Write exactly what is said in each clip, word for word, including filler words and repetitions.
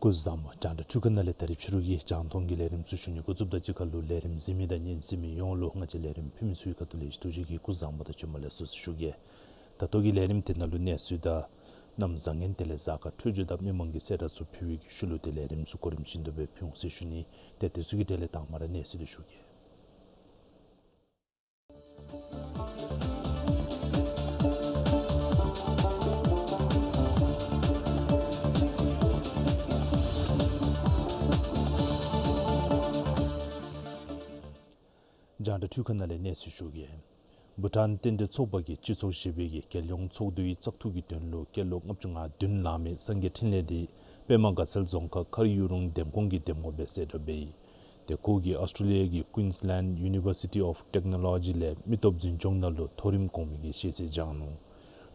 སྐུ་གཟུགས་བཟང་པོ། རྒྱང་བསྒྲགས་འཕྲུལ་ཁང་ནང་ལས་ད་རིས་ཕྱི་རུ་གི་རྒྱང་མཐོང་གི་ལས་རིམ་ཚུ་ཞུ་ནི་འགོ་བཙུགསཔ་དང་གཅིག་ཁར་ལུ་ལས་རིམ་གཟིགས་མི་དང་ཉན་གཟིགས་མི་ཡོངས་ལུ་ང་བཅས་ལས་རིམ་ཕུལ་མི་ཚུ་གི་ཁ་ཐུག་ལས་ཐུགས་རྗེ་ཆེ་གི་སྐུ་གཟུགས་བཟང་པོ་དང་བྱོན་པ་ལེགས་སོ་ཟེར་ཞུ་གེ། ད་ལྟོ་གི་ལས་རིམ་དེ་ནང་ལུ་གནས་ཚུལ་དང་གནམ་བཟང་ངན་དེ་ལས་གཟའ་སྐར་འཕྲོད་སྦྱོར་དང་མི་མང་གི་གསལ་བསྒྲགས་ཚུ་ཕུལ་བའི་ཤུལ་ལུ་ཏེ་ལས་རིམ་ཚུ་གོ་རིམ་བཞིན་དུ་སྦེ་ཕུལ་འོང་ཟེར་ཞུ་ནི། ཏེ་དེ་ཚུ་གི་གྲས་ལས་དང་པ་ར་གནས་ཚུལ་དེ་ཞུ་གེ། རྒྱང་བསྒྲགས་འཕྲུལ་ཁང་ནང་ལས་གནས་ཚུལ་ཞུ་གེ། བྷུ་ཊཱན་རྟེན་འབྲེལ་ཚོགས་པ་གིས་སྤྱི་ཚོགས་བཞི་པའི་གི་རྒྱལ་ཡོངས་ཚོགས་འདུའི་བཙག་འཐུ་གི་དོན་ལུ་སྐྱེས་ལོ་ལྔ་བཅུ་ང་བདུན་ལང་མི་སངས་རྒྱས་འཕྲིན་ལས་འདི་པདྨ་དགའ་ཚལ་རྫོང་ཁག་མཁར་ཡུ་རུང་འདེམས་ཁོངས་ཀྱི་འདེམས་ངོ་སྦེ་གསལ་བསྒྲགས་འབད་ཡི། ཏེ་ཁོ་གིས་ཨོསི་ཊྲེ་ལི་ཡ་གི་Queensland University of Technology ལས་མི་སྟོབས་འཛིན་སྐྱོང་ནང་ལུ་མཐོ་རིམ་གོང་མའི་གི་ཤེས་ཚད་སྦྱངས་ནུག།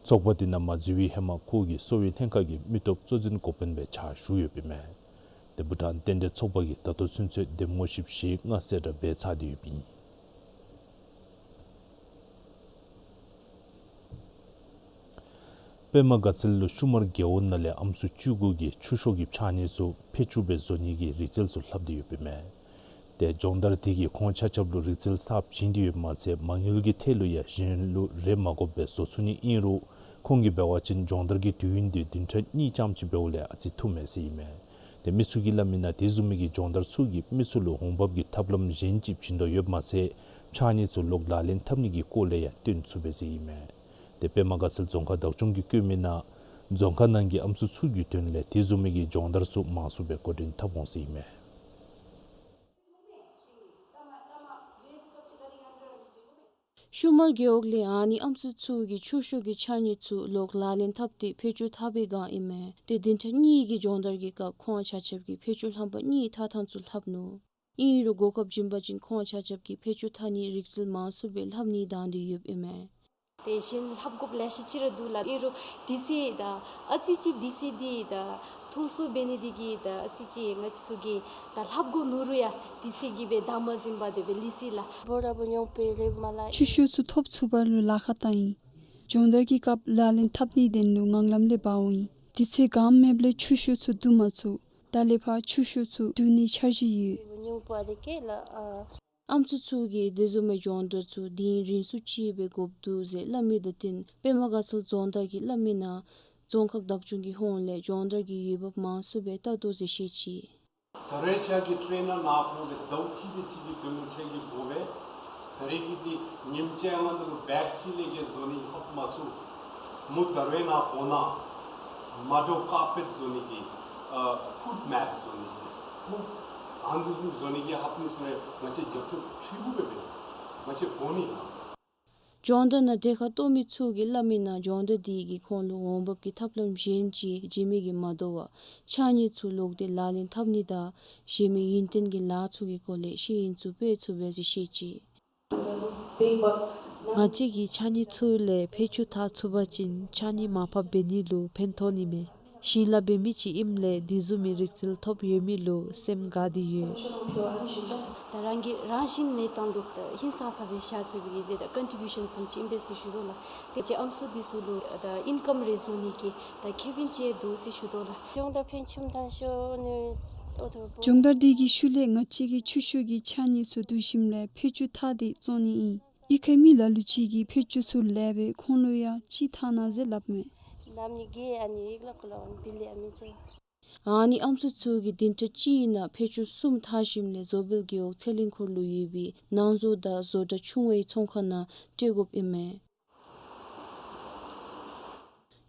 ཚོགས་པ་འདི་ནང་མ་འཛུལ་བའི་ཧེ་མ་ཁོ་གིས་གསོ་བའི་ལྷན་ཁག་གི་མི་སྟོབས་གཙོ་འཛིན་འགོ་དཔོན་སྦེ་ཕྱག་ཞུ་ཡོདཔ་ཨིན་མས། ཏེ་བྷུ་ཊཱན་རྟེན་འབྲེལ་ཚོགས་པ་གིས་ད་ལྟོ་ཚུན་ཚོད་འདེམས་ངོ་བཞི་བཅུ་ཞེ་ལྔ་གསལ་བསྒྲགས་འབད་ཚར་ཏེ་ཡོདཔ་ཨིན། པདྨ་དགའ་ཚལ་ལུ་ཤུ་མར་རྒེད་འོག་ནང་ལས་ཨམ་སྲུ་བཅུ་དགུ་གིས་ཆུ་ཤོག་གི་ཕྱགས་སྙིགས་ཚུ་ཕད་ཅུང་སྦེ་བཟོ་ནི་གི་རིག་རྩལ་ཚུ་ལྷབ་སྟེ་ཡོདཔ་ཨིན་མས། ཏེ་སྦྱོང་བརྡར་དེ་གིས་ཁོང་ཆ་ཁྱབ་ལུ་རིག་རྩལ་གསརཔ་བྱིན་ཏེ་ཡོདཔ་མ་ཚད་མ་དངུལ་གྱི་ཐད་ལུ་ཡང་གཞན་ལུ་རེ་མ་དགོཔ་སྦེ་བཟོ་ཚུགས་ནི་ཨིན་རུང་ཁོང་གིས་འབད་བ་ཅིན་སྦྱོང་བརྡར་གྱི་དུས་ཡུན་དེ་བདུན་ཕྲག་གཉིས་ཙམ་ཅིག་འབདཝ་ལས་ཨ་ཙི་ཐུང་མས་ཟེར་ཨིན་མས། ཏེ་མི་ཚུ་གིས་སླབ་མི་ནང་དེ་བཟུམ་མའི་གི་སྦྱོང་བརྡར་ཚུ་གིས་མི་ཚུ་ལུ་འོང་འབབ་ཀྱི་ཐབས་ལམ་གཞན་ཅིག་བྱིན་དོ་ཡོདཔ་མ་ཚད་ཕྱགས་སྙིགས་ཚུ་ལོག་ལག་ལེན་འཐབ་ནི་གི་སྐོར་ལས་ཡང་སྟོན་ཚུགས་པས་ཟེར་ཨིན་མས། ཏེ་པདྨ་དགའ་ཚལ་རྫོང་ཁག་བདག་སྐྱོང་གིས་བཀོད་མི་ནང་རྫོང་ཁག་ནང་གི་ཨམ་སྲུ་ཚུ་གི་དོན་ལས་དེ་བཟུམ་མའི་གི་སྦྱོང་བརྡར་ཚུ་མང་སུ་སྦེ་འགོ་འདྲེན་འཐབ་འོང་ཟེར་ཨིན་མས། ཤུ་མར་རྒེད་འོག་ལས་ཨ་ནི་ཨམ་སྲུ་ཚུ་གིས་ཆུ་ཤོག་གི་ཕྱགས་སྙིགས་ཚུ་ལོག་ལག་ལེན་འཐབ་སྟེ་ཕད་ཅུང་འཐག་པའི་སྒང་ཨིན་མས། ཏེ་བདུན་ཕྲག་གཉིས་ཀྱི་སྦྱོང་བརྡར་གྱི་སྐབས་ཁོང་ཆ་ཁྱབ་ཀྱིས་ཕད་ཅུང་རྣམ་པ་གཉིས་འཐག་ཐངས་ཚུ་ལྷབ་ནུག། ཨིན་རུང་གོ་སྐབས་བྱིན་པ་ཅིན་ཁོང་ཆ་ཁྱབ་ཀྱིས་ཕད་ཅུང་འཐག་ནིའི་རིག་རྩལ་མང་སུ་སྦེ་ལྷབ་ནི་དང་འདོད་ཡོདཔ་ཨིན་མས། དེ་བཞིན་ལྷབ་དགོཔ་ལེ་ཤ་ཅིག་ར་འདུག་ལགས། ཨིན་རུང་དུས་ཚོད་དང་ཨ་ཙི་ཅིག་དུས་ཚོད་འདི་དང་ཐུང་སུ་འབད་ནི་འདི་གིས་དང་ཨ་ཙི་ཅིག་ང་བཅས་ཚུ་གིས་དང་ལྷབ་དགོ་ནུག་རུང་ཡང་དུས་ཚོད་ཀྱིས་སྦེ་བདའ་མ་ཟུན་པར་དེ་སྦེ་ལུས་ཅི་ལགས། འབོ་ར་འབོ་ཉོང་པེ་རེ་མ་ལ། ཆུ་ཤོག་ཚུ་ཐོབ་ཚུགས་པ་ལུ་ལཱ་ཁག་བཏང་ཡི། སྦྱོང་བརྡར་གྱི་སྐབས་ལག་ལེན་འཐབ་ནིའི་དོན་ལུ་ངང་ལམ་ལས་འབག་འོང་ཡི། དུས་ཚོད་གང་མེདཔ་ལས་ཆུ་ཤོག་ཚུ་བསྡུ་མ་ཚུགས། ད་ལས་ཕར་ཆུ་ཤོག་ཚུ་བསྡུ་ནིའི་འཆར་གཞི་ཡོད། ཨམ་སྲུ་ཚུ་གིས་དེ་བཟུམ་མའི་སྦྱོང་བརྡར་ཚུ་དུས་ཡུན་རིང་སུ་ཅིག་སྦེ་དགོཔ་འདུག་ཟེར་སླབ་མི་དང་བསྟུན་པདྨ་དགའ་ཚལ་རྫོང་བདག་གིས་སླབ་མི་ནང་རྫོང་ཁག་བདག་སྐྱོང་གི་ཧོངས་ལས་སྦྱོང་བརྡར་གྱི་འོས་འབབ་མང་སུ་སྦེ་བལྟ་དོ་ཟེར་བཤད་ཅི། ད་རེས་ཁྱེད་ཀྱི་ཊེ་རེ་ནར་ནང་འཁོད་ལས་ཟླཝ་གཅིག་དེ་ཅིག་གི་དོན་ལུ་ཁྱེད་ཀྱིས་དགོ་པས། ད་རེས་ཀྱི་འདི་ཉིནམ་བཅོ་ལྔ་ནང་ལུ་བེཆ་གཅིག་ལས་བརྒལ་བཟོ་ནི་ལྷབ་མ་ཚུགས། མུ་ད་རེས་ནང་འཁོད་ནང་མ་འདྲཝ་ཀར་པེཊ་བཟོ་ནི་གི་ཨ་ཕུཊ་མེཊ་བཟོ་ནི་གི་མུ་ཨ་ནི་བཟུམ་བཟོ་ནི་གི་ལྷབ་ནི་ཟེར་ང་བཅས་རྒྱབ་སྐྱོར་ཧྲིལ་བུ་སྦེ་འབད་ང་བཅས་དགོ་ནི་ལགས། སྦྱོང་བརྡར་ནང་གྲལ་ཁར་གཏོགས་མི་ཚུ་གིས་སླབ་མི་ནང་སྦྱོང་བརྡར་འདི་གིས་ཁོང་ལུ་འོང་འབབ་ཀྱི་ཐབས་ལམ་གཞན་ཅིག་བྱིན་མི་གིས་མ་དོ་བར་ཕྱགས་སྙིགས་ཚུ་ལོག་སྟེ་ལག་ལེན་འཐབ་ནི་དང་གཞན་མི་ཡུན་བརྟན་གྱི་ལཱ་ཚུ་གི་སྐོར་ལས་ཤེས་ཡོན་ཚུ་སྤེལ་ཚུགས་པས་ཟེར་བཤད་ཅི། ང་བཅས་ཀྱིས་ཕྱགས་སྙིགས་ཚུ་ལས་ཕད་ཅུང་འཐག་ཚུགས་པ་ཅིན་ཕྱགས་སྙིགས་མར་ཕབ་འབད་ནི་ལུ་ཕན་ཐོགས་ནི་མས། ཞིང་ལཱ་འབད་མི་ཅིག་ཨིནམ་ལས་དེ་བཟུམ་མའི་རིག་རྩལ་ཐོབ་ཡོད་མི་ལུ་སེམས་དགའ་སྟེ་ཡོད། ད་རང་གི་རང་བཞིན་གནས་སྟངས་ལུ་ད་ཧིང་སངས་ས་སྦེ་བཞག་ཚུགས་པའི་གི་དེ་ད་ཀོན་ཊི་བིའུ་ཤཱན་བཟུམ་ཅིག་ཨིན་པས་ཟེར་ཞུ་དོ་ལགས། དེ་ཅིག་ཨམ་སྲུ་འདི་ཚུ་ལུ་ད་ཨིན་ཀམ་རེ་བཟོ་ནི་གི་ད་ཁེ་ཕན་ཅིག་འདུག་ཟེར་ཞུ་དོ་ལགས། སྦྱོང་བརྡར་ཕུལ་ཆུམ་ད་ཤོ་ནི་ཨོ་ཐོ་བོ། སྦྱོང་བརྡར་འདི་གི་ཤུལ་ལས་ང་བཅས་ཀྱིས་ཆུ་ཤོག་གི་ཕྱགས་སྙིགས་ཚུ་བསྡུ་ཞིནམ་ལས་ཕད་ཅུང་འཐག་སྟེ་བཙོང་ནི་ཨིན། གཡུས་ཁའི་མི་ལ་ལུ་ཅིག་གིས་ཕད་ཅུང་ཚུ་ལེགས་པས། ཁོང་ལུ་ཡང་གཅིག་འཐག་གནང་ཟེར་སླབ་མས། ནམ་ནི་གི་ཨ་ནི་ཡིག་ལ་ཀུ་ལ་བིལ་ལི་ཨ་མི་ཅེ། ཨ་ནི་ཨམ་སྲུ་ཚུ་གིས་བདུན་ཕྲག་གཅིག་ནང་ཕད་ཅུང་གསུམ་འཐག་ཞིནམ་ལས་བཟོ་སྦེལ་རྒེད་འོག་ཚེ་གླིང་ཁོངས་ལུ་ཡོད་པའི་ནང་བཟོ་དང་བཟོ་གྲྭ་ཆུང་བའི་ཚོང་ཁང་ནང་སྤྲོད་དགོཔ་ཨིན་མས།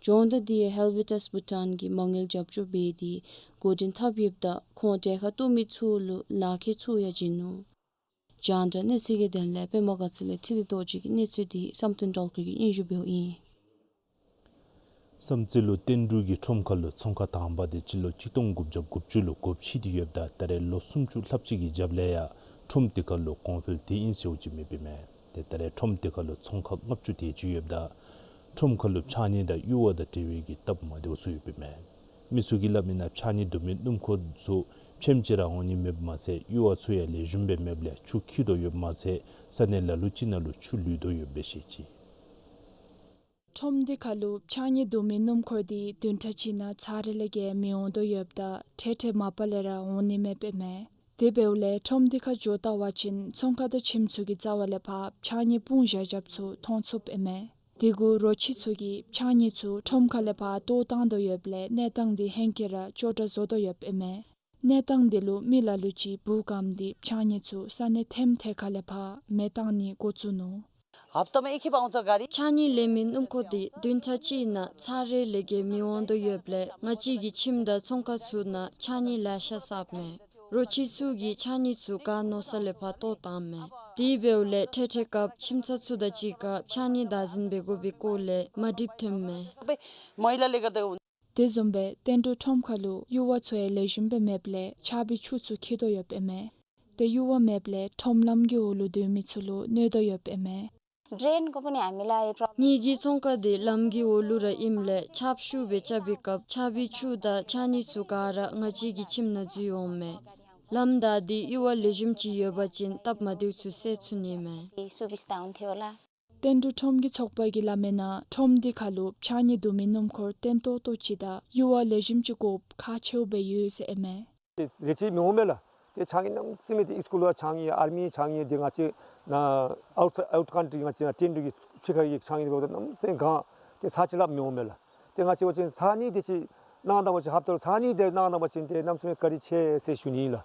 སྦྱོང་བརྡར་འདི་ཡང་ཧེལ་ཝེ་ཊས་བྷུ་ཊཱན་གྱིས་མ་དངུལ་རྒྱབ་སྐྱོར་འབད་དེ་འགོ་འདྲེན་འཐབ་ཡོདཔ་ད་ཁོང་གྲལ་ཁར་གཏོགས་མི་ཚུ་ལུ་ལག་ཁྱེར་ཚུ་ཡང་བྱིན་ནུག། རྒྱང་བསྒྲགས་གནས་ཚུལ་གྱི་དོན་ལས་པདྨ་དགའ་ཚལ་ལས་འཕྲིན་ལས་རྡོ་རྗེ་གི་གནས་ཚུལ་འདི་བསམ་གཏན་སྒྲོལ་དཀར་གྱིས་སྙན་ཞུ་འབདཝ་ཨིན། བསམ་རྩེ་ལུ་བསྟན་འབྲུག་གི་ཁྲོམ་ཁ་ལུ་ཚོང་ཁང་དང་པ་དེ་སྤྱི་ལོ་གཅིག་སྟོང་དགུ་བརྒྱ་དགུ་བཅུ་ལུ་སྒོ་ཕྱེ་སྟེ་ཡོདཔ་ད་ད་རེས་ལོ་སུམ་ཅུ་ལྷགཔ་ཅིག་གི་རྒྱབ་ལས་ཡང་ཁྲོམ་དེ་ཁ་ལུ་གོང་འཕེལ་དེ་ཨིན་ཟེརཝ་ཅིག་མེདཔ་ཨིན་མས། ཏེ་ད་རེས་ཁྲོམ་དེ་ཁ་ལུ་ཚོང་ཁང་ལྔ་བཅུ་དེ་ཅིག་ཡོདཔ་ད་ཁྲོམ་ཁ་ལུ་ཕྱགས་སྙིགས་དང་ཡུར་བ་དང་འབྲེལ་བའི་གི་སྟབས་མ་བདེཝ་ཚུ་ཡོདཔ་ཨིན་མས། མི་ཚུ་གིས་སླབ་མི་ནང་ཕྱགས་སྙིགས་བསྡུ་མི་སྣུམ་འཁོར་ཚུ་ཕྱེནམ་ཅིག་ར་འོང་ནི་མེདཔ་མ་ཚད་ཡུར་བ་ཚུ་ཡང་ལེགས་ཤོམ་སྦེ་མེདཔ་ལས་ཆུ་འཁྱིལ་དོ་ཡོདཔ་མ་ཚད་ས་གནས་ལ་ལུ་ཅིག་ནང་ལུ་ཆུ་ལུད་དོ་ཡོདཔ་སྦེ་བཤད་ཅི། ཁྲོམ་དེ་ཁ་ལུ་ཕྱགས་སྙིགས་བསྡུ་མི་སྣུམ་འཁོར་དེ་བདུན་ཕྲག་གཅིག་ནང་ཚར་རེ་ལས་བརྒལ་མི་འོང་དོ་ཡོདཔ་ད་འཕྲལ་འཕྲལ་མ་པ་ལས་ར་འོང་ནི་མེདཔ་ཨིན་མས། དེ་འབདཝ་ལས་ཁྲོམ་དེ་ཁར་འགྱོ་བལྟ་བ་ཅིན་ཚོང་ཁང་དང་ཁྱིམ་ཚུ་གི་རྩ་བ་ལས་ཕར་ཕྱགས་སྙིགས་སྤུངས་བཞག་བཞགཔ་ཚུ་མཐོང་ཚུགསཔ་ཨིན་མས། དེ་གུ་རོ་ཁྱི་ཚུ་གིས་ཕྱགས་སྙིགས་ཚུ་ཁྲོམ་ཁ་ལས་ཕར་གཏོར་བཏང་དོ་ཡོདཔ་ལས་གནས་སྟངས་དེ་ཧེང་སྐལ་ར་སྐྱོ་དྲགས་བཟོ་དོ་ཡོདཔ་ཨིན་མས། གནས་སྟངས་དེ་ལུ་མི་ལ་ལུ་ཅིག་འབུ་སྐམ་སྟེ་ཕྱགས་སྙིགས་ཚུ་ས་གནས་ཐེམ་ཐེ་ཁ་ལས་ཕར་མེ་བཏང་ནི་འགོ་བཙུགས་ནུག། हप्तामा एक खेप आउँछ गाडी। ཕྱགས་སྙིགས་ལེན་མི་སྣུམ་འཁོར་དེ་བདུན་ཕྲག་གཅིག་ནང་ཚར་རེ་ལས་བརྒལ་མི་འོང་དོ་ཡོདཔ་ལས་ང་བཅས་ཀྱི་ཁྱིམ་དང་ཚོང་ཁང་ཚུ་ནང་ཕྱགས་སྙིགས་ལེ་ཤ་བསགསཔ་མས། རོ་ཁྱི་ཚུ་གིས་ཕྱགས་སྙིགས་ཚུ་ག་མནོ་ས་ལས་ཕར་གཏོར་བཏངམ་མས། དེ་འབདཝ་ལས་འཕྲལ་འཕྲལ་སྐབས་ཁྱིམ་ཚང་ཚུ་དང་གཅིག་ཁར་ཕྱགས་སྙིགས་བདག་འཛིན་འབད་དགོ་པའི་སྐོར་ལས་མ་འགྲིགཔ་ཐོནམ་མས། सबै मैलाले गर्दा དེ་བཟུམ་སྦེ་བསྟན་འབྲུག་ཁྲོམ་ཁ་ལུ་ཡུར་བ་ཚུ་ཡང་ལེགས་ཤོམ་སྦེ་མེདཔ་ལས་ཆརཔ་གི་ཆུ་ཚུ་འཁྱིལ་དོ་ཡོདཔ་ཨིན་མས། ཏེ་ཡུར་བ་མེདཔ་ལས་ཁྲོམ་ལམ་གྱི་འོག་ལུ་སྡོད་མི་ཚུ་ལུ་གནོད་དོ་ཡོདཔ་ཨིན་མས། ड्रेनको पनि हामीलाई प्रब्लम। ངེ་གི་ཚོང་ཁང་དེ་ལམ་གྱི་འོག་ལུ་ར་ཨིནམ་ལས་ཆརཔ་ཤུགས་སྦེ་རྐྱབ་པའི་སྐབས་ཆརཔ་གི་ཆུ་དང་ཕྱགས་སྙིགས་ཚུ་ག་ར་ང་བཅས་ཀྱི་ཁྱིམ་ནང་འཛུལ་འོངམ་མས། ལམ་དང་དེ་ཡུར་བ་ལེགས་ཤོམ་ཅིག་ཡོད་པ་ཅིན་སྟབས་མ་བདེཝ་ཚུ་སེལ་ཚུགས་ནི་མས། सुविस्ता हुन्थ्यो होला। བསྟན་འབྲུག་ཁྲོམ་གྱི་ཚོགས་པ་གིས་སླབ་མི་ནང་ཁྲོམ་དེ་ཁ་ལུ་ཕྱགས་སྙིགས་བསྡུ་མི་སྣུམ་འཁོར་བརྟན་ཏོག་ཏོ་ཅིག་དང་ཡུར་བ་ལེགས་ཤོམ་ཅིག་དགོཔ་ཁག་ཆེཝ་སྦེ་ཡོད་ཟེར་ཨིན་མས། རེ་ཅིག་མི་འོང་མས་ལགས། ཏེ་ཕྱགས་སྙིགས་གནམ་མེད་ས་མེད་ཏེ་སི་ཀུལ་བ་ཕྱགས་སྙིགས་ཨར་མི་ཕྱགས་སྙིགས་ཏེ་ང་བཅས་ནཱ་ཨའུཊ་ཨའུཊ་ཀཱན་ཊི་ང་བཅས་ནཱ་བསྟན་འབྲུག་གི་ཕྱི་ཁ་གི་ཕྱགས་སྙིགས་འདི་འབདཝ་ད་གནམ་མེད་ས་མེད་གང་ཏེ་ཚར་གཅིག་ལས་མི་འོང་མས་ལགས། ཏེ་ང་བཅས་འབད་བ་ཅིན་ཚར་གཉིས་དེ་ཅིག་གནང་ད་པ་ཅིན་ཧབ་ཏ་ལུ་ཚར་གཉིས་དེ་གནང་ད་པ་ཅིན་ཏེ་གནམ་མེད་ས་མེད་བཀའ་དྲིན་ཆེ་ཟེར་ཞུ་ནི་ཨིན་ལགས།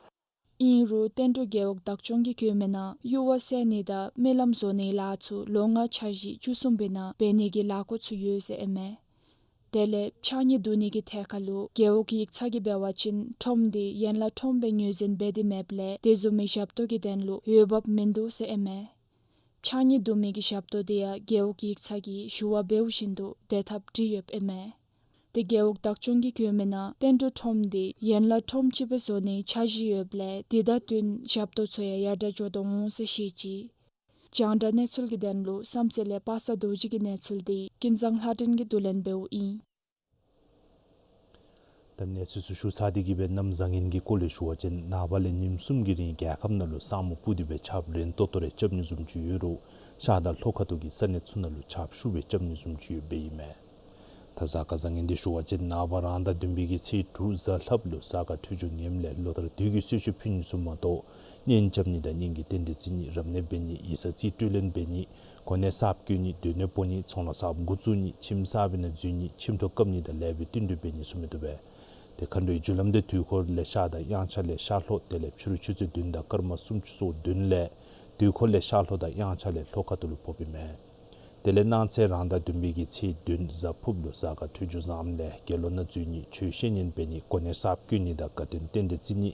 ཨིན་རུང་བསྟན་འབྲུག་རྒེད་འོག་བདག་སྐྱོང་གིས་བཀོད་མི་ནང་ཡུར་བ་བསལ་ནི་དང་སྨོན་ལམ་བཟོ་ནིའི་ལཱ་ཚུ་ལོ་ལྔའི་འཆར་གཞི་བཅུ་གསུམ་པའི་ནང་འབད་ནི་གི་ལས་འགུལ་ཚུ་ཡོད་ཟེར་ཨིན་མས། དེ་ལས་ཕྱགས་སྙིགས་བསྡུ་ནི་གི་ཐད་ཁ་ལུ་རྒེད་འོག་གི་ཡིག་ཚང་གིས་འབད་བ་ཅིན་ཁྲོམ་དེ་ཡན་ལག་ཁྲོམ་སྦེ་ངོས་འཛིན་འབད་དེ་མེདཔ་ལས་དེ་བཟུམ་མའི་ཞབས་ཏོག་གི་དོན་ལུ་འོས་འབབ་མིན་འདུག་ཟེར་ཨིན་མས། ཕྱགས་སྙིགས་བསྡུ་མི་གི་ཞབས་ཏོག་དེ་ཡང་རྒེད་འོག་གི་ཡིག་ཚང་གིས་ཞུ་བ་འབདཝ་བཞིན་དུ་དེ་འཐབ་སྟེ་ཡོདཔ་ཨིན་མས། ཏེ་རྒེད་འོག་བདག་སྐྱོང་གིས་བཀོད་མི་ནང་བསྟན་འབྲུག་ཁྲོམ་དེ་ཡན་ལག་ཁྲོམ་ཅིག་སྦེ་བཟོ་ནིའི་འཆར་གཞི་ཡོདཔ་ལས་དེ་དང་བསྟུན་ཞབས་ཏོག་ཚུ་ཡང་ཡར་དྲག་འགྱོ་དོ་འོང་ཟེར་བཤད་ཅི། རྒྱང་བསྒྲགས་གནས་ཚུལ་གྱི་དོན་ལུ་བསམ་རྩེ་ལས་པ་སངས་རྡོ་རྗེ་གི་གནས་ཚུལ་དེ་ཀུན་བཟང་ལྷ་སྒྲོན་གྱིས་བསྡུ་ལེན་འབདཝ་ཨིན། ད་གནས་ཚུལ་ཚུ་ཞུ་ཚར་ཏེ་གི་སྦེ་གནམ་བཟང་ངན་གྱི་སྐོར་ལས་ཞུ་བ་ཅིན་ནངས་པ་ལས་ཉིནམ་གསུམ་གྱི་རིང་རྒྱལ་ཁབ་ནང་ལུ་ས་སྨུག་སྤུབས་ཏེ་སྦེ་ཆརཔ་རན་ཏོག་ཏོ་རེ་རྐྱབ་ནི་བཟུམ་ཅིག་ཡོད་རུང་ཤར་དང་ལྷོ་ཁ་ཐུག་གི་ས་གནས་ཚུ་ནང་ལུ་ཆརཔ་ཤུགས་སྦེ་རྐྱབ་ནི་བཟུམ་ཅིག་ཡོདཔ་ཨིན་མས། ད་གཟའ་སྐར་བཟང་ངན་འདི་ཞུ་བ་ཅིན་ནངས་པ་རང་ཟླ་བདུན་པའི་གི་ཚེས་དྲུག་གཟའ་ལྷགཔ་ལུ་གཟའ་སྐར་འཕྲོད་སྦྱོར་ངནམ་ལས་ལོ་ལྟར་དུས་ཀྱི་གསོལ་མཆོད་ཕུལ་ནི་ཚུ་མ་གཏོགས་གཉེན་རྐྱབ་ནི་དང་གཉེན་གྱི་རྟེན་འབྲེལ་བརྩི་ནི་རབ་གནས་འབད་ནི་ཡིག་ཚང་རྩིས་སྤྲོད་ལེན་འབད་ནི་གོ་གནས་གསརཔ་བསྐོ་ནི་སྡོད་གནས་སྤོ་ནི་ཚོང་ལཱ་གསརཔ་འགོ་བཙུགས་ནི་ཁྱིམ་གསར་པའི་ནང་འཛུལ་ནི་ཁྱིམ་ཐོག་བཀབ་ནི་དང་ལེགས་པའི་བསྟུན་གྲོས་འབད་ནི་ཚུ་མི་བཏུབ་པས། ཏེ་མཁའ་འགྲོའི་རྒྱུ་ལམ་དེ་དུས་འཁོར་ལས་ཤར་དང་དབྱངས་འཆར་ལས་ཤར་ལྷོ་དེ་ལས་ཕྱི་རུ་ཆུ་ཚོད་བདུན་དང་སྐར་མ་སུམ་ཅུ་སོ་བདུན་ལས་དུས་འཁོར་ལས་ཤར་ལྷོ་དང་དབྱངས་འཆར་ལས་ལྷོ་ཁ་ཐུག་ལུ་ཕོགཔ་ཨིན་མས། དེ་ལས་གནངས་ཚེ་རང་ཟླ་བདུན་པའི་གི་ཚེས་བདུན་གཟའ་ཕུརཔ་ལུ་གཟའ་སྐར་འཕྲོད་སྦྱོར་བཟངམ་ལས་དགེ་སློང་ནང་འཛུལ་ནི་ཆོས་བཤད་ཉན་འབད་ནི་གོ་གནས་གསརཔ་བསྐོ་ནི་དང་དགའ་སྟོན་རྟེན་འབྲེལ་བརྩི་ནི་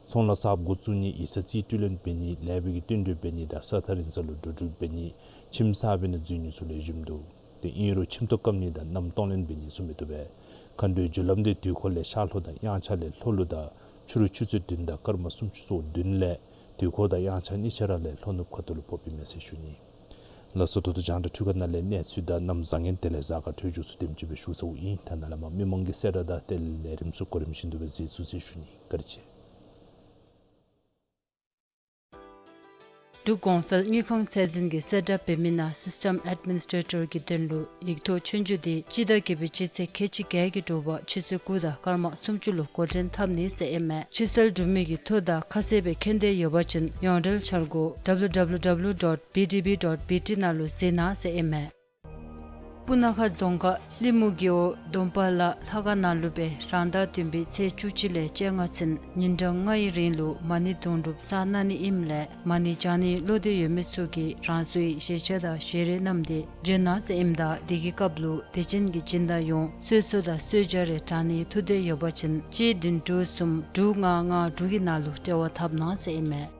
ཚོང་ལཱ་གསརཔ་འགོ་བཙུགས་ནི་ཡིག་ཚང་རྩིས་སྤྲོད་ལེན་འབད་ནི་ལེགས་པའི་གི་བསྟུན་གྲོས་འབད་ནི་དང་ས་ཐག་རིང་ས་ལུ་འགྲོ་འགྲུལ་འབད་ནི་ཁྱིམ་གསར་པའི་ནང་འཛུལ་ནི་ཚུ་ལེགས་ཤོམ་འདུག། ཏེ་ཨིན་རུང་ཁྱིམ་ཐོག་བཀབ་ནི་དང་མནའམ་གཏོང་ལེན་འབད་ནི་ཚུ་མི་བཏུབ་པས། མཁའ་འགྲོའི་རྒྱུ་ལམ་དེ་དུས་འཁོར་ལས་ཤར་ལྷོ་དང་དབྱངས་འཆར་ལས་ལྷོ་ལུ་དང་ཕྱི་རུ་ཆུ་ཚོད་བདུན་དང་སྐར་མ་སུམ་ཅུ་སོ་བདུན་ལས་དུས་འཁོར་དང་དབྱངས་འཆར་གཉིས་ཆ་ར་ལས་ལྷོ་ནུབ་ཁ་ཐུག་ལུ་ཕོགཔ་ཨིན་མས་ཟེར་ཞུ་ནི། ལགས་སོ། ད་ལྟོ་རྒྱང་བསྒྲགས་འཕྲུལ་ཁང་ནང་ལས་གནས་ཚུལ་དང་གནམ་བཟང་ངན་དེ་ལས་གཟའ་སྐར་འཕྲོད་སྦྱོར་ཚུ་དེམ་ཅིག་སྦེ་ཞུ་ཚརཝ་ཨིན། ད་ནཱ་ལས་མར་མི་མང་གི་གསལ་བསྒྲགས་དང་དེ་ལས་ལས་རིམ་ཚུ་གོ་རིམ་བཞིན་དུ་སྦེ་གཟིགས་ཚུགས་ཟེར་ཞུ་ནི། བཀའ་དྲིན་ཆེ། འབྲུག་གོང་འཕེལ་དངུལ་ཁང་ཚད་འཛིན་གྱི་གསལ་བསྒྲགས་འབད་མི་ནང་སིསི་ཊམ་ཨེཌ་མི་ནིས་ཊེ་ཊར་གྱི་དོན་ལུ་ཡིག་ཐོག་ཆོས་རྒྱུགས་དེ་སྤྱི་ཟླ་བརྒྱད་པའི་སྤྱི་ཚེས་ཁལ་གཅིག་བརྒྱད་ཀྱི་དྲོ་པ་ཆུ་ཚོད་དགུ་དང་སྐར་མ་སུམ་ཅུ་ལུ་འགོ་འདྲེན་འཐབ་ནི་ཟེར་ཨིན་མས། ཕྱིར་སེལ་གྲུབ་མི་གི་ཐོ་དང་ཁ་གསལ་སྦེ་མཁྱེན་འདོད་ཡོད་པ་ཅིན་ཡོངས་འབྲེལ་འཆར་སྒོ་ཌབ་ལུ་ཌབ་ལུ་ཌབ་ལུ་ཌོཊ་བི་ཌི་བི་ཌོཊ་བི་ཊི་ནང་ལུ་གཟིགས་གནང་ཟེར་ཨིན་མས། སྤུ་ན་ཁ་རྫོང་ཁག་ལི་མུ་རྒེད་འོག་དོམ་པ་ལ་ལྷ་ཁང་ནང་ལུ་སྦེ་རང་ཟླ་བདུན་པའི་ཚེས་བཅུ་གཅིག་ལས་བཅོ་ལྔ་ཚུན་ཉིན་གྲངས་ལྔའི་རིང་ལུ་མ་ཎི་དུང་སྒྲུབ་བསགས་གནང་ནི་ཨིནམ་ལས་མ་ཎི་བགྱང་ནི་བློ་འདོད་ཡོད་མི་ཚུ་གིས་རང་སོའི་བཞེས་ཆས་དང་བཞེས་རས་བསྣམས་ཏེ་འབྱོན་གནང་ཟེར་ཨིནམ་ད་དེ་གི་སྐབས་ལུ་དད་ཅན་གྱི་སྦྱིན་བདག་ཡོངས་གསོལ་གསོལ་དང་གསོལ་ཇ་རེ་དྲང་ནི་ཐུགས་འདོད་ཡོད་པ་ཅིན་གཅིག་བདུན་དྲུག་གསུམ་དྲུག་ལྔ་ལྔ་དྲུག་གི་ནང་ལུ་འབྲེལ་བ་འཐབ་གནང་ཟེར་ཨིན་མས།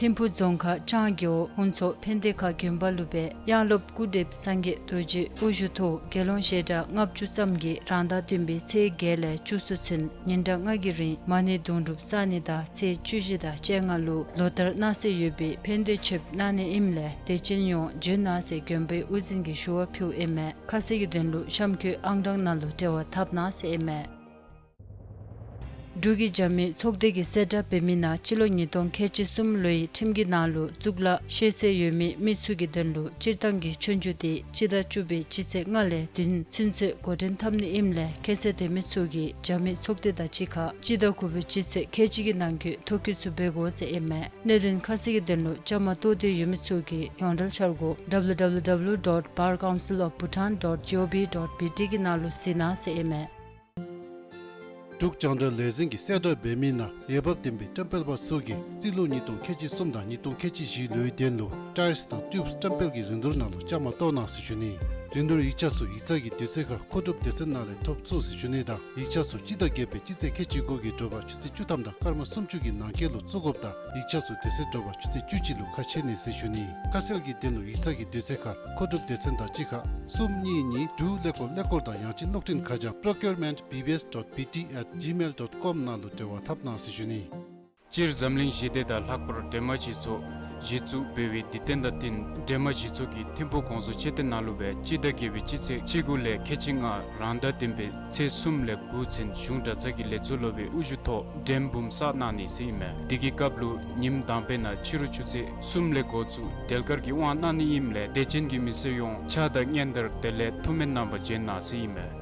ཐིམ་ཕུ་རྫོང་ཁག་ལྕང་རྒེད་འོག་ཧུན་ཚོ་ཕན་བདེ་ཁ་དགོན་པ་ལུ་སྦེ་དབྱངས་སློབ་སྐུ་བགྲེསཔ་སངས་རྒྱས་རྡོ་རྗེ་དབུ་བཞུགས་ཐོག་དགེ་སློང་ཞལ་གྲངས་ལྔ་བཅུ་ཙམ་གྱིས་རང་ཟླ་བདུན་པའི་ཚེས་བརྒྱད་ལས་བཅུ་གསུམ་ཚུན་ཉིན་གྲངས་ལྔ་གི་རིང་མ་ཎི་དུང་སྒྲུབ་བསགས་ནི་དང་ཚེས་བཅུ་བཞི་དང་བཅོ་ལྔ་ལུ་ལོ་ལྟར་གནང་སྲོལ་ཡོད་པའི་ཕན་བདེ་མཆོདཔ་གནང་ནི་ཨིནམ་ལས་དད་ཅན་ཡོངས་འབྱོན་གནང་ཟེར་དགོན་པའི་དབུ་འཛིན་གྱིས་ཞུ་བ་ཕུལཝ་ཨིན་མས། ཁ་གསལ་གྱི་དོན་ལུ་གཤམ་འཁོད་ཨང་གྲངས་ནང་ལུ་འབྲེལ་བ་འཐབ་གནང་ཟེར་ཨིན་མས། འབྲུག་གི་རྒྱབ་མི་ཚོགས་སྡེ་གི་གསལ་བསྒྲགས་འབད་མི་ནང་སྤྱི་ལོ་ཉིས་སྟོང་ཁལ་གཅིག་གསུམ་ལོའི་ཁྲིམས་ཀྱི་ནང་ལུ་གཙུག་ལག་ཤེས་ཚད་ཡོད་མི་མི་ཚུ་གི་དོན་ལུ་སྤྱིར་བཏང་གི་ཆོས་རྒྱུགས་དེ་སྤྱི་ཟླ་བཅུ་པའི་སྤྱི་ཚེས་ལྔ་ལས་བདུན་ཚུན་ཚོད་འགོ་འདྲེན་འཐབ་ནི་ཨིནམ་ལས་ཁྱད་ཚད་ལྡན་མི་ཚུ་གིས་རྒྱབ་མི་ཚོགས་སྡེ་དང་གཅིག་ཁར་སྤྱི་ཟླ་དགུ་པའི་སྤྱི་ཚེས་ཁལ་གཅིག་གི་ནང་འཁོད་ཐོ་བཀོད་ཚུ་འབད་དགོ་ཟེར་ཨིན་མས། གནད་དོན་ཁ་གསལ་གྱི་དོན་ལུ་བཅའ་མར་གཏོགས་འདོད་ཡོད་མི་ཚུ་གིས་ཡོངས་འབྲེལ་འཆར་སྒོ་ཌབ་ལུ་ཌབ་ལུ་ཌབ་ལུ་ཌོཊ་bar council of bhutan dot gov dot B T གི་ནང་ལུ་གཟིགས་གནང་ཟེར་ཨིན་མས། འབྲུག་རྒྱང་བསྒྲགས་ལས་འཛིན་གྱི་གསལ་བསྒྲགས་འབད་མི་ནང་འོས་འབབ་ལྡན་པའི་བཀྲམ་སྤེལ་པ་ཚུ་གིས་རྩིས་ལོ་ཉིས་སྟོང་ཁལ་གཅིག་གསུམ་དང་ཉིས་སྟོང་ཁལ་གཅིག་བཞི་ལོའི་དོན་ལུ་ཊའིརསི་དང་ཊིའུབསི་བཀྲམ་སྤེལ་གྱི་རིན་བསྡུར་ནང་ལུ་བཅའ་མར་གཏོགས་གནང་ཟེར་ཞུ་ནི། རིན་བསྡུར་ཡིག་ཆ་ཚུ་ཡིག་ཚང་གི་དུས་ཚོད་ཁར་མཁོ་སྒྲུབ་སྡེ་ཚན་ནང་ལས་ཐོབ་ཚུགས་ཟེར་ཞུ་ནི་དང་ཡིག་ཆ་ཚུ་སྤྱི་ཟླ་བརྒྱད་པའི་སྤྱི་ཚེས་ཁལ་གཅིག་དགུ་གི་དྲོ་པ་ཆུ་ཚོད་བཅུ་ཐམ་དང་སྐར་མ་སུམ་ཅུ་གི་ནང་འཁོད་ལུ་བཙུགས་དགོཔ་དང་ཡིག་ཆ་ཚུ་དེ་ཚེ་དྲོ་པ་ཆུ་ཚོད་བཅུ་གཅིག་ལུ་ཁ་ཕྱེ་ནི་ཟེར་ཞུ་ནི། ཁ་གསལ་གྱི་དོན་ལུ་ཡིག་ཚང་གི་དུས་ཚོད་ཁར་མཁོ་སྒྲུབ་སྡེ་ཚན་དང་གཅིག་ཁར་གསུམ་གཉིས་གཉིས་དྲུག་ཀླད་ཀོར་ཀླད་ཀོར་དང་ཡང་ཅིན་གློག་འཕྲིན་ཁ་བྱང་procurement B B S dot B T at gmail dot com ནང་ལུ་འབྲེལ་བ་འཐབ་གནང་ཟེར་ཞུ་ནི། སྤྱིར་འཛམ་གླིང་ཞི་བདེ་དང་ལྷག་པར་སྒྲོལ་མ་སྤྱི་ཚོགས་གཞི་བཙུགས་འབད་བའི་དུས་སྟོན་དང་བསྟུན་སྒྲོལ་མ་སྤྱི་ཚོགས་ཀྱིས་ཐིམ་ཕུག་གོང་བཟོ་མཆོད་རྟེན་ནང་ལུ་སྦེ་སྤྱི་ཟླ་བརྒྱད་པའི་སྤྱི་ཚེས་བཅུ་དགུ་ལས་ཁལ་གཅིག་ལྔ་རང་ཟླ་བདུན་པའི་ཚེས་གསུམ་ལས་དགུ་ཚུན་གཞུང་གྲྭ་ཚང་གི་ལས་ཚོགས་སློབ་དཔོན་དབུ་བཞུགས་ཐོག་སྒྲོལ་འབུམ་བསགས་གནང་ནི་ཟེར་ཨིན་མས། དེ་གི་སྐབས་ལུ་ཉིནམ་དང་པའི་ནང་ཕྱི་རུ་ཆུ་ཚོད་གསུམ་ལས་འགོ་བཙུགས་སྒྲོལ་དཀར་གྱི་དབང་གནང་ནི་ཨིནམ་ལས་དད་ཅན་གྱི་མི་སེར་ཡོངས་ཕྱག་དང་སྙན་དར་དེ་ལས་ཐུགས་སྨོན་གནང་པར་འབྱོན་གནང་ཟེར་ཨིན་མས།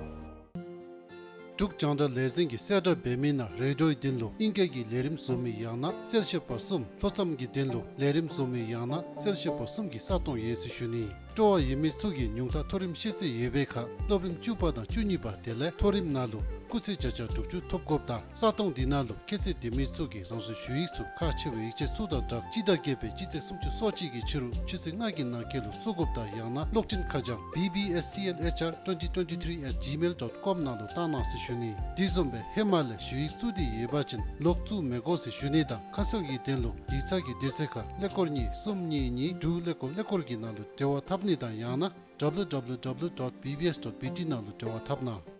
འབྲུག་རྒྱང་བསྒྲགས་ལས་འཛིན་གྱི་གསལ་བསྒྲགས་འབད་མི་ནང་རེ་ཌིའོའི་དོན་ལུ་ཨིང་སྐད་ཀྱི་ལས་རིམ་བཟོ་མི་ཡང་ན་གསལ་བཤད་པ་གསུམ། ལྷོ་མཚམས་ཀྱི་དོན་ལུ་ལས་རིམ་བཟོ་མི་ཡང་ན་གསལ་བཤད་པ་གསུམ་གྱི་ས་སྟོང་ཡོད་ཟེར་ཞུ་ནི། སྤྲོ་བ་ཡོད་མི་ཚུ་གིས་ཉུང་མཐའ་མཐོ་རིམ་ཤེས་ཚད་ཡོད་པའི་ཁར་སློབ་རིམ་བཅུ་པ་དང་བཅུ་གཉིས་པ་དེ་ལས་མཐོ་རིམ་ནང་ལུ་སྐུགས་ཚད་བརྒྱ་ཆ་དྲུག་ཅུ་ཐོབ་དགོཔ་དང་ས་སྟོང་འདི་ནང་ལུ་ཁྱད་ཚད་ལྡན་མི་ཚུ་གིས་རང་སོའི་ཞུ་ཡིག་ཚུ་ཁག་ཆེ་བའི་ཡིག་ཆ་ཚུ་དང་སྦྲགས་སྤྱི་ཟླ་བརྒྱད་པའི་སྤྱི་ཚེས་སུམ་ཅུ་སོ་གཅིག་གི་ཕྱི་རུ་ཆུ་ཚོད་ལྔ་གི་ནང་འཁོད་ལུ་བཙུགས་དགོཔ་དང་ཡང་ན་གློག་འཕྲིན་ཁ་བྱང་B B S C L H R twenty twenty-three at gmail dot com ནང་ལུ་བཏང་གནང་ཟེར་ཞུ་ནི། དེ་བཟུམ་སྦེ་ཧེ་མ་ལས་ཞུ་ཡིག་བཙུགས་ཏེ་ཡོད་པ་ཅིན་ལོག་བཙུགས་མི་དགོ་ཟེར་ཞུ་ནི་དང་ཁ་གསལ་གྱི་དོན་ལུ་ཡིག་ཚང་གི་དུས་ཚོད་ཁར་ཀླད་ཀོར་གཉིས་གསུམ་གཉིས་གཉིས་དྲུག་ཀླད་ཀོར་ཀླད་ཀོར་གྱི་ནང་ལུ་འབྲེལ་བ་འཐབ་ནི་དང་ཡང་ན་W W W dot B B S dot B T ནང་ལུ་འབྲེལ་བ་འཐབ་གནང་།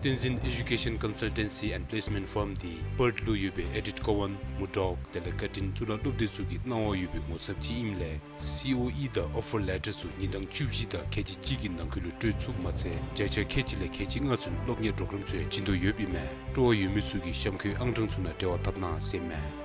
བསྟན་འཛིན་Education Consultancy and Placement Firm འདི་པརཐ་ལུ་ཡོད་པའི་ཨེ་ཌིཊ་ཀོ་ཝཱན་མུར་ཌོག་དེ་ལས་ཀར་ཊིན་གཙུག་ལག་སློབ་སྡེ་ཚུ་གི་གནང་བ་ཡོད་པའི་ངོ་ཚབ་ཅིག་ཨིནམ་ལས་སི་ཨོ་ཨི་དང་ཨོ་ཕར་ལེ་ཊར་ཚུ་ཉིན་གྲངས་བཅུ་བཞི་དང་ཁལ་གཅིག་གཅིག་གི་ནང་འཁོད་ལུ་སྤྲོད་ཚུགསཔ་མ་ཚད་བརྒྱ་ཆ་ཁལ་གཅིག་ལས་ཁལ་གཅིག་ལྔ་ཚུན་སློབ་གཉེར་པོརོ་གརམ་ཚུ་ཡང་བྱིན་དོ་ཡོདཔ་ཨིན་མས། སྤྲོ་བ་ཡོད་མི་ཚུ་གིས་གཤམ་འཁོད་ཨང་གྲངས་ཚུ་ནང་འབྲེལ་བ་འཐབ་གནང་ཟེར་ཨིན་མས།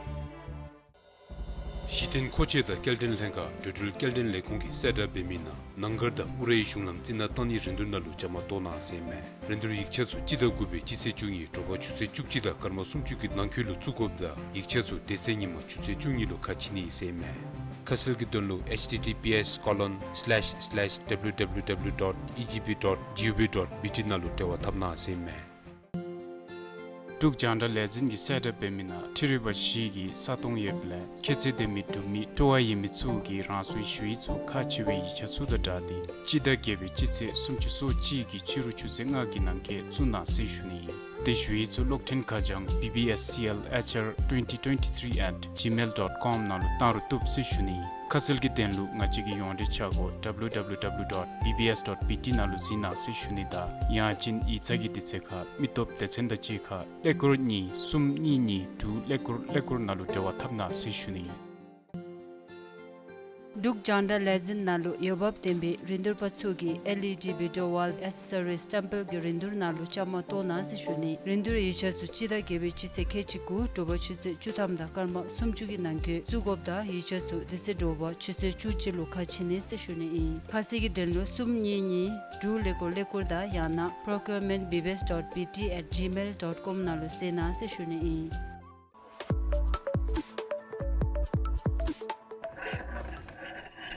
གཞི་རྟེན་མཁོ་ཆས་དང་སྐྱེལ་འདྲེན་ལྷན་ཁག་འགྲོ་འགྲུལ་སྐྱེལ་འདྲེན་ལས་ཁུངས་ཀྱི་གསལ་བསྒྲགས་འབད་མི་ནང་ནང་སྒར་དང་ཨུ་རའི་གཞུང་ལམ་རྩི་ནག་བཏང་ནིའི་རིན་བསྡུར་ནང་ལུ་བཅའ་མར་གཏོགས་གནང་ཟེར་ཨིན་མས། རིན་བསྡུར་ཡིག་ཆ་ཚུ་སྤྱི་ཟླ་དགུ་པའི་སྤྱི་ཚེས་བཅུ་གཉིས་དྲོ་པ་ཆུ་ཚོད་བཅུ་གཅིག་དང་སྐར་མ་སུམ་ཅུ་གི་ནང་འཁོད་ལུ་བཙུགས་དགོཔ་དང་ཡིག་ཆ་ཚུ་དེ་ཚེ་ཉིན་མ་ཆུ་ཚོད་བཅུ་གཉིས་ལུ་ཁ་ཕྱེ་ནི་ཟེར་ཨིན་མས། ཁ་གསལ་གྱི་དོན་ལུ་H T T P S colon slash slash W W W dot E G P dot G O V dot B T ནང་ལུ་འབྲེལ་བ་འཐབ་གནང་ཟེར་ཨིན་མས། འབྲུག་རྒྱང་བསྒྲགས་ལས་འཛིན་གྱི་གསལ་བསྒྲགས་འབད་མི་ནང་འཕྲུལ་རིག་པ་བཞི་གི་ས་སྟོང་ཡོདཔ་ལས་ཁྱད་ཚད་ལྡན་མི་འབྲུག་མི་སྤྲོ་བ་ཡོད་མི་ཚུ་གིས་རང་སོའི་ཞུ་ཡིག་ཚུ་ཁག་ཆེ་བའི་ཡིག་ཆ་ཚུ་དང་སྦྲགས་ཏེ་སྤྱི་ཟླ་བརྒྱད་པའི་སྤྱི་ཚེས་སུམ་ཅུ་སོ་གཅིག་གི་ཕྱི་རུ་ཆུ་ཚོད་ལྔ་གི་ནང་འཁོད་བཙུགས་གནང་ཟེར་ཞུ་ནི་ཨིན། དེ་ཞུ་ཡིག་ཚུ་གློག་འཕྲིན་ཁ་བྱང་B B S C L H R twenty twenty-three at gmail dot com ནང་ལུ་བཏང་རུང་བཏུབ་ཟེར་ཞུ་ནི་ཨིན། ཁ་གསལ་གྱི་དོན་ལུ་ང་བཅས་ཀྱི་ཡོངས་འབྲེལ་འཆར་སྒོ་W W W dot B B S dot B T ནང་ལུ་གཟིགས་གནང་ཟེར་ཞུ་ནི་དང་ཡང་ཅིན་ཡིག་ཚང་གི་དུས་ཚོད་ཁར་མི་སྟོབས་སྡེ་ཚན་དང་གཅིག་ཁར་ཀླད་ཀོར་གཉིས་གསུམ་གཉིས་གཉིས་དྲུག་ཀླད་ཀོར་ཀླད་ཀོར་ནང་ལུ་འབྲེལ་བ་འཐབ་གནང་ཟེར་ཞུ་ནི་ཨིན། འབྲུག་རྒྱང་བསྒྲགས་ལས་འཛིན་ནང་ལུ་འོས་འབབ་ལྡན་པའི་རིན་བསྡུར་པ་ཚུ་གིས་ཨེལ་ཨི་ཌི་བི་ཌི་ཨོ་ཝཱལ་ཨེག་སེ་སོ་རིསི་ཊེམ་པཱལ་གྱི་རིན་བསྡུར་ནང་ལུ་བཅའ་མར་གཏོགས་གནང་ཟེར་ཞུ་ནི། རིན་བསྡུར་ཡིག་ཆ་ཚུ་སྤྱི་ཟླ་བརྒྱད་པའི་སྤྱི་ཚེས་ཁལ་གཅིག་དགུ་དྲོ་པ་ཆུ་ཚོད་བཅུ་ཐམ་དང་སྐར་མ་སུམ་ཅུ་གི་ནང་འཁོད་བཙུགས་དགོཔ་དང་ཡིག་ཆ་ཚུ་དེ་ཚེ་དྲོ་པ་ཆུ་ཚོད་བཅུ་གཅིག་ལུ་ཁ་ཕྱེ་ནི་ཟེར་ཞུ་ནི་ཨིན། ཁ་གསལ་གྱི་དོན་ལུ་གསུམ་གཉིས་གཉིས་དྲུག་ཀླད་ཀོར་ཀླད་ཀོར་དང་ཡང་ན་procurement B B S dot B T at gmail dot com ནང་ལུ་གསལ་གནང་ཟེར་ཞུ་ནི་ཨིན།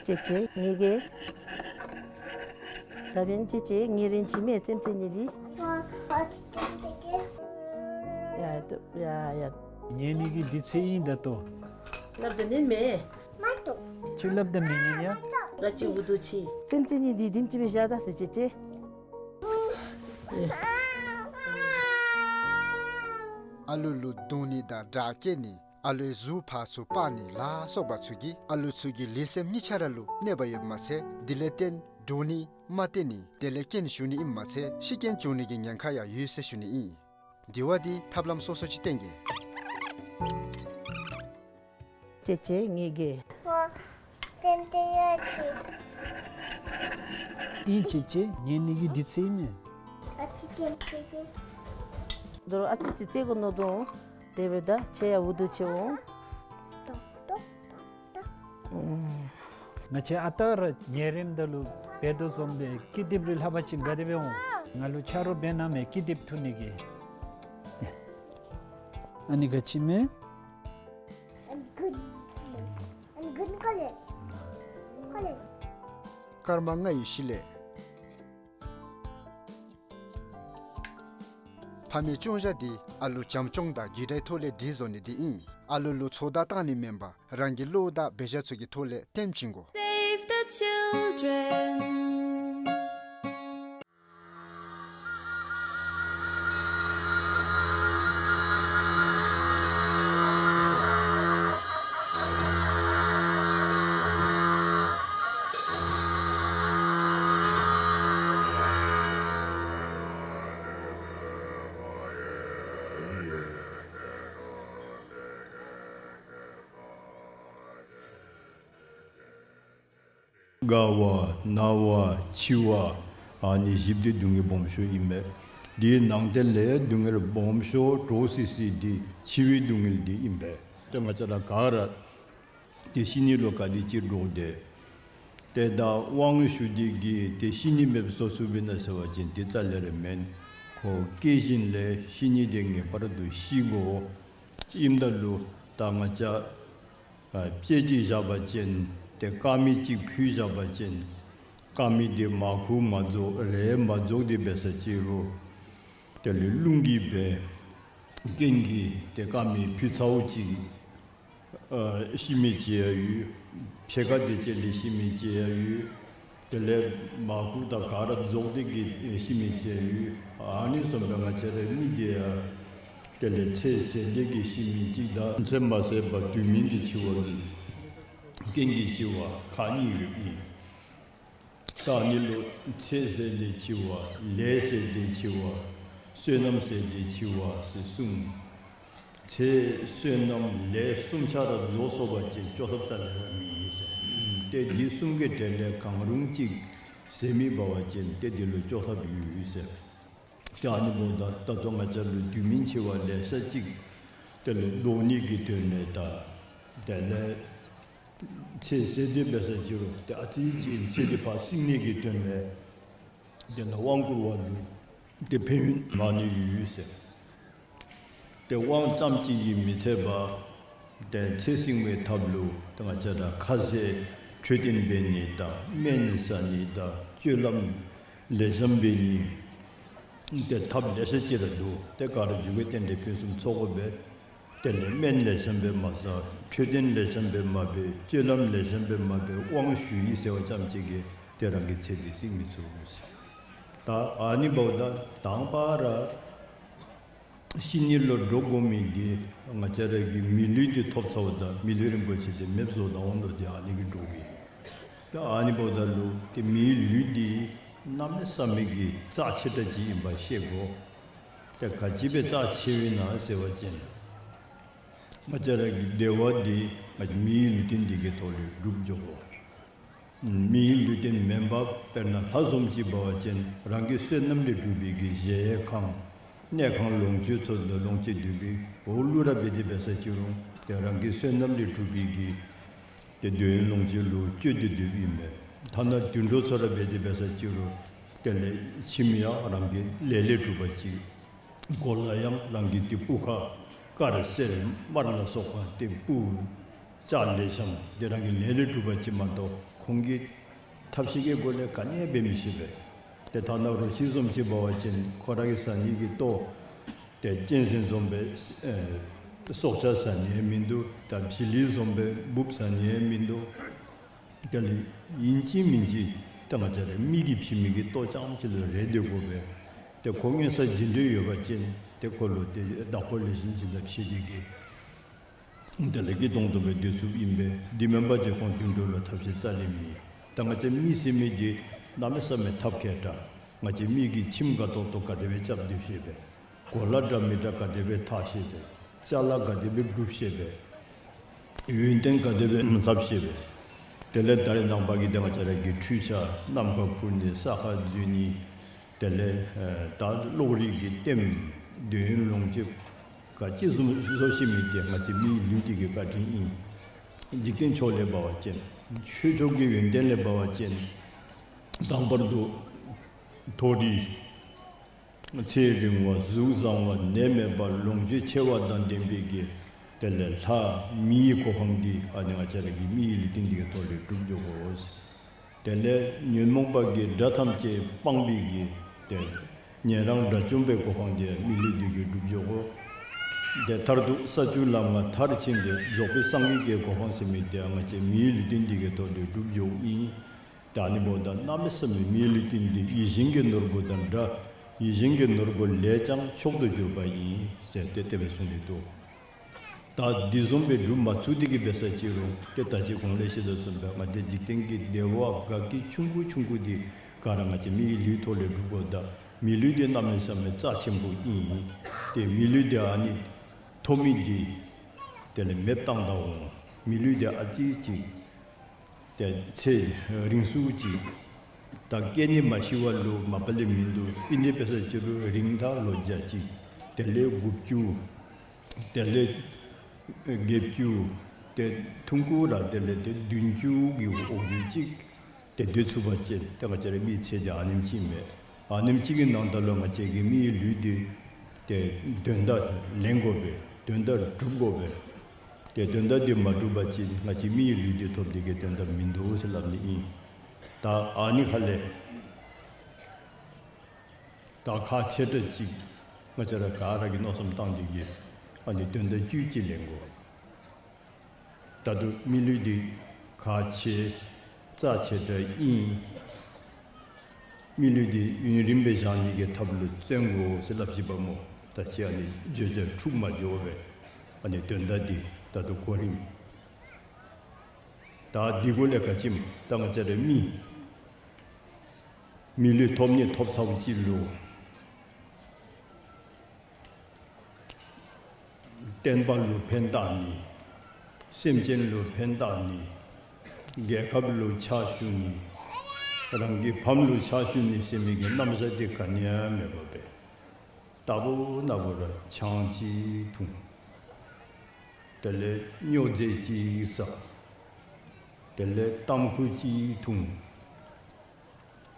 ཅེ་ཅེ་ངེ་གི་ད་བན་ཅེ་ཅེ་ངེ་རིན་ཅི་མེ་ཙེམ་ཙེ་ནི་དི། ཡ་ཡ་ཡ་ཡ། ངེ་ནི་གི་དི་ཚེ་ཨིན་ད་ཏོ། སླབ་ད་ནི་མེ། ཅི་སླབ་ད་མེ་ནི་ཡ། ང་ཅི་འུ་དུ་ཆི། ཙེམ་ཙེ་ནི་དི་དིམ་ཅི་མེ་ཤ་ད་སི་ཅེ་ཅེ། ཨ་ལུ་ལུ་རྡུང་ནི་དང་དྲག་སྐྱེད་ནི་ཨ་ལུའི་གཟུགས་ཕར་ཚུར་སྤར་ནི་ལ་སོགས་པ་ཚུ་གིས་ཨ་ལུ་ཚུ་གི་ལུས་སེམས་གཉིས་ཆ་ར་ལུ་གནོད་པ་ཡོདཔ་མ་ཚད་དེ་ལས་བརྟེན་འདྲོག་ནི་མ་བརྟན་ནི་དེ་ལས་རྐྱེན་ཞུགས་ནི་ཨིནམ་མ་ཚད་ཤི་རྐྱེན་བྱུང་ནི་གི་ཉེན་ཁ་ཡང་ཡོད་ཟེར་ཞུ་ནི་ཨིན། དེ་བ་དེ་ཐབས་ལམ་སོ་སོ་ཅིག་བསྟེན་གེ། ཅེ་ཅེ་ངེ་གི། ཏན་ཏན་ཡ་ཅི། ཨིན་ཅེ་ཅེ་ངེ་ནི་གི་དི་ཚེ་ཨིན་མེ། ཨ་ཙི་ཏན་ཏན་ཅེ། དོ་རུང་ཨ་ཙི་ཙི་ཙེ་གོ་ནོ་དོ། དེ་སྦེ་ད་ཆེ་ཡ་འུ་དུ་ཆེ་འོང་། ཏོག་ཏོག་ཏོག་ཏོག། ང་བཅས་ཨ་རྟག་ར་ཉལ་རནམ་ད་ལུ་འབད་དོ་བཟུམ་སྦེ་ཀི་དེབ་རེ་ལྷག་པ་ཅིན་དགའ་བདེ་སྦེ་འོང་། ང་ལུ་ཆ་རོགས་འབད་གནང་མས་ཀི་དེབ་འཐུ་ནི་གི། ཨ་ནི་ག་ཅི་མེ། I'm good. I'm good color. Color. སྐར་མ་ལྔའི་གཞི་ལས། ཕ་མའི་སྐྱོང་བྱ་འདི་ཨ་ལུ་བྱམས་སྐྱོང་དང་རྒྱུད་དགྲའི་ཐོག་ལས་སྒྲིག་བཟོ་ནི་འདི་ཨིན། ཨ་ལུ་ལུ་ཚོད་ལྟ་བཏང་ནི་མེན་པར་རང་གི་བློ་དང་འབད་བཞག་ཚུ་གི་ཐོག་ལས་ལྟདམོ་བྱིན་དགོ། Save the children. རྒ་བ་ན་བ་འཆི་བ་ཨ་ནི་བཞི་འདི་སྡུག་བསྔལ་སྦོམ་ཤོས་ཨིན་མས། དེའི་ནང་དེ་ལས་སྡུག་བསྔལ་སྦོམ་ཤོས་འདྲོག་སི་སི་འདི་འཆི་བའི་སྡུག་བསྔལ་འདི་ཨིན་པས། ཏེ་ང་བཅས་ར་ག་ར་ཏེ་ཤི་ནི་ལུ་ག་དེ་ཅིག་འདྲོག་དེས། ཏེ་ད་དབང་ཞུ་སྟེ་གིས་ཏེ་ཤི་ནི་མེདཔ་བཟོ་ཚུགས་པས་ན་ཟེར་བ་ཅིན་ཏེ་རྩ་ལས་ར་མེན། ཁོ་སྐྱེ་བཞིན་ལས་ཤི་ནི་དེ་ངེས་པར་དུ་ཤི་དགོ། ཨིནམ་ད་ལུ་ད་ང་བཅས་ཨ་དཔེ་ཅིག་བཞག་པ་ཅིན་ཏེ་དཀར་མེ་ཅིག་ཕུལ་བཞག་པ་ཅིན་དཀར་མེ་དེ་མར་ཁུ་མ་རྫོགས་རས་མ་རྫོགས་དེ་འབད་ས་ཅིག་རུང་དེ་ལས་རླུང་གིས་འབད་རྐྱེན་གྱིས་ཏེ་དཀར་མེ་ཕུལ་ཚརཝ་ཅིག་ཨ་ཤི་མི་ཅིག་ཡང་ཡོད། ཕྱེད་ཀ་དེ་ཅིག་ལས་ཤི་མི་ཅིག་ཡང་ཡོད། དེ་ལས་མར་ཁུ་དང་ག་ར་རྫོགས་ཏེ་གིས་ཤི་མི་ཅིག་ཡང་ཡོད། ཨ་ནི་བཟུམ་སྦེ་ང་བཅས་རའི་མི་དེ་ཡང་དེ་ལས་ཚེ་ཟད་དེ་གིས་ཤི་མི་ཅིག་དང་ཚེ་མ་ཟད་པར་དུས་མིན་གྱི་འཆི་བ་གི་རྐྱེན་གྱིས་འཆི་བ་ཁག་གཉིས་ཡོདཔ་ཨིན། ད་ཨ་ནི་ལུ་ཚེ་ཟད་དེ་འཆི་བ་ལས་ཟད་དེ་འཆི་བ་བསོད་ནམས་ཟད་དེ་འཆི་བ་ཟེར་གསུངས། ཚེ་བསོད་ནམས་ལས་གསུམ་ཆ་ར་རྫོགས་སོང་པ་ཅིན་སྐྱོབ་ཐབས་རྩ་ལས་ར་མེད་ཟེར། ཏེ་འདི་གསུམ་གྱི་གྲས་ལས་གང་རུང་ཅིག་ཟད་མི་འབད་བ་ཅིན་ཏེ་འདི་ལུ་སྐྱོབ་ཐབས་ཡོད་ཟེར། ཏེ་ཨ་ནི་འབདཝ་ད་ད་ལྟོ་ང་བཅས་ལུ་དུས་མིན་འཆི་བ་ལེ་ཤ་ཅིག་དེ་ལས་བཟློག་ནི་གི་དོན་ལས་དང་དེ་ལས་ཚེ་ཟད་དེ་འབད་ས་ཅིག་རུང་ཏེ་ཨ་ཙི་ཅིག་ཚེ་འདི་ཕར་བསྲིང་ནི་གི་དོན་ལས་དེ་ལས་དབང་བསྐུར་བ་ལུ་ཏེ་ཕན་ཡོན་མང་ནི་ཡོད་ཟེར། ཏེ་དབང་ཙམ་ཅིག་གིས་མི་ཚད་པར་ཏེ་ཚེ་བསྲིང་བའི་ཐབས་ལུ་ཏེ་ང་བཅས་ར་ཁ་ཟས་འཕྲོད་བསྟེན་འབད་ནི་དང་སྨན་ཟ་ནི་དང་སྤྱོད་ལམ་ལེགས་ཤོམ་འབད་ནི་ཏེ་ཐབས་ལེ་ཤ་ཅིག་ར་འདུག། ཏེ་ག་ར་མཇུག་གི་རྟེན་འབྲེལ་ཕུན་སུམ་ཚོགས་དགོ་པས། དེ་ལས་སྨན་ལེགས་ཤོམ་སྦེ་མ་ཟ། འཕྲོད་བསྟེན་ལེགས་ཤོམ་སྦེ་མ་འབད། སྤྱོད་ལམ་ལེགས་ཤོམ་སྦེ་མ་འབད། དབང་ཞུ་ཡི་ཟེར་བ་ཙམ་ཅིག་གིས་ཏེ་རང་གི་ཚེ་འདི་བསྲིང་མི་ཚུགས་ཟེར། ད་ཨ་ནི་འབདཝ་ད་དང་པ་ར་ཤི་ནི་ལུ་འདྲོག་དགོ་མི་འདི་ང་བཅས་ར་གིས་མི་ལུས་འདི་ཐོབ་ཚརཝ་ད་མི་ལུས་རིན་པོ་ཆེ་འདི་མེདཔ་བཟོ་ད་འོང་དོ། ཏེ་ཨ་ནི་གིས་འདྲོག་གི། ད་ཨ་ནི་འབདཝ་ད་ལུ་ཏེ་མིའི་ལུས་འདི་གནམ་མེད་ས་མེད་ཀྱི་རྩ་ཆེ་དྲགས་ཅིག་ཨིནམ་ཤེས་དགོ། ཏེ་ག་ཅི་སྦེ་རྩ་ཆེཝ་ཨིན་ན་ཟེར་བ་ཅིན་ང་བཅས་ར་གི་བདེ་བ་འདི་ང་བཅས་མིའི་ལུས་རྟེན་འདི་གི་ཐོག་ལས་སྒྲུབ་འགྱོ་དགོ། མིའི་ལུས་རྟེན་མེན་པར་དཔེར་ན་ལྷ་བཟུམ་ཅིག་འབད་བ་ཅིན་རང་གི་བསོད་ནམས་ལས་གྲུབ་པའི་གི་གཞལ་ཡས་ཁང་གནས་ཁང་ལོངས་སྤྱོད་ཚུ་ལུ་ལོངས་སྤྱོད་འདོད་པའི་འོག་ལུ་ར་འབད་དེ་འབད་ས་ཅིག་རུང་ཏེ་རང་གི་བསོད་ནམས་ལས་གྲུབ་པའི་གི་ཏེ་འདོད་ཡོན་ལོངས་སྤྱོད་ལུ་སྤྱོད་དེ་སྡོདཔ་ཨིན་པས། ཐ་ན་དུད་འགྲོ་ཚུ་ར་འབད་དེ་འབད་ས་ཅིག་རུང་དེ་ལས་ཁྱིམ་ཡང་རང་གི་ལས་ལས་གྲུབ་པ་ཅིག། གོ་ལ་ཡང་རང་གི་ཏེ་སྤུ་ཁ་དཀར་སེར་དམར་ལ་སོགས་པ་ཏེ་སྤུ་ལྕགས་ལེགས་ཤོམ་དེ་རང་གི་ལས་ལས་གྲུབ་པ་ཅིག་མ་གཏོགས་ཁོང་གིས་ཐབས་ཤེས་ཀྱི་སྒོ་ལས་ག་ནི་ཡང་འབད་མི་ཤེས་པས། ཏེ་ཐ་ན་རོ་ཁྱི་བཟུམ་ཅིག་འབད་བ་ཅིན་ཁོ་ར་གིས་ཟ་ནི་གི་ལྟོ་ཏེ་གཅན་གཟན་བཟུམ་སྦེ་ཨེ་སྲོག་ཆགས་ཟ་ནི་ཡང་མིན་འདུག། ད་བྱི་ལི་བཟུམ་སྦེ་འབུཔ་ཟ་ནི་ཡང་མིན་འདུག། དེ་ལས་ཨིན་ཅི་མིན་ཅི་ད་ང་བཅས་ར་མི་གིས་བྱིན་མི་གི་ལྟོ་རྐྱངམ་ཅིག་ལུ་རེ་སྡོད་དགོ་པས། ཏེ་ཁོ་མངོན་ས་བྱིན་འདོད་ཡོད་པ་ཅིན་ཏེ་ཁོ་ལུ་ཏེ་བདག་པོ་ལེགས་ཤོམ་བྱིན་ཐབས་ཤེས་དེ་གིས་དེ་ལས་སྐྱིད་ཏོང་ཏོ་སྦེ་སྡོད་ཚུགསཔ་ཨིན་པས། དེ་མེན་པ་ཅིན་ཁོང་དུད་འགྲོ་ལུ་ཐབས་ཤེས་རྩ་ལས་མེད། ད་ང་བཅས་མི་ཟེར་མི་འདི་གནམ་མེད་ས་མེད་ཐབས་མཁས་དྲགས། ང་བཅས་མི་གིས་ཁྱིམ་དགའ་ཏོག་ཏོ་ག་དེ་སྦེ་རྐྱབ་སྡོད་ཤེས་པས། གོ་ལ་འདྲ་མི་འདྲ་ག་དེ་སྦེ་འཐག་ཤེས་པས། ཅ་ལ་ག་དེ་སྦེ་སྒྲུབ་ཤེས་པས། ཡོན་ཏན་ག་དེ་སྦེ་ལྷབ་ཤེས་པས། དེ་ལས་ད་རེས་ནངས་པ་གི་ཏེ་ང་བཅས་ར་གི་འཕྲུལ་ཆས་ནམ་མཁའ་འཕུར་ནི་ས་ཁར་འཛུལ་ནི་དེ་ལས་ཨེ་ད་གློག་རིག་གི་ལྟདམོ་འདོད་ཡོན་ལོངས་སྤྱོད་ག་ཅི་བཟུམ་བཟོ་ཤེས་མི་འདི་ང་བཅས་མིའི་ལུས་འདི་གི་བཀའ་དྲིན་ཨིན། འཇིག་རྟེན་ཕྱོགས་ལས་འབད་བ་ཅིན་ཆོས་ཕྱོགས་ཀྱི་ཡོན་ཏན་ལས་འབད་བ་ཅིན་དང་པར་དུ་མཐོ་རིས་ཚེ་རིང་བ་གཟུགས་བཟང་བ་ནད་མེད་པ་ལོངས་སྤྱོད་ཆེ་བ་དང་ལྡན་པའི་གི་དེ་ལས་ལྷ་མིའི་གོ་འཕང་འདི་ཨ་ནི་ང་བཅས་ར་གི་མིའི་ལུས་རྟེན་འདི་གི་ཐོག་ལས་སྒྲུབ་འགྱོ་དགོ། དེ་ལས་ཉོན་མོངས་པ་གི་དགྲ་ཐམས་ཅད་སྤངས་པའི་གི་ཏེ་ཉན་རང་དགྲ་བཅོམ་པའི་གོ་འཕང་འདི་མི་ལུས་འདི་གིས་སྒྲུབ་འགྱོ་དགོ། ཏེ་མཐར་ཐུག་ས་བཅུ་ལམ་ལྔ་མཐར་ཕྱིན་ཏེ་རྫོགས་པའི་སངས་རྒྱས་ཀྱི་གོ་འཕང་ཟེར་མི་འདི་ང་བཅས་མིའི་ལུས་རྟེན་འདི་གི་ཐོག་ལས་སྒྲུབ་འགྱོཝ་ཨིན། ད་ཨ་ནི་འབདཝ་ད་གནམ་མེད་ས་མེད་མིའི་ལུས་རྟེན་འདི་ཡིད་བཞིན་གྱི་ནོར་བུ་དང་འདྲ། ཡིད་བཞིན་གྱི་ནོར་བུ་ལས་ཀྱང་མཆོག་ཏུ་གྱུར་པ་ཡིན་ཟེར་ཏེ་དེ་སྦེ་གསུངས་ཏེ་འདུག། ད་འདི་བཟུམ་སྦེ་སྒྲུབ་མ་ཚུགས་ཏེ་གི་འབད་ས་ཅིག་རུང་ཏེ་ད་ཅི་གོང་ལས་བཤད་དོ་བཟུམ་སྦེ་ང་བཅས་འཇིག་རྟེན་གྱི་བདེ་བ་དགའ་སྐྱིད་ཆུང་ཀུ་ཆུང་ཀུ་འདི་ག་ར་ང་བཅས་མིའི་ལུས་ཐོག་ལས་སྒྲུབ་དགོ། ད་མི་ལུས་འདི་གནམ་མེད་ས་མེད་རྩ་ཆེན་པོ་ཨིན། ཏེ་མི་ལུས་འདི་ཨ་ནི་ཐོབ་མི་འདི་དེ་ལས་མེདཔ་བཏང་ད་འོང་། མི་ལུས་འདི་ཨ་ཙི་ཅིག་ཏེ་ཚེ་རིང་སུ་ཅིག་ད་སྐྱེ་ནི་མ་ཤི་བ་ལུ་མ་པ་ལས་མིན་འདུག། ཨིན་ཏེ་འབད་ས་ཅིག་རུང་རིང་ད་ལོ་བརྒྱ་ཅིག་དེ་ལས་དགུ་བཅུ་དེ་ལས་བརྒྱད་ཅུ་ཏེ་ཐུང་ཀུ་ར་དེ་ལས་ཏེ་བདུན་ཅུ་གི་འོག་ལུ་ཅིག་ཏེ་སྡོད་ཚུགས་པ་ཅིན་ཏེ་ང་བཅས་ར་མིའི་ཚེ་འདི་ཨ་ནེམ་ཅིག་མས། ཨ་ནེམ་ཅིག་གི་ནང་ད་ལུ་ང་བཅས་ཀྱིས་མིའི་ལུས་འདི་ཏེ་དོན་དག་ལེན་དགོ་པས། དོན་དག་སྒྲུབ་དགོ་པས། ཏེ་དོན་དག་འདི་མ་སྒྲུབ་པ་ཅིན་ང་བཅས་མིའི་ལུས་འདི་ཐོབ་སྟེ་གི་དོན་དག་མིན་འདུག་ཟེར་སླབ་ནི་ཨིན། ད་ཨ་ནི་ཁ་ལས་ད་ཁག་ཆེ་དྲགས་ཅིག་ང་བཅས་ར་ག་ར་གིས་མནོ་བསམ་བཏང་སྟེ་གི་ཨ་ནི་དོན་དག་བཅུད་ཅིག་ལེན་དགོ། ད་ལྟོ་མི་ལུས་འདི་ཁག་ཆེ་རྩ་ཆེ་དྲགས་ཨིན། མི་ལུས་འདི་ཡུན་རིངམོ་སྦེ་བཞག་ནི་གི་ཐབས་ལུ་བརྩོན་དགོ་ཟེར་སླབ་ཅི་པ་སྨོ། ད་ཅི་ཨ་ནི་བརྗོད་བྱ་འཁྲུགས་མ་འགྱོ་བས། ཨ་ནི་དོན་དག་འདི་ད་ལྟོ་གོ་རིམ་ད་འདི་གུ་ལས་ག་ཅི་སྨོ། ད་ང་བཅས་ར་མི་མི་ལུས་ཐོབ་ནི་ཐོབ་ཚརཝ་ཅིག་ལུ་བསྟན་པ་ལུ་ཕན་བཏགས་ནི། སེམས་ཅན་ལུ་ཕན་བཏགས་ནི། རྒྱལ་ཁབ་ལུ་ཕྱག་ཞུ་ནི། རང་གི་ཕམ་ལུ་ཕྱག་ཞུ་ནི་ཟེར་མི་གི་རྣམ་གཞག་འདི་ག་ནི་ཡང་མེད་པར་སྦེ་རྟག་བུ་ན་བུ་ར་ཆང་ཅིག་འཐུང་། དེ་ལས་སྨྱོ་རྫས་ཅིག་ཟ། དེ་ལས་ཏམ་ཁུ་ཅིག་འཐུང་།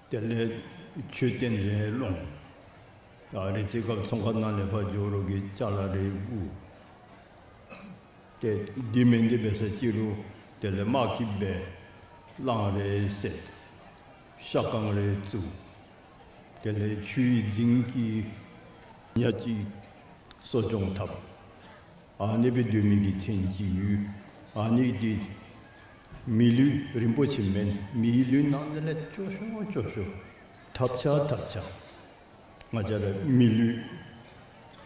དེ་ལས་མཆོད་རྟེན་རེ་སློང་། ཨ་རེ་ཅིག་སྐབས་ཚོང་ཁང་ནང་ལས་ཕར་འགྱོ་རོགས་ཀྱི་ཅ་ལ་རེ་བརྐུ། ཏེ་འདི་མེན་ཏེ་འབད་ས་ཅིག་རུང་དེ་ལས་དམག་གི་སྦེ་གླང་རེ་བསད། ཤ་རྐང་རེ་བཙུགས། དེ་ལས་ཆུའི་རྫིང་གི་ཉ་ཅིག་གསོ་སྐྱོང་འཐབ། ཨ་ནི་སྦེ་སྡོད་མི་གི་ཚེ་གཅིག་ཡོད། ཨ་ནི་འདི་མི་ལུས་རིན་པོ་ཆེ་མེན། མིའི་ལུས་ནང་འདི་ལས་སྐྱོ་ཤོས་སྐྱོ་ཤོས་ཐབས་ཆག་ཐབས་ཆག། ང་བཅས་ར་མི་ལུས་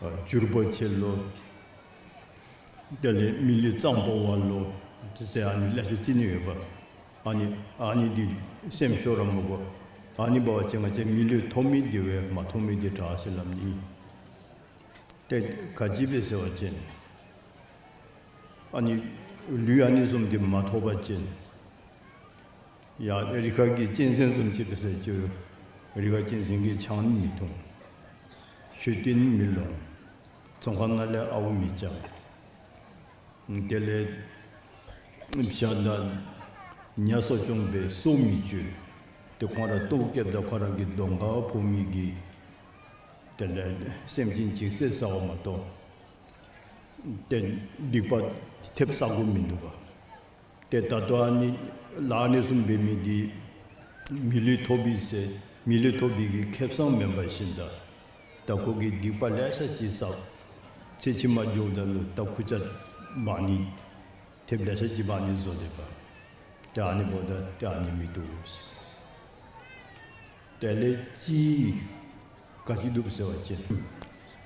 ཨ་འགྱུར་བ་ཆེ་ལོ། དེ་ལས་མི་ལུས་གཙང་པོ་བ་ལོ། དེ་ཟེར་ཨ་ནི་ལེ་ཤ་ཅིག་ནི་ཡོདཔ། ཨ་ནི་ཨ་ནི་འདི་སེམས་ཤོར་ར་མི་དགོ། ཨ་ནི་འབད་བ་ཅིན་ང་བཅས་མི་ལུས་ཐོབ་མི་འདི་བས་མ་ཐོབ་མི་འདི་དྲག་ཟེར་སླབ་ནི་ཨིན། ཏེ་ག་ཅི་སྦེ་ཟེར་བ་ཅིན་ཨ་ནི་ལུས་ཨ་ནི་བཟུམ་འདི་མ་ཐོབ་པ་ཅིན་ ཡ་རི་ཁ་གི་གཅན་གཟན་བཟུམ་ཅིག་འབད་ཟེར་ཅི་རུང་རི་ཁ་གཅན་གཟན་གྱིས་ཆང་མི་འཐུང་། མཆོད་རྟེན་མི་སློང་། ཚོང་ཁང་ནང་ལས་ཨརཝ་མི་རྐྱབ། དེ་ལས་བྱ་དང་ཉ་གསོ་སྐྱོང་འབད་སྲོག་མི་གཅོད། ཏེ་ཁོང་ར་ལྟོཝ་བཀྱེསཔ་ད་ཁོ་ར་གི་གདོང་ཁར་ཕོག་མི་གི་དེ་ལས་སེམས་ཅན་ཅིག་བསད་ཟ་བ་མ་གཏོགས་ཏེ་སྡིག་པ་ཐེབས་ཟ་དགོཔ་མིན་འདུག་ག། ཏེ་ད་ལྟོ་ཨ་ནི་ལཱ་ཨ་ནི་བཟུམ་འབད་མི་འདི་མི་ལུས་ཐོབ་པའི་ཟེར་མི་ལུས་ཐོབ་པའི་གི་ཁེ་བཟང་མེན་པ་བཞིན་དུ་ད་ཁོ་གིས་སྡིག་པ་ལེ་ཤ་ཅིག་བསགས། ཚེ་ཕྱི་མ་འགྱོཝ་ད་ལུ་ད་ཁུར་ཆ་འབག་ནི་ཐེབས་ལེ་ཤ་ཅིག་འབག་ནི་བཟོ་སྡོདཔ། ཏེ་ཨ་ནི་འབདཝ་ད་ཏེ་ཨ་ནི་མི་བཏུབ་ཟེར། དེ་ལས་ཅིག་ག་ཅི་འདུག་ཟེར་བ་ཅིན་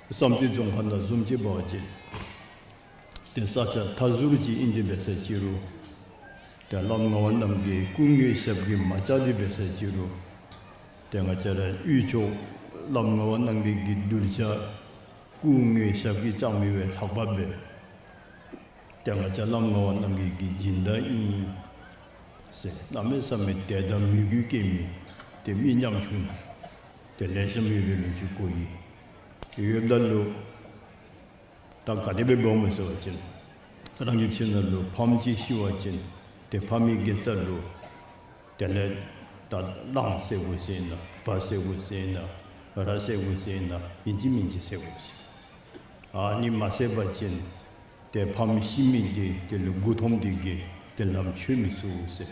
བསམ་རྩེ་རྫོང་ཁག་ནང་བཟུམ་ཅིག་འབད་བ་ཅིན་ཏེ་ས་ཆ་མཐའ་ཟུར་ཅིག་ཨིན་ཏེ་འབད་ཟེར་ཅི་རུང་ཏེ་བླམ་ངག་དབང་རྣམ་རྒྱལ་སྐུ་དངོས་ཞབས་ཀྱིས་མ་བཅགས་ཏེ་འབད་ཟེར་ཅི་རུང་ཏེ་ང་བཅས་ར་དབུས་ཕྱོགས་བླམ་ངག་དབང་རྣམ་རྒྱལ་གྱི་གདུལ་བྱ་སྐུ་དངོས་ཞབས་ཀྱིས་བཅགས་མི་བས་ལྷག་པ་འབད། ཏེ་ང་བཅས་བླམ་ངག་དབང་རྣམ་རྒྱལ་གྱི་སྦྱིན་བདག་ཨིན་ཟེར་གནམ་མེད་ས་མེད་དད་དང་མོས་གུས་བསྐྱེད་མི་ཏེ་མི་ཉམ་ཆུང་ཏེ་ལེགས་ཤོམ་ཡོད་པའི་ལོ་རྒྱུས་གོ་ཡི། ཡོདཔ་ད་ལུ་ད་ག་དེ་སྦེ་འབདཝ་སྨོ་ཟེར་བ་ཅིན་རང་གི་ཁྱིམ་ནང་ལུ་ཕམ་ཅིག་ཤི་བ་ཅིན་ཏེ་ཕ་མའི་དགེ་རྩ་ལུ་དེ་ལས་ད་གླང་བསད་དགོ་ཟེར་ན་བ་བསད་དགོ་ཟེར་ན་ར་བསད་དགོ་ཟེར་ན་ཨིན་ཅི་མིན་ཅི་བསད་དགོ་ཟེར། ཨ་ནི་མ་བསད་པ་ཅིན་ཏེ་ཕམ་ཤི་མི་འདི་དེ་ལུ་མགུ་འཐོམས་ཏེ་གིས་ཏེ་ལམ་ཆོད་མི་ཚུགས་ཟེར།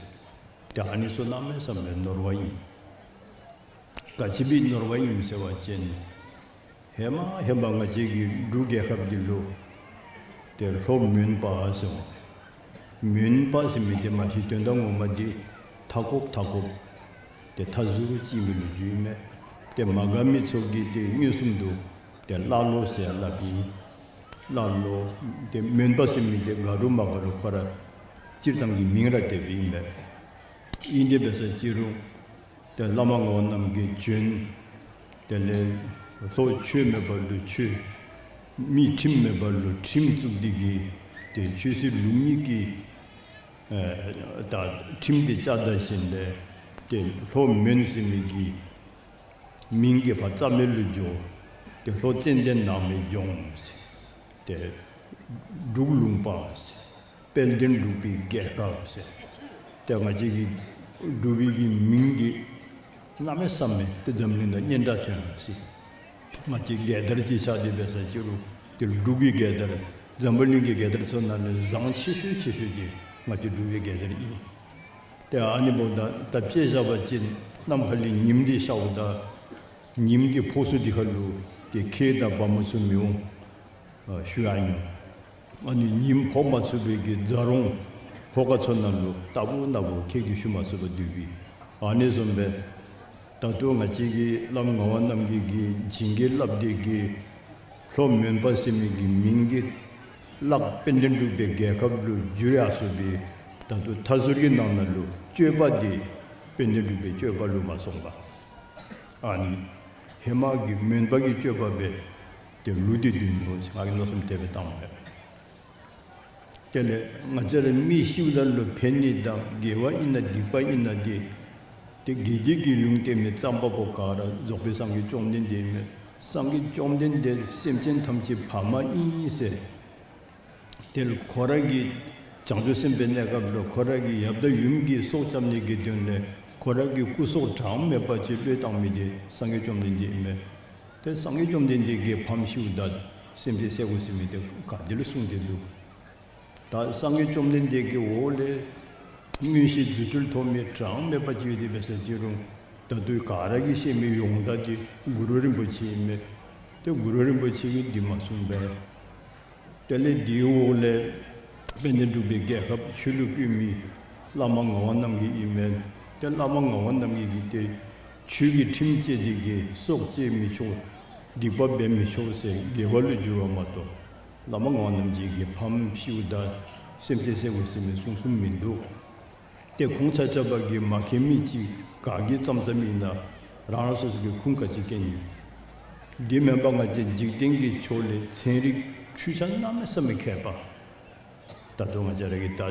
ཏེ་ཨ་ནི་ཚུ་གནམ་མེད་ས་མེད་ནོར་བ་ཨིན། ག་ཅི་སྦེ་ནོར་བ་ཨིན་ཟེར་བ་ཅིན་ཧེ་མ་ཧེ་མ་ང་བཅས་ཀྱི་འབྲུག་རྒྱལ་ཁབ་འདི་ལུ་ཏེ་ལྷོ་མོན་པ་ཟེར་བ། མོན་པ་ཟེར་མི་འདི་མ་གཞི་དོན་དག་ངོ་མ་འདི་མཐའ་འཁོབ་མཐའ་འཁོབ་ཏེ་མཐའ་ཟུར་ཅིག་ཨིན་པའི་ལོ་རྒྱུས་ཨིན་མས། ཏེ་མ་དགའ་མི་ཚུ་གིས་ཏེ་མངོན་སུམ་དུ་ཏེ་ཀླ་ཀློ་ཟེར་སླབ་ཨིན། ཀླ་ཀློ་ཏེ་མོན་པ་ཟེར་མི་འདི་དགའ་རུང་མ་དགའ་རུང་ཁོ་ར་སྤྱིར་བཏང་གི་མིང་ར་དེ་སྦེ་ཨིན་མས། ཨིན་ཏེ་འབད་ཟེར་ཅི་རུང་ཏེ་བླ་མ་ངག་དབང་རྣམ་རྒྱལ་བྱོན། དེ་ལས་ལྷོ་ཆོས་མེད་པ་ལུ་ཆོས། མི་ཁྲིམས་མེད་པ་ལུ་ཁྲིམས་བཙུགས་ཏེ་གིས་ཏེ་ཆོས་སྲིད་ལུགས་གཉིས་ཀྱི་ཨེ་ད་ཁྲིམས་དེ་བཅའ་ད་ཞིནམ་ལས་ཏེ་ལྷོ་མོན་ཟེར་མི་གི་མིང་གི་ཕར་རྩ་མེད་ལུ་འགྱོ། ཏེ་ལྷོ་ཙན་དན་ནགས་མོའི་ལྗོངས་ཟེར། ཏེ་འབྲུག་ལུང་པ་ཟེར། དཔལ་ལྡན་འབྲུག་པའི་རྒྱལ་ཁབ་ཟེར། ཏེ་ང་བཅས་ཀྱི་འབྲུག་པའི་གི་མིང་འདི་གནམ་མེད་ས་མེད་ཏེ་འཛམ་གླིང་ནང་སྙན་གྲགས་ཐོན་ཟེར། ང་བཅས་རྒྱལ་དར་ཅིག་ཆགས་ཏེ་འབད་ཟེར་ཅི་རུང་ཏེ་འབྲུག་གི་རྒྱལ་དར་འཛམ་བུ་གླིང་གི་རྒྱལ་དར་ཚུ་ནང་ལས་བཟང་ཆེ་ཤོས་ཆེ་ཤོས་འདི་ང་བཅས་འབྲུག་པའི་རྒྱལ་དར་ཨིན། ཏེ་ཨ་ནི་འབདཝ་ད་ད་དཔེ་བཞག་པ་ཅིན་གནམ་ཁ་ལས་ཉིམ་འདི་ཤརཝ་ད་ཉིམ་གྱི་ཕོ་སུ་འདི་ཁ་ལུ་ཏེ་ཁྱི་དང་བ་མོ་ཚུ་མི་འོང་། ཨ་ཞུ་ཡང་ཉོ། ཨ་ནི་ཉིམ་ཕོག་མ་ཚུགས་པའི་གི་རྫ་རོང་ལྷོ་ཁ་ཚུ་ནང་ལུ་ལྟ་བུ་ན་བུ་ཁྱི་གིས་ཞུ་མ་ཚུགས་པར་སྡོད་པའི། ཨ་ནི་བཟུམ་སྦེ་ད་ལྟོ་ང་བཅས་ཀྱི་བླམ་ངག་དབང་རྣམ་རྒྱལ་གྱིས་བྱིན་གྱིས་བརླབས་ཏེ་གིས་ལྷོ་མོན་པ་ཟེར་མི་གི་མིང་འདི་གླགས་དཔལ་ལྡན་འབྲུག་པའི་རྒྱལ་ཁབ་ལུ་བསྒྱུར་ཡར་སོང་པའི་ད་ལྟོ་མཐའ་ཟུར་གྱི་ནང་ན་ལུ་སྤྱོད་པ་འདི་དཔལ་ལྡན་འབྲུག་པའི་སྤྱོད་པ་ལུ་མ་སོང་པར་ཨ་ནི་ཧེ་མ་གི་མོན་པ་གི་སྤྱོད་པ་སྦེ་ཏེ་ལུས་ཏེ་སྡོད་ནུག་ཟེར་ང་གིས་མནོ་བསམ་དེ་སྦེ་བཏངམ་མས། དེ་ལས་ང་བཅས་ར་མི་ཤིཝ་ད་ལུ་ཕན་ནི་དང་དགེ་བ་ཨིན་ན་སྡིག་པ་ཨིན་ན་འདི་ཏེ་དགེ་སྡིག་གི་ལུང་བསྟན་མི་རྩོམ་པ་པོ་ག་ར་རྫོགས་པའི་སངས་རྒྱས་བཅོམ་ལྡན་འདས་ཨིན་མས། སངས་རྒྱས་བཅོམ་ལྡན་འདས་སེམས་ཅན་ཐམས་ཅད་ཕ་མ་ཨིན་ཟེར། དེ་ལུ་ཁོ་ར་གི་བྱང་ཆུབ་སེམས་དཔའི་གནས་སྐབས་ལུ་ཁོ་ར་གི་ཡབ་དང་ཡུམ་གྱི་སྲོག་སྐྱབ་ནི་གི་དོན་ལས་ཁོ་ར་གི་སྐུ་སྲོག་གྲངས་མེད་པ་ཅིག་བློས་བཏང་མི་དེ་སངས་རྒྱས་བཅོམ་ལྡན་འདས་ཨིན་མས། ཏེ་སངས་རྒྱས་བཅོམ་ལྡན་འདས་ཀྱིས་ཕམ་ཤིཝ་ད་སེམས་ཅན་བསད་དགོ་ཟེར་མི་དེ་ག་དེ་ལུ་གསུངས་ཏེ་འདུག། ད་སངས་རྒྱས་བཅོམ་ལྡན་འདས་ཀྱི་འོག་ལས་མངོན་ཤེས་རྫུ་འཕྲུལ་ཐོབ་མི་གྲངས་མེད་པ་ཅིག་ཡོད་དེ་འབད་ཟེར་ཅི་རུང་ད་ལྟོ་ག་ར་གིས་ཤེས་མི་ཡོངས་གྲགས་དེ་གུ་རུ་རིན་པོ་ཆེ་ཨིན་མས། ཏེ་གུ་རུ་རིན་པོ་ཆེ་གིས་འདི་མ་གསུངས་པས། དེ་ལས་དེའི་འོག་ལས་དཔལ་ལྡན་འབྲུག་པའི་རྒྱལ་ཁབ་ཆོས་ལུ་བཀོད་མི་བླ་མ་ངག་དབང་རྣམ་རྒྱལ་ཨིན་མས། ཏེ་བླ་མ་ངག་དབང་རྣམ་རྒྱལ་གྱིས་ཏེ་ཆོས་ཀྱི་ཁྲིམས་བཅས་ཏེ་གིས་སྲོག་བཅད་མི་ཆོག། སྡིག་པ་འབད་མི་ཆོག་ཟེར་རྒྱལ་བ་ལུ་བསྒྱུར་བ་མ་གཏོགས་བླ་མ་ངག་དབང་རྣམ་རྒྱལ་གྱིས་ཕམ་ཤིཝ་ད་སེམས་ཅན་བསད་དགོ་ཟེར་མི་གསུངས་གསུངསམ་མིན་འདུག། ཏེ་ཁོང་ཆ་ཁྱབ་ཀྱིས་མ་མཁྱེན་མི་ཅིག་ག་གིས་བརྩམས་བརྩམསམ་ཨིན་ན་རང་རང་སོ་སོ་གི་ཁུངས་ག་ཅི་བཀལ་ནི་ཡོད། དེ་མེན་པར་ང་བཅས་འཇིག་རྟེན་གྱི་ཕྱོགས་ལས་ཚན་རིག་འཕྲུལ་ཆས་གནམ་མེད་ས་མེད་མཁས་པ། ད་ལྟོ་ང་བཅས་ར་གིས་ད་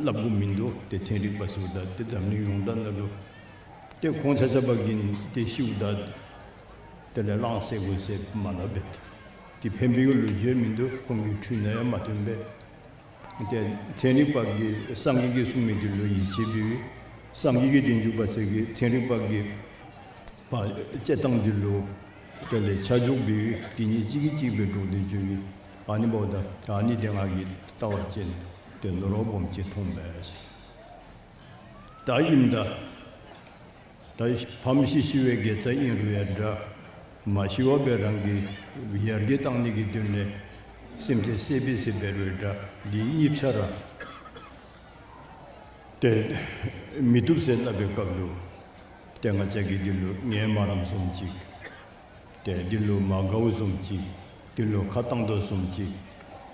སླབ་དགོཔ་མིན་འདུག། ཏེ་ཚན་རིག་པ་ཟེརཝ་ད་ཏེ་འཛམ་གླིང་ཡོངས་གྲགས་ནང་ལུ་ཏེ་ཁོང་ཆ་ཁྱབ་ཀྱིས་ཏེ་ཤིཝ་ད་དེ་ལས་རླངས་ཟད་དགོ་ཟེར་མ་སླབ་པས། ཏེ་ཕན་པའི་གི་ལོ་རྒྱུས་མིན་འདུག། ཁོང་གིས་འཁྲུལ་ན་ཡང་མ་ཐོན་པས། ཏེ་ཚན་རིག་པ་གིས་སངས་རྒྱས་ཀྱིས་གསུངས་མི་དེ་ལུ་ཡིད་ཆེས་འབད་བའི་སངས་རྒྱས་ཀྱི་རྗེས་འཇུག་པ་ཚུ་གིས་ཚན་རིག་པ་གི་བ་དཔྱད་གཏང་དེ་ལུ་དེ་ལས་ཆ་འཇོག་འབད་བའི་དེ་གཉིས་གཅིག་གིས་གཅིག་སྦེ་འགྲོགས་ཏེ་འགྱོ་བའི་ཨ་ནི་འབདཝ་ད་ཨ་ནི་དེ་ང་གིས་བལྟ་བ་ཅིན་ཏེ་ནོར་བ་སྦོམ་ཅིག་མཐོང་པས། ད་ཨིནམ་ད་ད་ཕམ་ཤི་ཤི་བའི་དགེ་རྩ་ཨིན་རུང་ཡང་འདྲ། མ་ཤི་བར་སྦེ་རང་གི་ཡར་རྒྱས་གཏང་ནི་གི་དོན་ལས་སེམས་ཅན་བསད་པས་ཟེར་འབད་རུང་འདྲ། འདི་གཉིས་ཆ་ར་ཏེ་མི་བཏུབ་ཟེར་སླབ་པའི་སྐབས་ལུ་ཏེ་ང་བཅས་ཀྱིས་འདི་ལུ་ངལ་མ་རངསམ་བཟུམ་ཅིག། ཏེ་འདི་ལུ་མ་དགའཝ་བཟུམ་ཅིག། འདི་ལུ་ཁ་བཏང་དོ་བཟུམ་ཅིག།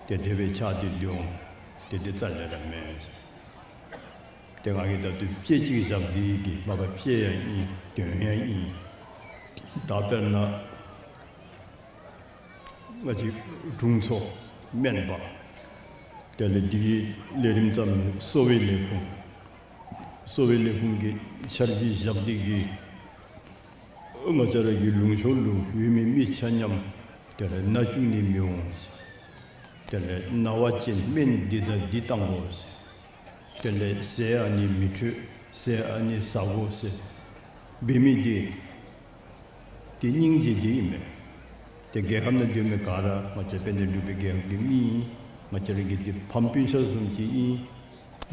ཏེ་དེ་སྦེ་ཆགས་ཏེ་སྡོད་འོང་། ཏེ་འདི་རྩ་ལས་ར་མེན། ཏེ་ང་གིས་ད་ལྟོ་དཔེ་ཅིག་བཞག་སྟེ་གི་མ་པ་དཔེ་ཡང་ཨིན། དོན་ཡང་ཨིན། ད་དཔེར་ན་ང་བཅས་དྲུང་འཚོ་སྨན་པ་དེ་ལས་འདི་གི་ལས་རིམ་བརྩམ་མི་གསོ་བའི་ལས་ཁུངས། གསོ་བའི་ལས་ཁུངས་ཀྱི་འཆར་གཞི་བཞག་སྟེ་གི་ང་བཅས་ར་གི་ལུང་ཕྱོགས་ལུ་ཡོད་མི་མི་ཆ་མཉམ་དེ་ལས་ན་བཅུག་ནི་མི་འོང་། དེ་ལས་ན་བ་ཅིན་སྨན་འདི་དང་འདི་བཏང་དགོ་ཟེར། དེ་ལས་ཟས་ཨ་ནི་མི་འཕྲོད། ཟས་ཨ་ནི་ཟ་དགོ་ཟེར་འབད་མི་འདི་ཏེ་སྙིང་རྗེ་འདི་ཨིན་མས། ཏེ་རྒྱལ་ཁབ་ནང་སྡོད་མི་ག་ར་ང་བཅས་དཔལ་ལྡན་འབྲུག་པའི་རྒྱལ་ཁབ་ཀྱི་མི་ཨིན། ང་བཅས་ར་གི་འདི་ཕམ་སྤུན་ཆ་བཟུམ་ཅིག་ཨིན།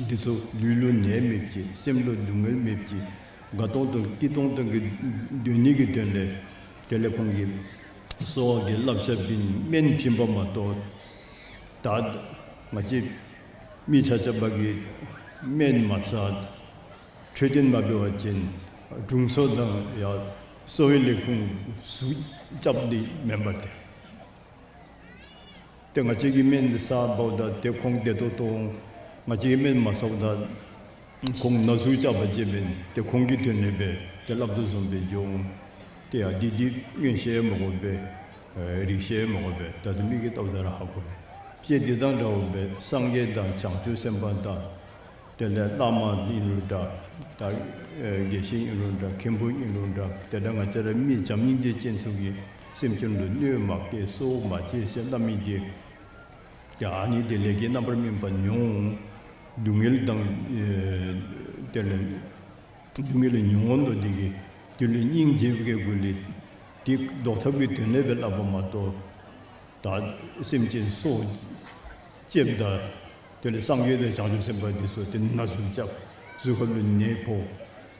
འདི་ཚུ་ལུས་ལུ་ནད་མེདཔ་ཅིག། སེམས་ལུ་སྡུག་བསྔལ་མེདཔ་ཅིག། དགའ་ཏོང་ཏོ་སྐྱིད་ཏོང་ཏོ་གི་སྡོད་ནི་གི་དོན་ལས་དེ་ལས་ཁོང་གིས་གསོ་བ་གི་བསླབ་བྱ་བྱིན་སྨན་བྱིན་པ་མ་གཏོགས་ད་ང་བཅས་མི་ཆ་ཁྱབ་ཀྱིས་སྨན་མ་ཟ་འཕྲོད་བསྟེན་མ་འབད་བ་ཅིན་དྲུང་འཚོ་དང་ཡང་གསོ་བའི་ལས་ཁུངས་ཟུག་རྐྱབ་ནི་མེན་པར་ཏེ། ཏེ་ང་བཅས་ཀྱིས་སྨན་ཟཝ་ད་ཏེ་ཁོང་བདེ་ཏོག་ཏོ་འོང་། ང་བཅས་ཀྱིས་སྨན་མ་ཟཝ་ད་ཁོང་ན་ཟུག་རྐྱབ་པ་ཅིན་ཏེ་ཁོང་གི་དོན་ལས་སྦེ་ཏེ་སླབ་དོ་བཟུམ་སྦེ་འགྱོ་འོང་། ཏེ་ཡང་འདི་འདི་མངོན་ཤེས་མ་དགོ་པས། རིག་ཤེས་མ་དགོ་པས། ད་ལྟོ་མི་གིས་བལྟཝ་ད་ར་ཧ་གོ། དཔེ་འདི་དང་འདྲཝ་སྦེ་སངས་རྒྱས་དང་བྱང་ཆུབ་སེམས་དཔའ་དང་དེ་ལས་བླ་མ་ཨིན་རུང་འདྲ། ད་དགེ་བཤེས་ཨིན་རུང་འདྲ། མཁན་པོ་ཨིན་རུང་འདྲ། དེ་འདྲ་ང་བཅས་ར་མི་བྱམས་སྙིང་རྗེ་ཅན་ཚུ་གིས་སེམས་ཅན་ལུ་གནོད་མ་བསྐྱལ་སྲོག་མ་བཅད་ཟེར་སླབ་མི་འདི་ཡང་ཨ་ནི་འདི་ལས་ཀྱི་རྣམ་པར་སྨིན་པ་མྱོང་། སྡུག་བསྔལ་དང་ཨེ་དེ་ལས་སྡུག་བསྔལ་མྱོང་འོང་ནོ་འདི་གིས་དེ་ལུ་སྙིང་རྗེ་གི་སྒོ་ལས་དེ་བཟློག་ཐབས་ཀྱི་དོན་ལས་སྦེ་སླབ་པ་མ་གཏོགས། ད་སེམས་ཅན་སྲོག་བཅདཔ་ད་དེ་ལས་སངས་རྒྱས་དང་བྱང་ཆུབ་སེམས་དཔའ་འདི་ཚུ་ཏེ་ན་ཟུག་རྐྱབ། གཟུགས་ཁ་ལུ་ནད་ཕོག།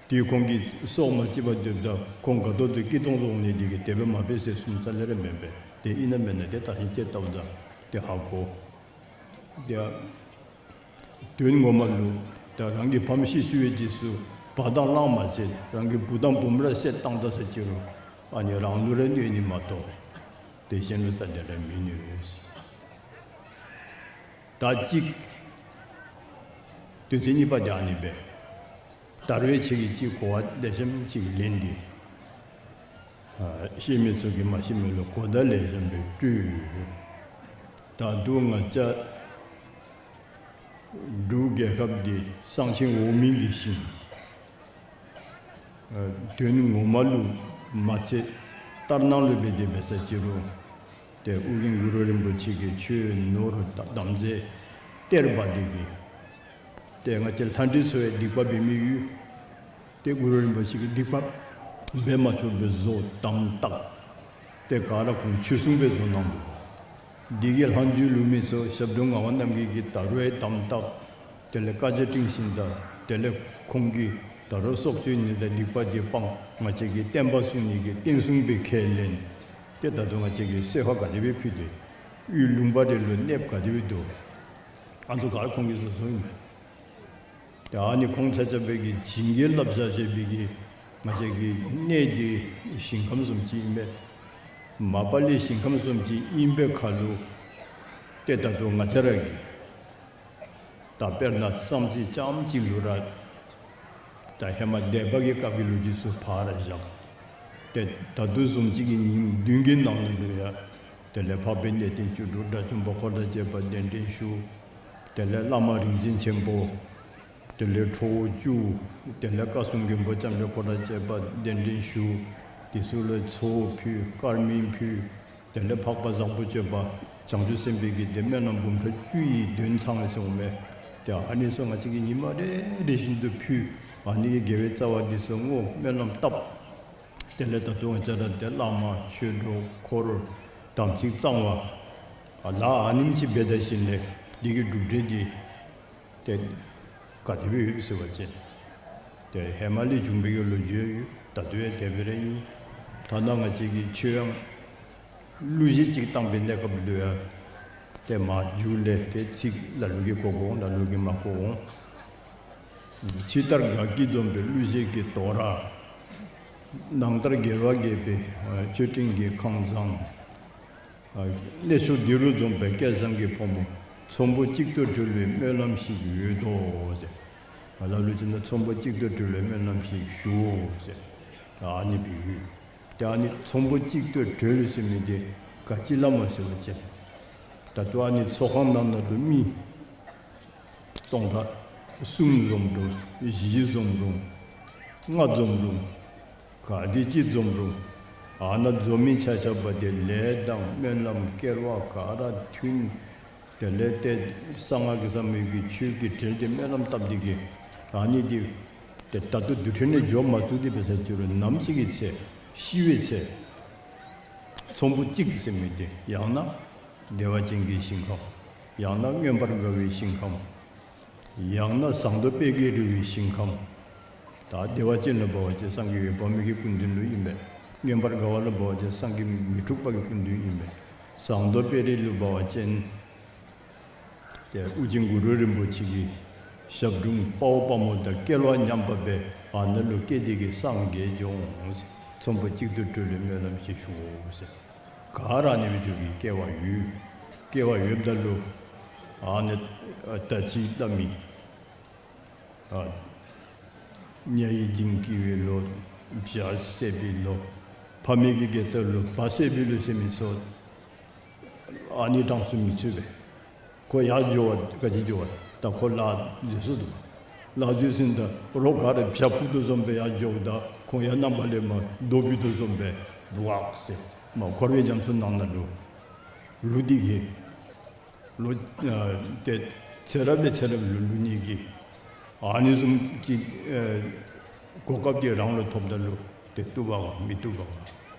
དེ་ཁོང་གིས་སྲོག་མ་བཅད་པར་སྡོདཔ་ད་ཁོང་དགའ་ཏོག་ཏོ་སྐྱིད་ཏོང་ཏོ་འོང་ནི་འདི་གིས་དེ་སྦེ་མ་འབད་ཟེར་གསུངམ་རྩ་ལས་ར་མེན་པས། ཏེ་ཨིན་ན་མེན་ན་ཏེ་བརྟག་ཞིབ་དཔྱད་བལྟཝ་ད་ཏེ་ཧ་གོ། ཏེ་དོན་ངོ་མ་ལུ་ད་རང་གི་ཕམ་ཤི་ཤི་བའི་རྗེས་སུ་བ་དང་གླང་མ་བཅད། རང་གི་བུ་དང་བུམོ་ར་བསད་བཏང་ད་ཟེར་ཅི་རུང་ཨ་ནི་རང་ལུ་ར་གནོད་ནི་མ་གཏོགས་ཏེ་གཞན་ལུ་རྩ་ལས་ར་མི་གནོད། ད་ཅིག་དོན་ཚན་གཉིས་པ་འདི་ཨ་ནི་སྦེ། ད་རུང་ཁྱེད་ཀྱིས་ཅིག་གོ་བ་ལེགས་ཤོམ་ཅིག་ལེན་ཏེ། ཨ་ཤེས་མི་ཚུ་གིས་མ་ཤེས་མི་ལུ་གོ་བརྡ་ལེགས་ཤོམ་སྦེ་སྤྲོད། ད་རུང་ང་བཅས་འབྲུག་རྒྱལ་ཁབ་འདི་གསང་ཆེན་འོག་མིན་གྱི་ཞིང་། ཨ་དོན་ངོ་མ་ལུ་མ་ཚད་ལྟར་སྣང་ལུ་འབད་དེ་འབད་ས་ཅི་རུང་། ཏེ་ཨོ་རྒྱན་གུ་རུ་རིན་པོ་ཆེ་གིས་ཆོས་ནོར་དམ་རྫས་གཏེར་སྦ་སྟེ་གི། ཏེ་ང་བཅས་ལྷ་འདྲེ་ཚུ་ཡང་སྡིག་པ་འབད་མི་ཡོད། ཏེ་གུ་རུ་རིན་པོ་ཆེ་གིས་སྡིག་པ་འབད་མ་ཆོགཔ་སྦེ་བཟོ་དམ་བཏགས། ཏེ་ག་ར་ཁོང་ཆོས་སྲུང་སྦེ་བཟོ་གནང་འདུག། འདི་གིས་ལྷག་མཇུག་ལུ་མི་ཚུ་ཞབས་དྲུང་ངག་དབང་རྣམ་རྒྱལ་གྱིས་ད་རུང་ཡང་དམ་བཏགས། དེ་ལས་བཀའ་རྒྱ་སྒྲིང་ཞིནམ་ད་དེ་ལས་ཁོང་གིས་ད་རུང་སྲོག་གཅོད་ནི་དང་སྡིག་པ་འདི་སྤང་། ང་བཅས་ཀྱིས་བསྟན་པ་སྲུང་ནི་གི་བསྟན་སྲུང་སྦེ་ཁས་ལེན། ཏེ་ད་རུང་ང་བཅས་ཀྱིས་གསོལ་ཁ་ག་དེ་སྦེ་ཕུལ་ཏེ་ཡུལ་ལུང་པ་རེ་ལུ་གནསཔ་ག་དེ་སྦེ་འདུག། ཨ་ནི་ཚུ་ག་ར་ཁོང་གིས་བཟོ་བཟོཝ་ཨིན་མས། ཏེ་ཨ་ནི་ཁོང་ཆ་ཁྱབ་ཀྱིས་བྱིན་གྱིས་བརླབས་བཞག་བཞག་པའི་གི་ང་བཅས་ཀྱི་གནས་འདི་ཞིང་ཁམས་བཟུམ་ཅིག་ཨིན་པས། མ་པ་ལས་ཞིང་ཁམས་བཟུམ་ཅིག་ཨིན་པའི་ཁར་ལུ་ཏེ་ད་ལྟོ་ང་བཅས་ར་གིས་ད་དཔེར་ན་བསམ་རྩེ་རྐྱངམ་གཅིག་ལུ་ར་ད་ཧེ་མ་སྡེ་པ་གི་སྐབས་ཀྱི་ལོ་རྒྱུས་ཚུ་ཕར་བཞག། ཏེ་ད་ལྟོ་བཟུམ་ཅིག་གི་ཉིནམ་བདུན་གྱི་ནང་ན་ལུ་ཡང་དེ་ལས་འཕགས་པའི་གནས་བརྟན་བཅུ་དྲུག་དགྲ་བཅོམ་པ་འཁོར་དང་བཅས་པ་གདན་འདྲེན་ཞུ། དེ་ལས་བླ་མ་རིག་འཛིན་ཆེན་པོ། དེ་ལས་ཁྲོ་བོ་བཅུ། དེ་ལས་བཀའ་སྲུང་མགོན་པོ་ལྕམ་དྲལ་འཁོར་དང་བཅས་པ་གདན་འདྲེན་ཞུ། དེ་ཚུ་ལུ་ཚོགས་ཕུལ། དཀར་མིན་ཕུལ། དེ་ལས་འཕགས་པ་བཟང་པོ་སྤྱོད་པ་བྱང་ཆུབ་སེམས་དཔའི་གི་དེ་སྨོན་ལམ་འབུམ་ཕྲག་བཅུ་ཡི་འདོན་ཚང་ཟེར་འོང་མས། དེ་ཨ་ནི་ཚུ་ང་བཅས་ཀྱིས་ཉི་མ་རེ་རེ་བཞིན་དུ་ཕུལ། ཨ་ནི་གི་དགེ་བའི་རྩ་བ་འདི་ཚུ་བསྔོ། སྨོན་ལམ་བཏབ། དེ་ལས་ད་ལྟོ་ང་བཅས་ར་དེ་བླ་མ་ཆོས་གྲོགས་འཁོར་དམ་ཚིག་གཙང་བ་ཨ་ལ་ཨ་ནེམ་ཅིག་འབད་ད་ཞིནམ་ལས་འདི་གི་གྲུབ་འབྲས་འདི་དེ་ག་དེ་སྦེ་ཡོད་ཟེར་བ་ཅིན་དེ་ཧེ་མ་ལས་བྱུང་བའི་གི་ལོ་རྒྱུས་ཡོད། ད་ལྟོ་ཡང་དེ་སྦེ་ར་ཨིན། ཐ་ན་ང་བཅས་ཀྱི་ཆོས་ཡང་གླུ་གཞས་ཅིག་བཏང་བའི་གནས་སྐབས་ལུ་ཡང་དེ་མ་མཇུག་ལས་དེ་ཚིག་ལ་ལུ་གིས་གོ་གོ་འོང་། ལ་ལུ་གིས་མ་གོ་འོང་། ཕྱི་ལྟར་དགའ་སྐྱིད་འཛོམས་པའི་གླུ་གཞས་ཀྱི་དོ་ར། ནང་ལྟར་རྒྱལ་བ་དགྱེས་པའི་མཆོད་སྤྲིན་གྱི་ཁང་བཟང་། གནས་མཆོག་འདི་རུ་འཛོམས་པའི་སྐལ་བཟང་གི་ཕོ་མོ། ཚོམ་བུ་གཅིག་ཏུ་གྲོལ་བའི་སྨོན་ལམ་ཞིག་ཡོད་དོ་ཟེར། ལ་ལུ་ཅིག་ནང་ཚོམ་བུ་གཅིག་ཏུ་གྲོལ་བའི་སྨོན་ལམ་ཞིག་ཞུའོ་ཟེར། ཨ་ནི་སྦེ་ཡོད། ཏེ་ཨ་ནི་ཚོམ་བུ་གཅིག་ཏུ་གྲོལ་ཟེར་མི་འདི་ག་ཅི་སླབ་སྨོ་ཟེར་བ་ཅིན་ད་ལྟོ་ཨ་ནི་ཚོགས་ཁང་ནང་ན་ལུ་མི་སྟོང་ཕྲག་གསུམ་འཛོམས་རུང་བཞི་འཛོམས་རུང་ལྔ་འཛོམས་རུང་ག་དེ་ཅིག་འཛོམས་རུང་ཨ་ནཱ་འཛོམས་མི་ཆ་ཁྱབ་དེ་ལས་དང་སྨོན་ལམ་སྐལ་བ་ག་ར་མཐུན། དེ་ལས་ཏེ་གསང་སྔགས་ཀྱི་ཟབ་མོའི་གི་ཆོས་ཀྱི་གྲལ་དེ་སྨོན་ལམ་བཏབ་སྟེ་གི་ཨ་ནི་འདི་ཏེ་ད་ལྟོ་འདུ་འཕྲོ་ནས་འགྱོ་མ་ཚུགས་ཏེ་འབད་ས་ཅིག་རུང་ནམ་ཞིག་གི་ཚེ་ཤི་བའི་ཚེ་ཚོམ་བུ་གཅིག་ཟེར་མི་འདི་ཡང་ན་བདེ་བ་ཅན་གྱི་ཞིང་ཁམས། ཡང་ན་མངོན་པར་དགའ་བའི་ཞིང་ཁམས། ཡང་ན་ཟངས་མདོག་དཔལ་གྱིས་རི་བོའི་ཞིང་ཁམས། ད་བདེ་བ་ཅན་ལུ་འབད་བ་ཅིན་སངས་རྒྱས་འོད་དཔག་མེད་ཀྱི་སྐུ་མདུན་ལུ་ཨིན་པས། མངོན་པར་དགའ་བ་ལུ་འབད་བ་ཅིན་སངས་རྒྱས་མི་འཁྲུགས་པ་གི་སྐུ་མདུན་ཨིན་པས། ཟངས་མདོག་དཔལ་རི་ལུ་འབད་བ་ཅིན་ཏེ་ཨོ་རྒྱན་གུ་རུ་རིན་པོ་ཆེ་གི་ཞབས་དྲུང་དཔའ་བོ་དཔའ་མོ་དང་སྐལ་བ་མཉམ་པ་སྦེ་ཨ་ནཱ་ལུ་སྐྱེས་ཏེ་གི་སངས་རྒྱས་འགྱོ་འོང་ཟེར། ཚོམ་བུ་གཅིག་ཏུ་གྲོལ་བའི་སྨོན་ལམ་ཞིག་ཞུའོ་ཟེར། ག་ར་ཨ་ནི་སྦེ་འགྱོ་བའི་སྐལ་བ་ཡོད། སྐལ་བ་ཡོདཔ་ད་ལུ་ཨ་ནི་ད་ཅི་སླབ་མི་ཨ་ཉ་ཡི་འཇིང་སྐྱིད་པའི་ལོ། བྱ་བསད་པའི་ལོ། ཕ་མེས་ཀྱི་དགེ་རྩ་ལུ་བ་བསད་པའི་ལོ་ཟེར་མི་ཚུ་ཨ་ནི་གྲངས་སུ་མི་ཚུད་པས། ཁོ་ཡར་འགྱོ་བ་ག་ཅི་འགྱོ་བ་ད་ཁོ་ལཱ་འཛོལ་སོ་འདུག། ལཱ་འཛོལ་ཟིན་ད་རོགས་ག་ར་བྱ་འཕུར་དོ་བཟུམ་སྦེ་ཡར་འགྱོཝ་ད་ཁོང་ཡང་རྣམ་པ་ལས་མར་རྡོ་འཕུར་དོ་བཟུམ་སྦེ་འབག་ཟེར་མར་འཁོར་བའི་རྒྱ་མཚོ་ནང་ན་ལུ་ལུ་སྟེ་གི་ལོ་ཨ་ཏེ་ཚེ་རབས་ལས་ཚེ་རབས་ལུ་ལུ་ནི་གི་ཨ་ནི་བཟུམ་གྱི་ཨ་གོ་སྐབས་དེ་རང་ལུ་ཐོབ་ད་ལུ་ཏེ་བཏུབ་པ་ག་མི་བཏུབ་པ་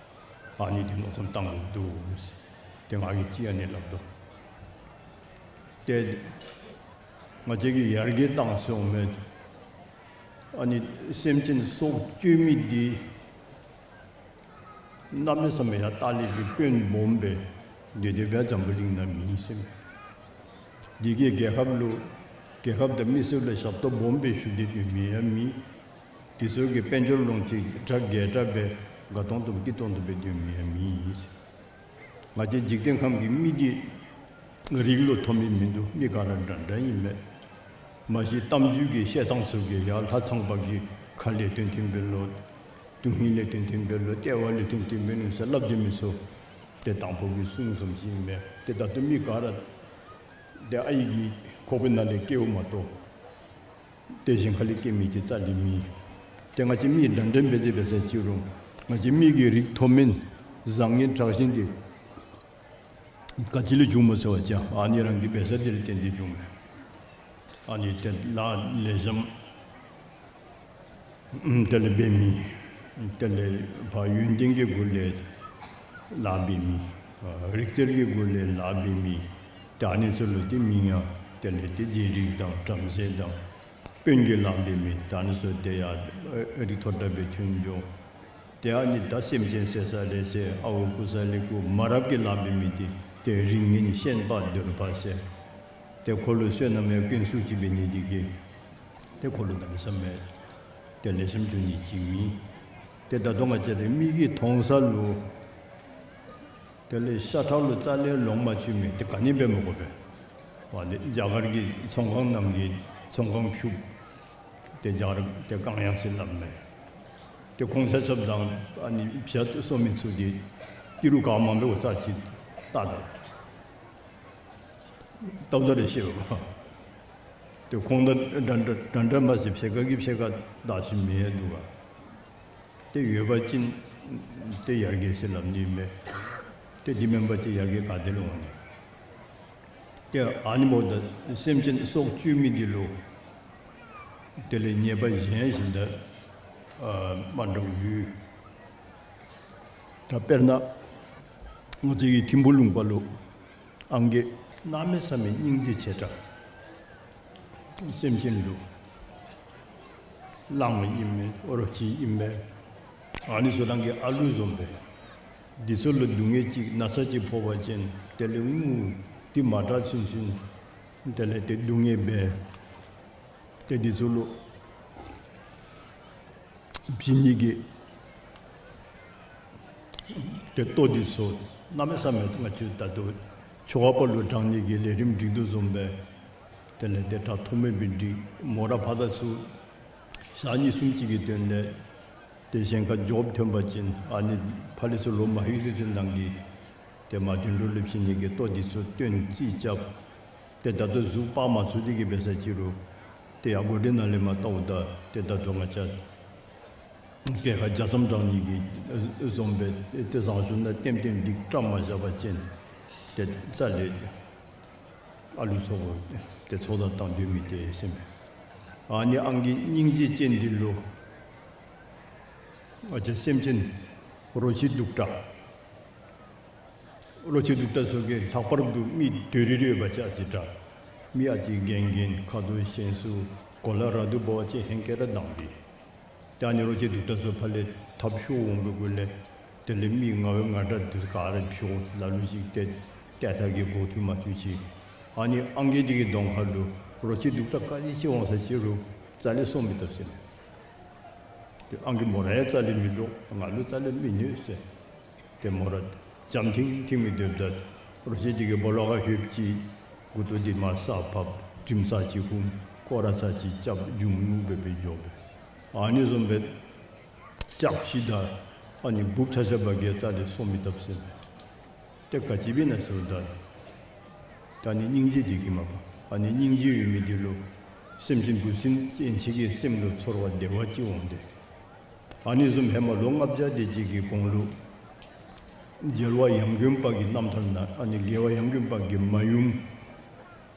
ག་ཨ་ནི་དེ་མནོ་བསམ་བཏང་དགོཔ་འདུག་ཟེར། ཏེ་ང་གིས་ཅིག་ཨ་ནི་སླབ་དོ། ཏེ་ང་བཅས་ཀྱིས་ཡར་རྒྱས་བཏང་སོང་མེད། ཨ་ནི་སེམས་ཅན་སྲོག་གཅོད་མི་འདི་གནམ་མེད་ས་མེད་ཡར་ལྟག་ལས་ཀྱི་དཔོན་སྦོམ་སྦེ་དེ་དེ་སྦེ་འཛམ་བུ་གླིང་ན་མེད་ཟེར་མས། འདི་གིས་རྒྱལ་ཁབ་ལུ་རྒྱལ་ཁབ་དང་མི་སེར་ལུ་ཞབས་ཏོག་སྦོམ་སྦེ་ཞུ་སྟེ་སྡོད་མི་ཡང་མེད། དེ་ཚུ་གི་དཔལ་འབྱོར་ལོངས་སྤྱོད་གྲ་རྒྱས་དྲགས་སྦེ་དགའ་ཏོང་ཏོ་སྐྱིད་ཏོང་ཏོ་སྦེ་སྡོད་མི་ཡང་མེད་ཟེར། ང་བཅས་འཇིག་རྟེན་ཁམས་ཀྱི་མི་འདི་རིགས་ལུ་མཐོ་དམན་མིན་འདུག། མི་ག་ར་འདྲ་འདྲ་ཨིན་མས། མ་གཞི་གཏམ་རྒྱུད་ཀྱི་བཤད་ཐངས་ཚུ་གིས་ཡར་ལྷ་ཚངས་པ་གི་ཁ་ལས་ཐོན་ཐོན་པའི་ལོ། དོན་ཧིང་ལས་ཐོན་ཐོན་པའི་ལོ། ལྟེ་བ་ལས་ཐོན་ཐོན་པའི་ལོ་ཟེར་སླབ་སྡོད་མི་ཚུ་ཏེ་དང་ཕུ་གི་གསུང་བཟུམ་ཅིག་ཨིན་མས། ཏེ་ད་ལྟོ་མི་ག་ར་ཏེ་ཨའི་གི་ཁོག་པའི་ནང་ལས་སྐྱེཝ་མ་གཏོགས་ཏེ་གཞན་ཁ་ལས་སྐྱེ་མི་ཅིག་རྩ་ལས་མེད། ཏེ་ང་བཅས་མི་འདྲ་འདྲ་འབད་དེ་འབད་ས་ཅིག་རུང་ང་བཅས་མི་གི་རིགས་མཐོ་དམན་བཟང་ངན་དྲག་ཞན་འདི་ག་ཅི་ལས་བྱུངམ་སྨོ་ཟེར་བ་ཅིན་ཨ་ནི་རང་གི་འབད་ས་འདི་ལས་བརྟེན་ཏེ་བྱུངམ་མས། ཨ་ནི་ཏེ་ལཱ་ལེགས་ཤོམ་དེ་ལས་འབད་མི་དེ་ལས་ཕར་ཡོན་ཏན་གྱི་སྒོ་ལས་ལཱ་འབད་མི་རིག་རྩལ་གྱི་སྒོ་ལས་ལཱ་འབད་མི་ཏེ་ཨ་ནི་ཚུ་ལུ་ཏེ་མིང་ཡང་དེ་ལས་ཏེ་རྗེ་རིགས་དང་བྲམ་ཟེ་དང་དཔོན་གྱི་ལཱ་འབད་མི་ད་ནི་ཚུ་ཏེ་ཡ་རིགས་མཐོ་དྲགས་སྦེ་ཐོན་འགྱོ། ཏེ་ཨ་ནི་ད་སེམས་ཅན་བསད་ས་ལས་བསད་ཨརཝ་རྐུ་ས་ལས་རྐུ་མ་རབས་ཀྱི་ལཱ་འབད་མི་འདི་ཏེ་རིགས་ངན་ཤན་པ་གདོལ་པ་ཟེར། ཏེ་ཁོ་ལུ་བསོད་ནམས་ཡང་དཀོན་སུ་ཅིག་འབད་ནི་འདི་གིས་ཏེ་ཁོ་ལུ་གནམ་མེད་ས་མེད་ཏེ་ལེགས་ཤོམ་འགྱོ་ནི་ཅིག་མེད། ཏེ་ད་ལྟོ་ང་བཅས་ར་མི་གིས་མཐོང་ས་ལུ་དེ་ལས་ཤ་ཁྲག་ལུ་རྩ་ལས་ལོང་མ་བཅུག་མི་དེ་ག་ནི་འབད་མི་དགོ་པས། ཨ་ནི་རྒྱ་གར་གྱི་ཚོང་ཁང་ནང་གི་ཚོང་ཁང་ཕྱུགཔོ་དེ་རྒྱ་གར་དེ་གང་ཡང་ཟེར་སླབ་མས། དེ་ཁོང་ཆ་ཁྱབ་དང་ཨ་ནི་བྱ་གསོ་མི་ཚུ་དེ་ཨིན་རུང་ག་མང་པོ་ས་ཅིག་ལྟ་དོ། ལྟཝ་ད་ར་ཤེས་པས། ཏེ་ཁོང་དང་འདྲ་འདྲ་འདྲ་འདྲ་མ་ཟེར་ཕྱེད་ཀ་གིས་ཕྱེད་ཀ་བདའ་ཤེས་མི་ཡང་འདུག་ག། ཏེ་ཡོད་པ་ཅིན་ཏེ་ཡར་རྒྱས་ཟེར་སླབ་ནི་མས། ཏེ་འདི་མེན་པ་ཅིན་ཡར་རྒྱས་ག་ཏེ་ལུ་འོང་ནི། ཏེ་ཨ་ནི་འབདཝ་ད་སེམས་ཅན་སྲོག་གཅོད་མི་འདི་ལུ་དེ་ལས་ཉེས་པ་གཞན་ཞིག་ད་ཨ་མ་འདྲཝ་ཡོད། ད་དཔེར་ན་ང་བཅས་ཀྱི་ཐིམ་ཕུ་ལུང་པ་ལུ་ཨང་རྒས་གནམ་མེད་ས་མེད་སྙིང་རྗེ་ཆེ་དྲགས། སེམས་ཅན་ལུ་གླང་ཨིན་མས་རོ་ཁྱི་ཨིན་མས། ཨ་ནི་ཚུ་རང་གི་ཨ་ལུ་བཟུམ་སྦེ། འདི་ཚུ་ལུ་སྡུག་བསྔལ་ཅིག་ན་ཚ་ཅིག་ཕོག་པ་ཅིན་དེ་ལས་ངུ། དེ་མ་དྲག་ཚུན་ཚུན་དེ་ལས་ཏེ་སྡུག་བསྔལ་འབད། ཏེ་འདི་ཚུ་ལུ་བྱིན་ནི་གི་ཏེ་ལྟོ་འདི་ཚུ་གནམ་མེད་ས་མེད་ང་བཅས་ད་ལྟོ་ཆོ་ག་པ་ལུ་དྲང་ནི་གི་ལས་རིམ་སྒྲིག་དོ་བཟུམ་སྦེ། དེ་ལས་ཏེ་དྲག་ཐོགས་མེད་སྦེ་སྒྲིག། མོ་ར་ཕར་དང་ཚུར་ཞག་གཉིས་གསུམ་ཅིག་གི་དོན་ལས་ཏེ་གཞན་ཁར་འགྱོ་ཐོན་པ་ཅིན་ཨ་ནི་ཕར་ལས་ཚུར་ལོག་མ་ལྷོད་ཚུན་ཚོད་ནང་གི་ཏེ་མ་དོན་ལུ་ལུ་བྱིན་ནི་གི་ལྟོ་འདི་ཚུ་སྟོན་རྩིས་རྐྱབ། ཏེ་ད་ལྟོ་གཟུགས་སྤར་མ་ཚུགས་ཏེ་གི་འབད་ས་ཅིག་རུང་ཏེ་ཡར་སྒོ་སྒྲིག་ནང་ལས་མར་བལྟཝ་ད་ཏེ་ད་ལྟོ་ང་བཅས་གྲལ་ཁར་ཇ་ཙམ་དྲང་ནི་གི་བཟུམ་སྦེ་ཏེ་བཟང་ཤོས་ནང་ལྟེམ་ལྟེམ་སྒྲིག་བཀྲམ་མ་བཞག་པ་ཅིན་ཏེ་རྩ་ལས་ཨ་ལུ་ཚུ་ཏེ་ཚོགས་བདའ་བཏང་སྡོད་མི་ཏེ་ཟེར་མས། ཨ་ནི་ཨང་རྒས་སྙིང་རྗེ་ཅན་འདི་ལུ་ང་བཅས་སེམས་ཅན་རོ་ཁྱི་གདུག་དྲགས། རོ་ཁྱི་གདུག་དྲགས་ཚུ་གིས་ལྷག་པར་དུ་མི་དོ་རི་རི་ཡོད་པ་ཅིན་ཨ་ཙི་དྲག། མི་ཨ་ཙི་རྒན་རྒན་ཁ་དོག་ཞན་སུ་གོ་ལ་ར་དུ་འབད་བ་ཅིན་ཧེང་སྐལ་ར་དྭངས་པས། ད་ཨ་ནི་རོ་ཁྱི་གདུག་དྲགས་ཚུ་ཕར་ལས་འཐབ་ཤོར་འོང་པའི་གུ་ལས་དེ་ལས་མི་ང་བའི་ང་འདྲ་འདི་ག་ར་ཤོར། ལ་ལུ་ཅིག་ཏེ་ཏེ་ཐ་གི་འགོ་ཐུག་མ་ཐུག་ཅིག། ཨ་ནི་ཨང་རྒས་འདི་གི་གདོང་ཁ་ལུ་རོ་ཁྱི་གདུག་དྲགས་ག་དེ་ཅིག་འོང་ས་ཅིག་རུང་རྩ་ལས་སོང་མི་བཏུབ་ཟེར་མས། ཏེ་ཨང་རྒས་མོ་ར་ཡང་རྩ་ལས་མི་འདྲོག། ང་ལུ་རྩ་ལས་མི་གནོད་ཟེར། ཏེ་མོ་ར་འཇམ་ཐིང་ཐིང་མི་སྡོདཔ་ད་རོ་ཁྱི་འདི་གིས་སྦོ་ལོགས་ཁར་ལྷོདཔ་ཅིག་མགུ་ཏོ་འདི་མར་ས་ཕབ། དྲིམ་ཚར་ཅིག་ཧུམ། སྐོར་ར་ཚར་ཅིག་རྐྱབ། འཇུམ་ཉུག་སྦེ་སྦེ་འགྱོ་སྦེ། ཨ་ནི་བཟུམ་སྦེ་རྐྱབ་ཤི་ད་ཨ་ནི་འབུཔ་ཆ་ཆ་པ་གིས་རྩ་ལས་སོང་མི་བཏུབ་ཟེར་མས། ཏེ་ག་ཅི་འབད་ན་ཟེརཝ་ད་ད་ཨ་ནི་སྙིང་རྗེ་འདི་གིས་མ་པ། ཨ་ནི་སྙིང་རྗེ་ཡོད་མི་འདི་ལུ་སེམས་ཅན་འབུ་སྲིན་ཡན་ཆད་ཀྱི་སེམས་ལུ་ཚོར་བ་བདེ་བ་ཅིག་འོང་སྟེ། ཨ་ནི་བཟུམ་ཧེ་མ་ལོ་ལྔ་བརྒྱ་དེ་ཅིག་གི་གོང་ལུ་རྒྱལ་བ་ཡང་དགོན་པ་གི་རྣམ་ཐར་ནང་ཨ་ནི་རྒྱལ་བ་ཡང་དགོན་པ་གི་མ་ཡུམ་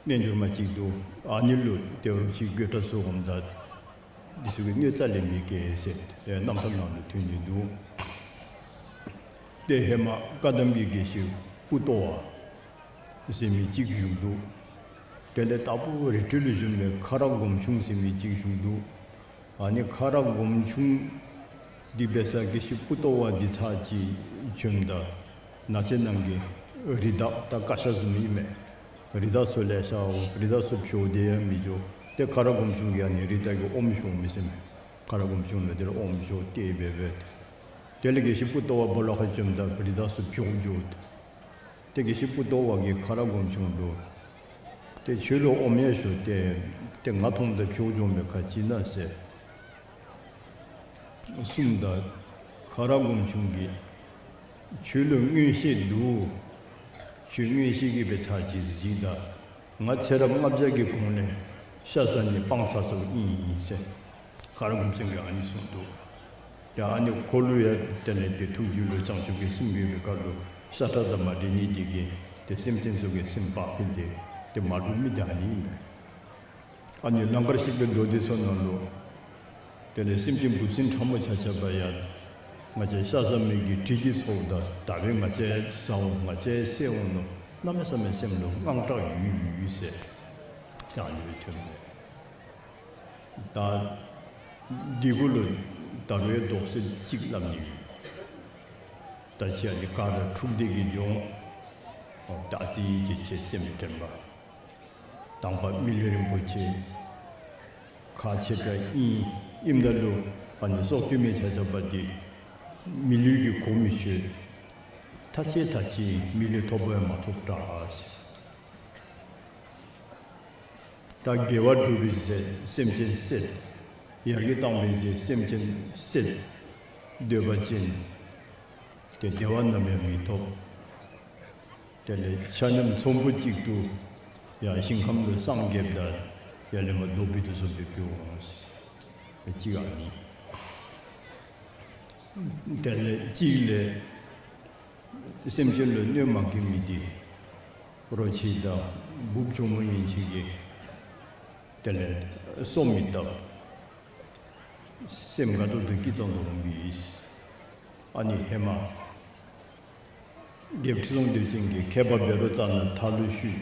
རྣལ་འབྱོར་མ་ཅིག་འདུག། ཨ་ནི་ལུ་ཏེ་རོ་ཁྱི་རྒོད་དྲགས་ཚུ་འོངམ་ད་འདི་ཚུ་གིས་གནོད་རྩ་ལས་མི་བཀལ་ཟེར་ཏེ་རྣམ་ཐར་ནང་ལུ་ཐོན་ནི་འདུག། ཏེ་ཧེ་མ་བཀའ་གདམས་ཀྱི་དགེ་བཤེས་པུ་ཏོ་བ་ཟེར་མི་ཅིག་བཞུགས་འདུག། དེ་ལས་དྭགས་པོ་རི་ཁྲོད་ལུ་བཞུགས་པའི་ཁ་རག་སྒོམ་ཆུང་ཟེར་མི་ཅིག་བཞུགས་འདུག། ཨ་ནི་ཁ་རག་སྒོམ་ཆུང་འདི་འབད་ས་དགེ་བཤེས་པུ་ཏོ་བ་འདི་ཚར་ཅིག་བྱོནམ་ད་ནགས་ཚལ་ནང་གི་རི་དྭགས་ད་ཀ་ཤ་བཟུམ་ཨིན་མས། རི་དྭགས་ཚུ་ལེ་ཤ་འོང་། རི་དྭགས་ཚུ་བྱོག་སྟེ་ཡང་མི་འགྱོ། ཏེ་ཁ་རག་སྒོམ་ཆུང་གིས་ཨ་ནི་རི་དྭགས་ཀྱི་ཨོམ་བཤོམ་མི་ཟེར་མས། ཁ་རག་སྒོམ་ཆུང་ལུ་དེ་ལས་ཨོམ་བཤོམ་སྟེ་འབད་འབད། དེ་ལས་དགེ་བཤེས་པུ་ཏོ་བ་སྦོ་ལོགས་ཁར་བྱོནམ་ད་རི་དྭགས་ཚུ་བྱོག་འགྱོ། ཏེ་དགེ་བཤེས་པུ་ཏོ་བ་གིས་ཁ་རག་སྒོམ་ཆུང་ལུ་ཏེ་ཁྱོད་ལུ་ཨོམ་ཡང་བཤོམ་སྟེ་ཏེ་ང་མཐོངམ་ད་བྱོག་འགྱོ་མི་ག་ཅི་ཨིན་ན་ཟེར་གསུངམ་ད་ཁ་རག་སྒོམ་ཆུང་གིས་ཁྱོད་ལུ་མངོན་ཤེས་འདུག། ཁྱོད་མངོན་ཤེས་ཀྱིས་འབད་ཚར་ཅིག་གཟིགས་ད། ང་ཚེ་རབས་ལྔ་བརྒྱ་གི་གོང་ལས་ཤ་ཟ་ནི་སྤང་ཚར་སོངམ་ཨིན་ཟེར་ཁ་རག་སྒོམ་ཆུང་གིས་ཨ་ནི་གསུངས་འདུག། ཡ་ཨ་ནི་ཁོ་ལུ་ཡང་དེ་ལས་ཏེ་ཐུགས་རྒྱུད་ལུ་བྱང་ཆུབ་ཀྱི་སེམས་ཡོད་པའི་ཁར་ལུ་ཤ་ཁྲག་དང་མ་འདྲེས་ནི་འདི་གིས་ཏེ་སེམས་ཅན་ཚུ་གི་སེམས་བག་ཕེབས་ཏེ་ཏེ་མ་འདྲོག་མི་འདི་ཨ་ནི་ཨིན་པས། ཨ་ནི་ལང་ཀར་གཤེགས་པའི་མདོ་སྡེ་ཚུ་ནང་ལུ་དེ་ལས་སེམས་ཅན་འབུ་སྲིན་ཕྲ་མོ་ཆ་ཁྱབ་ཡང་ང་བཅས་ཤ་ཟ་མི་གི་དྲི་འདི་ཚོརཝ་ད་ད་འབདན་ང་བཅས་ཟ་འོང་ང་བཅས་བསད་འོང་མནོ་གནམ་མེད་ས་མེད་སེམས་ལུ་དངངས་སྐྲག་ཡོད་ཡོད་ཟེར་ཏེ་ཨ་ནི་སྦེ་ཐོན་མས། ད་འདི་གུ་ལུ་ད་རུང་ཡང་དོགས་སེལ་ཅིག་སླབ་ནི་ཡོད། ད་ཅི་ཨ་ནི་ག་ར་འཁྲུགས་ཏེ་གི་འགྱོ་འོང་། ད་ཨ་ཙི་ཅིག་ཅིག་སེམས་དྲན་པ། དང་པ་མི་ལུས་རིན་པོ་ཆེ་ཁག་ཆེ་དྲགས་ཨིན། ཨིནམ་ད་ལུ་ཨ་ནི་སྲོག་གཅོད་མི་ཆ་ཁྱབ་འདི་མི་ལུས་ཀྱི་གོ་མི་ཆོད། ཐ་ཆད་ཐ་ཆད་མི་ལུས་ཐོབ་པ་ཡང་མ་ཐོབ་དྲགས། ད་དགེ་བ་སྒྲུབ་པའི་ཚེ་སེམས་ཅན་བསད། ཡར་རྒྱས་བཏང་བའི་ཚེ་སེམས་ཅན་བསད། སྡོད་པ་ཅིན་ཏེ་བདེ་བ་ནམ་ཡང་མི་ཐོབ། དེ་ལས་ཆ་མཉམ་ཚོམ་བུ་གཅིག་ཏུ་ཡང་ཞིང་ཁམས་ལུ་སངས་རྒྱསཔ་ད་ ཡར་ལས་མར་རྡོ་སྦིས་ཏེ་བཟོ་སྦེ་འབད་འོང་ཟེར། གཅིག་ཨ་ནི། དེ་ལས་གཅིག་ལས་སེམས་ཅན་ལུ་གནོདཔ་མ་བཀལ་མི་འདི་རོ་ཁྱི་དང་འབུཔ་གྱོག་མོ་ཡན་ཆད་ཀྱིས་དེ་ལས་སོ་མི་བཏབ། སེམས་དགའ་ཏོག་ཏོ་སྐྱིད་ཏོང་ཏོ་འོང་པས། ཨ་ནི་ཧེ་མ་རྒྱལཔོ་ཁྲི་སྲོང་ལྡེའུ་བཙན་གྱིས་མཁས་པ་འབད་རུང་རྩ་ནས་མཐའ་ལུ་བཤུད།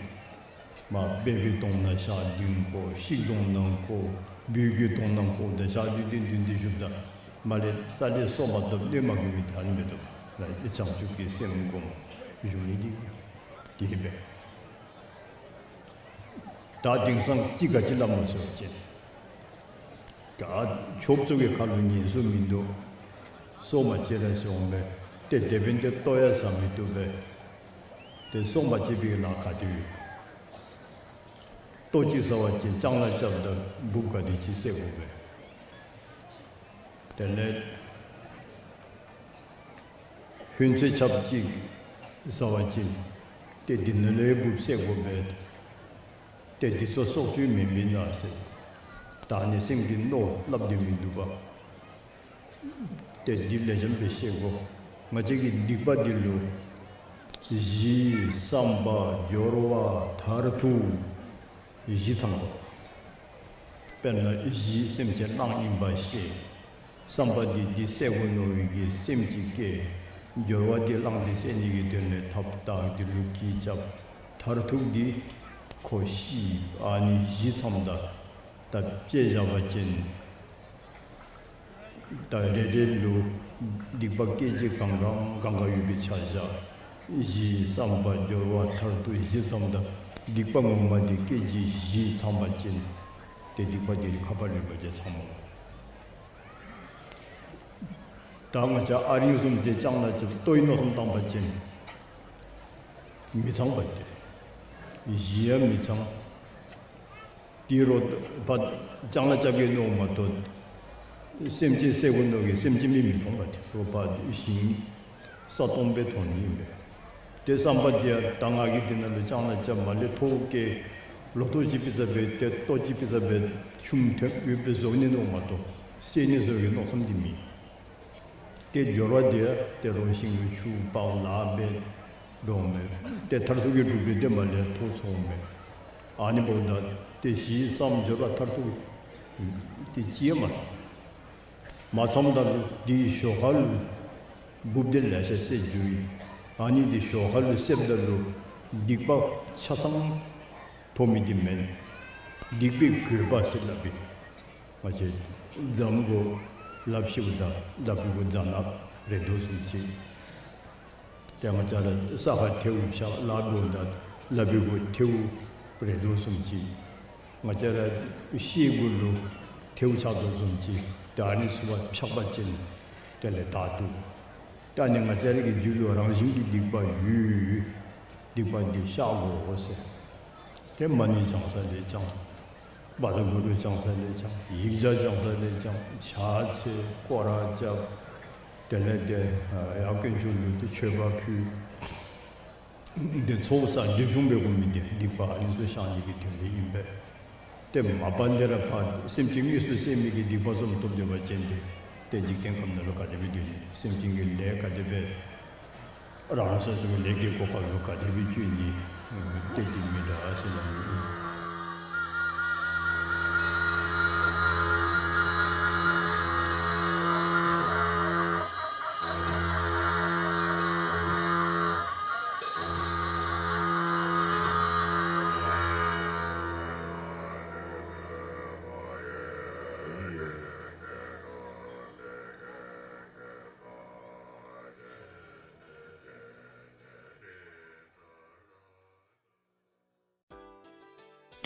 མ་སྦལ་པའི་གདོང་ནང་ཞག་བདུན་བཀོ། ཤིང་གདོང་ནང་བཀོ། སྦུལ་གྱི་གདོང་ནང་བཀོ། ད་ཞག་བདུན་བདུན་བདུན་བདུན་བཞུགསཔ་ད་མར་ལས་ས་ལས་སོ་མ་བཏབ། གནོདཔ་མ་བཀལ་མི་ད་ཨ་ནི་མེད་དོ། ལ་བྱང་ཆུབ་ཀྱི་སེམས་བསྒོམ་བཞུགས་ནི་འདི་དེ་སྦེ། ད་དེང་སང་ཅིག་ག་ཅི་སླབ་སྨོ་ཟེར་བ་ཅིན། ད་ཆོསཔ་ཚུ་གི་ཁ་ལུ་ཉན་སོ་མིན་འདུག། སོ་མ་བཅད་ར་ཟེར་འོང་པས། ཏེ་དེ་འབདན་ཏེ་ལྟོ་ཡང་ཟ་མི་བཏུབ་པས། ཏེ་སོ་མ་བཅད་པའི་ལཱ་ག་དེ་ཡོད། ལྟོ་ཅིག་ཟ་བ་ཅིན་ལྕང་ལཱ་རྐྱབ་ད་འབུཔ་ག་དེ་ཅིག་བསད་དགོ་པས། དེ་ལས་ཧུན་ཚོད་ཆབ་ཅིག་ཟ་བ་ཅིན་ཏེ་འདི་ནང་ལས་འབུཔ་བསད་དགོ་པས། ཏེ་འདི་ཚུ་སྲོག་གཅོད་མེན་མེན་ན་ཟེར། ད་ཨ་ནི་སེམས་ཀྱི་མནོ་སླབ་སྟེ་མིན་འདུག་པ། ཏེ་འདི་ལེགས་ཤོམ་སྦེ་ཤེས་དགོ། ང་བཅས་ཀྱི་སྡིག་པ་འདི་ལུ་གཞི་བསམ་པ་སྦྱོར་བ་མཐར་ཐུག་བཞི་ཚང་དགོ། དཔེར་ན་གཞི་སེམས་ཅན་གླང་ཨིན་པ་ཤེས། བསམ་པ་འདི་འདི་བསད་དགོ་མནོ་བའི་གི་སེམས་ཅིག་སྐྱེ། སྦྱོར་བ་འདི་གླང་འདི་བསད་ནི་གི་དོན་ལས་ཐབས་དང་འདི་ལུ་གྱི་རྐྱབ། མཐར་ཐུག་འདི་ཁོ་ཤི། ཨ་ནི་བཞི་ཚངམ་ད་ད་དཔྱེ་བཞག་པ་ཅིན་ད་རེ་རེ་ལུ་སྡིག་པ་སྐད་ཅིག་གང་གང་གང་ག་ཡོད་པའི་ཆ་བཞག། གཞི་བསམ་པ་སྦྱོར་བ་མཐར་ཐུག་བཞི་ཚངམ་ད་སྡིག་པ་ངོ་མ་འདི་སྐད་ཅིག་བཞི་ཚང་པ་ཅིན་ཏེ་སྡིག་པ་འདི་ནི་ཁ་པར་རིམ་པ་ཅིག་ཚང་མ། ད་ང་བཅས་ཨ་རིང་བཟུམ་ཅིག་ལྕང་ལཱ་རྐྱབ་ལྟོའི་མནོ་བསམ་བཏང་པ་ཅིན་མི་ཚང་པ་སྟེ། གཞི་ཡང་མི་ཚང་། དེ་རུ་ཕར་ལྕང་ལཱ་རྐྱབ་ཀྱི་མནོ་མ་གཏོགས་སེམས་ཅན་བསད་དགོ་མནོ་གི་སེམས་ཅན་མི་མི་མཐོང་པ་སྟེ། རོགས་ཕར་ཞིང་ས་སྟོང་སྦེ་མཐོང་ནི་ཨིན་པས། ཏེ་བསམ་པ་འདི་ཡང་ད་ང་གིས་འདི་ནང་ལུ་ལྕང་ལཱ་རྐྱབ་མ་ལས་ཐོག་ཁར་ལོ་ཐོག་ཅིག་ཕྱིས་སྦེ་ཏེ་ལྟོ་ཅིག་ཕྱིས་སྦེ་ཆུམ་ཐོན་ཡོདཔ་སྦེ་བཟོ་ནི་མནོ་མ་གཏོགས་བསད་ནི་བཟོ་བའི་མནོ་བསམ་འདི་མེད། ཏེ་སྦྱོར་བ་འདི་ཡང་ཏེ་རོགས་ཤིང་ལུ་ཆུ་ཕར་ལཱ་འབད་འགྱོ་མས། ཏེ་མཐར་ཐུག་གི་གྲུབ་འབྲས་འདི་མ་ལས་ཐོག་ཚོང་མས། ཨ་ནི་འབདཝ་ད་ཏེ་གཞི་བསམ་སྦྱོར་བ་མཐར་ཐུག་ཏེ་ཅི་ཡང་མ་ཚང་། མ་ཚངམ་ད་ལུ་དེའི་ཞོར་ཁ་ལུ་འབུཔ་འདི་ལེ་ཤ་བསད་འགྱོ་ཡི། ཨ་ནི་འདི་ཞོར་ཁ་ལུ་བསདཔ་ད་ལུ་སྡིག་པ་ཆ་ཚང་ཐོབ་མི་འདི་མེན། སྡིག་པའི་གོས་པ་ཟེར་སླབ་ཨིན། ང་བཅས་རྫམ་གུ་ལགཔ་བཤེད་པ་དང་ལགཔ་གི་གུ་རྫ་ནག་རེག་དོ་བཟུམ་ཅིག། ཏེ་ང་བཅས་ར་ས་ཁར་ཐལཝ་ཆགས་ལཱ་འབདཝ་ད་ལགཔ་གི་གུ་ཐལཝ་རེག་དོ་བཟུམ་ཅིག། ང་བཅས་ར་ཤེལ་གུ་ལུ་ཐལཝ་ཆགས་དོ་བཟུམ་ཅིག། ཏེ་ཨ་ནི་ཚུ་ཕར་འཕྱག་པ་ཅིན་དེ་ལས་དག་འདུག། ཏེ་ཨ་ནི་ང་བཅས་ར་གི་རྒྱུད་ལུ་རང་བཞིན་གྱི་སྡིག་པ་ཡོད། སྡིག་པ་འདི་བཤགས་དགོ་ཟེར། ཏེ་མ་ཎི་བགྱང་ས་ལས་བགྱང་། བཛྲ་གུ་རུ་བགྱང་ས་ལས་བགྱང་། ཡིག་བརྒྱ་བགྱང་ས་ལས་བགྱང་། ཕྱག་འཚལ་སྐོར་ར་རྐྱབ། དེ་ལས་ཏེ་ཡར་དཀོན་མཆོག་ལུ་ཏེ་མཆོད་པ་ཕུལ། ཏེ་ཚོགས་བསགས་སྒྲིབ་སྦྱོང་འབད་དགོ་མི་འདི་སྡིག་པ་ཨ་ནི་ཚུ་བཤགས་ནི་གི་དོན་ལས་ཨིན་པས། ཏེ་མ་པ་ལས་ར་ཕར་སེམས་ཅན་དངོས་སུ་བསད་མི་གི་སྡིག་པ་བཟུམ་ཐོབ་སྡོད་པ་ཅིན་ཏེ་ཏེ་འཇིག་རྟེན་ཁམས་ནང་ལུ་ག་དེ་སྦེ་སྡོད་ནི། སེམས་ཅན་གྱི་ལས་ག་དེ་སྦེ་རང་སོ་སོ་གི་ལས་ཀྱི་གོ་སྐབས་ལུ་ག་དེ་སྦེ་བཅུག་ནི། ཏེ་འདི་མི་འདྲ་ཟེར་སླབ་ནི་ཨིན།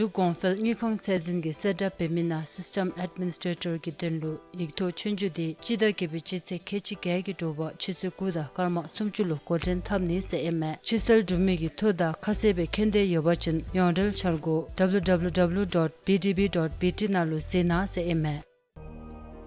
འབྲུག་གོང་འཕེལ་དངུལ་ཁང་ཚད་འཛིན་གྱིས་གསལ་བསྒྲགས་འབད་མི་ནང་སིསི་ཊམ་ཨེཌ་མི་ནིས་ཊེ་ཊར་གྱི་དོན་ལུ་ཡིག་ཐོག་ཆོས་རྒྱུགས་འདི་སྤྱི་ཟླ་བརྒྱད་པའི་སྤྱི་ཚེས་ཁལ་གཅིག་བརྒྱད་ཀྱི་དྲོ་པ་ཆུ་ཚོད་དགུ་དང་སྐར་མ་སུམ་ཅུ་ལུ་འགོ་འདྲེན་འཐབ་ནི་ཟེར་ཨིན་མས། ཕྱི་གསལ་གྲུབ་མི་གི་ཐོ་དང་ཁ་གསལ་སྦེ་མཁྱེན་འདོད་ཡོད་པ་ཅིན་ཡོངས་འབྲེལ་འཆར་སྒོ་W W W dot B D B dot B T ནང་ལུ་གཟིགས་གནང་ཟེར་ཨིན་མས།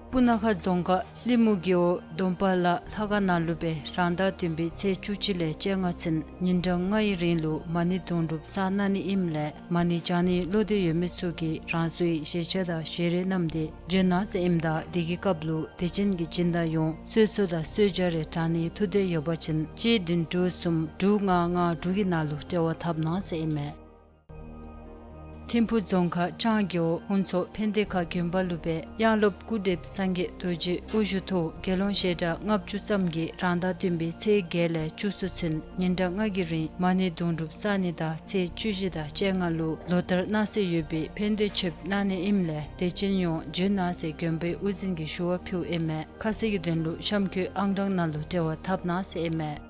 སྤུ་ན་ཁ་རྫོང་ཁག་ལི་མུ་རྒེད་འོག་དོམ་པ་ལ་ལྷ་ཁང་ནང་ལུ་སྦེ་རང་ཟླ་བདུན་པའི་ཚེས་བཅུ་གཅིག་ལས་བཅོ་ལྔ་ཚུན་ཉིན་གྲངས་ལྔའི་རིང་ལུ་མ་ཎི་དུང་སྒྲུབ་བསགས་གནང་ནི་ཨིནམ་ལས་མ་ཎི་བགྱང་ནི་བློ་འདོད་ཡོད་མི་ཚུ་གིས་རང་སོའི་ཞལ་ཆས་དང་ཞལ་རས་བསྣམས་ཏེ་འབྱོན་གནང་ཟེར་ཨིནམ་ད་དེ་གི་སྐབས་ལུ་དད་ཅན་གྱི་སྦྱིན་བདག་ཡོངས་གསོལ་གསོལ་དང་གསོལ་ཇ་རེ་དྲང་ནིའི་ཐུགས་འདོད་ཡོད་པ་ཅིན་གཅིག་བདུན་དྲུག་གསུམ་དྲུག་ལྔ་ལྔ་དྲུག་གི་ནང་ལུ་འབྲེལ་བ་འཐབ་གནང་ཟེར་ཨིན་མས། ཐིམ་ཕུ་རྫོང་ཁག་ལྕང་རྒེད་འོག་ཧུན་ཚོ་ཕན་བདེ་ཁ་དགོན་པ་ལུ་སྦེ་དབྱངས་སློབ་སྐུ་ཕྲེང་སངས་རྒྱས་རྡོ་རྗེ་དབུ་བཞུགས་ཐོག་དགེ་སློང་ཞལ་གྲངས་ལྔ་བཅུ་ཙམ་གྱིས་རང་ཟླ་བདུན་པའི་ཚེས་བརྒྱད་ལས་བཅུ་གསུམ་ཚུན་ཉིན་གྲངས་ལྔ་གི་རིང་མ་ཎི་དུང་སྒྲུབ་བསགས་ནི་དང་ཚེས་བཅུ་བཞི་དང་བཅོ་ལྔ་ལུ་ལོ་ལྟར་གནང་སྲོལ་ཡོད་པའི་ཕན་བདེ་མཆོདཔ་གནང་ནི་ཨིནམ་ལས་དད་ཅན་ཡོངས་འབྱོན་གནང་ཟེར་དགོན་པའི་དབུ་འཛིན་གྱིས་ཞུ་བ་ཕུལཝ་ཨིན་མས། ཁ་གསལ་གྱི་དོན་ལུ་གཤམ་འཁོད་ཨང་གྲངས་ནང་ལུ་འབྲེལ་བ་འཐབ་གནང་ཟེར་ཨིན་མས།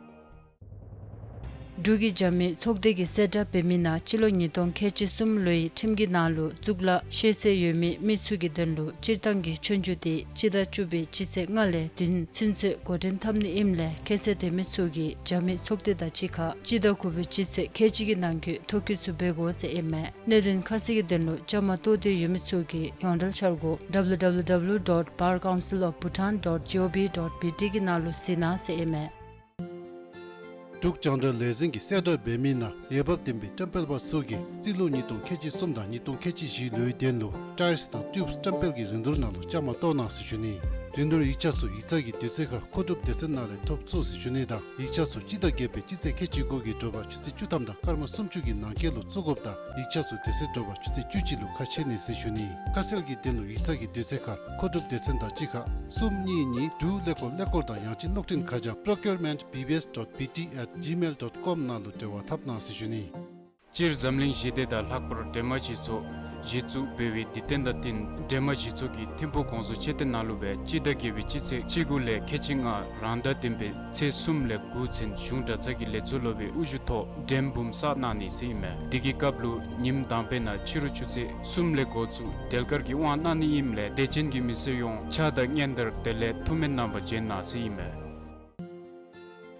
འབྲུག་གི་རྒྱབ་མི་ཚོགས་སྡེ་གིས་གསལ་བསྒྲགས་འབད་མི་ནང་སྤྱི་ལོ་ཉིས་སྟོང་ཁལ་གཅིག་གསུམ་ལོའི་ཁྲིམས་ཀྱི་ནང་ལུ་གཙུག་ལག་ཤེས་ཚད་ཡོད་མི་མི་ཚུ་གི་དོན་ལུ་སྤྱིར་བཏང་གི་ཆོས་རྒྱུགས་དེ་སྤྱི་ཟླ་བཅུ་པའི་སྤྱི་ཚེས་ལྔ་ལས་བདུན་ཚུན་ཚོད་འགོ་འདྲེན་འཐབ་ནི་ཨིནམ་ལས་ཁྱད་ཚད་ལྡན་མི་ཚུ་གིས་རྒྱབ་མི་ཚོགས་སྡེ་དང་གཅིག་ཁར་སྤྱི་ཟླ་དགུ་པའི་སྤྱི་ཚེས་ཁལ་གཅིག་གི་ནང་འཁོད་ཐོ་བཀོད་ཚུ་འབད་དགོ་ཟེར་ཨིན་མས། གནད་དོན་ཁ་གསལ་གྱི་དོན་ལུ་བཅའ་མར་གཏོགས་འདོད་ཡོད་མི་ཚུ་གིས་ཡོངས་འབྲེལ་འཆར་སྒོ་W W W dot bar council of bhutan dot G O V dot B T གི་ནང་ལུ་གཟིགས་གནང་ཟེར་ཨིན་མས། འབྲུག་རྒྱང་བསྒྲགས་ལས་འཛིན་གྱིས་གསལ་བསྒྲགས་འབད་མི་ནང་འོས་འབབ་ལྡན་པའི་བཀྲམ་སྤེལ་པ་ཚུ་གིས་རྩིས་ལོ་ཉིས་སྟོང་ཁལ་གཅིག་གསུམ་དང་ཉིས་སྟོང་ཁལ་གཅིག་བཞི་ལོའི་དོན་ལུ་ཊའིརསི་དང་ཊིའུབསི་བཀྲམ་སྤེལ་གྱི་རིན་བསྡུར་ནང་ལུ་བཅའ་མར་གཏོགས་གནང་ཟེར་ཞུ་ནི། རིན་བསྡུར་ཡིག་ཆ་ཚུ་ཡིག་ཚང་གི་དུས་ཚོད་ཁར་མཁོ་སྒྲུབ་སྡེ་ཚན་ནང་ལས་ཐོབ་ཚུགས་ཟེར་ཞུ་ནི་དང་ཡིག་ཆ་ཚུ་སྤྱི་ཟླ་བརྒྱད་པའི་སྤྱི་ཚེས་ཁལ་གཅིག་དགུ་གི་དྲོ་པ་ཆུ་ཚོད་བཅུ་ཐམ་དང་སྐར་མ་སུམ་ཅུ་གི་ནང་འཁོད་ལུ་བཙུགས་དགོཔ་དང་ཡིག་ཆ་ཚུ་དེ་ཚེ་དྲོ་པ་ཆུ་ཚོད་བཅུ་གཅིག་ལུ་ཁ་ཕྱེ་ནི་ཟེར་ཞུ་ནི། ཁ་གསལ་གྱི་དོན་ལུ་ཡིག་ཚང་གི་དུས་ཚོད་ཁར་མཁོ་སྒྲུབ་སྡེ་ཚན་དང་གཅིག་ཁར་གསུམ་གཉིས་གཉིས་དྲུག་ཀླད་ཀོར་ཀླད་ཀོར་དང་ཡང་ཅིན་གློག་འཕྲིན་ཁ་བྱང་procurement B B S dot B T at gmail dot com ནང་ལུ་འབྲེལ་བ་འཐབ་གནང་ཟེར་ཞུ་ནི། སྤྱིར་འཛམ་གླིང་ཞི་བདེ་དང་ལྷག་པར་འདྲེས་མ་སྤྱི་ཚོགས་གཞི་བཙུགས་འབད་བའི་དུས་སྟོན་དང་བསྟུན་འདྲེས་མ་སྤྱི་ཚོགས་ཀྱི་ཐིམ་ཕུག་གོང་བཟོ་མཆོད་རྟེན་ནང་ལུ་སྦེ་སྤྱི་ཟླ་བརྒྱད་པའི་སྤྱི་ཚེས་བཅུ་དགུ་ལས་ཁལ་གཅིག་ལྔ་རང་ཟླ་བདུན་པའི་ཚེས་གསུམ་ལས་དགུ་ཚུན་གཞུང་གྲྭ་ཚང་གི་ལས་ཚོགས་སློབ་དཔོན་དབུ་བཞུགས་ཐོག་འགྲེམས་འབུམ་བསགས་གནང་ནི་ཟེར་ཨིན་མས། དེ་གི་སྐབས་ལུ་ཉིནམ་དང་པའི་ནང་ཕྱི་རུ་ཆུ་ཚོད་གསུམ་ལས་འགོ་བཙུགས་དལ་དཀར་གྱི་དབང་གནང་ནི་ཨིནམ་ལས་དད་ཅན་གྱི་མི་སེར་ཡོངས་ཕྱག་དང་སྙན་དར་དེ་ལས་ཐུགས་སྨོན་གནང་པར་བྱོན་གནང་ཟེར་ཨིན་མས།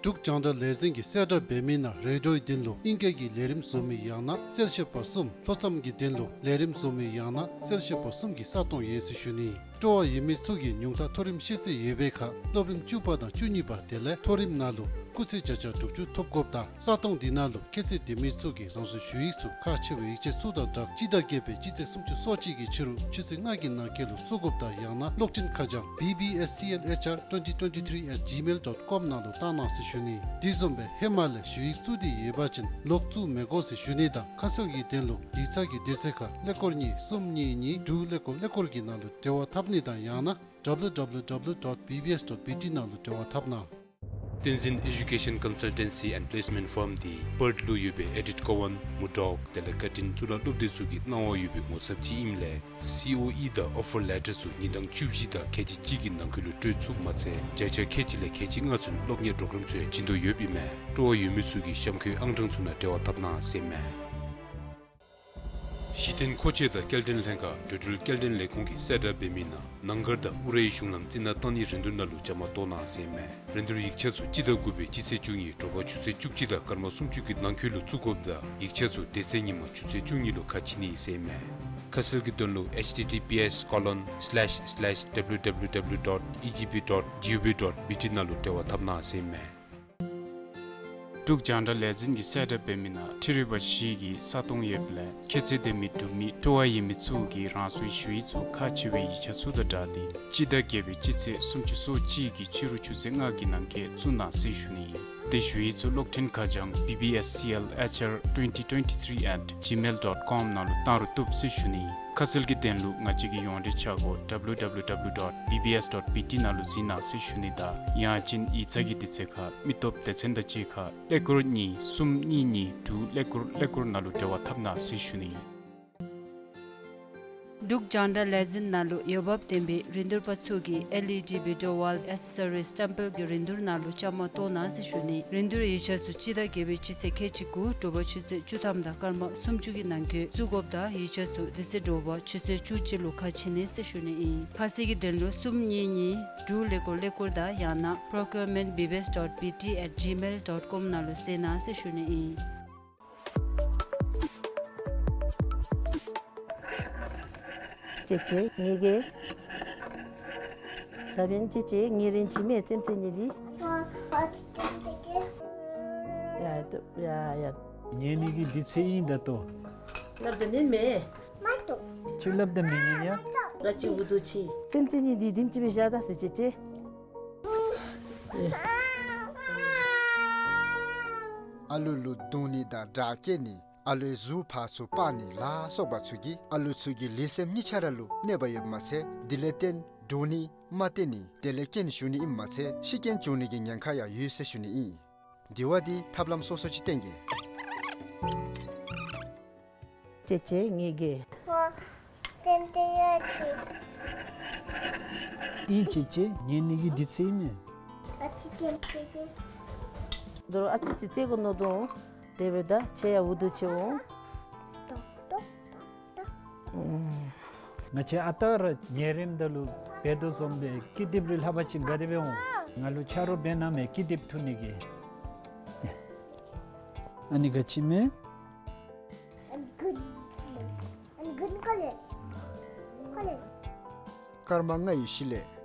འབྲུག་རྒྱང་བསྒྲགས་ལས་འཛིན་གྱིས་གསལ་བསྒྲགས་འབད་མི་ནང་རེ་ཌིའོའི་དོན་ལུ་ཨིང་སྐད་ཀྱི་ལས་རིམ་བཟོ་མི་ཡང་ན་གསལ་བཤད་པ་གསུམ་ལྷོ་མཚམས་ཀྱི་དོན་ལུ་ལས་རིམ་བཟོ་མི་ཡང་ན་གསལ་བཤད་པ་གསུམ་གྱི་ས་སྟོང་ཡོད་ཟེར་ཞུ་ནི། སྤྲོ་བ་ཡོད་མི་ཚུ་གིས་ཉུང་མཐའ་མཐོ་རིམ་ཤེས་ཚད་ཡོད་པའི་ཁར་སློབ་རིམ་བཅུ་པ་དང་བཅུ་གཉིས་པ་དེ་ལས་མཐོ་རིམ་ནང་ལུ་སྐུགས་ཚད་བརྒྱ་ཆ་དྲུག་ཅུ་ཐོབ་དགོཔ་དང་ས་སྟོང་འདི་ནང་ལུ་ཁྱད་ཚད་ལྡན་མི་ཚུ་གིས་རང་སོའི་ཞུ་ཡིག་ཚུ་ཁག་ཆེ་བའི་ཡིག་ཆ་ཚུ་དང་སྦྲགས་སྤྱི་ཟླ་བརྒྱད་པའི་སྤྱི་ཚེས་སུམ་ཅུ་སོ་གཅིག་གི་ཕྱི་རུ་ཆུ་ཚོད་ལྔ་གི་ནང་འཁོད་ལུ་བཙུགས་དགོཔ་དང་ཡང་ན་གློག་འཕྲིན་ཁ་བྱང་B B S C L H R twenty twenty-three at gmail dot com ནང་ལུ་བཏང་གནང་ཟེར་ཞུ་ནི། དེ་བཟུམ་སྦེ་ཧེ་མ་ལས་ཞུ་ཡིག་བཙུགས་ཏེ་ཡོད་པ་ཅིན་ལོག་བཙུགས་མི་དགོ་ཟེར་ཞུ་ནི་དང་ཁ་གསལ་གྱི་དོན་ལུ་ཡིག་ཚང་གི་དུས་ཚོད་ཁར་ཀླད་ཀོར་གཉིས་གསུམ་གཉིས་གཉིས་དྲུག་ཀླད་ཀོར་ཀླད་ཀོར་གྱི་ནང་ལུ་འབྲེལ་བ་འཐབ་ནི་དང་ཡང་ན་W W W dot B B S dot B T ནང་ལུ་འབྲེལ་བ་འཐབ་གནང་། བསྟན་འཛིན་Education Consultancy and Placement Firm འདི་པརཐ་ལུ་ཡོད་པའི་ཨེ་ཌིཊ་ཀོ་ཝཱན་མུར་ཌོག་དེ་ལས་ཀར་ཊིན་གཙུག་ལག་སློབ་སྡེ་ཚུ་གི་གནང་བ་ཡོད་པའི་ངོ་ཚབ་ཅིག་ཨིནམ་ལས་སི་ཨོ་ཨི་དང་ཨོ་ཕར་ལེ་ཊར་ཚུ་ཉིན་གྲངས་བཅུ་བཞི་དང་ཁལ་གཅིག་གཅིག་གི་ནང་འཁོད་ལུ་སྤྲོད་ཚུགསཔ་མ་ཚད་བརྒྱ་ཆ་ཁལ་གཅིག་ལས་ཁལ་གཅིག་ལྔ་ཚུན་སློབ་གཉེར་པོརོ་གརམ་ཚུ་ཡང་བྱིན་དོ་ཡོདཔ་ཨིན་མས། སྤྲོ་བ་ཡོད་མི་ཚུ་གིས་གཤམ་འཁོད་ཨང་གྲངས་ཚུ་ནང་འབྲེལ་བ་འཐབ་གནང་ཟེར་ཨིན་མས། གཞི་རྟེན་མཁོ་ཆས་དང་སྐྱེལ་འདྲེན་ལྷན་ཁག་འགྲོ་འགྲུལ་སྐྱེལ་འདྲེན་ལས་ཁུངས་ཀྱིས་གསལ་བསྒྲགས་འབད་མི་ནང་ནང་སྒར་དང་ཨུ་རའི་གཞུང་ལམ་རྩི་ནག་བཏང་ནིའི་རིན་བསྡུར་ནང་ལུ་བཅའ་མར་གཏོགས་གནང་ཟེར་ཨིན་མས། རིན་བསྡུར་ཡིག་ཆ་ཚུ་སྤྱི་ཟླ་དགུ་པའི་སྤྱི་ཚེས་བཅུ་གཉིས་དྲོ་པ་ཆུ་ཚོད་བཅུ་གཅིག་དང་སྐར་མ་སུམ་ཅུ་གི་ནང་འཁོད་ལུ་བཙུགས་དགོཔ་དང་ཡིག་ཆ་ཚུ་དེ་ཚེ་ཉིན་མ་ཆུ་ཚོད་བཅུ་གཉིས་ལུ་ཁ་ཕྱེ་ནི་ཟེར་ཨིན་མས། ཁ་གསལ་གྱི་དོན་ལུ་H T T P S colon slash slash W W W dot E G P dot G O V dot B T ནང་ལུ་འབྲེལ་བ་འཐབ་གནང་ཟེར་ཨིན་མས། འབྲུག་རྒྱང་བསྒྲགས་ལས་འཛིན་གྱིས་གསལ་བསྒྲགས་འབད་མི་ནང་འཕྲུལ་རིག་པ་བཞི་གི་ས་སྟོང་ཡོདཔ་ལས་ཁྱད་ཚད་ལྡན་མི་འབྲུག་མི་སྤྲོ་བ་ཡོད་མི་ཚུ་གིས་རང་སོའི་ཞུ་ཡིག་ཚུ་ཁག་ཆེ་བའི་ཡིག་ཆ་ཚུ་དང་སྦྲགས་ཏེ་སྤྱི་ཟླ་བརྒྱད་པའི་སྤྱི་ཚེས་སུམ་ཅུ་སོ་གཅིག་གི་ཕྱི་རུ་ཆུ་ཚོད་ལྔ་གི་ནང་འཁོད་བཙུགས་གནང་ཟེར་ཞུ་ནི་ཨིན། དེ་ཞུ་ཡིག་ཚུ་གློག་འཕྲིན་ཁ་བྱང་B B S C L H R twenty twenty-three at gmail dot com ནང་ལུ་བཏང་རུང་བཏུབ་ཟེར་ཞུ་ནི་ཨིན། ཁ་གསལ་གྱི་དོན་ལུ་ང་བཅས་ཀྱི་ཡོངས་འབྲེལ་འཆར་སྒོ་W W W dot B B S dot B T ནང་ལུ་གཟིགས་གནང་ཟེར་ཞུ་ནི་དང་ཡང་ཅིན་ཡིག་ཚང་གི་དུས་ཚོད་ཁར་མི་སྟོབས་སྡེ་ཚན་དང་གཅིག་ཁར་ཀླད་ཀོར་གཉིས་གསུམ་གཉིས་གཉིས་དྲུག་ཀླད་ཀོར་ཀླད་ཀོར་ནང་ལུ་འབྲེལ་བ་འཐབ་གནང་ཟེར་ཞུ་ནི་ཨིན། འབྲུག་རྒྱང་བསྒྲགས་ལས་འཛིན་ནང་ལུ་འོས་འབབ་ལྡན་པའི་རིན་བསྡུར་པ་ཚུ་གིས་L E D video wall accessories བཀྲམ་སྤེལ་གྱི་རིན་བསྡུར་ནང་ལུ་བཅའ་མར་གཏོགས་གནང་ཟེར་ཞུ་ནི། རིན་བསྡུར་ཡིག་ཆ་ཚུ་སྤྱི་ཟླ་བརྒྱད་པའི་སྤྱི་ཚེས་ཁལ་གཅིག་དགུ་དྲོ་པ་ཆུ་ཚོད་བཅུ་ཐམ་དང་སྐར་མ་སུམ་ཅུ་གི་ནང་འཁོད་བཙུགས་དགོཔ་དང་ཡིག་ཆ་ཚུ་དེ་ཚེ་དྲོ་པ་ཆུ་ཚོད་བཅུ་གཅིག་ལུ་ཁ་ཕྱེ་ནི་ཟེར་ཞུ་ནི་ཨིན། ཁ་གསལ་གྱི་དོན་ལུ་གསུམ་གཉིས་གཉིས་དྲུག་ཀླད་ཀོར་ཀླད་ཀོར་དང་ཡང་ན་procurement B B S dot B T at gmail dot com ནང་ལུ་གཟིགས་གནང་ཟེར་ཞུ་ནི་ཨིན། གཅིག་གཅིག་གཉིས་གཉིས། ད་འབདན་ཅིག་ཅིག་ཉལ་རན་ཅི་མས་རྩེདམོ་རྩེ་ནི་འདི། ཡ་ཡ་ཡ། ཉལ་ནི་གི་དུས་ཚོད་ཨིན་ད་ལྟོ། སླབ་ད་ཉན་མས། ཁྱོད་སླབ་ད་མི་ཉན་ཡ། ང་ཅིག་འུ་སྡུག་ཅིག། རྩེདམོ་རྩེ་ནི་འདི་དེམ་ཅིག་སྦེ་བཞག་ད་ཟེར་ཅིག་ཅིག། ཨ་ལུ་ལུ་རྡུང་ནི་དང་དྲག་སྐྱེད་ནི། ཨ་ལུའི་གཟུགས་ཕར་ཚུར་སྤར་ནི་ལ་སོགས་པ་ཚུ་གིས་ཨ་ལུ་ཚུ་གི་ལུས་སེམས་གཉིས་ཆ་ར་ལུ་གནོད་པ་ཡོདཔ་མ་ཚད་དེ་ལས་བརྟེན་འདྲོག་ནི་མ་བརྟན་ནི་དེ་ལས་རྐྱེན་ཞུགས་ནི་ཨིནམ་མ་ཚད་ཤི་རྐྱེན་བྱུང་ནི་གི་ཉེན་ཁ་ཡང་ཡོད་ཟེར་ཞུ་ནི་ཨིན། དེ་བ་འདི་ཐབས་ལམ་སོ་སོ་ཅིག་བསྟེན་གེ། ཅེ་ཅེ་ངེ་གེ། ཨིན་ཅེ་ཅེ་ཉལ་ནི་གི་དུས་ཚོད་ཨིན་མས། དོ་རུང་ཨ་ཙི་ཅིག་རྩེ་དགོ་མནོ་དོ། དེ་འབདཝ་ད་ཁྱོད་ཡང་འུ་སྡུག་ཅིག་འོང་། ང་བཅས་ཨ་རྟག་ར་ཉལ་རནམ་ད་ལུ་འབད་དོ་བཟུམ་སྦེ་ཀི་དེབ་རེ་ལྷག་པ་ཅིན་དགའ་བདེ་སྦེ་འོང་། ང་ལུ་ཆ་རོགས་འབད་གནང་མས་ཀི་དེབ་འཐུ་ནི་གི། ཨ་ནི་ག་ཅི་མས། སྐར་མ་ལྔའི་ཞི་ལས།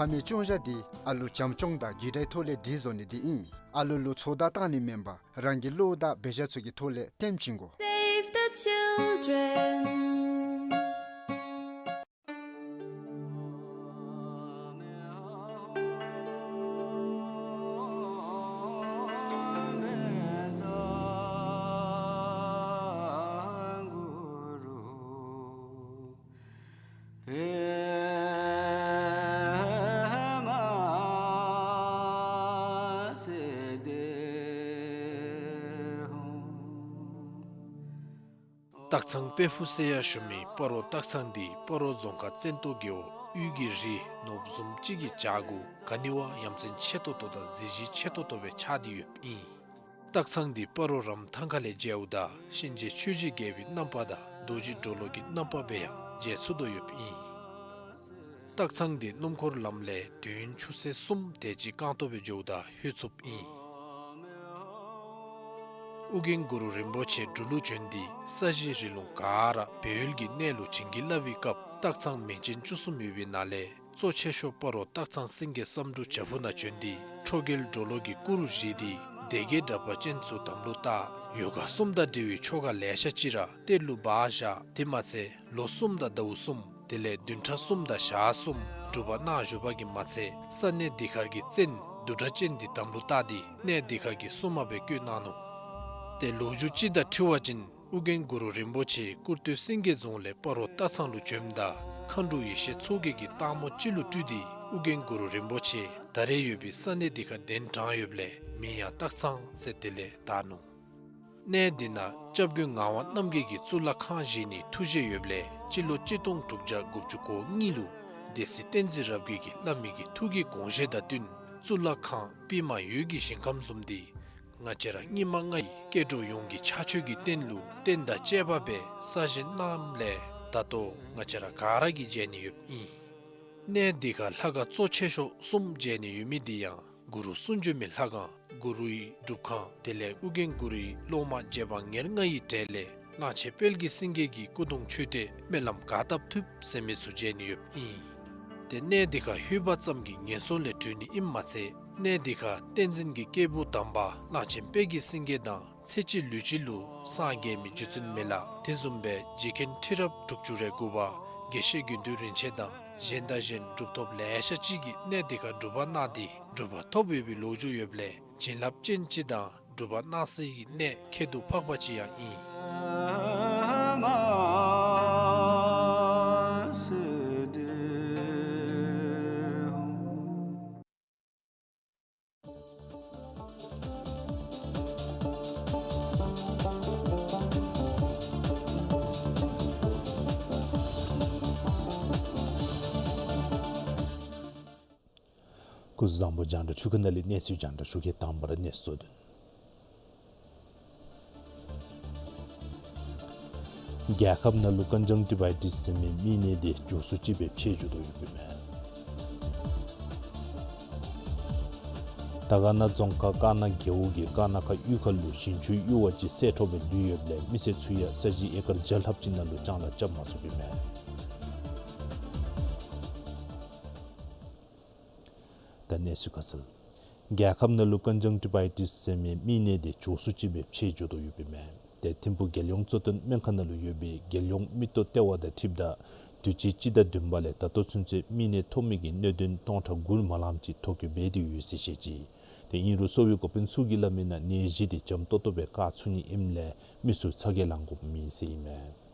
ཕ་མའི་སྐྱོང་བྱ་འདི་ཨ་ལུ་བྱམས་སྐྱོང་དང་རྒྱུ་དྲའི་ཐོག་ལས་སྒྲིག་བཟོ་ནི་འདི་ཨིན། ཨ་ལུ་ལུ་ཚོད་ལྟ་བཏང་ནི་མེན་པར་རང་གི་བློ་དང་འབད་བཞག་ཚུ་གི་ཐོག་ལས་སྟོན་བྱིན་དགོ། Save the children. སྟག་ཚང་དཔལ་ཕུག་ཟེར་ཡང་ཞུ་མི་སྤ་རོ་སྟག་ཚང་འདི་སྤ་རོ་རྫོང་ཁག་བཙན་ཏོ་རྒེད་འོག་དབུས་ཀྱི་རི་ནོར་བུ་བཟུམ་ཅིག་གི་བྱག་གུ་ག་ནི་བ་ཡ་མཚན་ཆེ་ཏོག་ཏོ་དང་གཟི་བརྗིད་ཆེ་ཏོག་ཏོ་སྦེ་ཆགས་ཏེ་ཡོདཔ་ཨིན། སྟག་ཚང་འདི་སྤ་རོ་རམ་ཐང་ཁ་ལས་མཇལཝ་ད་གཤིན་རྗེ་ཆོས་ཀྱི་རྒྱལ་པོའི་རྣམ་པ་དང་རྡོ་རྗེ་གྲོ་ལོད་ཀྱི་རྣམ་པ་སྦེ་ཡང་མཇལ་ཚུགས་དོ་ཡོདཔ་ཨིན། སྟག་ཚང་འདི་སྣུམ་འཁོར་ལམ་ལས་དུས་ཡུན་ཆུ་ཚོད་གསུམ་དེ་ཅིག་རྐང་སྟོང་སྦེ་འགྱོཝ་ད་ལྷོད་ཚུགསཔ་ཨིན། ཨོ་རྒྱན་གུ་རུ་རིན་པོ་ཆེ་འབྲུག་ལུ་བྱོན་ཏེ་ས་གཞི་རི་ལུང་ག་ར་སྦས་ཡུལ་གྱི་གནས་ལུ་བྱིན་གྱིས་བརླབས་པའི་སྐབས་སྟག་ཚང་མིང་ཅན་བཅུ་གསུམ་ཡོད་པའི་ནང་ལས་གཙོ་ཆེ་ཤོས་སྤ་རོ་སྟག་ཚང་སེང་གེ་བསམ་འགྲུབ་བྱག་ཕུག་ནང་བྱོན་ཏེ་ཁྲོ་རྒྱལ་གྲོ་ལོད་ཀྱི་སྐུ་རུ་བཞེངས་ཏེ་སྡེ་བརྒྱད་དྲེགས་པ་ཅན་ཚུ་དམ་ལུ་བཏགས། ཡོ་ག་གསུམ་དང་འབྲེལ་བའི་ཆོ་ག་ལེ་ཤ་ཅིག་ར་གཏེར་ལུ་སྦ་བཞག། དེ་མ་ཚད་ལོ་གསུམ་དང་ཟླཝ་གསུམ་དེ་ལས་བདུན་ཕྲག་གསུམ་དང་ཞག་གསུམ་སྒྲུབ་པ་གནང་བཞུགས་པ་གིས་མ་ཚད་ས་གནས་འདི་ཁར་གྱི་བཙན་བདུད་སྒྲ་ཅན་འདི་དམ་ལུ་བཏགས་ཏེ་གནས་འདི་ཁར་གྱི་སྲུང་མ་སྦེ་བསྐོས་གནང་ནུག། ཏེ་ལོ་རྒྱུས་ཅིག་དང་འཁྲིལ་བ་ཅིན་ཨོ་རྒྱན་གུ་རུ་རིན་པོ་ཆེ་ཀུར་སྟོད་སེང་གེ་རྫོང་ལས་སྤ་རོ་སྟག་ཚང་ལུ་བྱོནམ་ད་མཁའ་འགྲོ་ཡེ་ཤེས་མཚོ་རྒྱལ་གྱིས་སྟག་མོ་ཅིག་ལུ་སྤྲུལ་ཏེ་ཨོ་རྒྱན་གུ་རུ་རིན་པོ་ཆེ་ད་རེས་ཡོད་པའི་ས་གནས་འདི་ཁར་གདན་དྲངས་ཡོདཔ་ལས་མིང་ཡང་སྟག་ཚང་ཟེར་དེ་ལས་བཏགས་ནུག། གནས་འདི་ནང་སྐྱབས་མགོན་ངག་དབང་རྣམ་རྒྱལ་གྱིས་གཙུག་ལག་ཁང་བཞེངས་ནིའི་ཐུགས་བཞེད་ཡོདཔ་ལས་སྤྱི་ལོ་གཅིག་སྟོང་དྲུག་བརྒྱ་དགུ་བཅུ་གོ་གཉིས་ལུ་སྡེ་སྲིད་བསྟན་འཛིན་རབ་རྒྱས་ཀྱིས་བླ་མའི་གི་ཐུགས་ཀྱི་དགོངས་བཞེད་དང་བསྟུན་གཙུག་ལག་ཁང་པདྨ་འོད་ཀྱི་ཞིང་ཁམས་བཟུམ་འདི་ང་བཅས་ར་སྙིགས་མ་ལྔ་ཡི་སྐྱེ་འགྲོ་ཡོངས་ཀྱི་ཕྱག་མཆོད་ཀྱི་རྟེན་ལུ་རྟེན་དང་བཅས་པ་སྦེ་གསར་བཞེངས་གནངམ་ལས་ད་ལྟོ་ང་བཅས་ར་ག་ར་གིས་མཇལ་ནི་ཡོདཔ་ཨིན། གནས་འདི་ཁར་ལྷ་ཁང་གཙོ་ཆེ་ཤོས་གསུམ་མཇལ་ནི་ཡོད་མི་འདི་ཡང་གུ་རུ་གསུང་བྱོན་མའི་ལྷ་ཁང་གུ་རུའི་སྒྲུབ་ཁང་དེ་ལས་ཨོ་རྒྱན་གུ་རུའི་སློབ་མ་རྗེ་འབངས་ཉེར་ལྔ་ཡི་གྲས་ལས་གླང་ཆེན་དཔལ་གྱི་སེང་གེ་གི་སྐུ་གདུང་མཆོད་རྟེན་སྨོན་ལམ་ག་བཏབ་ཐུབ་ཟེར་མི་ཚུ་མཇལ་ནི་ཡོདཔ་ཨིན། ཏེ་གནས་འདི་ཁར་ལྷོད་པ་ཙམ་གྱིས་ངན་སོང་ལས་གྲོལ་ནི་ཨིནམ་མ་ཚད་གནས་འདི་ཁར་བསྟན་འཛིན་གྱི་སྐྱེས་བུ་དམ་པ་གླང་ཆེན་དཔལ་གྱི་སེང་གེ་དང་ཚེ་གཅིག་ལུས་གཅིག་ལུ་སངས་རྒྱས་མི་རྗེ་བཙུན་མི་ལ་དེ་བཟུམ་སྦེ་རྗེ་མཁན་ཁྲི་རབས་དྲུག་ཅུ་རེ་དགུ་པ་དགེ་བཤེས་དགེ་འདུན་རིན་ཆེན་དང་གཞན་དང་གཞན་གྲུབ་ཐོབ་ལེ་ཤ་ཅིག་གིས་གནས་འདི་ཁར་སྒྲུབ་པ་གནང་སྟེ་གྲུབ་པ་ཐོབ་ཡོད་པའི་ལོ་རྒྱུས་ཡོདཔ་ལས་བྱིན་རླབས་ཅན་ཅིག་དང་སྒྲུབ་པ་གནང་སའི་གནས་ཁྱད་དུ་འཕགས་པ་ཅིག་ཡང་ཨིན། སྐུ་གཟུགས་བཟང་པོ། རྒྱང་བསྒྲགས་ཆུ་ཁ་ནང་ལས་གནས་ཚུལ་རྒྱང་བསྒྲགས་ཞུ་གེ། དང་པ་ར་གནས་ཚུལ་དོན། རྒྱལ་ཁབ་ནང་ལུ་ཀོན་ཇང་ཊི་བའི་ཊིས་ཟེར་མི་མིག་ནད་འདི་མགྱོགས་སུ་ཅིག་སྦེ་འཕེལ་འགྱོ་དོ་ཡོདཔ་ཨིན་མས། དར་དཀར་ན་རྫོང་ཁག་དཀར་ན་རྒེད་འོག་གི་དཀར་ན་ཁ་གཡུས་ཁ་ལུ་ཞིང་ཆུའི་གཡུར་བ་ཅིག་བསལ་འཕྲོ་སྦེ་ལུས་ཡོདཔ་ལས་མི་སེར་ཚུ་ཡང་ས་གཞི་ཨེ་ཀར་བརྒྱ་ལྷགཔ་ཅིག་ནང་ལུ་ལྕང་ལཱ་རྐྱབ་མ་ཚུགསཔ་ཨིན་མས། ད་གནས་ཚུལ་ཁ་གསལ། རྒྱལ་ཁབ་ནང་ལུ་ཀཱན་ཇང་ཊི་བའི་ཊིས་ཟེར་མི་མིག་ནད་དེ་མགྱོགས་སུ་ཅིག་སྦེ་འཕེལ་འགྱོ་དོ་ཡོདཔ་ཨིན་མས། ཏེ་ཐིམ་ཕུག་རྒྱལ་ཡོངས་གཙོ་བསྟེན་སྨན་ཁང་ནང་ལུ་ཡོད་པའི་རྒྱལ་ཡོངས་མིག་ཏོ་ལྟེ་བ་དང་འཁྲིལཝ་ད་དུས་ཅི་སྤྱི་ཟླ་བདུན་པ་ལས་ད་ལྟོ་ཚུན་ཚོད་མིག་ནད་ཐོབ་མི་གི་གནད་དོན་སྟོང་ཕྲག་དགུ་མ་ལངམ་ཅིག་ཐོ་བཀོད་འབད་དེ་ཡོད་ཟེར་བཤད་ཅི། ཏེ་ཨིན་རུང་གསོ་བའི་འགོ་དཔོན་ཚུ་གིས་སླབ་མི་ནང་ནད་གཞི་དེ་འཇམ་ཏོག་ཏོ་སྦེ་བཀག་ཚུགས་ནི་ཨིནམ་ལས་མི་ཚུ་ཚ་གྱང་ལང་དགོཔ་མེད་ཟེར་ཨིན་མས།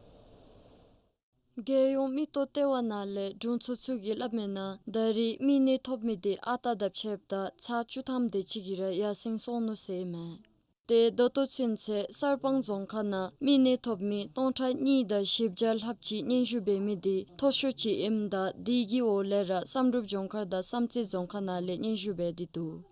རྒྱལ་ཡོངས་མིག་ཏོ་ལྟེ་བ་ནང་ལས་དྲུང་འཚོ་ཚུ་གིས་སླབ་མི་ནང་ད་རེས་མིག་ནད་ཐོབ་མི་དེ་ཨ་རྟག་དང་ཕྱདཔ་ད་ཚར་བཅུ་ཐམ་དེ་ཅིག་གིས་ར་ཡར་སེང་སོང་ནུག་ཟེར་ཨིན་མས། ཏེ་ད་ལྟོ་ཚུན་ཚོད་གསར་སྤང་རྫོང་ཁག་ནང་མིག་ནད་ཐོབ་མི་སྟོང་ཕྲག་གཉིས་དང་བཞི་བརྒྱ་ལྷགཔ་ཅིག་སྙན་ཞུ་འབད་མི་དེ་མཐོ་ཤོས་ཅིག་ཨིནམ་ད་དེ་གི་འོག་ལས་ར་བསམ་གྲུབ་ལྗོངས་མཁར་དང་བསམ་རྩེ་རྫོང་ཁག་ནང་ལས་སྙན་ཞུ་འབད་དེ་འདུག།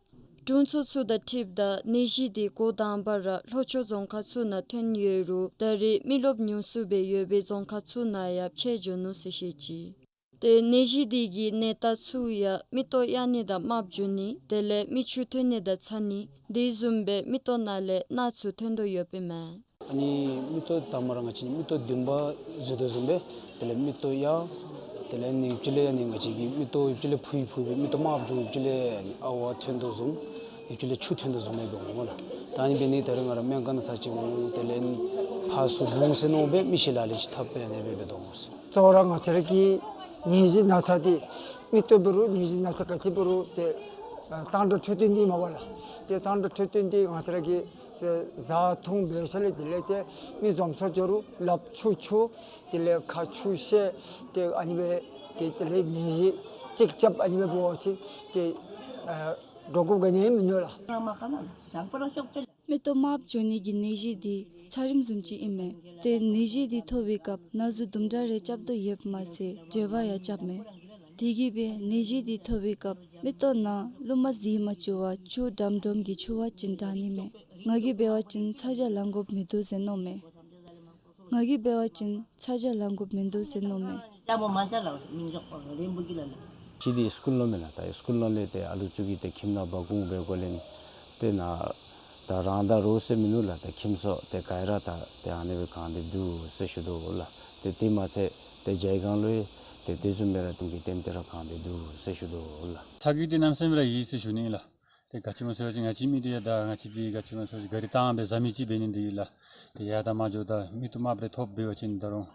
དྲུང་འཚོ་ཚུ་དང་འཁྲིལཝ་ད་ནད་གཞི་དེ་འགོ་དང་པ་ར་ལྷོ་ཕྱོགས་རྫོང་ཁག་ཚུ་ནང་ཐོན་ཡོད་རུང་ད་རེས་མི་རློབས་ཉུང་སུ་སྦེ་ཡོད་པའི་རྫོང་ཁག་ཚུ་ནང་ཡང་འཕེལ་འགྱོ་ནུག་ཟེར་བཤད་ཅི། ཏེ་ནད་གཞི་དེ་གི་ནད་རྟགས་ཚུ་ཡང་མིག་ཏོ་གཡའ་ནི་དང་དམརཔོ་འགྱོ་ནི་དེ་ལས་མིག་ཆུ་ཐོན་ནི་དང་ཚ་ནི་དེ་བཟུམ་སྦེ་མིག་ཏོ་ནང་ལས་རྣག་ཚུ་ཐོན་དོ་ཡོདཔ་ཨིན་མས། ཨ་ནི་མིག་ཏོ་དང་པ་ར་ང་བཅས་མིག་ཏོ་བདུན་པ་ཟེར་དོ་བཟུམ་སྦེ་དེ་ལས་མིག་ཏོ་གཡའ། དེ་ལས་ནི་ཡུདཔ་ཅིག་ལས་ཡང་ནི་ང་བཅས་ཀྱི་མིག་ཏོ་ཡུདཔ་ཅིག་ལས་ཕུ་ཡི་ཕུ་སྦེ་མིག་ཏོ་དམརཔོ་འགྱོ། ཡུདཔ་ཅིག་ལས་ཡང་ནི་ཨ་ཝ་ཐོན་དོ་བཟུམ། ཡུདཔ་ཅིག་ལས་ཆུ་ཐོན་དོ་བཟུམ་སྦེ་འབད་འོང་སྨོ་ལགས། ད་ཨ་ནི་འབད་ནི་ད་རེས་ང་ར་སྨན་ཁང་ནང་ཚར་གཅིག་འོང་། དེ་ལས་ཕར་ཚུར་འོང་ཟེར་མནོ་སྦེ་མི་ཤེས། ལ་ལུ་ཅིག་འཐབ་སྦེ་ཨ་ནི་སྦེ་འབད་དོ་འོང་ཟེར། གཙོ་བོ་ར་ང་བཅས་ར་གི་ནད་གཞི་ན་ཚ་དེ་མིག་ཏོ་འབད་རུང་ནད་གཞི་ན་ཚ་ག་ཅི་འབད་རུང་ཏེ་གཙང་སྦྲ་འཕྲོད་བསྟེན་འདི་མས་པ་ལགས། ཏེ་གཙང་སྦྲ་འཕྲོད་བསྟེན་འདི་ང་བཅས་ར་གིས་ཏེ་བཟའ་འཐུང་འབད་ཞིནམ་ལས་དེ་ལས་ཏེ་མི་འཛོམས་ས་འགྱོ་རུང་ལགཔ་ཆུ་འཁྱུ། དེ་ལས་ཁ་ཆུ་བཤལ། ཏེ་ཨ་ནི་སྦེ་ཏེ་དེ་ལས་ནད་གཞི་ཅིག་རྐྱབ་ཨ་ནི་སྦེ་འབད་བ་ཅིན་ཏེ་ཨ་འདྲོག་དགོཔ་ག་ནི་ཡང་མིན་འདུག་ལགས། མིག་ཏོ་དམརཔོ་འགྱོ་ནི་གི་ནད་གཞི་འདི་ཚད་རིམས་བཟུམ་ཅིག་ཨིན་མས། ཏེ་ནད་གཞི་འདི་ཐོབ་པའི་སྐབས་ན་ཟུག་དུམ་གྲ་རེ་རྐྱབ་དོ་ཡོདཔ་མ་ཚད་བྲེལ་བ་ཡང་རྐྱབ་མས། དེ་གིས་སྦེ་ནད་གཞི་འདི་ཐོབ་པའི་སྐབས་མིག་ཏོ་ནང་རླུང་མ་ཟེར་མ་བཅུག་པར་ཆུ་དྲོམ་དྲོམ་གྱི་འཁྱུ་བ་ཅིན་དྲག་ནི་མས། ང་གིས་འབད་བ་ཅིན་ཚ་གྱང་ལང་དགོཔ་མིན་འདུག་ཟེར་མནོཝ་མས། ང་གིས་འབད་བ་ཅིན་ཚ་གྱང་ལང་དགོཔ་མིན་འདུག་ཟེར་མནོཝ་མས། ཅིག་འདི་སི་ཀུལ་ནང་མེན་ན། ད་སི་ཀུལ་ནང་ལས་ཏེ་ཨ་ལུ་ཚུ་གིས་ཏེ་ཁྱིམ་ནང་འབག་འོང་སྦེ་འགོ་ལེན། ཏེ་ནཱ་ད་རང་ད་རོགས་ཟེར་མི་ནུག་ལགས། ད་ཁྱིམ་སོ་ཏེ་ག་ར་ད་ཏེ་ཨ་ནི་སྦེ་གང་སྟེ་འདུག་ཟེར་ཞུ་དོ་ལགས། ཏེ་དེ་མ་ཚད་ཏེ་ཇའི་སྒང་ལུ་ཡང་ཏེ་དེ་བཟུམ་སྦེ་ར་ཏེ་གི་ལྟེམ་ཏེ་ར་གང་སྟེ་འདུག་ཟེར་ཞུ་དོ་ལགས། ཚ་གྱང་འདི་གནམ་མེད་ས་མེད་ར་ཡོད་ཟེར་ཞུ་ནི་ལགས། ཏེ་ག་ཅི་སྨོ་ཟེར་བ་ཅིན་ང་བཅས་མི་འདི་ཡང་ད་ང་བཅས་འདི་ག་ཅི་སྨོ་ཟེར་བ་ཅིན་ག་རི་བཏང་སྦེ་བཟའ་མི་ཅིག་འབད་ནི་འདི་ལགས། ཏེ་ཡར་དང་མར་འགྱོཝ་ད་མིག་ཏོ་དམརཔོ་རེ་ཐོབ་འབད་བ་ཅིན་ད་རུང་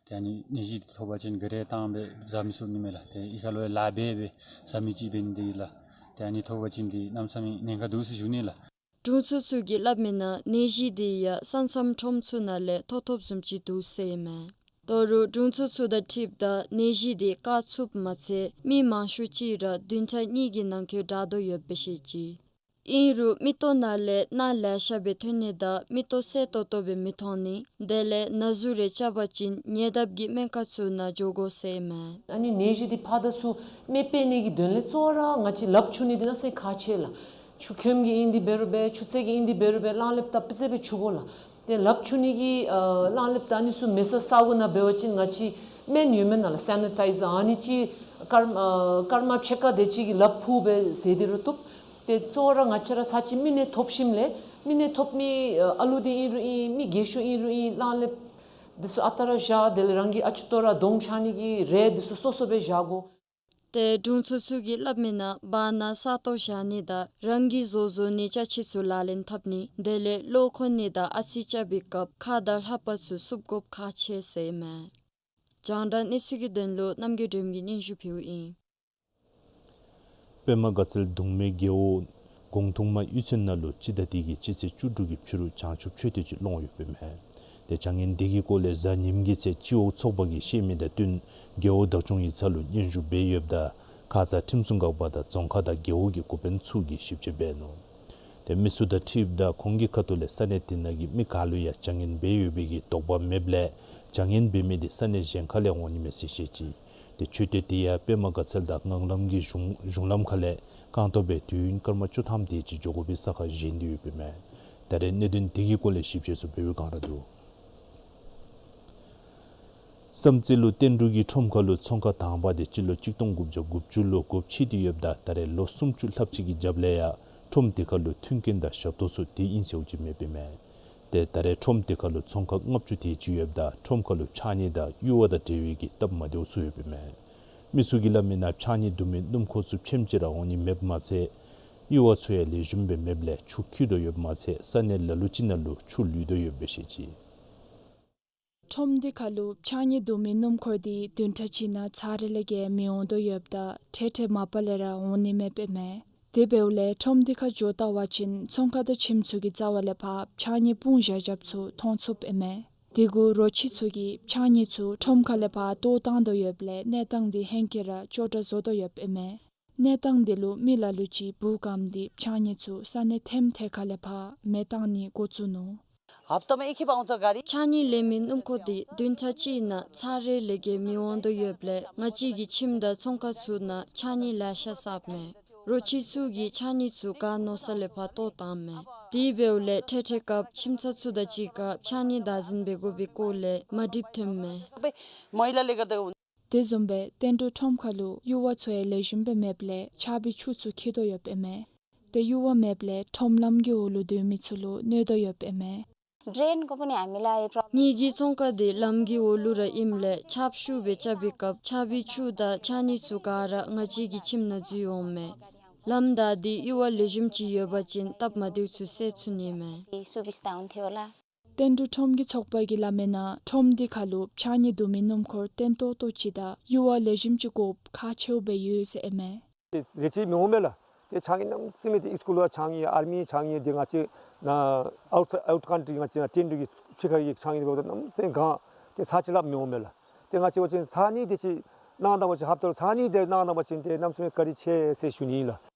ཏེ་ཨ་ནི་ནད་གཞི་འདི་ཐོབ་པ་ཅིན་ག་རི་བཏང་སྦེ་བཟའ་མི་ཚུགས་ནི་མས་ལགས། ཏེ་གཡུས་ཁ་ལུ་ཡང་ལཱ་འབད་སྦེ་བཟའ་མི་ཅིག་འབད་ནི་འདི་ལགས། ཏེ་ཨ་ནི་ཐོབ་པ་ཅིན་འདི་གནམ་མེད་ས་མེད་ཉེན་ཁ་འདུག་ཟེར་ཞུ་ནི་ལགས། དྲུང་འཚོ་ཚུ་གིས་སླབ་མི་ནང་ནད་གཞི་འདི་ཡང་ས་མཚམས་ཁྲོམ་ཚུ་ནང་ལས་ཐོབ་ཐོབ་བཟུམ་ཅིག་འདུག་ཟེར་ཨིན་མས། ད་རུང་དྲུང་འཚོ་ཚུ་དང་འཁྲིལཝ་ད་ནད་གཞི་འདི་བཀག་ཚུགསཔ་མ་ཚད་མི་མང་ཤོས་ཅིག་ར་བདུན་ཕྲག་གཉིས་ཀྱི་ནང་འཁོད་དྲག་དོ་ཡོདཔ་སྦེ་བཤད་ཅི། ཨིན་རུང་མིག་ཏོ་ནང་ལས་རྣག་ལེ་ཤ་སྦེ་ཐོན་ནི་དང་མིག་ཏོ་གསལ་ཏོག་ཏོ་སྦེ་མི་མཐོང་ནི་དེ་ལས་ན་ཟུག་རེ་རྐྱབ་པ་ཅིན་ཉེ་འདབས་ཀྱི་སྨན་ཁང་ཚུ་ནང་འགྱོ་དགོ་ཟེར་ཨིན་མས། ཨ་ནི་ནད་གཞི་འདི་ཕར་དང་ཚུར་མི་སྤེལ་ནི་གི་དོན་ལས་གཙོ་བོ་ར་ང་བཅས་ལགཔ་འཁྱུ་ནི་འདི་གནམ་མེད་ས་མེད་ཁག་ཆེ་ལགས། ཆུ་ཁྱོམ་གྱི་ཨིན་ཏེ་འབད་རུང་འབད་ཆུ་ཚན་གྱི་ཨིན་ཏེ་འབད་རུང་འབད་རླངས་ལེབ་ད་སྤུས་ཚད་སྦེ་འཁྱུ་དགོ་ལགས། ཏེ་ལགཔ་འཁྱུ་ནི་གི་ཨ་རླངས་ལེབ་ད་ཨ་ནི་ཚུ་མེད་ས་ས་གོ་ནང་འབད་བ་ཅིན་ང་བཅས་སྨན་ཡོད་མེན་ན་ལགས། སེ་ནི་ཊའི་ཛར་ཨ་ནི་ཅིག་སྐར་ཨ་སྐར་མ་ཕྱེད་ཀ་དེ་ཅིག་གིས་ལགཔ་ཕུ་སྦེ་ཟེར་ཏེ་རུང་བཏུབ། ཏེ་གཙོ་བོ་ར་ང་བཅས་ར་ཚར་གཅིག་མིག་ནད་ཐོབ་ཞིནམ་ལས་མིག་ནད་ཐོབ་མི་ཨ་ཨ་ལུ་འདི་ཨིན་རུང་ཨིན་མི་རྒས་ཤོས་ཨིན་རུང་ཨིན་རླངས་ལེབ་འདི་ཚུ་ཨ་རྟག་ར་བཞག། དེ་ལས་རང་གི་ཨ་ཅུ་ཏོ་ར་གདོང་ཕྱགས་ནི་གི་རས་འདི་ཚུ་སོ་སོ་སྦེ་བཞག་དགོ། ཏེ་དྲུང་འཚོ་ཚུ་གིས་སླབ་མི་ནང་བར་ན་ས་སྟོང་བཞག་ནི་དང་རང་གིས་བཟོ་བཟོ་ནི་ཅ་ཆས་ཚུ་ལག་ལེན་འཐབ་ནི་དེ་ལས་གློ་འཁོལ་ནི་དང་ཨ་ཚི་རྐྱབ་པའི་སྐབས་ཁ་དང་ལྷ་པ་ཚུ་བསུབ་དགོཔ་ཁག་ཆེ་ཟེར་ཨིན་མས། རྒྱང་བསྒྲགས་གནས་ཚུལ་གྱི་དོན་ལུ་རྣམ་རྒྱལ་སྒྲོལ་མ་གིས་སྙན་ཞུ་ཕུལཝ་ཨིན། པདྨ་དགའ་ཚལ་གདུང་མའི་རྒེད་འོག་གོང་ཐུང་མ་གཡུས་ཚན་ནང་ལུ་སྤྱི་ཟླ་འདི་གི་སྤྱི་ཚེས་བཅུ་དྲུག་གི་ཕྱི་རུ་བྱང་ཆུབ་མཆོད་རྟེན་ཅིག་སློང་ཡོདཔ་ཨིན་མས། ཏེ་བྱ་ངན་འདི་གི་སྐོར་ལས་གཟའ་ཉིམ་གྱི་ཚེ་སྤྱི་འོག་ཚོགས་པ་གིས་བཤད་མི་དང་བསྟུན་རྒེད་འོག་བདག་སྐྱོང་ཡིག་ཚང་ལུ་སྙན་ཞུ་འབད་ཡོདཔ་ད་ཁ་ཙ་ཁྲིམས་སྲུང་འགག་པ་དང་རྫོང་ཁག་དང་རྒེད་འོག་གི་འགོ་དཔོན་ཚུ་གིས་ཞིབ་དཔྱད་འབད་ནུག། ཏེ་མི་ཚུ་དང་འཁྲིལཝ་ད་ཁོང་གི་ཁ་ཐུག་ལས་ས་གནས་དེ་ནང་གི་མི་ག་ལུ་ཡང་བྱ་ངན་འབད་ཡོད་པའི་གི་དོགས་པ་མེདཔ་ལས་བྱ་ངན་འབད་མི་དེ་ས་གནས་གཞན་ཁ་ལས་འོང་ནི་མས་ཟེར་བཤད་ཅི། ཏེ་མཆོད་རྟེན་དེ་ཡང་པདྨ་དགའ་ཚལ་དང་ངང་ལམ་གྱི་གཞུང་གཞུང་ལམ་ཁ་ལས་རྐང་སྟོང་སྦེ་དུས་ཡུན་སྐར་མ་བཅུ་ཐམ་དེ་ཅིག་འགྱོ་དགོ་པའི་ས་ཁར་བཞེངས་ཏེ་ཡོདཔ་ཨིན་མས། ད་རེས་གནད་དོན་དེ་གི་སྐོར་ལས་ཞིབ་དཔྱད་ཚུ་འབད་བའི་བསྒང་ར་འདུག། བསམ་རྩེ་ལུ་བསྟན་འབྲུག་གི་ཁྲོམ་ཁ་ལུ་ཚོང་ཁང་དང་པ་དེ་སྤྱི་ལོ་གཅིག་སྟོང་དགུ་བརྒྱ་དགུ་བཅུ་ལུ་སྒོ་ཕྱེ་སྟེ་ཡོདཔ་ད་ད་རེས་ལོ་སུམ་ཅུ་ལྷགཔ་ཅིག་གི་རྒྱབ་ལས་ཡང་ཁྲོམ་དེ་ཁ་ལུ་མཐུན་རྐྱེན་དང་ཞབས་ཏོག་ཚུ་དེ་ཨིན་ཟེརཝ་ཅིག་མེདཔ་ཨིན་མས། ཏེ་ད་རེས་ཁྲོམ་དེ་ཁ་ལུ་ཚོང་ཁང་ལྔ་བཅུ་དེ་ཅིག་ཡོདཔ་ད་ཁྲོམ་ཁ་ལུ་ཕྱགས་སྙིགས་དང་གཡུར་བ་དང་འབྲེལ་བའི་གི་སྟབས་མ་བདེཝ་ཚུ་ཡོདཔ་ཨིན་མས། མི་ཚུ་གིས་སླབ་མི་ནང་ཕྱགས་སྙིགས་བསྡུ་མི་སྣུམ་འཁོར་ཚུ་ཕྱེངམ་ཅིག་ར་འོང་ནི་མེདཔ་མ་ཚད་གཡུར་བ་ཚུ་ཡང་ལེགས་ཤོམ་སྦེ་མེདཔ་ལས་ཆུ་འཁྱིལ་དོ་ཡོདཔ་མ་ཚད་ས་གནས་ལ་ལུ་ཅིག་ནང་ལུ་ཆུ་ལུད་དོ་ཡོདཔ་སྦེ་བཤད་ཅི། ཁྲོམ་འདི་ཁར་ལུ་ཕྱགས་སྙིགས་བསྡུ་མི་སྣུམ་འཁོར་འདི་བདུན་ཕྲག་གཅིག་ནང་ཚར་རེ་ལས་བརྒལ་མི་འོང་དོ་ཡོདཔ་ད་འཕྲལ་འཕྲལ་མ་པ་ལས་ར་འོང་ནི་མེདཔ་ཨིན་མས། དེ་འབདཝ་ལས་ཁྲོམ་འདི་ཁར་འགྱོ་བལྟ་བ་ཅིན་ཚོང་ཁང་དང་ཁྱིམ་ཚུ་གི་རྩ་བ་ལས་ཕར་ཕྱགས་སྙིགས་སྤུངས་བཞག་བཞགཔ་ཚུ་མཐོང་ཚུགསཔ་ཨིན་མས། དེ་གུ་རོ་ཁྱི་ཚུ་གིས་ཕྱགས་སྙིགས་ཚུ་ཁྲོམ་ཁ་ལས་ཕར་གཏོར་བཏང་དོ་ཡོདཔ་ལས་གནས་སྟངས་འདི་ཧེང་སྐལ་ར་སྐྱོ་དྲགས་བཟོ་དོ་ཡོདཔ་ཨིན་མས། གནས་སྟངས་འདི་ལུ་མི་ལ་ལུ་ཅིག་འབུ་བཀབ་སྟེ་ཕྱགས་སྙིགས་ཚུ་ས་གནས་ཐེམ་ཐེ་ཁ་ལས་ཕར་མེ་བཏང་ནི་འགོ་བཙུགས་ནུག། ཧབ་ཏ་མ་ཨེག་ཧེ་བའུན་སར་གཱ་རི། ཕྱགས་སྙིགས་ལེན་མི་སྣུམ་འཁོར་འདི་བདུན་ཕྲག་གཅིག་ནང་ཚར་རེ་ལས་བརྒལ་མི་འོང་དོ་ཡོདཔ་ལས་ང་བཅས་ཀྱི་ཁྱིམ་དང་ཚོང་ཁང་ཚུ་ནང་ཕྱགས་སྙིགས་ལེ་ཤ་བསགསཔ་མས། རོ་ཁྱི་ཚུ་གིས་ཕྱགས་སྙིགས་ཚུ་ག་མནོ་ས་ལས་ཕར་གཏོར་བཏངམ་མས། དེ་འབདཝ་ལས་འཕྲལ་འཕྲལ་སྐབས་ཁྱིམ་ཚང་ཚུ་དང་གཅིག་ཁར་ཕྱགས་སྙིགས་བདག་འཛིན་འབད་དགོ་པའི་སྐོར་ལས་མ་འགྲིགཔ་ཐོནམ་མས། དེ་བཟུམ་སྦེ་བསྟན་འབྲུག་ཁྲོམ་ཁ་ལུ་གཡུར་བ་ཚུ་ཡང་ལེགས་ཤོམ་སྦེ་མེདཔ་ལས་ཆརཔ་གི་ཆུ་ཚུ་འཁྱིལ་དོ་ཡོདཔ་ཨིན་མས། དེ་གཡུར་བ་མེདཔ་ལས་ཁྲོམ་ལམ་གྱི་འོག་ལུ་སྡོད་མི་ཚུ་ལུ་གནོད་དོ་ཡོདཔ་ཨིན་མས། ཌྲེན་གོ་པོ་ནི་ཨ་མི་ལ་ཨེ་པྲོབ། ངེ་གི་ཚོང་ཁང་འདི་ལམ་གྱི་འོག་ལུ་ར་ཨིནམ་ལས་ཆརཔ་ཤུགས་སྦེ་རྐྱབ་པའི་སྐབས་ཆརཔ་གི་ཆུ་དང་ཕྱགས་སྙིགས་ཚུ་ག་ར་ང་བཅས་ཀྱི་ཁྱིམ་ནང་འཛུལ་འོངམ་མས། ལམ་བདའ་སྟེ་གཡུར་བ་ལེགས་ཤོམ་ཅིག་ཡོད་པ་ཅིན་སྟབས་མ་བདེཝ་ཚུ་སེལ་ཚུགས་ནི་མས། སུ་བིས་ཏའུན་ཐེ་ཝ་ལ། བསྟན་འབྲུག་ཁྲོམ་གྱི་ཚོགས་པ་གིས་སླབ་མི་ནང་ཁྲོམ་འདི་ཁ་ལུ་ཕྱགས་སྙིགས་བསྡུ་མི་སྣུམ་འཁོར་བརྟན་ཏོག་ཏོ་ཅིག་དང་གཡུར་བ་ལེགས་ཤོམ་ཅིག་དགོཔ་ཁག་ཆེཝ་སྦེ་ཡོད་ཟེར་ཨིན་མས། དེ་རེ་ཅིག་མི་འོང་མས་ལགས། དེ་ཕྱགས་སྙིགས་གནམ་མེད་ས་མེད་དེ་སི་ཀུལ་བ་ཕྱགས་སྙིགས་ཨར་མི་ཕྱགས་སྙིགས་དེ་ང་བཅས་ནཱ་ཨའུཊ་ཨའུཊ་ཀཱན་ཊི་ང་བཅས་ནཱ་བསྟན་འབྲུག་གི་ཕྱི་ཁ་གི་ཕྱགས་སྙིགས་དེ་འབདཝ་ད་གནམ་མེད་ས་མེད་གང་དེ་ཚར་ཅིག་ལྷག་མི་འོང་མས་ལགས། དེ་ང་བཅས་འབད་བ་ཅིན་ཚར་གཉིས་དེ་ཅིག་གནང་ད་པ་ཅིན་ཧབ་ཏ་ལུ་ཚར་གཉིས་དེ་གནང་ད་པ་ཅིན་དེ་གནམ་མེད་ས་མེད་བཀའ་དྲིན་ཆེ་ཟེར་ཞུ་ནི་ལགས།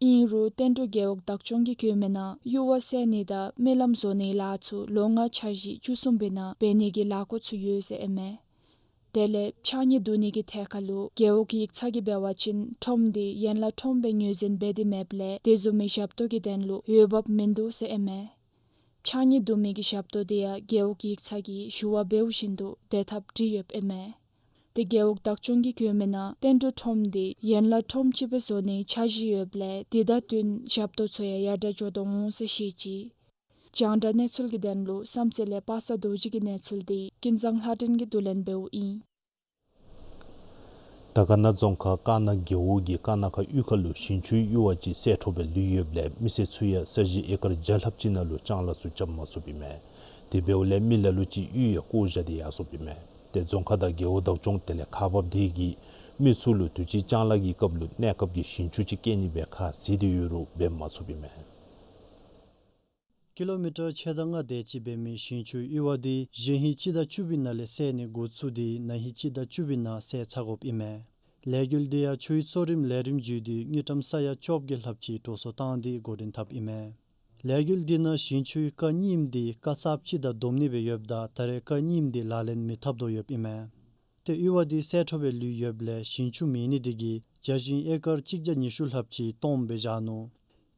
ཨིན་རུང་བསྟན་འབྲུག་རྒེད་འོག་བདག་སྐྱོང་གིས་བཀོད་མི་ནང་གཡུར་བ་བསལ་ནི་དང་སྨོན་ལམ་བཟོ་ནིའི་ལཱ་ཚུ་ལོ་ལྔ་འཆར་གཞི་བཅུ་གསུམ་པའི་ནང་འབད་ནི་གི་ལས་འགུལ་ཚུ་ཡོད་ཟེར་ཨིན་མས། དེ་ལས་ཕྱགས་སྙིགས་བསྡུ་ནི་གི་ཐད་ཁ་ལུ་རྒེད་འོག་ཡིག་ཚང་གིས་འབད་བ་ཅིན་ཁྲོམ་འདི་ཡན་ལག་ཁྲོམ་སྦེ་ངོས་འཛིན་འབད་དེ་མེདཔ་ལས་དེ་བཟུམ་མའི་ཞབས་ཏོག་གི་དོན་ལུ་འོས་འབབ་མིན་འདུག་ཟེར་ཨིན་མས། ཕྱགས་སྙིགས་བསྡུ་མི་གི་ཞབས་ཏོག་དེ་ཡང་རྒེད་འོག་ཡིག་ཚང་གིས་ཞུ་བ་འབདཝ་བཞིན་དུ་དེ་འཐབ་སྟེ་ཡོདཔ་ཨིན་མས། དེ་རྒེད་འོག་བདག་སྐྱོང་གིས་བཀོད་མི་ནང་བསྟན་འབྲུག་ཁྲོམ་འདི་ཡན་ལག་ཁྲོམ་ཅིག་སྦེ་བཟོ་ནིའི་འཆར་གཞི་ཡོདཔ་ལས་དེ་དང་བསྟུན་ཞབས་ཏོག་ཚུ་ཡང་ཡར་དྲག་འགྱོ་དོ་འོང་ཟེར་བཤད་ཅི། རྒྱང་བསྒྲགས་གནས་ཚུལ་གྱི་དོན་ལུ་བསམ་རྩེ་ལས་པ་སངས་རྡོ་རྗེ་གི་གནས་ཚུལ་འདི་ཀུན་བཟང་ལྷ་སྒྲོན་གྱིས་བསྡུ་ལེན་འབདཝ་ཨིན། དར་དཀར་ན་རྫོང་ཁག་ཀ་ན་རྒེད་འོག་གི་ཀ་ན་ཁ་གཡུས་ཁ་ལུ་ཞིང་ཆུའི་གཡུར་བ་ཅིག་བསལ་འཕྲོ་སྦེ་ལུས་ཡོདཔ་ལས་མི་སེར་ཚུ་ཡང་ས་གཞི་ཨེ་ཀར་བརྒྱ་ལྷགཔ་ཅིག་ནང་ལུ་ལྕང་ལཱ་ཚུ་རྐྱབ་མ་ཚུགསཔ་ཨིན་མས། དེ་འབདཝ་ལས་མི་ལ་ལུ་ཅིག་གཡུས་ཡང་བཀོ་བཞག་སྟེ་ཡར་སོཔ་ཨིན་མས། དེ་རྫོང་ཁག་དང་རྒེད་འོག་བདག་སྐྱོང་དེ་ལས་ཁག་འབགཔ་དེ་གིས་མི་ཚུ་ལུ་དུས་ཅི་ལྕང་ལཱ་གི་སྐབས་ལུ་གནས་སྐབས་ཀྱི་ཞིང་ཆུ་ཅིག་བསྐྱལ་ནི་སྦེ་ཁ་བཟེད་དེ་ཡོད་རུང་འབད་མ་ཚུགསཔ་ཨིན་མས། ཀི་ལོ་མི་ཊར་ཕྱེད་དང་ལྔ་དེ་ཅིག་འབད་མི་ཞིང་ཆུའི་གཡུར་བ་དེ་གཞེས་ཧིང་སྤྱི་ཟླ་བཅུ་པའི་ནང་ལས་བསལ་ནི་འགོ་བཙུགས་ཏེ་ན་ཧིང་སྤྱི་ཟླ་བཅུ་པའི་ནང་བསལ་ཚར་དགོཔ་ཨིན་མས། ལས་འགུལ་དེ་ཡང་ཆུའི་གཙོ་རིམ་ལས་རིམ་བརྒྱུད་དེ་དངུལ་ཀྲམ་ས་ཡ་བཅོ་བརྒྱད་ལྷགཔ་ཅིག་འགྲོ་སོང་བཏང་སྟེ་འགོ་འདྲེན་འཐབ་ཨིན་མས། ལས་འགུལ་དེ་ནང་ཞིང་ཆུའི་རྐ་རྙིངམ་དེ་རྐ་ཚརཔ་ཅིག་དང་བསྡོམ་ནི་སྦེ་ཡོདཔ་ད་ད་རེས་རྐ་རྙིངམ་དེ་ལག་ལེན་མི་འཐབ་དོ་ཡོདཔ་ཨིན་མས། ཏེ་གཡུར་བ་དེ་བསལ་འཕྲོ་སྦེ་ལུས་ཡོདཔ་ལས་ཞིང་ཆུ་མེད་ནི་དེ་གིས་བྱ་ཞིང་ཨེ་ཀར་གཅིག་བརྒྱ་ཉི་ཤུ་ལྷགཔ་ཅིག་སྟོངམ་སྦེ་བཞག་ནུག།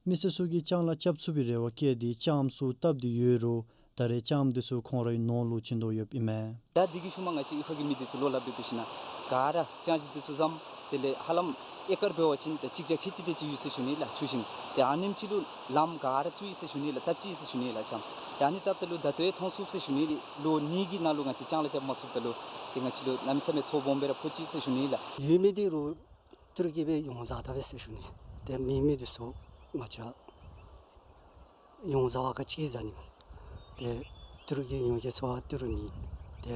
མི་སེར་ཚུ་གིས་ལྕང་ལཱ་རྐྱབ་ཚུགས་པའི་རེ་བ་བསྐྱེད་དེ་ལྕངམ་ཚུ་བཏབ་སྟེ་ཡོད་རུང་ད་རེས་ལྕངམ་དེ་ཚུ་ཁོང་རའི་ནོར་ལུ་བྱིན་དོ་ཡོདཔ་ཨིན་མས། ད་དེ་གི་ཤུལ་མ་ང་བཅས་གཡུས་ཁ་གི་མི་དེ་ཚུ་ལོག་སླབ་སྟེ་འབད་ཞིན་ན་ག་ར་ལྕང་གཞི་དེ་ཚུ་བཟུམ་དེ་ལས་ཧ་ལམ་ཨེ་ཀར་འབད་བ་ཅིན་ད་གཅིག་བརྒྱ་ཁལ་གཅིག་དེ་ཅིག་ཡོད་ཟེར་ཞུ་ནི་ལགས། ཆུ་ཞིང་དེ་ཨ་ནེམ་ཅིག་ལུ་ལམ་ག་ར་བཙུགས་ཡི་ཟེར་ཞུ་ནི་ལགས། བཏབ་ཅི་ཟེར་ཞུ་ནི་ལགས། ལྕངམ་དེ་ཨ་ནི་བཏབ་ད་ལུ་ད་ལྟོ་ཡང་མཐོང་ཚུགས་ཟེར་ཞུ་ནི་ལགས། ལོ་གཉིས་ཀྱི་ནང་ལུ་ང་བཅས་ལྕང་ལཱ་རྐྱབ་མ་ཚུགས་ད་ལུ་དེ་ང་བཅས་ལུ་གནམ་མེད་ས་མེད་ཐོ་སྦོམ་སྦེ་ར་ཕོག་ཅི་ཟེར་ཞུ་ནི་ལགས། ཡོད་མི་དེ་རུང་ཏི་རུ་གིས་སྦེ་ཡོངས་བཟའ་ད་པས་ཟེར་ཞུ་ནི། ཏེ་མེད་མི་དེ་ཚུ་ང་བཅས་ཡོངས་བཟའ་བ་ག་ཅི་བཟའ་ནི། ཏེ་ཏི་རུ་གིས་ཡོངས་ཀྱི་ཚོ་བ་ཏི་རུ་ནི། ཏེ་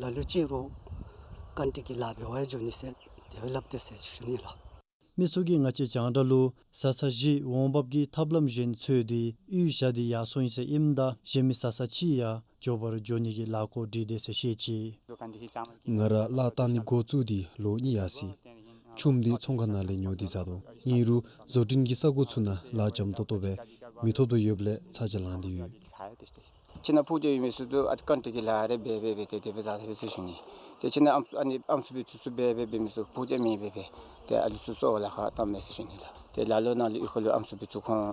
ལ་ལུ་ཅིག་རུང་ཀཱན་ཊི་གི་ལཱ་འབད་བར་འགྱོ་ནི་ཟེར་དེ་སྦེ་སླབ་སྟེ་ཟེར་ཞུ་ནི་ལགས། མི་ཚུ་གིས་ང་བཅས་རྒྱང་བསྒྲགས་ལུ་བཟའ་ཚང་བཞི་འོང་འབབ་ཀྱི་ཐབས་ལམ་གཞན་འཚོལ་ཏེ་གཡུས་བཞག་སྟེ་ཡར་སོང་ཡི་ཟེར་ཨིནམ་ད་གཞན་མི་བཟའ་ཚང་ཅིག་ཡང་མགྱོགས་པར་འགྱོ་ནི་གི་ལཱ་འགོ་འདྲེན་དེས་ཟེར་བཤད་ཅི། ང་ར་ལཱ་བཏང་ནི་འགོ་བཙུགས་ཏེ་ལོ་གཉིས་ཡར་སོ་ཡི། ཆུམ་དེ་ཚོང་ཁང་ནང་ལས་ཉོ་སྟེ་བཟའ་དོ། ཨིན་རུང་བཟོ་སྐྲུན་གྱི་ས་གོ་ཚུ་ནང་ལཱ་འཇམ་ཏོག་ཏོ་སྦེ་མི་ཐོབ་དོ་ཡོདཔ་ལས་ཚ་གྱང་ལང་སྟེ་ཡོད། ཁྱིམ་ནང་ཕུག་རྒྱང་ཡོད་མི་ཚུ་ད་ཨ་ཀཱན་ཊི་གི་ལཱ་རེ་འབད་འབད་འབད་དེ་དེ་སྦེ་བཟའ་ཟེར་ཞུ་ནི། ཏེ་ཁྱིམ་ནང་ཨམ་སྲུ་ཨ་ནི་ཨམ་སྲུ་སྦེ་ཚུ་སྦེ་འབད་འབད་མི་ཚུ་ཕུག་རྒྱང་མེད་འབད་འབད་དེ་ཨ་ལུ་ཚུ་གསོ་བ་ལཱ་ཁག་བཏངམ་མས་ཟེར་ཞུ་ནི་ལགས། ཏེ་ལ་ལོ་ནང་ལུ་གཡུས་ཁ་ལུ་ཨམ་སྲུ་སྦེ་ཚུ་ཁོང་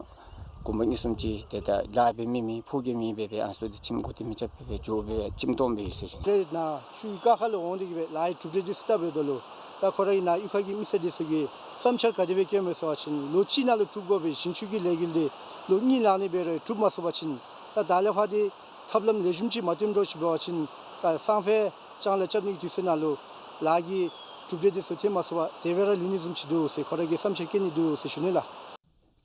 གུང་པ་གཉིས་གསུམ་ཅིག་ཏེ་ད་ལཱ་འབད་མི་མེད་ཕུག་རྒྱང་མེད་འབད་འབད་ཨམ་སྲུ་དེ་ཁྱིམ་གུ་ཏེ་མི་རྐྱབ་འབད་འབད་འགྱོ་འབད་ཁྱིམ་སྟོངམ་སྦེ་ཡོད་ཟེར་ཞུ་ནི། ཏེ་ནཱ་ཤུལ་ཀ་ཁ་ལུ་འོང་སྟེ་གིས་སྦེ་ལཱ་གི་གྲུབ་འབྲས་དེ་ཚུ་བལྟ་འབདཝ་ད་ལུ་ད་ཁོ་རའི་ནཱ་གཡུས་ཁ་གི་མི་སེར་དེ་ཚུ་གི་བསམ་འཆར་ག་དེ་སྦེ་བཀོདཔ་མས་ཟེར་བ་ཅིན་ལོ་གཅིག་ནང་ལུ་གྲུབ་དགོ་པའི་ཞིང་ཆུ་གི་ལས་འགུལ་དེ་ལོ་གཉིས་ལང་ནི་འབད་རུང་གྲུབ་མ་ཚུགས་པ་ཅིན་ད་ད་ལས་ཕར་དེ་ཐབས་ལམ་ལེགས་ཤོམ་ཅིག་མ་བཏོན་འགྱོ་ཞིནམ་འབད་བ་ཅིན་ད་སང་ཕོད་ལྕང་ལཱ་རྐྱབ་ནི་གི་དུས་ཚོད་ནང་ལུ་ལཱ་གི་ གྲུབ་འབྲས་དེ་ཚུ་ཐོན་མ་ཚུགས་པར་དེ་སྦེ་ར་ལུས་ནི་བཟུམ་ཅིག་འདུག་ཟེར་ཁོ་ར་གིས་བསམ་འཆར་བཀོད་ནི་འདུག་ཟེར་ཞུ་ནི་ལགས།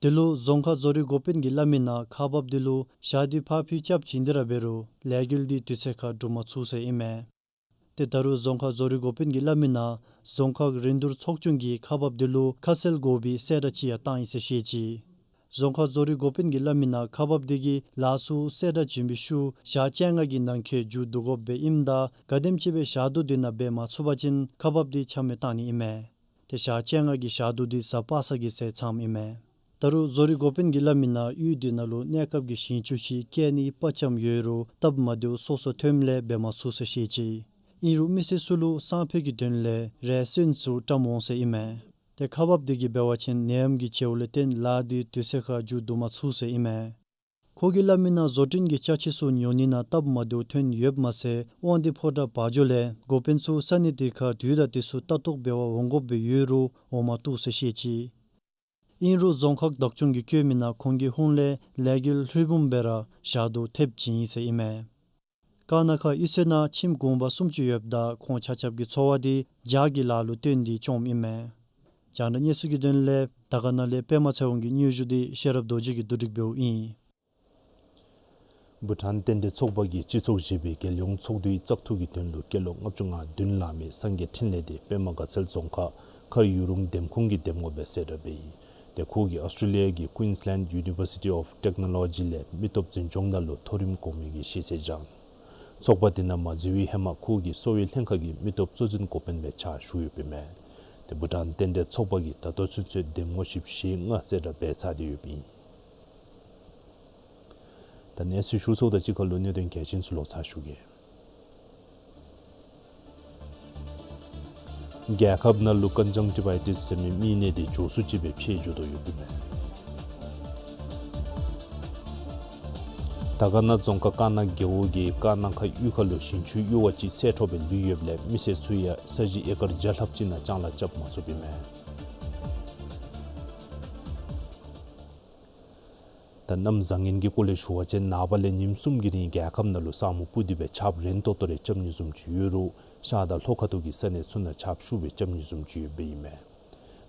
དེ་ལུ་རྫོང་ཁག་བཟོ་རིག་འགོ་དཔོན་གྱིས་སླབ་མི་ནང་ཁག་འབགཔ་དེ་ལུ་ཞག་དུས་ཕར་འཕུལ་རྐྱབ་བྱིན་ཏེ་ར་འབད་རུང་ལས་འགུལ་དེ་དུས་ཚོད་ཁར་གྲུབ་མ་ཚུགས་ཟེར་ཨིན་མས། ཏེ་ད་རུང་རྫོང་ཁག་བཟོ་རིག་འགོ་དཔོན་གྱིས་སླབ་མི་ནང་རྫོང་ཁག་རིན་བསྡུར་ཚོགས་ཆུང་གིས་ཁག་འབགཔ་དེ་ལུ་ཁ་གསལ་དགོ་པའི་གསལ་བསྒྲགས་ཅིག་ཡང་བཏང་ཡི་ཟེར་བཤད་ཅི། རྫོང་ཁག་བཟོ་རིག་འགོ་དཔོན་གྱིས་སླབ་མི་ནང་ཁག་འབགཔ་དེ་གིས་ལཱ་ཚུ་གསལ་བསྒྲགས་བྱིན་པའི་ཤུལ་ཞག་བཅོ་ལྔ་གི་ནང་འཁོད་མཇུག་བསྡུ་དགོཔ་སྦེ་ཨིནམ་ད་ག་དེམ་ཅིག་སྦེ་ཞག་དུས་དེ་ནང་འབད་མ་ཚུགས་པ་ཅིན་ཁག་འབགཔ་དེ་ཆ་མེད་བཏང་ནི་ཨིན་མས། ཏེ་ཞག་བཅོ་ལྔ་གི་ཞག་དུས་དེ་གཟའ་པ་སངས་ཀྱི་ཚེ་ཚངམ་ཨིན་མས། ད་རུང་བཟོ་རིག་འགོ་དཔོན་གྱིས་སླབ་མི་ནང་ཡུལ་དེ་ནང་ལུ་གནས་སྐབས་ཀྱི་ཞིང་ཆུ་ཅིག་བསྐྱལ་ནི་དཔའ་བཅམ་ཡོད་རུང་སྟབས་མ་བདེཝ་སོ་སོ་ཐོནམ་ལས་འབད་མ་ཚུགས་ཟེར་བཤད་ཅི། ཨིན་རུང་མི་སེར་ཚུ་ལུ་སང་ཕོད་ཀྱི་དོན་ལས་རེ་ཞུ་ཚུ་བཀྲམ་འོང་ཟེར་ཨིན་མས། ཏེ་ཁག་འབགཔ་དེ་གིས་འབད་བ་ཅིན་ནད་ཡམས་ཀྱི་བྱེལཝ་ལས་བརྟེན་ལཱ་དེ་དུས་ཚོད་ཁར་མཇུག་བསྡུ་མ་ཚུགས་ཟེར་ཨིན་མས། ཁོ་གིས་སླབ་མི་ནང་བཟོ་སྐྲུན་གྱི་ཅ་ཆས་ཚུ་ཉོ་ནི་ནང་སྟབས་མ་བདེཝ་ཐོན་ཡོདཔ་མ་ཚད་དབང་འདུས་ཕོ་བྲང་བ་འཇོ་ལས་འགོ་དཔོན་ཚུ་ས་གནས་དེ་ཁར་དུས་དང་དུས་སུ་ལྟ་རྟོག་འབད་བར་འོང་དགོཔ་སྦེ་ཡོད་རུང་འོང་མ་བཏུབ་ཟེར་བཤད་ཅི། ཨིན་རུང་རྫོང་ཁག་བདག་སྐྱོང་གིས་བཀོད་མི་ནང་ཁོང་གི་ཧོངས་ལས་ལས་འགུལ་ལྷུན་འབུམ་སྦེ་ར་ཞག་དུས་ཐེབས་བྱིན་ཡི་ཟེར་ཨིན་མས། དཀར་ནག་ཁ་གཡུས་ཚན་ནང་ཁྱིམ་གུང་པ་སུམ་ཅུ་ཡོདཔ་ད་ཁོང་ཆ་ཁྱབ་ཀྱི་འཚོ་བ་དེ་རྒྱ་གི་ལཱ་ལུ་བརྟེན་ཏེ་བཅོམ་ཨིན་མས། རྒྱང་བསྒྲགས་གནས་ཚུལ་གྱི་དོན་ལས་དར་དཀར་ན་ལས་པདྨ་ཚེ་དབང་གི་སྙན་ཞུ་དེ་ཤེས་རབ་རྡོ་རྗེ་གིས་བསྡུ་སྒྲིག་འབདཝ་ཨིན། བྷུ་ཊཱན་རྟེན་འབྲེལ་ཚོགས་པ་གིས་སྤྱི་ཚོགས་བཞི་པའི་རྒྱལ་ཡོངས་ཚོགས་འདུའི་བཙག་འཐུ་གི་དོན་ལུ་སྐྱེས་ལོ་ལྔ་བཅུ་ང་བདུན་ལང་མི་སངས་རྒྱས་འཕྲིན་ལས་དེ་པདྨ་དགའ་ཚལ་རྫོང་ཁག་མཁར་ཡུ་རུང་འདེམས་ཁོངས་ཀྱི་འདེམས་ངོ་སྦེ་གསལ་བསྒྲགས་འབད་ཡི། ཏེ་ཁོ་གིས་ཨོསི་ཊྲེ་ལི་ཡ་གི་Queensland University of Technology ལས་མི་སྟོབས་འཛིན་སྐྱོང་དང་ལུ་མཐོ་རིམ་གོང་མའི་གི་ཤེས་ཚད་སྦྱངས། ཚོགས་པ་དེ་ནང་མ་འཛུལ་བའི་ཧེ་མ་ཁོ་གིས་གསོ་བའི་ལྷན་ཁག་གི་མི་སྟོབས་གཙོ་འཛིན་འགོ་དཔོན་སྦེ་ཕྱག་ཞུ་ཡོདཔ་ཨིན་མས། ཏེ་བྷུ་ཊཱན་རྟེན་འབྲེལ་ཚོགས་པ་གིས་ད་ལྟོ་ཚུན་ཚོད་འདེམས་ངོ་བཞི་བཅུ་ཞེ་ལྔ་གསལ་བསྒྲགས་འབད་ཚར་ཏེ་ཡོདཔ་ཨིན། ད་གནས་ཚུལ་ཞུ་ཚརཝ་དང་གཅིག་ཁར་ལུ་གནད་དོན་གལ་ཆེན་ཚུ་ལོག་ཚར་ཞུ་གེ། རྒྱལ་ཁབ་ནང་ལུ་ཀོན་ཇང་ཊི་བའི་ཊིསི་ཟེར་མི་མིག་ནད་དེ་མགྱོགས་སུ་ཅིག་སྦེ་འཕེལ་འགྱོ་དོ་ཡོདཔ་ཨིན་མས། དར་དཀར་ན་རྫོང་ཁག་དཀར་ནག་རྒེད་འོག་གི་དཀར་ནག་ཁ་གཡུས་ཁ་ལུ་ཞིང་ཆུའི་གཡུར་བ་ཅིག་སེལ་འཕྲོ་སྦེ་ལུས་ཡོདཔ་ལས་མི་སེར་ཚུ་ཡང་ས་གཞི་ཨེ་ཀར་བརྒྱ་ལྷགཔ་ཅིག་ནང་ལྕང་ལཱ་རྐྱབ་མ་ཚུགསཔ་ཨིན་མས། ད་གནམ་བཟང་ངན་གྱི་སྐོར་ལས་ཞུ་བ་ཅིན་ནངས་པ་ལས་ཉིནམ་གསུམ་གྱི་རིང་རྒྱལ་ཁབ་ནང་ལུ་ས་སྨུག་སྤུབས་ཏེ་སྦེ་ཆརཔ་རན་ཏོག་ཏོ་རེ་རྐྱབ་ནི་བཟུམ་ཅིག་ཡོད་རུང་ཤར་དང་ལྷོ་ཁ་ཐུག་གི་ས་གནས་ཚུ་ནང་ཆརཔ་ཤུགས་སྦེ་རྐྱབ་ནི་བཟུམ་ཅིག་ཡོདཔ་ཨིན་མས།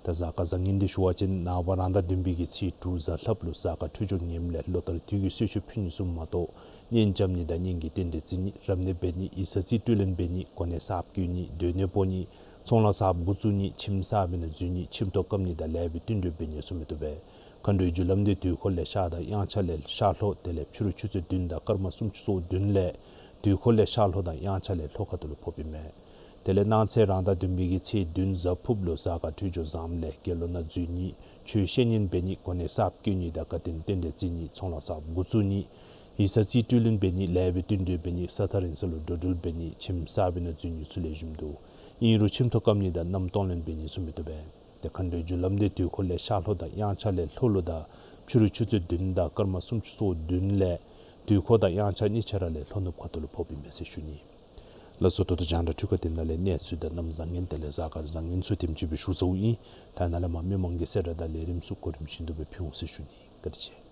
ད་གཟའ་སྐར་བཟང་ངན་འདི་ཞུ་བ་ཅིན་ནངས་པ་རང་ཟླ་བདུན་པའི་གི་ཚེས་དྲུག་གཟའ་ལྷགཔ་ལུ་གཟའ་སྐར་འཕྲོད་སྦྱོར་ངནམ་ལས་ལོ་ལྟར་དུས་ཀྱི་གསོལ་མཆོད་ཕུལ་ནི་བཟུམ་མ་གཏོགས་གཉེན་རྐྱབ་ནི་དང་གཉེན་གྱི་རྟེན་འབྲེལ་བརྩི་ནི་རབ་གནས་འབད་ནི་ཡིག་ཚང་རྩིས་སྤྲོད་ལེན་འབད་ནི་གོ་གནས་གསརཔ་བསྐོ་ནི་སྡོད་གནས་སྤོ་ནི་ཚོང་ལཱ་གསརཔ་འགོ་བཙུགས་ནི་ཁྱིམ་གསརཔ་ནང་འཛུལ་ནི་ཁྱིམ་ཐོག་བཀབ་ནི་དང་ལེགས་པའི་བསྟུན་གྲོས་འབད་ནི་ཚུ་མི་བཏུབ་པས། མཁའ་འགྲོའི་རྒྱུ་ལམ་དེ་དུས་འཁོར་ལས་ཤར་དང་དབྱངས་འཆར་ལས་ཤར་ལྷོ་དེ་ལས་ཕྱི་རུ་ཆུ་ཚོད་བདུན་དང་སྐར་མ་སུམ་ཅུ་སོ་བདུན་ལས་དུས་འཁོར་ལས་ཤར་ལྷོ་དང་དབྱངས་འཆར་ལས་ལྷོ་ཁ་ཐུག་ལུ་ཕོགཔ་ཨིན་མས། དེ་ལས་གནངས་ཚེ་རང་ཟླ་བདུན་པའི་གི་ཚེས་བདུན་གཟའ་ཕུརཔ་ལུ་གཟའ་སྐར་འཕྲོད་སྦྱོར་བཟངམ་ལས་དགེ་སློང་ནང་འཛུལ་ནི་ཆོས་བཤད་ཉན་འབད་ནི་གོ་གནས་གསརཔ་བསྐོ་ནི་དང་དགའ་སྟོན་རྟེན་འབྲེལ་བརྩི་ནི་ཚོང་ལཱ་གསརཔ་འགོ་བཙུགས་ནི་ཡིག་ཚང་རྩིས་སྤྲོད་ལེན་འབད་ནི་ལེགས་པའི་བསྟུན་གྲོས་འབད་ནི་ས་ཐག་རིང་ས་ལུ་འགྲོ་འགྲུལ་འབད་ནི་ཁྱིམ་གསརཔ་ནང་འཛུལ་ནི་ཚུ་ལེགས་ཤོམ་འདུག། ཨིན་རུང་ཁྱིམ་ཐོག་བཀབ་ནི་དང་མནའམ་གཏོང་ལེན་འབད་ནི་ཚུ་མི་བཏུབ་པས། ཏེ་མཁའ་འགྲོའི་རྒྱུ་ལམ་དེ་དུས་འཁོར་ལས་ཤར་ལྷོ་དང་དབྱངས་འཆར་ལས་ལྷོ་ལུ་དང་ཕྱི་རུ་ཆུ་ཚོད་བདུན་དང་སྐར་མ་སུམ་ཅུ་སོ་བདུན་ལས་དུས་འཁོར་དང་དབྱངས་འཆར་གཉིས་ཆ་ར་ལས་ལྷོ་ནུབ་ཁ་ཐུག་ལུ་ཕོགཔ་ཨིན་མས་ཟེར་ཞུ་ནི། ལགས་སོ། ད་ལྟོ་རྒྱང་བསྒྲགས་འཕྲུལ་ཁང་འདི་ནང་ལས་གནས་ཚུལ་དང་གནམ་བཟང་ངན་དེ་ལས་གཟའ་སྐར་བཟང་ངན་ཚུ་དེམ་ཅིག་སྦེ་ཞུ་ཚརཝ་ཨིན། ད་ནཱ་ལས་མར་མི་མང་གི་གསལ་བསྒྲགས་དང་ལས་རིམ་ཚུ་གོ་རིམ་བཞིན་དུ་སྦེ་ཕུལ་འོང་ཟེར་ཞུ་ནི། བཀའ་དྲིན་ཆེ།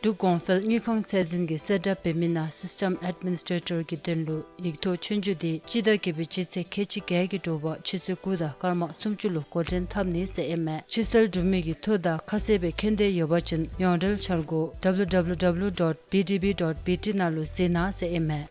འབྲུག་གོང་འཕེལ་དངུལ་ཁང་ཚད་འཛིན་གྱིས་གསལ་བསྒྲགས་འབད་མི་ནང་སིསི་ཊེམ་ཨེཌ་མི་ནིསི་ཊེ་ཊར་གྱི་དོན་ལུ་ཡིག་ཐོག་ཆོས་རྒྱུགས་དེ་སྤྱི་ཟླ་བརྒྱད་པའི་སྤྱི་ཚེས་ཁལ་གཅིག་བརྒྱད་ཀྱི་དྲོ་པ་ཆུ་ཚོད་དགུ་དང་སྐར་མ་སུམ་ཅུ་ལུ་འགོ་འདྲེན་འཐབ་ནི་ཟེར་ཨིན་མས། ཕྱིར་བསལ་གྲུབ་མི་གི་ཐོ་དང་ཁ་གསལ་སྦེ་མཁྱེན་འདོད་ཡོད་པ་ཅིན་ཡོངས་འབྲེལ་འཆར་སྒོ་W W W dot B D B dot B T ནང་ལུ་གཟིགས་གནང་ཟེར་ཨིན་མས།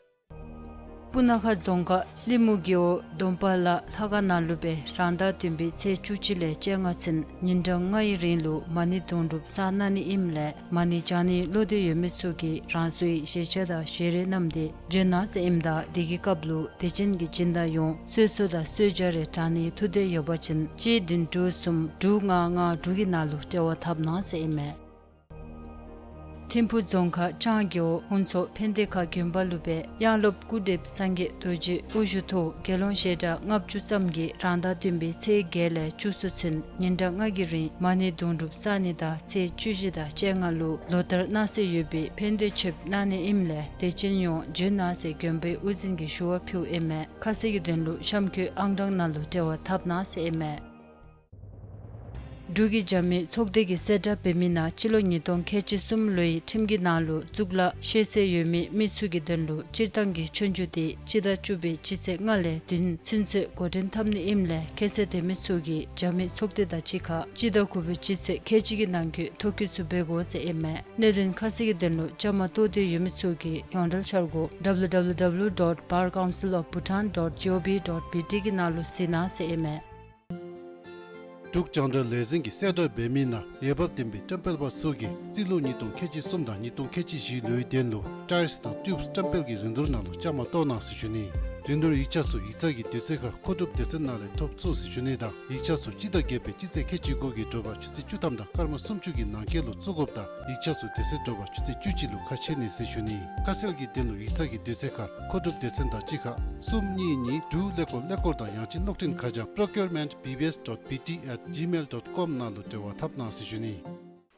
སྤུ་ན་ཁ་རྫོང་ཁག་ལི་མུ་རྒེད་འོག་དོམ་པ་ལ་ལྷ་ཁང་ནང་ལུ་སྦེ་རང་ཟླ་བདུན་པའི་ཚེས་བཅུ་གཅིག་ལས་བཅོ་ལྔ་ཚུན་ཉིན་གྲངས་ལྔ་ཡི་རིང་ལུ་མ་ཎི་དུང་སྒྲུབ་བསགས་གནང་ནི་ཨིནམ་ལས་མ་ཎི་བགྱང་ནི་བློ་འདོད་ཡོད་མི་ཚུ་གིས་རང་སོའི་ཞལ་ཆས་དང་ཞལ་རས་བསྣམས་ཏེ་འབྱོན་གནང་ཟེར་ཨིནམ་ད་དེ་གི་སྐབས་ལུ་དད་ཅན་གྱི་སྦྱིན་བདག་ཡོངས་གསོལ་གསོལ་དང་གསོལ་ཇ་རེ་དྲང་ནིའི་ཐུགས་འདོད་ཡོད་པ་ཅིན་གཅིག་བདུན་དྲུག་གསུམ་དྲུག་ལྔ་ལྔ་དྲུག་གི་ནང་ལུ་འབྲེལ་བ་འཐབ་གནང་ཟེར་ཨིན་མས། ཐིམ་ཕུ་རྫོང་ཁག་ལྕང་རྒེད་འོག་ཧུན་ཚོ་ཕན་བདེ་ཁ་དགོན་པ་ལུ་སྦེ་དབྱངས་སློབ་སྐུ་ཕྲེང་སངས་རྒྱས་རྡོ་རྗེ་དབུ་བཞུགས་ཐོག་དགེ་སློང་ཞལ་གྲངས་ལྔ་བཅུ་ཙམ་གྱིས་རང་ཟླ་བདུན་པའི་ཚེས་བརྒྱད་ལས་བཅུ་གསུམ་ཚུན་ཉིན་གྲངས་ལྔ་གི་རིང་མ་ཎི་དུང་སྒྲུབ་བསགས་ནི་དང་ཚེས་བཅུ་བཞི་དང་བཅོ་ལྔ་ལུ་ལོ་ལྟར་གནང་སྲོལ་ཡོད་པའི་ཕན་བདེ་མཆོདཔ་གནང་ནི་ཨིནམ་ལས་དད་ཅན་ཡོངས་འབྱོན་གནང་ཟེར་དགོན་པའི་དབུ་འཛིན་གྱིས་ཞུ་བ་ཕུལཝ་ཨིན་མས། ཁ་གསལ་གྱི་དོན་ལུ་གཤམ་འཁོད་ཨང་གྲངས་ནང་ལུ་འབྲེལ་བ་འཐབ་གནང་ཟེར་ཨིན་མས། འབྲུག་གི་རྒྱབ་མི་ཚོགས་སྡེ་གིས་གསལ་བསྒྲགས་འབད་མི་ནང་སྤྱི་ལོ་ཉིས་སྟོང་ཁལ་གཅིག་གསུམ་ལོའི་ཁྲིམས་ཀྱི་ནང་ལུ་གཙུག་ལག་ཤེས་ཚད་ཡོད་མི་མི་ཚུ་གི་དོན་ལུ་སྤྱིར་བཏང་གི་ཆོས་རྒྱུགས་དེ་སྤྱི་ཟླ་བཅུ་པའི་སྤྱི་ཚེས་ལྔ་ལས་བདུན་ཚུན་ཚོད་འགོ་འདྲེན་འཐབ་ནི་ཨིནམ་ལས་ཁྱད་ཚད་ལྡན་མི་ཚུ་གིས་རྒྱབ་མི་ཚོགས་སྡེ་དང་གཅིག་ཁར་སྤྱི་ཟླ་དགུ་པའི་སྤྱི་ཚེས་ཁལ་གཅིག་གི་ནང་འཁོད་ཐོ་བཀོད་ཚུ་འབད་དགོ་ཟེར་ཨིན་མས། གནད་དོན་ཁ་གསལ་གྱི་དོན་ལུ་བཅའ་མར་གཏོགས་འདོད་ཡོད་མི་ཚུ་གིས་ཡོངས་འབྲེལ་འཆར་སྒོ་W W W dot bar council of bhutan dot G O V dot B T གི་ནང་ལུ་གཟིགས་གནང་ཟེར་ཨིན་མས། འབྲུག་རྒྱང་བསྒྲགས་ལས་འཛིན་གྱིས་གསལ་བསྒྲགས་འབད་མི་ནང་འོས་འབབ་ལྡན་པའི་བཀྲམ་སྤེལ་པ་ཚུ་གིས་རྩིས་ལོ་ཉིས་སྟོང་ཁལ་གཅིག་གསུམ་དང་ཉིས་སྟོང་ཁལ་གཅིག་བཞི་ལོའི་དོན་ལུ་ཊའིརསི་དང་ཊིའུབསི་བཀྲམ་སྤེལ་གྱི་རིན་བསྡུར་ནང་ལུ་བཅའ་མར་གཏོགས་གནང་ཟེར་ཞུ་ནི། རིན་བསྡུར་ཡིག་ཆ་ཚུ་ཡིག་ཚང་གི་དུས་ཚོད་ཁར་མཁོ་སྒྲུབ་སྡེ་ཚན་ནང་ལས་ཐོབ་ཚུགས་ཟེར་ཞུ་ནི་དང་ཡིག་ཆ་ཚུ་སྤྱི་ཟླ་བརྒྱད་པའི་སྤྱི་ཚེས་ཁལ་གཅིག་དགུ་གི་དྲོ་པ་ཆུ་ཚོད་བཅུ་ཐམ་དང་སྐར་མ་སུམ་ཅུ་གི་ནང་འཁོད་ལུ་བཙུགས་དགོཔ་དང་ཡིག་ཆ་ཚུ་དེ་ཚེ་དྲོ་པ་ཆུ་ཚོད་བཅུ་གཅིག་ལུ་ཁ་ཕྱེ་ནི་ཟེར་ཞུ་ནི། ཁ་གསལ་གྱི་དོན་ལུ་ཡིག་ཚང་གི་དུས་ཚོད་ཁར་མཁོ་སྒྲུབ་སྡེ་ཚན་དང་གཅིག་ཁར་གསུམ་གཉིས་གཉིས་དྲུག་ཀླད་ཀོར་ཀླད་ཀོར་དང་ཡང་ཅིན་གློག་འཕྲིན་ཁ་བྱང་procurement B B S dot B T at gmail dot com ནང་ལུ་འབྲེལ་བ་འཐབ་གནང་ཟེར་ཞུ་ནི།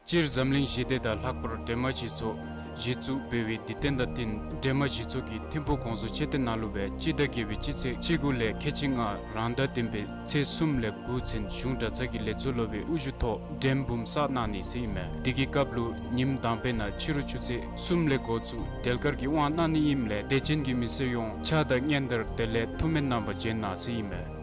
སྤྱིར་འཛམ་གླིང་ཞི་བདེ་དང་ལྷག་པར་སྒྲོལ་མ་སྤྱི་ཚོགས་གཞི་བཙུགས་འབད་བའི་དུས་སྟོན་དང་བསྟུན་སྒྲོལ་མ་སྤྱི་ཚོགས་ཀྱིས་ཐིམ་ཕུག་གོང་ས་མཆོག་སྟེགས་ནང་ལུ་སྦེ་སྤྱི་ཟླ་བརྒྱད་པའི་སྤྱི་ཚེས་བཅུ་དགུ་ལས་ཁལ་གཅིག་ལྔ་རང་ཟླ་བདུན་པའི་ཚེས་གསུམ་ལས་དགུ་ཚུན་གཞུང་གྲྭ་ཚང་གི་ལས་ཚོགས་སློབ་དཔོན་དབུ་བཞུགས་ཐོག་སྒྲོལ་མ་འབུམ་བསགས་གནང་ནི་ཟེར་ཨིན་མས། དེ་གི་སྐབས་ལུ་ཉིནམ་དང་པའི་ནང་ཕྱི་རུ་ཆུ་ཚོད་གསུམ་ལས་འགོ་བཙུགས་སྒྲོལ་དཀར་གྱི་དབང་གནང་ནི་ཨིནམ་ལས་དད་ཅན་གྱི་མི་སེར་ཡོངས་ཕྱག་དང་སྙན་དར་དེ་ལས་ཐུགས་སྨོན་གནང་པར་འབྱོན་གནང་ཟེར་ཨིན་མས།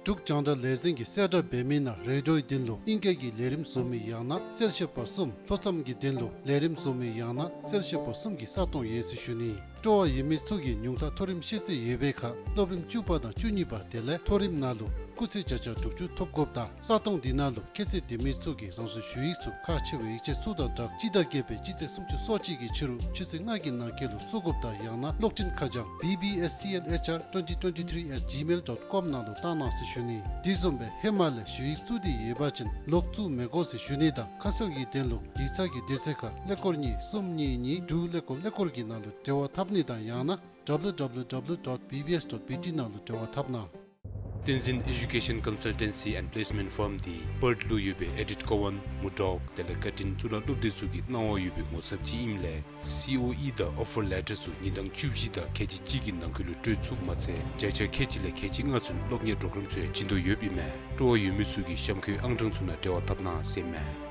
འབྲུག་རྒྱང་བསྒྲགས་ལས་འཛིན་གྱིས་གསལ་བསྒྲགས་འབད་མི་ནང་རེ་ཌིའོའི་དོན་ལུ་ཨིང་སྐད་ཀྱི་ལས་རིམ་བཟོ་མི་ཡང་ན་གསལ་བཤད་པ་གསུམ་ལྷོ་མཚམས་ཀྱི་དོན་ལུ་ལས་རིམ་བཟོ་མི་ཡང་ན་གསལ་བཤད་པ་གསུམ་གྱི་ས་སྟོང་ཡོད་ཟེར་ཞུ་ནི། སྤྲོ་བ་ཡོད་མི་ཚུ་གིས་ཉུང་མཐའ་མཐོ་རིམ་ཤེས་ཚད་ཡོད་པའི་ཁར་སློབ་རིམ་བཅུ་པ་དང་བཅུ་གཉིས་པ་དེ་ལས་མཐོ་རིམ་ནང་ལུ་སྐུགས་ཚད་བརྒྱ་ཆ་དྲུག་ཅུ་ཐོབ་དགོཔ་དང་ས་སྟོང་འདི་ནང་ལུ་ཁྱད་ཚད་ལྡན་མི་ཚུ་གིས་རང་སོའི་ཞུ་ཡིག་ཚུ་ཁག་ཆེ་བའི་ཡིག་ཆ་ཚུ་དང་སྦྲགས་སྤྱི་ཟླ་བརྒྱད་པའི་སྤྱི་ཚེས་སུམ་ཅུ་སོ་གཅིག་གི་ཕྱི་རུ་ཆུ་ཚོད་ལྔ་གི་ནང་འཁོད་ལུ་བཙུགས་དགོཔ་དང་ཡང་ན་གློག་འཕྲིན་ཁ་བྱང་B B S C L H R twenty twenty-three at gmail dot com ནང་ལུ་བཏང་གནང་ཟེར་ཞུ་ནི། དེ་བཟུམ་སྦེ་ཧེ་མ་ལས་ཞུ་ཡིག་བཙུགས་ཏེ་ཡོད་པ་ཅིན་ལོག་བཙུགས་མི་དགོ་ཟེར་ཞུ་ནི་དང་ཁ་གསལ་གྱི་དོན་ལུ་ཡིག་ཚང་གི་དུས་ཚོད་ཁར་ཀླད་ཀོར་གཉིས་གསུམ་གཉིས་གཉིས་དྲུག་ཀླད་ཀོར་ཀླད་ཀོར་གྱི་ནང་ལུ་འབྲེལ་བ་འཐབ་ནི་དང་ཡང་ན་W W W dot B B S dot B T ནང་ལུ་འབྲེལ་བ་འཐབ་གནང་། བསྟན་འཛིན་Education Consultancy and Placement Firm འདི་པརཐ་ལུ་ཡོད་པའི་ཨེ་ཌིཐ་ཀོ་ཝན་མུར་ཌོག་དེ་ལས་བཀའ་དྲིན་གཙུག་ལག་སློབ་སྡེ་ཚུ་གི་གནང་བ་ཡོད་པའི་ངོ་ཚབ་ཅིག་ཨིནམ་ལས་C O E དང་ཨོ་ཕར་ལེ་ཊར་ཚུ་ཉིན་གྲངས་བཅུ་བཞི་དང་ཁལ་གཅིག་གཅིག་གི་ནང་འཁོད་ལུ་སྤྲོད་ཚུགསཔ་མ་ཚད་བརྒྱ་ཆ་ཁལ་གཅིག་ལས་ཁལ་གཅིག་ལྔ་ཚུན་སློབ་གཉེར་པོརོ་གརམ་ཚུ་ཡང་བྱིན་དོ་ཡོདཔ་ཨིན་མས། སྤྲོ་བ་ཡོད་མི་ཚུ་གིས་གཤམ་འཁོད་ཨང་གྲངས་ཚུ་ནང་འབྲེལ་བ་འཐབ་གནང་ཟེར་ཨིན་མས།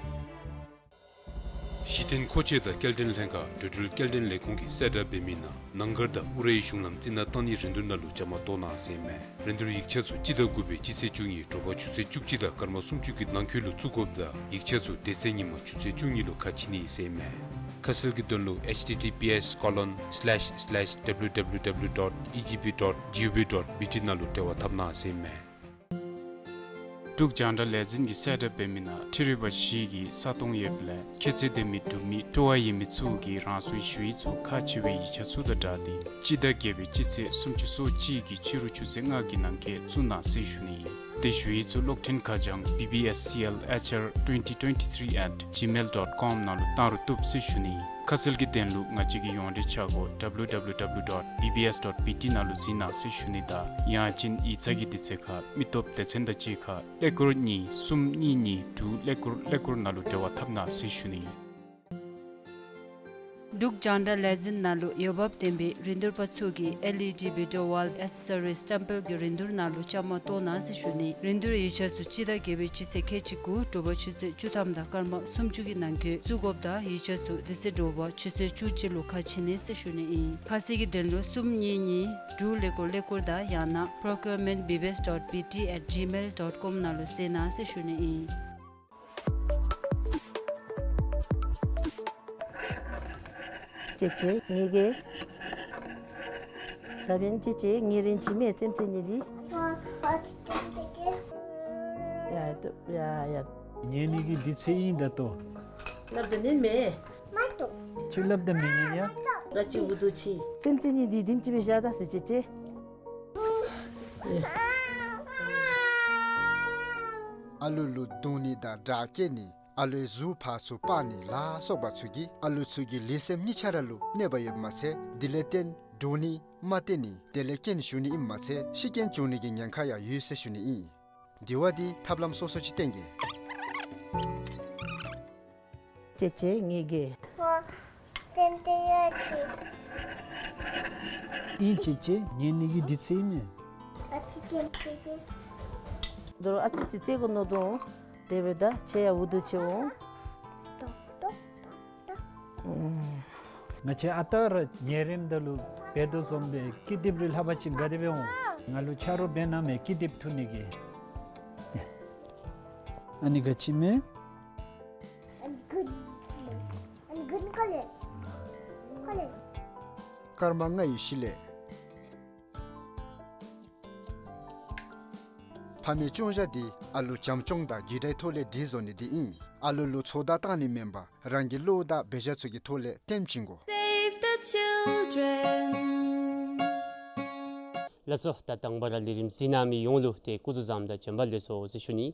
གཞི་རྟེན་མཁོ་ཆས་དང་སྐྱེལ་འདྲེན་ལྷན་ཁག་འགྲོ་འགྲུལ་སྐྱེལ་འདྲེན་ལས་ཁུངས་ཀྱིས་གསལ་བསྒྲགས་འབད་མི་ནང་ནང་སྒར་དང་ཨུ་རའི་གཞུང་ལམ་རྩི་ནག་བཏང་ནིའི་རིན་བསྡུར་ནང་ལུ་བཅའ་མར་གཏོགས་གནང་ཟེར་ཨིན་མས། རིན་བསྡུར་ཡིག་ཆ་ཚུ་སྤྱི་ཟླ་དགུ་པའི་སྤྱི་ཚེས་བཅུ་གཉིས་དྲོ་པ་ཆུ་ཚོད་བཅུ་གཅིག་དང་སྐར་མ་སུམ་ཅུ་གི་ནང་འཁོད་ལུ་བཙུགས་དགོཔ་དང་ཡིག་ཆ་ཚུ་དེ་ཚེ་ཉིན་མ་ཆུ་ཚོད་བཅུ་གཉིས་ལུ་ཁ་ཕྱེ་ནི་ཟེར་ཨིན་མས། ཁ་གསལ་གྱི་དོན་ལུ་H T T P S colon slash slash W W W dot E G P dot G O V dot B T ནང་ལུ་འབྲེལ་བ་འཐབ་གནང་ཟེར་ཨིན་མས། འབྲུག་རྒྱང་བསྒྲགས་ལས་འཛིན་གྱིས་གསལ་བསྒྲགས་འབད་མི་ནང་འཕྲུལ་རིག་པ་བཞི་གི་ས་སྟོང་ཡོདཔ་ལས་ཁྱད་ཚད་ལྡན་མི་འབྲུག་མི་སྤྲོ་བ་ཡོད་མི་ཚུ་གིས་རང་སོའི་ཞུ་ཡིག་ཚུ་ཁག་ཆེ་བའི་ཡིག་ཆ་ཚུ་དང་སྦྲགས་ཏེ་སྤྱི་ཟླ་བརྒྱད་པའི་སྤྱི་ཚེས་སུམ་ཅུ་སོ་གཅིག་གི་ཕྱི་རུ་ཆུ་ཚོད་ལྔ་གི་ནང་འཁོད་བཙུགས་གནང་ཟེར་ཞུ་ནི་ཨིན། དེ་ཞུ་ཡིག་ཚུ་གློག་འཕྲིན་ཁ་བྱང་B B S C L H R twenty twenty-three at gmail dot com ནང་ལུ་བཏང་རུང་བཏུབ་ཟེར་ཞུ་ནི་ཨིན། ཁ་གསལ་གྱི་དོན་ལུ་ང་བཅས་ཀྱི་ཡོངས་འབྲེལ་འཆར་སྒོ་W W W dot B B S dot B T ནང་ལུ་གཟིགས་གནང་ཟེར་ཞུ་ནི་དང་ཡང་ཅིན་ཡིག་ཚང་གི་དུས་ཚོད་ཁར་མི་སྟོབས་སྡེ་ཚན་དང་གཅིག་ཁར་ཀླད་ཀོར་གཉིས་གསུམ་གཉིས་གཉིས་དྲུག་ཀླད་ཀོར་ཀླད་ཀོར་ནང་ལུ་འབྲེལ་བ་འཐབ་གནང་ཟེར་ཞུ་ནི་ཨིན། འབྲུག་རྒྱང་བསྒྲགས་ལས་འཛིན་ནང་ལུ་འོས་འབབ་ལྡན་པའི་རིན་བསྡུར་པ་ཚུ་གིས་L E D video wall accessories བཀྲམ་སྤེལ་གྱི་རིན་བསྡུར་ནང་ལུ་བཅའ་མར་གཏོགས་གནང་ཟེར་ཞུ་ནི། རིན་བསྡུར་ཡིག་ཆ་ཚུ་སྤྱི་ཟླ་བརྒྱད་པའི་སྤྱི་ཚེས་ཁལ་གཅིག་དགུ་དྲོ་པ་ཆུ་ཚོད་བཅུ་ཐམ་དང་སྐར་མ་སུམ་ཅུ་གི་ནང་འཁོད་བཙུགས་དགོཔ་དང་ཡིག་ཆ་ཚུ་དེ་ཚེ་དྲོ་པ་ཆུ་ཚོད་བཅུ་གཅིག་ལུ་ཁ་ཕྱེ་ནི་ཟེར་ཞུ་ནི་ཨིན། ཁ་གསལ་གྱི་དོན་ལུ་གསུམ་གཉིས་གཉིས་དྲུག་ཀླད་ཀོར་ཀླད་ཀོར་དང་ཡང་ན་procurement B B S dot B T at gmail dot com ནང་ལུ་གཟིགས་གནང་ཟེར་ཞུ་ནི་ཨིན། གཅིག་གཅིག་གཉིས་གཉིས། ད་འབདན་ཅིག་ཅིག་ངེ་རིན་ཅིག་མས་ཙེམ་ཙེ་ནི་འདི། ཡ་ཡ་ཡ། ངེ་ནི་གི་འདི་ཚེ་ཨིན་ད་ལྟོ། སླབ་ད་ཉན་མས། ཅིག་སླབ་ད་མི་ཉན་ཡ། ང་ཅིག་འུ་སྡུག་ཅིག། ཙེམ་ཙེ་ནི་འདི་ལྡེམ་ཅིག་སྦེ་བཞག་ད་ཟེར་ཅིག་ཅིག། ཨ་ལུ་ལུ་རྡུང་ནི་དང་དྲག་བཀལ་ནི། ཨ་ལུའི་གཟུགས་ཕར་ཚུར་སྤར་ནི་ལ་སོགས་པ་ཚུ་གིས་ཨ་ལུ་ཚུ་གི་ལུས་སེམས་གཉིས་ཆ་ར་ལུ་གནོད་པ་ཡོདཔ་མ་ཚད་དེ་ལས་བརྟེན་འདྲོག་ནི་མ་བརྟན་ནི་དེ་ལས་རྐྱེན་ཞུགས་ནི་ཨིནམ་མ་ཚད་ཤི་རྐྱེན་བྱུང་ནི་གི་ཉེན་ཁ་ཡང་ཡོད་ཟེར་ཞུ་ནི་ཨིན། དེ་བ་འདི་ཐབས་ལམ་སོ་སོ་ཅིག་བསྟེན་གེ། ཅེ་ཅེ་ངེ་གི། ཨིན་ཅེ་ཅེ་ངེ་ནི་གི་འདི་ཚེ་ཨིན་མས། ད་རུང་ཨ་ཙི་ཙི་ཙི་གུ་ནོ་དོ། དེ་སྦེ་ད་ཁྱེད་ཡང་འུ་སྡུག་ཅིག་འོང་། ང་བཅས་ཨ་རྟག་ར་ཉལ་རནམ་ད་ལུ་འབད་དོ་བཟུམ་སྦེ་ཀི་དེབ་རེ་ལྷག་པ་ཅིན་ག་དེ་སྦེ་འོང་། ང་ལུ་ཆ་རོགས་འབད་གནང་མས་ཀི་དེབ་འཐུ་ནི་གི། ཨ་ནི་ག་ཅི་མས། སྐར་མ་ལྔ་ཡི་གཞི་ལས། ཕ་མའི་ཅུང་ཞ་འདི་ཨ་ལུ་བྱམས་སྐྱོང་དང་རྒྱུད་དྲའི་ཐོག་ལས་འདྲིས་བཟོ་ནི་འདི་ཨིན། ཨ་ལུ་ལུ་ཚོད་ལྟ་བཏང་ནི་མེན་པར་རང་གི་བློ་དང་འབད་བཞག་ཚུ་གི་ཐོག་ལས་ལྟདམོ་བྱིན་དགོ། Save the Children. ལགས་སོ། ད་དང་པ་ར་ལས་རིམ་གཟིགས་གནང་མི་ཡོངས་ལུ་ཏེ་སྐུ་གཟུགས་བཟང་དང་བྱོན་པ་ལེགས་སོ་ཟེར་ཞུ་ནི།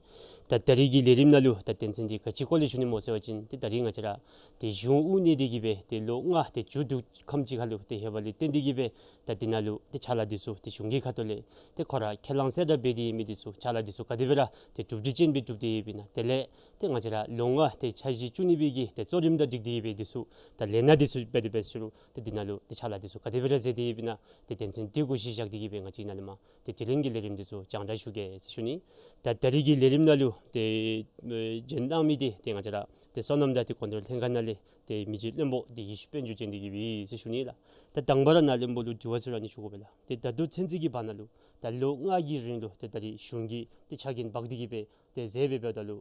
ད་ད་རིས་ཀྱི་ལས་རིམ་ནང་ལུ་ད་དོན་ཚན་འདི་ག་ཅི་སྐོར་ལས་ཞུ་ནི་སྨོ་ཟེར་བ་ཅིན་ཏེ་ད་རིས་ང་བཅས་ར་ཏེ་གཞུང་དབུ་བརྙེས་ཏེ་གི་སྦེ་ཏེ་ལོ་ལྔ་ཏེ་མཇུག་བསྡུ་ཁམས་ཅིག་ཁར་ལུ་ཏེ་ལྷོད་པ་ལས་བརྟེན་ཏེ་གི་སྦེ་ད་འདི་ནང་ལུ་ཏེ་ཕྱག་ལཱ་འདི་ཚུ་ཏེ་གཞུང་གི་ཁ་ཐུག་ལས་ཏེ་ཁོ་ར་ཁས་བླངས་ཟེར་ར་འབད་དེ་ཡོད་མི་འདི་ཚུ་ཕྱག་ལཱ་འདི་ཚུ་ག་དེ་སྦེ་ར་ཏེ་གྲུབ་འབྲས་ཅན་སྦེ་གྲུབ་སྟེ་ཡོདཔ་ཨིན་ན། དེ་ལས་ཏེ་ང་བཅས་ར་ལོ་ལྔ་ཏེ་འཆར་གཞི་བཅུ་གཉིས་པའི་གི་ཏེ་གཙོ་རིམ་དང་སྒྲིག་སྟེ་ཡོད་པའི་འདི་ཚུ་ད་ལས་སྣ་འདི་ཚུ་འབད་དེ་འབད་ཞུ་རུང་ཏེ་འདི་ནང་ལུ་ཏེ་ཕྱག་ལཱ་འདི་ཚུ་ག་དེ་སྦེ་ར་མཛད་དེ་ཡོདཔ་ཨིན་ན། ཏེ་དོན་ཚན་འདི་གུ་གཞི་བཞག་སྟེ་གི་སྦེ་ང་བཅས་ནཱ་ལས་མར་ཏེ་དེ་རིང་གི་ལས་རིམ་འདི་ཚུ་རྒྱང་བསྒྲགས་ཞུ་གེ་ཟེར་ཞུ་ནི། ད་ད་རིས་ཀྱི་ལས་རིམ་ནང་ལུ་ཏེ་ཨེ་བྱོན་གནང་མི་འདི་ཏེ་ང་བཅས་ར་ཏེ་སོ་ནམ་དང་ཏེ་སྒོ་ནོར་ལྷན་ཁག་ནང་ལས་ཏེ་མི་རྗེ་བློན་པོ་ཏེ་ཡེ་ཤེས་དཔལ་འབྱོར་བྱོན་ཏེ་གི་སྦེ་ཟེར་ཞུ་ནི་ལགས། ད་དང་པ་ར་ནཱ་བློན་པོ་ལུ་དྲི་བ་ཚུ་ར་ཨ་ནི་ཞུ་དགོ་པས་ལགས། ཏེ་ད་ལྟོ་ཚུན་ཚོད་ཀྱི་བར་ན་ལུ་ད་ལོ་ལྔ་གི་རིང་ལུ་ཏེ་ད་རིས་གཞུང་གིས་ཏེ་ཕྱག་འགན་འབག་སྟེ་གི་སྦེ་ཏེ་མཛད་པའི་འབདཝ་ད་ལུ་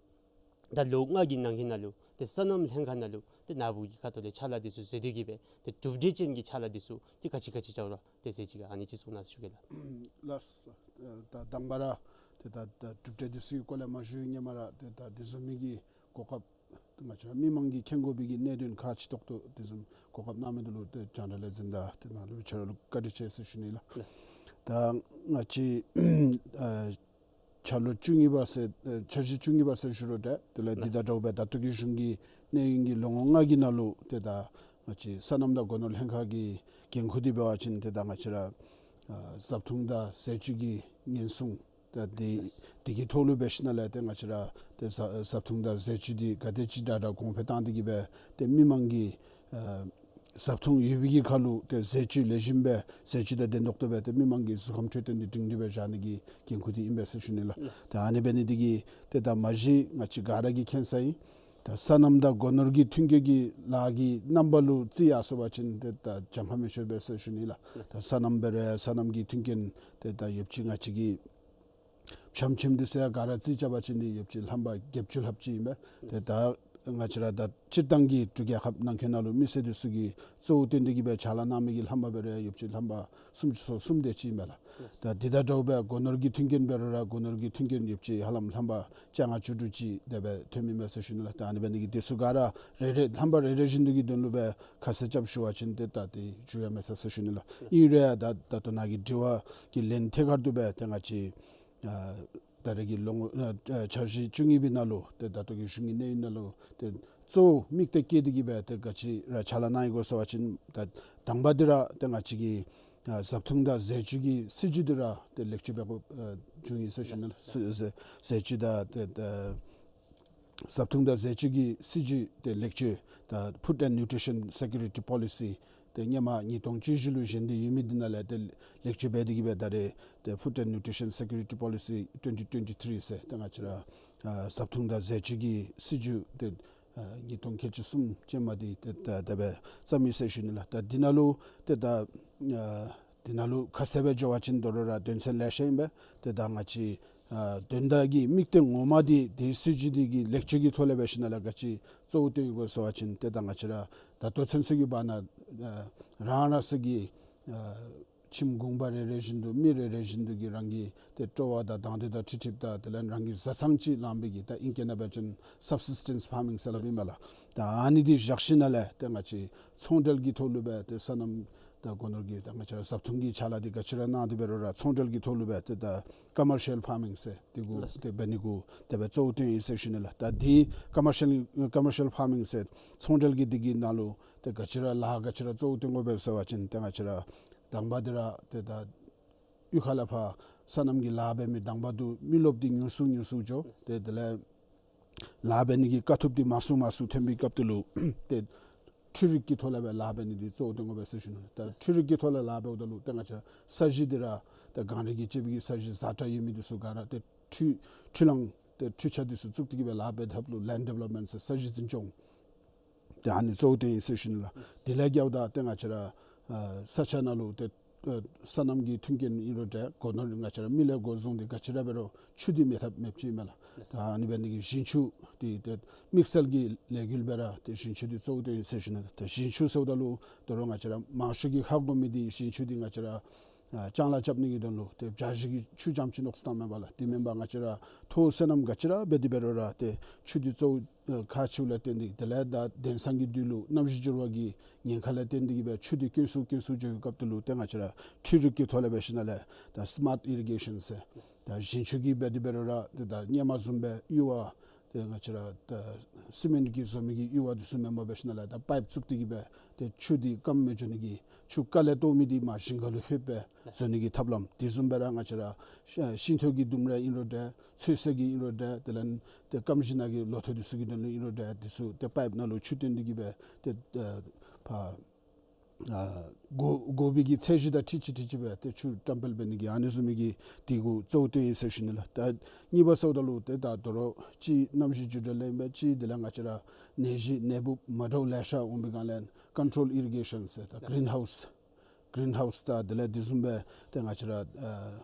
ད་ལོ་ལྔ་གི་ནང་གི་ནང་ལུ་ཏེ་སོ་ནམ་ལྷན་ཁག་ནང་ལུ་ཏེ་ནཱ་བུ་གི་ཁ་ཐུག་ལས་ཕྱག་ལཱ་འདི་ཚུ་མཛད་དེ་གི་སྦེ་ཏེ་གྲུབ་འབྲས་ཅན་གྱི་ཕྱག་ལཱ་འདི་ཚུ་ཏེ་ག་ཅི་ག་ཅི་འདྲཝ་ར་ཏེ་ཟེར་ཅིག་ཨ་ནི་ཅིག་གསུང་གནང་ཟེར་ཞུ་གེ་ལགས། ལགས། ད་དང་པ་ར་ཏེ་ད་ད་གྲུབ་འབྲས་འདི་ཚུ་གི་སྐོར་ལས་མ་ཞུ་བའི་སྔོན་མ་ར་ཏེ་ད་འདི་བཟུམ་མའི་གི་གོ་སྐབས་ང་བཅས་ར་མི་མང་གིས་མཁྱེན་དགོ་པའི་གི་གནད་དོན་ཁག་ཆེ་ཏོག་ཏོ་འདི་བཟུམ་གོ་སྐབས་གནང་མི་འདི་ལུ་ཏེ་རྒྱང་བསྒྲགས་ལས་འཛིན་དང་ཏེ་ནཱ་ལུ་ཕྱག་རོགས་ལུ་བཀའ་དྲིན་ཆེ་ཟེར་ཞུ་ནི་ལགས། ལགས། ད་ང་བཅས་ཨ་འཆར་ལོ་བཅུ་གཉིས་པ་ཟེར་ཨེ་འཆར་གཞི་བཅུ་གཉིས་པ་ཟེར་ཞུ་རུང་ཏེ་དེ་ལས་འདི་དང་འདྲཝ་སྦེ་ད་ལྟོ་གི་གཞུང་གི་གནས་ཡུན་གྱི་ལོ་ངོ་ལྔ་གི་ནང་ལུ་ཏེ་ད་ང་བཅས་སོ་ནམ་དང་སྒོ་ནོར་ལྷན་ཁག་གི་འགན་ཁུར་འདི་འབད་བ་ཅིན་ཏེ་ད་ང་བཅས་ར་ཨ་བཟའ་འཐུང་དང་ཟས་བཅུད་ཀྱི་ཉེན་སྲུང་ད་འདི་འདི་གི་ཐོག་ལུ་འབད་ཞིནམ་ལས་ཏེ་ང་བཅས་ར་ཏེ་བཟའ་བཟའ་འཐུང་དང་ཟས་བཅུད་འདི་ག་དེ་ཅིག་དྲག་དྲག་གོང་འཕེལ་བཏང་སྟེ་གི་སྦེ་ཏེ་མི་མང་གི་ཨ་བཟའ་འཐུང་ཡོད་པའི་གི་ཁར་ལུ་ཏེ་ཟས་བཅུད་ལེགས་ཤོམ་སྦེ་ཟས་བཅུད་དང་ལྡན་ཏོག་ཏོ་སྦེ་ཏེ་མི་མང་གི་གཟུགས་ཁམས་འཕྲོད་བསྟེན་འདི་སྒྲིང་སྒྲི་སྦེ་བཞག་ནི་གི་འགན་ཁུར་འདི་ཨིན་པས་ཟེར་ཞུ་ནི་ལགས། ཏེ་ཨ་ནི་འབད་ནི་འདི་གིས་ཏེ་ད་མ་གཞི་ང་བཅས་ག་ར་གིས་མཁྱེན་ས་ཨིན། ད་སོ་ནམ་དང་སྒོ་ནོར་གྱི་མཐུན་རྐྱེན་གྱི་ལཱ་གི་རྣམ་པ་ལུ་རྩིས་ཡར་སོང་པ་ཅིན་ཏེ་ད་གྱངས་ཁ་མི་ཆོད་པས་ཟེར་ཞུ་ནི་ལགས། ད་སོ་ནམ་འབད་རུང་ཡང་སོ་ནམ་གྱི་མཐུན་རྐྱེན་ཏེ་ད་ཡོདཔ་ཅིག་ང་བཅས་ཀྱི་བྱམས་ཁྱིམ་འདི་ཚུ་ཡང་ག་ར་རྩིས་རྐྱབ་པ་ཅིན་ཏེ་ཡོདཔ་ཅིག་ལྷམ་པ་བརྒྱད་ཅུ་ལྷགཔ་ཅིག་ཨིན་པས། ཏེ་ད་ང་བཅས་ར་ད་སྤྱིར་བཏང་གི་འབྲུག་རྒྱལ་ཁབ་ནང་འཁོད་ནང་ལུ་མི་སེར་འདི་ཚུ་གིས་གཙོ་བོ་བཏོན་ཏེ་གི་སྦེ་ཕྱག་ལཱ་གནང་མི་གི་ལྷམ་པ་འབད་རུང་ཡང་ཡོདཔ་ཅིག་ལྷམ་པ་སུམ་ཅུ་སོ་གསུམ་དེ་ཅིག་ཨིན་པས་ལགས། ད་འདི་དང་འདྲཝ་སྦེ་སྒོ་ནོར་གྱི་མཐུན་རྐྱེན་འབད་རུང་ར་སྒོ་ནོར་གྱི་མཐུན་རྐྱེན་ཡོདཔ་ཅིག་ཧ་ལམ་ལྷམ་པ་བཅོ་ལྔ་བཅུ་དྲུག་ཅིག་དེ་སྦེ་ཐོནམ་ཨིན་མས་ཟེར་ཞུ་ནི་ལགས། ད་ཨ་ནི་འབད་ནི་འདི་གིས་འདི་ཚུ་ག་ར་རེ་རེ་ལྷམ་པ་རེ་རེ་བཞིན་དུ་གི་དོན་ལུ་སྦེ་ཁ་གསལ་རྐྱབ་ཞུ་བ་ཅིན་ཏེ་ད་འདི་འགྱོ་ཡ་མེད་ས་ཟེར་ཞུ་ནི་ལགས། ཨིན་རུང་ཡང་ད་ད་ལྟོ་ནཱ་གི་དྲི་བ་གི་ལན་ཐད་ཀར་དུ་སྦེ་ཏེ་ང་བཅས་ཨ་ད་རེས་ཀྱི་ལོ་ངོ་ཨ་ཨ་འཆར་གཞི་བཅུ་གཉིས་པའི་ནང་ལུ་ཏེ་ད་ལྟོ་གི་གཞུང་གི་གནས་ཡུན་ནང་ལུ་ཏེ་གཙོ་བོ་དམིགས་གཏད་བསྐྱེད་དེ་གི་སྦེ་ཏེ་ག་ཅི་ར་ཕྱག་ལཱ་གནང་ཡི་གོ་ཟེར་བ་ཅིན་ད་དང་པ་འདི་ར་ཏེ་ང་བཅས་ཀྱི་ཨ་བཟའ་འཐུང་དང་ཟས་བཅུད་ཀྱི་སྲིད་བྱུས་འདི་ར་ཏེ་ལེགས་བཅོས་འབད་དགོཔ་ཨ་བྱུང་ཡི་ཟེར་ཞུ་ནི་ལགས། ཟས་ཟས་ཟས་བཅུད་དང་ཏེ་ཏེ་བཟའ་འཐུང་དང་ཟས་བཅུད་ཀྱི་སྲིད་བྱུས་ཏེ་ལེགས་བཅོས་ད་Food and Nutrition Security Policy ཏེ་སྔོན་མ་ཉིས་སྟོང་བཅུ་བཞི་ལུ་བཞེངས་ཏེ་ཡོད་མི་འདི་ནང་ལས་ཏེ་ལེགས་བཅོས་འབད་དེ་གི་སྦེ་ད་རེས་ཏེ་Food and Nutrition Security Policy twenty twenty-three ཟེར་ཏེ་ང་བཅས་ར་ཨ་བཟའ་འཐུང་དང་ཟས་བཅུད་ཀྱི་སྲིད་བྱུས་ཏེ་ཨ་ཉིས་སྟོང་ཁལ་གཅིག་གསུམ་ཅན་མ་འདི་ཏེ་ད་དེ་སྦེ་བརྩམས་ཡི་ཟེར་ཞུ་ནི་ལགས། ད་འདི་ནང་ལུ་ཏེ་ད་ཨ་འདི་ནང་ལུ་ཁ་གསལ་སྦེ་འགྱོ་བ་ཅིན་དོ་རུང་ར་དོན་ཚན་ལེ་ཤ་ཨིན་པས། ཏེ་ད་ང་བཅས་ཨ་དོན་དག་གི་དམིགས་གཏད་ངོ་མ་འདི་དེའི་སྲིད་བྱུས་འདི་གི་ལེགས་བཅོས་ཀྱི་ཐོག་ལས་འབད་ཞིནམ་ལས་ག་ཅི་གཙོ་བོ་བཏོན་ཡི་གོ་ཟེར་བ་ཅིན་ཏེ་ད་ང་བཅས་ར་ད་ལྟོ་ཚུན་ཚོད་ཀྱི་བར་ན་ཨ་རང་རང་སོ་གི་ཨ་ ཁྱིམ་གུང་པ་རེ་རེ་བཞིན་དུ་མི་རེ་རེ་བཞིན་དུ་གིས་རང་གི་ཏེ་སྤྲོ་བ་དང་དང་འདོད་དང་འཁྲིལ་འཁྲིལཝ་ད་དེ་ལས་རང་གི་བཟའ་ཚང་ཅིག་ལང་པའི་གི་ད་ཨིང་སྐད་ནང་འབད་བ་ཅིན་སབ་སིས་ཊེནསི་ཕར་མིང་ཟེར་སླབ་ཨིན་མས་ལགས། ད་ཨ་ནི་འདི་བཞག་ཞིནམ་ལས་ཏེ་ང་བཅས་ཚོང་འབྲེལ་གྱི་ཐོག་ལུ་སྦེ་ཏེ་སོ་ནམ་ད་སྒོ་ནོར་གྱི་ད་ང་བཅས་ར་བཟའ་འཐུང་གི་ཕྱག་ལཱ་འདི་ག་ཅི་ར་གནང་སྟེ་འབད་རུང་ར་ཚོང་འབྲེལ་གྱི་ཐོག་ལུ་སྦེ་ཏེ་ད་ཀོ་མར་ཤལ་ཕར་མིང་ཟེར་འདི་གུ་ཡེས། ཏེ་འབད་ནི་གུ་དེ་སྦེ་གཙོ་བོ་བཏོན་ཡི་ཟེར་ཞུ་ནི་ལགས། ད་འདི་ཀོ་མར་ཤལ་ཀོ་མར་ཤལ་ཕར་མིང་ཟེར་ཚོང་འབྲེལ་གྱི་འདི་གི་ནང་ལུ་ཏེ་ག་ཅི་ར་ལཱ་ག་ཅི་ར་གཙོ་བོ་བཏོན་དགོ་པས་ཟེར་བ་ཅིན་ཏེ་ང་བཅས་ར་དང་པ་འདི་ར་ཏེ་ད་གཡུས་ཁ་ལས་ཕར་སོ་ནམ་གྱི་ལཱ་འབད་མི་དང་པ་འདི་མི་རློབས་འདི་ཉུང་སུ་ཉུང་སུ་འགྱོ། ཏེ་དེ་ལས་ལཱ་འབད་ནི་གི་དཀའ་ཐུབ་འདི་མང་སུ་མང་སུ་ཐོན་པའི་སྐབས་དེ་ལུ་ཏེ་འཕྲུལ་རིག་གི་ཐོག་ལས་སྦེ་ལཱ་འབད་ནི་འདི་གཙོ་བོ་བཏོན་དགོ་པས་ཟེར་ཞུ་ནི། ད་འཕྲུལ་རིག་གི་ཐོག་ལས་ལཱ་འབདཝ་ད་ལུ་ཏེ་ང་བཅས་ས་གཞི་འདི་ར་ད་གངས་རི་གིས་བཅད་པའི་གི་ས་གཞི་ཛ་དྲག་ཡོད་མི་འདི་ཚུ་ག་ར་ཏེ་འཕྲུལ་འཕྲུལ་གླང་ཏེ་འཕྲུལ་ཆས་འདི་ཚུ་བཙུགས་ཏེ་གི་སྦེ་ལཱ་འབད་ཐབས་ལུ་ལེནཌ་ཌི་བེ་ལོབ་མེནཊ་ཟེར་ས་གཞི་འཛིན་སྐྱོང་ཏེ་ཨ་ནི་གཙོ་བོ་བཏོན་ཡི་ཟེར་ཞུ་ནི་ལགས། དེ་ལས་རྒྱབ་ད་ཏེ་ང་བཅས་ར་ཨ་ས་ཆ་ནང་ལུ་ཏེ་ཨ་སོ་ནམ་གྱི་མཐུན་རྐྱེན་ཨིན་རུང་འདྲ་སྒོ་ནོར་ང་བཅས་ར་མི་ལས་འགོ་བཟུང་སྟེ་ག་ཅི་ར་འབད་རུང་ཆུ་འདི་མེད་ཐབས་མེདཔ་ཅིག་ཨིན་མས་ལགས། ད་ཨ་ནི་འབད་ནི་གི་ཞིང་ཆུ་འདི་ཏེ་དམིགས་བསལ་གྱི་ལས་འགུལ་སྦེ་ར་ཏེ་ཞིང་ཆུ་འདི་གཙོ་བོ་བཏོན་ཡི་ཟེར་ཞུ་ནི། ད་ཞིང་ཆུ་ཟེརཝ་ད་ལུ་ད་རུང་ང་བཅས་ར་མང་ཤོས་ཀྱིས་ཧ་གོ་མི་འདི་ཞིང་ཆུ་འདི་ང་བཅས་ར་ཨ་ལྕང་ལཱ་རྐྱབ་ནི་གི་དོན་ལུ་ཏེ་བྱཱ་ཞིང་གི་ཆུ་རྐྱངམ་ཅིག་མནོ་བསམ་མེན་པ་ལགས། དེ་མེན་པར་ང་བཅས་ར་ཐོག་སོ་ནམ་ག་ཅི་ར་འབད་དེ་འབད་རུང་ར་ཏེ་ཆུ་འདི་གཙོ་བོ་ཨ་ཁག་ཆེཝ་ལས་བརྟེན་ཏེ་དེ་ལས་ད་དེང་སང་གི་དུས་ལུ་གནམ་གཤིས་འགྱུར་བ་གི་ཉེན་ཁ་ལས་བརྟེན་ཏེ་གི་སྦེ་ཆུ་འདི་དཀོན་སུ་དཀོན་སུ་འགྱོ་བའི་སྐབས་དེ་ལུ་ཏེ་ང་བཅས་ར་འཕྲུལ་རིག་གི་ཐོག་ལས་འབད་ཞིནམ་ལས་ད་སི་མཱརཊ་ཨི་རི་གེ་ཤཱན་ཟེར་ད་ཞིང་ཆུ་གི་འབད་དེ་འབད་རུང་ར་ཏེ་ད་སྔོན་མ་བཟུམ་སྦེ་གཡུར་བ་ཏེ་ང་བཅས་ར་ད་སི་མེནཊ་གིས་བཟོ་མི་གི་གཡུར་བ་འདི་ཚུ་མེན་པར་འབད་ཞིནམ་ལས་ད་པའིཔ་བཙུགས་ཏེ་གི་སྦེ་ཏེ་ཆུ་འདི་སྐམ་མི་འགྱོ་ནི་གི་ཆུ་རྐ་ལས་གཏོར་མི་འདི་མར་ཞིང་ཁ་ལུ་ལྷོདཔ་སྦེ་བཟོ་ནི་གི་ཐབས་ལམ། དེ་བཟུམ་སྦེ་ར་ང་བཅས་ར་ཤ་ཤིང་ཐོག་གི་ལྡུམ་ར་ཨིན་རུང་འདྲ་ཚོད་བསྲེ་གི་ཨིན་རུང་འདྲ་དེ་ལས་ཏེ་སྐམ་ཞིང་ནང་གི་ལོ་ཐོག་འདི་ཚུ་གི་དོན་ལུ་ཨིན་རུང་འདྲ་འདི་ཚུ་ཏེ་པའིཔ་ནང་ལུ་ཆུ་བཏོན་ཏེ་གི་སྦེ་ཏེ་ཨ་ཕར་ཨ་དགོ་དགོ་པའི་གི་ཚད་གཞི་དང་འཁྲིལ་ཅི་འཁྲིལ་ཅི་སྦེ་ཏེ་ཆུ་བཀྲམ་སྤེལ་འབད་ནི་གི་ཨ་ནི་བཟུམ་མའི་གི་འདི་གུ་གཙོ་བོ་བཏོན་ཡི་ཟེར་ཞུ་ནི་ལགས། ད་གཉིས་པ་ཟེརཝ་ད་ལུ་ཏེ་ད་དོ་རུང་གཅིག་གནམ་གཤིས་འགྱུར་འགྲོས་ལས་ཨིན་པས། གཅིག་དེ་ལས་ང་བཅས་ར་ནད་གཞི་ནད་འབུཔ་མ་འདྲཝ་ལེ་ཤ་འོང་པའི་སྒང་ལས་ཀོན་ཊོལ་ཨི་རི་གེ་ཤཱན་ཟེར་ད་གིརིན་ཧའུསི་གིརིན་ཧའུསི་དང་དེ་ལས་དེ་བཟུམ་སྦེ་ཏེ་ང་བཅས་ར་ཨ་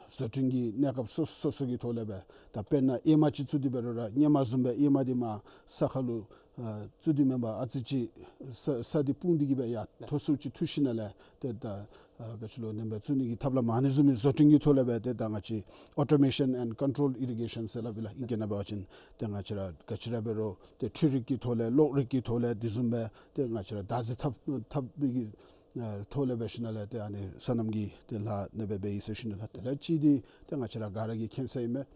བཟོ་སྐྲུན་གྱི་གནས་སྐབས་སོ་སོ་སོ་སོ་གི་ཐོག་ལས་སྦེ་ད་དཔེར་ན་ཨེ་མ་ཅིག་བཙུགས་ཏེ་འབད་རུང་ར་སྔོན་མ་བཟུམ་སྦེ་ཨེ་མ་འདི་མར་ས་ཁ་ལུ་ཨ་བཙུགས་ཏེ་མེན་པར་ཨ་ཙི་ཅིག་ས་ས་འདི་སྤུངས་ཏེ་གི་སྦེ་ཡར་མཐོ་སུ་ཅིག་འཐུ་ཞིནམ་ལས་ཏེ་ད་ཨ་ག་ཅི་ལོ་ནེམ་སྦེ་བཙུགས་ནི་གི་ཐབས་ལམ་ཨ་ནི་བཟུམ་མའི་བཟོ་སྐྲུན་གྱི་ཐོག་ལས་སྦེ་ཏེ་ད་ང་བཅས་ཨོ་ཊོ་མེ་ཤཱན་ཨེནཌ་ཀོན་ཊོལ་ཨི་རི་གེ་ཤཱན་ཟེར་སླབ་ཨིན་ལགས། ཨིང་སྐད་ནང་འབད་བ་ཅིན་ཏེ་ང་བཅས་ར་ག་ཅི་ར་འབད་རུང་ཏེ་འཕྲུལ་རིག་གི་ཐོག་ལས་གློག་རིག་གི་ཐོག་ལས་དེ་བཟུམ་སྦེ་ཏེ་ང་བཅས་ར་བདག་འཛིན་འཐབ་འཐབ་པའི་གི་ཨ་ཐོག་ལས་འབད་ཞིནམ་ལས་ཏེ་ཨ་ནི་སོ་ནམ་གྱི་ཏེ་ལཱ་ཨ་ནེ་སྦེ་འབད་ཡི་ཟེར་ཞུ་ནི་ལགས། དེ་ལས་གཅིག་འདི་ཏེ་ང་བཅས་ར་ག་ར་གིས་མཁྱེན་གསལ་ཨིན་མས།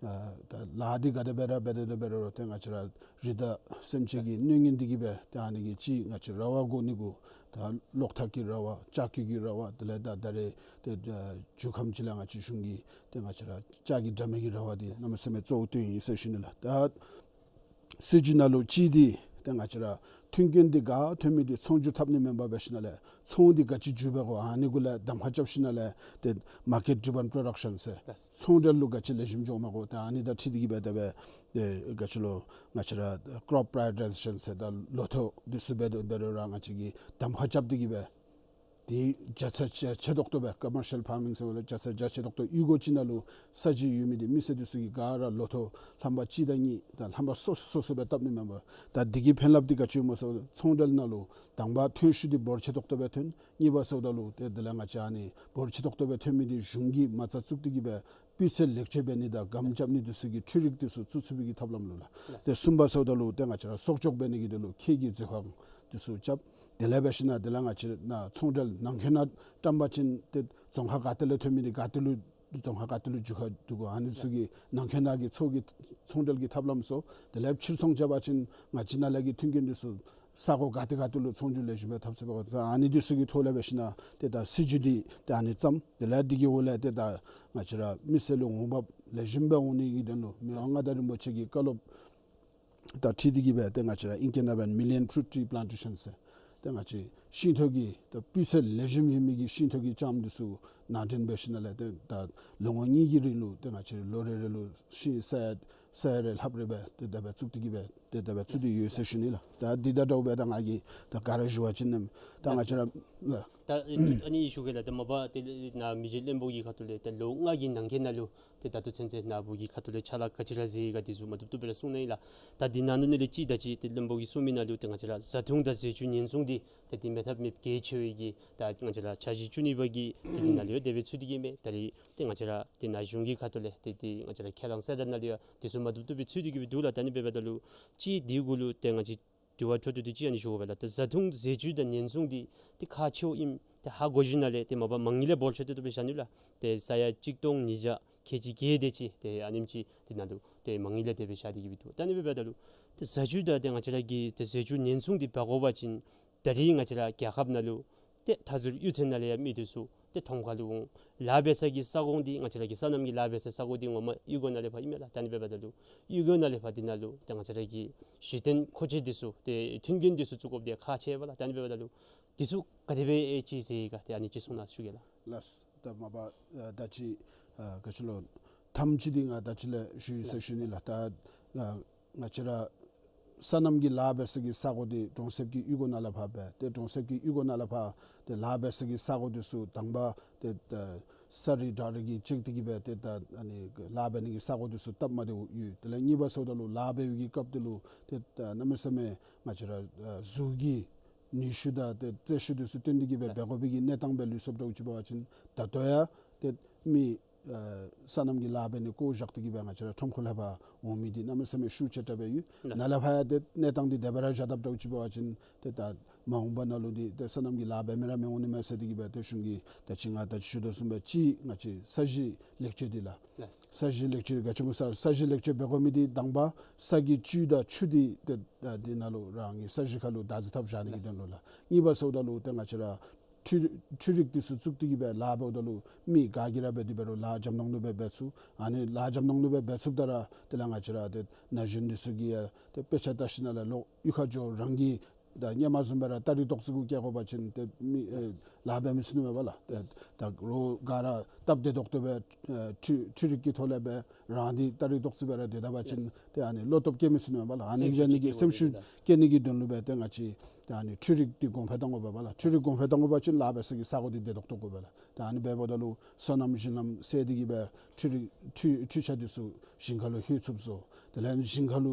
ཨ་ད་ལཱ་འདི་ག་དེ་སྦེ་ར་འབད་དེ་འབད་རུང་ཏེ་ང་བཅས་ར་རི་དྭགས་སེམས་ཅན་གྱི་གནོད་ཉེན་འདི་གིས་སྦེ་ཏེ་ཨ་ནི་གི་གཅིག་ང་བཅས་ར་བ་དགོ་ནི་གུ་ད་གློག་ཐག་གི་ར་བ་ལྕགས་ཀྱི་གི་ར་བ་དེ་ལས་ད་ད་རེས་ཏེ་ཨ་མཇུག་ཁམས་ཅིག་ལས་ང་བཅས་གཞུང་གིས་ཏེ་ང་བཅས་ར་ལྕགས་ཀྱི་དྲ་མིག་གི་ར་བ་འདི་གནམ་མེད་ས་མེད་གཙོ་བོ་བཏོན་ཡི་ཟེར་ཞུ་ནི་ལགས། ད་སྲིད་བྱུས་ནང་ལུ་གཅིག་འདི་ཏེ་ང་བཅས་ར་མཐུན་རྐྱེན་འདི་ག་ཐོན་མི་འདི་ཚོང་འགྱུར་འཐབ་ནི་མེན་པར་འབད་ཞིནམ་ལས་ཚོང་འདི་ག་ཅི་འགྱོ་བའི་གོ་ཨ་ནི་གུ་ལས་གདམ་ཁ་རྐྱབ་ཞིནམ་ལས་ཏེ་མར་ཀེཊ་ཌི་རི་བཱན་པོ་རོ་ཌག་ཤཱན་ཟེར་ཚོང་འབྲེལ་ལུ་ག་ཅི་ལེགས་ཤོམ་འགྱོཝ་མས་གོ། ཏེ་ཨ་ནི་དང་འཁྲིལ་ཏེ་གི་སྦེ་ཏེ་སྦེ་ག་ཅི་ལོ་ང་བཅས་ར་ཀོརོཔ་པ་རི་ཡོ་ཊའི་ཟེ་ཤཱན་ཟེར་ད་ལོ་ཐོག་འདི་ཚུ་འབད་དེ་འབད་རུང་ར་ང་བཅས་ཀྱིས་གདམ་ཁ་རྐྱབ་སྟེ་གི་སྦེ་ཏེ་བརྒྱ་ཆ་བརྒྱ་ཆ་ཏོག་ཏོ་སྦེ་ཀོ་མར་ཤལ་ཕར་མིང་ཟེར་བ་ལས་བརྒྱ་ཆ་བརྒྱ་ཆ་ཏོག་ཏོ་གཡུས་སྒོ་ཅིག་ནང་ལུ་ས་གཞི་ཡོད་མི་འདི་མི་སེར་འདི་ཚུ་གིས་ག་ར་ལོ་ཐོག་ལྷམ་པ་གཅིག་དང་གཉིས་དང་ལྷམ་པ་སོ་སོ་སོ་སོ་སྦེ་བཏབ་ནི་མེན་པར་ད་འདི་གི་ཕན་རླབས་འདི་ག་ཅི་སྨོ་ཟེར་བ་ལས་ཚོང་འབྲེལ་ནང་ལུ་དང་པ་ཐོན་ཤུགས་འདི་འབོར་ཆེ་ཏོག་ཏོ་སྦེ་ཐོན། གཉིས་པ་ཟེརཝ་ད་ལུ་ཏེ་དེ་ལས་ང་བཅས་ཨ་ནི་འབོར་ཆེ་ཏོག་ཏོ་སྦེ་ཐོན་མི་འདི་གཞུང་གིས་མ་རྩ་བཙུགས་ཏེ་གི་སྦེ་སྤུས་ཚད་ལེགས་བཅོས་འབད་ནི་དང་སྒམ་རྐྱབ་ནི་འདི་ཚུ་གི་འཕྲུལ་རིག་འདི་ཚུ་བཙུགས་ཚུགས་པའི་གི་ཐབས་ལམ་ལུ་ལགས། ཏེ་གསུམ་པ་ཟེརཝ་ད་ལུ་ཏེ་ང་བཅས་ར་གསོག་འཇོག་འབད་ནི་གི་དོན་ལུ་ཁྱེགས་ཀྱི་མཛོད་ཁང་འདི་ཚུ་རྐྱབ། དེ་ལས་འབད་ཞིནམ་དེ་ལས་ང་བཅས་ནཱ་ཚོང་འབྲེལ་ནང་འཁོད་ནང་བཀྲམ་པ་ཅིན་ཏེ་རྫོང་ཁག་ག་ཏེ་ལས་ཐོན་མི་འདི་ག་ཏེ་ལུ་རྫོང་ཁག་ག་ཏེ་ལུ་འགྱོ་ཁ་འདུག་གོ། ཨ་ནི་ཚུ་གི་ནང་འཁོད་ནང་གི་ཚོང་གི་ཚོང་འབྲེལ་གྱི་ཐབས་ལམ་ཚུ་དེ་ལས་ཕྱིར་ཚོང་རྐྱབ་པ་ཅིན་ང་བཅས་ནཱ་ལས་ཀྱི་མཐུན་རྐྱེན་འདི་ཚུ་ས་གོ་ག་ཏེ་ག་ཏེ་ལུ་ཚོང་འགྱུར་ལེགས་ཤོམ་སྦེ་འཐབ་ཚུགས་པའི་གོ། ཨ་ནི་འདི་ཚུ་གི་ཐོག་ལས་འབད་ཞིནམ་ཏེ་ད་སྲིད་བྱུས་འདི་ཏེ་ཨ་ནི་བརྩམས། དེ་ལས་འདི་གི་འོག་ལས་ཏེ་ད་ང་བཅས་ར་མི་སེར་ལུ་འོང་འབབ་ལེགས་ཤོམ་སྦེ་འོང་ནི་གི་དོན་ལུ་མི་དབང་མངའ་བདག་རིན་པོ་ཆེ་གི་བཀའ་སློབ་དང་འཁྲིལ་ཏེ་གི་སྦེ་ཏེ་ང་བཅས་ར་ཨིང་སྐད་ནང་འབད་བ་ཅིན་མི་ལི་ཡཱན་ཕུ་རུཊ་ཊི་པི་ལཱན་ཊེ་ཤཱན་ཟེར་ཏེ་ང་བཅས་ཤིང་ཐོག་གི་ཏེ་སྤུས་ཚད་ལེགས་ཤོམ་ཡོད་མི་གི་ཤིང་ཐོག་གི་ལྕངམ་འདི་ཚུ་ནང་འདྲེན་འབད་ཞིནམ་ལས་ཏེ་ད་ལོ་ངོ་གཉིས་ཀྱི་རིང་ལུ་ཏེ་ང་བཅས་ལོ་རེ་རེ་ལུ་ཤིང་ས་ཡ་ས་ཡ་རེ་ལྷགཔ་རེ་སྦེ་ཏེ་དེ་སྦེ་བཙུགས་ཏེ་གི་སྦེ་ཏེ་དེ་སྦེ་བཙུགས་ཏེ་ཡོད་ཟེར་ཞུ་ནི་ལགས། ད་འདི་དང་འདྲཝ་སྦེ་ད་ང་གིས་ད་ག་ར་ཞུ་བ་ཅིན་ནམ་ད་ང་བཅས་ར་ ལགས། ད་ཨ་ནི་ཞུ་གེ་ལགས། ད་མ་པ་ཏེ་ནཱ་མི་རྗེ་བློན་པོ་གི་ཁ་ཐུག་ལས་ཏེ་ལོ་ལྔ་གི་ནང་འཁོད་ནང་ལུ་ཏེ་ད་ལྟོ་ཚུན་ཚོད་ནཱ་བུ་གི་ཁ་ཐུག་ལས་ཕྱག་ལཱ་ག་ཅི་ར་མཛད་ཡི་ག་དེ་ཚུ་མ་བཏུབ་བཏུབ་སྦེ་ར་གསུངས་གནང་ཡི་ལགས། ད་འདི་ནང་ལུ་ལས་ཅིག་ད་ཅི་ཏེ་བློན་པོ་གིས་གསུངས་མི་ནང་ལུ་ཏེ་ང་བཅས་ར་བཟའ་འཐུང་དང་ཟས་བཅུད་ཉེན་སྲུང་འདི་ཏེ་འདི་མེད་ཐབས་མེདཔ་གལ་ཆེ་བའི་གི་ད་ང་བཅས་ར་འཆར་གཞི་བཅུ་གཉིས་པ་གི་ཏེ་འདི་ནང་ལུ་ཡང་དེ་སྦེ་ཚུད་དེ་གི་མས། ད་རེས་ཏེ་ང་བཅས་ར་ཏེ་ནཱ་གཞུང་གི་ཁ་ཐུག་ལས་ཏེ་ཏེ་ང་བཅས་ར་ཁས་བླངས་གསལ་བསྒྲགས་ནང་ལུ་ཡང་དེ་ཚུ་མ་བཏུབ་བཏུབ་སྦེ་ཚུད་དེ་གི་སྦེ་འདུག་ལགས། ད་ཨ་ནི་འབདཝ་ད་ལུ་ཅིག་འདི་གུ་ལུ་ཏེ་ང་བཅས་དྲི་བ་འཕྲོ་མཐུད་དེ་ཅིག་ཨ་ནི་ཞུ་དགོ་པས་ལགས། ད་བཟའ་འཐུང་ཟས་བཅུད་དང་ཉེན་སྲུང་འདི་ཏེ་ཁག་ཆེཝ་ཨིནམ་ཏེ་ཧ་གོ་ཞིནམ་ལས་ཏེ་མ་པ་མ་དངུལ་ལས་འབོར་ཆེ་ཏོག་ཏོ་སྦེ་བཞག་ནུག་ལགས། ཏེ་ས་ཡ་གཅིག་སྟོང་ཉིས་བརྒྱ་ཁལ་གཅིག་བརྒྱད་དེ་ཅིག་ཏེ་ཨ་ནེམ་ཅིག་འདི་ནང་ལུ་ཏེ་མ་དངུལ་ལས་དེ་སྦེ་བཞག་སྟེ་གི་སྦེ་འདུག། ད་ཨ་ནི་འབདཝ་ད་ལུ་ཏེ་བཟའ་བཅུད་དང་ཏེ་ང་བཅས་ར་གི་ཏེ་ཟས་བཅུད་ཉེན་སྲུང་འདི་འབད་དགོ་པ་ཅིན་ད་རེས་ང་བཅས་ར་རྒྱལ་ཁབ་ནང་ལུ་ཏེ་མཐའ་ཟུར་གཡུས་ཚན་ནང་ལས་ཡང་མི་འདི་ཚུ་ཏེ་ཁྲོམ་ཁ་ལུ་འོང་། ལཱ་འབད་ས་གི་ས་ཁོངས་འདི་ང་བཅས་ར་གི་སོ་ནམ་གྱི་ལཱ་འབད་ས་ས་གོ་འདི་ངོ་མ་གཡུས་སྒོ་ནང་ལས་ཕར་ཨིན་མས་ལགས། ད་ཨ་ནི་འབདཝ་ད་ལུ་གཡུས་སྒོ་ནང་ལས་ཕར་འདི་ནང་ལུ་ཏེ་ང་བཅས་ར་གི་གཞི་རྟེན་མཁོ་ཆས་འདི་ཚུ་ཏེ་མཐུན་རྐྱེན་འདི་ཚུ་བཙུགས་དགོཔ་འདི་ཁག་ཆེ་བས་ལགས། ད་ཨ་ནི་འབདཝ་ད་ལུ་འདི་ཚུ་ག་དེ་སྦེ་ཨེ་ཅིག་མཛད་ཡི་ག་ཏེ་ཨ་ནི་ཅིག་གསུང་གནང་ཞུ་གེ་ལགས། ལགས། ད་མ་པ་ཨ་ད་ཅི་ཨ་ག་ཅི་ལོ་ཐམས་ཅད་འདི་ང་ད་ཅི་ལས་ཞུ་ཡི་ཟེར་ཞུ་ནི་ལགས། ད་ཨ་ང་བཅས་ར་སོ་ནམ་གྱི་ལཱ་འབད་ས་གི་ས་གོ་འདི་གྲོང་གསེབ་ཀྱི་གཡུས་སྒོ་ནང་ལས་ཕར་འབད། ཏེ་གྲོང་གསེབ་ཀྱི་གཡུས་སྒོ་ནང་ལས་ཕར་ཏེ་ལཱ་འབད་ས་གི་ས་གོ་འདི་ཚུ་དང་པ་ཏེ་ད་ས་རི་བྲག་རི་གིས་བཅད་དེ་གི་སྦེ་ཏེ་ད་ཨ་ནི་ལཱ་འབད་ནི་གི་ས་གོ་འདི་ཚུ་སྟབས་མ་བདེཝ་ཡོད། དེ་ལས་གཉིས་པ་ཟེརཝ་ད་ལུ་ལཱ་འབད་བའི་གི་སྐབས་འདི་ལུ་ཏེ་ད་གནམ་མེད་ས་མེད་ང་བཅས་ར་ཨ་གཟུགས་ཀྱི་ནུས་ཤུགས་དང་ཏེ་རྩལ་ཤུགས་འདི་ཚུ་བཏོན་ཏེ་གི་སྦེ་འབད་དགོ་པའི་གི་གནས་སྟངས་སྦེ་ལུས་སོཔ་འདྲཝ་ཅིག་འབད་བ་ཅིན་ད་ལྟོ་ཡང་ཏེ་མི་ཨ་སོ་ནམ་གྱི་ལཱ་འབད་ནི་བཀོ་བཞག་སྟེ་གི་སྦེ་ང་བཅས་ར་ཁྲོམ་ཁ་ལས་ཕར་འོང་མི་འདི་གནམ་མེད་ས་མེད་ཤུགས་ཆེ་དྲགས་སྦེ་ཡོད། ནཱ་ལས་ཕར་ཡང་ཏེ་གནས་སྟངས་འདི་དེ་སྦེ་ར་བཞག་དཔ་འདྲཝ་ཅིག་འབད་བ་ཅིན་ཏེ་ད་མ་འོངས་པ་ནང་ལུ་འདི་ཏེ་སོ་ནམ་གྱི་ལཱ་འབད་མི་ར་མི་འོང་ནི་མས་ཟེར་ཏེ་གི་སྦེ་ཏེ་གཞུང་གིས་ད་ཅི་ང་ད་ཅི་ཞུ་དོ་བཟུམ་སྦེ་ཅིག་ང་བཅས་ས་གཞི་ལེགས་བཅོས་འདི་ལགས། ལགས། ས་གཞི་ལེགས་བཅོས་ག་ཅི་སྨོ་ཟེར་ས་གཞི་ལེགས་བཅོས་འབད་དགོ་མི་འདི་དང་པ་ས་གི་བཅུད་དང་ཆུ་འདི་ཏེ་ད་འདི་ནང་ལུ་རང་གི་ས་གཞི་ཁར་ལུ་བདག་འཛིན་འཐབ་བཞག་ནི་གི་དོན་ལུ་ལགས། གཉིས་པ་ཟེརཝ་ད་ལུ་ཏེ་ང་བཅས་ར་འཕྲུལ་འཕྲུལ་རིག་འདི་ཚུ་བཙུགས་ཏེ་གི་སྦེ་ལཱ་འབདཝ་ད་ལུ་མི་ག་གིས་ར་འབད་དེ་འབད་རུང་ལཱ་འཇམ་ཏོང་ཏོ་སྦེ་འབད་ཚུགས། ཨ་ནི་ལཱ་འཇམ་ཏོང་ཏོ་སྦེ་འབད་ཚུགསཔ་ད་ར་དེ་ལས་ང་བཅས་ར་ཏེ་ན་གཞོན་འདི་ཚུ་གིས་ཡང་ཏེ་དཔེ་ཆ་ལྟ་ཞིནམ་ལས་ལོག་གཡུས་ཁར་འགྱོ། རང་གིས་ད་སྔོན་མ་བཟུམ་སྦེ་ར་སྟ་རི་ཏོག་ཙི་གུ་བཀལ་དགོ་པ་ཅིན་ཏེ་མི་ཨེ་ལཱ་འབད་མི་ཚུགས་ནི་མས་པ་ལགས། ཏེ་ད་རོགས་ག་ར་སྟབས་བདེ་ཏོག་ཏོ་སྦེ་ཨེ་འཕྲུལ་འཕྲུལ་རིག་གི་ཐོག་ལས་སྦེ་རང་འདི་སྟ་རི་ཏོག་ཙི་སྦེ་ར་སྡོད་ད་པ་ཅིན་ཏེ་ཨ་ནི་བློ་སྟོབས་བསྐྱེད་མི་ཚུགས་ནི་མས་པ་ལགས། ཨ་ནི་སེམས་ཤུགས་གི་སེམས་ཤུགས་བསྐྱེད་ནི་གི་དོན་ལུ་སྦེ་ཏེ་ང་བཅས་ཏེ་ཨ་ནི་འཕྲུལ་རིག་འདི་གོང་འཕེལ་གཏང་དགོ་པས་པ་ལགས། འཕྲུལ་རིག་གོང་འཕེལ་གཏང་དགོ་པ་ཅིན་ལཱ་འབད་ས་གི་ས་གོ་འདི་བདེ་ཏོག་ཏོ་དགོ་པས་ལགས། ཏེ་ཨ་ནི་འབདཝ་ད་ལུ་སོ་ནམ་ཞིང་ལམ་བསལ་ཏེ་གི་སྦེ་འཕྲུལ་རིག་འཕྲུལ་འཕྲུལ་ཆས་འདི་ཚུ་ཞིང་ཁ་ལུ་ལྷོད་ཚུགསཔ་བཟོ། དེ་ལས་ཞིང་ཁ་ལུ་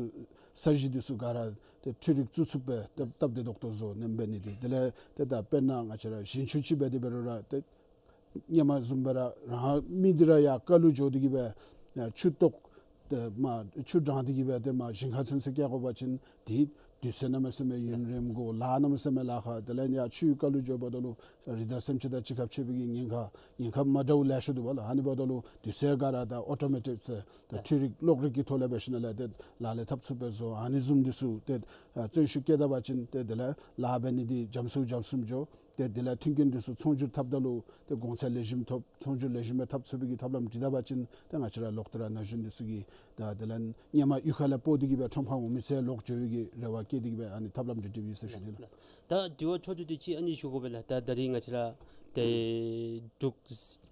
ས་གཞི་འདི་ཚུ་ག་ར་ཏེ་འཕྲུལ་རིག་བཙུགས་ཚུགསཔ་སྦེ་ཏེ་སྟབས་བདེ་ཏོག་ཏོ་བཟོ་ནི་འབད་ནི་འདི། དེ་ལས་ཏེ་ད་དཔེར་ན་ང་བཅས་ར་ཞིང་ཆུ་ཅིག་འབད་དེ་འབད་རུང་ར་ཏེ་སྔོན་མ་བཟུམ་སྦེ་ར་རང་མི་འདི་ར་ཡར་ཁ་ལུ་འགྱོ་སྟེ་གི་སྦེ་ཆུ་གཏོགས་ཏེ་མར་ཆུ་དྲངས་ཏེ་གི་སྦེ་ཏེ་མར་ཞིང་ཁ་ཚུན་ཚོད་བསྐྱལ་དགོ་པ་ཅིན་འདི་དུས་ཚོད་གནམ་མེད་ས་མེད་ཡུན་རིངམོ་དགོ། ལཱ་གནམ་མེད་ས་མེད་ལཱ་ཁག། དེ་ལས་ཡར་ཆུ་ཁ་ལུ་འགྱོཝ་ད་ལུ་རི་དྭགས་སེམས་ཅན་དང་འཆི་ཁ་ཕྱད་པའི་གི་ཉེན་ཁ་ཉེན་ཁ་མ་འདྲཝ་ལེ་ཤ་འདུག་པ་ལགས། ཨ་ནི་འབདཝ་ད་ལུ་དུས་ཚོད་ག་ར་ད་ཨོ་ཊོ་མེ་ཊིག་ཟེར་ད་འཕྲུལ་རིག་གློག་རིག་གི་ཐོག་ལས་འབད་ཞིནམ་ལས་ཏེ་ལཱ་ལས་འཐབ་ཚུགསཔ་སྦེ་བཟོ། ཨ་ནི་བཟུམ་འདི་ཚུ་ཏེ་ཨ་བརྩོན་ཤུགས་བསྐྱེད་ད་པ་ཅིན་ཏེ་དེ་ལས་ལཱ་འབད་ནི་འདི་འཇམ་སུ་འཇམ་སུ་འགྱོ། ཏེ་དེ་ལས་མཐུན་རྐྱེན་འདི་ཚུ་ཚོང་སྒྱུར་འཐབ་ད་ལུ་ཏེ་གོང་ཚད་ལེགས་ཤོམ་ཐོབ། ཚོང་སྒྱུར་ལེགས་ཤོམ་སྦེ་འཐབ་ཚུགས་པའི་གི་ཐབས་ལམ་འབྲི་ད་པ་ཅིན་ཏེ་ང་བཅས་ར་ལོག་སྟེ་ར་ན་གཞོན་འདི་ཚུ་གིས་ད་དེ་ལས་སྔོན་མ་གཡུས་ཁ་ལས་སྤོ་སྟེ་གི་སྦེ་ཁྲོམ་ཁར་འོང་མི་ཚུ་ལོག་འགྱོ་བའི་གི་རེ་བ་བསྐྱེད་དེ་གི་སྦེ་ཨ་ནི་ཐབས་ལམ་འདི་འབྲི་བའི་ཟེར་ཞུ་ནི་ལགས། ད་དྲི་བ་འཕྲོ་མཐུད་དེ་ཅིག་ཨ་ནི་ཞུ་དགོ་པས་ལགས། ད་ད་རིས་ང་བཅས་ར་ཏེ་འབྲུག་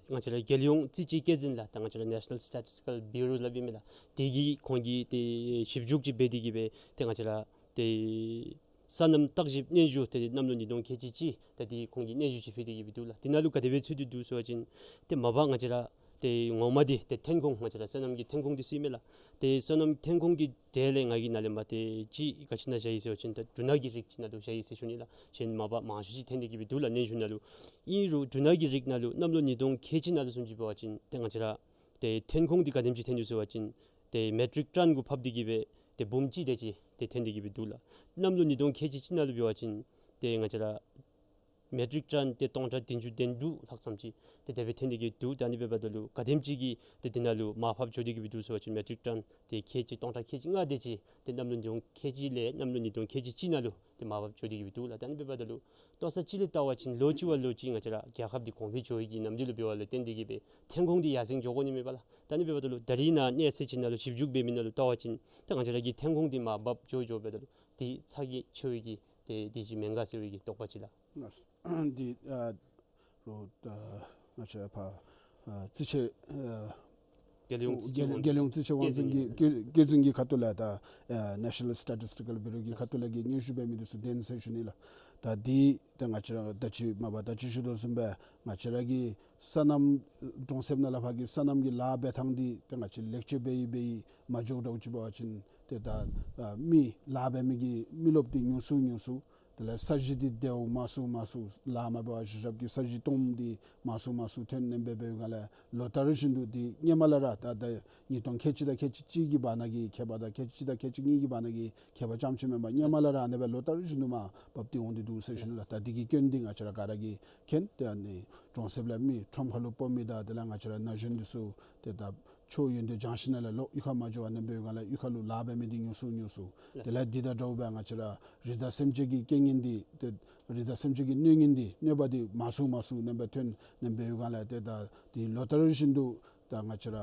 ང་བཅས་ར་རྒྱལ་ཡོངས་རྩིས་དཔྱད་བཀོད་འཛིན་ལགས། ད་ང་བཅས་ར་National Statistical Bureau སླབ་ཨིན་མས་ལགས། དེ་གིས་ཁོང་གིས་ཏེ་ཞིབ་འཇུག་ཅིག་འབད་དེ་གི་སྦེ་ཏེ་ང་བཅས་ར་ཏེ་སོ་ནམ་བརྟག་ཞིབ་སྙན་ཞུ་ཏེ་གནམ་ལོ་ཉིས་སྟོང་ཁལ་གཅིག་གཅིག་ད་ཏེ་ཁོང་གིས་སྙན་ཞུ་ཅིག་ཕུལ་ཏེ་གི་སྦེ་འདུག་ལགས། དེ་ནང་ལུ་ག་དེ་སྦེ་ཚུད་དེ་འདུག་ཟེར་བ་ཅིན་ཏེ་མ་པ་ང་བཅས་ར་ཏེ་ངོ་མ་འདི་ཏེ་ཐོན་ཁུངས་ང་བཅས་ར་སོ་ནམ་གྱི་ཐོན་ཁུངས་འདི་ཚུ་ཨིན་མས་ལགས། ཏེ་སོ་ནམ་ཐོན་ཁུངས་ཀྱི་གྲས་ལས་ང་གིས་ནཱ་ལས་མར་ཏེ་ཅིག་ག་ཅི་ནང་བཞག་ཡི་ཟེར་བ་ཅིན་ད་འབྲུ་སྣ་གི་རིགས་ཅིག་ནང་ལུ་བཞག་ཡི་ཟེར་ཞུ་ནི་ལགས། གཞན་མ་པ་མང་ཤོས་ཅིག་ཐོན་ཏེ་གི་སྦེ་འདུག་ལགས་སྙན་ཞུ་ནང་ལུ། ཨིན་རུང་འབྲུ་སྣ་གི་རིགས་ནང་ལུ་གནམ་ལོ་ཉིས་སྟོང་ཁལ་གཅིག་ནང་ལུ་བཟུམ་ཅིག་འབད་བ་ཅིན་ཏེ་ང་བཅས་ར་ཏེ་ཐོན་ཁུངས་འདི་ག་དེམ་ཅིག་ཐོན་ཡོད་ཟེར་བ་ཅིན་ཏེ་མེ་ཊིག་ཊོན་གུ་ཕབ་སྟེ་གི་སྦེ་ཏེ་འབུམ་གཅིག་དེ་ཅིག་ཏེ་ཐོན་ཏེ་གི་སྦེ་འདུག་ལགས། གནམ་ལོ་ཉིས་སྟོང་ཁལ་གཅིག་གཅིག་ནང་ལུ་འབད་བ་ཅིན་ཏེ་ང་བཅས་ར་མེ་ཊིག་ཊོན་ཏེ་སྟོང་ཕྲག་བདུན་ཅུ་དོན་དྲུག་ལྷག་ཙམ་ཅིག་ཏེ་དེ་སྦེ་ཐོན་ཏེ་གི་འདུག། ད་ཨ་ནི་འབདཝ་ད་ལུ་ག་དེམ་ཅིག་གིས་ཏེ་འདི་ནང་ལུ་མར་ཕབ་འགྱོ་སྟེ་གི་སྦེ་འདུག་ཟེར་བ་ཅིན་མེ་ཊིག་ཊོན་ཏེ་ཁལ་གཅིག་སྟོང་ཕྲག་ཁལ་གཅིག་ལྔ་དེ་ཅིག་ཏེ་གནམ་ལོ་ཉིས་སྟོང་ཁལ་གཅིག་ལས་གནམ་ལོ་ཉིས་སྟོང་ཁལ་གཅིག་གཅིག་ནང་ལུ་ཏེ་མར་ཕབ་འགྱོ་སྟེ་གི་སྦེ་འདུག་ལགས། ད་ཨ་ནི་འབདཝ་ད་ལུ་ལྟོ་ཚང་ཅིག་ལས་བལྟ་བ་ཅིན་ལོ་གཅིག་བ་ལོ་གཅིག་ང་བཅས་ར་རྒྱལ་ཁབ་འདི་གོང་འཕེལ་འགྱོ་བའི་གི་རྣམ་འགྱུར་ལུ་འབད་བ་ལུ་བརྟེན་ཏེ་གི་སྦེ་ཐོན་ཁུངས་འདི་ཡར་སེང་འགྱོ་དགོ་ནི་མས་པ་ལགས། ད་ཨ་ནི་འབདཝ་ད་ལུ་ད་རིས་ནཱ་གནས་ཚད་ཅིག་ནང་ལུ་ཞིབ་འཇུག་འབད་མི་ནང་ལུ་བལྟ་བ་ཅིན་ད་ང་བཅས་ར་གི་ཐོན་ཁུངས་འདི་མར་བབས་འགྱོ་འགྱོ་འབདཝ་ད་ལུ་འདི་ཚ་གྱང་ཆེ་བའི་གི་ཏེ་འདི་ཅིག་མེན་ག་ཟེར་བའི་གི་དོགས་པ་ཅིག་ལགས། ལགས། འདི་ཨ་རོགས་ཨ་ང་བཅས་ཕར་ཨ་རྩིས་དཔྱད་ཨ་ རྒྱལ་ཡོངས་རྩིས་ཆེན་རྒྱལ་ཡོངས་རྩིས་ཆེན་དབང་འཛིན་གྱི་བཀོད་བཀོད་འཛིན་གྱི་ཁ་ཐུག་ལས་ད་ཨ་National Statistical Bureau གི་ཁ་ཐུག་ལས་ཀྱི་སྙན་ཞུ་འབད་མི་འདི་ཚུ་བདེན་ཟེར་ཞུ་ནི་ལགས། ད་འདི་ད་ང་བཅས་ར་ད་ཅི་མ་པ་ད་ཅི་ཞུ་དོ་བཟུམ་སྦེ་ང་བཅས་ར་གི་སོ་ནམ་གྲོང་གསེབ་ནང་ལས་ཕར་གྱི་སོ་ནམ་གྱི་ལཱ་འབད་ཐངས་འདི་ད་ང་བཅས་ལེགས་བཅོས་འབད་ཡི་འབད་ཡི་མ་འགྱོཝ་འདྲཝ་ཅིག་འབད་བ་ཅིན་ཏེ་ད་ཨ་མི་ལཱ་འབད་མི་གི་མི་རློབས་འདི་ཉུང་སུ་ཉུང་སུ། དེ་ལས་ས་གཞི་འདི་བདེཝ་མང་སུ་མང་སུ་ལཱ་མ་འབད་བར་གཞི་བཞགཔ་གི་ས་གཞི་སྟོངམ་འདི་མང་སུ་མང་སུ་ཐོན་ནེམ་སྦེ་འབད་བའི་སྒང་ལས་ལོ་ལྟར་བཞིན་དུ་འདི་སྔོན་མ་ལས་ར་ད་ད་ཉིས་སྟོང་ཁལ་གཅིག་དང་ཁལ་གཅིག་གཅིག་གི་བར་ན་གི་ཁྱད་པར་དང་ཁལ་གཅིག་དང་ཁལ་གཅིག་གཉིས་ཀྱི་བར་ན་གི་ཁྱད་པར་ཙམ་ཅིག་མེན་པར་སྔོན་མ་ལས་ར་ཨ་ནེ་སྦེ་ལོ་ལྟར་བཞིན་དུ་མར་བབས་ཏེ་འོང་སྟེ་འདུག་ཟེར་ཞུ་ནི་ལགས། ད་འདི་གི་སྐྱོན་འདི་ང་བཅས་ར་ག་ར་གིས་མཁྱེན། ཏེ་ཨ་ནི་གྲོང་གསེབ་ལས་མི་ཁྲོམ་ཁ་ལུ་སྤོ་མི་དང་དེ་ལས་ང་བཅས་ར་ན་གཞོན་འདི་ཚུ་ཏེ་ད་ཆོས་ཡོན་ཏན་སྦྱང་ཞིནམ་ལས་ལོག་གཡུས་ཁར་མ་འགྱོ་བར་ནེམ་འབད་བའི་སྒང་ལས་གཡུས་ཁ་ལུ་ལཱ་འབད་མི་འདི་ཉུང་སུ་ཉུང་སུ། དེ་ལས་འདི་དང་འདྲཝ་སྦེ་ང་བཅས་ར་རི་དྭགས་སེམས་ཅན་གྱི་རྐྱེན་ངན་འདི་ཏེ་རི་དྭགས་སེམས་ཅན་གྱི་གནོད་ངན་འདི་གནོད་པ་འདི་མང་སུ་མང་སུ་ནེམ་སྦེ་ཐོན་ནེམ་འབད་བའི་སྒང་ལས་ཏེ་ད་འདི་ལོ་ལྟར་བཞིན་དུ་ད་ང་བཅས་ར་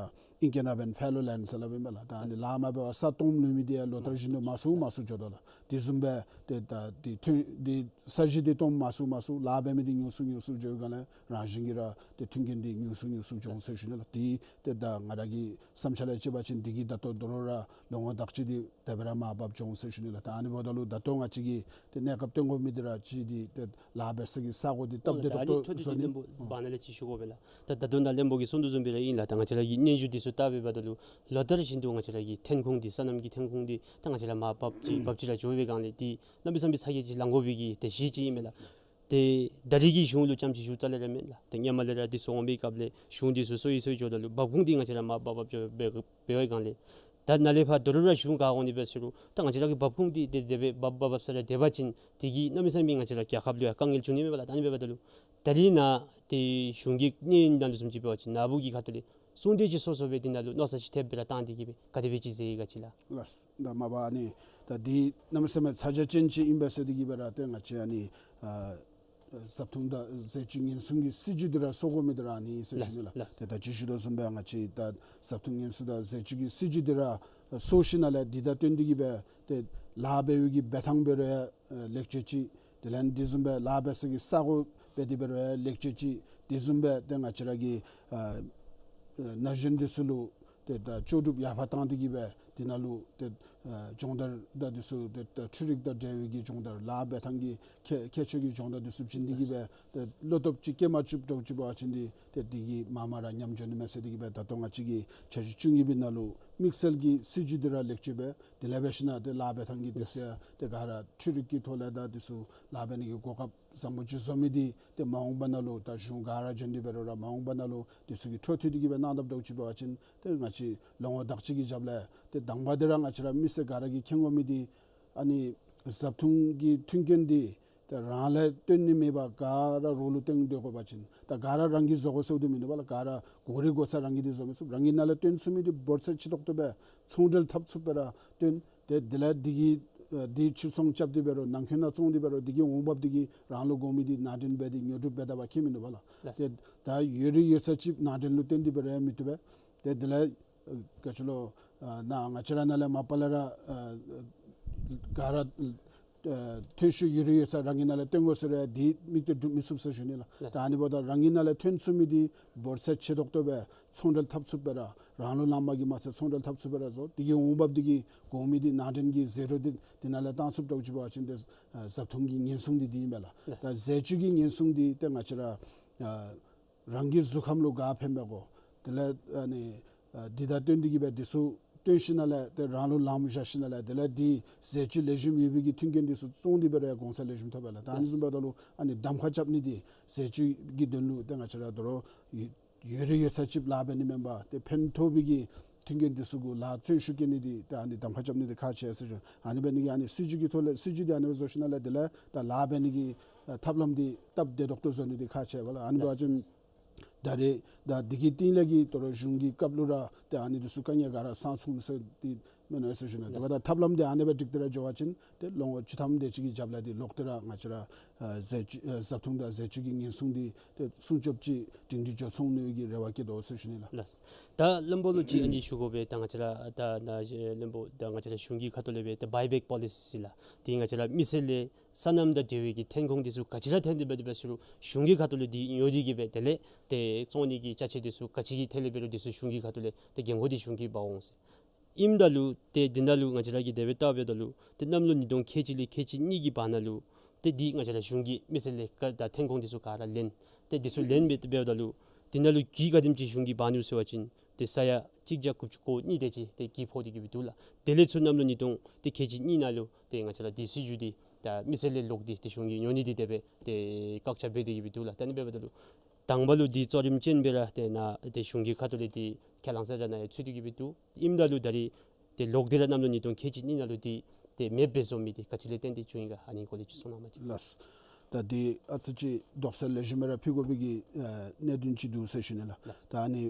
ཨིང་སྐད་ནང་འབདན་fallow land ཟེར་སླབ་ཨིན་པས་ལགས། ད་ཨ་ནི་ལཱ་མ་འབད་བར་ས་སྟོངམ་ལུས་མི་འདི་ཡང་ལོ་ལྟར་བཞིན་དུ་མང་སུ་མང་སུ་འགྱོ་དོ་ལགས། དེ་བཟུམ་སྦེ་ཏེ་ད་འདི་ཐོན་འདི་ས་གཞི་འདི་སྟོངམ་མང་སུ་མང་སུ་ལཱ་འབད་མི་འདི་ཉུང་སུ་ཉུང་སུ་འགྱོ་བའི་སྒང་ལས་རང་བཞིན་གྱིས་ར་ཏེ་མཐུན་རྐྱེན་འདི་ཉུང་སུ་ཉུང་སུ་འགྱོ་འོང་ཟེར་ཞུ་ནི་ལགས། འདི་ཏེ་ད་ང་ར་གི་བསམ་འཆར་ལས་དཔྱད་པ་ཅིན་འདི་གིས་ད་ལྟོ་དོ་རུང་ར་ལོ་ངོ་དག་ཅིག་འདི་དེ་སྦེ་ར་མར་བབས་འགྱོ་འོང་ཟེར་ཞུ་ནི་ལགས། ད་ཨ་ནི་འབདཝ་ད་ལུ་ད་ལྟོ་ང་བཅས་ཀྱིས་ཏེ་གནས་སྐབས་སྟོན་དགོ་མི་འདི་ར་ཅིག་འདི་ཏེ་ལཱ་འབད་ས་གི་ས་གོ་འདི་སྟབས་བདེ་ཏོག་ཏོ་བཟོ་ནི། ཨོ་ལགས། ད་ཨ་ནི་ཁྲོད་འདི་བློན་པོ་བར་ན་ལས་ཅིག་ཞུ་དགོ་པས་ལགས། ད་ད་དུང་ད་བློན་པོ་གིས་གསུང་དོ་བཟུམ་སྦེ་ར་ཨིན་ལགས། ད་ང་བཅས་ར་གི་སྙན་ཞུ་འདི་ཚུ་བལྟ་བའི་བར་ན་ལུ་ལོ་ལྟར་བཞིན་དུ་ང་བཅས་ར་གི་ཐོན་ཁུངས་འདི་སོ་ནམ་གྱི་ཐོན་ཁུངས་འདི་ད་ང་བཅས་ར་མར་བབས་ཅི་བབས་ཅི་ར་འགྱོ་བའི་སྒང་ལས་འདི་གནམ་མེད་ས་མེད་ཚ་གྱང་ཅིག་ལང་དགོ་པའི་གི་ཏེ་གཞི་ཅིག་ཨིན་མས་ལགས། ཏེ་ད་རེས་ཀྱི་གཞུང་ལུ་ཙམ་ཅིག་ཞུ་རྩ་ལས་ར་མེན་ལགས། ཏེ་སྔོན་མ་ལས་ར་འདི་ཚུ་འོང་བའི་སྐབས་ལས་གཞུང་འདི་ཚུ་སོར་ཡི་སོར་ཡི་འགྱོཝ་ད་ལུ་འབབ་ཁུངས་འདི་ང་བཅས་ར་མར་བབས་བབས་འགྱོ་འབད་འབད་བའི་སྒང་ལས་ད་ནཱ་ལས་ཕར་དོ་རུང་ར་གཞུང་ག་འོང་ནི་འབད་ཟེར་རུང་ད་ང་བཅས་ར་གི་འབབ་ཁུངས་འདི་ཏེ་དེ་སྦེ་འབབ་འབབ་འབབ་ས་ར་སྡོད་པ་ཅིན་དེ་གིས་གནམ་མེད་ས་མེད་ང་བཅས་ར་རྒྱལ་ཁབ་ལུ་ཡང་དཀའ་ངལ་འབྱུང་ནི་མས་པ་ལགས། ད་ཨ་ནི་འབདཝ་ད་ལུ་ད་རེས་ནཱ་ཏེ་གཞུང་གི་སྙན་ཞུ་ནང་ལུ་བཟུམ་ཅིག་འབད་བ་ཅིན་ནཱ་བུ་གི་ཁ་ཐུག་ལས་གསུང་གྲོས་ཅིག་སོ་སོ་སྦེ་འདི་ནང་ལུ་མནོ་བསམ་ཅིག་ཐེབས་སྦེ་ར་བཏང་སྟེ་གིས་སྦེ་ག་དེ་སྦེ་ཅིག་མཛད་ཡི་ག་ཅིག་ལགས། ལགས། ད་མ་པ་ཨ་ནི་ད་འདི་གནམ་མེད་ས་མེད་ཚ་གྱང་ཅན་ཅིག་ཨིན་པས་ཟེར་ཏེ་གིས་སྦེ་ར་ཏེ་ང་བཅས་ཨ་ནི་ཨ་བཟའ་འཐུང་དང་ཟས་བཅུད་ཉེན་སྲུང་གི་སྲིད་བྱུས་འདི་ར་བཟོ་དགོ་མི་འདི་ར་ཨ་ནི་ཟེར་ཞུ་ནི་ལགས། ལགས། ཏེ་ད་ཅི་ཞུ་དོ་བཟུམ་སྦེ་ང་བཅས་ད་བཟའ་འཐུང་ཉེན་སྲུང་དང་ཟས་བཅུད་ཀྱི་སྲིད་བྱུས་འདི་ར་བཟོ་ཞིནམ་ལས་འདི་དང་བསྟུན་ཏེ་གིས་སྦེ་ཏེ་ལཱ་འབད་བའི་གི་འབད་ཐངས་འབད་རུང་ཡང་ལེགས་བཅོས་ཅིག། དེ་ལས་འདི་བཟུམ་སྦེ་ལཱ་འབད་ས་གི་ས་གོ་འབད་དེ་འབད་རུང་ཡང་ལེགས་བཅོས་ཅིག། དེ་བཟུམ་སྦེ་ཏེ་ང་བཅས་ར་གི་ཨ་ན་གཞོན་འདི་ཚུ་ལུ་ཏེ་ད་ལྕོགས་གྲུབ་ཡར་འཕར་བཏང་སྟེ་གིས་སྦེ་དེ་ནང་ལུ་ཏེ་ཨ་སྦྱོང་བརྡར་དང་འདི་ཚུ་ཏེ་ད་འཕྲུལ་རིག་དང་འབྲེལ་བའི་གི་སྦྱོང་བརྡར་ལཱ་འབད་ཐངས་ཀྱི་ཁྱད་ཁྱད་ཆོས་ཀྱི་སྦྱོང་བརྡར་འདི་ཚུ་བྱིན་ཏེ་གིས་སྦེ་ཏེ་བློ་སྟོབས་ཅིག་སྐྱེ་མ་བཅུགཔ་འདྲཝ་ཅིག་འབད་བ་ཅིན་འདི་ཏེ་འདི་གིས་མར་མར་ར་ཉམས་འགྱོ་ནི་མས་ཟེར་ཏེ་གིས་སྦེ་ད་ལྟོ་ང་བཅས་ཀྱི་འཆར་གཞི་བཅུ་གཉིས་པའི་ནང་ལུ་དམིགས་བསལ་གྱི་སྲིད་བྱུས་འདི་ར་ལེགས་བཅོས་འབད་དེ་ལས་འབད་ཞིནམ་ལས་ཏེ་ལཱ་འབད་ཐངས་ཀྱི་དེ་ཚུ་ཡང་ཏེ་ག་ར་འཕྲུལ་རིག་གི་ཐོག་ལས་ད་འདི་ཚུ་ལཱ་འབད་ནི་གི་གོ་སྐབས་བཟང་པོ་ཅིག་བཟོ་མི་འདི་ཏེ་མ་འོངས་པ་ནང་ལུ་ད་གཞུང་ག་ར་འབྱོན་ཏེ་འབད་རུང་ར་མ་འོངས་པ་ནང་ལུ་འདི་ཚུ་གི་འཕྲོ་མཐུད་དེ་གིས་སྦེ་གནང་དཔ་འདྲཝ་ཅིག་འབད་བ་ཅིན་ཏེ་ང་བཅས་ལོ་ངོ་དག་ཅིག་གི་རྒྱབ་ལས་ཏེ་དང་པ་འདི་ར་ང་བཅས་ར་མི་སེར་ག་ར་གིས་མཁྱེན་དགོ་མི་འདི་ཨ་ནི་བཟའ་འཐུང་གི་མཐུན་རྐྱེན་འདི་ཏེ་རང་ལས་བཏོན་ནི་མེད་པར་ག་ར་རོགས་ལུ་བཏོན་སྡོད་དགོ་པ་ཅིན་ད་ག་ར་རང་གིས་བཟོ་དགོ་ཟེརཝ་འདི་མིན་འདུག་པ་ལགས། ག་ར་གོ་རིག་གོ་ས་རང་གིས་འདི་བཟོ་མི་ཚུགས། རང་གི་ནང་ལས་བཏོན་ཚུགས་མི་འདི་འབོར་ཚད་ཆེ་ཏོག་ཏོ་སྦེ་ཚོང་འབྲེལ་འཐབ་ཚུགསཔ་སྦེ་ར་བཏོན། ཏེ་དེ་ལས་འདི་གི་ཨ་འདི་ཕྱིར་ཚོང་རྐྱབ་སྟེ་འབད་རུང་ནང་འཁོད་ནང་བཙོང་སྟེ་འབད་རུང་འདི་གི་འོང་འབབ་འདི་གིས་རང་ལུ་དགོ་མི་འདི་ནང་འདྲེན་འབད་དེ་ཉོ་སྒྲུབ་འབད་ད་པ་ཁྱད་མིན་འདུག་པ་ལགས། ལགས། ཏེ་ད་ཡོད་རིགས་ཡོད་ཚད་ཅིག་ནང་འདྲེན་ལུ་བརྟེན་ཏེ་འབད་རུང་ཡང་མི་བཏུབ་པས། ཏེ་དེ་ལས་ཨ་ག་ཅི་ལོ་ཨ་ནཱ་ང་བཅས་ར་ནང་ལས་མ་པ་ལས་ར་ཨ་ག་ར་ཨ་ཐོན་ཤུགས་ཡོད་རིགས་ཡོད་ཚད་རང་གི་ནང་ལས་བཏོན་དགོ་ཟེར་རུང་འདི་དམིགས་གཏད་སྒྲུབ་མི་ཚུགས་ཟེར་ཞུ་ནི་ལགས། ལགས། ད་ཨ་ནི་འབདཝ་ད་རང་གི་ནང་ལས་ཐོན་ཚུགས་མི་འདི་འབོར་ཚད་ཆེ་ཏོག་ཏོ་སྦེ་ཚོང་འབྲེལ་འཐབ་ཚུགསཔ་སྦེ་ར་རང་ལུ་ལངམ་གིས་མ་ཚད་ཚོང་འབྲེལ་འཐབ་ཚུགསཔ་སྦེ་ར་བཟོ། འདི་གི་འོང་འབབ་འདི་གིས་དགོ་མི་འདི་ནང་འདྲེན་གྱི་ཟད་འགྲོ་འདི་འདི་ནང་ལས་བཏང་ཚུགསཔ་འདྲཝ་ཅིག་འབད་བ་ཅིན་ཏེ་ཨ་བཟའ་འཐུང་གི་ཉེན་སྲུང་འདི་འདི་ཨིན་པས་ལགས། ལགས། ད་ཟས་བཅུད་ཀྱི་ཉེན་སྲུང་འདི་ཏེ་ང་བཅས་ར་ཨ་རང་གི་གཟུགས་ཁམས་ལུ་ག་ཕན་པས་གོ། དེ་ལས་ཨ་ནི་ཨ་འདི་དང་བསྟུན་ཏེ་གིས་སྦེ་འདི་ཚུ་བཏོན་ཞིནམ་ལས་ཏེ་རང་ལུ་ལངམ་བཞག་ཞིནམ་ལས་དེ་ལས་འདི་ཟས་བཅུད་ལེགས་ཤོམ་ཡོད་པའི་གི་མཐུན་རྐྱེན་འདི་ཚུ་བཙོང་སྟེ་འབད་རུང་ཡང་གོང་ཚད་ལེགས་ཤོམ་ཐོབ་པས་ལགས། ད་ཨ་ནི་བཟུམ་འབདཝ་ད་ལུ་ཨ་ནི་གདམ་ཁ་རྐྱབ་ནི་འདི་ཟས་བཅུད་ཀྱི་དོན་ལུ་ཏེ་ང་བཅས་ར་དོ་རུང་ཡོད་ཡོད་རིགས་ཡོད་ཚད་ཅིག་ལཱ་འབད་ནི་མེན་པར་ཏེ་ཕན་ཐོགས་པའི་གི་མཐུན་རྐྱེན་འདི་ཚུ་གུ་ལཱ་བརྩོན་ཤུགས་བསྐྱེད་ནི་འདི་ཏེ་ཨ་ནི་གདམ་ཁ་རྐྱབ་ནི་འདི་ཁག་ཆེ་ཟེར་ཞུ། ཨ་ནི་འབད་ནི་གིས་ཨ་ནི་སྲིད་བྱུས་ཀྱི་ཐོག་ལས་སྲིད་བྱུས་འདི་ཨ་ནི་སྦེ་བཟོ་ཞིནམ་ལས་དེ་ལས་ད་ལཱ་འབད་ནི་གི་ཨ་ཐབས་ལམ་འདི་སྟབས་བདེ་ཏོག་ཏོ་བཟོ་ནི་འདི་ཁག་ཆེ་བས་ལགས། ཨ་ནི་འབད་བ་ཅིན་ད་རེས་ད་འདི་གི་སྟེང་ལས་ཀྱི་དོ་རུང་གཞུང་གི་སྐབས་ལུ་ར་ཏེ་ཨ་ནི་འདི་ཚུ་དཀའ་ངལ་ག་ར་སངས་ཚུགས་ཟེར་ཏེ་ མེན་ན་ཟེར་ཞུ་ནི། དེ་འབདཝ་ད་ཐབས་ལམ་འདི་ཨ་ནི་སྦེ་སྒྲིག་སྟེ་ར་འགྱོ་བ་ཅིན་ཏེ་ལོ་ངོ་བཅུ་ཐམ་དེ་ཅིག་གི་རྒྱབ་ལས་འདི་ལོག་སྟེ་ར་ང་བཅས་ར་ཨ་ཟས་བཅུད་ཨ་བཟའ་འཐུང་དང་ཟས་བཅུད་ཀྱི་ཉེན་སྲུང་འདི་ཏེ་སྲུང་སྐྱོབ་ཅིག་སྒྲིང་སྒྲི་འགྱོ་ཚུགས་ནི་གི་རེ་བ་བསྐྱེད་དོ་ཟེར་ཞུ་ནི་ལགས། ལགས། ད་བློན་པོ་ལུ་ཅིག་ཨ་ནི་ཞུ་དགོ་པས། ད་ང་བཅས་ར་ད་ན་བློན་པོ་ད་ང་བཅས་ར་གཞུང་གི་ཁ་ཐུག་ལས་སྦེ་ད་བའི་བེག་པོ་ལི་སི་ཟེར་ལགས། དེ་ང་བཅས་ར་མི་སེར་ལས་སོ་ནམ་དང་འབྲེལ་བའི་གི་ཐོན་ཁུངས་འདི་ཚུ་ག་ཅི་ར་ཐོན་ཏེ་འབད་དེ་འབད་ཟེར་རུང་གཞུང་གི་ཁ་ཐུག་ལས་འདི་ཉོ་སྟེ་གི་སྦེ་དེ་ལས་ཏེ་བཙོང་ནི་གི་ཅ་ཆས་འདི་ཚུ་ག་ཅི་གི་ཐད་ལས་འབད་རུང་འདི་ཚུ་གཞུང་གི་ཁ་ཐུག་ལས་ཏེ་འགན་ཁུར་འདི་གཞུང་གིས་འབག་འོང་ཟེར། ཨིནམ་ད་ལུ་ཏེ་འདི་ནང་ལུ་ང་བཅས་ར་གིས་དེ་སྦེ་བལྟ་འབདཝ་ད་ལུ་ཏེ་གནམ་ལོ་ཉིས་སྟོང་ཁལ་གཅིག་ལས་ཁལ་གཅིག་གཉིས་ཀྱི་བར་ན་ལུ་ཏེ་འདི་ང་བཅས་ར་གཞུང་གིས་མི་སེར་ལས་ཀ་ད་ཐོན་ཁུངས་འདི་ཚུ་ག་ར་ལེན། ཏེ་འདི་ཚུ་ལེན་འབད་འབདཝ་ད་ལུ་འདི་ནང་ལུ་རྒུད་ག་དེམ་ཅིག་གཞུང་གིས་འབག་ནུག་ཟེར་བ་ཅིན་ཏེ་ས་ཡ་གཅིག་བརྒྱ་དགུ་བཅུ་གོ་གཉིས་དེ་ཅིག་ཏེ་རྒུད་ཕོག་སྟེ་གི་སྦེ་འདུག་ལགས། དེ་ལས་ཚུར་གནམ་ལོ་ཉིས་སྟོང་ཏེ་ཁལ་གཅིག་གཉིས་ནང་ལུ་ཏེ་ང་བཅས་ར་འདི་སྲིད་བྱུས་འདི་ད་མི་སེར་ལས་ལོག་སྟེ་ཏེ་གཞུང་གིས་ཉོ་ནི་འདི་དེ་སྦེ་ཏེ་བཀག་ཆ་འབད་དེ་གི་སྦེ་འདུག་ལགས། ད་ཨ་ནི་འབདཝ་ད་ལུ་དང་པ་ལུ་འདི་གཙོ་རིམ་ཅན་སྦེ་ར་ཏེ་ནཱ་ཏེ་གཞུང་གི་ཁ་ཐུག་ལས་འདི་ཁས་བླངས་ས་ར་ནཱ་ཡང་ཚུད་དེ་གི་སྦེ་འདུག། ཨིནམ་ད་ལུ་ད་རེས་ཏེ་ལོག་སྟེ་ར་གནམ་ལོ་ཉིས་སྟོང་ཁལ་གཅིག་གཉིས་ནང་ལུ་འདི་ཏེ་མེདཔ་སྦེ་བཟོ་མི་འདི་ག་ཅི་ལས་བརྟེན་ཏེ་བྱུང་ཡི་ག། ཨ་ནི་སྐོར་ལས་ཅིག་གསུང་གནང་མ་ཅིག། ལགས། ད་འདི་ཨ་ཙི་ཅིག་དོགས་སེལ་ལེགས་ཤོམ་སྦེ་ར་ཕུལ་དགོ་པའི་གི་ཨ་གནད་དོན་ཅིག་འདུག་ཟེར་ཞུ་ནི་ལགས། ལགས། ད་ཨ་ནི་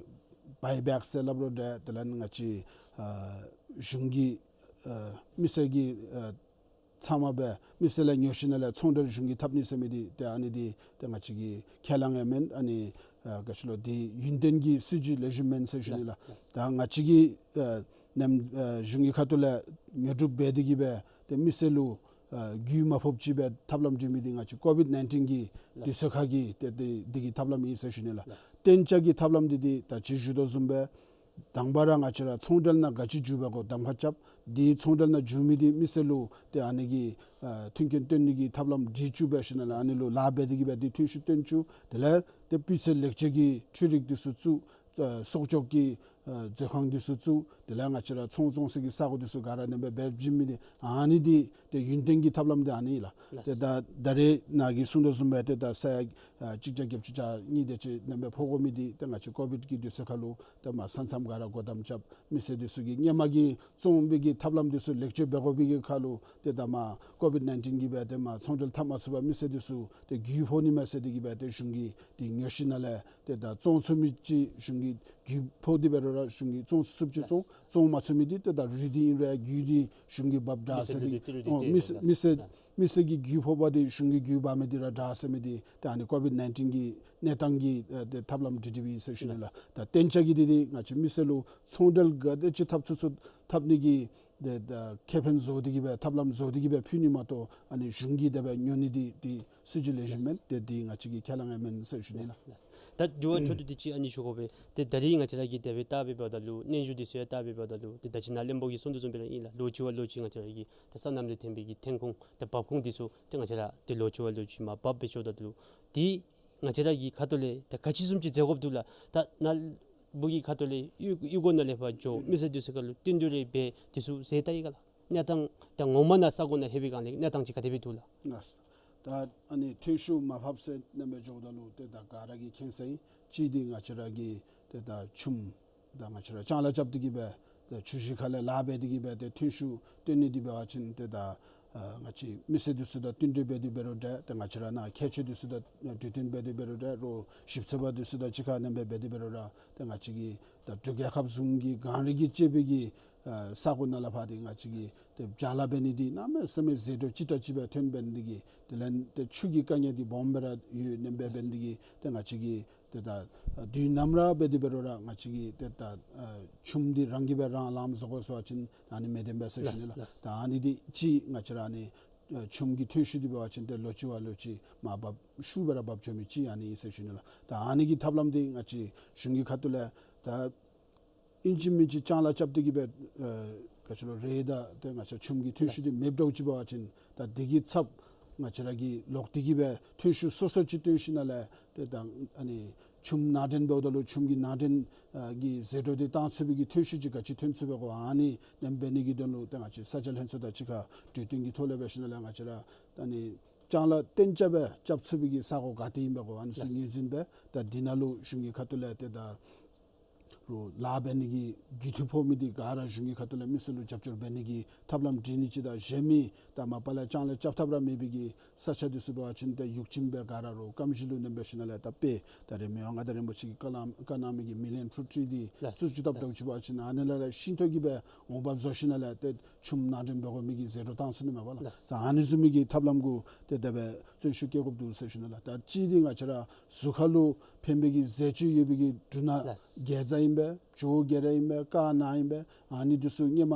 བའི་བེག་ཟེར་སླབ་རུང་འདྲ། དེ་ལས་ང་བཅས་ཨ་གཞུང་གིས་ཨ་མི་སེར་གྱིས་ཨ་ཚབ་མ་སྦེ་མི་སེར་ལས་ཉོ་ཞིནམ་ལས་ཚོང་འབྲེལ་གཞུང་གིས་འཐབ་ནི་ཟེར་མི་འདི་ཏེ་ཨ་ནི་འདི་ཏེ་ང་བཅས་ཀྱིས་ཁས་བླངས་ཡང་མེན། ཨ་ནི་ཨ་ག་ཅི་ལོ་འདི་ཡུན་བརྟན་གྱི་སྲིད་བྱུས་ལེགས་ཤོམ་མེན་ཟེར་ཞུ་ནི་ལགས། ལགས། ད་ང་བཅས་ཀྱིས་ཨ་ནམ་ཨ་གཞུང་གི་ཁ་ཐུག་ལས་ཉོ་སྒྲུབ་འབད་དེ་གི་སྦེ་ཏེ་མི་སེར་ལུ་ཨ་རྒུད་མ་ཕོགཔ་ཅིག་སྦེ་ཐབས་ལམ་བྱིན་མི་འདི་ང་བཅས་ཀོ་བིཌ་ནའིན་ཊིན་གྱི་ལགས། དུས་ཚོད་ཁར་གྱི་ཏེ་ཏེ་འདི་གི་ཐབས་ལམ་ཨིན་ཟེར་ཞུ་ནི་ལགས། ལགས། གཏན་འཇགས་ཀྱི་ཐབས་ལམ་འདི་འདི་ད་ཅི་ཞུ་དོ་བཟུམ་སྦེ་དང་པ་ར་ང་བཅས་ར་ཚོང་འབྲེལ་ནང་ག་ཅི་འཇུག་པའི་སྐོར་གདམ་ཁ་རྐྱབ། འདི་ཚོང་འབྲེལ་ནང་འཇུག་མི་འདི་མི་སེར་ལུ་ཏེ་ཨ་ནི་གི་ཨ་མཐུན་རྐྱེན་སྟོན་ནི་གི་ཐབས་ལམ་སྒྲིག་བཅུག་འབད་ཞིནམ་ལས་ཨ་ནི་ལུ་ལཱ་འབད་དེ་གི་སྦེ་འདི་ཐོན་ཤུགས་སྟོན་བཅུག། དེ་ལས་ཏེ་སྤུས་ཚད་ལེགས་བཅོས་ཀྱི་འཕྲུལ་རིག་འདི་ཚུ་བཙུགས། ཨ་གསོག་འཇོག་གི་ཨ་མཛོད་ཁང་འདི་ཚུ་བཙུགས། དེ་ལས་ང་བཅས་ར་ཚོང་བཙོང་སའི་གི་ས་སྒོ་འདི་ཚུ་ག་ར་ནེམ་སྦེ་འབད་བྱིན་མི་འདི་ཨ་ནི་འདི་ཏེ་ཡུན་བརྟན་གྱི་ཐབས་ལམ་འདི་ཨ་ནི་ལགས། ལགས། ཏེ་ད་ད་རེས་ནཱ་གིས་གསུངས་དོ་བཟུམ་སྦེ་ཏེ་ད་ས་ཡ་ཨ་གཅིག་བརྒྱ་བརྒྱད་ཅུ་གྱ་གཉིས་དེ་ཅིག་ནེམ་སྦེ་ཕོག་དགོ་མི་འདི་ཏེ་ང་བཅས་ཀོ་བིཌ་ཀྱི་དུས་ཚོད་ཁར་ལུ་ཏེ་མ་ས་མཚམས་ག་ར་སྒོ་བསྡམས་རྐྱབ། མི་སེར་འདི་ཚུ་གིས་སྔོན་མ་གི་བཙོང་བའི་གི་ཐབས་ལམ་འདི་ཚུ་ལེགས་བཅོས་འབད་དགོ་པའི་གི་ཁར་ལུ་ཏེ་ད་མ་ཀོ་བིཌ་ནའིན་ཊིན་གྱིས་སྦེ་ཏེ་མ་ཚོང་འབྲེལ་འཐབ་མ་ཚུགས་པར་མི་སེར་འདི་ཚུ་ཏེ་རྒུད་ཕོག་ནི་མས་ཟེར་ཏེ་གི་སྦེ་ཏེ་གཞུང་གིས་འདི་ཉོ་ཞིནམ་ལས་ཏེ་ད་བཙོང་ཚུགས་མི་ཅིག་གཞུང་གིས་རྒུད་ཕོག་སྟེ་འབད་རུང་ར་གཞུང་གིས་བཙོང་ཚུགས་ཚུགསཔ་ཅིག་བཙོང་། བཙོང་མ་ཚུགས་མི་འདི་ཏེ་ད་རུལ་ཏེ་ཨིན་རུང་རྒུད་འདི་གཞུང་གིས་འབགཔ་དྲག་ཟེར་ཏེ་གི་ཨོ་མི་སེར་མི་སེར་མི་སེར་གྱི་རྒུད་ཕོག་པ་འདི་གཞུང་གིས་རྒུད་འབག་མི་འདི་ར་དྲག་ཟེར་མི་འདི་ཏེ་ཨ་ནི་ཀོ་བིཌ་ནའིན་ཊིན་གྱི་གནས་སྟངས་ཀྱི་ཨ་ཏེ་ཐབས་ལམ་སྒྲིག་སྒྲིགཔ་ཨིན་ཟེར་ཞུ་ནི་ལགས། ད་གཏན་འཇགས་ཀྱི་འདི་འདི་ང་བཅས་མི་སེར་ལུ་ཚོང་འབྲེལ་ག་དེ་ཅིག་འཐབ་ཚུགས་ཚུགས་འཐབ་ནི་གི་ཏེ་ད་ཁེ་ཕན་བཟོ་སྟེ་གི་སྦེ་ཐབས་ལམ་བཟོ་སྟེ་གི་སྦེ་ཕུལ་ནི་མ་གཏོགས་ཨ་ནི་གཞུང་གིས་དེ་སྦེ་ཉོ་ནི་འདི་འདི་སྲིད་བྱུས་ལེགས་ཤོམ་མེན། ཏེ་འདི་ང་བཅས་ཀྱིས་ཁས་བླངས་ཡང་མེན་ཟེར་ཞུ་ནི་ལགས། ལགས། ད་དྲི་བ་ཆུང་ཀུ་འདི་ཅིག་ཨ་ནི་ཞུ་དགོ་པས། ཏེ་ད་རེས་ང་བཅས་ར་གིས་དེ་སྦེ་བལྟ་འབདཝ་ད་ལུ་རྣལ་འབྱོར་འདི་ཚུ་ཡང་བལྟ་འབདཝ་ད་ལུ་ཏེ་ད་ཅི་ནཱ་བློན་པོ་གིས་གསུངས་དོ་བཟུམ་སྦེ་ར་ཨིན་ལགས། ལོ་གཅིག་བ་ལོ་གཅིག་ང་བཅས་ར་གི་ད་སོ་ནམ་ལས་ཐོན་པའི་གི་ཐོན་ཁུངས་ད་འབབ་ཁུངས་འདི་ཚུ་ཏེ་ང་བཅས་ར་ཏེ་ལོ་གཅིག་བ་ལོ་གཅིག་མར་འབབ་སྦེ་འགྱོཝ་ད་ལུ་འདི་ང་བཅས་ར་གི་ཁ་ཐུག་ལས་ད་ག་ཅི་བཟུམ་ཅིག་མཛད་དགོཔ་འདུག་ལགས། ད་ནཱ་སྦུག་གི་ཁ་ཐུག་ལས་གཡུས་གཡུས་སྒོ་ནང་ལས་ཕར་འགྱོ་མི་སེར་འདི་ཚུ་ཁར་ལུ་བསྟུན་གྲོས་རེ་འབད་འདི་ཚུ་མཛད་ད་ཡི་ག་ལགས། གནས་སྟངས་ད་ངོ་མ་ནཱ་ས་གོ་ནང་ལྷོད་པའི་སྒང་ལས་གནས་སྟངས་ཅིག་ག་དེ་སྦེ་འདུག་ལགས། ལགས། ད་ཨ་ནི་ཐོན་ཤུགས་མར་ཕབ་ཟེར་ནེམ་སྦེ་འགྱོཝ་ད་ལུ་ཏེ་ད་ག་ར་གིས་མཁྱེན་ས་ཨིན། གཅིག་འདི་ང་བཅས་ར་གི་ཏེ་ད་ཆུམ་ད་ང་བཅས་ར་ལྕང་ལཱ་རྐྱབ་སྟེ་གི་སྦེ་ཏེ་ཆུ་ཞིང་ཁ་ལས་ལཱ་འབད་དེ་གི་སྦེ་ཏེ་ཐོན་ཤུགས་བཏོན་ནི་འདི་འབད་བ་ཅིན་ཏེ་ད་ཨ་ང་བཅས་མི་སེར་འདི་ཚུ་དང་བསྟུན་གྲོས་འབད་དེ་འབད་རུང་འདྲ། ཏེ་ང་བཅས་ར་ནཱ་མཁས་མཆོག་འདི་ཚུ་དང་གྲོས་བསྟུན་འབད་དེ་འབད་རུང་འདྲ། རོགས་ཞིབ་འཚོལ་པ་འདི་ཚུ་དང་གཅིག་ཁར་ནེམ་སྦེ་འབད་དེ་འབད་རུང་འདྲ། ཏེ་ང་བཅས་ཀྱི་ད་འབྲུག་རྒྱལ་ཁབ་བཟུམ་གྱི་གངས་རི་གིས་བཅད་པའི་གི་ཨ་ས་གོ་ནང་ལས་ཕར་འདི་ང་བཅས་ཀྱིས་ཏེ་བྱ་ལཱ་འབད་ནི་འདི་གནམ་མེད་ས་མེད་ཟད་འགྲོ་ཅིག་ཏ་ཅིག་སྦེ་ཐོན་འབད་ནི་འདི་གིས་དེ་ལས་ཏེ་ཆུ་གི་དཀའ་ངལ་འདི་སྦོམ་སྦེ་ར་ཡོད་ནེམ་སྦེ་འབད་ནི་འདི་གིས་ཏེ་ང་བཅས་ཀྱིས་ཏེ་ད་ཨ་དུས་ནམ་ར་འབད་དེ་འབད་རུང་ར་ང་བཅས་ཀྱིས་ཏེ་ད་ཨ་ཆུམ་འདི་རང་གིས་སྦེ་རང་ལངམ་བཟོ་དགོ་ཟེར་བ་ཅིན་ཨ་ནི་མི་བདེན་པས་ཟེར་ཞུ་ནི་ལགས། ལགས། ད་ཨ་ནི་འདི་གཅིག་ང་བཅས་ར་ཨ་ནི་ཨ་ཆུམ་གྱི་ཐོན་ཤུགས་འདི་འབད་བ་ཅིན་ཏེ་ལོ་གཅིག་བ་ལོ་གཅིག་མར་འབབ་ཤུགས་སྦེ་ར་འབབ་འགྱོ་མི་གཅིག་ཨ་ནི་ཨིན་ཟེར་ཞུ་ནི་ལགས། ད་ཨ་ནི་གི་ཐབས་ལམ་འདི་ང་བཅས་གཞུང་གི་ཁ་ཐུག་ལས་ད་ཨིན་ཅི་མིན་ཅི་ལྕང་ལཱ་རྐྱབ་སྟེ་གི་སྦེ་ཨ་ག་ཅི་ལོ་རེ་ད་ཏེ་ང་བཅས་ཆུམ་གྱི་ཐོན་ཤུགས་འདི་མེདཔ་འདྲཝ་ཅིག་འབད་བ་ཅིན་ད་འདི་གི་ཚབ་ང་བཅས་ར་གིས་ལོག་སྟེ་གི་སྦེ་ཐོན་ཤུགས་སོ་སོ་ཅིག་བཏོན་ཞིནམ་ལས་ཏེ་ད་ཨ་ནི་ཆུམ་ནང་འདྲེན་འབདཝ་ད་ལུ་ཆུམ་གྱི་ནང་འདྲེན་ཨ་གྱི་ཟད་འགྲོ་འདི་བཏང་ཚུགས་པའི་གི་ཐོན་ཤུགས་ཅིག་ག་ཅི་ཐོན་ཚུགས་པས་གོ། ཨ་ནི་ནེམ་འབད་ནི་གི་དོན་ལུ་ཏེ་ང་བཅས་ས་ཆ་ལྷན་ཚོགས་དང་གཅིག་ཁར་གྲོས་བསྟུན་གྱི་ཐོག་ལས་འབད་ཞིནམ་ལས་ང་བཅས་ར་ཨ་ནི་ལྕང་ལཱ་གཏན་འཇགས་སྦེ་རྐྱབ་ཚུགས་པའི་གི་ས་གོ་ག་ཏེ་ཨིན་པས་གོ། ཨ་ནི་ཚུ་ངོས་འཛིན་འབད་ད་འདི་ནང་ལུ་གཞུང་གི་ཁ་ཐུག་ལས་ཏེ་ད་ རོགས་ལཱ་འབད་ནི་གི་རྒུད་འཐུས་ཕོག་མི་འདི་ག་ར་གཞུང་གི་ཁ་ཐུག་ལས་མི་སེར་ལུ་རྒྱབ་སྐྱོར་འབད་ནི་གི་ཐབས་ལམ་སྒྲིག་ནི་ཅིག་དང་གཞན་མི་ད་མ་པ་ལས་ཅང་ལས་རྐྱབ་ཐབས་ར་མེད་པའི་གི་ས་ཆ་འདི་ཚུ་འབད་བ་ཅིན་ཏེ་ཡུག་ཅིག་སྦེ་ག་ར་རོགས་སྐམ་ཞིང་ལུ་ནེམ་འབད་ཞིནམ་ལས་ད་སྦེ་ད་རེས་མི་དབང་མངའ་བདག་རིན་པོ་ཆེ་གིས་བཀའ་གནང་བཀའ་གནང་མི་གི་མི་ལེན་ཕུ་ཊི་རི་འདི་ལགས་བཙུགས་བཅུག་བཏབ་ལགས། དོ་ཅིག་འབད་བ་ཅིན་ཨ་ནི་ལས་ལས་ཤིང་ཐོག་གི་སྦེ་འོང་འབབ་བཟོ་ཞིནམ་ལས་ཏེ་ཆུམ་ནང་འདྲེན་འབད་དགོ་མི་གི་ཟད་འགྲོ་བཏང་ཚུགས་ནི་མས་པ་ལགས། ལགས། ད་ཨ་ནི་བཟུམ་མི་གི་ཐབས་ལམ་གུ་ཏེ་དེ་སྦེ་བརྩོན་ཤུགས་བསྐྱེད་དགོཔ་འདུག་ཟེར་ཞུ་ནི་ལགས། ད་གཅིག་འདི་ང་བཅས་ར་གཟུགས་ཁར་ལུ་ཕན་པའི་གི་ཟས་བཅུད་ཡོད་པའི་གི་འབྲུ་སྣ་ལགས། གེ་ཛ་ཨིན་པས། བྱོ་གེ་ར་ཨིན་པས། ཀ་ན་ཨིན་པས། ཨ་ནི་འདི་ཚུ་ཧེ་མ་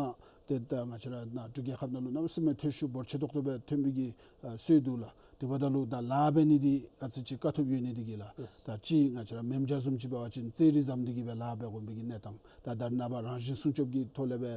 ཏེ་ད་ང་བཅས་ར་ནཱ་འབྲུག་རྒྱལ་ཁབ་ནང་ལུ་གནམ་མེད་ས་མེད་ཐོན་ཤུགས་འབོར་ཆེ་ཏོག་ཏོ་སྦེ་ཐོན་པའི་གི་ཨ་སྲོལ་འདུག་ལགས། དེ་འབདཝ་ད་ལུ་ད་ལཱ་འབད་ནི་འདི་ཨ་ཙི་ཅིག་དཀའ་ཐུབ་ཡོད་ནི་འདི་གིས་ལགས། ལགས། ད་གཅིག་ང་བཅས་ར་མེ་མཇར་བཟུམ་ཅིག་འབད་བ་ཅིན་རྩེད་རིགས་བཟུམ་འདི་གིས་སྦེ་ལཱ་འབད་དགོ་པའི་གི་གནས་སྟངས། ད་ད་རེས་ནངས་པ་རང་བཞིན་སྲུང་སྐྱོབ་ཀྱི་ཐོག་ལས་སྦེ་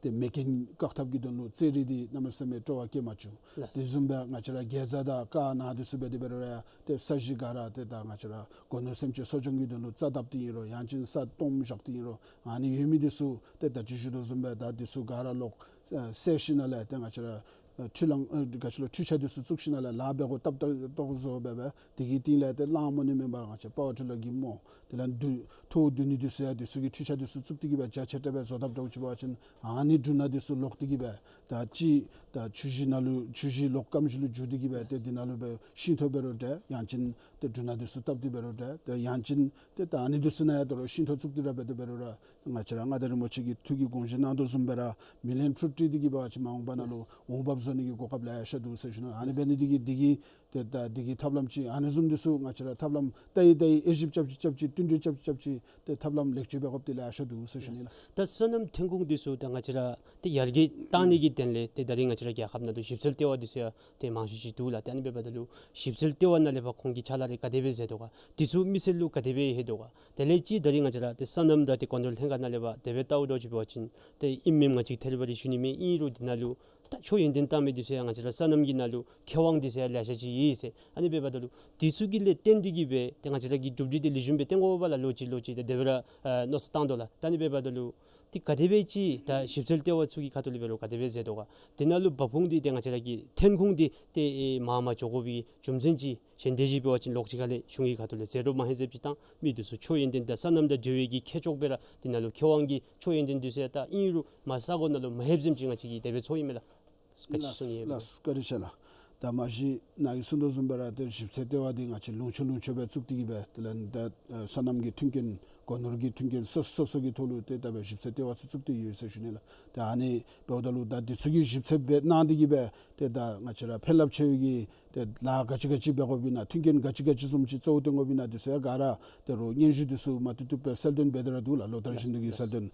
ཏེ་མེ་རྐྱེན་བཀག་ཐབས་ཀྱི་དོན་ལུ་རྩེད་རིགས་འདི་གནམ་མེད་ས་མེད་སྤྲོ་བ་སྐྱེ་མ་བཅུག། ལགས། དེ་བཟུམ་སྦེ་ང་བཅས་ར་གེ་ཛ་དང་ཀ་ན་འདི་ཚུ་འབད་དེ་འབད་རུང་ར་ཏེ་ས་གཞི་ག་ར་ཏེ་ད་ང་བཅས་ར་སྒོ་ནོར་སེམས་ཅན་གསོ་སྐྱོང་གི་དོན་ལུ་རྩྭ་བཏབ་སྟེ་ཨིན་རུང་ཡང་ཅིན་ས་སྟོངམ་བཞག་སྟེ་ཨིན་རུང་ཨ་ནི་ཡོད་མི་འདི་ཚུ་ཏེ་ད་ཅི་ཞུ་དོ་བཟུམ་སྦེ་ད་འདི་ཚུ་ག་ར་ལོག་ཨ་བསལ་ཞིནམ་ལས་ཏེ་ང་བཅས་ར་ཨ་འཕྲུལ་གླང་ཨ་ག་ཅི་ལོ་འཕྲུལ་ཆས་འདི་ཚུ་བཙུགས་ཞིནམ་ལས་ལཱ་འབད་དགོཔ་སྟབས་ཏོག་བཟོ་སྦེ་སྦེ་དེ་གི་སྟེང་ལས་ཏེ་གླང་རྨོ་ནི་མེན་པར་ང་བཅས་པ་ཝར་ཊི་ལར་གྱིས་རྨོ། དེ་ལས་དུ་ཐོག་བརྡུང་ནི་འདི་ཚུ་ཡང་འདི་ཚུ་གི་འཕྲུལ་ཆས་འདི་ཚུ་བཙུགས་ཏེ་གི་སྦེ་རྒྱ་ཆེ་དྲགས་སྦེ་བཟོ་དཔ་འདྲཝ་ཅིག་འབད་བ་ཅིན་ཨ་ནི་འབྲུ་སྣ་འདི་ཚུ་ལོག་སྟེ་གི་སྦེ་ད་ཅིག་ད་ཆུ་གཞི་ནང་ལུ་ཆུ་གཞི་ལོག་སྐམ་ཞིང་ལུ་འགྱུར་ཏེ་གི་སྦེ་ཏེ་འདི་ནང་ལུ་སྦེ་ཤིང་ཐོག་འབད་རུང་འདྲ་ཡང་ཅིན་ཏེ་འབྲུ་སྣ་འདི་ཚུ་བཏབ་སྟེ་འབད་རུང་འདྲ་ཏེ་ཡང་ཅིན་ཏེ་ད་ཨ་ནི་འདི་ཚུ་ནང་ཡང་དོ་རུང་ཤིང་ཐོག་བཙུགས་ཏེ་ར་འབད་དེ་འབད་རུང་ར་ང་བཅས་ར་མངའ་བདག་རིན་པོ་ཆེ་གིས་ཐུགས་ཀྱི་དགོངས་བཞེད་གནང་དོ་བཟུམ་སྦེ་ར་མེ་ལེན་ཕུ་ཊི་རི་འདི་གིས་འབད་བ་ཅིན་མ་འོངས་པ་ནང་ལུ་འོང་འབབ་བཟོ་ནི་གི་གོ་སྐབས་ལེ་ཤ་འདུག་ཟེར་ཞུ་ནི། ཨ་ནི་འབད་ནི་འདི་གིས་འདི་གིས་ཏེ་ད་འདི་གི་ཐབས་ལམ་ཅིག་ཨ་ནི་བཟུམ་འདི་ཚུ་ང་བཅས་ར་ཐབས་ལམ་ལྟ་ཡི་ལྟ་ཡི་དབྱེ་ཞིབ་རྐྱབ་ཅིག་རྐྱབ་ཅིག་བསྟུན་གྲོས་རྐྱབ་ཅིག་རྐྱབ་ཅིག་ཏེ་ཐབས་ལམ་ལེགས་བཅོས་འབད་དགོཔ་འདི་ལེ་ཤ་འདུག་ཟེར་ཞུ་ནི་ལགས། ད་སོ་ནམ་ཐོན་ཁུངས་འདི་ཚུ་ད་ང་བཅས་ར་ཏེ་ཡར་རྒྱས་བཏང་ནི་གི་དོན་ལས་ཏེ་ད་རིས་ང་བཅས་ར་རྒྱལ་ཁབ་ནང་ལུ་ཞིབ་འཚོལ་ལྟེ་བ་འདི་ཚུ་ཡང་ཏེ་མང་ཤོས་ཅིག་འདུག་ལགས། ཏེ་ཨ་ནི་འབདཝ་ད་ལུ་ཞིབ་འཚོལ་ལྟེ་བ་ནང་ལས་ཕར་ཁོང་གིས་ཕྱག་ལཱ་རེ་ག་དེ་སྦེ་མཛད་དོ་ག། འདི་ཚུ་མི་སེར་ལུ་ག་དེ་སྦེ་ལྷོད་དོ་ག། དེ་ལས་ཅིག་ད་རིས་ང་བཅས་ར་ཏེ་སོ་ནམ་དང་ཏེ་སྒོ་ནོར་ལྷན་ཁག་ནང་ལས་ཕར་དེ་སྦེ་བལྟཝ་འདྲཝ་ཅིག་འབད་བ་ཅིན་ཏེ་ཨིནམ་མེནམ་ང་བཅས་ཐད་རི་བ་རི་ཞུ་ནི་མེད། ཨིན་རུང་འདི་ནང་ལུ་ད་ཆོས་ཡོན་ཏན་བཏང་མི་འདི་ཚུ་ཡང་ང་བཅས་ར་སོ་ནམ་གྱི་ནང་ལུ་མཁས་དབང་འདི་ཚུ་ཡང་ལེ་ཤ་ཅིག་ཡོད་ཟེར། ཨ་ནི་འབདཝ་ད་ལུ་འདི་ཚུ་གི་ལས་བརྟེན་ཏེ་གི་སྦེ་ཏེ་ང་བཅས་ར་གི་གྲུབ་འབྲས་འདི་ལེགས་ཤོམ་སྦེ་བཏོན་དགོ་པས་ལགས། ལོ་གཅིག་ལོ་གཅིག་ཏེ་དེ་སྦེ་ར་ཨ་མནོ་བསམ་བཏང་དོ་ལགས། ད་ཨ་ནི་འབདཝ་ད་ལུ་ཏེ་ག་དེ་སྦེ་ཅིག་ད་ཞིབ་འཚོལ་ལྟེ་བ་ཚུ་གི་ཁ་ཐུག་ལས་འབད་རུང་ག་དེ་སྦེ་མཛད་དོ་ག། དེ་ནང་ལུ་འབབ་ཁུངས་འདི་ཏེ་ང་བཅས་ར་གི་ཐོན་ཁུངས་འདི་ཏེ་ཨེ་མར་མར་འགྱོ་དགོ་པའི་རྒྱུ་མཚན་ཅིག་གཞན་དེ་བཞིན་འབད་བ་ཅིན་ལོགས་ཅིག་ཁ་ལས་གཞུང་གི་ཁ་ཐུག་ལས་ཟད་འགྲོ་མ་ཧེ་ཟེར་ཅིག་དང་མི་འདི་ཚུ་ཆོས་ཡོན་ཏན་དང་སོ་ནམ་དང་འབྲེལ་བའི་གི་ཁྱད་ཆོས་སྦེ་ར་དེ་ནང་ལུ་མཁས་དབང་གི་ཆོས་ཡོན་ཏན་འདི་ཚུ་ཡང་ད་ཨིན་རུང་མར་ས་གོ་ནང་ལུ་མ་ལྷོདཔ་བཟུམ་ཅིག་ང་བཅས་ཀྱིས་དེ་སྦེ་ཚོར་ཡི་མས་ལགས། བཀའ་དྲིན་ཆེ་ལགས། བཀའ་དྲིན་ཆེ་ལགས། ད་མ་གཞི་ནཱ་གིས་གསུང་དོ་བཟུམ་སྦེ་ར་ཏེ་ཞིབ་འཚོལ་ལྟེ་བ་འདི་ང་བཅས་ལུང་ཕྱོགས་ལུང་ཕྱོགས་སྦེ་བཙུགས་ཏེ་གི་སྦེ་དེ་ལས་ད་ཨེ་སོ་ནམ་གྱི་མཐུན་རྐྱེན་སྒོ་ནོར་གྱི་མཐུན་རྐྱེན་སོ་སོ་སོ་གི་ཐོག་ལུ་ཏེ་ད་སྦེ་ཞིབ་འཚོལ་ལྟེ་བ་ཚུ་བཙུགས་ཏེ་ཡོད་ཟེར་ཞུ་ནི་ལགས། ད་ཨ་ནི་འབདཝ་ད་ལུ་ད་འདི་ཚུ་གི་ཞིབ་འཚོལ་འབད་གནང་སྟེ་གི་སྦེ་ཏེ་ད་ང་བཅས་ར་ཕན་རླབས་ཆེ་བའི་གི་ཏེ་ལཱ་ག་ཅི་ག་ཅི་འབད་དགོཔ་ཨིན་ན་མཐུན་རྐྱེན་ག་ཅི་ག་ཅི་བཟུམ་ཅིག་གཙོ་བོ་བཏོན་དགོཔ་ཨིན་ན་འདི་ཚུ་ཡང་ག་ར་ད་རུང་སྙན་ཞུ་འདི་ཚུ་མ་བཏུབ་བཏུབ་སྦེ་གསལ་སྟོན་འབད་དེ་ར་འདུག་ལགས། ལོ་ལྟར་བཞིན་དུ་གི་གསལ་སྟོན།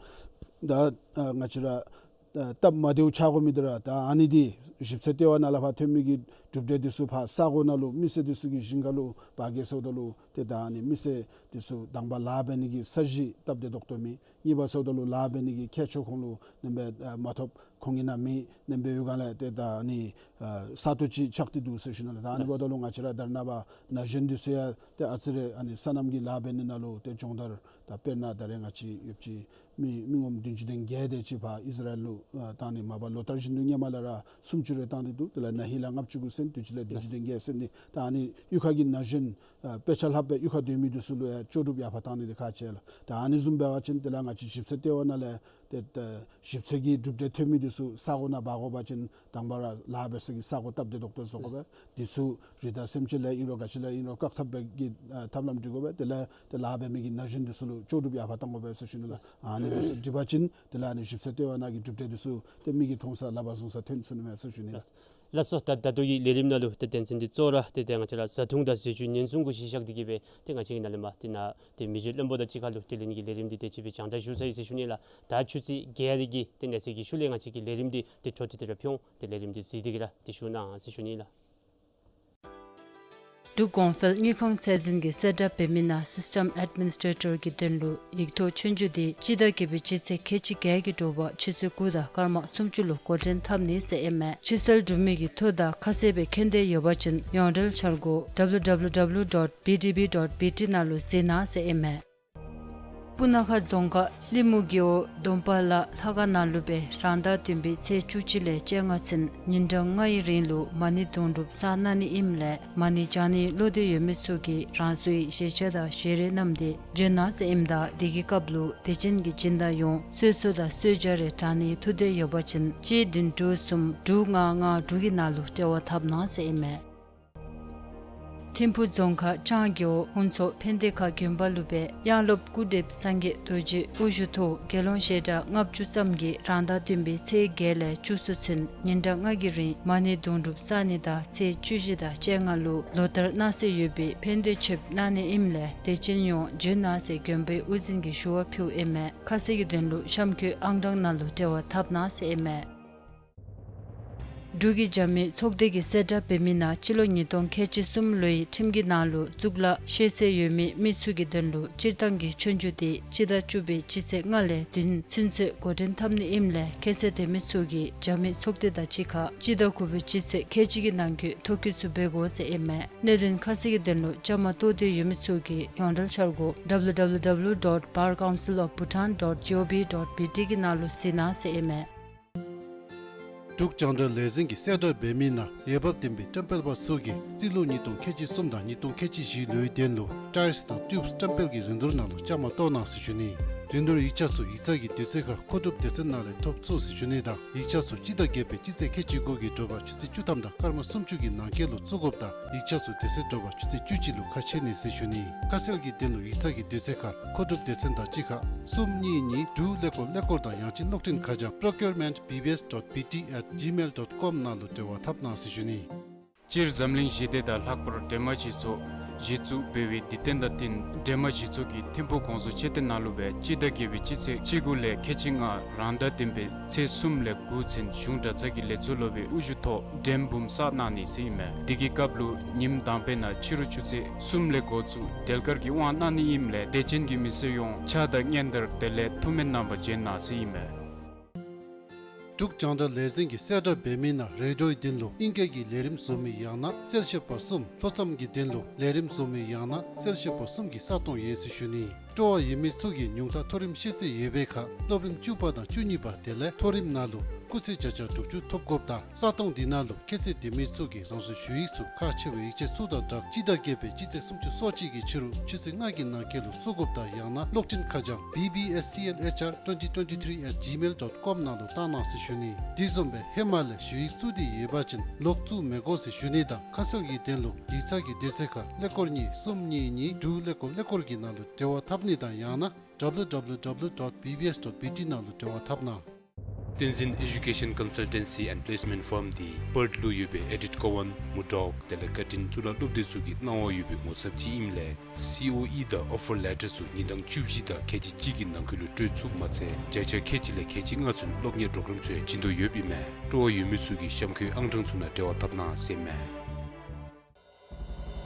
ད་ཨ་ང་བཅས་ར་ད་སྟབས་མ་བདེཝ་ཆགས་དགོ་མི་འདི་ར་ད་ཨ་ནི་འདི་ཞིབ་འཚོལ་ལྟེ་བ་ནང་ལས་ཕར་ཐོན་མི་གི་གྲུབ་འབྲས་འདི་ཚུ་ཕར་ས་གོ་ནང་ལུ་མི་སེར་འདི་ཚུ་གི་ཞིང་ཁ་ལུ་འབག་གེ་ཟེརཝ་ད་ལུ་ཏེ་ད་ཨ་ནི་མི་སེར་འདི་ཚུ་དང་པ་ལཱ་འབད་ནི་གི་ས་གཞི་སྟབས་བདེ་ཏོག་ཏོ་མེད། གཉིས་པ་ཟེརཝ་ད་ལུ་ལཱ་འབད་ནི་གི་ཁྱད་ཆོས་ཁོང་ལུ་ནེམ་སྦེ་ཨ་མ་ཐོབ། ཁོང་གི་ནང་མི་ནེམ་སྦེ་ཡོད་ག་ལགས། ཏེ་ད་ཨ་ནི་ཨ་ས་སྟོང་ཅིག་ཆགས་ཏེ་འདུག་ཟེར་ཞུ་ནི་ལགས། ད་ཨ་ནི་འབདཝ་ད་ལུ་ང་བཅས་ར་ད་རེས་ནངས་པ་ན་གཞོན་འདི་ཚུ་ཡང་ཏེ་ཨ་ཙི་རེ་ཨ་ནི་སོ་ནམ་གྱི་ལཱ་འབད་ནི་ནང་ལུ་ཏེ་སྦྱོང་བརྡར་ད་དཔེར་ན་ད་རེས་ང་བཅས་ཡོདཔ་ཅིག་མི་མི་ངོམ་བདུན་ཅུ་དོན་བརྒྱད་དེ་ཅིག་ཕར་ཨིས་ར་ཨེལ་ལུ་ཨ་བཏང་ནི་མ་པ་ལོ་ལྟར་བཞིན་དུ་ཧེ་མ་ལས་ར་སུམ་ཅུ་རེ་བཏང་སྟེ་འདུག། དེ་ལས་ན་ཧིང་ལས་ལྔ་བཅུ་གུ་སོན་བདུན་ཅུ་ལས་བདུན་ཅུ་དོན་བརྒྱད་སོན་ནི། ད་ཨ་ནི་གཡུས་ཁ་གི་ན་གཞོན་ཨ་དཔེ་ཆ་ལྷབ་སྦེ་གཡུས་ཁར་སྡོད་མི་འདི་ཚུ་ལུ་ཡང་ལྕོགས་གྲུབ་ཡར་འཕར་བཏང་ནི་འདི་ཁག་ཆེ་ལགས། ད་ཨ་ནི་བཟུམ་འབད་བ་ཅིན་དེ་ལས་ང་བཅས་ཞིབ་འཚོལ་ལྟེ་བ་ནང་ལས་ཏེ་ད་ཞིབ་འཚོལ་གྱི་གྲུབ་འབྲས་ཐོན་མི་འདི་ཚུ་ས་གོ་ནང་འབག་དགོ་པ་ཅིན་དང་པ་ར་ལཱ་འབད་ས་གི་ས་གོ་སྟབས་བདེ་ཏོག་ཏོ་བཟོ་དགོ་པས། འདི་ཚུ་རི་དྭགས་སེམས་ཅན་ལས་ཨིན་རུང་ག་ཅི་ལས་ཨིན་རུང་བཀག་ཐབས་འབད་གི་ཨ་ཐབས་ལམ་སྒྲིག་དགོ་པས། དེ་ལས་ཏེ་ལཱ་འབད་མི་གི་ན་གཞོན་འདི་ཚུ་ལུ་ལྕོགས་གྲུབ་ཡར་འཕར་བཏང་དགོ་པས་ཟེར་ཞུ་ནི་ལགས། ཨ་ནི་འདི་ཚུ་སྒྲིག་པ་ཅིན་དེ་ལས་ཨ་ནི་ཞིབ་འཚོལ་ལྟེ་བ་ནང་གི་གྲུབ་འབྲས་འདི་ཚུ་ཏེ་མིག་གིས་མཐོང་ས་ལག་པར་བཟུང་ས་ཐོན་ཚུགས་ནི་མས་ཟེར་ཞུ་ནི་ལགས། ལགས་སོ། ད་ད་ལྟོ་གི་ལས་རིམ་ནང་ལུ་ཏེ་དོན་ཚན་འདི་གཙོ་བོ་ར་ཏེ་ཏེ་ང་བཅས་ར་བཟའ་འཐུང་དང་ཟས་བཅུད་ཉེན་སྲུང་གུ་གཞི་བཞག་སྟེ་གི་སྦེ་ཏེ་ང་བཅས་ཀྱི་ནཱ་ལས་མར་ཏེ་ནཱ་ཏེ་མི་རྗེ་བློན་པོ་དང་གཅིག་ཁར་ལུ་དྲི་ལན་གྱི་ལས་རིམ་འདི་དེ་ཅིག་སྦེ་སྦྱང་བརྡར་ཞུ་ཚར་ཡི་ཟེར་ཞུ་ནི་ལགས། ད་ཆུ་ཚོད་བརྒྱད་རེ་གི་ཏེ་གནས་ཚུལ་གྱི་ཤུལ་ལས་ང་བཅས་ཀྱི་ལས་རིམ་འདི་ཏེ་འཕྲོ་མཐུད་དེ་ར་ཕུལ་འོང་། ཏེ་ལས་རིམ་འདི་གཟིགས་ཏེ་གི་ར་ཏེ་བཞུགས་གནང་ཟེར་ཞུ་ནི་ལགས། འབྲུག་གོང་འཕེལ་དངུལ་ཁང་ཚད་འཛིན་གྱིས་གསལ་བསྒྲགས་འབད་མི་ནང་སིསི་ཊམ་ཨེཌ་མི་ནིས་ཊེ་ཊར་གྱི་དོན་ལུ་ཡིག་ཐོག་ཆོས་རྒྱུགས་འདི་སྤྱི་ཟླ་བརྒྱད་པའི་སྤྱི་ཚེས་ཁལ་གཅིག་བརྒྱད་ཀྱི་དྲོ་པ་ཆུ་ཚོད་དགུ་དང་སྐར་མ་སུམ་ཅུ་ལུ་འགོ་འདྲེན་འཐབ་ནི་ཟེར་ཨིན་མས། ཕྱི་སེལ་གྲུབ་མི་གི་ཐོ་དང་ཁ་གསལ་སྦེ་མཁྱེན་འདོད་ཡོད་པ་ཅིན་ཡོངས་འབྲེལ་འཆར་སྒོ་W W W dot B D B dot B T ནང་ལུ་གཟིགས་གནང་ཟེར་ཨིན་མས། སྤུ་ན་ཁ་རྫོང་ཁག་ལི་མུ་རྒེད་འོག་དོམ་པ་ལ་ལྷ་ཁང་ནང་ལུ་སྦེ་རང་ཟླ་བདུན་པའི་ཚེས་བཅུ་གཅིག་ལས་བཅོ་ལྔ་ཚུན་ཉིན་གྲངས་ལྔ་ཡི་རིང་ལུ་མ་ཎི་དུང་སྒྲུབ་བསགས་གནང་ནི་ཨིནམ་ལས་མ་ཎི་བགྱང་ནི་བློ་འདོད་ཡོད་མི་ཚུ་གིས་རང་སོའི་བཞེས་ཆས་དང་བཞེས་རས་བསྣམས་ཏེ་འབྱོན་གནང་ཟེར་ཨིནམ་ད་དེ་གི་སྐབས་ལུ་དད་ཅན་གྱི་སྦྱིན་བདག་ཡོངས་གསོལ་གསོལ་དང་གསོལ་ཇ་རེ་དྲང་ནིའི་ཐུགས་འདོད་ཡོད་པ་ཅིན་གཅིག་བདུན་དྲུག་གསུམ་དྲུག་ལྔ་ལྔ་དྲུག་གི་ནང་ལུ་འབྲེལ་བ་འཐབ་གནང་ཟེར་ཨིན་མས། ཐིམ་ཕུ་རྫོང་ཁག་ལྕང་རྒེད་འོག་ཧུན་ཚོ་ཕན་བདེ་ཁ་དགོན་པ་ལུ་སྦེ་དབྱངས་སློབ་སྐུ་ཕྲེང་སངས་རྒྱས་རྡོ་རྗེ་དབུ་བཞུགས་ཐོག་དགེ་སློང་ཞལ་གྲངས་ལྔ་བཅུ་ཙམ་གྱིས་རང་ཟླ་བདུན་པའི་ཚེས་བརྒྱད་ལས་བཅུ་གསུམ་ཚུན་ཉིན་གྲངས་ལྔ་གི་རིང་མ་ཎི་དུང་སྒྲུབ་བསགས་ནི་དང་ཚེས་བཅུ་བཞི་དང་བཅོ་ལྔ་ལུ་ལོ་བསྟར་གནང་སྲོལ་ཡོད་པའི་ཕན་བདེ་མཆོདཔ་གནང་ནི་ཨིནམ་ལས་དད་ཅན་ཡོངས་འབྱོན་གནང་ཟེར་དགོན་པའི་དབུ་འཛིན་གྱིས་ཞུ་བ་ཕུལཝ་ཨིན་མས། ཁ་གསལ་གྱི་དོན་ལུ་གཤམ་འཁོད་ཨང་གྲངས་ནང་ལུ་འབྲེལ་བ་འཐབ་གནང་ཟེར་ཨིན་མས། འབྲུག་གི་རྒྱབ་མི་ཚོགས་སྡེ་གིས་གསལ་བསྒྲགས་འབད་མི་ནང་སྤྱི་ལོ་ཉིས་སྟོང་ཁལ་གཅིག་གསུམ་ལོའི་ཁྲིམས་ཀྱི་ནང་ལུ་གཙུག་ལག་ཤེས་ཚད་ཡོད་མི་མི་ཚུ་གི་དོན་ལུ་སྤྱིར་བཏང་གི་ཆོས་རྒྱུགས་དེ་སྤྱི་ཟླ་བཅུ་པའི་སྤྱི་ཚེས་ལྔ་ལས་བདུན་ཚུན་ཚོད་འགོ་འདྲེན་འཐབ་ནི་ཨིནམ་ལས་ཁྱད་ཚད་ལྡན་མི་ཚུ་གིས་རྒྱབ་མི་ཚོགས་སྡེ་དང་གཅིག་ཁར་སྤྱི་ཟླ་དགུ་པའི་སྤྱི་ཚེས་ཁལ་གཅིག་གི་ནང་འཁོད་ཐོ་བཀོད་ཚུ་འབད་དགོ་ཟེར་ཨིན་མས། གནད་དོན་ཁ་གསལ་གྱི་དོན་ལུ་བཅའ་མར་གཏོགས་འདོད་ཡོད་མི་ཚུ་གིས་ཡོངས་འབྲེལ་འཆར་སྒོ་W W W dot bar council of bhutan dot G O V dot B T གི་ནང་ལུ་གཟིགས་གནང་ཟེར་ཨིན་མས། འབྲུག་རྒྱང་བསྒྲགས་ལས་འཛིན་གྱིས་གསལ་བསྒྲགས་འབད་མི་ནང་འོས་འབབ་ལྡན་པའི་བཀྲམ་སྤེལ་པ་ཚུ་གིས་རྩིས་ལོ་ཉིས་སྟོང་ཁལ་གཅིག་གསུམ་དང་ཉིས་སྟོང་ཁལ་གཅིག་བཞི་ལོའི་དོན་ལུ་ཊའིརསི་དང་ཊིའུབསི་བཀྲམ་སྤེལ་གྱི་རིན་བསྡུར་ནང་ལུ་བཅའ་མར་གཏོགས་གནང་ཟེར་ཞུ་ནི། རིན་བསྡུར་ཡིག་ཆ་ཚུ་ཡིག་ཚང་གི་དུས་ཚོད་ཁར་མཁོ་སྒྲུབ་སྡེ་ཚན་ནང་ལས་ཐོབ་ཚུགས་ཟེར་ཞུ་ནི་དང་ཡིག་ཆ་ཚུ་སྤྱི་ཟླ་བརྒྱད་པའི་སྤྱི་ཚེས་ཁལ་གཅིག་དགུ་གི་དྲོ་པ་ཆུ་ཚོད་བཅུ་ཐམ་དང་སྐར་མ་སུམ་ཅུ་གི་ནང་འཁོད་ལུ་བཙུགས་དགོཔ་དང་ཡིག་ཆ་ཚུ་དེ་ཚེ་དྲོ་པ་ཆུ་ཚོད་བཅུ་གཅིག་ལུ་ཁ་ཕྱེ་ནི་ཟེར་ཞུ་ནི། ཁ་གསལ་གྱི་དོན་ལུ་ཡིག་ཚང་གི་དུས་ཚོད་ཁར་མཁོ་སྒྲུབ་སྡེ་ཚན་དང་གཅིག་ཁར་གསུམ་གཉིས་གཉིས་དྲུག་ཀླད་ཀོར་ཀླད་ཀོར་དང་ཡང་ཅིན་གློག་འཕྲིན་ཁ་བྱང་procurement B B S dot B T at gmail dot com ནང་ལུ་འབྲེལ་བ་འཐབ་གནང་ཟེར་ཞུ་ནི། སྤྱིར་འཛམ་གླིང་ཞི་བདེ་དང་ལྷག་པར་སྒྲོལ་མ་སྤྱི་ཚོགས་གཞི་བཙུགས་འབད་བའི་དུས་སྟོན་དང་བསྟུན་སྒྲོལ་མ་སྤྱི་ཚོགས་ཀྱིས་ཐིམ་ཕུག་གོང་ས་མཆོད་རྟེན་ནང་ལུ་སྦེ་སྤྱི་ཟླ་བརྒྱད་པའི་སྤྱི་ཚེས་བཅུ་དགུ་ལས་ཁལ་གཅིག་ལྔ་རང་ཟླ་བདུན་པའི་ཚེས་གསུམ་ལས་དགུ་ཚུན་གཞུང་གྲྭ་ཚང་གི་ལས་ཚོགས་སློབ་དཔོན་དབུ་བཞུགས་ཐོག་སྒྲོལ་འབུམ་བསགས་གནང་ནི་ཟེར་ཨིན་མས། དེ་གི་སྐབས་ལུ་ཉིནམ་དང་པའི་ནང་ཕྱི་རུ་ཆུ་ཚོད་གསུམ་ལས་འགོ་བཙུགས་སྒྲོལ་དཀར་གྱི་དབང་གནང་ནི་ཨིནམ་ལས་དད་ཅན་གྱི་མི་སེར་ཡོངས་ཕྱག་དང་སྙན་དར་དེ་ལས་ཐུགས་སྨོན་གནང་པར་འབྱོན་གནང་ཟེར་ཨིན་མས། འབྲུག་རྒྱང་བསྒྲགས་ལས་འཛིན་གྱིས་གསལ་བསྒྲགས་འབད་མི་ནང་རེ་ཌིའོའི་དོན་ལུ་ཨིང་སྐད་ཀྱི་ལས་རིམ་བཟོ་མི་ཡང་ན་གསལ་བཤད་པ་གསུམ་ལྷོ་མཚམས་ཀྱི་དོན་ལུ་ལས་རིམ་བཟོ་མི་ཡང་ན་གསལ་བཤད་པ་གསུམ་གྱི་ས་སྟོང་ཡོད་ཟེར་ཞུ་ནི། སྤྲོ་བ་ཡོད་མི་ཚུ་གིས་ཉུང་མཐའ་མཐོ་རིམ་ཤེས་ཚད་ཡོད་པའི་ཁར་སློབ་རིམ་བཅུ་པ་དང་བཅུ་གཉིས་པ་དེ་ལས་མཐོ་རིམ་ནང་ལུ་སྐུགས་ཚད་བརྒྱ་ཆ་དྲུག་ཅུ་ཐོབ་དགོཔ་དང་ས་སྟོང་འདི་ནང་ལུ་ཁྱད་ཚད་ལྡན་མི་ཚུ་གིས་རང་སོའི་ཞུ་ཡིག་ཚུ་ཁག་ཆེ་བའི་ཡིག་ཆ་ཚུ་དང་སྦྲགས་སྤྱི་ཟླ་བརྒྱད་པའི་སྤྱི་ཚེས་སུམ་ཅུ་སོ་གཅིག་གི་ཕྱི་རུ་ཆུ་ཚོད་ལྔ་གི་ནང་འཁོད་ལུ་བཙུགས་དགོཔ་དང་ཡང་ན་གློག་འཕྲིན་ཁ་བྱང་B B S C L H R twenty twenty-three at gmail dot com ནང་ལུ་བཏང་གནང་ཟེར་ཞུ་ནི། དེ་བཟུམ་སྦེ་ཧེ་མ་ལས་ཞུ་ཡིག་བཙུགས་ཏེ་ཡོད་པ་ཅིན་ལོག་བཙུགས་མི་དགོ་ཟེར་ཞུ་ནི་དང་ཁ་གསལ་གྱི་དོན་ལུ་ཡིག་ཚང་གི་དུས་ཚོད་ཁར་ཀླད་ཀོར་གཉིས་གསུམ་གཉིས་གཉིས་དྲུག་ཀླད་ཀོར་ཀླད་ཀོར་གྱི་ནང་ལུ་འབྲེལ་བ་འཐབ་ནི་དང་ཡང་ན་W W W dot B B S dot B T ནང་ལུ་འབྲེལ་བ་འཐབ་གནང་། བསྟན་འཛིན་Education Consultancy and Placement Firm འདི་པརཐ་ལུ་ཡོད་པའི་Edith Cowan, Murdoch དེ་ལས་Curtin གཙུག་ལག་སློབ་སྡེ་ཚུ་གི་གནང་བ་ཡོད་པའི་ངོ་ཚབ་ཅིག་ཨིནམ་ལས་C O E དང་offer letter ཚུ་ཉིན་གྲངས་བཅུ་བཞི་དང་ཁལ་གཅིག་གཅིག་གི་ནང་འཁོད་ལུ་སྤྲོད་ཚུགསཔ་མ་ཚད་བརྒྱ་ཆ་ཁལ་གཅིག་ལས་ཁལ་གཅིག་ལྔ་ཚུན་སློབ་གཉེར་པྲོག་རམ་ཚུ་ཡང་བྱིན་དོ་ཡོདཔ་ཨིན་མས། སྤྲོ་བ་ཡོད་མི་ཚུ་གིས་གཤམ་འཁོད་ཨང་གྲངས་ཚུ་ནང་འབྲེལ་བ་འཐབ་གནང་ཟེར་ཨིན་མས།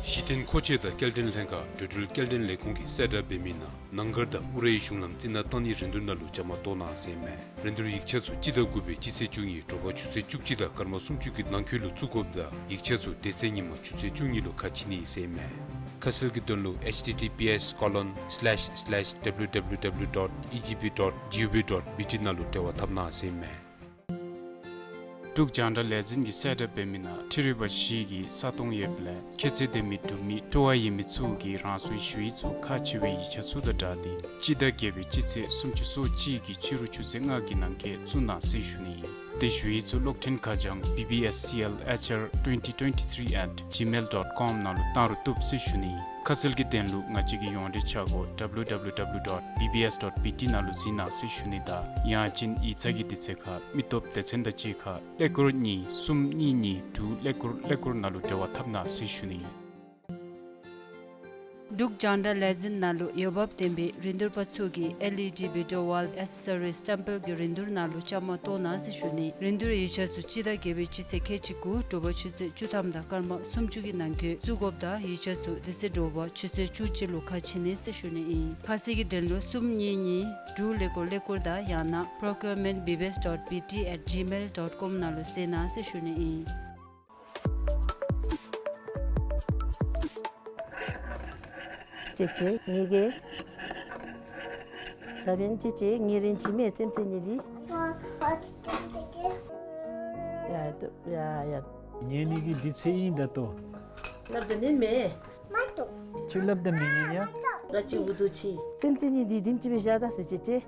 གཞི་རྟེན་མཁོ་ཆས་དང་སྐྱེལ་འདྲེན་ལྷན་ཁག་འགྲོ་འགྲུལ་སྐྱེལ་འདྲེན་ལས་ཁུངས་ཀྱིས་གསལ་བསྒྲགས་འབད་མི་ནང་ནང་སྒར་དང་ཨུ་རའི་གཞུང་ལམ་རྩི་ནག་བཏང་ནིའི་རིན་བསྡུར་ནང་ལུ་བཅའ་མར་གཏོགས་གནང་ཟེར་ཨིན་མས། རིན་བསྡུར་ཡིག་ཆ་ཚུ་སྤྱི་ཟླ་དགུ་པའི་སྤྱི་ཚེས་བཅུ་གཉིས་དྲོ་པ་ཆུ་ཚོད་བཅུ་གཅིག་དང་སྐར་མ་སུམ་ཅུ་གི་ནང་འཁོད་ལུ་བཙུགས་དགོཔ་དང་ཡིག་ཆ་ཚུ་དེ་ཚེ་ཉིན་མ་ཆུ་ཚོད་བཅུ་གཉིས་ལུ་ཁ་ཕྱེ་ནི་ཟེར་ཨིན་མས། ཁ་གསལ་གྱི་དོན་ལུ་H T T P S colon slash slash W W W dot E G P dot G O V dot B T ནང་ལུ་འབྲེལ་བ་འཐབ་གནང་ཟེར་ཨིན་མས། འབྲུག་རྒྱང་བསྒྲགས་ལས་འཛིན་གྱིས་གསལ་བསྒྲགས་འབད་མི་ནང་འཕྲུལ་རིག་པ་བཞི་གི་ས་སྟོང་ཡོདཔ་ལས་ཁྱད་ཚད་ལྡན་མི་འབྲུག་མི་སྤྲོ་བ་ཡོད་མི་ཚུ་གིས་རང་སོའི་ཞུ་ཡིག་ཚུ་ཁག་ཆེ་བའི་ཡིག་ཆ་ཚུ་དང་སྦྲགས་ཏེ་སྤྱི་ཟླ་བརྒྱད་པའི་སྤྱི་ཚེས་སུམ་ཅུ་སོ་གཅིག་གི་ཕྱི་རུ་ཆུ་ཚོད་ལྔ་གི་ནང་འཁོད་བཙུགས་གནང་ཟེར་ཞུ་ནི་ཨིན། དེ་ཞུ་ཡིག་ཚུ་གློག་འཕྲིན་ཁ་བྱང་B B S C L H R twenty twenty-three at gmail dot com ནང་ལུ་བཏང་རུང་བཏུབ་ཟེར་ཞུ་ནི་ཨིན། ཁ་གསལ་གྱི་དོན་ལུ་ང་བཅས་ཀྱི་ཡོངས་འབྲེལ་འཆར་སྒོ་W W W dot B B S dot B T ནང་ལུ་གཟིགས་གནང་ཟེར་ཞུ་ནི་དང་ཡང་ཅིན་ཡིག་ཚང་གི་དུས་ཚོད་ཁར་མི་སྟོབས་སྡེ་ཚན་དང་གཅིག་ཁར་ཀླད་ཀོར་གཉིས་གསུམ་གཉིས་གཉིས་དྲུག་ཀླད་ཀོར་ཀླད་ཀོར་ནང་ལུ་འབྲེལ་བ་འཐབ་གནང་ཟེར་ཞུ་ནི་ཨིན། འབྲུག་རྒྱང་བསྒྲགས་ལས་འཛིན་ནང་ལུ་འོས་འབབ་ལྡན་པའི་རིན་བསྡུར་པ་ཚུ་གིས་L E D video wall accessories བཀྲམ་སྤེལ་གྱི་རིན་བསྡུར་ནང་ལུ་བཅའ་མར་གཏོགས་གནང་ཟེར་ཞུ་ནི། རིན་བསྡུར་ཡིག་ཆ་ཚུ་སྤྱི་ཟླ་བརྒྱད་པའི་སྤྱི་ཚེས་ཁལ་གཅིག་དགུ་དྲོ་པ་ཆུ་ཚོད་བཅུ་ཐམ་དང་སྐར་མ་སུམ་ཅུ་གི་ནང་འཁོད་བཙུགས་དགོཔ་དང་ཡིག་ཆ་ཚུ་དེ་ཚེ་དྲོ་པ་ཆུ་ཚོད་བཅུ་གཅིག་ལུ་ཁ་ཕྱེ་ནི་ཟེར་ཞུ་ནི་ཨིན། ཁ་གསལ་གྱི་དོན་ལུ་གསུམ་གཉིས་གཉིས་དྲུག་ཀླད་ཀོར་ཀླད་ཀོར་དང་ཡང་ན་procurement B B S dot B T at gmail dot com ནང་ལུ་གཟིགས་གནང་ཟེར་ཞུ་ནི་ཨིན། ཅིག་ཅིག་གཉིས་ཀྱི། ད་འབདན་ཅིག་ཅིག་ངེ་རེ་ཅིག་མས་ཙེམ་ཙེ་ནི་འདི། ཡ་ཡ་ཡ། ངེ་ནི་གི་འདི་ཚེ་ཨིན་ད་ལྟོ། སླབ་ད་ནི་མེན། ཅིག་སླབ་ད་མི་ཉན་ཡ། ར་ཅིག་འུ་དུ་ཅིག། ཙེམ་ཙེ་ནི་འདི་ལྡེམ་ཅིག་སྦེ་བཞག་ད་ཟེར་ཅིག་ཅིག།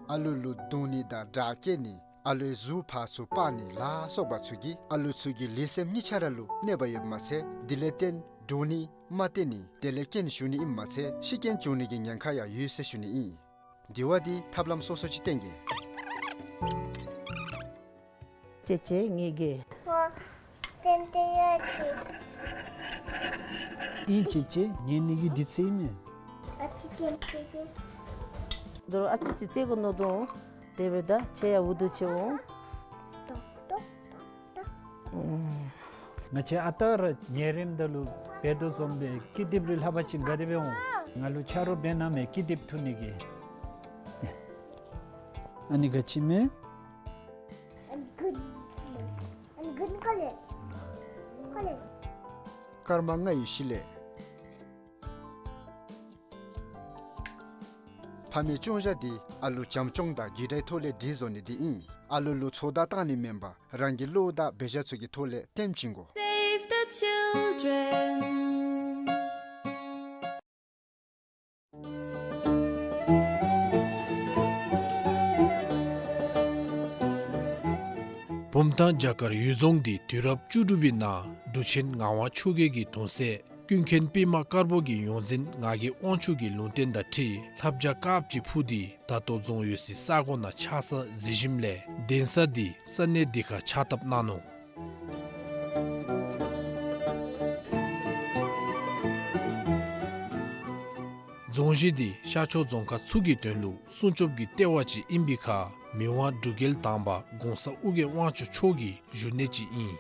ཨ་ལུ་ལུ་བརྡུང་ནི་དང་དྲག་སྐྱེད་ནི། ཨ་ལུའི་གཟུགས་ཕར་ཚུར་སྤར་ནི་ལ་སོགས་པ་ཚུ་གིས་ཨ་ལུ་ཚུ་གི་ལུས་སེམས་གཉིས་ཆ་ར་ལུ་གནོད་པ་ཡོདཔ་མ་ཚད་དེ་ལས་བརྟེན་འདྲོག་ནི་མ་བརྟན་ནི་དེ་ལས་རྐྱེན་ཞུགས་ནི་ཨིནམ་མ་ཚད་ཤི་རྐྱེན་བྱུང་ནི་གི་ཉེན་ཁ་ཡང་ཡོད་ཟེར་ཞུ་ནི་ཨིན། དེ་བ་འདི་ཐབས་ལམ་སོ་སོ་ཅིག་བསྟེན་གེ། ཅེ་ཅེ་ངེ་གི། ཨིན་ཅེ་ཅེ་ངེ་ནི་གི་འདི་ཚེ་ཨིན་མས། དོ་ཨ་ཙི་ཙི་ཙི་གོ་ནོ་དོ། དེ་སྦེ་ད་ཁྱེད་ཡང་འུ་དུ་ཁྱེད་འོང་། ང་བཅས་ཨ་རྟག་ར་ཉལ་རནམ་ད་ལུ་འབད་དོ་བཟུམ་སྦེ་ཀི་དེབ་རེ་ལྷབ་པ་ཅིན་དགའ་སྟེ་སྦེ་འོང་། ང་ལུ་ཆ་རོགས་འབད་གནང་མས་ཀི་དེབ་འཐུ་ནི་གི། ཨ་ནི་ག་ཅི་མས། སྐར་མ་ལྔའི་ཤུལ་ལས། ཕ་མའི་ཅོང་ཞྭ་འདི་ཨ་ལུ་བྱམས་སྐྱོང་དང་རྒྱུ་དྲའི་ཐོག་ལས་འདི་བཟོ་ནི་འདི་ཨིན། ཨ་ལུ་ལུ་ཚོད་ལྟ་བཏང་ནི་མེན་པར་རང་གི་བློ་དང་འབད་བཞག་ཚུ་གི་ཐོག་ལས་བསྟེན་བྱིན་དགོ། Save the children. བུམ་ཐང་རྒྱ་གར་ཡུལ་རྫོང་འདི་དུས་རབས་བཅུ་དྲུག་པའི་ནང་འབྲུག་ཆེན་ངག་དབང་ཆོས་རྒྱལ་གྱི་གདུང་སྲས་ཀུན་མཁྱེན་པདྨ་དཀར་པོ་གི་ཡོངས་འཛིན་ངག་གི་དབང་ཕྱུག་གི་ལུང་བསྟན་དང་འཁྲིལ་ལྷ་བྱ་དཀརཔོ་ཅིག་འཕུར་ཏེ་ད་ལྟོ་རྫོང་ཡོད་སའི་ས་གོ་ནང་ཆགས་ས་གཟིགས་ཞིནམ་ལས་གདན་ས་འདི་ས་གནས་འདི་ཁར་ཕྱག་བཏབ་གནང་ནུག། རྫོང་གཞི་འདི་ཤར་ཕྱོགས་རྫོང་ཁག་ཚུ་གི་དོན་ལུ་སྲུང་སྐྱོབ་ཀྱི་ལྟེ་བ་ཅིག་ཨིན་པའི་ཁར་མི་དབང་འབྲུག་རྒྱལ་དང་པ་གོང་ས་ཨོ་རྒྱན་དབང་ཕྱུག་མཆོག་གི་བཞུགས་གནས་ཅིག་ཨིན།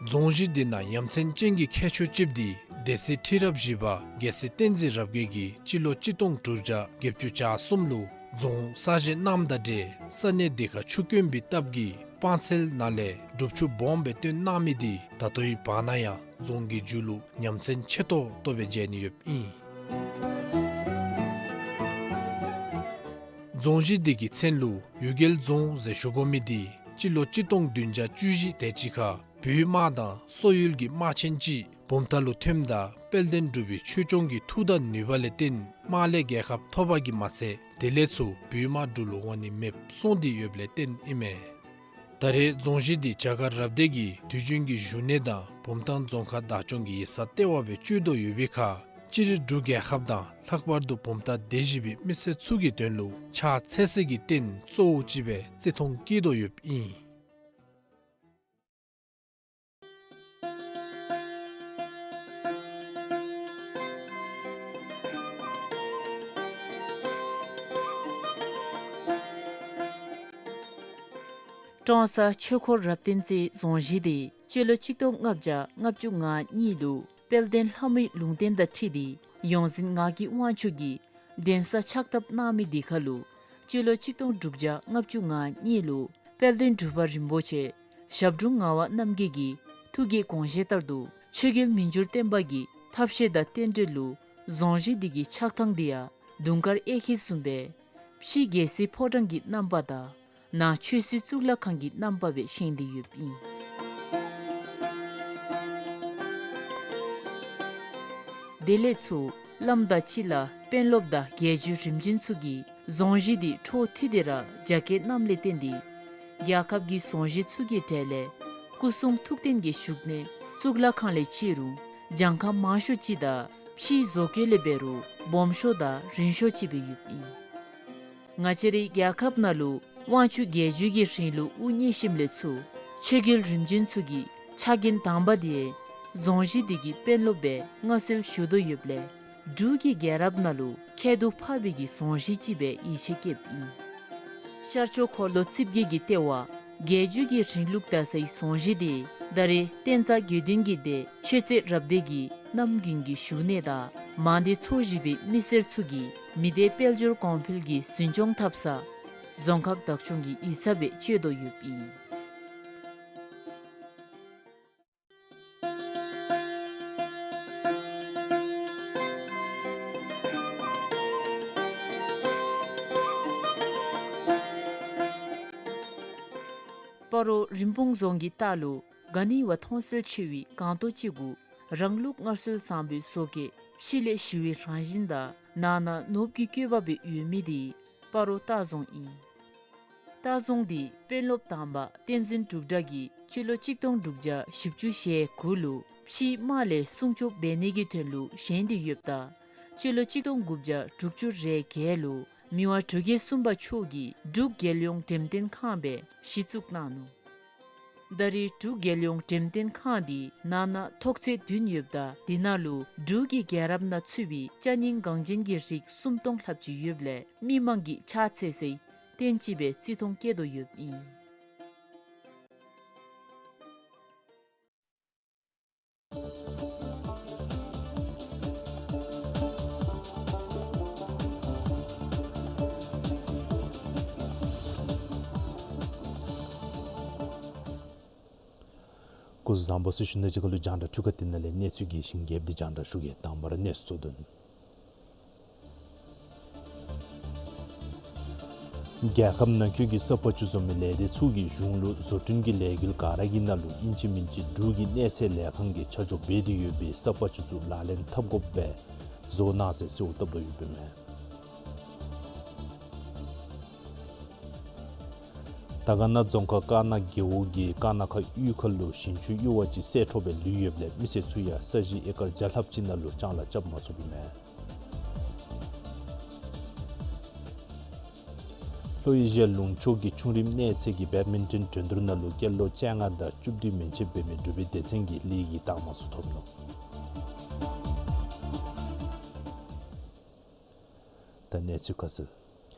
རྫོང་གཞི་འདི་ནང་ཡ་མཚན་ཅན་གྱི་ཁྱད་ཆོས་ཅིག་འདི་སྡེ་སྲིད་ཁྲི་རབས་བཞི་པ་རྒྱལ་སྲས་བསྟན་འཛིན་རབ་རྒྱས་ཀྱིས་སྤྱི་ལོ་གཅིག་སྟོང་དྲུག་བརྒྱ་བརྒྱད་ཅུ་གྱ་གསུམ་ལུ་རྫོང་གསར་བཞེངས་གནངམ་དང་འབྲེལ་ས་གནས་འདི་ཁར་ཆུ་དཀོན་པའི་སྟབས་ཀྱིས་སྤང་ཚལ་ནང་ལས་སྒྲུབ་ཆུ་སྦོམ་སྦེ་བཏོན་གནང་མི་འདི་ད་ལྟོའི་བར་ན་ཡང་རྫོང་གི་མཇུག་ལུ་ཡ་མཚན་ཆེ་ཏོག་ཏོ་སྦེ་མཇལ་ནི་ཡོདཔ་ཨིན། རྫོང་གཞི་འདི་གི་མཚན་ལུ་གཡུལ་རྒྱལ་རྫོང་ཟེར་ཞུ་དགོ་མི་འདི་སྤྱི་ལོ་གཅིག་སྟོང་བདུན་བརྒྱ་བཅུ་བཞི་དེ་ཅིག་ཁར་བོད་དམག་དང་སོག་ཡུལ་གྱི་དམག་ཆེན་ཅིག་བུམ་ཐང་ལུ་ཐོནམ་ད་དཔལ་ལྡན་འབྲུག་པའི་ཆོས་སྐྱོང་གི་མཐུ་དང་ནུས་པ་ལས་བརྟེན་དམག་ལས་རྒྱལ་ཁ་ཐོབ་པ་གིས་མ་ཚད་དེ་ལས་ཚུར་བོད་དམག་འབྲུག་ལུ་འོང་ནི་མེདཔ་སོང་སྟེ་ཡོདཔ་ལས་བརྟེན་ཨིན་མས། ད་རེས་རྫོང་གཞི་འདི་རྒྱ་གར་རབ་སྡེ་གི་དུས་རྒྱུན་གྱི་བཞུགས་གནས་དང་བུམ་ཐང་རྫོང་ཁག་བདག་སྐྱོང་གི་ཡིག་ཚང་ལྟེ་བ་སྦེ་སྤྱོད་དོ་ཡོད་པའི་ཁར་སྤྱིར་འབྲུག་རྒྱལ་ཁབ་དང་ལྷག་པར་དུ་བུམ་ཐང་སྡེ་བཞི་པའི་མི་སེར་ཚུ་གི་དོན་ལུ་ཕྱག་འཚལ་སའི་གི་རྟེན་གཙོ་བོ་ཅིག་སྦེ་བརྩི་མཐོང་བསྐྱེད་དོ་ཡོདཔ་ཨིན། ཀྲོང་གསར་ཆོས་འཁོར་རབ་བརྟན་རྩེ་རྫོང་གཞི་འདི་སྤྱི་ལོ་གཅིག་སྟོང་ལྔ་བརྒྱ་ལྔ་བཅུ་ང་གཉིས་ལུ་དཔལ་ལྡན་ལྷ་མོའི་ལུང་བསྟན་དང་འཁྲིལ་ཏེ་ཡོངས་འཛིན་ངག་གི་དབང་ཕྱུག་གིས་གདན་ས་ཕྱག་བཏབ་གནང་མི་འདི་ཁར་ལུ་སྤྱི་ལོ་གཅིག་སྟོང་དྲུག་བརྒྱ་ལྔ་བཅུ་ང་གཉིས་ལུ་དཔལ་ལྡན་འབྲུག་པ་རིན་པོ་ཆེ་ཞབས་དྲུང་ངག་དབང་རྣམ་རྒྱལ་གྱི་ཐུགས་ཀྱི་དགོངས་བཞེད་ལྟར་དུ་ཆོས་རྒྱལ་མི་འགྱུར་བརྟན་པ་གི་ཐབས་ཤེས་དང་རྟེན་འབྲེལ་ལུ་རྫོང་གཞི་འདི་གི་ཆགས་ཐངས་འདི་ཡང་དུང་དཀར་གཡས་འཁྱིལ་བཟུམ་སྦེ་ཕྱི་རྒྱལ་སྲིད་ཕོ་བྲང་གི་རྣམ་པ་དང་ནང་ཆོས་སྲིད་གཙུག་ལག་ཁང་གི་རྣམ་པ་སྦེ་བཞེངས་ཏེ་ཡོདཔ་ཨིན། དེ་ལས་ཚུར་བླམ་དང་སྤྱི་བླ་དཔོན་སློབ་དང་རྒྱལ་བརྒྱུད་རིམ་བྱོན་ཚུ་གིས་རྫོང་གཞི་འདི་འཕྲོ་མཐུད་དེ་ར་རྒྱ་སྐྱེད་གནངམ་ལས་བརྟེན་ཏེ་རྒྱལ་ཁབ་ཀྱི་རྫོང་གཞི་ཚུ་གི་གྲས་ལས་སྐུ་གསུང་ཐུགས་རྟེན་གྱི་བཞུགས་གནས་གཙུག་ལག་ཁང་ལས་བརྩི་རུང་གྱངས་ཁ་མང་ཤོས་ཅིག་དང་ཕྱིའི་བཟོ་བཀོད་ལས་འབད་རུང་སྦོམ་ཤོས་དང་རིང་ཤོས་ཅིག་སྦེ་ཡོདཔ་ཨིན། ང་བཅས་རའི་རྒྱལ་ཁབ་ནང་ལུ་དབང་ཕྱུག་རྒྱལ་བརྒྱུད་ཀྱི་རིང་ལུགས་དབུ་བརྙེས་ཞིནམ་ལས་ཚུར་ཆོས་རྒྱལ་རིམ་བྱོན་ཚུ་གི་ཕྱག་འགན་དང་པ་འདི་རྫོང་གཞི་འདི་གི་དཔོན་སློབ་སྦེ་མངའ་གསོལ་ཞུ་དོ་ཡོདཔ་ལས་འབྲུག་གི་རྒྱལ་རབས་ནང་ལུ་ཁྱད་དུ་འཕགས་པའི་གི་རྫོང་གཞི་ཅིག་སྦེ་ཡིད་ཆེས་བསྐྱེདཔ་ཨིན། ཤར་ཕྱོགས་འཁོར་ལོ་རྩིབས་བརྒྱད་ཀྱི་ལྟེ་བ་རྒྱལ་བརྒྱུད་ཀྱི་རིང་ལུགས་དར་སའི་རྫོང་གཞི་འདི་ད་རེས་བསྟན་རྩ་དགེ་འདུན་གྱི་སྡེ་ཆོས་རྩེ་རབ་སྡེ་གི་རྣམ་རྒྱུན་གྱི་བཞུགས་གནས་དང་མང་སྡེ་ཚོ་བཞི་པའི་མི་སེར་ཚུ་གིས་མི་སྡེ་དཔལ་འབྱོར་གོང་འཕེལ་གྱི་འཛིན་སྐྱོང་འཐབ་ས་རྫོང་ཁག་བདག་སྐྱོང་གི་ཡིག་ཚང་སྦེ་སྤྱོད་དོ་ཡོདཔ་ཨིན། སྤ་རོ་རིན་སྤུངས་རྫོང་གི་ལྟག་ལུ་ག་ནི་བ་མཐོང་གསལ་ཆེ་བའི་སྒང་ཏོག་ཅིག་གུ་རང་ལུགས་སྔར་སྲོལ་བཟང་པོའི་བཟོ་བཀོད་ཕྱི་ལས་ཞི་བའི་རང་བཞིན་དང་ནང་ན་ནོར་བུ་གི་བཀོད་པ་སྦེ་ཡོད་མི་དེ་སྤ་རོ་ལྟ་རྫོང་ཨིན། ལྟ་རྫོང་འདི་དཔོན་སློབ་དང་པ་བསྟན་འཛིན་འབྲུག་སྒྲ་གིས་སྤྱི་ལོ་གཅིག་སྟོང་དྲུག་བརྒྱ་བཞི་བཅུ་ཞེ་དགུ་ལུ་ཕྱིའི་དམག་ལས་སྲུང་སྐྱོབ་འབད་ནི་གི་དོན་ལུ་བཞེངས་ཏེ་ཡོདཔ་ད་སྤྱི་ལོ་གཅིག་སྟོང་དགུ་བརྒྱ་དྲུག་ཅུ་རེ་བརྒྱད་ལུ་མི་དབང་འབྲུག་རྒྱལ་གསུམ་པ་མཆོག་གིས་འབྲུག་རྒྱལ་ཡོངས་འགྲེམས་སྟོན་ཁང་སྦེ་གཞི་བཙུགས་གནང་ནུག། ད་རེས་འབྲུག་རྒྱལ་ཡོངས་འགྲེམས་སྟོན་ཁང་འདི་ནང་ན་ཐོག་ཚད་བདུན་ཡོདཔ་ད་དེ་ནང་ལུ་འབྲུག་གི་རྒྱལ་རབས་ནང་ཚུད་པའི་ཅ་རྙིང་འགངས་ཅན་གྱི་རིགས་སུམ་སྟོང་ལྷགཔ་ཅིག་ཡོདཔ་ལས་མི་མང་གིས་ཕྱག་འཚལ་སའི་རྟེན་ཅིག་སྦེ་བརྩི་མཐོང་བསྐྱེད་དོ་ཡོདཔ་ཨིན། སྐུ་གཟུགས་བཟང་པོ་ཟེར་ཞུ་ནི་དང་གཅིག་ཁར་ལུ་རྒྱང་བསྒྲགས་འཕྲུལ་ཁང་འདི་ནང་ལས་གནས་ཚུལ་གྱི་ཞིང་རྒྱས་པ་འདི་རྒྱང་བསྒྲགས་ཞུ་གེ། དང་པ་ར་གནས་ཚུལ་གཙོ་དོན། རྒྱལ་ཁབ་ནང་འཁོད་ཀྱི་ས་བག་ཆུ་བཟོ་མི་ལས་སྡེ་ཚུ་གིས་གཞུང་ལུ་བཟོ་སྐྲུན་གྱི་ལས་འགུལ་ག་ར་གི་ནང་ལུ་ཨིན་ཅི་མིན་ཅི་འབྲུག་གི་གནས་ཚད་ལས་ཁང་གིས་ཆ་འཇོག་འབད་དེ་ཡོད་པའི་ས་བག་ཆུ་ཚུ་ལག་ལེན་འཐབ་དགོཔ་སྦེ་བཟོ་གནང་ཟེར་གསོལཝ་བཏབ་དོ་ཡོདཔ་ཨིན་མས། དར་དཀར་ན་རྫོང་ཁག་དཀར་ན་རྒེད་འོག་གི་དཀར་ན་ཁ་གཡུས་ཁ་ལུ་ཞིང་ཆུ་གཡུར་བ་ཅིག་བསལ་འཕྲོ་སྦེ་ལུས་ཡོདཔ་ལས་མི་སེར་ཚུ་ཡང་ས་གཞི་ཨེ་ཀར་བརྒྱ་ལྷགཔ་ཅིག་ནང་ལུ་ལྕང་ལཱ་རྐྱབ་མ་ཚུགསཔ་ཨིན་མས། ལྷོ་ཨེ་ཤི་ཡ་ལུང་ཕྱོགས་ཀྱི་ཆུང་རིམ་གནས་ཚད་ཀྱི་བེཌ་མིན་ཊོན་འགྲན་བསྡུར་ནང་ལུ་སྐྱེས་ལོ་བཅོ་ལྔ་དང་བཅུ་བདུན་མན་ཆད་འབད་མི་འབྲུག་པའི་སྡེ་ཚན་གྱིས་ལིག་གི་རྟགས་མ་ཚུ་ཐོབ་ནུག། ད་གནས་ཚུལ་ཁ་གསལ།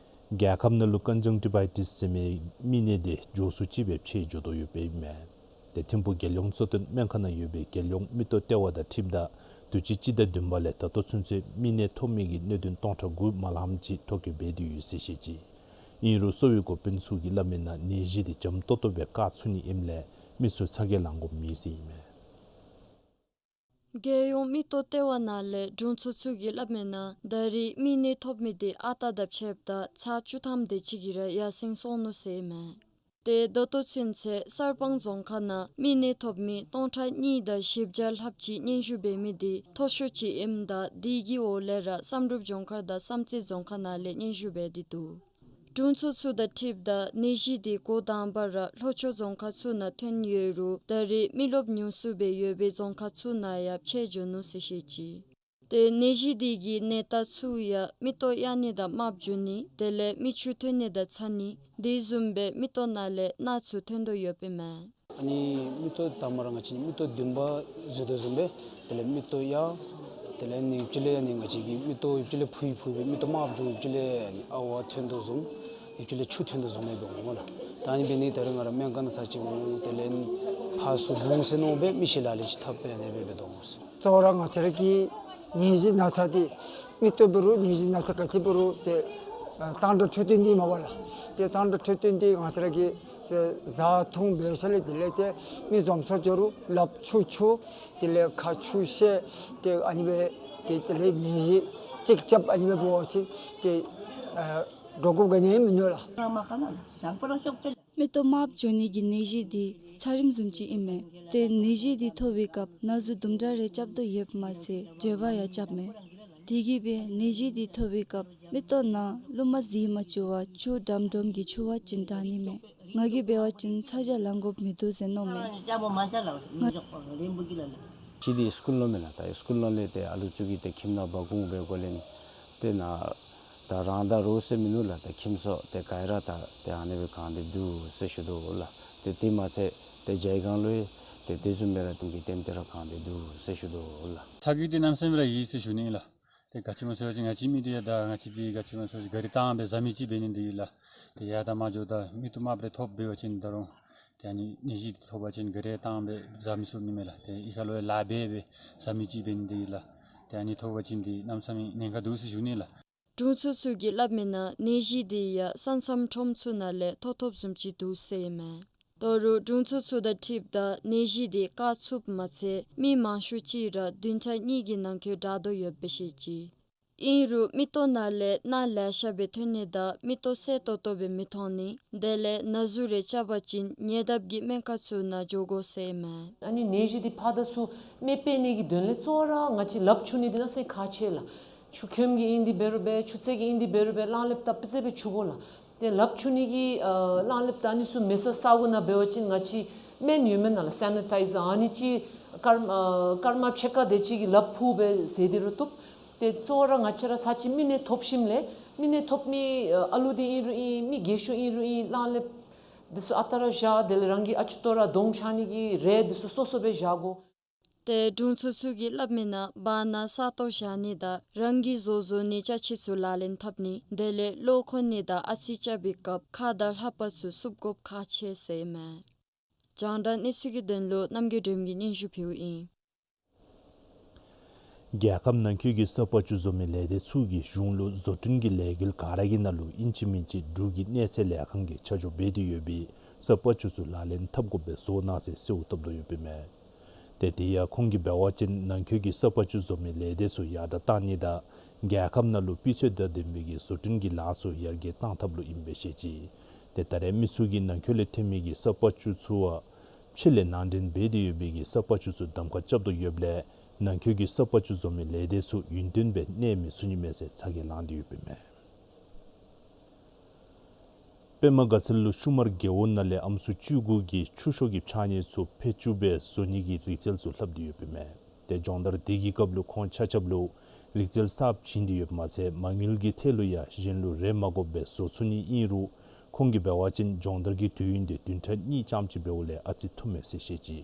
རྒྱལ་ཁབ་ནང་ལུ་ཀོན་ཇང་ཊི་བའི་ཊིས་ཟེར་མི་མིག་ནད་དེ་མགྱོགས་སུ་ཅིག་སྦེ་ཕྱེད་འགྱོ་དོ་ཡོདཔ་ཨིན་མས། དེ་ཐིམ་ཕུག་རྒྱལ་ཡོངས་གཙོ་བསྟེན་སྨན་ཁང་ནང་ཡོད་པའི་རྒྱལ་ཡོངས་མིག་ཏོ་ལྟེ་བ་དང་འཁྲིལཝ་ད་དུས་ཅི་སྤྱི་ཟླ་བདུན་པ་ལས་ད་ལྟོ་ཚུན་ཚོད་མིག་ནད་ཐོབ་མི་གི་གནད་དོན་སྟོང་ཕྲག་དགུ་མ་ལངམ་ཅིག་ཐོ་བཀོད་འབད་དེ་ཡོད་ཟེར་བཤད་ཅི། ཨིན་རུང་གསོ་བའི་འགོ་དཔོན་ཚུ་གིས་སླབ་མིའི་ནང་ནད་གཞི་དེ་འཇམ་ཏོག་ཏོ་སྦེ་བཀག་ཚུགས་ནི་ཨིནམ་ལས་མི་ཚུ་ཚ་གྱང་ལང་དགོཔ་མེད་ཟེར་ཨིན་མས། རྒྱལ་ཡོངས་མིག་ཏོ་ལྟེ་བ་ནང་ལས་དྲུང་འཚོ་ཚུ་གིས་སླབ་མིའི་ནང་ད་རེས་མིག་ནད་ཐོབ་མི་དེ་ཨ་རྟག་དང་ཕྱདཔ་ད་ཚར་བཅུ་ཐམ་དེ་ཅིག་གིས་ར་ཡར་སེང་སོང་ནུག་ཟེར་ཨིན་མས། དེ་ད་ལྟོ་ཚུན་ཚོད་གསར་སྤང་རྫོང་ཁག་ནང་མིག་ནད་ཐོབ་མི་སྟོང་ཕྲག་གཉིས་དང་བཞི་བརྒྱ་ལྷགཔ་ཅིག་སྙན་ཞུ་འབད་མི་དེ་མཐོ་ཤོས་ཅིག་ཨིནམ་ད་དེ་གི་འོག་ལས་ར་བསམ་གྲུབ་ལྗོངས་མཁར་དང་བསམ་རྩེ་རྫོང་ཁག་ནང་ལས་སྙན་ཞུ་འབད་དེ་འདུག། དྲུང་འཚོ་ཚུ་དང་འཁྲིལཝ་ད་ནད་གཞི་དེ་འགོ་དང་པ་ར་ལྷོ་ཕྱོགས་རྫོང་ཁག་ཚུ་ནང་ཐོན་ཡོད་རུང་ད་རེས་མི་རློབས་ཉུང་སུ་སྦེ་ཡོད་པའི་རྫོང་ཁག་ཚུ་ནང་ཡང་ཕྱེད་འགྱོ་ནུག་ཟེར་བཤད་ཅི། དེ་ནད་གཞི་དེ་གི་ནད་རྟགས་ཚུ་ཡང་མིག་ཏོ་གཡའ་ནི་དང་རྨགཔ་འགྱོ་ནི་དེ་ལས་མིག་ཆུ་ཐོན་ནི་དང་ཚ་ནི་དེ་བཟུམ་སྦེ་མིག་ཏོ་ནང་ལས་རྣག་ཚུ་ཐོན་དོ་ཡོདཔ་ཨིན་མས། ཨ་ནི་མིག་ཏོ་དང་པ་ར་ང་བཅས་ནི་མིག་ཏོ་བདུན་པ་བཟོ་དོ་བཟུམ་སྦེ་དེ་ལས་མིག་ཏོ་གཡའ་དེ་ལས་ནི་ཡུདཔ་ཅིག་ལས་ཡང་ནི་ང་བཅས་ཀྱི་མིག་ཏོ་ཡུདཔ་ཅིག་ལས་ཕུ་ཡི་ཕུ་སྦེ་མིག་ཏོ་རྨགཔ་འགྱོ་ཡུདཔ་ཅིག་ལས་ཨ་ཝ་ཐོན་དོ་བཟུམ་ཡུདཔ་ཅིག་ལས་ཆུ་ཐོན་དོ་བཟུམ་སྦེ་འོང་སྨོ་ལགས། ད་ཨ་ནི་འབད་ནི་དེ་ར་ང་ར་སྨན་ཁང་ནང་ཚར་ཅིག་འོང་དེ་ལས་ཕར་ཚུར་འོང་ཟེར་མནོ་སྦེ་མི་ཤེས་ལ་ལུ་ཅིག་ཐབས་སྦེ་ཨ་ནི་སྦེ་འབད་དོ་འོང་ཟེར། གཙོ་བོ་ར་ང་བཅས་ར་གི་ནད་གཞི་ན་ཚ་འདི་མིག་ཏོ་འབད་རུང་ནད་གཞི་ན་ཚ་ག་ཅི་འབད་རུང་ཏེ་ཨ་གཙང་སྦྲ་འཕྲོད་བསྟེན་འདི་མས་པ་ལགས། ཏེ་གཙང་སྦྲ་འཕྲོད་བསྟེན་འདི་ང་བཅས་ར་གིས་ཏེ་བཟའ་འཐུང་འབད་ཞིནམ་ལས་དེ་ལས་ཏེ་མི་འཛོམས་ས་འགྱོ་རུང་ལགཔ་ཆུ་འཁྱུ་དེ་ལས་ཁ་ཆུ་བཤལ་ཏེ་ཨ་ནི་སྦེ་ཏེ་དེ་ལས་ནད་གཞི་ཅིག་རྐྱབ་ཨ་ནི་སྦེ་འབད་བ་ཅིན་ཏེ་ཨ་འདྲོག་དགོཔ་ག་ནི་ཡང་མིན་ནུག་ལགས། མིག་ཏོ་རྨགཔ་འགྱོ་ནི་གི་ནད་གཞི་འདི་ཚ་རིམས་བཟུམ་ཅིག་ཨིན་མས། ཏེ་ནད་གཞི་འདི་ཐོབ་པའི་སྐབས་ན་ཟུག་དུམ་གྲ་རེ་རྐྱབ་དོ་ཡོདཔ་མ་ཚད་བརྗེ་བ་ཡང་རྐྱབ་མས། དེ་གིས་སྦེ་ནད་གཞི་འདི་ཐོབ་པའི་སྐབས་མིག་ཏོ་ནང་རླུང་མ་ཟད་མ་བཅུག་པར་ཆུ་དྲོམ་དྲོམ་གྱི་འཁྱུ་བ་ཅིན་དྲག་ནི་མས། ང་གིས་འབད་བ་ཅིན་ཚ་གྱང་ལང་དགོཔ་མིན་འདུག་ཟེར་མནོཝ་མས། ང་ཅི་འདི་སི་ཀུལ་ནང་མེན་ན། ད་སི་ཀུལ་ནང་ལས་ཏེ་ཨ་ལུ་ཚུ་གིས་ཏེ་ཁྱིམ་ནང་འབག་འོང་སྦེ་འགོ་ལེན་ཏེ་ནཱ་ད་རང་ད་རོགས་ཟེར་མིན་འདུག་ལགས། ད་ཁྱིམ་སོ་ཏེ་ག་ར་ད་ཏེ་ཨ་ནི་སྦེ་གང་སྟེ་འདུག་ཟེར་ཞུ་དོ་ལགས། ཏེ་དེ་མ་ཚད་ཏེ་ཇའི་སྒང་ལུ་ཡང་ཏེ་དེ་བཟུམ་སྦེ་ར་ཏེ་གི་ལྟེམ་ཏེ་ར་གང་སྟེ་འདུག་ཟེར་ཞུ་དོ་ལགས། ཚ་གྱང་འདི་གནམ་མེད་ས་མེད་ར་ཡོད་ཟེར་ཞུ་ནི་ལགས། ཏེ་ག་ཅི་སྨོ་ཟེར་བ་ཅིན་ང་བཅས་མི་འདི་ཡང་ད་ང་བཅས་འདི་ག་ཅི་སྨོ་ཟེར་བ་ཅིན་ག་རི་བཏང་སྦེ་བཟའ་མི་ཅིག་འབད་ནི་འདི་ལགས། ཏེ་ཡར་དང་མར་འགྱོཝ་ད་མིག་ཏོ་རྨགཔ་རེ་ཐོབ་འབད་བ་ཅིན་ད་རུང་ཏེ་ཨ་ནི་ནད་གཞི་འདི་ཐོབ་པ་ཅིན་ག་རི་བཏང་སྦེ་བཟའ་མི་ཚུགས་ནི་མས་ལགས། ཏེ་གཡུས་ཁ་ལུ་ཡང་ལཱ་འབད་སྦེ་བཟའ་མི་ཅིག་འབད་ནི་འདི་ལགས། ཏེ་ཨ་ནི་ཐོབ་པ་ཅིན་འདི་གནམ་མེད་ས་མེད་ཉེན་ཁ་འདུག་ཟེར་ཞུ་ནི་ལགས། དྲུང་འཚོ་ཚུ་གིས་སླབ་མིའི་ནང་ནད་གཞི་འདི་ཡང་ས་མཚམས་ཁྲོམ་ཚུ་ནང་ལས་ཐོབ་ཐོབ་བཟུམ་ཅིག་འདུག་ཟེར་ཨིན་མས། ད་རུང་དྲུང་འཚོ་ཚུ་དང་འཁྲིལཝ་ད་ནད་གཞི་འདི་བཀག་ཚུགསཔ་མ་ཚད་མི་མང་ཤོས་ཅིག་ར་བདུན་ཕྲག་གཉིས་ཀྱི་ནང་འཁོད་དྲག་དོ་ཡོདཔ་སྦེ་བཤད་ཅི། ཨིན་རུང་མིག་ཏོ་ནང་ལས་རྣག་ལེ་ཤ་སྦེ་ཐོན་ནི་དང་མིག་ཏོ་གསལ་ཏོག་ཏོ་སྦེ་མི་མཐོང་ནི། དེ་ལས་ན་ཟུག་རེ་རྐྱབ་པ་ཅིན་ཉེ་འདབས་ཀྱི་སྨན་ཁང་ཚུ་ནང་འགྱོ་དགོ་ཟེར་ཨིན་མས། ཨ་ནི་ནད་གཞི་འདི་ཕར་དང་ཚུར་མི་འཕེལ་ནི་གི་དོན་ལས་གཙོ་བོ་ར་ང་བཅས་ལགཔ་འཁྱུ་ནི་འདི་གནམ་མེད་ས་མེད་ཁག་ཆེ་ལགས། ཆུ་ཁྱོམ་གྱི་ཨིན་འདི་འབད་རུང་འབད་ཆུ་ཚན་གྱི་ཨིན་འདི་འབད་རུང་འབད་རླངས་ལྷབ་ད་དཔེ་ཚད་སྦེ་འཁྱུ་དགོ་ལགས། ཏེ་ལགཔ་འཁྱུ་ནི་གི་ཨ་རླངས་ལྷབ་ད་ཨ་ནི་ཚུ་མེད་ས་ས་གོ་ནང་འབད་བ་ཅིན་ང་བཅས་སྨན་ཡོད་མེན་ན་ལགས། སེ་ནི་ཊའི་ཛར་ཨ་ནི་ཅིག་སྐར་ཨ་སྐར་མ་ཕྱེད་ཀ་དེ་ཅིག་གིས་ལགཔ་ཕུ་སྦེ་བཟེད་དེ་རུང་བཏུབ། ཏེ་གཙོ་བོ་ར་ང་བཅས་ར་ཚར་གཅིག་མི་སྣ་ཐོབ་ཞིནམ་ལས་མི་སྣ་ཐོབ་མི་ཨ་ཨ་ལུ་འདི་ཨིན་རུང་ཨིན་མི་རྒས་ཤོས་ཨིན་རུང་ཨིན་རླངས་ལྷབ་འདི་ཚུ་ཨ་རྟག་ར་བཞག། དེ་ལས་རང་གི་ཨ་ཅུ་ཏོ་ར་གདོང་ཕྱག་ནི་གི་རས་འདི་ཚུ་སོ་སོ་སྦེ་བཞག་དགོ། ཏེ་དྲུང་འཚོ་ཚུ་གིས་སླབ་མིའི་ནང་བར་ན་ས་སྟོང་བཞག་ནི་དང་རང་གིས་བཟོ་བཟོ་ནི་ཅ་ཆས་ཚུ་ལག་ལེན་འཐབ་ནི་དེ་ལས་གློ་འཁོག་ནི་དང་ཨ་ཚི་རྐྱབ་པའི་སྐབས་ཁ་དང་ལྷ་པ་ཚུ་བསུབ་དགོཔ་ཁག་ཆེ་ཟེར་ཨིན་མས། རྒྱང་བསྒྲགས་གནས་ཚུལ་གྱི་དོན་ལུ་རྣམ་རྒྱལ་སྒྲོལམ་གིས་སྙན་ཞུ་ཕུལཝ་ཨིན། རྒྱལ་ཁབ་ནང་འཁོད་ཀྱི་ས་ཕག་ཆུ་བཟོ་མི་ལས་སྡེ་ཚུ་གིས་གཞུང་ལུ་བཟོ་སྐྲུན་གྱི་ལས་འགུལ་ག་ར་གི་ནང་ལུ་ཨིན་ཅི་མིན་ཅི་འབྲུག་གི་གནས་ཚད་ལས་ཁང་གིས་ཆ་འཇོག་འབད་དེ་ཡོད་པའི་ས་ཕག་ཆུ་ཚུ་ལག་ལེན་འཐབ་དགོ་པའི་བཟོ་གནང་ཟེར་གསོལཝ་བཏབ་དོ་ཡོདཔ་ཨིན་མས། ཏེ་དེ་ཡང་ཁོང་གིས་འབད་བ་ཅིན་ནང་འཁོད་ཀྱི་ས་ཕག་ཆུ་བཟོ་མི་ལས་སྡེ་ཚུ་ཡར་དྲག་གཏང་ནི་དང་རྒྱལ་ཁབ་ནང་ལུ་སྤུས་ཚད་དང་ལྡན་པའི་གི་བཟོ་སྐྲུན་གྱི་ལཱ་ཚུ་ཡར་རྒྱས་གཏང་ཐབས་ལུ་ཨིན་པས་ཟེར་བཤད་ཅི། ཏེ་ད་རེས་མི་ཚུ་གིས་ནང་འཁོད་ལས་ཐོན་མི་གི་ས་ཕག་ཆུ་ཚུ་བ་ཕྱི་ལས་ནང་འདྲེན་འབད་དེ་ཡོད་པའི་གི་ས་ཕག་ཆུ་ཚུ་གདམ་ཁ་རྐྱབ་དོ་ཡོདཔ་ལས་ནང་འཁོད་ཀྱི་ས་ཕག་ཆུ་བཟོ་མི་ལས་སྡེ་ཚུ་ཡུན་བརྟན་སྦེ་གནས་མི་ཚུགས་ནི་མས་ཟེར་ཚ་གྱང་ལང་སྟེ་ཡོདཔ་ཨིན་མས། པདྨ་དགའ་ཚལ་ལུ་ཤུ་མར་རྒེད་འོག་ནང་ལས་ཨམ་སྲུ་བཅུ་དགུ་གིས་ཆུ་ཤོག་གི་ཕྱགས་སྙིགས་ཚུ་ཕད་ཅུང་སྦེ་བཟོ་ནི་གི་རིག་རྩལ་ཚུ་ལྷབ་སྟེ་ཡོདཔ་ཨིན་མས། ཏེ་སྦྱོང་བརྡར་དེ་གི་སྐབས་ལུ་ཁོང་ཆ་ཁྱབ་ལུ་རིག་རྩལ་གསརཔ་བྱིན་ཏེ་ཡོདཔ་མ་ཚད་མ་དངུལ་གྱི་ཐད་ལུ་ཡང་གཞན་ལུ་རེ་མ་དགོཔ་སྦེ་བཟོ་ཚུགས་ནི་ཨིན་རུང་ཁོང་གིས་འབད་བ་ཅིན་སྦྱོང་བརྡར་གྱི་དུས་ཡུན་དེ་བདུན་ཕྲག་གཉིས་ཙམ་ཅིག་འབདཝ་ལས་ཨ་ཙི་ཐུང་མས་ཟེར་བཤད་ཅི།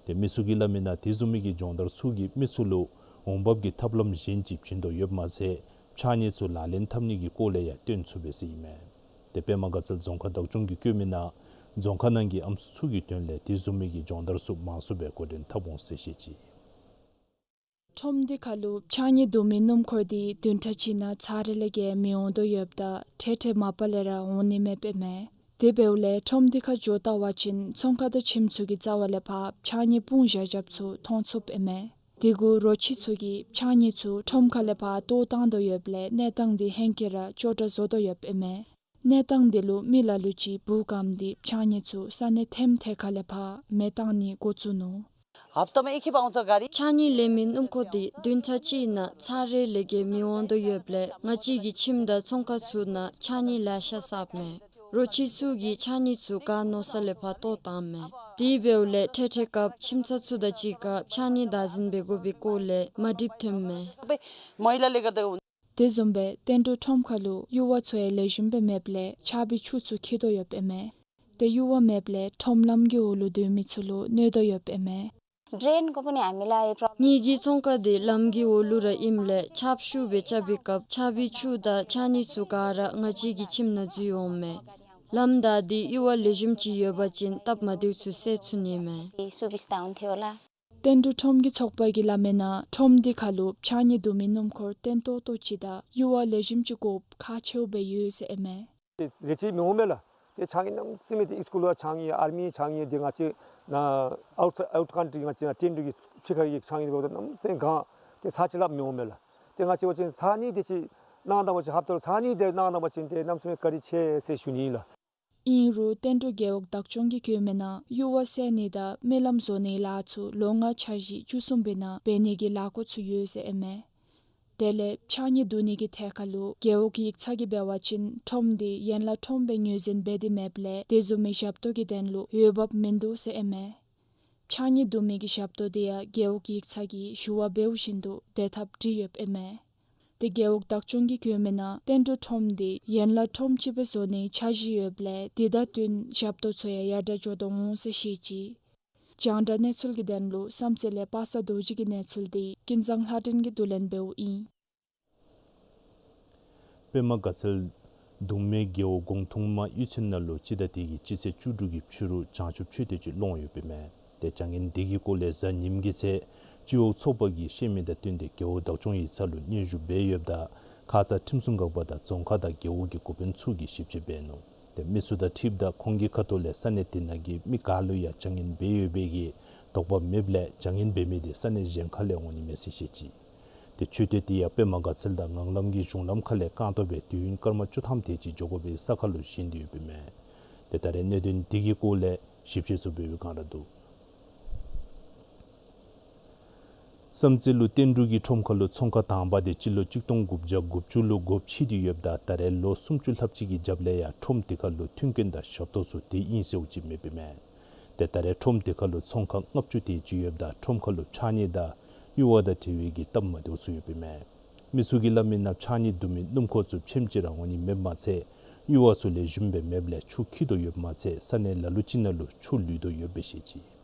ཏེ་མི་ཚུ་གིས་སླབ་མིའི་ནང་དེ་བཟུམ་མའི་གི་སྦྱོང་བརྡར་ཚུ་གིས་མི་ཚུ་ལུ་འོང་འབབ་ཀྱི་ཐབས་ལམ་གཞན་ཅིག་བྱིན་དོ་ཡོདཔ་མ་ཚད་ཕྱགས་སྙིགས་ཚུ་ལག་ལེན་འཐབ་ནི་གི་སྐོར་ལས་ཡང་སྟོན་ཚུགས་པས་ཟེར་ཨིན་མས། ཏེ་པདྨ་དགའ་ཚལ་རྫོང་ཁག་བདག་སྐྱོང་གིས་བཀོད་མིའི་ནང་རྫོང་ཁག་ནང་གི་ཨམ་སྲུ་ཚུ་གི་དོན་ལས་དེ་བཟུམ་མའི་གི་སྦྱོང་བརྡར་ཚུ་མང་སུ་སྦེ་འགོ་འདྲེན་འཐབ་འོང་ཟེར་བཤད་ཅི། ཁྲོམ་འདི་ཁ་ལུ་ཕྱགས་སྙིགས་བསྡུ་མི་སྣུམ་འཁོར་འདི་བདུན་ཕྲག་གཅིག་ནང་ཚར་རེ་ལས་བརྒལ་མི་འོང་དོ་ཡོདཔ་ད་འཕྲལ་འཕྲལ་མ་པ་ལས་ར་འོང་ནི་མེདཔ་ཨིན་མས། དེ་འབདཝ་ལས་ཁྲོམ་འདི་ཁར་འགྱོ་བལྟ་བ་ཅིན་ཚོང་ཁང་དང་ཁྱིམ་ཚུ་གི་རྩ་བ་ལས་ཕར་ཕྱགས་སྙིགས་སྤུངས་བཞག་བཞགཔ་ཚུ་མཐོང་ཚུགསཔ་ཨིན་མས། དེ་གུ་རོ་ཁྱི་ཚུ་གིས་ཕྱགས་སྙིགས་ཚུ་ཁྲོམ་ཁ་ལས་ཕར་གཏོར་བཏང་དོ་ཡོདཔ་ལས་གནས་སྟངས་འདི་ཧེང་སྐལ་ར་སྐྱོ་དྲགས་བཟོ་དོ་ཡོདཔ་ཨིན་མས། གནས་སྟངས་འདི་ལུ་མི་ལ་ལུ་ཅིག་འབུ་སྐམ་སྟེ་ཕྱགས་སྙིགས་ཚུ་ས་གནས་ཐེམ་ཐེ་ཁ་ལས་ཕར་མེ་བཏང་ནི་འགོ་བཙུགས་ནུག། ཕྱགས་སྙིགས་ལེན་མི་སྣུམ་འཁོར་འདི་བདུན་ཕྲག་གཅིག་ནང་ཚར་རེ་ལས་བརྒལ་མི་འོང་དོ་ཡོདཔ་ལས་ང་བཅས་ཀྱི་ཁྱིམ་དང་ཚོང་ཁང་ཚུ་ནང་ཕྱགས་སྙིགས་ལེ་ཤ་བསགསཔ་མས། རོ་ཁྱི་ཚུ་གིས་ཕྱགས་སྙིགས་ཚུ་ག་མནོ་ས་ལས་ཕར་གཏོར་བཏངམ་མས། དེ་འབདཝ་ལས་འཕྲལ་འཕྲལ་སྐབས་ཁྱིམ་ཚང་ཚུ་དང་གཅིག་ཁར་ཕྱགས་སྙིགས་བདག་འཛིན་འབད་དགོ་པའི་སྐོར་ལས་མ་འགྲིགཔ་ཐོནམ་མས། དེ་བཟུམ་སྦེ་བསྟན་འབྲུག་ཁྲོམ་ཁ་ལུ་ཡུར་བ་ཚུ་ཡང་ལེགས་ཤོམ་སྦེ་མེདཔ་ལས་ཆརཔ་གི་ཆུ་ཚུ་འཁྱིལ་དོ་ཡོདཔ་ཨིན་མས། ཏེ་ཡུར་བ་མེདཔ་ལས་ཁྲོམ་ལམ་གྱི་འོག་ལུ་སྡོད་མི་ཚུ་ལུ་གནོད་དོ་ཡོདཔ་ཨིན་མས། ཌྲེན་གོ་པ་ནི་ཨ་མི་ལ་ཨེ་པྲོབ། ངེ་གི་ཚོང་ཁང་འདི་ལམ་གྱི་འོག་ལུ་ར་ཨིནམ་ལས་ཆརཔ་ཤུགས་སྦེ་རྐྱབ་པའི་སྐབས་ཆརཔ་གི་ཆུ་དང་ཕྱགས་སྙིགས་ཚུ་ག་ར་ང་བཅས་ཀྱི་ཁྱིམ་ནང་འཛུལ་འོངམ་མས། ལམ་བདའ་སྟེ་ཡུར་བ་ལེགས་ཤོམ་ཅིག་ཡོད་པ་ཅིན་སྟབས་མ་བདེཝ་ཚུ་སེལ་ཚུགས་ནི་མས། སུ་བིས་ཏའུན་ཐེ་ཝ་ལ། བསྟན་འབྲུག་ཁྲོམ་གྱི་ཚོགས་པ་གིས་སླབ་མིའི་ནང་ཁྲོམ་འདི་ཁ་ལུ་ཕྱགས་སྙིགས་བསྡུ་མི་སྣུམ་འཁོར་བརྟན་ཏོག་ཏོ་ཅིག་དང་ཡུར་བ་ལེགས་ཤོམ་ཅིག་དགོཔ་ཁག་ཆེཝ་སྦེ་ཡོད་ཟེར་ཨིན་མས། དེ་རེ་ཅིག་མི་འོང་མས་ལགས། དེ་ཕྱགས་སྙིགས་གནམ་མེད་ས་མེད་དེ་སི་ཀུལ་བ་ཕྱགས་སྙིགས་ཨར་མི་ཕྱགས་སྙིགས་དེ་ང་བཅས་ནཱ་ཨའུཊ་ཨའུཊ་ཀཱན་ཊི་ང་བཅས་ནཱ་བསྟན་འབྲུག་གི་ཕྱི་ཁ་གི་ཕྱགས་སྙིགས་དེ་འབདཝ་ད་གནམ་མེད་ས་མེད་གང་དེ་ཚར་ཅིག་ལས་མི་འོང་མས་ལགས། དེ་ང་བཅས་འབད་བ་ཅིན་ཚར་གཉིས་དེ་ཅིག་གནང་ད་པ་ཅིན་ཧབ་ཏ་ལུ་ཚར་གཉིས་དེ་གནང་ད་པ་ཅིན་དེ་གནམ་མེད་ས་མེད་བཀའ་དྲིན་ཆེ་ཟེར་ཞུ་ནི་ཨིན་ལགས། ཨིན་རུང་བསྟན་འབྲུག་རྒེད་འོག་བདག་སྐྱོང་གིས་བཀོད་མིའི་ནང་ཡུར་བ་སེལ་ནི་དང་རྨི་ལམ་བཟོ་ནིའི་ལཱ་ཚུ་ལོ་ལྔའི་འཆར་གཞི་བཅུ་གསུམ་པའི་ནང་འབད་ནི་གི་ལས་འགུལ་ཚུ་ཡོད་ཟེར་ཨིན་མས། དེ་ལས་ཕྱགས་སྙིགས་བསྡུ་ནི་གི་ཐད་ཁ་ལུ་རྒེད་འོག་གི་ཡིག་ཚང་གིས་འབད་བ་ཅིན་ཁྲོམ་འདི་ཡན་ལག་ཁྲོམ་སྦེ་ངོས་འཛིན་འབད་དེ་མེདཔ་ལས་དེ་བཟུམ་མའི་ཞབས་ཏོག་གི་དོན་ལུ་འོས་འབབ་མིན་འདུག་ཟེར་ཨིན་མས། ཕྱགས་སྙིགས་བསྡུ་མི་གི་ཞབས་ཏོག་དེ་ཡང་རྒེད་འོག་གི་ཡིག་ཚང་གིས་ཞུ་བ་འབདཝ་བཞིན་དུ་དེ་འཐབ་སྟེ་ཡོདཔ་ཨིན་མས། དེ་རྒེད་འོག་བདག་སྐྱོང་གིས་བཀོད་མིའི་ནང་བསྟན་འབྲུག་ཁྲོམ་འདི་ཡན་ལག་ཁྲོམ་ཅིག་སྦེ་བཟོ་ནིའི་འཆར་གཞི་ཡོདཔ་ལས་དེ་དང་བསྟུན་ཞབས་ཏོག་ཚུ་ཡང་ཡར་དྲག་འགྱོ་དོ་འོང་ཟེར་བཤད་ཅི། རྒྱང་བསྒྲགས་གནས་ཚུལ་གྱི་དོན་ལུ་བསམ་རྩེ་ལས་པ་སངས་རྡོ་རྗེ་གི་གནས་ཚུལ་འདི་ཀུན་བཟང་ལྷ་སྒྲོན་གྱིས་བསྡུ་ལེན་འབདཝ་ཨིན། པདྨ་དགའ་ཚལ་གདུང་སྨད་རྒེད་འོག་གོང་ཐུང་མ་གཡུས་ཚན་ནང་ལུ་སྤྱི་ཟླ་འདི་གི་སྤྱི་ཚེས་བཅུ་དྲུག་གི་ཕྱི་རུ་བྱང་ཆུབ་མཆོད་རྟེན་ཅིག་སློང་ཡོདཔ་ཨིན་མས། ཏེ་བྱ་ངན་འདི་གི་སྐོར་ལས་གཟའ་ཉིམ་གི་ཚེ་སྤྱི་འོག་ཚོགས་པ་གིས་ཤེས་མི་དང་བསྟུན་ཏེ་རྒེད་འོག་བདག་སྐྱོང་ཡིག་ཚང་ལུ་སྙན་ཞུ་འབད་ཡོདཔ་ད་ཁ་ཙ་ཁྲིམས་སྲུང་འགག་པ་དང་རྫོང་ཁག་དང་རྒེད་འོག་གི་འགོ་དཔོན་ཚུ་གིས་ཞིབ་དཔྱད་འབད་ནུག། ཏེ་མི་ཚུ་དང་འཁྲིལཝ་ད་ཁོང་གི་ཁ་ཐུག་ལས་ས་གནས་དེ་ནང་གི་མི་ག་ལུ་ཡང་བྱ་ངན་འབད་ཡོད་པའི་གི་དོགས་པ་མེདཔ་ལས་བྱ་ངན་འབད་མི་དེ་ས་གནས་གཞན་ཁ་ལས་འོང་ནི་མས་ཟེར་བཤད་ཅི། ཏེ་མཆོད་རྟེན་དེ་ཡང་པདྨ་དགའ་ཚལ་དང་ངང་ལམ་གྱི་གཞུང་ལམ་ཁ་ལས་རྐང་སྟོང་སྦེ་དུས་ཡུན་སྐར་མ་བཅུ་ཐམ་དེ་ཅིག་འགྱོ་དགོ་པའི་ས་ཁར་ལུ་བཞེངས་ཏེ་ཡོདཔ་ཨིན་མས། ཏེ་ད་རེས་གནད་དོན་དེ་གི་སྐོར་ལས་ཞིབ་དཔྱད་ཚུ་འབད་བའི་སྒང་ར་འདུག། བསམ་རྩེ་ལུ་བསྟན་འབྲུག་གི་ཁྲོམ་ཁ་ལུ་ཚོང་ཁང་དང་པ་དེ་སྤྱི་ལོ་གཅིག་སྟོང་དགུ་བརྒྱ་དགུ་བཅུ་ལུ་སྒོ་ཕྱེ་སྟེ་ཡོདཔ་ད་ད་རེས་ལོ་སུམ་ཅུ་ལྷགཔ་ཅིག་གི་རྒྱབ་ལས་ཡང་ཁྲོམ་དེ་ཁ་ལུ་མཐུན་རྐྱེན་དང་ཞབས་ཏོག་ཚུ་དེ་ཨིན་ཟེརཝ་ཅིག་མེདཔ་ཨིན་མས། ཏེ་ད་རེས་ཁྲོམ་དེ་ཁ་ལུ་ཚོང་ཁང་ལྔ་བཅུ་དེ་ཅིག་ཡོདཔ་ད་ཁྲོམ་ཁ་ལུ་ཕྱགས་སྙིགས་དང་གཡུར་བ་དང་འབྲེལ་བའི་གི་སྟབས་མ་བདེཝ་ཚུ་ཡོདཔ་ཨིན་མས། མི་ཚུ་གིས་སླབ་མི་ནང་ཕྱགས་སྙིགས་བསྡུ་མི་སྣུམ་འཁོར་ཚུ་ཕྱེངམ་ཅིག་ར་འོང་ནི་མེདཔ་མ་ཚད་གཡུར་བ་ཚུ་ལེགས་ཤོམ་སྦེ་མེདཔ་ལས་ཆུ་འཁྱིལ་དོ་ཡོདཔ་མ་ཚད་ས་གནས་ལ་ལུ་ཅིག་ནང་ལུ་ཆུ་ལུད་དོ་ཡོདཔ་སྦེ་བཤད་ཅི།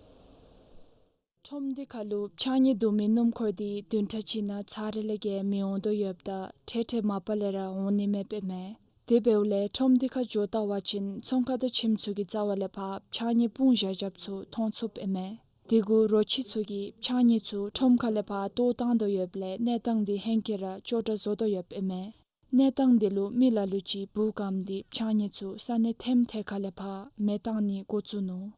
ཁྲོམ་དེ་ཁ་ལུ་ཕྱགས་སྙིགས་བསྡུ་མི་སྣུམ་འཁོར་དེ་བདུན་ཕྲག་གཅིག་ནང་ཚར་རེ་ལས་བརྒལ་མི་འོང་དོ་ཡོདཔ་ད་ཐེངས་ཐེངས་མ་པ་ལས་ར་འོང་ནི་མེདཔ་ཨིན་མས། དེ་འབདཝ་ལས་ཁྲོམ་དེ་ཁར་འགྱོ་བལྟ་བ་ཅིན་ཚོང་ཁང་དང་ཁྱིམ་ཚུ་གི་རྩ་བ་ལས་ཕར་ཕྱགས་སྙིགས་སྤུངས་བཞག་བཞགཔ་ཚུ་མཐོང་ཚུགསཔ་ཨིན་མས། དེ་གུ་རོ་ཁྱི་ཚུ་གིས་ཕྱགས་སྙིགས་ཚུ་ཁྲོམ་ཁ་ལས་ཕར་གཏོར་བཏང་དོ་ཡོདཔ་ལས་གནས་སྟངས་དེ་ཧེང་སྐལ་ར་སྐྱོ་དྲགས་བཟོ་དོ་ཡོདཔ་ཨིན་མས། གནས་སྟངས་དེ་ལུ་མི་ལ་ལུ་ཅིག་འབུ་བཀབ་སྟེ་ཕྱགས་སྙིགས་ཚུ་ས་གནས་ཐེམ་ཐེ་ཁ་ལས་ཕར་མེ་བཏང་ནི་འགོ་བཙུགས་ནུག།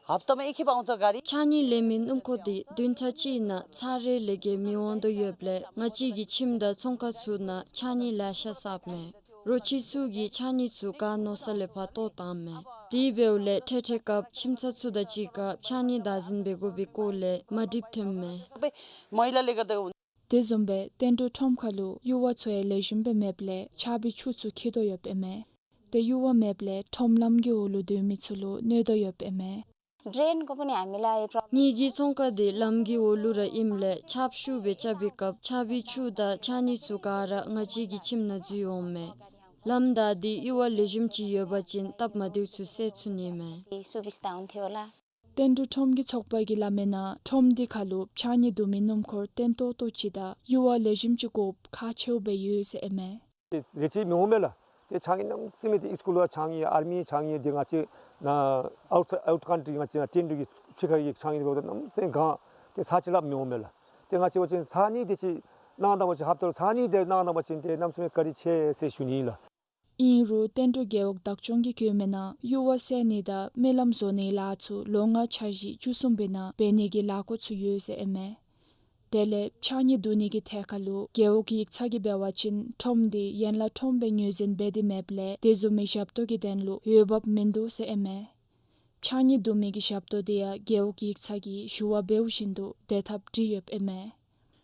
ཕྱགས་སྙིགས་ལེན་མི་སྣུམ་འཁོར་དེ་བདུན་ཕྲག་གཅིག་ནང་ཚར་རེ་ལས་བརྒལ་མི་འོང་དོ་ཡོདཔ་ལས་ང་བཅས་ཀྱི་ཁྱིམ་དང་ཚོང་ཁང་ཚུ་ནང་ཕྱགས་སྙིགས་ལེ་ཤ་བསགསཔ་མས། རོ་ཁྱི་ཚུ་གིས་ཕྱགས་སྙིགས་ཚུ་ག་མནོ་ས་ལས་ཕར་གཏོར་བཏངམ་མས། དེ་འབདཝ་ལས་ཐེངས་ཐེངས་སྐབས་ཁྱིམ་ཚང་ཚུ་དང་གཅིག་ཁར་ཕྱགས་སྙིགས་བདག་འཛིན་འབད་དགོ་པའི་སྐོར་ལས་མ་འགྲིགཔ་ཐོནམ་མས། དེ་བཟུམ་སྦེ་བསྟན་འབྲུག་ཁྲོམ་ཁ་ལུ་གཡུར་བ་ཚུ་ཡང་ལེགས་ཤོམ་སྦེ་མེདཔ་ལས་ཆརཔ་གི་ཆུ་ཚུ་འཁྱིལ་དོ་ཡོདཔ་ཨིན་མས། ཏེ་གཡུར་བ་མེདཔ་ལས་ཁྲོམ་ལམ་གྱི་འོག་ལུ་སྡོད་མི་ཚུ་ལུ་གནོད་དོ་ཡོདཔ་ཨིན་མས། ངེ་གི་ཚོང་ཁང་དེ་ལམ་གྱི་འོག་ལུ་ར་ཨིནམ་ལས་ཆརཔ་ཤུགས་སྦེ་རྐྱབ་པའི་སྐབས་ཆརཔ་གི་ཆུ་དང་ཕྱགས་སྙིགས་ཚུ་ག་ར་ང་བཅས་ཀྱི་ཁྱིམ་ནང་འཛུལ་འོངམ་མས། ལམ་བདའ་སྟེ་གཡུར་བ་ལེགས་ཤོམ་ཅིག་ཡོད་པ་ཅིན་སྟབས་མ་བདེཝ་ཚུ་སེལ་ཚུགས་ནི་མས། བསྟན་འབྲུག་ཁྲོམ་གྱི་ཚོགས་པ་གིས་སླབ་མི་ནང་ཁྲོམ་དེ་ཁ་ལུ་ཕྱགས་སྙིགས་བསྡུ་མི་སྣུམ་འཁོར་བརྟན་ཏོག་ཏོ་ཅིག་དང་གཡུར་བ་ལེགས་ཤོམ་ཅིག་དགོཔ་ཁག་ཆེཝ་སྦེ་ཡོད་ཟེར་ཨིན་མས། དེ་རེ་ཅིག་མི་འོང་མས་ལགས། ཏེ་ཕྱགས་སྙིགས་གནམ་མེད་ས་མེད་ཏེ་སི་ཀུལ་བ་ཕྱགས་སྙིགས་ཨར་མི་ཕྱགས་སྙིགས་དེ་ང་བཅས་ནཱ་ཨའུཊ་ཨའུཊ་ཀཱན་ཊི་ང་བཅས་ནཱ་བསྟན་འབྲུག་གི་ཕྱི་ཁ་གི་ཕྱགས་སྙིགས་འབདཝ་ད་གནམ་མེད་ས་མེད་གང་ཏེ་ཚར་གཅིག་ལས་མི་འོང་མས་ལགས། ཏེ་ང་བཅས་འབད་བ་ཅིན་ཚར་གཉིས་དེ་ཅིག་གནང་ད་པ་ཅིན་ཧབ་ཏ་ལུ་ཚར་གཉིས་དེ་གནང་ད་པ་ཅིན་ཏེ་གནམ་མེད་ས་མེད་བཀའ་དྲིན་ཆེ་ཟེར་ཞུ་ནི་ཨིན་ལགས། ཨིན་རུང་བསྟན་འབྲུག་རྒེད་འོག་བདག་སྐྱོང་གིས་བཀོད་མི་ནང་གཡུར་བ་བསལ་ནི་དང་མེ་ལམ་བཟོ་ནིའི་ལཱ་ཚུ་ལོ་ལྔའི་འཆར་གཞི་བཅུ་གསུམ་པའི་ནང་འབད་ནི་གི་ལས་འགུལ་ཚུ་ཡོད་ཟེར་ཨིན་མས། དེ་ལས་ཕྱགས་སྙིགས་བསྡུ་ནི་གི་ཐད་ཁ་ལུ་རྒེད་འོག་ཡིག་ཚང་གིས་འབད་བ་ཅིན་ཁྲོམ་དེ་ཡན་ལག་ཁྲོམ་སྦེ་ངོས་འཛིན་འབད་དེ་མེདཔ་ལས་དེ་བཟུམ་མའི་ཞབས་ཏོག་གི་དོན་ལུ་འོས་འབབ་མིན་འདུག་ཟེར་ཨིན་མས། ཕྱགས་སྙིགས་བསྡུ་མི་གི་ཞབས་ཏོག་དེ་ཡང་རྒེད་འོག་ཡིག་ཚང་གིས་ཞུ་བ་འབདཝ་བཞིན་དུ་དེ་འཐབ་སྟེ་ཡོདཔ་ཨིན་མས།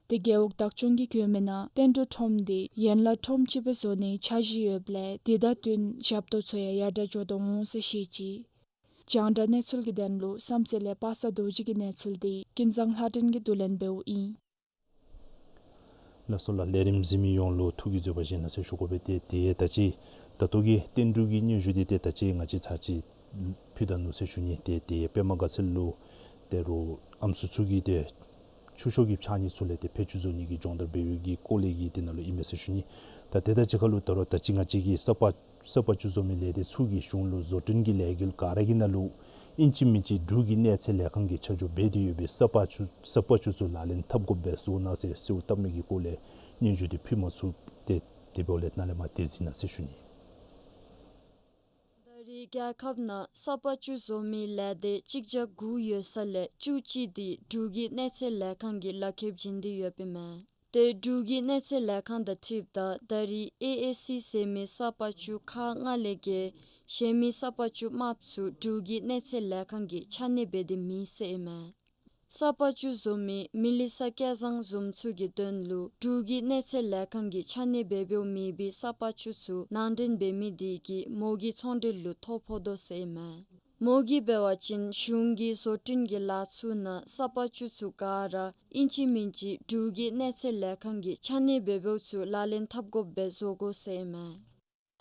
ཏེ་རྒེད་འོག་བདག་སྐྱོང་གིས་བཀོད་མི་ནང་བསྟན་འབྲུག་ཁྲོམ་དེ་ཡན་ལག་ཁྲོམ་ཅིག་སྦེ་བཟོ་ནིའི་འཆར་གཞི་ཡོདཔ་ལས་དེ་དང་བསྟུན་ཞབས་ཏོག་ཚུ་ཡང་ཡར་དྲག་འགྱོ་དོ་འོང་ཟེར་བཤད་ཅི། རྒྱང་བསྒྲགས་གནས་ཚུལ་གྱི་དོན་ལུ་བསམ་རྩེ་ལས་པ་སངས་རྡོ་རྗེ་གི་གནས་ཚུལ་དེ་ཀུན་བཟང་ལྷ་སྒྲོན་གྱིས་བསྡུ་ལེན་འབདཝ་ཨིན། ལགས་སོ་ལགས། ལས་རིམ་གཟིགས་མི་ཡོངས་ལུ་ཐུགས་ཀྱི་བཟོད་པ་བཞེས་གནང་ཟེར་ཞུ་དགོ་པས། ཏེ་དེ་ད་ཅི་ད་ལྟོ་གི་བསྟན་འབྲུག་གི་སྙན་ཞུ་དེ་ཏེ་ད་ཅི་ང་བཅས་ཚར་གཅིག་ཕུལ་ད་ནུག་ཟེར་ཞུ་ནི། ཏེ་དེ་པདྨ་དགའ་ཚལ་ལུ་ད་རུང་ཨམ་སྲུ་ཚུ་གིས་ཏེ་ཆུ་ཤོག་གི་ཕྱགས་སྙིགས་ཚུ་ལས་ཏེ་ཕད་ཅུང་བཟོ་ནི་གི་སྦྱོང་བརྡར་འབད་བའི་གི་སྐོར་ལས་ཀྱི་དེ་ནང་ལུ་ཨིན་མས་ཟེར་ཞུ་ནི། ད་དེ་དང་གཅིག་ཁར་ལུ་ད་རུང་ད་ཅི་ང་བཅས་ཀྱི་ས་པ་ས་པ་ཅུ་བཟོ་མི་ལས་སྡེ་ཚུ་གིས་གཞུང་ལུ་བཟོ་སྐྲུན་གྱི་ལས་འགུལ་ག་ར་གི་ནང་ལུ་ཨིན་ཅི་མིན་ཅི་འབྲུག་གི་གནས་ཚད་ལས་ཁང་གིས་ཆ་འཇོག་འབད་དེ་ཡོད་པའི་ས་པ་ཅུ་ས་པ་ཅུ་ཚུ་ལག་ལེན་འཐབ་དགོཔ་སྦེ་བཟོ་གནང་ཟེར་གསོལཝ་བཏབ་མི་གི་སྐོར་ལས་སྙན་ཞུ་དེ་ཕུལ་མ་ཚུགས། ཏེ་དེ་འབདཝ་ལས་ནཱ་ལས་མར་དེ་གཟིགས་གནང་ཟེར་ཞུ་ནི། ད་རེས་རྒྱལ་ཁབ་ནང་ས་པ་ཅུ་བཟོ་མི་ལས་སྡེ་གཅིག་བརྒྱ་དགུ་ཡོད་ས་ལས་བཅུ་གཅིག་དེ་འབྲུག་གི་གནས་ཚད་ལས་ཁང་གིས་ལག་ཁྱེར་བྱིན་ཏེ་ཡོདཔ་ཨིན་མས། ཏེ་འབྲུག་གི་གནས་ཚད་ལས་ཁང་དང་འཁྲིལཝ་ད་ད་རེས་ཨེ་ཨེ་སི་ཟེར་མི་ས་པ་ཅུ་ཁག་ལྔ་ལས་བརྒལ་གཞན་མི་ས་པ་ཅུ་དམརཔོ་ཚུ་འབྲུག་གི་གནས་ཚད་ལས་ཁང་གིས་ཆ་གནས་འབད་དེ་མེད་ཟེར་ཨིན་མས། ས་པ་ཅུ་བཟོ་མི་མི་ལི་ས་སྐལ་བཟང་བཟུམ་ཚུ་གི་དོན་ལུ་འབྲུག་གི་གནས་ཚད་ལས་ཁང་གིས་ཆ་གནས་འབད་འབདཝ་མེད་པའི་ས་པ་ཅུ་ཚུ་ནང་འདྲེན་འབད་མི་དེ་གིས་མོ་གི་ཚོང་འབྲེལ་ལུ་ཐོ་ཕོག་དོ་ཟེར་ཨིན་མས། མོ་གིས་འབད་བ་ཅིན་གཞུང་གིས་བཟོ་སྐྲུན་གྱི་ལཱ་ཚུ་ནང་ས་པ་ཅུ་ཚུ་ག་ར་ཨིན་ཅི་མིན་ཅི་འབྲུག་གི་གནས་ཚད་ལས་ཁང་གིས་ཆ་གནས་འབད་འབདཝ་ཚུ་ལག་ལེན་འཐབ་དགོཔ་སྦེ་བཟོ་དགོ་ཟེར་ཨིན་མས།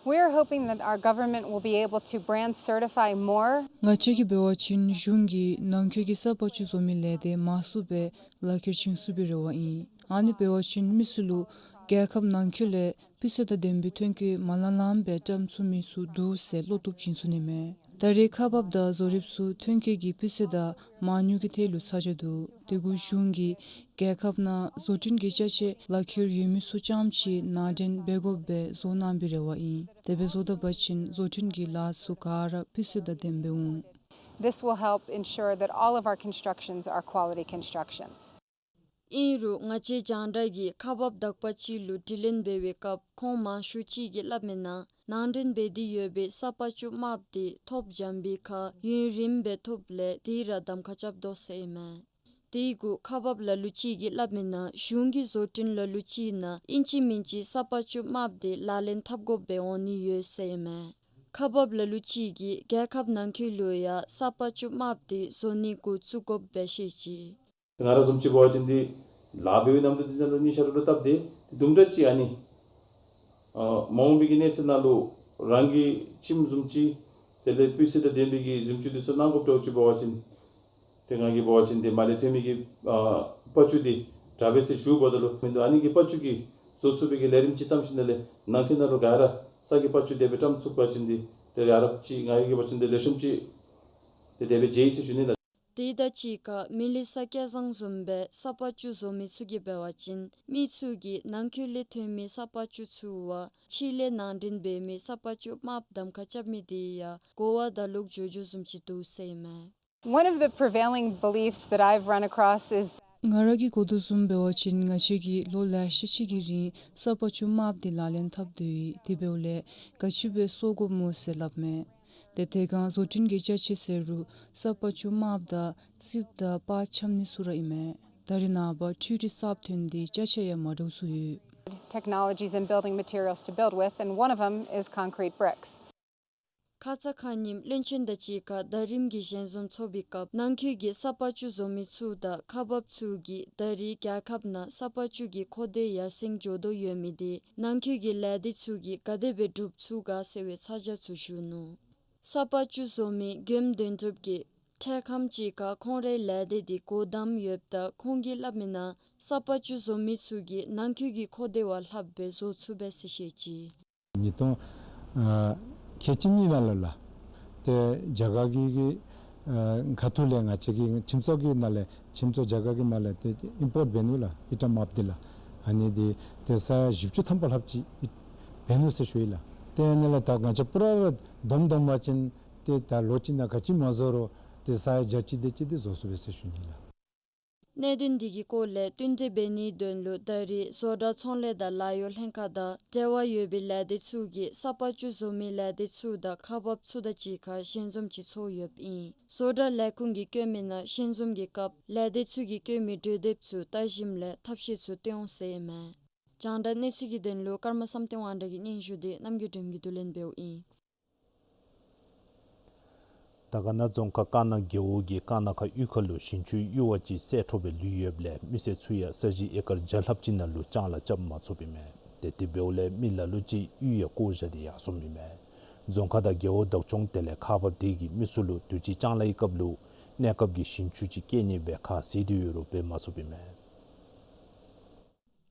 We are hoping that our government will be able to brand certify more. ང་བཅས་ཀྱིས་འབད་བ་ཅིན་གཞུང་གིས་ནང་འཁོད་ཀྱི་ས་པ་ཅུ་བཟོ་མི་ལས་སྡེ་མང་སུ་སྦེ་ལག་ཁྱེར་བྱིན་ཚུགས་པའི་རེ་བ་ཨིན། ཨ་ནི་འབད་བ་ཅིན་མི་ཚུ་ལུ་རྒྱལ་ཁབ་ནང་འཁོད་ལས་སྤུས་ཚད་དང་ལྡན་པའི་ཐོན་སྐྱེད་མ་ལང་ལང་སྦེ་བཀྲམ་ཚུགས་མི་ཚུ་འདུག་ཟེར་བློ་སྟོབས་བྱིན་ཚུགས་ནི་མས། ད་རེས་ཁག་འབགཔ་དང་བཟོ་རིགཔ་ཚུ་ཐོན་སྐྱེད་ཀྱི་སྤུས་ཚད་དང་མ་དངུལ་གྱི་ཐད་ལུ་ཚ་གྱང་འདུག། དེ་གུ་གཞུང་གིས་རྒྱལ་ཁབ་ནང་བཟོ་སྐྲུན་གྱི་ཅ་ཆས་ལག་ཁྱེར་ཡོད་མི་ཚུ་རྐྱངམ་ཅིག་ནང་འདྲེན་འབད་དགོཔ་སྦེ་བཟོ་གནང་བའི་རེ་བ་ཨིན། དེ་སྦེ་བཟོ་ད་པ་ཅིན་བཟོ་སྐྲུན་གྱི་ལཱ་ཚུ་ག་ར་སྤུས་ཚད་དང་ལྡནམ་སྦེ་འོང་། This will help ensure that all of our constructions are quality constructions. ཨིན་རུང་ང་བཅས་རྒྱང་བསྒྲགས་ཀྱིས་ཁག་འབགཔ་དག་པ་ཅིག་ལུ་དྲི་ལན་འབད་བའི་སྐབས་ཁོང་མང་ཤོས་ཅིག་གིས་སླབ་མི་ནང་ནང་འདྲེན་འབད་དེ་ཡོད་པའི་ས་ཕག་ཅུ་དམརཔོ་དེ་ཐོབ་འཇམ་པའི་ཁར་ཡུན་རིངམོ་སྦེ་ཐོབ་ལས་དེ་ར་གདམ་ཁ་རྐྱབ་དོ་ཟེར་ཨིན་མས། དེ་གུ་ཁག་འབགཔ་ལ་ལུ་ཅིག་གིས་སླབ་མི་ནང་གཞུང་གི་བཟོ་སྐྲུན་ལ་ལུ་ཅིག་ནང་ཨིན་ཅི་མིན་ཅི་ས་ཕག་ཅུ་དམརཔོ་དེ་ལག་ལེན་འཐབ་དགོཔ་སྦེ་འོང་ནི་ཡོད་ཟེར་ཨིན་མས། ཁག་འབགཔ་ལ་ལུ་ཅིག་གིས་རྒྱལ་ཁབ་ནང་འཁོད་ལུ་ཡང་ས་ཕག་ཅུ་དམརཔོ་དེ་བཟོ་ནི་འགོ་བཙུགས་དགོཔ་སྦེ་བཤད་ཅི། ང་ར་བཟུམ་ཅིག་འབད་བ་ཅིན་འདི་ལཱ་འབད་བའི་ནམ་དུས་འདི་ནང་ལུ་གཉིས་ཆ་ར་ལུ་སྟབས་བདེ། དུམ་གྲ་ཅིག་ཨ་ནི་ཨ་མ་འོངས་པའི་གི་གནས་ཚུལ་ནང་ལུ་རང་གི་ཁྱིམ་བཟུམ་ཅིག་དེ་ལས་སྤུས་ཚད་དང་ལྡན་པའི་གི་གཟིམ་ཅུང་འདི་ཚུ་གནང་དགོཔ་འདྲཝ་ཅིག་འབད་བ་ཅིན་ཏེ་ང་གིས་འབད་བ་ཅིན་ཏེ་མར་ལས་ཐོན་མི་གི་ཨ་པག་ཅུ་འདི་དྲག་པས་ཟེར་ཞུཝ་ད་ལུ་མིན་འདུག། ཨ་ནི་གི་པག་ཅུ་གིས་བཟོ་ཚུགས་པའི་གི་ལས་རིམ་ཅིག་བརྩམས་ཞིནམ་ལས་ནང་འཁོད་ནང་ལུ་ག་ར་ས་གི་པག་ཅུ་དེ་སྦེ་བཀྲམ་ཚུགས་པ་ཅིན་འདི་ཏེ་ཡ་རབས་ཅིག་ང་གིས་འབད་བ་ཅིན་ཏེ་ལེགས་ཤོམ་ཅིག་ཏེ་དེ་སྦེ་མཇལ་ཡི་ཟེར་ཞུ་ནི་ལགས། དེ་དང་གཅིག་ཁར་མི་ལི་ས་སྐལ་བཟང་བཟུམ་སྦེ་ས་ཕག་ཅུ་བཟོ་མི་ཚུ་གིས་འབད་བ་ཅིན་མི་ཚུ་གིས་ནང་འཁོད་ལས་ཐོན་མི་ས་ཕག་ཅུ་ཚུ་བ་ཕྱི་ལས་ནང་འདྲེན་འབད་མི་ས་ཕག་ཅུ་དམརཔོ་གདམ་ཁ་རྐྱབ་མི་དེ་ཡང་གོ་བ་དང་ལོག་འགྱོ་འགྱོཝ་བཟུམ་ཅིག་འདུག་ཟེར་ཨིན་མས། One of the prevailing beliefs that I've run across is ང་ར་གིས་གོ་དོ་བཟུམ་འབད་བ་ཅིན་ང་བཅས་ཀྱིས་ལོ་ལེ་ཤ་ཅིག་གི་རིང་ས་ཕག་ཅུ་དམརཔོ་དེ་ལག་ལེན་འཐབ་དོ་ཡོད། དེ་འབདཝ་ལས་ག་ཅི་སྦེ་བཟོ་དགོཔ་སྨོ་ཟེར་སླབ་མས། ཏེ་དེ་སྒང་བཟོ་སྐྲུན་གྱི་ཅ་ཆས་ཟེར་རུང་ས་ཕག་ཅུ་དམརཔོ་དང་རྩིསཔ་དང་པར་འཆམ་ནི་ཚུ་ར་ཨིན་མས། ད་རེས་ནངས་པ་འཕྲུལ་རིག་གསརཔ་ཐོན་ཏེ་ཅ་ཆས་ཡང་མ་འདྲཝ་ཚུ་ཡོད། Technologies and building materials to build with, and one of them is concrete bricks. ཁ་ཙ་ཁ་ཉིནམ་བློན་ཆེན་དང་གཅིག་ཁར་ཟླ་རིམ་གྱི་ཞལ་འཛོམས་ཚོགས་པའི་སྐབས་ནང་འཁོད་ཀྱི་ས་ཕག་ཅུ་བཟོ་མི་ཚུ་དང་ཁག་འབགཔ་ཚུ་གིས་ད་རེས་རྒྱལ་ཁབ་ནང་ས་ཕག་ཅུ་གི་མཁོ་འདོད་ཡར་སེང་འགྱོ་དོ་ཡོད་མི་དེ་ནང་འཁོད་ཀྱི་ལས་སྡེ་ཚུ་གིས་ག་དེ་སྦེ་སྒྲུབ་ཚུགས་ག་ཟེར་བའི་ཚ་གྱང་ཚུ་ཞུ་ནུག། ས་ཕག་ཅུ་བཟོ་མི་མགོནམ་དོན་གྲུབ་ཀྱིས་འཕྲལ་ཁམས་ཅིག་ཁར་ཁོང་རའི་ལས་སྡེ་དེ་སྒོ་བསྡམས་ཡོདཔ་ད་ཁོང་གིས་སླབ་མི་ནང་ས་ཕག་ཅུ་བཟོ་མི་ཚུ་གིས་ནང་འཁོད་ཀྱི་མཁོ་འདོད་བ་ལྷགཔ་སྦེ་བཟོ་ཚུགས་པས་ཟེར་བཤད་ཅི། ཉིས་སྟོང་ཨ་ཁལ་གཅིག་གཉིས་ནང་ལུ་ལགས། ཏེ་རྒྱ་གར་གྱི་གི་ཨ་ཁ་ཐུག་ལས་ང་བཅས་ཀྱི་ཁྱིམ་ཚང་གི་ནང་ལས་ཁྱིམ་ཚང་རྒྱ་གར་གྱི་མར་ལས་ཏེ་ཨིམ་པོརཊ་འབད་ནུག་ལགས། ཨི་ཊ་དམརཔོ་འདི་ལགས། ཨ་ནི་འདི་ཏེ་ས་ཡ་བཞི་བཅུ་ཐམ་པ་ལྷགཔ་ཅིག་འབད་ནུག་ཟེར་ཞུ་ཡི་ལགས། ཏེ་ཨ་ནི་ལགས་ད་ང་བཅས་པུ་ར་བསྡོམས་བསྡོམས་པ་ཅིན་ཏེ་ད་ལོ་གཅིག་ནང་ག་ཅི་མ་བཟོ་རུང་ཏེ་ས་ཡ་བརྒྱ་ཅིག་དེ་ཅིག་འདི་བཟོ་ཚུགས་པས་ཟེར་ཞུ་ནི་ལགས། གནད་དོན་འདི་གི་སྐོར་ལས་བསྟུན་གྲོས་འབད་ནིའི་དོན་ལུ་ད་རེས་བཟོ་གྲྭ་ཚོང་ལས་དང་ལཱ་གཡོག་ལྷན་ཁག་དང་འབྲེལ་བ་ཡོད་པའི་ལས་སྡེ་ཚུ་གིས་ས་ཕག་ཅུ་བཟོ་མི་ལས་སྡེ་ཚུ་དང་ཁག་འབགཔ་ཚུ་དང་གཅིག་ཁར་ཞལ་འཛོམས་ཅིག་ཚོགས་ཡོདཔ་ཨིན། བཟོ་གྲྭ་ལས་ཁུངས་ཀྱིས་བཀོད་མི་ནང་ཞལ་འཛོམས་ཀྱི་སྐབས་ལས་སྡེ་ཚུ་གིས་བཀོད་མི་གྲོས་དེབ་ཚུ་བལྟ་ཞིནམ་ལས་ཐབས་ཤེས་ཚུ་སྟོན་འོང་ཟེར་ཨིན་མས། རྒྱང་བསྒྲགས་གནས་ཚུལ་གྱི་དོན་ལུ་ཀརྨ་བསམ་གཏན་དབང་གྲགས་ཀྱི་སྙན་ཞུ་དེ་རྣམ་རྒྱལ་སྒྲོལམ་གྱིས་བསྡུ་ལེན་འབདཝ་ཨིན། དར་དཀར་ན་རྫོང་ཁག་ཀ་ན་རྒེད་འོག་གི་ཀ་ན་ཁ་གཡུས་ཁ་ལུ་ཞིང་ཆུའི་གཡུར་བ་ཅིག་བསལ་འཕྲོ་སྦེ་ལུས་ཡོདཔ་ལས་མི་སེར་ཚུ་ཡང་ས་གཞི་ཨེ་ཀར་བརྒྱ་ལྷགཔ་ཅིག་ནང་ལུ་ལྕང་ལཱ་རྐྱབ་མ་ཚུགསཔ་ཨིན་མས། ཏེ་དེ་འབདཝ་ལས་མི་ལ་ལུ་ཅིག་གཡུས་ཡང་བཀོ་བཞག་སྟེ་ཡར་སོངམ་ཨིན་མས། རྫོང་ཁག་དང་རྒེད་འོག་བདག་སྐྱོང་དེ་ལས་ཁག་འབགཔ་དེ་གིས་མི་ཚུ་ལུ་དུས་ཅི་ལྕང་ལཱ་གི་སྐབས་ལུ་གནས་སྐབས་ཀྱི་ཞིང་ཆུ་ཅིག་བསྐྱལ་ནི་སྦེ་ཁ་བཟེད་དེ་ཡོད་རུང་འབད་མ་ཚུགསཔ་ཨིན་མས།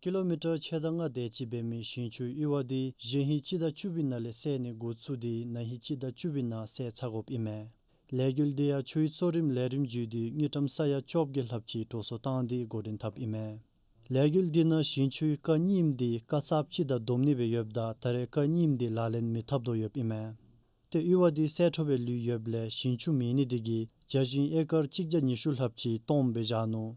ཀི་ལོ་མི་ཊར་ཕྱེད་དང་ལྔ་དེ་ཅིག་འབད་མི་ཞིང་ཆུའི་གཡུར་བ་དེ་གཞེས་ཧིང་སྤྱི་ཟླ་བཅུ་པའི་ནང་ལས་བསལ་ནི་འགོ་བཙུགས་ཏེ་ན་ཧིང་སྤྱི་ཟླ་བཅུ་པའི་ནང་བསལ་ཚར་དགོཔ་ཨིན་མས། ལས་འགུལ་དེ་ཡང་ཆུའི་གཙོ་རིམ་ལས་རིམ་བརྒྱུད་དེ་དངུལ་ཀྲམ་ས་ཡ་བཅོ་བརྒྱད་ལྷགཔ་ཅིག་འགྲོ་སོང་བཏང་སྟེ་འགོ་འདྲེན་འཐབ་ཨིན་མས། ལས་འགུལ་དེ་ནང་ཞིང་ཆུའི་རྐ་རྙིངམ་དེ་རྐ་ཚརཔ་ཅིག་དང་བསྡོམ་ནི་སྦེ་ཡོདཔ་ད་ད་རེས་རྐ་རྙིངམ་དེ་ལག་ལེན་མི་འཐབ་དོ་ཡོདཔ་ཨིན་མས། ཏེ་གཡུར་བ་དེ་བསལ་འཕྲོ་སྦེ་ལུས་ཡོདཔ་ལས་ཞིང་ཆུ་མེད་ནི་དེ་གིས་བྱ་ཞིང་ཨེ་ཀར་གཅིག་བརྒྱ་ཉི་ཤུ་ལྷགཔ་ཅིག་སྟོངམ་སྦེ་བཞག་ནུག།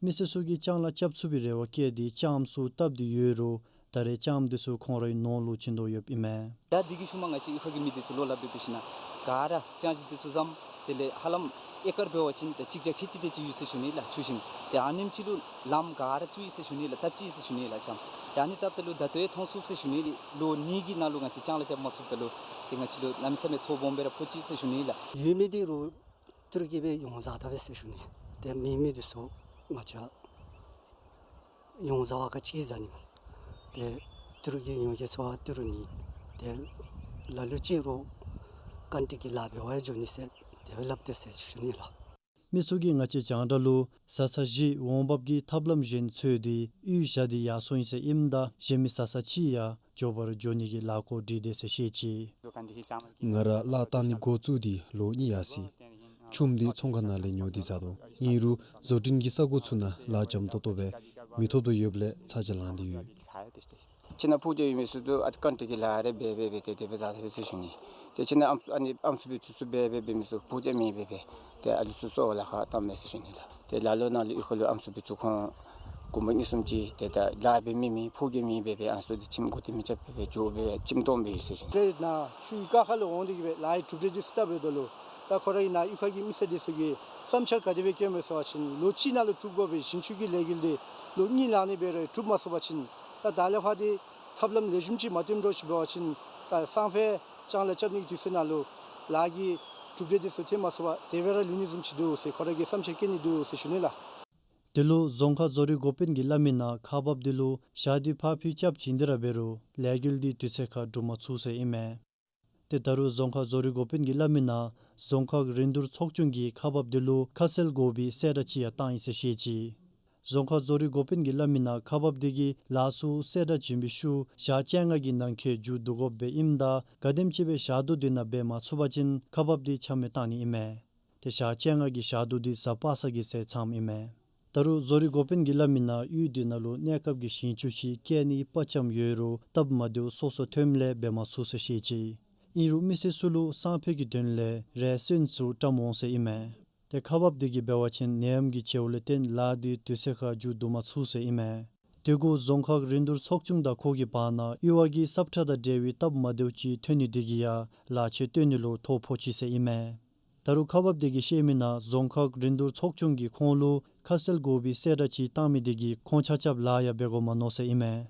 མི་སེར་ཚུ་གིས་ལྕང་ལཱ་རྐྱབ་ཚུགས་པའི་རེ་བ་བསྐྱེད་དེ་ལྕངམ་ཚུ་བཏབ་སྟེ་ཡོད་རུང་ད་རེས་ལྕངམ་དེ་ཚུ་ཁོང་རའི་ནོར་ལུ་བྱིན་དོ་ཡོདཔ་ཨིན་མས། ད་དེ་གི་ཤུལ་མ་ང་བཅས་གཡུས་ཁ་གི་མི་དེ་ཚུ་ལོག་ལཱ་འབད་འབད་ཞིན་ན་ག་ར་ལྕང་གཞི་དེ་ཚུ་བཟུམ་དེ་ལས་ཧ་ལམ་ཨེ་ཀར་འབད་བ་ཅིན་ད་གཅིག་བརྒྱ་ཁལ་གཅིག་དེ་ཅིག་ཡོད་ཟེར་ཞུ་ནི་ལགས། ཆུ་ཞིང་ཏེ་ཨ་ནེམ་ཅིག་ལུ་ལམ་ག་ར་བཙུགས་ཡི་ཟེར་ཞུ་ནི་ལགས། བཏབ་ཅི་ཟེར་ཞུ་ནི་ལགས། ལྕངམ་ཏེ་ཨ་ནི་བཏབ་ད་ལུ་ད་ལྟོ་ཡང་མཐོང་ཚུགས་ཟེར་ཞུ་ནི་ལགས། ལོ་གཉིས་ཀྱི་ནང་ལུ་ང་བཅས་ལྕང་ལཱ་རྐྱབ་མ་ཚུགསཔ་ད་ལུ་ཏེ་ང་བཅས་ལུ་གནམ་མེད་ས་མེད་ཐོ་སྦོམ་སྦེ་ར་ཕོག་ཅི་ཟེར་ཞུ་ནི་ལགས། ཡོད་མི་དེ་རུང་ཏི་རུ་གིས་སྦེ་ཡོངས་བཟའ་ད་པས་ཟེར་ཞུ་ནི། ཏེ་མེད་མི་དེ་ཚུ་ང་བཅས་ཡོངས་བཟའ་བར་ག་ཅི་གིས་བཟའ་ནི་སྨོ། ཏེ་ཏི་རུ་གིས་ཡོངས་བཟའ་བར་ཏི་རུ་མེད། ཏེ་ལ་ལུ་ཅིག་རུང་རྐང་སྟེགས་ཀྱི་ལཱ་འབད་བར་འགྱོ་ནི་ཟེར་དེ་སྦེ་སླབ་དེས་ཟེར་ཞུ་ནི་ལགས། མི་ཚུ་གིས་ང་བཅས་རྒྱང་བསྒྲགས་ལུ་བཟའ་ཚང་བཞི་འོང་འབབ་ཀྱི་ཐབས་ལམ་གཞན་འཚོལ་ཏེ་གཡུས་བཞག་སྟེ་ཡར་སོང་ཡི་ཟེར་ཨིནམ་ད་གཞན་མི་བཟའ་ཚང་ཅིག་ཡང་མགྱོགས་པར་འགྱོ་ནི་གི་ལཱ་འགོ་འདྲེན་དེས་ཟེར་བཤད་ཅི། ང་ར་ལཱ་བཏང་ནི་འགོ་བཙུགས་ཏེ་ལོ་གཉིས་ཡར་སོ་ཡི། ཆུམ་དེ་ཚོང་ཁང་ནང་ལས་ཉོ་སྟེ་བཟའ་དོ། ཨིན་རུང་བཟོ་སྐྲུན་གྱི་ས་གོ་ཚུ་ནང་ལཱ་འཇམ་ཏོག་ཏོ་སྦེ་མི་ཐོབ་དོ་ཡོདཔ་ལས་ཚ་གྱང་ལང་སྟེ་ཡོད། ཁྱིམ་ནང་ཕུག་རྒྱང་ཡོད་མི་ཚུ་ད་ཨ་རྐང་སྟེགས་ཀྱི་ལཱ་རེ་འབད་འབད་འབད་དེ་དེ་སྦེ་བཟའ་དེས་ཟེར་ཞུ་ནི། ཏེ་ཁྱིམ་ནང་ཨམ་སྲུ་ཨ་ནི་ཨམ་སྲུ་འབད་ཚུ་ཚུ་འབད་འབད་འབད་མི་ཚུ་ཕུག་རྒྱང་མེད་འབད་འབད་དེ་ཨ་ལུ་ཚུ་གསོ་བ་ལཱ་ཁག་བཏངམ་མས་ཟེར་ཞུ་ནི་ལགས། ཏེ་ལ་ལུ་ནང་ལུ་གཡུས་ཁ་ལུ་ཨམ་སྲུ་འབད་ཚུ་ཁོང་ དགོངསམ་གཉིས་གསུམ་ཅིག་ཏེ་ད་ལཱ་འབད་མི་མེད་ཕོ་རྒནམ་ཨིན་པས། སྦེ་ཨ་ནི་ཚུ་འདི་ཁྱིམ་གུ་ཏེ་མི་རྐྱབ་པར་སྦེ་འགྱོ་སྦེ་ཁྱིམ་སྟོངམ་སྦེ་ཡོད་ཟེར་ཞུ་ནི། ཏེ་ནཱ་ཤུལ་ཀ་ཁ་ལུ་འོང་སྟེ་གི་སྦེ་ལཱ་གི་གྲུབ་འབྲས་འདི་ཚུ་བལྟཝ་ད་ལུ་ད་ཁོ་ར་གི་ནཱ་གཡུས་ཁ་གི་མི་སེར་འདི་ཚུ་གི་བསམ་འཆར་ག་དེ་སྦེ་བཀོདཔ་སྨོ་ཟེར་བ་ཅིན་ལོ་གཅིག་ནང་ལུ་གྲུབ་དགོ་པའི་ཞིང་ཆུ་གི་ལས་འགུལ་འདི་ལོ་གཉིས་ལང་ནི་འབད་རུང་གྲུབ་མ་ཚུགས་པ་ཅིན་ད་ད་ལས་ཕར་འདི་ཐབས་ལམ་ལེགས་ཤོམ་ཅིག་མ་སྟོན་འགྱོ་ཞིནམ་འབད་བ་ཅིན་ད་སང་ཕོད་ལྕང་ལཱ་རྐྱབ་ནི་གི་དུས་ཚོད་ནང་ལུ་ལཱ་གི་གྲུབ་འབྲས་འདི་ཚུ་ཐོན་མ་ཚུགས་པར་དེ་སྦེ་ར་ལུས་ནི་བཟུམ་ཅིག་འདུག་ཟེར་ཁོ་ར་གིས་བསམ་འཆར་བཀོད་ནི་འདུག་ཟེར་ཞུ་ནི་ལགས། དེ་ལུ་རྫོང་ཁག་བཟོ་རིག་འགོ་དཔོན་གྱིས་སླབ་མི་ནང་ཁག་འབགཔ་འདི་ལུ་ཞག་དུས་ཕར་འཕུལ་རྐྱབ་བྱིན་ཏེ་ར་འབད་རུང་ལས་འགུལ་འདི་དུས་ཚོད་ཁར་འགྲུབ་མ་ཚུགས་ཟེར་ཨིན་མས། ཏེ་ད་རུང་རྫོང་ཁག་བཟོ་རིག་འགོ་དཔོན་གྱིས་སླབ་མི་ནང་རྫོང་ཁག་རིན་བསྡུར་ཚོགས་ཆུང་གིས་ཁག་འབགཔ་འདི་ལུ་ཁ་གསལ་དགོ་པའི་གསལ་བསྒྲགས་ཅིག་ཡང་བཏང་ཡི་ཟེར་བཤད་ཅི། རྫོང་ཁག་བཟོ་རིག་འགོ་དཔོན་གྱིས་སླབ་མི་ནང་ཁག་འབགཔ་འདི་གིས་ལཱ་ཚུ་གསལ་བསྒྲགས་བྱིན་པའི་ཤུལ་ཞག་བཅོ་ལྔ་གི་ནང་འཁོད་མཇུག་བསྡུ་དགོཔ་སྦེ་ཨིནམ་ད་ག་དེམ་ཅིག་སྦེ་ཞག་དུས་འདི་ནང་འབད་མ་ཚུགས་པ་ཅིན་ཁག་འབགཔ་འདི་ཆ་མེད་བཏང་ནི་ཨིན་མས། ཏེ་ཞག་བཅོ་ལྔ་གི་ཞག་དུས་འདི་གཟའ་པ་སངས་ཀྱི་ཚེ་ཚངམ་ཨིན་མས། ད་རུང་བཟོ་རིག་འགོ་དཔོན་གྱིས་སླབ་མི་ནང་གཡུས་འདི་ནང་ལུ་གནས་སྐབས་ཀྱི་ཞིང་ཆུ་ཅིག་བསྐྱལ་ནི་དཔའ་བཅམ་ཡོད་རུང་སྟབས་མ་བདེཝ་སོ་སོ་ཐོནམ་ལས་འབད་མ་ཚུགས་ཟེར་བཤད་ཅི། ཨིན་རུང་མི་སེར་ཚུ་ལུ་སང་ཕོད་ཀྱི་དོན་ལས་རས་སོན་ཚུ་བཀྲམ་འོང་ཟེར་ཨིན་མས། ཏེ་ཁག་འབགཔ་འདི་གིས་འབད་བ་ཅིན་ནད་ཡམས་ཀྱི་བྱེལཝ་ལས་བརྟེན་ལཱ་འདི་དུས་ཚོད་ཁར་མཇུག་བསྡུ་མ་ཚུགས་ཟེར་ཨིན་མས། དེ་གུ་རྫོང་ཁག་རིན་བསྡུར་ཚོགས་ཆུང་དང་ཁོ་གི་བར་ན་གཡུར་བ་གི་སབ་ཁྲ་དང་འབྲེལ་བའི་སྟབས་མ་བདེཝ་ཅིག་ཐོན་ནི་འདི་གིས་ཡང་ལཱ་ཆས་བཏོན་ནི་ལུ་ཐོ་ཕོག་ཅི་ཟེར་ཨིན་མས། ད་རུང་ཁག་འབགཔ་འདི་གིས་བཤད་མི་ནང་རྫོང་ཁག་རིན་བསྡུར་ཚོགས་ཆུང་གིས་ཁོང་ལུ་ཁ་གསལ་དགོ་པའི་གསལ་བསྒྲགས་ཅིག་བཏང་མི་འདི་གིས་ཁོང་ཆ་ཁྱབ་ལཱ་ཡང་འབད་དགོ་མ་མནོ་ཟེར་ཨིན་མས།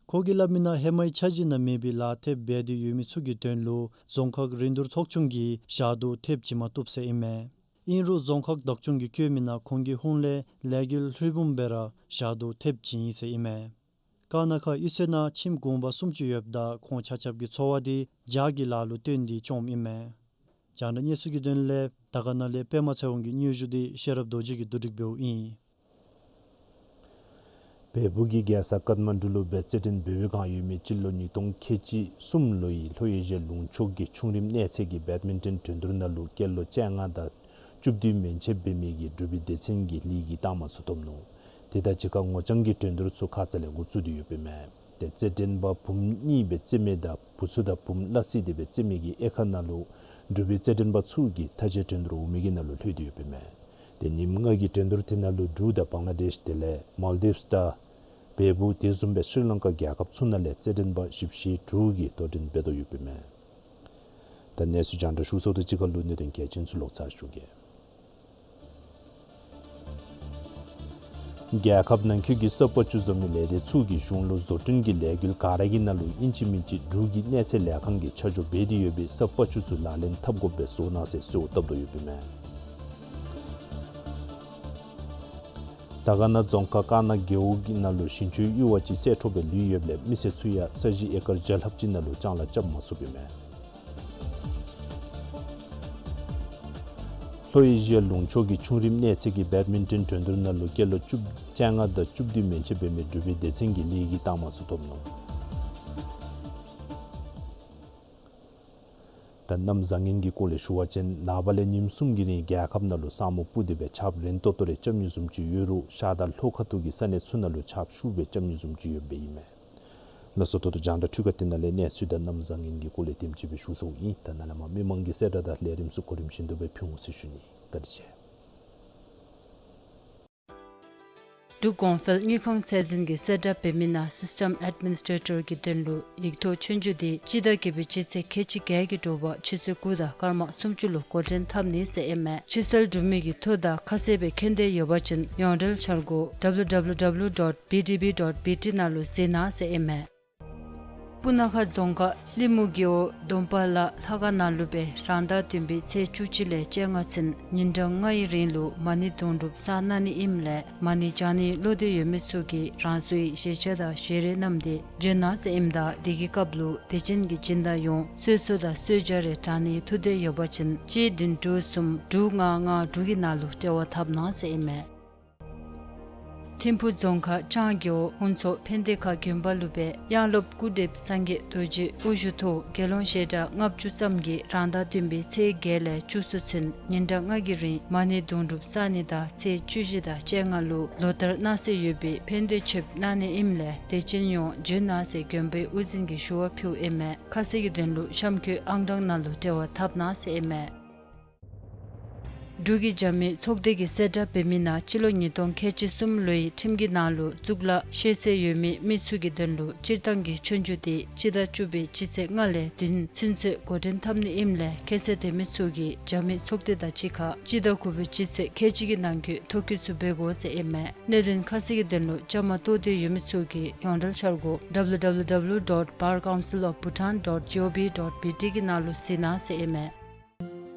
ཁོ་གིས་སླབ་མི་ནང་ཧེ་མའི་འཆར་གཞི་ནང་མེད་པའི་ལཱ་ཐེབས་འབད་དེ་ཡོད་མི་ཚུ་གི་དོན་ལུ་རྫོང་ཁག་རིན་བསྡུར་ཚོགས་ཆུང་གིས་ཞག་དུས་ཐེབས་བྱིན་མ་བཏུབ་ཟེར་ཨིན་མས། ཨིན་རུང་རྫོང་ཁག་བདག་སྐྱོང་གིས་བཀོད་མི་ནང་ཁོང་གི་ཧོངས་ལས་ལས་འགུལ་ལྷོད་བུམ་སྦེ་ར་ཞག་དུས་ཐེབས་བྱིན་ཡི་ཟེར་ཨིན་མས། ཀ་ན་ཁ་གཡུས་ཚན་ནང་ཁྱིམ་གུང་པ་སུམ་ཅུ་ཡོདཔ་ད་ཁོང་ཆ་ཁྱབ་ཀྱི་འཚོ་བ་འདི་རྒྱ་གི་ལཱ་ལུ་བརྟེན་ཏེ་བཅོམ་ཨིན་མས། རྒྱང་བསྒྲགས་གནས་ཚུལ་གྱི་དོན་ལས་དར་དཀར་ན་ལས་པདྨ་ཚེ་དབང་གི་སྙན་ཞུ་འདི་ཤེས་རབ་རྡོ་རྗེ་གིས་བསྡུ་སྒྲིག་འབདཝ་ཨིན། བལ་པོ་གི་རྒྱལ་ས་ཀཏ་མན་ཌུ་ལུ་སྦེ་རྩེད་འགྲན་འབད་བའི་བསྒང་ཡོད་མི་སྤྱི་ལོ་ཉིས་སྟོང་ཁལ་གཅིག་གསུམ་ལོའི་ལྷོ་ཨེ་ཤི་ཡ་ལུང་ཕྱོགས་ཀྱི་ཆུང་རིམ་གནས་ཚད་ཀྱི་བེཌ་མིན་ཊོན་འགྲན་བསྡུར་ནང་ལུ་སྐྱེས་ལོ་བཅོ་ལྔ་དང་བཅུ་བདུན་མན་ཆད་འབད་མི་གི་འབྲུག་པའི་སྡེ་ཚན་གྱིས་ལིག་གི་རྟགས་མ་ཚུ་ཐོབ་ནུག། དེ་དང་གཅིག་ཁར་ངོ་རྐྱང་གི་འགྲན་བསྡུར་ཚུ་ཁ་ཙ་ལས་འགོ་བཙུགས་ཏེ་ཡོདཔ་ཨིན་མས། ཏེ་རྩེད་འགྲན་པ་བུམོ་གཉིས་སྦེ་རྩེད་མི་དང་བུ་ཚུ་དང་བུམོ་སླ་བསྲེ་སྦེ་རྩེད་མི་གི་དབྱེ་ཁག་ནང་ལུ་འབྲུག་པའི་རྩེད་འགྲན་པ་ཚུ་གིས་མཐའ་དཔྱད་འགྲན་བསྡུར་འོང་མི་གི་ནང་ལུ་ལྷོད་དེ་ཡོདཔ་ཨིན་མས། ཏེ་ཉིནམ་ལྔ་གི་འགྲན་བསྡུར་དེ་ནང་ལུ་འབྲུག་དང་བང་ལ་དེཤ་དེ་ལས་མཱལ་དིབས་དང་བལ་པོ་དེ་བཟུམ་སྦེ་ཤྲི་ལང་ཀ་རྒྱལ་ཁབ་ཚུ་ནང་ལས་རྩེད་འགྲན་པ་བཞི་བཅུ་ཞེ་དྲུག་གིས་དོ་འགྲན་འབད་དོ་ཡོདཔ་ཨིན་མས། ད་གནས་ཚུལ་རྒྱང་བསྒྲགས་ཞུ་ཚརཝ་དང་གཅིག་ཁར་ལུ་གནད་དོན་གལ་ཆེན་ཚུ་ལོག་ཚར་ཞུ་གེ། རྒྱལ་ཁབ་ནང་འཁོད་ཀྱི་ས་པག་ཅུ་བཟོ་མི་ལས་སྡེ་ཚུ་གིས་གཞུང་ལུ་བཟོ་སྐྲུན་གྱི་ལས་འགུལ་ག་ར་གི་ནང་ལུ་ཨིན་ཅི་མིན་ཅི་འབྲུག་གི་གནས་ཚད་ལས་ཁང་གིས་ཆ་འཇོག་འབད་དེ་ཡོད་པའི་ས་པག་ཅུ་ཚུ་ལག་ལེན་འཐབ་དགོཔ་སྦེ་བཟོ་གནང་ཟེར་གསོལཝ་བཏབ་དོ་ཡོདཔ་ཨིན་མས། དར་དཀར་ན་རྫོང་ཁག་ཀ་ན་རྒེད་འོག་གི་ནང་ལུ་ཞིང་ཆུའི་གཡུར་བ་ཅིག་བསལ་འཕྲོ་སྦེ་ལུས་ཡོདཔ་ལས་མི་སེར་ཚུ་ཡང་ས་གཞི་ཨེ་ཀར་བརྒྱ་ལྷགཔ་ཅིག་ནང་ལུ་ལྕང་ལཱ་རྐྱབ་མ་ཚུགསཔ་ཨིན་མས། ལྷོ་ཨེ་ཤི་ཡ་ལུང་ཕྱོགས་ཀྱི་ཆུང་རིམ་གནས་ཚད་ཀྱི་བེཌ་མིན་ཊོན་འགྲན་བསྡུར་ནང་ལུ་སྐྱེས་ལོ་བཅུ་བཅོ་ལྔ་དང་བཅུ་བདུན་མན་ཆད་འབད་མི་འབྲུག་པའི་སྡེ་ཚན་གྱིས་ལིག་གི་རྟགས་མ་ཚུ་ཐོབ་ནུག། ད་གནམ་བཟང་ངན་གྱི་སྐོར་ལས་ཞུ་བ་ཅིན་ནངས་པ་ལས་ཉིནམ་གསུམ་གྱི་རིང་རྒྱལ་ཁབ་ནང་ལུ་ས་སྨུག་སྤུབས་ཏེ་སྦེ་ཆརཔ་རན་ཏོག་ཏོ་རེ་རྐྱབ་ནི་བཟུམ་ཅིག་ཡོད་རུང་ཤར་དང་ལྷོ་ཁ་ཐུག་གི་ས་གནས་ཚུ་ནང་ལུ་ཆརཔ་ཤུགས་སྦེ་རྐྱབ་ནི་བཟུམ་ཅིག་ཡོདཔ་ཨིན་མས། ལགས་སོ། ད་ལྟོ་རྒྱང་བསྒྲགས་འཕྲུལ་ཁང་འདི་ནང་ལས་གནས་ཚུལ་དང་གནམ་བཟང་ངན་གྱི་སྐོར་ལས་དེམ་ཅིག་སྦེ་ཞུ་ཚརཝ་ཨིན། ད་ནཱ་ལས་མར་མི་མང་གི་གསལ་བསྒྲགས་དང་ལས་རིམ་ཚུ་གོ་རིམ་བཞིན་དུ་སྦེ་ཕུལ་འོང་ཟེར་ཞུ་ནི། བཀའ་དྲིན་ཆེ། འབྲུག་གོང་འཕེལ་དངུལ་ཁང་ཚད་འཛིན་གྱིས་གསལ་བསྒྲགས་འབད་མི་ནང་སིསི་ཊམ་ཨེཌ་མི་ནིསི་ཊེ་ཊར་གྱི་དོན་ལུ་ཡིག་ཐོག་ཆོས་རྒྱུགས་འདི་སྤྱི་ཟླ་བརྒྱད་པའི་སྤྱི་ཚེས་ཁལ་གཅིག་བརྒྱད་ཀྱི་དྲོ་པ་ཆུ་ཚོད་དགུ་དང་སྐར་མ་སུམ་ཅུ་ལུ་འགོ་འདྲེན་འཐབ་ནི་ཟེར་ཨིན་མས། ཕྱིར་སེལ་གྲུབ་མི་གི་ཐོ་དང་ཁ་གསལ་སྦེ་མཁྱེན་འདོད་ཡོད་པ་ཅིན་ཡོངས་འབྲེལ་འཆར་སྒོ་ཌབ་ལུ་ཌབ་ལུ་ཌབ་ལུ་ཌོཊ་བི་ཌི་བི་ཌོཊ་བི་ཊི་ནང་ལུ་གཟིགས་གནང་ཟེར་ཨིན་མས། སྤུ་ན་ཁ་རྫོང་ཁག་ལི་མུ་རྒེད་འོག་སྡོམ་པ་ལ་ལྷ་ཁང་ནང་ལུ་སྦེ་རང་ཟླ་བདུན་པའི་ཚེས་བཅུ་གཅིག་ལས་བཅོ་ལྔ་ཚུན་ཉིན་གྲངས་ལྔའི་རིང་ལུ་མ་ཎི་དུང་སྒྲུབ་བསགས་གནང་ནི་ཨིནམ་ལས་མ་ཎི་བགྱང་ནི་བློ་འདོད་ཡོད་མི་ཚུ་གིས་རང་སོའི་བཞེས་ཆས་དང་བཞེས་རས་བསྣམས་ཏེ་འབྱོན་གནང་ཟེར་ཨིནམ་ད་དེ་གི་སྐབས་ལུ་དད་ཅན་གྱི་སྦྱིན་བདག་ཡོངས་གསོལ་ཚོགས་དང་གསོལ་ཇ་རེ་དྲང་ནི་ཐུགས་འདོད་ཡོད་པ་ཅིན་གཅིག་བདུན་དྲུག་གསུམ་དྲུག་ལྔ་ལྔ་དྲུག་གི་ནང་ལུ་འབྲེལ་བ་འཐབ་གནང་ཟེར་ཨིན་མས། ཐིམ་ཕུ་རྫོང་ཁག་ལྕང་རྒེད་འོག་ཧུན་ཚོ་ཕན་བདེ་ཁ་དགོན་པ་ལུ་སྦེ་དབྱངས་སློབ་སྐུ་བགྲེསཔ་སངས་རྒྱས་རྡོ་རྗེ་དབུ་བཞུགས་ཐོག་དགེ་སློང་ཞལ་གྲངས་ལྔ་བཅུ་ཙམ་གྱིས་རང་ཟླ་བདུན་པའི་ཚེས་བརྒྱད་ལས་བཅུ་གསུམ་ཚུན་ཉིན་གྲངས་ལྔ་གི་རིང་མ་ཎི་དུང་སྒྲུབ་བསགས་ནི་དང་ཚེས་བཅུ་བཞི་དང་བཅོ་ལྔ་ལུ་ལོ་ལྟར་གནང་སྲོལ་ཡོད་པའི་ཕན་བདེ་མཆོདཔ་གནང་ནི་ཨིནམ་ལས་དད་ཅན་ཡོངས་འབྱོན་གནང་ཟེར་དགོན་པའི་དབུ་འཛིན་གྱིས་ཞུ་བ་ཕུལཝ་ཨིན་མས། ཁ་གསལ་གྱི་དོན་ལུ་གཤམ་འཁོད་ཨང་གྲངས་ནང་ལུ་འབྲེལ་བ་འཐབ་གནང་ཟེར་ཨིན་མས། འབྲུག་གི་རྒྱབ་མི་ཚོགས་སྡེ་གིས་གསལ་བསྒྲགས་འབད་མི་ནང་སྤྱི་ལོ་ཉིས་སྟོང་ཁལ་གཅིག་གསུམ་ལོའི་ཁྲིམས་ཀྱི་ནང་ལུ་གཙུག་ལག་ཤེས་ཚད་ཡོད་མི་མི་ཚུ་གི་དོན་ལུ་སྤྱིར་བཏང་གི་ཆོས་རྒྱུགས་དེ་སྤྱི་ཟླ་བཅུ་པའི་སྤྱི་ཚེས་ལྔ་ལས་བདུན་ཚུན་ཚོད་འགོ་འདྲེན་འཐབ་ནི་ཨིནམ་ལས་ཁྱད་ཚད་ལྡན་མི་ཚུ་གིས་རྒྱབ་མི་ཚོགས་སྡེ་དང་གཅིག་ཁར་སྤྱི་ཟླ་དགུ་པའི་སྤྱི་ཚེས་ཁལ་གཅིག་གི་ནང་འཁོད་ཐོ་བཀོད་ཚུ་འབད་དགོ་ཟེར་ཨིན་མས། གནད་དོན་ཁ་གསལ་གྱི་དོན་ལུ་བཅའ་མར་གཏོགས་འདོད་ཡོད་མི་ཚུ་གིས་ཡོངས་འབྲེལ་འཆར་སྒོ་W W W dot Bar Council of Bhutan dot G O V dot B T གི་ནང་ལུ་གཟིགས་གནང་ཟེར་ཨིན་མས།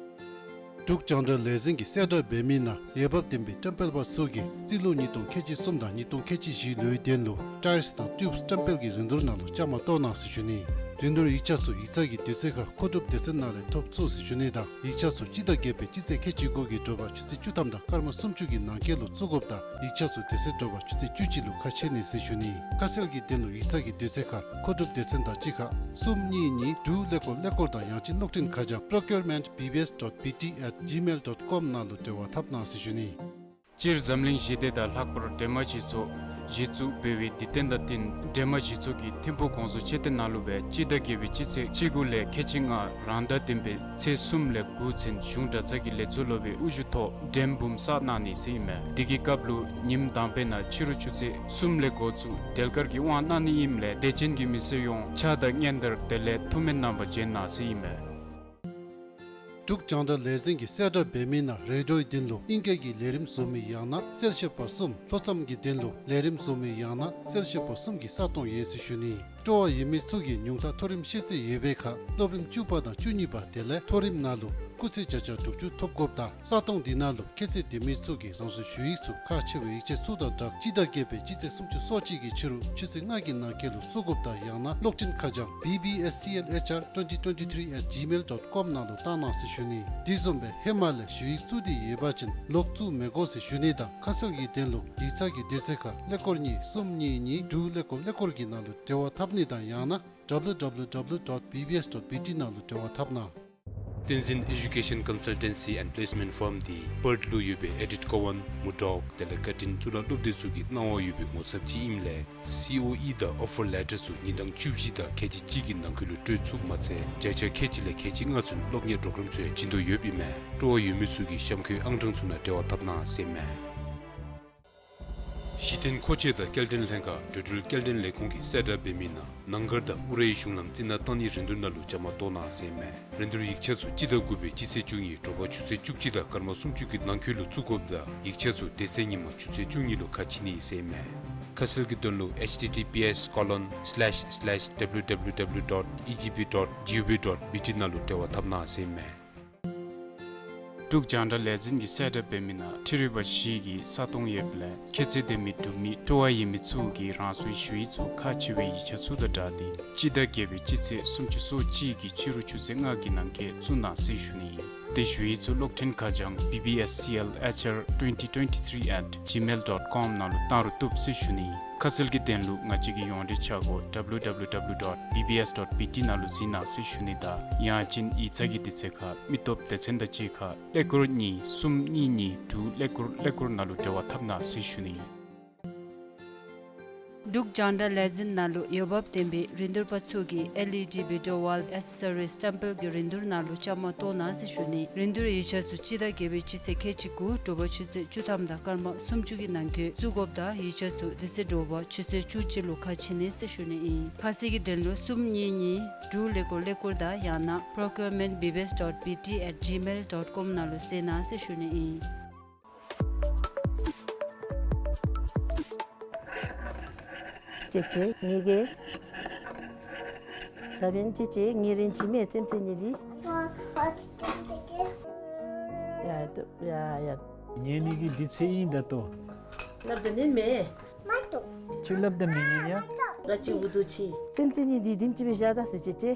འབྲུག་རྒྱང་བསྒྲགས་ལས་འཛིན་གྱིས་གསལ་བསྒྲགས་འབད་མི་ནང་འོས་འབབ་ལྡན་པའི་བཀྲམ་སྤེལ་པ་ཚུ་གིས་རྩིས་ལོ་ཉིས་སྟོང་ཁལ་གཅིག་གསུམ་དང་ཉིས་སྟོང་ཁལ་གཅིག་བཞི་ལོའི་དོན་ལུ་ཊའིརསི་དང་ཊིའུབསི་བཀྲམ་སྤེལ་གྱི་རིན་བསྡུར་ནང་ལུ་བཅའ་མར་གཏོགས་གནང་ཟེར་ཞུ་ནི། རིན་བསྡུར་ཡིག་ཆ་ཚུ་ཡིག་ཚང་གི་དུས་ཚོད་ཁར་མཁོ་སྒྲུབ་སྡེ་ཚན་ནང་ལས་ཐོབ་ཚུགས་ཟེར་ཞུ་ནི་དང་ཡིག་ཆ་ཚུ་སྤྱི་ཟླ་བརྒྱད་པའི་སྤྱི་ཚེས་ཁལ་གཅིག་དགུ་གི་དྲོ་པ་ཆུ་ཚོད་བཅུ་ཐམ་དང་སྐར་མ་སུམ་ཅུ་གི་ནང་འཁོད་ལུ་བཙུགས་དགོཔ་དང་ཡིག་ཆ་ཚུ་དེ་ཚེ་དྲོ་པ་ཆུ་ཚོད་བཅུ་གཅིག་ལུ་ཁ་ཕྱེ་ནི་ཟེར་ཞུ་ནི། ཁ་གསལ་གྱི་དོན་ལུ་ཡིག་ཚང་གི་དུས་ཚོད་ཁར་མཁོ་སྒྲུབ་སྡེ་ཚན་དང་གཅིག་ཁར་གསུམ་གཉིས་གཉིས་དྲུག་ཀླད་ཀོར་ཀླད་ཀོར་དང་ཡང་ཅིན་གློག་འཕྲིན་ཁ་བྱང་procurement B B S dot B T at gmail dot com ནང་ལུ་འབྲེལ་བ་འཐབ་གནང་ཟེར་ཞུ་ནི། སྤྱིར་འཛམ་གླིང་ཞི་བདེ་དང་ལྷག་པར་འདྲེས་མ་སྤྱི་ཚོགས་གཞི་བཙུགས་འབད་བའི་དུས་སྟོན་དང་བསྟུན་འདྲེས་མ་སྤྱི་ཚོགས་ཀྱི་ཐིམ་ཕུག་གོང་བཟོ་མཆོད་རྟེན་ནང་ལུ་སྦེ་སྤྱི་ཟླ་བརྒྱད་པའི་སྤྱི་ཚེས་བཅུ་དགུ་ལས་ཁལ་གཅིག་ལྔ་རང་ཟླ་བདུན་པའི་ཚེས་གསུམ་ལས་དགུ་ཚུན་གཞུང་གྲྭ་ཚང་གི་ལས་ཚོགས་སློབ་དཔོན་དབུ་བཞུགས་ཐོག་འགྲེམས་འབུམ་བསགས་གནང་ནི་ཟེར་ཨིན་མས། དེ་གི་སྐབས་ལུ་ཉིནམ་དང་པའི་ནང་ཕྱི་རུ་ཆུ་ཚོད་གསུམ་ལས་འགོ་བཙུགས་དལ་དཀར་གྱི་དབང་གནང་ནི་ཨིནམ་ལས་དད་ཅན་གྱི་མི་སེར་ཡོངས་ཕྱག་དང་སྙན་དར་དེ་ལས་ཐུགས་སྨོན་གནང་བར་བྱོན་གནང་ཟེར་ཨིན་མས། འབྲུག་རྒྱང་བསྒྲགས་ལས་འཛིན་གྱིས་གསལ་བསྒྲགས་འབད་མི་ནང་རེ་ཌིའོའི་དོན་ལུ་ཨིང་སྐད་ཀྱི་ལས་རིམ་བཟོ་མི་ཡང་ན་གསལ་བཤད་པ་གསུམ། ལྷོ་མཚམས་ཀྱི་དོན་ལུ་ལས་རིམ་བཟོ་མི་ཡང་ན་གསལ་བཤད་པ་གསུམ་གྱི་ས་སྟོང་ཡོད་ཟེར་ཞུ་ནི། སྤྲོ་བ་ཡོད་མི་ཚུ་གིས་ཉུང་མཐའ་མཐོ་རིམ་ཤེས་ཚད་ཡོད་པའི་ཁར་སློབ་རིམ་བཅུ་པ་དང་བཅུ་གཉིས་པ་དེ་ལས་མཐོ་རིམ་ནང་ལུ་སྐུགས་ཚད་བརྒྱ་ཆ་དྲུག་ཅུ་ཐོབ་དགོཔ་དང་ས་སྟོང་འདི་ནང་ལུ་ཁྱད་ཚད་ལྡན་མི་ཚུ་གིས་རང་སོའི་ཞུ་ཡིག་ཚུ་ཁག་ཆེ་བའི་ཡིག་ཆ་ཚུ་དང་སྦྲགས་སྤྱི་ཟླ་བརྒྱད་པའི་སྤྱི་ཚེས་སུམ་ཅུ་སོ་གཅིག་གི་ཕྱི་རུ་ཆུ་ཚོད་ལྔ་གི་ནང་འཁོད་ལུ་བཙུགས་དགོཔ་དང་ཡང་ན་གློག་འཕྲིན་ཁ་བྱང་B B S C L H R twenty twenty-three at gmail dot com ནང་ལུ་བཏང་གནང་ཟེར་ཞུ་ནི། དེ་བཟུམ་སྦེ་ཧེ་མ་ལས་ཞུ་ཡིག་བཙུགས་ཏེ་ཡོད་པ་ཅིན་ལོག་བཙུགས་མི་དགོ་ཟེར་ཞུ་ནི་དང་ཁ་གསལ་གྱི་དོན་ལུ་ཡིག་ཚང་གི་དུས་ཚོད་ཁར་ཀླད་ཀོར་གཉིས་གསུམ་གཉིས་གཉིས་དྲུག་ཀླད་ཀོར་ཀླད་ཀོར་གྱི་ནང་ལུ་འབྲེལ་བ་འཐབ་ནི་དང་ཡང་ན W W W dot B B S dot B T ནང་ལུ་འབྲེལ་བ་འཐབ་གནང་། བསྟན་འཛིན་Education Consultancy and Placement Firm འདི་པརཐ་ལུ་ཡོད་པའི་Edith Cowan, Murdoch དེ་ལས་Curtin ཚུ་ལུ་སློབ་སྡེ་ཚུ་གི་གནང་བ་ཡོད་པའི་ངོ་ཚབ་ཅིག་ཨིནམ་ལས་C O E དང་offer letter ཚུ་ཉིན་གྲངས་བཅུ་བཞི་དང་ཁལ་གཅིག་གཅིག་གི་ནང་འཁོད་ལུ་སྤྲོད་ཚུགསཔ་མ་ཚད་བརྒྱ་ཆ་ཁལ་གཅིག་ལས་ཁལ་གཅིག་ལྔ་ཚུན་སློབ་གཉེར་པོརོ་གརམ་ཚུ་ཡང་བྱིན་དོ་ཡོདཔ་ཨིན་མས། སྤྲོ་བ་ཡོད་མི་ཚུ་གིས་གཤམ་འཁོད་ཨང་གྲངས་ཚུ་ནང་འབྲེལ་བ་འཐབ་གནང་ཟེར་ཨིན་མས། གཞི་རྟེན་མཁོ་ཆས་དང་སྐྱེལ་འདྲེན་ལྷན་ཁག་འགྲོ་འགྲུལ་སྐྱེལ་འདྲེན་ལས་ཁུངས་ཀྱིས་གསལ་བསྒྲགས་འབད་མི་ནང་ནང་སྒར་དང་ཨུ་རའི་གཞུང་ལམ་རྩི་ནག་བཏང་ནིའི་རིན་བསྡུར་ནང་ལུ་བཅའ་མར་གཏོགས་གནང་ཟེར་ཨིན་མས། རིན་བསྡུར་ཡིག་ཆ་ཚུ་སྤྱི་ཟླ་དགུ་པའི་སྤྱི་ཚེས་བཅུ་གཉིས་དྲོ་པ་ཆུ་ཚོད་བཅུ་གཅིག་དང་སྐར་མ་སུམ་ཅུ་གི་ནང་འཁོད་ལུ་བཙུགས་དགོཔ་དང་ཡིག་ཆ་ཚུ་དེ་ཚེ་ཉིན་མ་ཆུ་ཚོད་བཅུ་གཉིས་ལུ་ཁ་ཕྱེ་ནི་ཟེར་ཨིན་མས། ཁ་གསལ་གྱི་དོན་ལུ H T T P S colon slash slash W W W dot E G P dot G O V dot B T ནང་ལུ་འབྲེལ་བ་འཐབ་གནང་ཟེར་ཨིན་མས། འབྲུག་རྒྱང་བསྒྲགས་ལས་འཛིན་གྱིས་གསལ་བསྒྲགས་འབད་མི་ནང་འཕྲུལ་རིག་པ་བཞི་གི་ས་སྟོང་ཡོདཔ་ལས་ཁྱད་ཚད་ལྡན་མི་འབྲུག་མི་སྤྲོ་བ་ཡོད་མི་ཚུ་གིས་རང་སོའི་ཞུ་ཡིག་ཚུ་ཁག་ཆེ་བའི་ཡིག་ཆ་ཚུ་དང་སྦྲགས་ཏེ་སྤྱི་ཟླ་བརྒྱད་པའི་སྤྱི་ཚེས་སུམ་ཅུ་སོ་གཅིག་གི་ཕྱི་རུ་ཆུ་ཚོད་ལྔ་གི་ནང་འཁོད་བཙུགས་གནང་ཟེར་ཞུ་ནི་ཨིན། དེ་ཞུ་ཡིག་ཚུ་གློག་འཕྲིན་ཁ་བྱང་B B S C L H R twenty twenty-three at gmail dot com ནང་ལུ་བཏང་རུང་བཏུབ་ཟེར་ཞུ་ནི་ཨིན། ཁ་གསལ་གྱི་དོན་ལུ་ང་བཅས་ཀྱི་ཡོངས་འབྲེལ་འཆར་སྒོ་W W W dot B B S dot B T ནང་ལུ་གཟིགས་གནང་ཟེར་ཞུ་ནི་དང་ཡང་ཅིན་ཡིག་ཚང་གི་དུས་ཚོད་ཁར་མི་སྟོབས་སྡེ་ཚན་དང་གཅིག་ཁར་ཀླད་ཀོར་གཉིས་གསུམ་གཉིས་གཉིས་དྲུག་ཀླད་ཀོར་ཀླད་ཀོར་ནང་ལུ་འབྲེལ་བ་འཐབ་གནང་ཟེར་ཞུ་ནི་ཨིན། འབྲུག་རྒྱང་བསྒྲགས་ལས་འཛིན་ནང་ལུ་འོས་འབབ་ལྡན་པའི་རིན་བསྡུར་པ་ཚུ་གིས་L E D video wall accessories བཀྲམ་སྤེལ་གྱི་རིན་བསྡུར་ནང་ལུ་བཅའ་མར་གཏོགས་གནང་ཟེར་ཞུ་ནི། རིན་བསྡུར་ཡིག་ཆ་ཚུ་སྤྱི་ཟླ་བརྒྱད་པའི་སྤྱི་ཚེས་ཁལ་གཅིག་དགུ་དྲོ་པ་ཆུ་ཚོད་བཅུ་ཐམ་དང་སྐར་མ་སུམ་ཅུ་གི་ནང་འཁོད་བཙུགས་དགོཔ་དང་ཡིག་ཆ་ཚུ་དེ་ཚེ་དྲོ་པ་ཆུ་ཚོད་བཅུ་གཅིག་ལུ་ཁ་ཕྱེ་ནི་ཟེར་ཞུ་ནི་ཨིན། ཁ་གསལ་གྱི་དོན་ལུ་གསུམ་གཉིས་གཉིས་དྲུག་ཀླད་ཀོར་ཀླད་ཀོར་དང་ཡང་ན procurement B B S dot B T at gmail dot com ནང་ལུ་གཟིགས་གནང་ཟེར་ཞུ་ནི་ཨིན། ཅེ་ཅེ་ངེ་གི། ད་འབདན་ཅེ་ཅེ་ངེ་རེན་ཅི་མེད་ཙེམ་ཙེ་ནི་འདི། ཡ་ཡ་ཡ། ངེ་ནི་གི་འདི་ཚེ་ཨིན་ད་ལྟོ། སླབ་ད་ནི་མེད། མ་གཏོགས། ཅི་སླབ་ད་མི་ཉན་ཡ། ར་ཅི་འུ་དུ་ཅི། ཙེམ་ཙེ་ནི་འདི་དིམ་ཅི་སྦེ་བཞག་ད་ཟེར་ཅེ་ཅེ།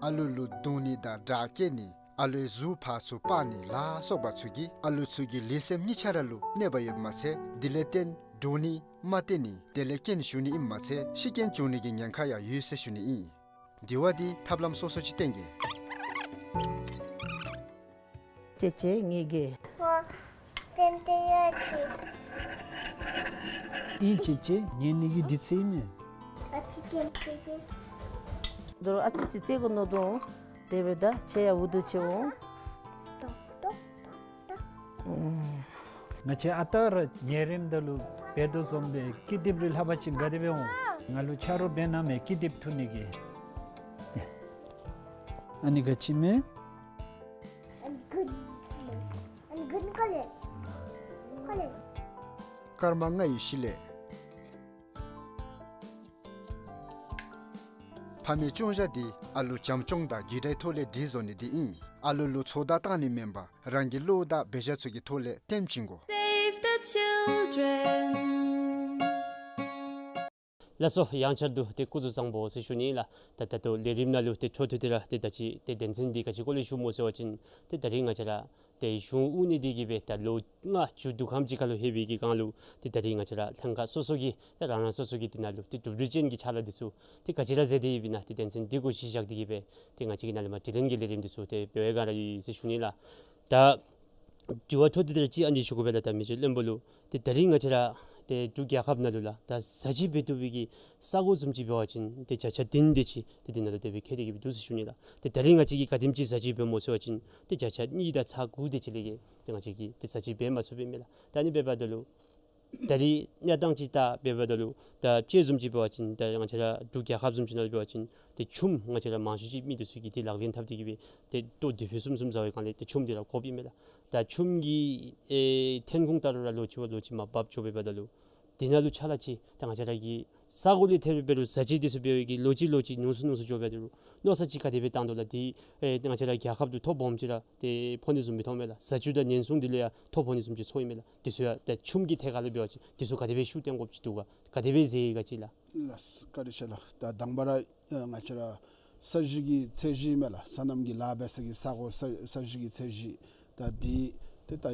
ཨ་ལུ་ལུ་རྡུང་ནི་དང་དྲག་སྐྱེད་ནི། ཨ་ལུའི་གཟུགས་ཕར་ཚུར་སྤར་ནི་ལ་སོགས་པ་ཚུ་གིས་ཨ་ལུ་ཚུ་གི་ལུས་སེམས་གཉིས་ཆ་ར་ལུ་གནོད་པ་ཡོདཔ་མ་ཚད་དེ་ལས་བརྟེན་འདྲོག་ནི་མ་བརྟན་ནི་དེ་ལས་སྐྱོན་ཞུགས་ནི་ཨིནམ་མ་ཚད་ཤི་རྐྱེན་བྱུང་ནི་གི་ཉེན་ཁ་ཡང་ཡོད་ཟེར་ཞུ་ནི་ཨིན། དེ་བ་འདི་ཐབས་ལམ་སོ་སོ་ཅིག་བསྟེན་གེ། ཅེ་ཅེ་ངེ་གི། ཨིན་ཅེ་ཅེ་ངེ་ནི་གི་འདི་ཚེ་ཨིན་མས། ཨ་ཙི་ཙེ་ཙེ། དོ་རུང་ཨ་ཙི་ཙེ་ཙེ་གོ་ནོ་དོ། དེ་སྦེ་ད་ཁྱེད་ཡང་འུ་སྡུག་ཆེ་འོང་། ང་བཅས་ཨ་རྟག་ར་ཉལ་རནམ་ད་ལུ་འབད་དོ་བཟུམ་སྦེ་ཀི་དེབ་རེ་ལྷག་པ་ཅིན་ག་དེ་སྦེ་འོང་། ང་ལུ་ཆ་རོགས་འབད་གནང་མས་ཀི་དེབ་འཐུ་ནི་གི། ཨ་ནི་ག་ཅི་མས། སྐར་མ་ལྔ་ཡི་གཞི་ལས། ཕ་མའི་སྐྱོང་བྱ་འདི་ཨ་ལུ་བྱམས་སྐྱོང་དང་རྒྱུ་འབྲས་ཐོག་ལས་འདི་བཟོ་ནི་འདི་ཨིན། ཨ་ལུ་ལུ་ཚོད་ལྟ་བཏང་ནི་མེན་པར་རང་གི་བློ་དང་འབད་བཞག་ཚུ་གི་ཐོག་ལས་སྟོན་བྱིན་དགོ། Save the Children. ལགས་སོ། ཡང་བསྐྱར་དུ་ཏེ་སྐུ་གཟུགས་བཟང་པོ་ཟེར་ཞུ་ནི་ལགས། ད་ད་ལྟོ་ལས་རིམ་ནང་ལུ་ཏེ་འཕྲོ་མཐུད་དེ་ར་ཏེ་ད་ཅི་ཏེ་དོན་ཚན་འདི་ག་ཅི་སྐོར་ལས་ཞུཝ་སྨོ་ཟེར་བ་ཅིན་ཏེ་ད་རིས་ང་བཅས་ར་ཏེ་གཞུང་དབུ་ནི་འདི་གིས་སྦེ་ད་ལོ་ལྔ་མཇུག་བསྡུ་ཁམས་ཅིག་ཁར་ལུ་ལྷོད་པའི་གི་སྒང་ལུ་ཏེ་ད་རིས་ང་བཅས་ར་ལྷན་ཁག་སོ་སོ་གི་ཏེ་རང་རང་སོ་སོ་གི་འདི་ནང་ལུ་ཏེ་གྲུབ་འབྲས་ཅན་གྱི་ཕྱག་ལཱ་འདི་ཚུ་ཏེ་ག་ཅི་ར་མཛད་དེ་ཡོདཔ་ཨིན་ན་ཏེ་དོན་ཚན་འདི་གུ་གཞི་བཞག་སྟེ་གིས་སྦེ་ཏེ་ང་བཅས་ཀྱིས་ནཱ་ལས་མར་དྲི་ལན་གྱི་ལས་རིམ་འདི་ཚུ་ཏེ་འབད་བའི་སྒང་ར་ཨིན་ཟེར་ཞུ་ནི་ལགས། ད་དྲི་བ་འཕྲོ་མཐུད་དེ་ར་ཅིག་ཨ་ནི་ཞུ་དགོ་པས་ལགས། ད་མི་རྗེ་བློན་པོ་ལུ་ཏེ་ད་རིས་ང་བཅས་ར་ཏེ་འབྲུག་རྒྱལ་ཁབ་ནང་ལུ་ལགས་ད་བཟའ་སྤྱོད་འབད་བཏུབ་པའི་གི་ས་གོ་བཟུམ་ཅིག་འབད་བ་ཅིན་ཏེ་བརྒྱ་ཆ་བདུན་དེ་ཅིག་ཏེ་འདི་ནང་ལུ་དེ་སྦེ་ཁེལ་ཏེ་གིས་སྦེ་འདུག་ཟེར་ཞུ་ནི་ལགས། ཏེ་ད་རིས་ང་བཅས་ཀྱིས་ག་དེམ་ཅིག་བཟའ་སྤྱོད་འབད་སྨོ་ཟེར་བ་ཅིན་ཏེ་བརྒྱ་ཆ་གཉིས་དང་ཚག་དགུ་དེ་ཅིག་ལས་བརྒལ་ཏེ་ང་བཅས་ཀྱིས་ཏེ་བཟའ་སྤྱོད་འབད་མ་ཚུགསཔ་ཨིན་མས་ལགས། ད་ཨ་ནི་འབདཝ་ད་ལུ་ད་རིས་གནས་སྟངས་ཅིག་ད་འབདཝ་ད་ལུ་ད་དཔྱེ་བཟུམ་ཅིག་འབད་བ་ཅིན་ད་ང་བཅས་ར་འབྲུག་རྒྱལ་ཁབ་བཟུམ་ཅིག་ནང་ལུ་འབད་བ་ཅིན་ཏེ་ཆུམ་ང་བཅས་ར་མང་ཤོས་ཅིག་མི་འདི་ཚུ་གིས་ཏེ་ལག་ལེན་འཐབ་སྟེ་གིས་སྦེ་ཏེ་ལྟོ་དུས་ཕུན་སུམ་ཚོགས་འབད་བའི་སྒང་ལས་ཏེ་ཆུམ་འདི་ར་དགོཔ་ཨིན་མས་ལགས། ད་ཆུམ་གྱི་ཨེ་ཐོན་ཁུངས་ད་རུང་ར་ལོ་གཅིག་བ་ལོ་གཅིག་མར་འབབ་འགྱོཝ་འབདཝ་ད་ལུ་དེ་ནང་ལུ་ཆ་ལ་ཅིག་ད་ང་བཅས་ར་གི་ས་གོ་ལས་ཐད་རི་འབད་རུང་བཟའ་སྤྱོད་འདི་ཚུ་འབད་བའི་གི་ལོ་གཅིག་ལོ་གཅིག་ཉུང་སུ་ཉུང་སུ་འགྱོཝ་འབད་རུང་མནོ་བསམ་ཅིག་ག་དེ་སྦེ་བཏང་དོ་ལགས། དེ་ཨེ་ང་བཅས་ར་རྒྱལ་ཁབ་ཏུ་ཐོ་སྦོམ་ཅིག་ར་ཏེ་ཕོག་ནི་བཟུམ་སྦེ་མཐོངམ་མས་ལགས། བཟའ་སྤྱོད་དང་ཉེན་སྲུང་འདི་ལུ་ཡང་ཐོ་ཕོག་ནི་བཟུམ་ཅིག་ཚོརཝ་ཨིན་མས་ལགས། དེ་ཚུ་ཡང་ད་ཆུམ་གྱི་ཐད་ཁར་ལུ་འབད་བ་ཅིན་དེ་ཚུ་ག་དེ་སྦེ་ཤུགས་བཏོན་དགོཔ་ཅིག་འདུག་ག། ག་དེ་སྦེ་མཛད་ཡི་ག་ཅིག་ལགས། ལགས་སོ། བཀའ་དྲིན་ཆེ་ལགས། ད་དང་པ་ར་ཨ་ང་བཅས་ར་ས་གཞི་གི་ཚད་གཞི་མས་ལགས། སོ་ནམ་གྱི་ལཱ་འབད་ས་གི་ས་གོ་ས་ས་གཞི་གི་ཚད་གཞི། ད་འདི་ཏེ་ད་ཨ་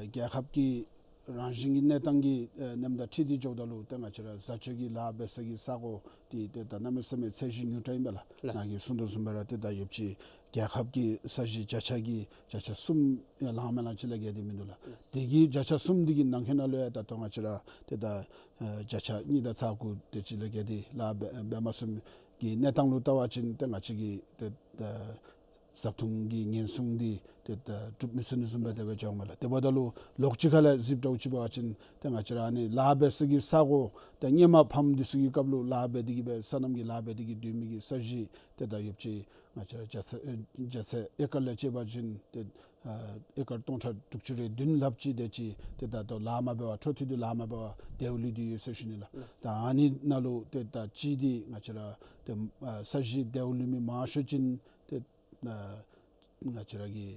རྒྱལ་ཁབ་ཀྱི་རང་བཞིན་གྱི་གནས་སྟངས་ཀྱི་ཨ་ནམ་དང་འཁྲིལ་ཏེ་འགྱོཝ་ད་ལུ་ཏེ་ང་བཅས་ར་བཟའ་སྤྱོད་ཀྱི་ལཱ་འབད་ས་གི་ས་གོ་འདི་ཏེ་ད་གནམ་མེད་ས་མེད་ཚད་གཞི་ཉུང་དྲགས་ཨིན་པས་ལགས། ལགས། ནཱ་གིས་གསུང་དོ་བཟུམ་སྦེ་ར་ཏེ་ད་ཡོདཔ་ཅིག་རྒྱལ་ཁབ་ཀྱི་ས་གཞི་བརྒྱ་ཆ་གི་བརྒྱ་ཆ་གསུམ་ཡང་ལང་མི་ལང་ཅིག་ལས་བརྒལ་ཏེ་མིན་འདུག་ལགས། དེ་གི་བརྒྱ་ཆ་གསུམ་འདི་གི་ནང་འཁོད་ནང་ལུ་ཡང་ད་ལྟོ་ང་བཅས་ར་ཏེ་ད་ཨ་བརྒྱ་ཆ་གཉིས་དང་ཚག་དགུ་དེ་ཅིག་ལས་བརྒལ་ཏེ་ལཱ་འབད་འབད་མ་ཚུགསཔ་གི་གནས་སྟངས་ལུ་བལྟ་བ་ཅིན་ཏེ་ང་བཅས་ཀྱིས་ཏེ་ད་བཟའ་འཐུང་གི་ཉེན་སྲུང་འདི་ཏེ་ད་སྒྲུབ་མི་ཚུགས་ནི་བཟུམ་སྦེ་དེ་སྦེ་འགྱོཝ་མས་ལགས། དེ་འབདཝ་ད་ལུ་ལོགས་གཅིག་ཁ་ལས་གཟིགསཔ་འདྲཝ་ཅིག་འབད་བ་ཅིན་ཏེ་ང་བཅས་ར་ཨ་ནི་ལཱ་འབད་ས་གི་ས་གོ་ཏེ་སྔོན་མ་ཕམ་འདི་ཚུ་གི་སྐབས་ལུ་ལཱ་འབད་དེ་གིས་སྦེ་སོ་ནམ་གྱི་ལཱ་འབད་དེ་གིས་སྡོད་མི་གི་ས་གཞི་ཏེ་ད་ཡོདཔ་ཅིག་ང་བཅས་ར་རྒྱ་ཚད་ཨེ་རྒྱ་ཚད་ཨེ་ཀར་ལས་བཅད་པ་ཅིན་ཏེ་ཨ་ཨེ་ཀར་སྟོང་ཕྲག་དྲུག་ཅུ་རེ་བདུན་ལྷགཔ་ཅིག་དེ་ཅིག་ཏེ་ད་ལྟོ་ལཱ་མ་འབད་བར་འཕྲོ་མཐུད་དེ་ལཱ་མ་འབད་བར་དེཝ་ལུས་ཏེ་ཡོད་ཟེར་ཞུ་ནི་ལགས། ད་ཨ་ནི་ནང་ལུ་ཏེ་ད་གཅིག་འདི་ང་བཅས་ར་ཏེ་ཨ་ས་གཞི་དེཝ་ལུས་མི་མང་ཤོས་ཅིག་ཏེ་ཨ་ང་བཅས་ར་གི་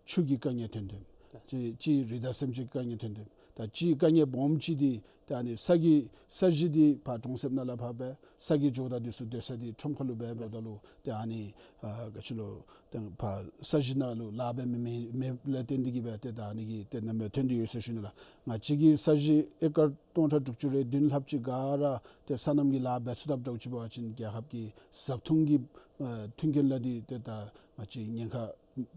ཆུ་གི་དཀའ་ངལ་ཐོན་ཐོནམ། གཅིག་གཅིག་རི་དྭགས་སེམས་ཅན་གྱི་དཀའ་ངལ་ཐོན་ཐོནམ། ད་གཅིག་དཀའ་ངལ་སྦོམ་ཅིག་འདི་ད་ཨ་ནི་ས་གི་ས་གཞི་འདི་ཕར་གྲོང་གསེབ་ནང་ལས་ཕར་འབད་ས་གི་ཇོ་བདག་འདི་ཚུ་སྡོད་ས་འདི་ཁྲོམ་ཁ་ལུ་འབད་འབདཝ་ད་ལུ་ཏེ་ཨ་ནི་ཨ་ག་ཅི་ལོ་ཏེ་ཕར་ས་གཞི་ནང་ལུ་ལཱ་འབད་མི་མེད་མེདཔ་ལས་བརྟེན་ཏེ་གིས་སྦེ་ཏེ་ད་ཨ་ནི་གི་ཏེ་ནམ་སྦེ་ཐོན་ཏེ་ཡོད་ཟེར་ཞུ་ནི་ལགས། ང་བཅས་ཀྱི་ས་གཞི་ཨེ་ཀར་སྟོང་ཕྲག་དྲུག་ཅུ་རེ་བདུན་ལྷགཔ་ཅིག་ག་ར་ཏེ་སོ་ནམ་གྱི་ལཱ་འབད་ཚུགས་དཔ་འདྲཝ་ཅིག་འབད་བ་ཅིན་རྒྱལ་ཁབ་ཀྱི་བཟའ་འཐུང་གི་ཨ་མཐུན་རྐྱེན་ལ་འདི་ཏེ་ད་ང་བཅས་ཉེན་ཁ་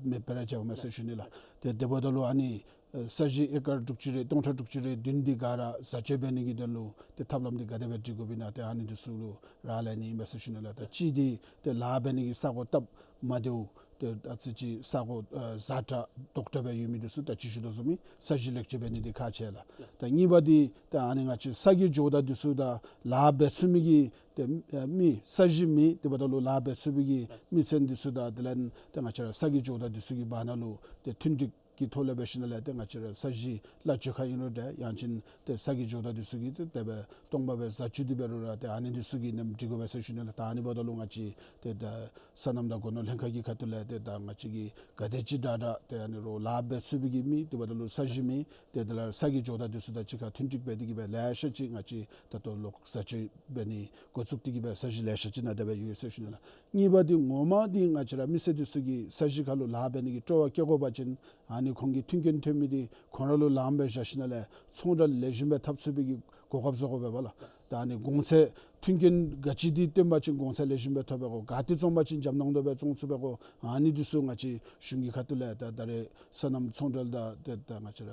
མེདཔ་སྦེ་ར་འགྱོཝ་མས་ཟེར་ཞུ་ནི་ལགས། ཏེ་དེ་འབདཝ་ད་ལུ་ཨ་ནི་ཨེ་ས་གཞི་ཨེ་ཀར་དྲུག་ཅུ་རེ་སྟོང་ཕྲག་དྲུག་ཅུ་རེ་བདུན་འདི་ག་ར་བཟའ་སྤྱོད་འབད་ནི་གི་དོན་ལུ་ཏེ་ཐབས་ལམ་འདི་ག་དེ་སྦེ་སྒྲིག་དགོཔ་ཨིན་ན་ཏེ་ཨ་ནི་འདི་ཚུ་ལུ་རག་ལས་ནི་ཨིན་པས་ཟེར་ཞུ་ནི་ལགས། ད་གཅིག་འདི་ཏེ་ལཱ་འབད་ནི་གི་ས་གོ་སྟབས་མ་བདེཝ་ཏེ་ཨ་ཙི་ཅིག་ས་གོ་ཨ་ཛ་དྲག་དོག་དྲགས་སྦེ་ཡོད་མི་འདི་ཚུ་ད་ཅི་ཞུ་དོ་བཟུམ་སྦེ་ས་གཞི་ལེགས་བཅོས་འབད་ནི་འདི་ཁག་ཆེ་ལགས། ད་གཉིས་པ་འདི་ཏེ་ཨ་ནི་ང་བཅས་ས་གི་ཇོ་བདག་འདི་ཚུ་དང་ལཱ་འབད་ཚུགས་མི་གི་ཏེ་ཨ་མི་ས་གཞི་མེད། དེ་འབདཝ་ད་ལུ་ལཱ་འབད་ཚུགས་པའི་གི་མི་ཚན་འདི་ཚུ་དང་དེ་ལས་ཏེ་ང་བཅས་ར་ས་གི་ཇོ་བདག་འདི་ཚུ་གི་བར་ན་ལུ་ཏེ་མཐུན་འགྲིག་གི་ཐོག་ལས་འབད་ཞིནམ་ལས་ཏེ་ང་བཅས་ར་ས་གཞི་གླ་བཅོལ་ཁ་ཨིན་རུང་འདྲ་ཡང་ཅིན་ཏེ་ས་གི་ཇོ་བདག་འདི་ཚུ་གིས་ཏེ་དེ་སྦེ་སྟོང་པ་སྦེ་བཟའ་སྤྱོད་འདི་འབད་རུང་ར་ཏེ་ཨ་ནི་འདི་ཚུ་གིས་ནམ་འགྲིག་དགོ་པས་ཟེར་ཞུ་ནི་ལགས། ད་ཨ་ནི་འབདཝ་ད་ལུ་ང་བཅས་ཏེ་ད་སོ་ནམ་དང་སྒོ་ནོར་ལྷན་ཁག་གི་ཁ་ཐུག་ལས་ཏེ་ད་ང་བཅས་ཀྱིས་ག་དེ་ཅིག་དྲག་དྲག་ཏེ་ཨ་ནི་རོགས་ལཱ་འབད་ཚུགས་པའི་གི་མི་དེ་འབདཝ་ད་ལུ་ས་གཞི་མེད། ཏེ་དེ་ལས་ས་གི་ཇོ་བདག་འདི་ཚུ་དང་གཅིག་ཁར་མཐུན་འགྲིག་འབད་དེ་གིས་སྦེ་ལེ་ཤ་ཅིག་ང་བཅས་ད་ལྟོ་ལོག་བཟའ་སྤྱོད་འབད་ནི་འགོ་བཙུགས་ཏེ་གིས་སྦེ་ས་གཞི་ལེ་ཤ་ཅིག་ནཱ་དེ་སྦེ་ཡོད་ཟེར་ཞུ་ནི་ལགས། གཉིས་པ་འདི་ངོ་མ་འདི་ང་བཅས་ར་མི་སེར་འདི་ཚུ་གིས་ས་གཞི་ཁར་ལུ་ལཱ་འབད་ནི་གི་སྤྲོ་བ་བསྐྱེད་དགོ་པ་ཅིན་ཨ་ནི་ཁོང་གི་མཐུན་རྐྱེན་ཐོན་མི་འདི་ཁོང་ར་ལུ་ལངམ་སྦེ་བཞག་ཞིནམ་ལས་ཚོང་འབྲེལ་ལེགས་ཤོམ་སྦེ་འཐབ་ཚུགས་པའི་གི་གོ་སྐབས་བཟོ་དགོ་པས་ལགས། ད་ཨ་ནི་གོང་ཚད་མཐུན་རྐྱེན་ག་ཅི་འདི་བཏོན་པ་ཅིན་གོང་ཚད་ལེགས་ཤོམ་སྦེ་ཐོབ་པས་གོ། ག་ཏེ་བཙོང་པ་ཅིན་འཇམ་ཏོང་ཏོ་སྦེ་བཙོང་ཚུགས་པས་གོ། ཨ་ནི་འདི་ཚུ་ང་བཅས་གཞུང་གི་ཁ་ཐུག་ལས་ད་ད་རེས་སོ་ནམ་ཚོང་འབྲེལ་དང་ཏེ་ད་ང་བཅས་ར་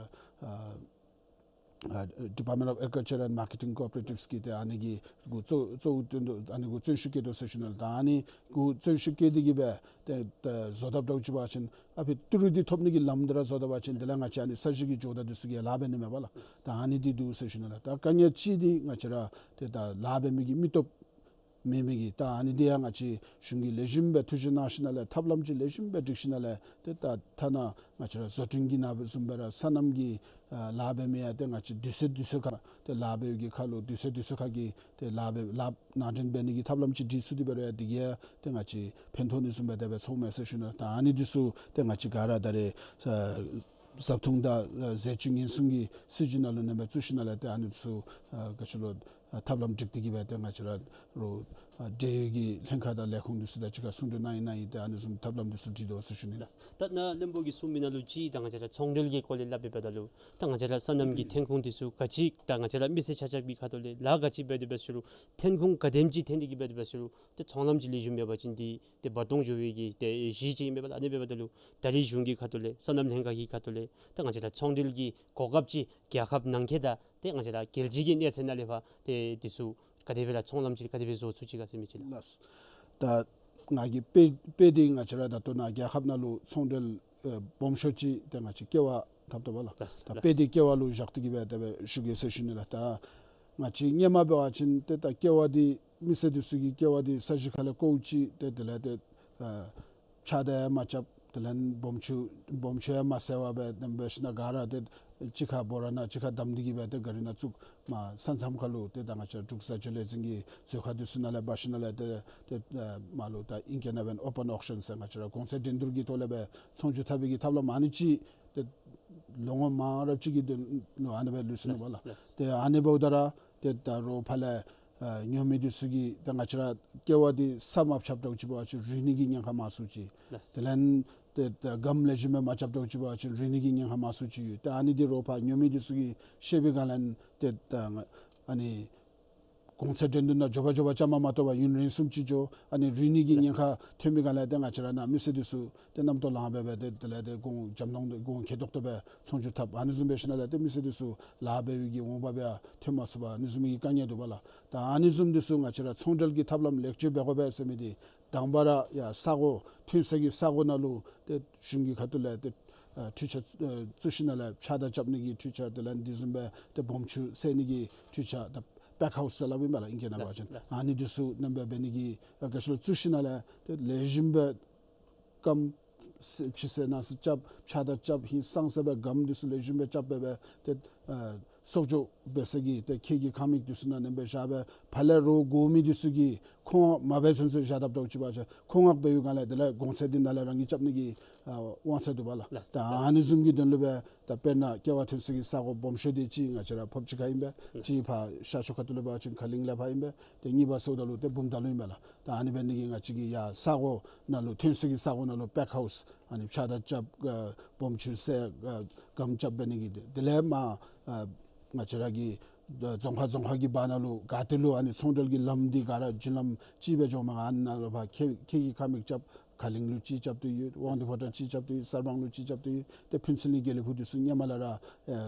ཨ་ ཨ་Department of Agriculture and Marketing Cooperatives གི་ཏེ་ཨ་ནི་གི་གུ་གཙོ་གཙོ་བོ་བཏོན་དོ་ཨ་ནི་གུ་བརྩོན་ཤུགས་བསྐྱེད་དོ་ཟེར་ཞུ་ནི་ལགས། ད་ཨ་ནི་གུ་བརྩོན་ཤུགས་བསྐྱེད་དེ་གི་སྦེ་ཏེ་ཏེ་བཟོ་ཐབས་འདྲཝ་ཅིག་འབད་བ་ཅིན་ཨ་ཕི་ཏི་རུ་འདི་ཐོབ་ནི་གི་ལམ་འདི་ར་བཟོ་ད་པ་ཅིན་དེ་ལས་ང་བཅས་ཨ་ནི་ས་གཞི་གི་ཇོ་བདག་འདི་ཚུ་གིས་ལཱ་འབད་ནི་མས་པ་ལགས། ད་ཨ་ནི་འདི་འདུག་ཟེར་ཞུ་ནི་ལགས། ད་དཀའ་ངལ་ཅིག་འདི་ང་བཅས་ར་ཏེ་ད་ལཱ་འབད་མི་གི་མི་སྟོབས་མེད་མི་གི་ད་ཨ་ནི་འདི་ཡང་ང་བཅས་གཞུང་གིས་ལེགས་ཤོམ་སྦེ་ཐུགས་རྗེ་གནང་ཞིནམ་ལས་ཐབས་ལམ་ཅིག་ལེགས་ཤོམ་སྦེ་སྒྲིག་ཞིནམ་ལས་ཏེ་ད་ཐ་ན་ང་བཅས་ར་བཟོ་སྐྲུན་གྱི་ནང་བཟུམ་སྦེ་ར་སོ་ནམ་གྱི་ཨ་ལཱ་འབད་མི་ཡང་ཏེ་ང་བཅས་དུས་ཚོད་དུས་ཚོད་ཁར་ཏེ་ལཱ་འབད་བའི་གི་ཁར་ལུ་དུས་ཚོད་དུས་ཚོད་ཁར་གྱི་ཏེ་ལཱ་འབད་ལཱ་ནང་འདྲེན་འབད་ནི་གི་ཐབས་ལམ་ཅིག་སྒྲིག་ཚུགས་ཏེ་འབད་རུང་ཡང་དེ་གིས་ཡང་ཏེ་ང་བཅས་ཕན་ཐོགས་ནི་བཟུམ་སྦེ་དེ་སྦེ་ཚོརཝ་མས་ཟེར་ཞུ་ནི། ད་ཨ་ནི་འདི་ཚུ་ཏེ་ང་བཅས་ག་ར་ད་རེས་ཨ་བཟའ་འཐུང་དང་ཨ་ཟས་བཅུད་ཉེན་སྲུང་གི་སྲིད་བྱུས་ནང་ལུ་ནེམ་སྦེ་བཙུགས་ཞིནམ་ལས་ཏེ་ཨ་ནི་ཚུ་ཨ་ག་ཅི་ལོ་ཨ་ཐབས་ལམ་སྒྲིག་སྟེ་གི་སྦེ་ཏེ་ང་བཅས་ར་རོགས་ཨ་འབྲེལ་ཡོད་ཀྱི་ལྷན་ཁག་དང་ལས་ཁུངས་འདི་ཚུ་དང་གཅིག་ཁར་ཟུང་འབྲེལ་གནང་ཡི་གནང་ཡི། ཏེ་ཨ་ནི་བཟུམ་ཐབས་ལམ་འདི་ཚུ་སྒྲིག་དོ་ཟེར་ཞུ་ནི་ལགས། ད་ནཱ་བློན་པོ་གིས་གསུངས་མི་ནང་ལུ་ཅིག་ད་ང་བཅས་ར་ཚོང་འབྲེལ་གྱི་སྐོར་ལས་སླབ་འབདཝ་ད་ལུ་ད་ང་བཅས་ར་སོ་ནམ་གྱི་ཐོན་ཁུངས་འདི་ཚུ་ག་ཅི་ད་ང་བཅས་ར་མི་སེར་ཆ་ཁྱབ་ཀྱི་ཁ་ཐུག་ལས་ལཱ་ག་ཅི་འབད་དེ་འབད་ཟེར་རུང་ཐོན་ཁུངས་ག་དེམ་ཅིག་ཐོན་ཏེ་གི་འབད་དེ་འབད་ཟེར་རུང་ཏེ་ཚོང་ལམ་ཅིག་ལེགས་ཤོམ་མེད་པ་ཅིན་འདི་ཏེ་འབད་བརྡུང་འགྱོ་བའི་གི་ཏེ་གཞི་ཅིག་ཨིན་པས་ལགས། ཨ་ནི་འབདཝ་ད་ལུ་ད་རེས་གཞུང་གི་ཁ་ཐུག་ལས་སོ་ནམ་ལྷན་ཁག་གི་ཁ་ཐུག་ལས་ད་ང་བཅས་ར་ཚོང་འབྲེལ་གྱི་གོ་སྐབས་ཅིག་རྒྱལ་ཁབ་ནང་འཁོད་དང་ཏེ་ང་བཅས་ར་རྒྱལ་སྤྱི་གི་གནས་ཚད་ནང་ལས་ཕར་ཏེ་འདི་ཚུ་ག་དེ་སྦེ་ར་ཚོང་ལམ་ཅིག་ག་དེ་སྦེ་བཟོ་ཚུགས་ཅི་ག་ཟེར་མི་ཅིག་ལགས། ལགས། ད་ང་གིས་དཔེ་དཔེ་འདི་ང་བཅས་ར་ད་ལྟོ་ནཱ་རྒྱལ་ཁབ་ནང་ལུ་ཚོང་འབྲེལ་ཨེ་སྦོམ་ཤོས་ཅིག་ཏེ་ང་བཅས་ཀེ་བ་འཐབ་འཐབ་པ་ལགས། ལགས། ད་དཔེ་འདི་ཀེ་བ་ལུ་བཞག་སྟེ་གི་སྦེ་དེ་སྦེ་ཞུ་གེ་ཟེར་ཞུ་ནི་ལགས། ད་ང་བཅས་སྔོན་མ་འབད་བ་ཅིན་ཏེ་ད་ཀེ་བ་འདི་མི་སེར་འདི་ཚུ་གིས་ཀེ་བ་འདི་ས་གཞི་ཁ་ལས་བརྐོཝ་ཅིག་ཏེ་དེ་ལས་ཏེ་ཨ་ཕྱགས་བདའ་ཡང་མ་རྐྱབ། དེ་ལས་སྦོམ་ཆུ་སྦོམ་ཆུ་ཡང་མ་བསལ་བར་སྦེ་དེ་སྦེ་ཞིནམ་ག་ར་ཏེ་གཅིག་ཁར་བོ་ར་ནང་གཅིག་ཁར་བསྡམས་ཏེ་གི་སྦེ་ཏེ་ག་རི་ནང་བཙུགས། མར་ས་མཚམས་ཁ་ལུ་ཏེ་ད་ང་བཅས་འབྲུག་བཟའ་སྤྱོད་ལས་འཛིན་གྱི་མཛོད་ཁང་འདི་ཚུ་ནང་ལས་འབག་ཞིནམ་ལས་ཏེ་ཏེ་ཨ་མར་ལུ་ད་ཨིང་སྐད་ནང་འབད་ན་ཨོ་པཱན་ཨོག་ཤཱན་ཟེར་ང་བཅས་ར་གོང་ཚད་འགྲན་བསྡུར་གྱི་ཐོག་ལས་སྦེ་ཚོང་བསྒྱུར་འཐབ་པའི་གི་ཐབས་ལམ་ཨ་ནི་ཅིག་ཏེ་ལོ་ངོ་མང་རབས་ཅིག་གི་དོན་ལུ་ཨ་ནི་སྦེ་ལུས་སོ་ནུག་པ་ལགས། ལགས། ཏེ་ཨ་ནི་འབདཝ་ད་ར་ཏེ་ད་རོགས་ཕར་ལས་ཨ་ཉོ་མི་འདི་ཚུ་གིས་ད་ང་བཅས་ར་ཀེ་བ་འདི་ས་མ་ཁྱབ་འདྲཝ་ཅིག་འབད་བ་ཅིན་རུལ་ནི་གི་ཉེན་ཁ་མང་སུ་ཅིག། ལགས། དེ་ལས་ཏེ་ད་སྒམ་ལེགས་ཤོམ་སྦེ་མ་རྐྱབ་འདྲཝ་ཅིག་འབད་བ་ཅིན་རུལ་ནི་གི་ཉེན་ཁ་མང་སུ་ཅིག་ཡོད། ཏེ་ཨ་ནི་འདི་རོགས་ཕར་ཉོ་མི་འདི་ཚུ་གིས་ཤེས་པའི་སྒང་ལས་ཏེ་ད་ཨ་ནི་གོང་ཚད་འགྲན་བསྡུར་ནང་མགྱོགས་པ་མགྱོགས་པ་རྐྱབ་མ་མ་གཏོགས་པར་ཡུན་རིང་སུམ་ཅིག་འགྱོ། ཨ་ནི་རུལ་ནི་གི་ཉེན་ཁ་ཐོན་པའི་སྒང་ལས་ཏེ་ང་བཅས་ར་ནཱ་མི་སེར་འདི་ཚུ་ཏེ་རྣམ་རྟོག་ལངས་སྦེ་སྦེ་ཏེ་དེ་ལས་ཏེ་གོང་འཇམ་ཏོང་ཏོ་གོང་ཁེ་ཏོག་ཏོ་སྦེ་ཚོང་བསྒྱུར་འཐབ། ཨ་ནི་བཟུམ་སྦེ་ཞིནམ་ལས་ཏེ་མི་སེར་འདི་ཚུ་ལཱ་འབད་བའི་གི་འོང་འབབ་ཡང་ཐོན་མ་ཚུགས་པར་ཨ་ནི་བཟུམ་གྱི་དཀའ་ངལ་འདུག་པ་ལགས། ད་ཨ་ནི་བཟུམ་འདི་ཚུ་ང་བཅས་ར་ཚོང་འབྲེལ་གྱི་ཐབས་ལམ་ལེགས་བཅོས་འབད་དགོ་པས་ཟེར་མི་འདི་དང་པ་ར་ཡར་ས་གོ་ཐོན་ས་གི་ས་གོ་ནང་ལུ་ཏེ་གཞུང་གི་ཁ་ཐུག་ལས་ཏེ་ཨ་འཕྲུལ་ཆས་ཨ་བཙུགས་ཞིནམ་ལས་ཕྱགས་བདའ་རྐྱབ་ནི་གི་འཕྲུལ་ཆས་དེ་ལས་འདི་བཟུམ་སྦེ་ཏེ་སྦོམ་ཆུ་བསལ་ནི་གི་འཕྲུལ་ཆས་ད་པེཀ་ཧའུསི་ཟེར་སླབ་ཨིན་པས་ལགས་ཨིང་སྐད་ནང་འབད་བ་ཅིན། ལགས། ཨ་ནི་འདི་ཚུ་ནེམ་སྦེ་འབད་ནི་གི་ཨ་ག་ཅི་ལོ་བཙུགས་ཞིནམ་ལས་ཏེ་ལེགས་ཤོམ་སྦེ་སྒམ་ཕྱི་བསལ་ནང་བསལ་རྐྱབ་ཕྱགས་བདའ་རྐྱབ་ཧིང་སངས་ས་སྦེ་སྒམ་འདི་ཚུ་ལེགས་ཤོམ་སྦེ་རྐྱབ་སྦེ་སྦེ་ཏེ་ཨ་གསོག་འཇོག་འབད་ས་གི་ཏེ་ཁལ་གྱི་ཁང་མིག་འདི་ཚུ་ནང་ནེམ་སྦེ་བཞག་སྦེ་ཕར་ལས་རོགས་དགོ་མི་འདི་ཚུ་གིས་མཁོ་མངགས་མ་འབད་ཚུན་ཚོད་བཞག་དཔ་འདྲཝ་ཅིག་འབད་བ་ཅིན་མཁོ་མངགས་འབད་བའི་སྒང་ལས་དེ་ལས་གོང་ཚད་འདི་ནཱ་ལས་རང་གིས་རྐྱབ་ནི་གི་ཨ་དབང་ཚད་འདུག་པ་ལགས། ལགས། ད་ལགས། ཨ་ནི་བཟུམ་གྱི་དོན་ལུ་སྦེ་ད་དཔེར་ན་ཀེ་བ་ཐོན་ས་གི་ས་གོ་སྦོམ་ཤོས་འདི་གཅིག་ང་བཅས་ར་ཕོབ་སྤྱི་ཁ་ཨིན་པས། ལགས། གཅིག་ཕར་ཤར་ཕྱོགས་ཁ་ཐུག་ལུ་འབད་བ་ཅིན་ཁ་གླིང་ལས་ཕར་ཨིན་པས། ཏེ་གཉིས་པ་ཟེརཝ་ད་ལུ་ཏེ་བུམ་ཐང་ལུ་ཨིན་པས་ལགས། ད་ཨ་ནི་འབད་ནི་གིས་ང་བཅས་ཀྱིས་ཡར་ས་གོ་ནང་ལུ་ཐོན་ས་གི་ས་གོ་ནང་ལུ་པེཀ་ཧའུསི་ཨ་ནི་ཕྱགས་བདའ་རྐྱབ་ཨ་སྦོམ་ཆུ་བསལ་ཨ་སྒམ་རྐྱབ་འབད་ནི་གི་དེ་དེ་ལས་མར་ཨ་ང་བཅས་ར་གི་ཨ་རྫོང་ཁག་རྫོང་ཁག་གི་བར་ན་ལུ་ག་ཏེ་ལུ་ཨ་ནི་ཚོང་འབྲེལ་གྱི་ལམ་འདི་ག་ར་རྒྱུན་ལམ་ཅིག་སྦེ་འགྱོཝ་མས། ཨ་ནཱ་ལུ་ཕར་ཁལ་ཁལ་གྱི་ཁང་མིག་རྐྱབ། ཁ་གླིང་ལུ་གཅིག་རྐྱབ་སྟེ་ཡོད། དབང་འདུས་ཕོ་བྲང་གཅིག་རྐྱབ་སྟེ་ཡོད། གསར་སྤང་ལུ་གཅིག་རྐྱབ་སྟེ་ཡོད། ཏེ་ཕུན་ཚོགས་གླིང་དགེ་ལེགས་ཕུག་འདི་ཚུ་སྔོན་མ་ལས་ར་ཨེ་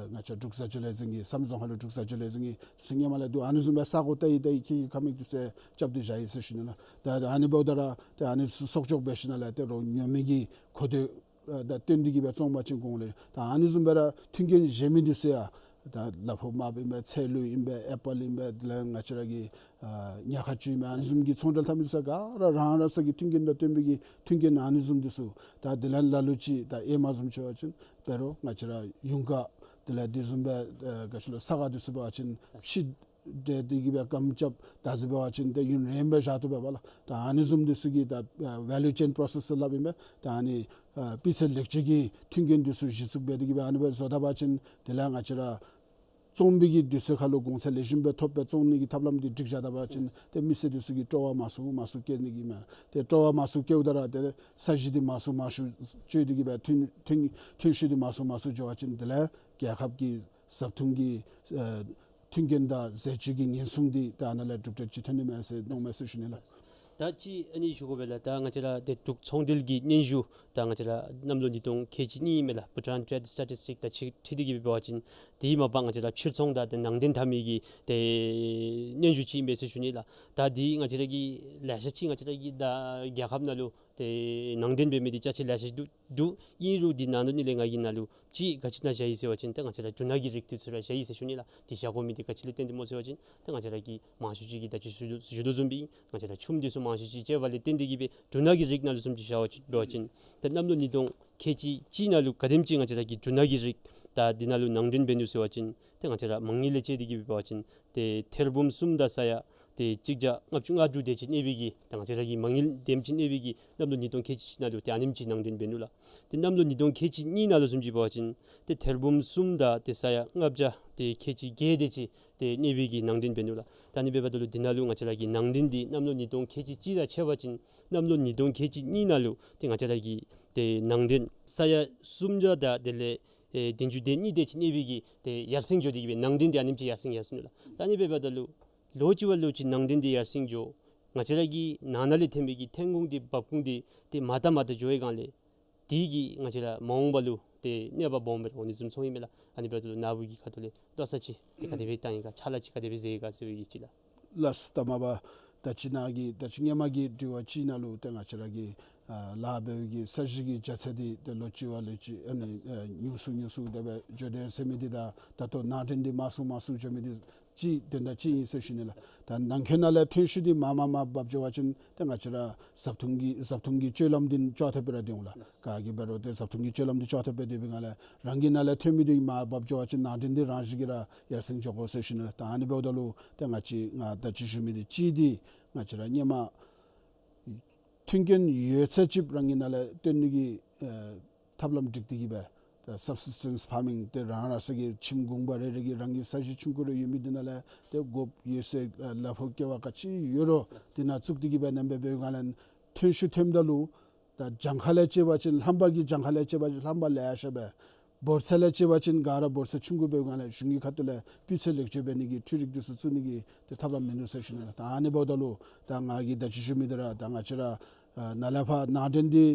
ང་བཅས་འབྲུག་བཟའ་སྤྱོད་ལས་འཛིན་གྱི་བསམ་རྫོང་ཁ་ལུ་འབྲུག་བཟའ་སྤྱོད་ལས་འཛིན་གྱི་འདི་ཚུ་སྔོན་མ་ལས་འདུག། ཨ་ནི་བཟུམ་སྦེ་ས་གོ་བལྟ་ཡི་བལྟ་ཡི་ཁལ་གྱི་ཁང་མིག་འདི་ཚུ་རྐྱབ་སྟེ་བཞག་ཡི་ཟེར་ཞུ་ནི་ལགས། ད་ཨ་ནི་འབདཝ་ད་ར་ཏེ་ཨ་ནི་ཚུ་གསོག་འཇོག་འབད་ཞིནམ་ལས་ཏེ་རོགས་ཉོ་མི་གི་གོ་ཐོས་ཨ་ད་བཏོན་ཏེ་གི་སྦེ་བཙོང་པ་ཅིན་གོང་ལས་ད་ཨ་ནི་བཟུམ་སྦེ་ར་མཐུན་རྐྱེན་གཞན་མི་འདི་ཚུ་ཡང་ད་ལ་ཕོགས་མར་བུ་ཨིན་པས། ཚལ་ལུ་ཨིན་པས། ཨེ་པཱལ་ཨིན་པས། དེ་ལས་ང་བཅས་ར་གི་ཨ་ཉ་ཁ་ཅུ་ཨིན་པས། ཨ་ནི་བཟུམ་གྱི་ཚོང་འབྲེལ་འཐབ་མི་འདི་ཚུ་ག་ར་རང་རང་སོ་གི་མཐུན་རྐྱེན་དང་བསྟུན་པའི་གི་མཐུན་རྐྱེན་ཨ་ནི་བཟུམ་འདི་ཚུ་ད་དེ་ལས་ལ་ལུ་ཅིག་ད་ཨེ་མ་བཟུམ་ཅིག་འབད་བ་ཅིན་འབད་རུང་ང་བཅས་ར་ཡུངས་ཀར་དེ་ལས་དེ་བཟུམ་སྦེ་ཨ་ག་ཅི་ལོ་ས་ག་འདི་ཚུ་འབད་བ་ཅིན་ཕྱེ་སྦྲེལ་ཏེ་གི་སྦེ་སྒམ་རྐྱབ་ད་ཟེར་འབད་བ་ཅིན་ཏེ་ཡུན་རིངམོ་སྦེ་བཞག་དོ་བས་པ་ལགས། ད་ཨ་ནི་བཟུམ་འདི་ཚུ་གི་ད་ཨ་ཝེ་ལུ་ཅེན་པོརོ་སེསར་སླབ་ཨིན་པས། ད་ཨ་ནི་ཨ་སྤུས་ཚད་ལེགས་བཅོས་ཀྱི་མཐུན་རྐྱེན་འདི་ཚུ་གཞི་བཙུགས་འབད་དེ་གི་སྦེ་ཨ་ནི་སྦེ་བཟོ་ད་པ་ཅིན་དེ་ལས་ང་བཅས་ར་བཙོང་བའི་གི་དུས་ཚོད་ཁ་ལུ་གོང་ཚད་ལེགས་ཤོམ་སྦེ་ཐོབ་སྦེ་བཙོང་ནི་གི་ཐབས་ལམ་འདི་སྒྲིག་བཞག་ད་པ་ཅིན་ཏེ་མི་སེར་འདི་ཚུ་གིས་སྤྲོ་བ་མང་སུ་མང་སུ་བསྐྱེད་ནི་གི་མས། ཏེ་སྤྲོ་བ་མང་སུ་བསྐྱེདཔ་ད་ར་ཏེ་ས་གཞི་འདི་མང་སུ་མང་སུ་བཅོས་ཏེ་གི་སྦེ་ཐོན་ཐོན་ཐོན་ཤུགས་འདི་མང་སུ་མང་སུ་འགྱོ་བ་ཅིན་དེ་ལས་རྒྱལ་ཁབ་ཀྱི་བཟའ་འཐུང་གི་ཨ་མཐུན་རྐྱེན་དང་ཟས་བཅུད་ཀྱི་ཉེན་སྲུང་འདི་ད་ཨ་ནཱ་ལས་གྲུབ་འབྲས་ཅིག་ཐོན་ནི་མས་ཟེར་མནོཝ་མས་ཟེར་ཞུ་ནི་ལགས། ད་ཅི་ཨ་ནི་ཞུ་དགོ་པས་ལགས། ད་ང་བཅས་ར་ཏེ་འབྲུག་ཚོང་འབྲེལ་གྱི་སྙན་ཞུ་ད་ང་བཅས་ར་གནམ་ལོ་ཉིས་སྟོང་ཁལ་གཅིག་གཉིས་མས་ལགས། Bhutan Trade Statistics དང་ཅིག་འཁྲིལ་ཏེ་གི་འབད་བ་ཅིན་དེ་མ་པ་ང་བཅས་ར་ཕྱིར་ཚོང་དང་ཏེ་ནང་འདྲེན་འཐབ་མི་གི་ཏེ་སྙན་ཞུ་ཅིག་ཨིན་མས་ཟེར་ཞུ་ནི་ལགས། ད་དེ་ང་བཅས་ར་གི་ལེ་ཤ་ཅིག་ང་བཅས་ར་གི་ད་རྒྱལ་ཁབ་ནང་ལུ་ཏེ་ནང་འདྲེན་འབད་མི་འདི་ཅ་ཆས་ལེ་ཤ་ཅིག་འདུག། འདུག། ཨིན་རུང་འདི་ནང་དོན་ཨ་ནི་ལས་ང་གིས་ནཱ་ལུ་ཅིག་ག་ཅི་ནང་བཞག་ཡི་ཟེར་བ་ཅིན་ཏེ་ང་བཅས་ར་འབྲུ་སྣ་གི་རིགས་འདི་ཚུ་ར་བཞག་ཡི་ཟེར་ཞུ་ནི་ལགས། འདི་བཞག་དགོ་མི་འདི་ག་ཅི་ལས་བརྟེན་ཏེ་སྨོ་ཟེར་བ་ཅིན་ཏེ་ང་བཅས་ར་གིས་མང་ཤོས་ཅིག་གིས་ད་ཅི་ཞུ་དོ་ཞུ་དོ་བཟུམ་སྦེ་ང་བཅས་ར་ཆུམ་འདི་ཚུ་མང་ཤོས་ཅིག་སྤྱོད་པ་ལས་བརྟེན་ཏེ་གི་སྦེ་འབྲུ་སྣ་གི་རིགས་ནང་ལུ་བཟུམ་ཅིག་བཞག་པ་ཅིན་འབད་བ་ཅིན་ཏེ་གནམ་ལོ་ཉིས་སྟོང་ཁལ་གཅིག་གཅིག་ནང་ལུ་ག་དེམ་ཅིག་ང་བཅས་ར་གིས་འབྲུ་སྣ་གི་རིགས་ད་འདི་ནང་ལུ་ནང་འདྲེན་འབད་ནུག་ཟེར་བ་ཅིན་ཏེ་ང་བཅས་ར་མ་དངུལ་ལས་བཅད་དེ་གི་འབད་བ་ཅིན་ཏེ་ཐེར་འབུམ་གསུམ་དང་ས་ཡ་ཏེ་གཅིག་བརྒྱ་ལྔ་བཅུ་ང་དྲུག་དེ་ཅིག་གནས་པའི་གི་ད་ང་བཅས་ར་གི་མ་དངུལ་དེམ་ཅིག་གནས་པའི་གི་གནམ་ལོ་ཉིས་སྟོང་ཁལ་གཅིག་གཅིག་ནང་ལུ་ཏེ་ཨ་ནེམ་ཅིག་ནང་འདྲེན་འབད་ནུག་ལགས། ཏེ་གནམ་ལོ་ཉིས་སྟོང་ཁལ་གཅིག་གཉིས་ནང་ལུ་བཟུམ་ཅིག་འབད་བ་ཅིན་ཏེ་ཐེར་འབུམ་གསུམ་དང་ཏེ་ས་ཡ་ལྔ་བརྒྱ་ཏེ་ཁལ་གཅིག་བརྒྱད་དེ་ཅིག་ཏེ་གནས་པའི་གི་ནང་འདྲེན་འབད་ནུག་ལགས། ད་ཨ་ནི་འབདཝ་ད་ལུ་འདི་ནང་ལུ་ང་བཅས་ར་གི་ནང་འདྲེན་འདི་གནམ་ལོ་ཉིས་སྟོང་ཁལ་གཅིག་གཅིག་དང་ཕྱད་པ་ཅིན་གནམ་ལོ་ཉིས་སྟོང་ཁལ་གཅིག་གཉིས་ནང་ལུ་ཏེ་ང་བཅས་ར་གི་ཏེ་ནང་འདྲེན་ས་ཡ་སུམ་བརྒྱ་དང་དེ་ལས་ཨེ་བདུན་ཅུ་དོན་གཉིས་དེ་ཅིག་གནས་པའི་གི་ཏེ་ཡར་སེང་འགྱོ་སྟེ་གི་སྦེ་ནང་འདྲེན་འདི་ཨ་ནེམ་ཅིག་ཡར་སེང་ཡར་སོང་ནུག་ལགས། ད་ཨ་ནི་འབདཝ་ད་ལུ་ལོ་གཅིག་བ་ལོ་གཅིག་ནང་འདྲེན་འདི་ཡར་སེང་འགྱོ། ང་བཅས་ར་གི་ནང་ན་ལས་ཐོན་པའི་གི་ཐོན་ཁུངས་འདི་འབབ་ཁུངས་འདི་ཏེ་མར་དང་མར་དུ་འགྱོ་བའི་སྒང་ལས་དེ་གིས་ང་བཅས་ར་མ་འོངས་པ་ལུ་ཏེ་གནོད་པ་སྦོམ་སྦེ་ར་འོང་ནི་བཟུམ་ཚོར་ཡི་མས་ལགས། ཨ་ནི་འབདཝ་ད་ལུ་ནཱ་བུ་གི་ཁ་ཐུག་ལས་ལྟོ་ཚང་ཅིག་ཏེ་ག་དེ་སྦེ་བཏང་ཡི་ག་ཕྱག་ལཱ་ཅིག་ག་དེ་སྦེ་མཛད་ཡི་ག་ཟེར་བའི་གི་ཅིག་ལགས། ལགས། ད་མ་པ་ད་ཅི་ནཱ་གི་ད་ཅི་སྔོན་མ་གི་དྲི་བ་ཅིག་ནང་ལུ་ཏེ་ང་བཅས་ར་གི་ཨ་ལཱ་འབད་བའི་གི་ས་གཞི་གི་རྒྱ་ཚད་འདི་ཏེ་ལོ་གཅིག་བ་ལོ་གཅིག་ཨ་ནི་ཨ་ཉུང་སུ་ཉུང་སུ་དེ་སྦེ་འགྱོ་དོ་ཟེར་མི་འདི་དང་ད་ལྟོ་ནང་འདྲེན་འདི་མང་སུ་མང་སུ་འགྱོ་མི་འདི་ཅིག་དོན་དག་ཅིག་ཨིན་ཟེར་ཞུ་ནི་ལགས། ད་ནང་འཁོད་ནང་ལས་ཐོན་ཤུགས་འདི་མར་མར་མར་འབབ་འགྱོ་བ་ཅིན་ཏེ་ང་བཅས་ར་བཟའ་འཐུང་གི་བཟའ་འཐུང་གི་སྤྱོད་ལམ་འདི་ཅོག་འཐདཔ་སྦེ་ར་སྡོད་འོང་ལགས། ག་གིས་འབད་རུང་ཏེ་བཟའ་འཐུང་གི་སྤྱོད་ལམ་འདི་ཅོག་འཐདཔ་སྦེ་སྡོད་པའི་སྒང་ལས་རང་གི་ནང་ལས་ཐོན་མི་འདི་མར་འབབ་འགྱོ་བ་ཅིན་ནང་འདྲེན་འདི་རང་བཞིན་གྱིས་ར་ཡར་སེང་འགྱོ་དགོ་ཟེར་ཞུ་ནི་ལགས། ད་ཨ་ནི་འབདཝ་ད་ལུ་ཏེ་ང་བཅས་ང་ད་ཅི་ཞུ་མི་འདི་གཅིག་འདི་ང་བཅས་ར་སྔོན་མ་མཐུན་རྐྱེན་ཡོད་ཚད་ཅིག་རང་གི་ནང་ལས་བཏོན་ནི་གི་ཨེ་ཐབས་ལམ་སྒྲིག་སྟེ་གི་སྦེ་ད་སབ་སིས་ཊེནསི་ཕར་མིང་ཏེ་རང་རང་སོ་གི་ཁྱིམ་གུང་པ་རེ་རེ་གིས་རང་གི་ས་གཞི་ཆུང་ཀུ་རེ་ཡོད་མི་འདི་ནང་ལས་ཏེ་དགོཔ་ཡོད་ཚད་ཨེ་ལ་ཕུག་ཀེ་བ་ག་ཅི་ཡོད་རུང་འདི་ནང་བཙུགས་ཏེ་གི་སྦེ་ནེམ་སྦེ་འབད་བའི་སྒང་ལས་ཐོན་ཤུགས་ཐོནམ་ད་ལུ་ད་གྱངས་ཁ་ལས་བཅད་པ་ཅིན་ལྷམ་པ་གི་གྱངས་ཁ་ལས་བཅད་པ་ཅིན་ལྷམ་པ་ལེ་ཤ་སྦེ་འབོར་ཚད་ལས་བཅད་པ་ཅིན་ག་ར་འབོར་ཚད་ཆུང་ཀུ་འབད་བའི་སྒང་ལས་གཞུང་གི་ཁ་ཐུག་ལས་སྤུས་ཚད་ལེགས་བཅོས་འབད་ནི་གི་འཕྲུལ་རིག་འདི་ཚུ་བཙུགས་ནི་གི་ཏེ་ཐབས་ལམ་མིན་འདུག་ཟེར་ཞུ་ནི་ལགས། ད་ཨ་ནི་འབདཝ་ད་ལུ་ད་ང་གིས་ད་ཅི་ཞུ་མི་འདི་ར་ད་ང་བཅས་ར་ཨ་ནཱ་ལས་ཕར་ནང་འདྲེན་འདི་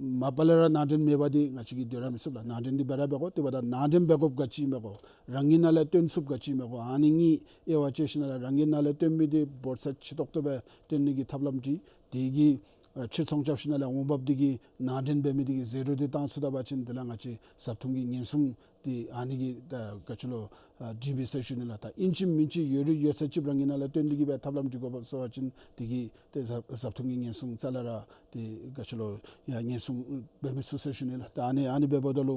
མ་པ་ལས་ར་ནང་འདྲེན་མེད་པ་འདི་ང་བཅས་ཀྱིས་སྡོད་ར་མི་ཚུགས་ལགས། ནང་འདྲེན་འདི་འབད་ར་འབད་དགོ། དེ་འབདཝ་ད་ནང་འདྲེན་འབད་དགོཔ་ག་ཅི་ཨིན་མས་གོ། རང་གི་ནང་ལས་བཏོན་ཚུགསཔ་ག་ཅི་ཨིན་མས་གོ། ཨ་ནི་གཉིས་དབྱེ་བ་དཔྱད་ཞིནམ་ལས་རང་གི་ནང་ལས་བཏོན་མི་འདི་འབོར་ཚད་ཆེ་ཏོག་ཏོ་སྦེ་བཏོན་ནི་གི་ཐབས་ལམ་འདི་དེ་གིས་ཨ་ཕྱིར་ཚོང་རྐྱབ་ཞིནམ་ལས་འོང་འབབ་འདི་གིས་ནང་འདྲེན་འབད་མི་འདི་གིས་ཟད་འགྲོ་འདི་བཏང་ཚུགས་ད་པ་ཅིན་དེ་ལས་ང་བཅས་བཟའ་འཐུང་གི་ཉེན་སྲུང་འདི་ཨ་ནི་གིས་ད་ག་ཅི་ལོ་ཨ་འགྲིག་པས་ཟེར་ཞུ་ནི་ལགས། ད་ཨིན་ཅི་མིན་ཅི་ཡོད་རུང་ཡོད་ཚད་ཅིག་རང་གི་ནང་ལས་བཏོན་ཏེ་གི་སྦེ་ཐབས་ལམ་སྒྲིག་དགོཔ་ཟེར་བ་ཅིན་དེ་གིས་ཏེ་བཟའ་བཟའ་འཐུང་གི་ཉེན་སྲུང་རྩ་ལས་ར་ཏེ་ག་ཅི་ལོ་ཡ་ཉེན་སྲུང་འབད་མི་ཚུགས་ཟེར་ཞུ་ནི་ལགས། ད་ཨ་ནི་ཨ་ནི་འབདཝ་ད་ལུ་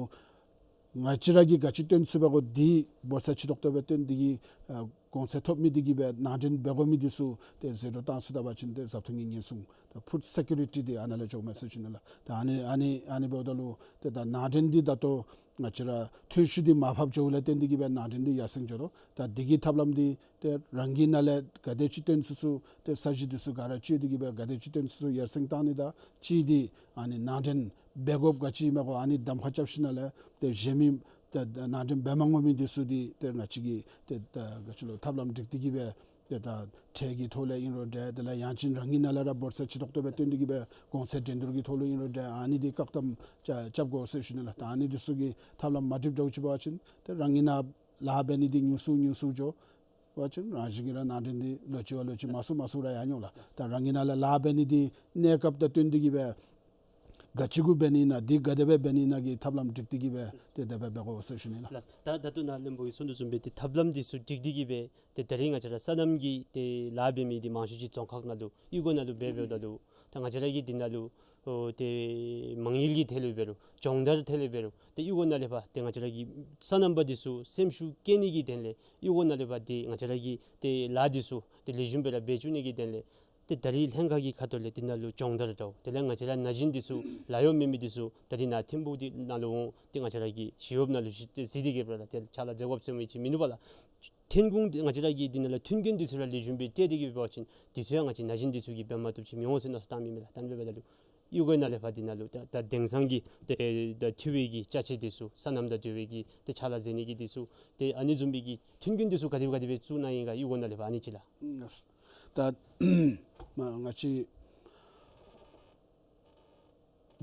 ང་བཅས་ར་གིས་ག་ཅི་བཏོན་ཚུགས་པས་གོ་འདི་འབོར་ཚད་ཆེ་ཏོག་ཏོ་སྦེ་བཏོན་ཏེ་གི་ཨ་གོང་ཚད་ཐོབ་མི་འདི་གིས་སྦེ་ནང་འདྲེན་འབད་དགོ་མི་འདི་ཚུ་ཏེ་ཟད་འགྲོ་བཏང་ཚུགས་ད་པ་ཅིན་ཏེ་བཟའ་འཐུང་གི་ཉེན་སྲུང་ད་ཕུཌ་སེ་ཀུ་རི་ཊི་འདི་ཨ་ནཱ་ལས་འགྱོཝ་མས་ཟེར་ཞུ་ནི་ལགས། ད་ཨ་ནི་ཨ་ནི་ཨ་ནི་འབདཝ་ད་ལུ་ཏེ་ད་ནང་འདྲེན་འདི་ད་ལྟོ་ང་བཅས་ར་ཐོན་ཤུགས་འདི་མར་ཕབ་འགྱོཝ་ལས་བརྟེན་ཏེ་གི་སྦེ་ནང་འདྲེན་འདི་ཡར་སེང་འགྱོ་དོ། ད་འདི་གི་ཐབས་ལམ་འདི་ཏེ་རང་གི་ནང་ལས་ག་དེ་ཅིག་བཏོན་ཚུགས་ཚུགས་ཏེ་ས་གཞི་འདི་ཚུ་ག་ར་བཅོས་ཏེ་གི་སྦེ་ག་དེ་ཅིག་བཏོན་ཚུགས་ཚུགས་ཡར་སེང་བཏང་ནི་དང་གཅིག་འདི་ཨ་ནི་ནང་འདྲེན་འབད་དགོཔ་ག་ཅི་ཨིན་མས་གོ། ཨ་ནི་གདམ་ཁ་རྐྱབ་ཞིནམ་ལས་ཏེ་གཞན་མི་ཏེ་ནང་འདྲེན་འབད་མ་དགོ་མི་འདི་ཚུ་འདི་ཏེ་ང་བཅས་ཀྱིས་ཏེ་ད་ག་ཅི་ལོ་ཐབས་ལམ་སྒྲིག་སྟེ་གི་སྦེ་ཏེ་ད་ཁྲལ་གྱི་ཐོག་ལས་ཨིན་རུང་འདྲ་དེ་ལས་ཡང་ཅིན་རང་གི་ནང་ལས་ར་འབོར་ཚད་ཆེ་ཏོག་ཏོ་སྦེ་བཏོན་ཏེ་གི་སྦེ་གོང་ཚད་འགྲན་བསྡུར་གྱི་ཐོག་ལུ་ཨིན་རུང་འདྲ་ཨ་ནི་འདི་བཀག་དམ་རྐྱབ་རྐྱབ་དགོ་ཟེར་ཞུ་ནི་ལགས། ད་ཨ་ནི་འདི་ཚུ་གི་ཐབས་ལམ་མ་སྒྲིགཔ་འདྲཝ་ཅིག་འབད་བ་ཅིན་ཏེ་རང་གི་ནང་ལཱ་འབད་ནི་འདི་ཉུང་སུ་ཉུང་སུ་འགྱོ་བ་ཅིན་རང་བཞིན་གྱིས་ར་ནང་འདྲེན་འདི་ལོ་གཅིག་བ་ལོ་གཅིག་མང་སུ་མང་སུ་ར་ཡར་འགྱོ་ལགས། ད་རང་གི་ནང་ལས་ལཱ་འབད་ནི་འདི་གནས་སྐབས་དང་བསྟུན་ཏེ་གི་སྦེ་ག་ཅི་གུ་འབད་ནི་ཨིན་ན་འདི་ག་དེ་སྦེ་འབད་ནི་ཨིན་ན་གི་ཐབས་ལམ་སྒྲིག་སྟེ་གི་སྦེ་ཏེ་དེ་སྦེ་འབད་དགོ་ཟེར་ཞུ་ནི་ལགས། ལགས། ད་ད་ལྟོ་ནཱ་བློན་པོ་གིས་གསུངས་དོ་བཟུམ་སྦེ་ཏེ་ཐབས་ལམ་འདི་ཚུ་སྒྲིག་སྟེ་གི་སྦེ་ཏེ་ད་རིས་ང་བཅས་ར་སོ་ནམ་གྱི་ཏེ་ལཱ་འབད་མི་འདི་མང་ཤོས་ཅིག་རྫོང་ཁག་ནང་ལུ་གཡུས་སྒོ་ནང་ལུ་འབད་འབདཝ་ད་ལུ་ད་ང་བཅས་ར་གི་འདི་ནང་ལུ་ཨོ་ཏེ་མ་དངུལ་གྱི་ཐད་ལུ་འབད་རུང་སྦྱོང་བརྡར་ཐད་ལུ་འབད་རུང་ཏེ་གཡུས་སྒོ་ནང་ལས་ཕར་ཏེ་ང་བཅས་ར་གི་སོ་ནམ་པ་འདི་ཚུ་སེམས་ཤུགས་བསྐྱེད་ནི་གི་དོན་ལས་གཡུས་སྒོ་ནང་ལས་ཕར་ཏེ་ང་བཅས་ར་གི་ཏེ་ལཱ་འདི་ཚུ་ཏེ་ལེགས་ཤོམ་སྦེ་ར་འབད་བཅུག་ནི་གི་དོན་ལས་ཏེ་ད་རིས་ལྷན་ཁག་གི་ཁ་ཐུག་ལས་འདི་ནང་ལུ་སྦྱོང་བརྡར་འདྲཝ་དེ་ལས་ང་བཅས་ར་ན་གཞོན་འདི་ཚུ་ལཱ་གཡོག་མེད་མི་འདི་ཚུ་ད་རིས་ནཱ་ཐིམ་ཕུག་འདི་ནང་ལུ་འོང་སྟེ་ང་བཅས་ར་གི་ཞི་གཡོག་ནང་ལུ་ཞི་ཏེ་གཟིགས་ཏེ་གི་སྦེ་ར་ཏེ་ཕྱག་ལཱ་མཛད་དགོཔ་ཟེར་མི་ཅིག་མིན་ནུག་པ་ལགས། ཐོན་ཁུངས་འདི་ང་བཅས་ར་གི་འདི་ནང་ལུ་མཐུན་རྐྱེན་འདི་ཚུ་ར་ལེགས་ཤོམ་སྦེ་སྤྲོད་དེ་གི་འབད་བ་ཅིན་འདི་ཚུ་ཡང་ང་བཅས་ན་གཞོན་འདི་ཚུ་གིས་འབད་མ་བཏུབ་ཅིག་མི་འོང་ཟེར་མནོ་བསམ་བཏང་མི་མས་ལགས། ད་ཨ་ནི་འབདཝ་ད་ལུ་གཡུས་སྒོ་ནང་ལས་ཕར་འདི་ནང་ལུ་ད་ད་དེང་སང་གི་ཏེ་ད་འཐུས་པའི་གི་ཅ་ཆས་འདི་ཚུ་སོ་ནམ་དང་འབྲེལ་བའི་གི་ཏེ་ཕྱག་ལཱ་མཛད་ནི་གི་འདི་ཚུ་ཏེ་ཨ་ནི་བཟུམ་མའི་གི་མཐུན་རྐྱེན་འདི་ཚུ་ག་དེ་སྦེ་ག་དེ་སྦེ་བཙུགས་ནི་ཨིན་ག་གཡུས་སྒོ་ནང་ལས་ཕར་ཨ་ནི་ཅིག་ལགས། ཨིན་ལགས། ད་མ་ང་བཅས་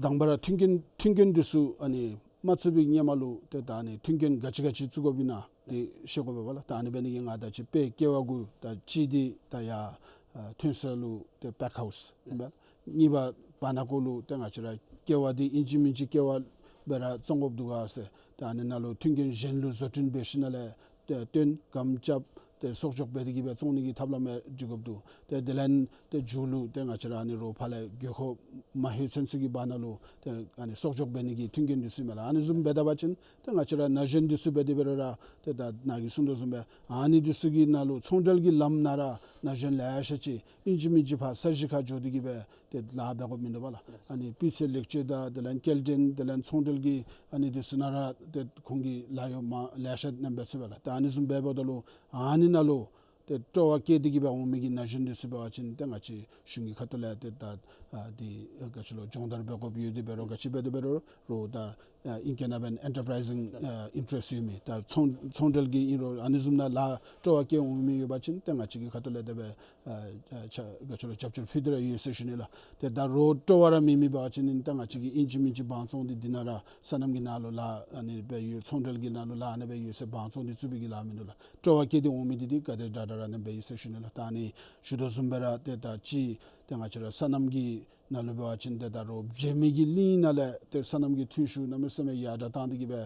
དང་པ་ར་མཐུན་རྐྱེན་མཐུན་རྐྱེན་འདི་ཚུ་ཨ་ནི་མ་བཙུགས་པའི་སྔོན་མ་ལུ་ཏེ་ད་ཨ་ནི་མཐུན་རྐྱེན་ག་ཅི་ག་ཅི་བཙུགས་དགོཔ་ཨིན་ན་ཏེ་ཤེས་དགོ་པས་ལགས། ད་ཨ་ནི་འབད་ནི་གི་ང་དང་ཅིག་དཔེ་ཀེ་བ་གུ་ད་གཅིག་འདི་ད་ཡར་ཨ་ཐོན་ས་ལུ་ཏེ་པེཀ་ཧའུསི་ཨིན་པས། གཉིས་པ་བར་ན་ཀོ་ལུ་ཏེ་ང་བཅས་ར་ཀེ་བ་འདི་ཨིན་ཅི་མིན་ཅི་ཀེ་བ་སྦེ་ར་བཙོང་དགོཔ་འདུག་ག་ཟེར། ད་ཨ་ནི་ནང་ལུ་མཐུན་རྐྱེན་གཞན་ལུ་བཟོ་སྐྲུན་འབད་ཞིནམ་ལས་ཏེ་བཏོན་སྒམ་རྐྱབ་ཏེ་གསོག་འཇོག་འབད་དེ་གིས་སྦེ་བཙོང་ནི་གི་ཐབས་ལམ་ཡང་སྒྲིག་དགོཔ་འདུག། ཏེ་དེ་ལས་ཏེ་མཇུག་ལུ་ཏེ་ང་བཅས་ར་ཨ་ནི་རོགས་ཕར་ལས་དགོས་མཁོ་མ་ལྷོད་ཚུན་ཚོད་ཀྱི་བར་ན་ལུ་ཏེ་ཨ་ནི་གསོག་འཇོག་འབད་ནི་གི་མཐུན་རྐྱེན་འདི་ཚུ་ཨིན་མས་ལགས། ཨ་ནི་བཟུམ་འབད་ད་པ་ཅིན་ཏེ་ང་བཅས་ར་ན་གཞོན་འདི་ཚུ་འབད་དེ་འབད་རུང་ར་ཏེ་ད་ནཱ་གིས་གསུངས་དོ་བཟུམ་སྦེ་ཨ་ནི་འདི་ཚུ་གི་ནང་ལུ་ཚོང་འབྲེལ་གྱི་ལམ་ནང་ར་ན་གཞོན་ལེ་ཤ་ཅིག་ཨིན་ཅི་མིན་ཅི་ཕར་ས་གཞི་ཁར་འགྱོ་སྟེ་གིས་སྦེ་ཏེ་ལཱ་འབད་དགོཔ་མིན་འདུག་པ་ལགས། ཨ་ནི་སྤུས་ཚད་ལེགས་བཅོས་དང་དེ་ལས་སྐྱེལ་འདྲེན་དེ་ལས་ཚོང་འབྲེལ་གྱི་ཨ་ནི་འདི་ཚུ་ནང་ར་ཏེ་ཁོང་གིས་ལཱ་གཡོག་མ་ལེ་ཤ་གནམ་མེད་ས་མེད་ལགས། ཏེ་ཨ་ནི་བཟུམ་འབདཝ་ད་ལུ་ཨ་ནི་ནང་ལུ་ཏེ་སྤྲོ་བ་བསྐྱེད་དེ་གིས་སྦེ་འོང་མི་གི་ན་གཞོན་འདི་ཚུ་འབད་བ་ཅིན་ཏེ་ང་བཅས་གཞུང་གི་ཁ་ཐུག་ལས་ཏེ་ད་ཨ་འདི་ག་ཅི་ལོ་སྦྱོང་བརྡར་འབད་དགོཔ་ཡོད་དེ་འབད་རུང་ག་ཅི་འབད་དེ་འབད་རུང་རོགས་ད་ཨ་ཨིང་སྐད་ནང་འབད་ན་ཨེན་ཊར་པ་རའི་ཛིང་ཨ་ཨིན་ཊ་རེསཊ་ཡོད་མི་ད་ཚོང་ཚོང་འབྲེལ་གྱི་ཨིན་རུང་ཨ་ནི་བཟུམ་ནང་ལཱ་སྤྲོ་བ་བསྐྱེད་འོང་མི་ཡོད་པ་ཅིན་ཏེ་ང་བཅས་ཀྱི་ཁ་ཐུག་ལས་དེ་སྦེ་ཨ་ཨ་ཆ་ག་ཅི་ལོ་རྒྱབ་སྐྱོར་ཕུལ་ཏེ་ར་ཡོད་ཟེར་ཞུ་ནི་ལགས། ཏེ་ད་རོགས་སྤྲོ་བ་ར་མེད་མི་འབད་བ་ཅིན་ཨིན་ད་ང་བཅས་ཀྱི་ཨིན་ཅི་མིན་ཅི་བང་བཙོང་འདི་འདི་ནང་ར་སོ་ནམ་གྱི་ནང་ལུ་ལཱ་ཨ་ནི་སྦེ་ཡོད། ཚོང་འབྲེལ་གྱི་ནང་ལུ་ལཱ་ཨ་ནི་སྦེ་ཡོད་ཟེར་བང་བཙོང་འདི་བཙུགས་པའི་གི་ལཱ་མིན་འདུག་ལགས། སྤྲོ་བ་བསྐྱེད་དེ་འོང་མི་འདི་འདི་ག་དེ་དྲག་དྲག་ར་ཨ་ནི་སྦེ་ཡོད་ཟེར་ཞུ་ནི་ལགས། ད་ཨ་ནི་ཞུ་དོ་བཟུམ་སྦེ་ར་ཏེ་ད་ཅི་ཏེ་ང་བཅས་ར་སོ་ནམ་གྱི་ནང་ལུ་འབད་བ་ཅིན་ཏེ་ད་རོགས་བྱེ་མའི་གི་གླིང་ནང་ལས་ཏེ་སོ་ནམ་གྱི་ཐོན་ཤུགས་གནམ་མེད་ས་མེད་ཡར་དྲག་བཏང་སྟེ་གིས་སྦེ་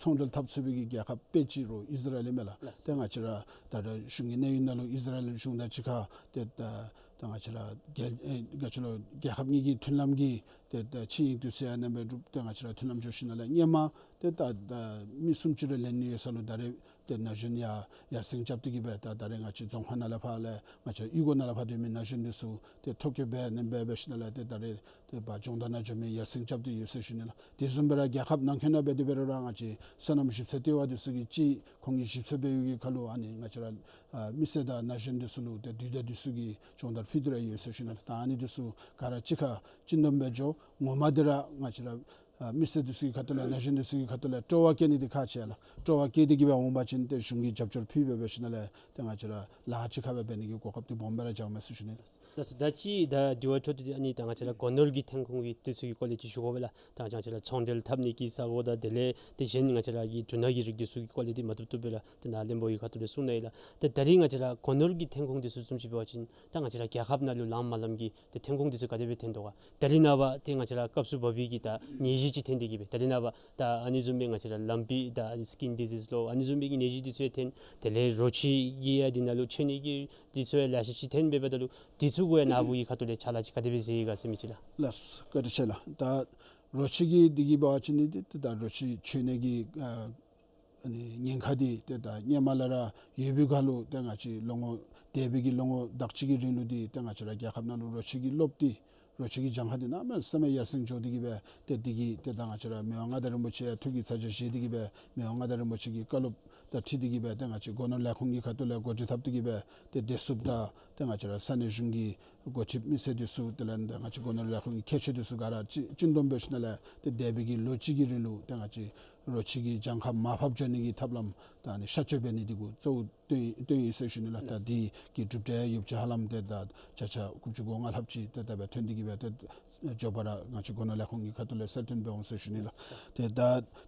ཚོང་འབྲེལ་འཐབ་ཚུགས་པའི་གི་རྒྱལ་ཁབ་དཔེ་ཅིག་རོགས་ཨིས་ར་ཨེལ་ཨིན་མས་ལགས། ཏེ་ང་བཅས་ར་ད་རེས་གཞུང་གི་གནས་ཡུན་ནང་ལུ་ཨིས་ར་ཨེལ་གཞུང་དང་གཅིག་ཁར་ཏེ་ད་ད་ང་བཅས་ར་རྒྱལ་ཨེ་ག་ཅི་ལོ་རྒྱལ་ཁབ་གཉིས་ཀྱི་མཐུན་ལམ་གྱི་ཏེ་ད་ཆིངས་ཡིག་འདི་ཚུ་ཡང་ནན་པའི་གྲུབ་སྟེ་ང་བཅས་ར་མཐུན་ལམ་འགྱོ་ཞིནམ་ལས་སྔོན་མ་ཏེ་ད་ད་མི་སུམ་ཅུ་རེ་ལེན་ནི་ཡོད་ས་ལུ་ད་རེས་ཏེ་ན་གཞོན་ཡར་ཡར་སེང་རྐྱབ་སྟེ་གིས་སྦེ་ད་ད་རེས་ང་བཅས་རྫོང་ཁག་ནང་ལས་ཕར་ལས་ང་བཅས་གཡུས་སྒོ་ནང་ལས་ཕར་སྡོད་མི་ན་གཞོན་འདི་ཚུ་ཏེ་ཐོ་བཀོད་འབད་ནན་པའི་འབད་ཞིནམ་ལས་ཏེ་ད་རེས་ཏེ་ཕར་ལྗོངས་མཐར་ནང་འགྱོ་མི་ཡར་སེང་རྐྱབ་སྟེ་ཡོད་ཟེར་ཞུ་ནི་ལགས། དེ་བཟུམ་སྦེ་ར་རྒྱལ་ཁབ་ནང་འཁོད་ནང་འབད་དེ་འབད་རུང་ར་ང་བཅས་སོ་ནམ་ཞིབ་འཚོལ་ལྟེ་བ་འདི་ཚུ་གིས་ཅིག་ཁོང་གིས་ཞིབ་འཚོལ་འབད་ཡོད་པའི་ཁར་ལུ་ཨ་ནི་ང་བཅས་ར་ཨ་མི་སེར་དང་ན་གཞོན་འདི་ཚུ་ལུ་ཏེ་དུས་དང་དུས་སུ་གི་སྦྱོང་བརྡར་ཕུལ་ཏེ་ར་ཡོད་ཟེར་ཞུ་ནི་ལགས། ད་ཨ་ནི་འདི་ཚུ་ག་ར་གཅིག་ཁར་སྤྱི་འདོམས་འབད་འགྱོ། ངོ་མ་འདི་ར་ང་བཅས་ར་ཨ་མི་སེར་འདི་ཚུ་གི་ཁ་ཐུག་ལས་ན་གཞོན་འདི་ཚུ་གི་ཁ་ཐུག་ལས་སྤྲོ་བ་བསྐྱེད་ནི་འདི་ཁག་ཆེ་ལགས། སྤྲོ་བ་བསྐྱེད་དེ་གིས་སྦེ་འོང་པ་ཅིན་ཏེ་གཞུང་གིས་རྒྱབ་སྐྱོར་ཕུལ་འབད་འབད་ཞིནམ་ལས་ཏེ་ང་བཅས་ར་ལཱ་གཅིག་ཁར་སྦེ་འབད་ནི་གི་གོ་སྐབས་འདི་སྦོམ་སྦེ་ར་འབྱུངམ་མས་ཟེར་ཞུ་ནི་ལགས། ལགས་སོ། ད་ཅི་ད་དེ་བ་འཕྲོ་མཐུད་དེ་ཨ་ནི་ད་ང་བཅས་ར་སྒོ་ནོར་གྱི་ཐོན་ཁུངས་ཀྱི་འདི་ཚུ་གི་སྐོར་ལས་ཅིག་ཞུ་དགོ་པས་ལགས། ད་ང་བཅས་ར་ཚོང་འབྲེལ་འཐབ་ནི་གི་ས་སྒོ་དང་དེ་ལས་དེ་གཞན་ང་བཅས་ར་གི་འབྲུ་སྣ་གི་རིགས་འདི་ཚུ་གི་སྐོར་ལས་འདི་མ་བཏུབ་བཏུབ་སྦེ་ར་ཏེ་ནཱ་བློན་པོ་གི་ཁ་ཐུག་ལས་གསུང་གནང་ཡི་ལགས། ཏེ་ད་རིས་ང་བཅས་ར་སྒོ་ནོར་གྱི་ཐོན་ཁུངས་འདི་ཚུ་བཟུམ་ཅིག་འབད་བ་ཅིན་ད་ང་བཅས་ར་རྒྱལ་ཁབ་ནང་ལུ་ལངམ་མ་ལངམ་གྱི་ཏེ་ཐོན་ཁུངས་འདི་ཚུ་ག་དེ་སྦེ་ཐོན་དོ་ག། ད་རིས་ནངས་པ་ཏེ་ང་བཅས་ར་སྐབས་སུ་བབ་པའི་གི་ད་ནད་གཞི་ཅིག་ཐོན་ཏེ་གིས་སྦེ་ད་རིས་ནངས་པ་ད་ཨ་ནི་བཟུམ་སྦེ་ང་བཅས་ར་ལམ་པའི་ད་ཨ་ནི་སི་ཀིན་ཌི་ཟིས་ལོ་ཨ་ནི་བཟུམ་སྦེ་གི་ནད་གཞི་འདི་ཚུ་ཡང་ཐོན། དེ་ལས་རོ་ཁྱི་གི་ཡང་འདི་ནང་ལུ་མཆོད་ནི་གི་འདི་ཚུ་ཡང་ལེ་ཤ་ཅིག་ཐོན་འབདཝ་ད་ལུ་འདི་ཚུ་གུ་ཡང་ནཱ་བུ་གི་ཁ་ཐུག་ལས་ཕྱག་ལཱ་ཅིག་ག་དེ་སྦེ་མཛད་ཡི་ག་ཟེར་མི་ཅིག་ལགས། ལགས་སོ། བཀའ་དྲིན་ཆེ་ལགས། ད་རོ་ཁྱི་གི་འདི་གིས་འབད་བ་ཅིན་འདི་ཏེ་ད་རོ་ཁྱི་མཆོད་ནི་གི་ཨ་ཨ་ནི་ཉེན་ཁ་འདི་ཏེ་ད་སྔོན་མ་ལས་ར་ཡོད་པའི་ཁར་ལུ་ཏེ་ང་བཅས་ལོ་ངོ་འདས་པའི་གི་ལོ་ངོ་དག་ཅིག་གི་རིང་ལུ་འདི་ཏེ་ང་བཅས་ར་རྒྱལ་ཁབ་ནང་ལུ་རོ་ཁྱི་གི་རློབས་འདི་རོ་ཁྱི་གི་གྱངས་ཁ་འདི་གནམ་མེད་ས་མེད་ཡར་སེང་འགྱོ་སྟེ་གིས་སྦེ་ཏེ་འདི་གིས་ཏེ་ད་ང་བཅས་ར་མི་དབང་མངའ་བདག་རིན་པོ་ཆེ་ཡང་ཐུགས་ཀྱི་ཚ་གྱང་བཞེས་ཏེ་གིས་སྦེ་མི་དབང་མངའ་བདག་རིན་པོ་ཆེ་གི་བཀའ་སློབ་དང་འཁྲིལ་ཏེ་གིས་སྦེ་ཏེ་ང་བཅས་སྒོ་ནོར་ལས་ཁུངས་ཀྱི་ཁ་ཐུག་ལས་འགོ་ཁྲིད་འཐབ་སྟེ་གིས་སྦེ་ཏེ་བདེ་སྲུངཔ་དང་ཏེ་ང་བཅས་ར་ས་གནས་གཞུང་གི་འགོ་ཁྲིདཔ་མི་སེར་འདི་ཚུ་དེ་ལས་ཏེ་ང་བཅས་སྒོ་ནོར་ལས་ཁུངས་ཀྱི་མཁས་མཆོག་འདི་ཚུ་ག་ར་སྤྱི་སྤྱི་འདོམས་འབད་ཞིནམ་ལས་ཏེ་འདས་པའི་གི་ལོ་གཅིག་གི་རིང་ལུ་ཏེ་ང་བཅས་རོ་ཁྱི་གི་གྱངས་ཁ་མར་ཕབ་འགྱོ་ནི་གི་ཐབས་ལམ་དང་ཨ་ནི་ཤར་བསྐྱོད་འབད་ནི་འདི་གུ་གཙོ་བོ་བཏོན་བཏོན་ཡི་ཟེར་ཞུ་ནི་ལགས། ད་འདི་གི་གྲུབ་འབྲས་ཡོདཔ་ཅིག་ཧ་ལམ་ཏེ་ད་བརྒྱ་ཆ་དགུ་བཅུ་གོ་ལྔ་ལྷགཔ་ཅིག་ཏེ་ད་སྦེ་ཐོན་ཏེ་གིས་སྦེ་ཏེ་མགྱོགས་པ་ར་ང་བཅས་སྒོ་ནོར་ལས་ཁུངས་ཀྱི་ཁ་ཐུག་ལས་གསལ་སྟོན་འབད་འོང་ཟེར་ཞུ་ནི་ལགས། ཏེ་ད་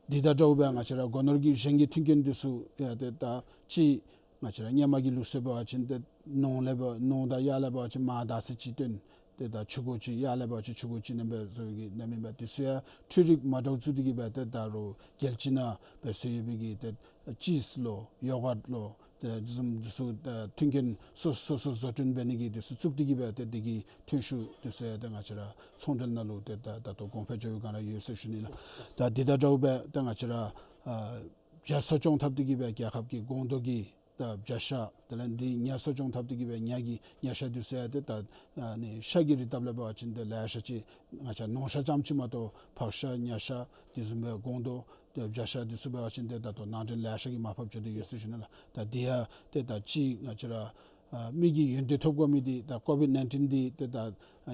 འདི་དང་འདྲཝ་སྦེ་ང་བཅས་ར་སྒོ་ནོར་གྱི་གཞན་གྱི་མཐུན་རྐྱེན་འདི་ཚུ་ཡང་ཏེ་ད་ཅིག་ང་བཅས་ར་སྔོན་མ་གི་ལུགས་སྲོལ་འབད་བ་ཅིན་ཏེ་ནོར་ལས་འབད་ནོར་དང་གཡག་ལས་འབད་བ་ཅིན་མར་དར་ཚི་ཅིག་བཏོན། ཏེ་ད་ཕྱུར་གུ་ཅིག་གཡག་ལས་འབད་བ་ཅིན་ཕྱུར་གུ་ཅིག་ཨ་ནེམ་སྦེ་བཟོ་གི་ཨ་ནེམ་ཨིན་པས། དེ་ཚུ་ཡང་འཕྲུལ་རིག་མ་འདྲཝ་བཙུགས་ཏེ་གིས་སྦེ་ཏེ་ད་རུང་རྒྱལ་སྤྱི་ནང་སྦེ་བཟོ་ཡོད་པའི་གི་ཏེ་ཅིབས་ལོ་ཡོ་གཊ་ལོ་ཏེ་བཟུམ་འདི་ཚུ་ད་མཐུན་རྐྱེན་སོ་སོ་སོ་བཟོ་སྐྲུན་འབད་ནི་གི་འདི་ཚུ་བཙུགས་ཏེ་གིས་སྦེ་ཏེ་འདི་གི་ཐོན་ཤུགས་འདི་ཚུ་ཡང་ཏེ་ང་བཅས་ར་ཚོང་འབྲེལ་ནང་ལུ་ཏེ་ད་ད་ལྟོ་གོང་འཕེལ་འགྱོ་བའི་སྒང་ར་ཡོད་ཟེར་ཞུ་ནི་ལགས། ད་འདི་དང་འདྲཝ་སྦེ་ཏེ་ང་བཅས་ར་ཨ་བྱ་གསོ་སྐྱོང་འཐབ་སྟེ་གིས་སྦེ་རྒྱལ་ཁབ་ཀྱི་སྒོང་རྡོག་གི་ད་བྱ་ཤ་དེ་ལས་འདི་ཉ་གསོ་སྐྱོང་འཐབ་སྟེ་གིས་སྦེ་ཉ་གི་ཉ་ཤ་འདི་ཚུ་ཡང་ཏེ་ད་ཨ་ནི་ཤ་གི་རིགས་བཏབ་ལས་འབད་བ་ཅིན་ཏེ་ལེ་ཤ་ཅིག་ང་བཅས་ནོར་ཤ་ཙམ་ཅིག་མ་གཏོགས་ཕག་ཤ་ཉ་ཤ་དེ་བཟུམ་སྦེ་སྒོང་རྡོག་ཏེ་བྱ་ཤ་འདི་ཚུ་འབད་བ་ཅིན་ཏེ་ད་ལྟོ་ནང་འདྲེན་ལེ་ཤ་གིས་མར་ཕབ་འགྱོ་སྟེ་ཡོད་ཟེར་ཞུ་ནི་ལགས། ད་འདི་ཡང་ཏེ་ད་ཅིག་ང་བཅས་ར་ ཨ་མི་གིས་ཡོན་ཏན་ཐོབ་དགོ་མི་འདི་ད་ཀོ་བིཌ་ནའིན་ཊིན་འདི་ཏེ་ད་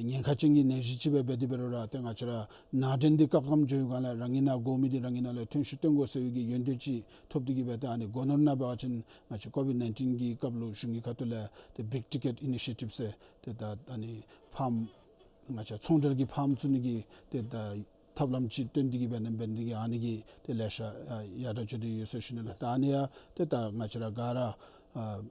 ཉེན་ཁ་ཅན་གྱི་ནད་གཞི་ཅིག་སྦེ་འབད་དེ་འབད་རུང་ར་ཏེ་ང་བཅས་ར་ནང་འདྲེན་འདི་བཀག་དམ་འགྱོ་བའི་སྒང་ལས་རང་གི་ནང་དགོ་མི་འདི་རང་གི་ནང་ལས་ཐོན་ཤུགས་བཏོན་དགོ་ཟེར་བའི་གི་ཡོན་ཏན་ཅིག་ཐོབ་སྟེ་གི་སྦེ་ཏེ་ཨ་ནི་སྒོ་ནོར་ནང་འབད་བ་ཅིན་ང་བཅས་ཀོ་བིཌ་ནའིན་ཊིན་གྱི་སྐབས་ལུ་གཞུང་གི་ཁ་ཐུག་ལས་ཏེ་བིག་ཊི་ཀེཊ་ཨི་ནི་ཤི་ཨེ་ཊིབ་ཟེར་ཏེ་ད་ཨ་ནི་ཕཱརམ་ང་བཅས་ཚོང་འབྲེལ་གྱི་ཕཱརམ་བཙུགས་ནི་གི་ཏེ་ད་ཐབས་ལམ་ཅིག་སྟོན་ཏེ་གི་སྦེ་ཨ་ནི་འབད་ནི་དེ་གིས་ཨ་ནི་གིས་ཏེ་ལེ་ཤ་ཨ་ཡར་དྲག་འགྱོ་དོ་ཡོད་ཟེར་ཞུ་ནི་ལགས། ད་ཨ་ནི་ཡང་ཏེ་ད་ང་བཅས་ར་ག་ར་ཨ་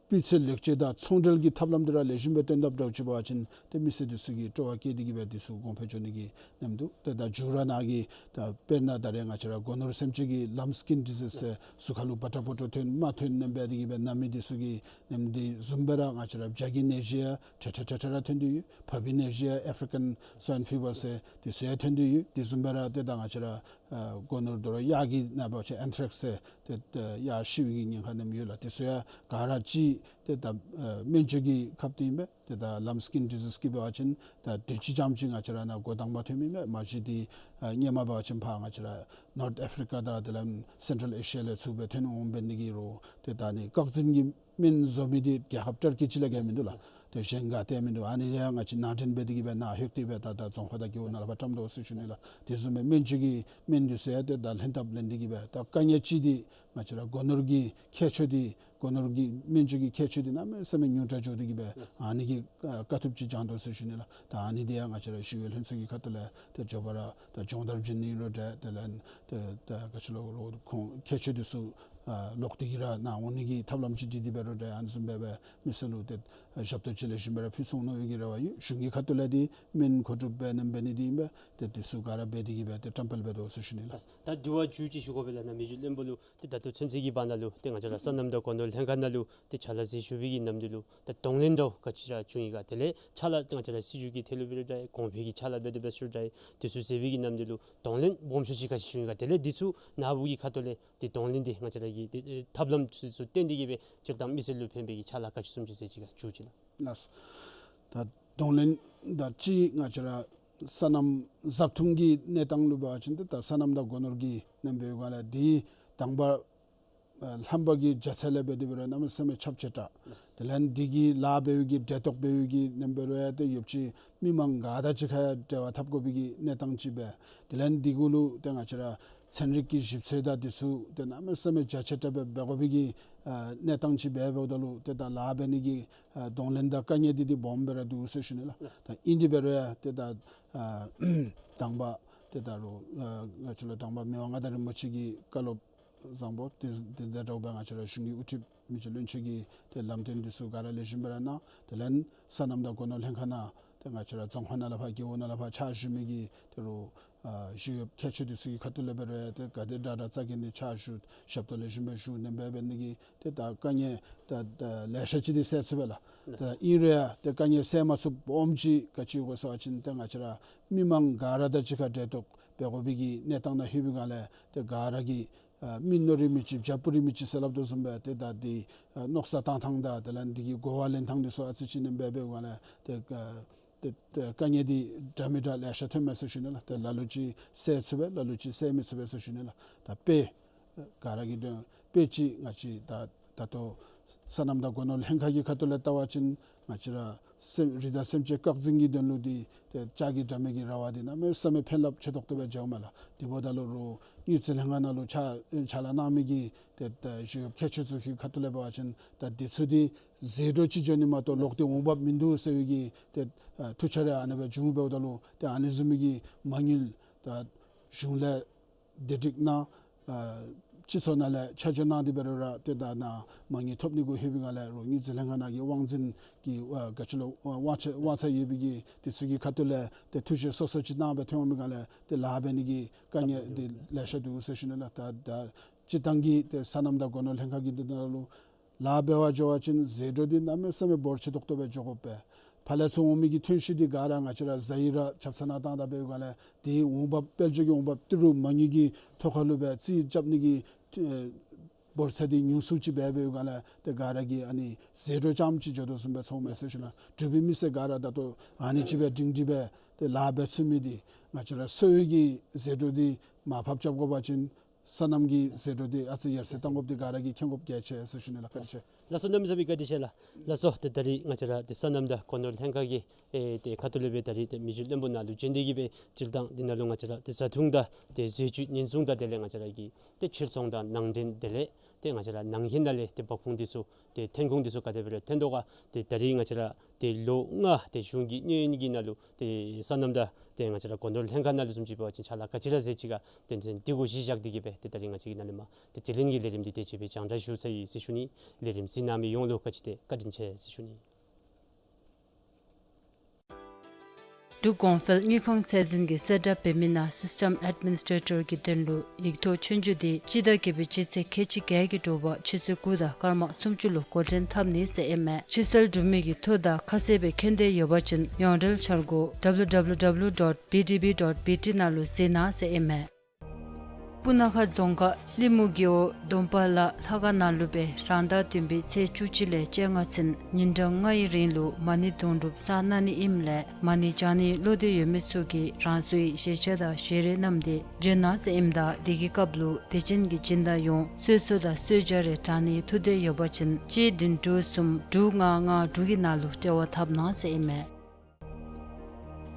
སྤུས་ཚད་ལེགས་བཅོས་དང་ཚོང་འབྲེལ་གྱི་ཐབས་ལམ་འདི་ར་ལེགས་ཤོམ་སྦེ་སྟོན་ཐབས་འདྲཝ་ཅིག་འབད་བ་ཅིན་ཏེ་མི་སེར་འདི་ཚུ་གིས་སྤྲོ་བ་བསྐྱེད་དེ་གི་སྦེ་འདི་ཚུ་གོང་འཕེལ་འགྱོ་ནི་གི་ནམ་འདུག། ཏེ་ད་མཇུག་ར་ནཱ་གི་ད་དཔེར་ན་ད་རེས་ང་བཅས་ར་སྒོ་ནོར་སེམས་ཅན་གྱི་ལམ་སི་ཀིན་ཌི་ཟིས་ཟེར་གཟུགས་ཁ་ལུ་པ་ཏྲ་པོ་ཏོ་ཐོན་རྨ་ཐོན་ཨ་ནེམ་འབད་དེ་གི་སྦེ་ན་མི་འདི་ཚུ་གི་ནམ་འདི་བཟུམ་སྦེ་ར་ང་བཅས་ར་བྱ་གི་ནད་གཞི་ཡང་ཏེ་ཏེ་ཏེ་ཏེ་ར་ཐོན་ཏེ་ཡོད། བབས་པའི་ནད་གཞི་ཡང་ཨེཕ་རི་ཀཱན་སུའའིན་ཕི་བར་ཟེར་འདི་ཚུ་ཡང་ཐོན་ཏེ་ཡོད། དེ་བཟུམ་སྦེ་ར་ཏེ་ད་ང་བཅས་ར་ཨ་སྒོ་ནོར་དོ་རུང་གཡག་གི་ནང་འབད་བ་ཅིན་ཨེན་ཐྲེགསི་ཟེར་ཏེ་ཏེ་གཡག་ཤི་བའི་གི་ཉེན་ཁ་ཨ་ནེམ་ཡོད་ལགས། དེ་ཚུ་ཡང་ག་ར་ཅིག་ཏེ་ད་ཨ་སྨན་བཅོས་ཀྱི་ཁབ་འདི་ཨིན་པས། ཏེ་ད་ལམ་སི་ཀིན་ཌི་ཟིས་ཀྱི་འབད་བ་ཅིན་ད་དུས་ཅི་ཙམ་ཅིག་ང་བཅས་ར་ནཱ་འགོ་དང་པ་ཐོན་མི་མས། མ་གཞི་འདི་ཨ་སྔོན་མ་འབད་བ་ཅིན་ཕར་ང་བཅས་ར་ནོརཐ་ཨེཕ་རི་ཀ་དང་དེ་ལས་སེན་ཊྲལ་ཨེ་ཤི་ཡ་ལས་ཚུར་སྦེ་ཐོན་འོང་འབད་ནི་གི་རུང་ཏེ་ད་ཨ་ནི་བཀག་འཛིན་གྱི་སྨན་བཟོ་མི་འདི་རྒྱལ་ཁབ་ཊར་ཀི་ཅིག་ལས་བརྒལ་མིན་འདུག་ལགས། ཏེ་གཞན་ག་ཏེ་མིན་འདུག། ཨ་ནི་ཡང་ང་བཅས་ནང་འདྲེན་འབད་དེ་གི་སྦེ་ནཱ་ལྷོད་དེ་སྦེ་ད་ད་རྫོང་ཁག་དང་རྒེད་འོག་ནང་ལུ་ཕར་བཀྲམ་དོ་ཟེར་ཞུ་ནི་ལགས། དེ་བཟུམ་སྦེ་སྨན་བཅོས་ཀྱི་སྨན་འདི་ཚུ་ཡང་ཏེ་ད་ལྷན་ཐབས་ལེན་ཏེ་གི་སྦེ་ད་དཀའ་ངལ་ཅིག་འདི་ང་བཅས་ར་སྒོ་ནོར་གྱི་ཁྱད་ཆོས་འདི་སྒོ་ནོར་གྱི་སྨན་བཅོས་ཀྱི་ཁྱད་ཆོས་འདི་གནམ་མེད་ས་མེད་ཉུང་དྲགས་འགྱོ་སྟེ་གི་སྦེ་ཨ་ནི་གི་ཨ་དཀའ་ཐུབ་ཅིག་སྦྱང་དོ་ཟེར་ཞུ་ནི་ལགས། ད་ཨ་ནི་འདི་ཡང་ང་བཅས་ར་ཞི་གཡོག་ལྷན་ཚོགས་ཀྱི་ཁ་ཐུག་ལས་ཏེ་མགྱོགས་པ་ར་ད་སྦྱོང་བརྡར་བྱིན་ནི་ཨིན་རུང་འདྲ། དེ་ལས་ཏེ་ད་ག་ཅི་ལོ་རོགས་ཁོང་ཁྱད་ཆོས་འདི་ཚུ་ཨ་ལོག་སྟེ་གི་ར་ནཱ་འོང་ནི་གི་ཐབས་ལམ་ཅིག་སྒྲིག་སྟེ་འབད་རུང་འདྲ། ཨ་ནི་བཟུམ་སྦེ་སྦེ་མི་སེར་ལུ་ཏེ་ཨ་ཞབས་ཏོག་ཅིག་ལེགས་ཤོམ་སྦེ་ར་ཕུལ་ཚུགས་ནི་གི་རེ་བ་ཡོད། གཞུང་གི་ཁ་ཐུག་ལས་འདི་སྨན་མཁོ་སྒྲུབ་འབད་ནི་འབད་ནི་འདི་ཨིན་པས། ཏེ་འདི་ཚུ་ག་ར་འབད་དེ་གི་སྦེ་ཏེ་བཀྲམ་སྤེལ་འབད་དོ་ཟེར་ཞུ་ནི་ལགས། ད་དྲི་བ་མཇུག་ཅིག་ཞུ་དགོ་པས་ལགས། ནཱ་མི་རྗེ་བློན་པོ་ལུ་ཏེ་ད་ལྟོ་ཚུན་ཚོད་ཀྱི་བར་ན་ལུ་ཏེ་ང་བཅས་ར་སོ་ནམ་དང་སྒོ་ནོར་ལྷན་ཁག་ནང་ལུ་ཏེ་ཕྱག་ལཱ་མཛད་བཞུགས་པའི་གི་ནམ་དུས་ལུ་ད་གདོང་ལེན་འདྲཝ་ག་ཅི་ར་བྱུང་ཡི་ག། དེ་ལས་ཕྱག་ལཱ་ང་བཅས་ར་སྲིད་བྱུས་ཀྱི་ཐད་ལུ་འབད་རུང་འདྲ། གོང་འཕེལ་གྱི་ཕྱག་ལཱ་འབད་དེ་འབད་ཞུ་འདྲ། དེ་ཚུ་མཛད་པའི་གི་ནམ་དུས་ལུ་གདོང་ལེན་སྦོམ་ཤོས་ཅིག་ག་ཅི་བྱུང་ཡི་ག། དེ་ལས་འདི་ཚུ་ནཱ་བུ་གི་ཁ་ཐུག་ལས་ཏེ་གདོང་ལེན་འདི་ང་བཅས་ར་གི་ཏེ་ཐབས་ལམ་ཚུ་ཚུ་བཏོན་ཏེ་གི་སྦེ་སྤྱིར་བཏང་མི་སེར་ལུ་ཕན་པའི་གི་ཕྱག་ལཱ་ག་ཅི་བཟུམ་ཅིག་མཛད་ཅི་ག་མཇུག་ཅིག་ལགས། ལགས། ད་གདོང་ལེན་དང་གཅིག་ང་བཅས་ར་སོ་ནམ་བཟའ་འཐུང་གི་གནས་སྟངས་ལུ་འབད་བ་ཅིན་ཏེ་ད་སོ་ནམ་དང་སྒོ་ནོར་གྱི་གནས་འབད་བའི་སྒང་ལས་འདི་དང་པ་ཨ་རྣམ་པ་གི་རྒྱ་ཚད་ལས་འབད་དེ་འབད་རུང་གནམ་མེད་ས་མེད་ཁྱབ་ཆེ་དྲགས། དེ་ལས་འདི་གི་ལཱ་འབད་བའི་གི་འབྲེལ་གཏོགས་འབད་བའི་གི་གནས་འབད་རུང་ཡང་ཏེ་ཡོདཔ་ཅིག་མི་མང་ག་དང་གཅིག་ཁར་འབྲེལ་བ་འཐབ་དགོ་པའི་གི་གནས་སྟངས་ཅིག་སྦེ། དེ་ལས་འདི་གུ་ལུ་ཏེ་ང་བཅས་ར་ཚན་རིག་གི་ཞིབ་འཚོལ་དང་འདི་ཚུ་ཏེ་གནམ་མེད་ས་མེད་རྒྱ་ཆེ་དྲགས་སྦེ་འབད་དགོ་པའི་གི་ཨ་གནས་སྟངས་ཅིག་འབད་འབདཝ་ད་ལུ་ཏེ་ད་ལཱ་འབད་ནི་གི་ཨ་གདོང་ལེན་དང་དཀའ་ངལ་འདི་འདི་སྦོམ་སྦེ་ར་འདུག་ཟེར་ཞུ་ནི་ལགས། ད་ཨིན་དེ་འབད་རུང་ཡང་ཏེ་ད་ཨ་དང་པ་ཏེ་ད་རུང་ཨ་ང་བཅས་ལུ་དང་པ་མི་དབང་མངའ་བདག་རིན་པོ་ཆེ་གི་བཀའ་སློབ་བཟང་པོ་དེ་དེ་དང་འདྲཝ་སྦེ་ང་བཅས་ར་གཞུང་གི་དབུ་ཁྲིདཔ་མི་རྗེ་བློན་ཆེན་གྱི་ཏེ་ལམ་སྟོན་འདི་ཚུ་ག་ར་ལེགས་ཤོམ་སྦེ་ར་གནང་། དེ་ལས་སོ་ནམ་དང་སྒོ་ནོར་ལྷན་ཁག་ནང་ཏེ་ང་བཅས་ར་རྫོང་ཁག་ནང་ལས་ཕར་རྒེད་འོག་ནང་ལས་ཕར་ཕྱག་ཞུ་མི་གི་ཏེ་རུང་ཨ་ཞི་གཡོགཔ་མཁས་མཆོག་འདི་ཚུ་གི་ཁ་ཐུག་ལས་འབད་རུང་ཡང་ཏེ་ག་དེ་དྲག་དྲག་རྩ་འགེངས་ཏེ་ཕྱག་ཞུ་ཞབས་ཏོག་ལེགས་ཤོམ་སྦེ་ཞུ་ནི་འབད་འབད་ནི་གི་ཏེ་ད་དཀའ་ངལ་ད་ད་ལེ་ཤ་ཅིག་འདི་སེལ་ཚུགས་པས་ལགས། ད་ཨིན་རུང་ཡང་ཏེ་དཀའ་ངལ་སེལ་མ་ཚུགསཔ་སྦོམ་ཅིག་ག་ཅི་ཡོད་ག་ཟེར་བ་ཅིན་ཏེ་ང་བཅས་ར་མི་མང་ག་ར་དང་གཅིག་ཁར་འབྲེལ་གཏོགས་འབད་དགོ་པའི་གི་གནས་སྟངས་ནང་ལྷོད་པའི་སྒང་ལས་ཏེ་ག་ར་གིས་ཨ་མི་ནོར་རི་མི་གཅིག་བྱ་སྤུ་རི་མི་གཅིག་ཟེར་སླབ་དོ་བཟུམ་སྦེ་ཏེ་ད་འདི་ཨ་མནོ་བསམ་བཏང་ཐངས་དང་དེ་ལས་འདི་གི་གོ་བ་ལེན་ཐངས་འདི་ཚུ་ཨ་ཙི་ཅིག་ཨ་ནེམ་འབད་འབད་བའི་སྒང་ལས་ཏེ་ཨ་ཏེ་ཏེ་དཀའ་ངལ་འདི་འདྲ་མི་འདྲ་ལེ་ཤ་ཐོནམ་མས་ཟེར་ཞུ་ནི་ལགས། ཏེ་ལ་ལུ་ཅིག་སེལ་ཚུགས་པས། ལ་ལུ་ཅིག་སེལ་མི་ཚུགས་པས་ཟེར་ཞུ་ནི་ལགས། ད་དཔེ་ག་ར་གི་དོན་དཔེ་ཅིག་ང་བཅས་ད་ད་ལྟོ་སོ་ནམ་དང་སྒོ་ནོར་ལྷན་ཁག་གི་ཁ་ཐུག་ལས་བལྟ་བ་ཅིན་ང་བཅས་ར་སེམས་རི་དྭགས་སེམས་ཅན་བཀག་འཛིན་གྱི་དོན་ལུ་འདི་ཏེ་ལྕགས་ཀྱི་དྲ་མིག་གི་ར་བ་འདི་གནམ་མེད་ས་མེད་ཕན་རླབས་ཆེ་ཏོག་ཏོ་སྦེ་འགྱོཝ་མས་ལགས། དེ་འབདཝ་ད་ལུ་རུང་དངུལ་རྩིས་ལྷན་ཁག་ནང་ལུ་ཕྱག་ཕྱག་ལཱ་གནང་མི་གི་ཏེ་ཏེ་ཞི་གཡོགཔ་མཁས་མཆོག་ཚུ་གི་ཁ་ཐུག་ལས་འབད་བ་ཅིན་ད་འདི་ཚུ་འདི་ཟད་འགྲོ་ཅིག་འགྱོ་ནི་མ་གཏོགས་ལོག་སྟེ་འོང་འབབ་མིན་འདུག་ཟེར་བའི་གི་ཏེ་ཨ་ཐུགས་འཆར་ཡང་ཨ་ནེ་སྦེ་བྱུང་འབདཝ་ད་ལུ་ཏེ་ཨ་ནི་བཟུམ་མའི་གི་མ་དངུལ་ད་གཞུང་ལས་བདེ་སྒྲིག་གནང་ཨ་སྤྱི་ཚོགས་ནང་ལས་ཆ་འཇོག་གནང་སྟེ་འབད་རུང་ར་ཏེ་ད་ནཱ་མ་དངུལ་ཐོབ་ནི་གུ་ལྷོད་པའི་སྒང་ལས་རུང་དངུལ་རྩིས་ལྷན་ཁག་ནང་གི་དབང་འཛིན་གྱི་ཨ་ག་ཅི་ལོ་དབང་ཆ་དབང་ཚད་ཡོད་པའི་གི་འདི་ཚུ་གི་ཁ་ཐུག་ལས་ཏེ་ཐུགས་བཞེད་སོ་སོ་ཅིག་གནང་སྦེ་ཐོན་འོང་པའི་སྒང་ལས་ཏེ་ལཱ་འབད་ནི་གི་དཀའ་ངལ་འདི་ལེ་ཤ་འདུག་ཟེར་ཞུ་ནི་ལགས། ད་ད་སྤྱིར་བཏང་གི་ཏེ་སོ་ནམ་དང་སྒོ་ནོར་ལྷན་ཁག་གི་འདི་ནང་ལུ་ལཱ་འབད་བར་འགྱོ་བ་ཅིན་ཟད་འགྲོ་འདི་གནམ་མེད་ས་མེད་འབོར་ཆེ་ཏོག་ཏོ་སྦེ་འགྱོ་དགོ་པས། ཕར་ལས་ཚུར་འོང་མི་གི་ཐོན་ཤུགས་འདི་ག་ར་ང་བཅས་ར་ཟ་ཡི་ར་ཆབ་གསང་ནང་བཏང་ད་འབད་བའི་སྒང་ལས་དེའི་འོང་འབབ་དཔལ་འབྱོར་གྱི་འོང་འབབ་ཏི་རུ་མ་དངུལ་གྱི་ཐོག་ཁ་ལུ་སྦེ་རྩིས་རྐྱབ་ནི་གི་ཨེ་འབོར་ཚད་འདི་ཉུང་སུ་ཅིག་སྦེ་འབད་བའི་སྒང་ལས་ཏེ་ག་ར་གིས་ཨ་ནི་ཟད་འགྲོ་རྐྱངམ་ཅིག་འགྱོ་དོ་བཟུམ་སྦེ་ཚོརཝ་མས་ཟེར་ཞུ་ནི། འབྲུག་པའི་མི་སེར་ག་ར་ད་ལྟོ་ཨ་ནི་ཅིག་སྦེ་སྒྲིང་སྒྲི་སྦེ་ཏེ་ལཱ་འབད་ཚུགས་མི་འདི་ང་བཅས་ར་སོ་ཡི་གི་ཟད་འགྲོ་འདི་མར་ཕབ་རྐྱབ་དགོ་པ་ཅིན་ སོ་ནམ་གྱི་ཟད་འགྲོ་འདི་ཨ་ཙི་ཡར་སེང་གཏང་དགོཔ་འདི་ག་ར་གིས་མཁྱེན་དགོཔ་གལ་ཆེ་ཟེར་ཞུ་ནི་ལགས། བཀའ་དྲིན་ཆེ། ལགས་སོ། གནམ་མེད་ས་མེད་བཀའ་དྲིན་ཆེ་ལགས། ལགས་སོ། ཏེ་ད་རིས་ང་བཅས་ར་ཏེ་སོ་ནམ་དང་སྒོ་ནོར་ལྷན་ཁག་གི་ཨེ་ཏེ་ཁ་ཐུག་ལས་སྦེ་ད་རིས་ཏེ་མི་རྒྱུད་བློན་པོ་ནང་ལུ་བྱོན་ཏེ་གིས་སྦེ་སྤྱིར་བཏང་འདི་ནང་ལུ་ང་བཅས་ར་ཏེ་བཟའ་འཐུང་དང་ཏེ་བཟོ་བཅོས་ཉེན་སྲུང་དང་དེ་ལས་ང་བཅས་ར་གི་ཏེ་ཕྱིར་ཚོང་དང་ནང་འདྲེན་དེ་ལས་ཏེ་ང་བཅས་ར་ནང་འཁོད་ནང་ལས་ཏེ་འབབ་ཁུངས་འདི་ཚུ་ཏེ་ཐོན་ཁུངས་འདི་ཚུ་ག་དེ་སྦེ་ར་ཐོན་དོ་ག། ཏེ་ད་རིས་ང་བཅས་ར་ཏེ་ལོ་ལྔ་ཏེ་གཞུང་གི་གནས་ཡུན་གྱི་ནང་ལུ་ཏེ་སོ་ནམ་དང་ཏེ་ང་བཅས་ར་སྒོ་ནོར་ལྷན་ཁག་ནང་ལུ་བཟུམ་ཅིག་འབད་བ་ཅིན་ཕྱག་ལཱ་ག་ཅི་ར་མཛད་ཅི་ག་ཏེ་འདི་གུ་གཞི་བཞག་སྟེ་གིས་སྦེ་ཏེ་ད་རིས་ང་བཅས་ཀྱི་ནང་ལས་མར་ཏེ་དྲི་ལན་གྱི་ལས་རིམ་འདི་དེ་ཅིག་སྦེ་རྒྱང་བསྒྲགས་ཞུ་ཚར་ཡི་ཟེར་ཞུ་ནི། ལས་རིམ་གཟིགས་གནང་མི་ཡོངས་ལུ་ག་ཅི་ཏེ་བཀའ་དྲིན་ཆེ་ཟེར་ཞུ་ནི། འབྲུག་གོང་འཕེལ་དངུལ་ཁང་ཚད་འཛིན་གྱིས་གསལ་བསྒྲགས་འབད་མི་ནང་སིསི་ཊམ་ཨེཌ་མི་ནིས་ཊེ་ཊར་གྱི་དོན་ལུ་ཡིག་ཐོག་ཆོས་རྒྱུགས་འདི་སྤྱི་ཟླ་བརྒྱད་པའི་སྤྱི་ཚེས་ཁལ་གཅིག་བརྒྱད་ཀྱི་དྲོ་པ་ཆུ་ཚོད་དགུ་དང་སྐར་མ་སུམ་ཅུ་ལུ་འགོ་འདྲེན་འཐབ་ནི་ཟེར་ཨིན་མས། ཕྱིར་བསལ་གྲུབ་མི་གི་ཐོ་དང་ཁ་གསལ་སྦེ་མཁྱེན་འདོད་ཡོད་པ་ཅིན་ཡོངས་འབྲེལ་འཆར་སྒོ་W W W dot B D B dot B T ནང་ལུ་གཟིགས་གནང་ཟེར་ཨིན་མས། སྤུ་ན་ཁ་རྫོང་ཁག་ལི་མུ་རྒེད་འོག་སྡོམ་པ་ལ་ལྷ་ཁང་ནང་ལུ་སྦེ་རང་ཟླ་བདུན་པའི་ཚེས་བཅུ་གཅིག་ལས་བཅོ་ལྔ་ཚུན་ཉིན་གྲངས་ལྔ་ཡི་རིང་ལུ་མ་ཎི་དུང་སྒྲུབ་བསགས་གནང་ནི་ཨིནམ་ལས་མ་ཎི་བགྱང་ནི་བློ་འདོད་ཡོད་མི་ཚུ་གིས་རང་སོའི་ཞལ་ཆས་དང་ཞལ་རས་བསྣམས་ཏེ་བྱོན་གནང་ཟེར་ཨིནམ་ད་དེ་གི་སྐབས་ལུ་དད་ཅན་གྱི་སྦྱིན་བདག་ཡོངས་གསོལ་གསོལ་དང་གསོལ་ཇ་རེ་དྲང་ནི་ཐུགས་འདོད་ཡོད་པ་ཅིན་གཅིག་བདུན་དྲུག་གསུམ་དྲུག་ལྔ་ལྔ་དྲུག་གི་ནང་ལུ་འབྲེལ་བ་འཐབ་གནང་ཟེར་ཨིན་མས།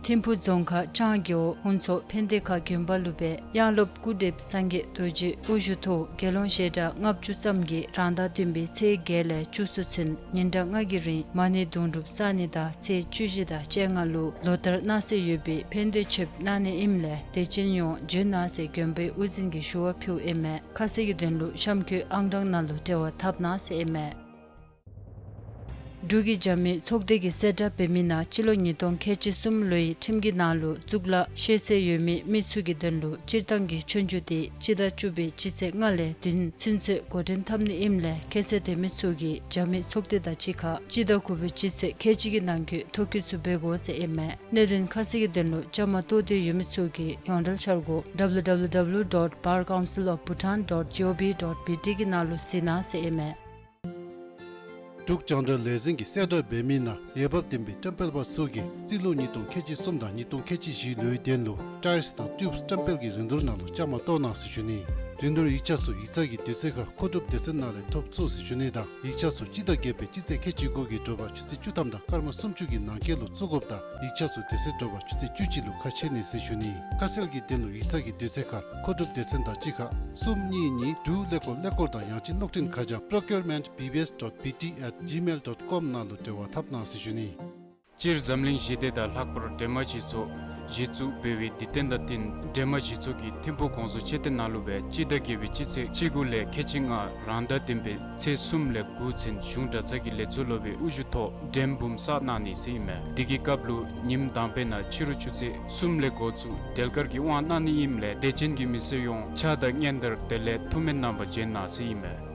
ཐིམ་ཕུ་རྫོང་ཁག་ལྕང་རྒེད་འོག་ཧུན་མཚོ་ཕན་བདེ་ཁ་དགོན་པ་ལུ་སྦེ་དབྱངས་སློབ་སྐུ་བགྲེསཔ་སངས་རྒྱས་རྡོ་རྗེ་དབུ་བཞུགས་ཐོག་དགེ་སློང་ཞལ་གྲངས་ལྔ་བཅུ་ཙམ་གྱིས་རང་ཟླ་བདུན་པའི་ཚེས་བརྒྱད་ལས་བཅུ་གསུམ་ཚུན་ཉིན་གྲངས་ལྔ་གི་རིང་མ་ཎི་དུང་སྒྲུབ་བསགས་ནི་དང་ཚེས་བཅུ་བཞི་དང་བཅོ་ལྔ་ལུ་ལོ་ལྟར་གནང་སྲོལ་ཡོད་པའི་ཕན་བདེ་མཆོདཔ་གནང་ནི་ཨིནམ་ལས་དད་ཅན་ཡོངས་བྱོན་གནང་ཟེར་དགོན་པའི་དབུ་འཛིན་གྱིས་ཞུ་བ་ཕུལཝ་ཨིན་མས། ཁ་གསལ་གྱི་དོན་ལུ་གཤམ་འཁོད་ཨང་གྲངས་ནང་ལུ་འབྲེལ་བ་འཐབ་གནང་ཟེར་ཨིན་མས། འབྲུག་གི་རྒྱབ་མི་ཚོགས་སྡེ་གིས་གསལ་བསྒྲགས་འབད་མི་ནང་སྤྱི་ལོ་ཉིས་སྟོང་ཁལ་གཅིག་གསུམ་ལོའི་ཁྲིམས་ཀྱི་ནང་ལུ་གཙུག་ལག་ཤེས་ཚད་ཡོད་མི་མི་ཚུ་གི་དོན་ལུ་སྤྱིར་བཏང་གི་ཆོས་རྒྱུགས་དེ་སྤྱི་ཟླ་བཅུ་པའི་སྤྱི་ཚེས་ལྔ་ལས་བདུན་ཚུན་ཚོད་འགོ་འདྲེན་འཐབ་ནི་ཨིནམ་ལས་ཁྱད་ཚད་ལྡན་མི་ཚུ་གིས་རྒྱབ་མི་ཚོགས་སྡེ་དང་གཅིག་ཁར་སྤྱི་ཟླ་དགུ་པའི་སྤྱི་ཚེས་ཁལ་གཅིག་གི་ནང་འཁོད་ཐོ་བཀོད་ཚུ་འབད་དགོ་ཟེར་ཨིན་མས། གནད་དོན་ཁ་གསལ་གྱི་དོན་ལུ་བཅའ་མར་གཏོགས་འདོད་ཡོད་མི་ཚུ་གིས་ཡོངས་འབྲེལ་འཆར་སྒོ་W W W dot Bar Council of Bhutan dot G O V dot B T གི་ནང་ལུ་གཟིགས་གནང་ཟེར་ཨིན་མས། འབྲུག་རྒྱང་བསྒྲགས་ལས་འཛིན་གྱིས་གསལ་བསྒྲགས་འབད་མི་ནང་འོས་འབབ་ལྡན་པའི་བཀྲམ་སྤེལ་པ་ཚུ་གིས་རྩིས་ལོ་ཉིས་སྟོང་ཁལ་གཅིག་གསུམ་དང་ཉིས་སྟོང་ཁལ་གཅིག་བཞི་ལོའི་དོན་ལུ་ཊའིརསི་དང་ཊིའུབསི་བཀྲམ་སྤེལ་གྱི་རིན་བསྡུར་ནང་ལུ་བཅའ་མར་གཏོགས་གནང་ཟེར་ཞུ་ནི། རིན་བསྡུར་ཡིག་ཆ་ཚུ་ཡིག་ཚང་གི་དུས་ཚོད་ཁར་མཁོ་སྒྲུབ་སྡེ་ཚན་ནང་ལས་ཐོབ་ཚུགས་ཟེར་ཞུ་ནི་དང་ཡིག་ཆ་ཚུ་སྤྱི་ཟླ་བརྒྱད་པའི་སྤྱི་ཚེས་ཁལ་གཅིག་དགུ་གི་དྲོ་པ་ཆུ་ཚོད་བཅུ་ཐམ་དང་སྐར་མ་སུམ་ཅུ་གི་ནང་འཁོད་ལུ་བཙུགས་དགོཔ་དང་ཡིག་ཆ་ཚུ་དེ་ཚེ་དྲོ་པ་ཆུ་ཚོད་བཅུ་གཅིག་ལུ་ཁ་ཕྱེ་ནི་ཟེར་ཞུ་ནི། ཁ་གསལ་གྱི་དོན་ལུ་ཡིག་ཚང་གི་དུས་ཚོད་ཁར་མཁོ་སྒྲུབ་སྡེ་ཚན་དང་གཅིག་ཁར་གསུམ་གཉིས་གཉིས་དྲུག་ཀླད་ཀོར་ཀླད་ཀོར་དང་ཡང་ཅིན་གློག་འཕྲིན་ཁ་བྱང་procurement B B S dot B T at gmail dot com ནང་ལུ་འབྲེལ་བ་འཐབ་གནང་ཟེར་ཞུ་ནི། སྤྱིར་འཛམ་གླིང་ཞི་བདེ་དང་ལྷག་པར་འདྲེས་མ་སྤྱི་ཚོགས་གཞི་བཙུགས་འབད་བའི་དུས་སྟོན་དང་བསྟུན་འདྲེས་མ་སྤྱི་ཚོགས་ཀྱི་ཐིམ་ཕུག་གོང་བཟོ་མཆོད་རྟེན་ནང་ལུ་སྦེ་སྤྱི་ཟླ་བརྒྱད་པའི་སྤྱི་ཚེས་བཅུ་དགུ་ལས་ཁལ་གཅིག་ལྔ་རང་ཟླ་བདུན་པའི་ཚེས་གསུམ་ལས་དགུ་ཚུན་གཞུང་གྲྭ་ཚང་གི་ལས་ཚོགས་སློབ་དཔོན་དབུ་བཞུགས་ཐོག་འགྲེམས་འབུམ་བསགས་གནང་ནི་ཟེར་ཨིན་མས། དེ་གི་སྐབས་ལུ་ཉིནམ་དང་པའི་ནང་ཕྱི་རུ་ཆུ་ཚོད་གསུམ་ལས་འགོ་བཙུགས་འབྲེལ་དཀར་གྱི་དབང་གནང་ནི་ཨིནམ་ལས་དད་ཅན་གྱི་མི་སེར་ཡོངས་ཕྱག་དང་སྙན་དར་དེ་ལས་ཐུགས་སྨོན་གནང་པར་བྱོན་གནང་ཟེར་ཨིན་མས།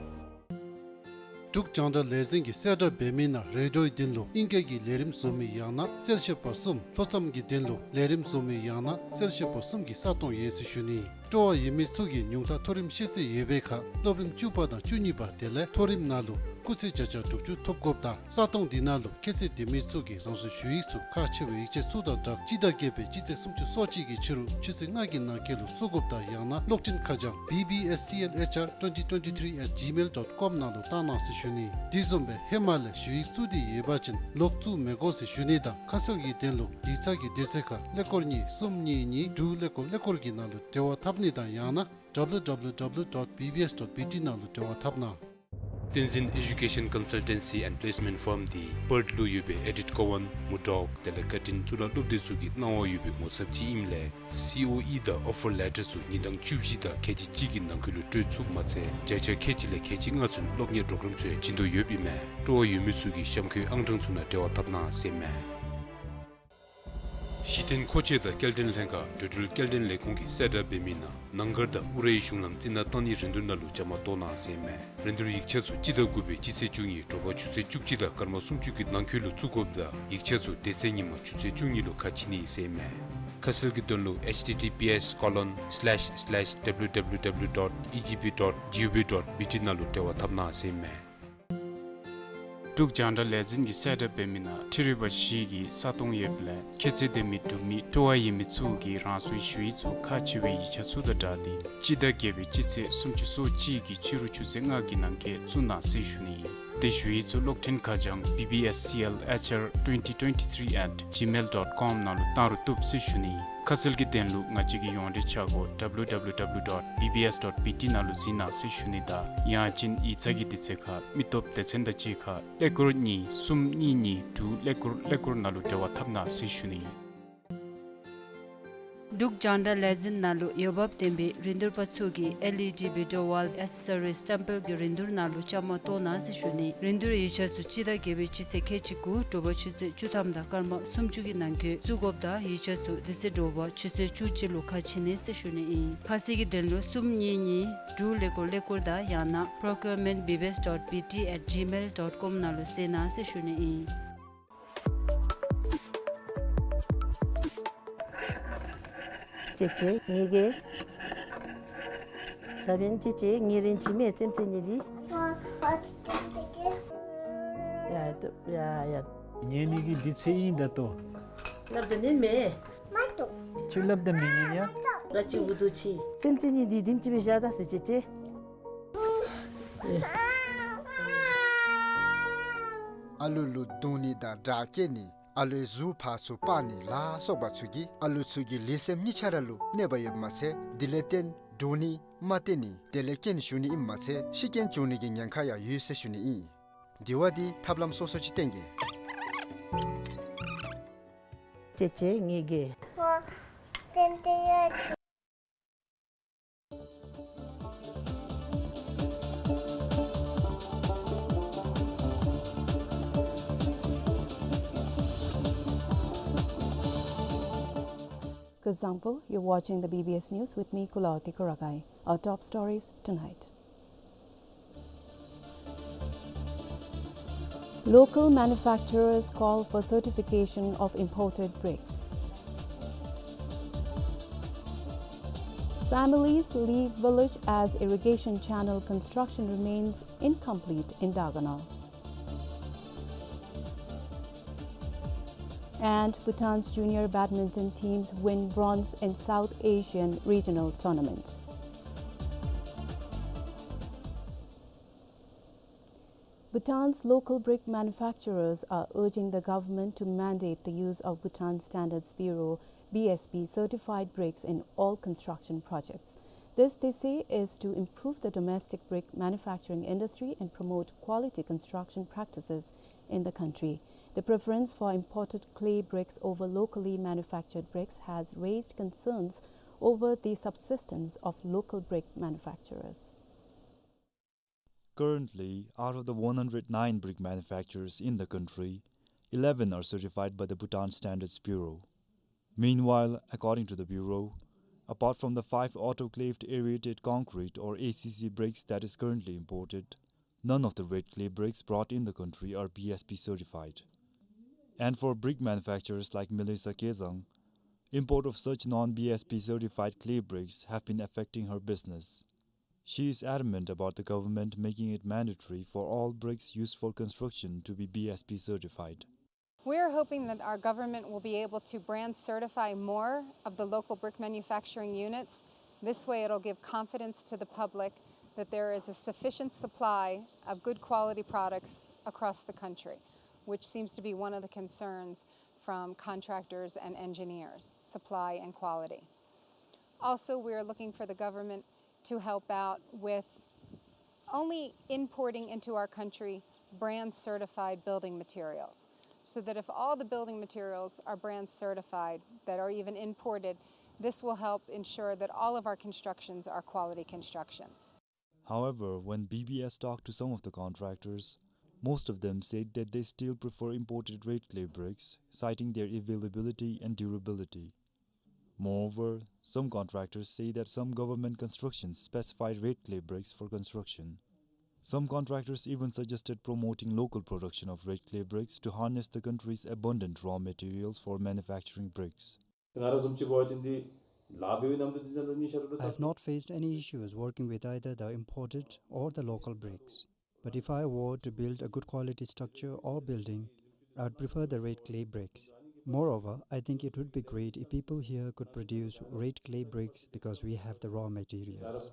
འབྲུག་རྒྱང་བསྒྲགས་ལས་འཛིན་གྱིས་གསལ་བསྒྲགས་འབད་མི་ནང་རེ་ཌིའོའི་དོན་ལུ་ཨིང་སྐད་ཀྱི་ལས་རིམ་བཟོ་མི་ཡང་ན་གསལ་བཤད་པ་གསུམ། ལྷོ་མཚམས་ཀྱི་དོན་ལུ་ལས་རིམ་བཟོ་མི་ཡང་ན་གསལ་བཤད་པ་གསུམ་གྱི་ས་སྟོང་ཡོད་ཟེར་ཞུ་ནི། སྤྲོ་བ་ཡོད་མི་ཚུ་གིས་ཉུང་མཐའ་མཐོ་རིམ་ཤེས་ཚད་ཡོད་པའི་ཁར་སློབ་རིམ་བཅུ་པ་དང་བཅུ་གཉིས་པ་དེ་ལས་མཐོ་རིམ་ནང་ལུ་སྐུགས་ཚད་བརྒྱ་ཆ་དྲུག་ཅུ་ཐོབ་དགོཔ་དང་ས་སྟོང་འདི་ནང་ལུ་ཁྱད་ཚད་ལྡན་མི་ཚུ་གིས་རང་སོའི་ཞུ་ཡིག་ཚུ་ཁག་ཆེ་བའི་ཡིག་ཆ་ཚུ་དང་སྦྲགས་སྤྱི་ཟླ་བརྒྱད་པའི་སྤྱི་ཚེས་སུམ་ཅུ་སོ་གཅིག་གི་ཕྱི་རུ་ཆུ་ཚོད་ལྔ་གི་ནང་འཁོད་ལུ་བཙུགས་དགོཔ་དང་ཡང་ན་གློག་འཕྲིན་ཁ་བྱང་B B S C L H R twenty twenty-three at gmail dot com ནང་ལུ་བཏང་གནང་ཟེར་ཞུ་ནི། དེ་བཟུམ་སྦེ་ཧེ་མ་ལས་ཞུ་ཡིག་བཙུགས་ཏེ་ཡོད་པ་ཅིན་ལོག་བཙུགས་མི་དགོ་ཟེར་ཞུ་ནི་དང་ཁ་གསལ་གྱི་དོན་ལུ་ཡིག་ཚང་གི་དུས་ཚོད་ཁར་ཀླད་ཀོར་གཉིས་གསུམ་གཉིས་གཉིས་དྲུག་ཀླད་ཀོར་ཀླད་ཀོར་གྱི་ནང་ལུ་འབྲེལ་བ་འཐབ་ནི་དང་ཡང་ན་W W W dot B B S dot B T ནང་ལུ་འབྲེལ་བ་འཐབ་གནང་། བསྟན་འཛིན་Education Consultancy and Placement Firm འདི་པརཐ་ལུ་ཡོད་པའི་ཨེ་ཌིཐ་ཀོ་ཝཱན་མུར་ཌོག་དེ་ལས་བཀའ་དྲིན་གཙུག་ལག་སློབ་སྡེ་ཚུ་གི་གནང་བ་ཡོད་པའི་ངོ་ཚབ་ཅིག་ཨིནམ་ལས་C O E དང་offer letter ཚུ་ཉིན་གྲངས་བཅུ་བཞི་དང་ཁལ་གཅིག་གཅིག་གི་ནང་འཁོད་ལུ་སྤྲོད་ཚུགསཔ་མ་ཚད་བརྒྱ་ཆ་ཁལ་གཅིག་ལས་ཁལ་གཅིག་ལྔ་ཚུན་སློབ་གཉེར་པོརོ་གརམ་ཚུ་ཡང་བྱིན་དོ་ཡོདཔ་ཨིན་མས། སྤྲོ་བ་ཡོད་མི་ཚུ་གིས་གཤམ་འཁོད་ཨང་གྲངས་ཚུ་ནང་འབྲེལ་བ་འཐབ་གནང་ཟེར་ཨིན་མས། གཞི་རྟེན་མཁོ་ཆས་དང་སྐྱེལ་འདྲེན་ལྷན་ཁག་འགྲོ་འགྲུལ་སྐྱེལ་འདྲེན་ལས་ཁུངས་ཀྱིས་གསལ་བསྒྲགས་འབད་མི་ནང་ནང་སྒར་དང་ཨུ་རའི་གཞུང་ལམ་རྩི་ནག་བཏང་ནིའི་རིན་བསྡུར་ནང་ལུ་བཅའ་མར་གཏོགས་གནང་ཟེར་ཨིན་མས། རིན་བསྡུར་ཡིག་ཆ་ཚུ་སྤྱི་ཟླ་དགུ་པའི་སྤྱི་ཚེས་བཅུ་གཉིས་དྲོ་པ་ཆུ་ཚོད་བཅུ་གཅིག་དང་སྐར་མ་སུམ་ཅུ་གི་ནང་འཁོད་ལུ་བཙུགས་དགོཔ་དང་ཡིག་ཆ་ཚུ་དེ་ཚེ་ཉིན་མ་ཆུ་ཚོད་བཅུ་གཉིས་ལུ་ཁ་ཕྱེ་ནི་ཟེར་ཨིན་མས། ཁ་གསལ་གྱི་དོན་ལུ་H T T P S colon slash slash W W W dot E G P dot G O V dot B T ནང་ལུ་འབྲེལ་བ་འཐབ་གནང་ཟེར་ཨིན་མས། འབྲུག་རྒྱང་བསྒྲགས་ལས་འཛིན་གྱིས་གསལ་བསྒྲགས་འབད་མི་ནང་འཕྲུལ་རིག་པ་བཞི་གི་ས་སྟོང་ཡོདཔ་ལས་ཁྱད་ཚད་ལྡན་མི་འབྲུག་མི་སྤྲོ་བ་ཡོད་མི་ཚུ་གིས་རང་སོའི་ཞུ་ཡིག་ཚུ་ཁག་ཆེ་བའི་ཡིག་ཆ་ཚུ་དང་སྦྲགས་ཏེ་སྤྱི་ཟླ་བརྒྱད་པའི་སྤྱི་ཚེས་སུམ་ཅུ་སོ་གཅིག་གི་ཕྱི་རུ་ཆུ་ཚོད་ལྔ་གི་ནང་འཁོད་བཙུགས་གནང་ཟེར་ཞུ་ནི་ཨིན། དེ་ཞུ་ཡིག་ཚུ་གློག་འཕྲིན་ཁ་བྱང་B B S C L H R twenty twenty-three at gmail dot com ནང་ལུ་བཏང་རུང་བཏུབ་ཟེར་ཞུ་ནི་ཨིན། ཁ་གསལ་གྱི་དོན་ལུ་ང་བཅས་ཀྱི་ཡོངས་འབྲེལ་ཆ་སྒོ W W W dot B B S dot B T ནང་ལུ་གཟིགས་གནང་ཟེར་ཞུ་ནི་དང་ཡང་ཅིན་ཡིག་ཚང་གི་དུས་ཚོད་ཁར་མི་སྟོབས་སྡེ་ཚན་དང་གཅིག་ཁར་ཀླད་ཀོར་གཉིས་གསུམ་གཉིས་གཉིས་དྲུག་ཀླད་ཀོར་ཀླད་ཀོར་ནང་ལུ་འབྲེལ་བ་འཐབ་གནང་ཟེར་ཞུ་ནི་ཨིན། འབྲུག་རྒྱང་བསྒྲགས་ལས་འཛིན་ནང་ལུ་འོས་འབབ་ལྡན་པའི་རིན་བསྡུར་པ་ཚུ་གིས་L E D video wall accessories སྟེམ་པེལ་གྱི་རིན་བསྡུར་ནང་ལུ་བཅའ་མར་གཏོགས་གནང་ཟེར་ཞུ་ནི། རིན་བསྡུར་ཡིག་ཆ་ཚུ་སྤྱི་ཟླ་བརྒྱད་པའི་སྤྱི་ཚེས་ཁལ་གཅིག་དགུ་དྲོ་པ་ཆུ་ཚོད་བཅུ་ཐམ་དང་སྐར་མ་སུམ་ཅུ་གི་ནང་འཁོད་བཙུགས་དགོཔ་དང་ཡིག་ཆ་ཚུ་དེ་ཚེ་དྲོ་པ་ཆུ་ཚོད་བཅུ་གཅིག་ལུ་ཁ་ཕྱེ་ནི་ཟེར་ཞུ་ནི་ཨིན། ཁ་གསལ་གྱི་དོན་ལུ་གསུམ་གཉིས་གཉིས་དྲུག་ཀླད་ཀོར་ཀླད་ཀོར་དང་ཡང་ན procurement B B S dot B T at gmail dot com ནང་ལུ་གསལ་གནང་ཟེར་ཞུ་ནི་ཨིན། ཅེ་ཅེ་ངེ་གི། ད་འབདན་ཅེ་ཅེ་ངེ་རེན་ཅི་མེད་ཙེམ་ཙེ་ནི་འདི། ཡ་ཡ་ཡ། ངེ་ནི་གི་འདི་ཚེ་ཨིན་ད་ལྟོ། སླབ་ད་ནི་མེད། ཅིག་སླབ་ད་མི་ཉན་ཡ། ང་ཅིག་འུ་དུ་ཅིག། ཙེམ་ཙེ་ནི་འདི་དིམ་ཅིག་སྦེ་བཞག་ད་ཟེར་ཅེ་ཅེ། ཨ་ལུ་ལུ་བརྡུང་ནི་དང་དྲག་སྐྱེད་ནི། ཨ་ལུའི་གཟུགས་ཕར་ཚུར་སྤར་ནི་ལ་སོགས་པ་ཚུ་གིས་ཨ་ལུ་ཚུ་གི་ལུས་སེམས་གཉིས་ཆ་ར་ལུ་གནོད་པ་ཡོདཔ་མ་ཚད་དེ་ལས་བརྟེན་འདྲོག་ནི་མ་བརྟན་ནི་དེ་ལས་རྐྱེན་ཞུགས་ནི་ཨིནམ་མ་ཚད་ཤི་རྐྱེན་འབྱུང་ནི་གི་ཉེན་ཁ་ཡང་ཡོད་ཟེར་ཞུ་ནི་ཨིན། དེ་བ་འདི་ཐབས་ལམ་སོ་སོ་ཅིག་བསྟེན་གེ། ཅེ་ཅེ་ངེ་གི། Kuzuzangpo, you're watching the B B S News with me, Kulaoti Kuragai. Our top stories tonight. Local manufacturers call for certification of imported bricks. Families leave village as irrigation channel construction remains incomplete in Dagonal. And Bhutan's junior badminton teams win bronze in South Asian regional tournament. Bhutan's local brick manufacturers are urging the government to mandate the use of Bhutan Standards Bureau, B S B, certified bricks in all construction projects. This, they say, is to improve the domestic brick manufacturing industry and promote quality construction practices in the country. The preference for imported clay bricks over locally manufactured bricks has raised concerns over the subsistence of local brick manufacturers. Currently, out of the one hundred nine brick manufacturers in the country, eleven are certified by the Bhutan Standards Bureau. Meanwhile, according to the Bureau, apart from the five autoclaved aerated concrete or A C C bricks that is currently imported, none of the red clay bricks brought in the country are B S B certified. And for brick manufacturers like Melissa Kezang, import of such non-B S B certified clay bricks have been affecting her business. She is adamant about the government making it mandatory for all bricks used for construction to be B S B certified. We're hoping that our government will be able to brand certify more of the local brick manufacturing units. This way, it'll give confidence to the public that there is a sufficient supply of good quality products across the country, which seems to be one of the concerns from contractors and engineers, supply and quality. Also, we are looking for the government to help out with only importing into our country brand certified building materials, so that if all the building materials are brand certified that are even imported, this will help ensure that all of our constructions are quality constructions. However, when B B S talked to some of the contractors, most of them said that they still prefer imported red clay bricks, citing their availability and durability. Moreover, some contractors say that some government constructions specify red clay bricks for construction. Some contractors even suggested promoting local production of red clay bricks to harness the country's abundant raw materials for manufacturing bricks. ང་ར་བཟུམ་ཅིག་འབད་བ་ཅིན་འདི་ལཱ་འབད་བའི་ནམ་དུས་འདི་ནང་ལུ་ཉིན་ཤར་ལུ། I have not faced any issues working with either the imported or the local bricks. But if I were to build a good quality structure or building, I would prefer the red clay bricks. Moreover, I think it would be great if people here could produce red clay bricks because we have the raw materials.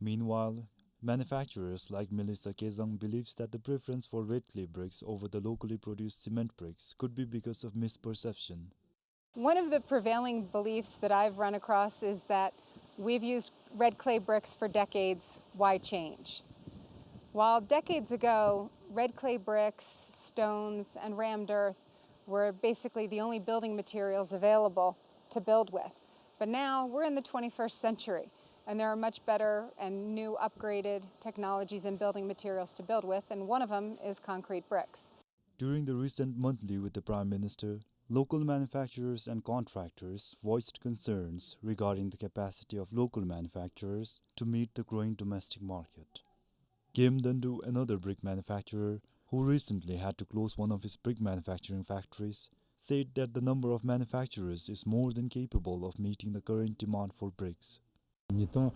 Meanwhile, manufacturers like Melissa Kezang believes that the preference for red clay bricks over the locally produced cement bricks could be because of misperception. One of the prevailing beliefs that I've run across is that we've used red clay bricks for decades, why change? While decades ago, red clay bricks, stones, and rammed earth were basically the only building materials available to build with. But now we're in the twenty-first century, and there are much better and new upgraded technologies and building materials to build with, and one of them is concrete bricks. During the recent monthly with the Prime Minister, local manufacturers and contractors voiced concerns regarding the capacity of local manufacturers to meet the growing domestic market. Game Dandu, another brick manufacturer, who recently had to close one of his brick manufacturing factories, said that the number of manufacturers is more than capable of meeting the current demand for bricks. ཉིས་སྟོང་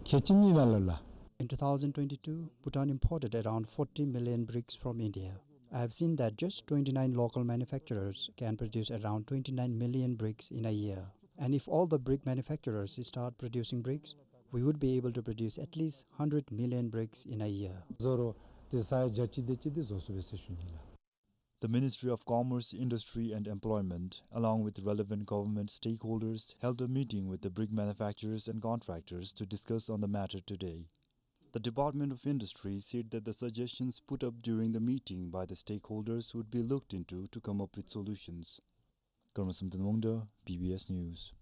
ཁལ་གཅིག་གཉིས་ནང་ལུ་ལགས། In two thousand twenty-two, Bhutan imported around forty million bricks from India. I have seen that just twenty-nine local manufacturers can produce around twenty-nine million bricks in a year. And if all the brick manufacturers start producing bricks, we would be able to produce at least hundred million bricks in a year. བཟོ་རུང་དེ་ས་ཡ་བརྒྱ་ཅིག་དེ་ཅིག་དེ་བཟོ་ཚུགས་པས་ཟེར་ཞུ་ནི་ལགས། The Ministry of Commerce, Industry and Employment, along with relevant government stakeholders, held a meeting with the brick manufacturers and contractors to discuss on the matter today. The Department of Industry said that the suggestions put up during the meeting by the stakeholders would be looked into to come up with solutions. Karma Samten Wangda, B B S News.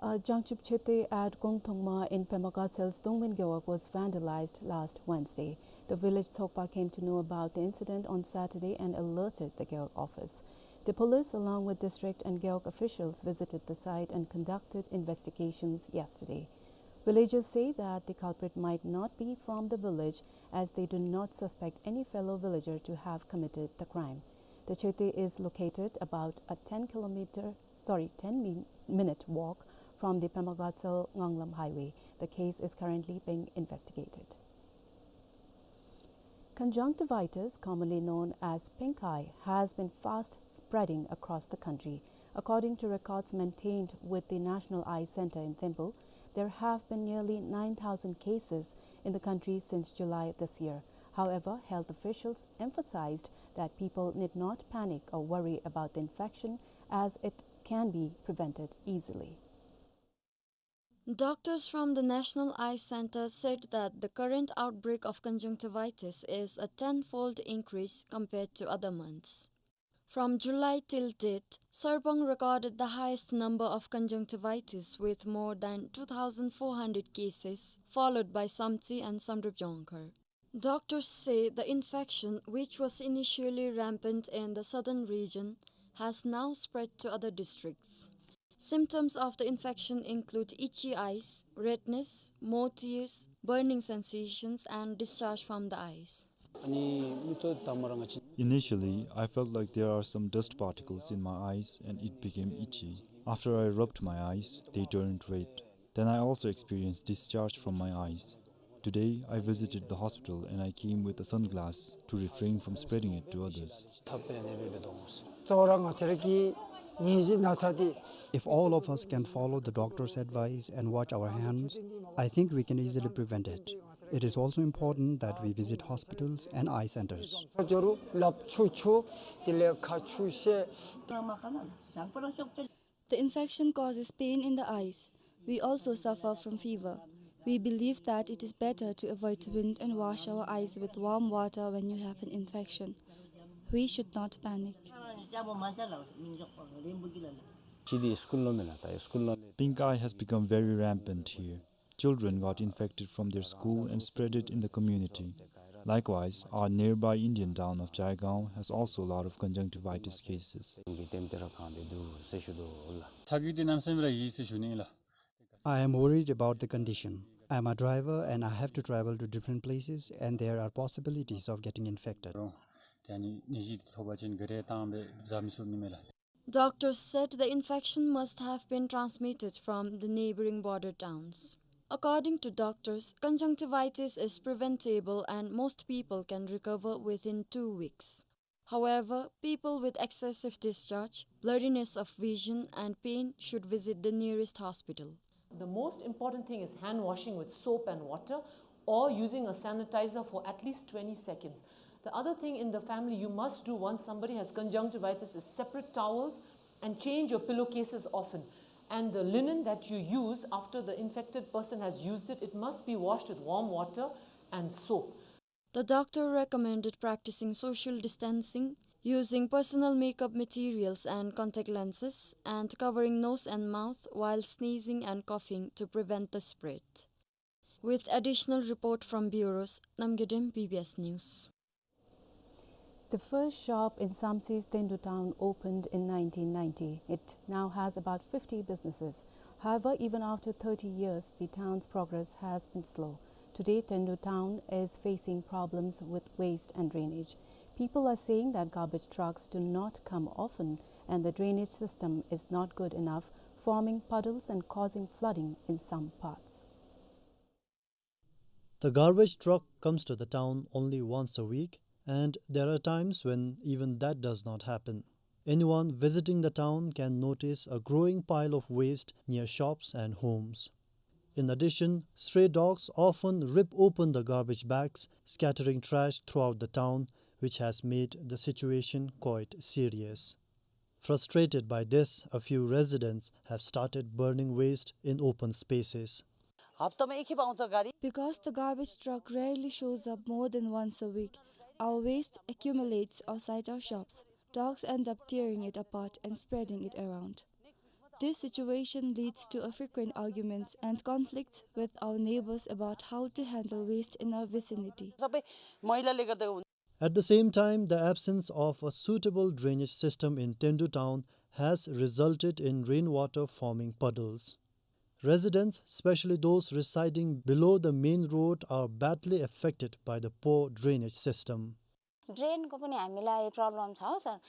A Jangchub Chete at Gongthongma in Pema Gatsel's Dongmen Gewog was vandalized last Wednesday. The village Tsokpa came to know about the incident on Saturday and alerted the Gewog office. The police, along with district and Gewog officials, visited the site and conducted investigations yesterday. Villagers say that the culprit might not be from the village, as they do not suspect any fellow villager to have committed the crime. The Chete is located about a ten kilometer, sorry, ten min-, minute walk from the Pema Gatsel Nganglam Highway. The case is currently being investigated. Conjunctivitis, commonly known as pink eye, has been fast spreading across the country. According to records maintained with the National Eye Center in Thimphu, there have been nearly nine thousand cases in the country since July this year. However, health officials emphasized that people need not panic or worry about the infection, as it can be prevented easily. Doctors from the National Eye Center said that the current outbreak of conjunctivitis is a tenfold increase compared to other months. From July till date, Sarpang recorded the highest number of conjunctivitis with more than two thousand four hundred cases, followed by Samtse and Samdrup Jongkhar. Doctors say the infection, which was initially rampant in the southern region, has now spread to other districts. Symptoms of the infection include itchy eyes, redness, more tears, burning sensations, and discharge from the eyes. Initially, I felt like there are some dust particles in my eyes and it became itchy. After I rubbed my eyes, they turned red. Then I also experienced discharge from my eyes. Today, I visited the hospital and I came with a sunglass to refrain from spreading it to others. If all of us can follow the doctor's advice and wash our hands, I think we can easily prevent it. It is also important that we visit hospitals and eye centers. The infection causes pain in the eyes. We also suffer from fever. We believe that it is better to avoid wind and wash our eyes with warm water when you have an infection. We should not panic. Pink eye has become very rampant here. Children got infected from their school and spread it in the community. Likewise, our nearby Indian town of Jaigaon has also a lot of conjunctivitis cases. I am worried about the condition. I am a driver and I have to travel to different places and there are possibilities of getting infected. Doctors said the infection must have been transmitted from the neighboring border towns. According to doctors, conjunctivitis is preventable and most people can recover within two weeks. However, people with excessive discharge, blurriness of vision, and pain should visit the nearest hospital. The most important thing is hand washing with soap and water or using a sanitizer for at least twenty seconds. The other thing in the family you must do once somebody has conjunctivitis is separate towels and change your pillowcases often. And the linen that you use after the infected person has used it, it must be washed with warm water and soap. The doctor recommended practicing social distancing, using personal makeup materials and contact lenses, and covering nose and mouth while sneezing and coughing to prevent the spread. With additional report from bureaus, Namgay Dem, B B S News. The first shop in Samtse's Tendu town opened in nineteen ninety. It now has about fifty businesses. However, even after thirty years, the town's progress has been slow. Today, Tendu town is facing problems with waste and drainage. People are saying that garbage trucks do not come often and the drainage system is not good enough, forming puddles and causing flooding in some parts. The garbage truck comes to the town only once a week, and there are times when even that does not happen. Anyone visiting the town can notice a growing pile of waste near shops and homes. In addition, stray dogs often rip open the garbage bags, scattering trash throughout the town, which has made the situation quite serious. Frustrated by this, a few residents have started burning waste in open spaces. हप्तामा एक खेप आउँछ गाडी। Because the garbage truck rarely shows up more than once a week, our waste accumulates outside our shops. Dogs end up tearing it apart and spreading it around. This situation leads to a frequent arguments and conflicts with our neighbors about how to handle waste in our vicinity. सबै मैलाले गर्दा हुन्छ। At the same time, the absence of a suitable drainage system in Tendu town has resulted in rainwater forming puddles. Residents, especially those residing below the main road, are badly affected by the poor drainage system. ड्रेनको पनि हामीलाई प्रब्लम छ, sir.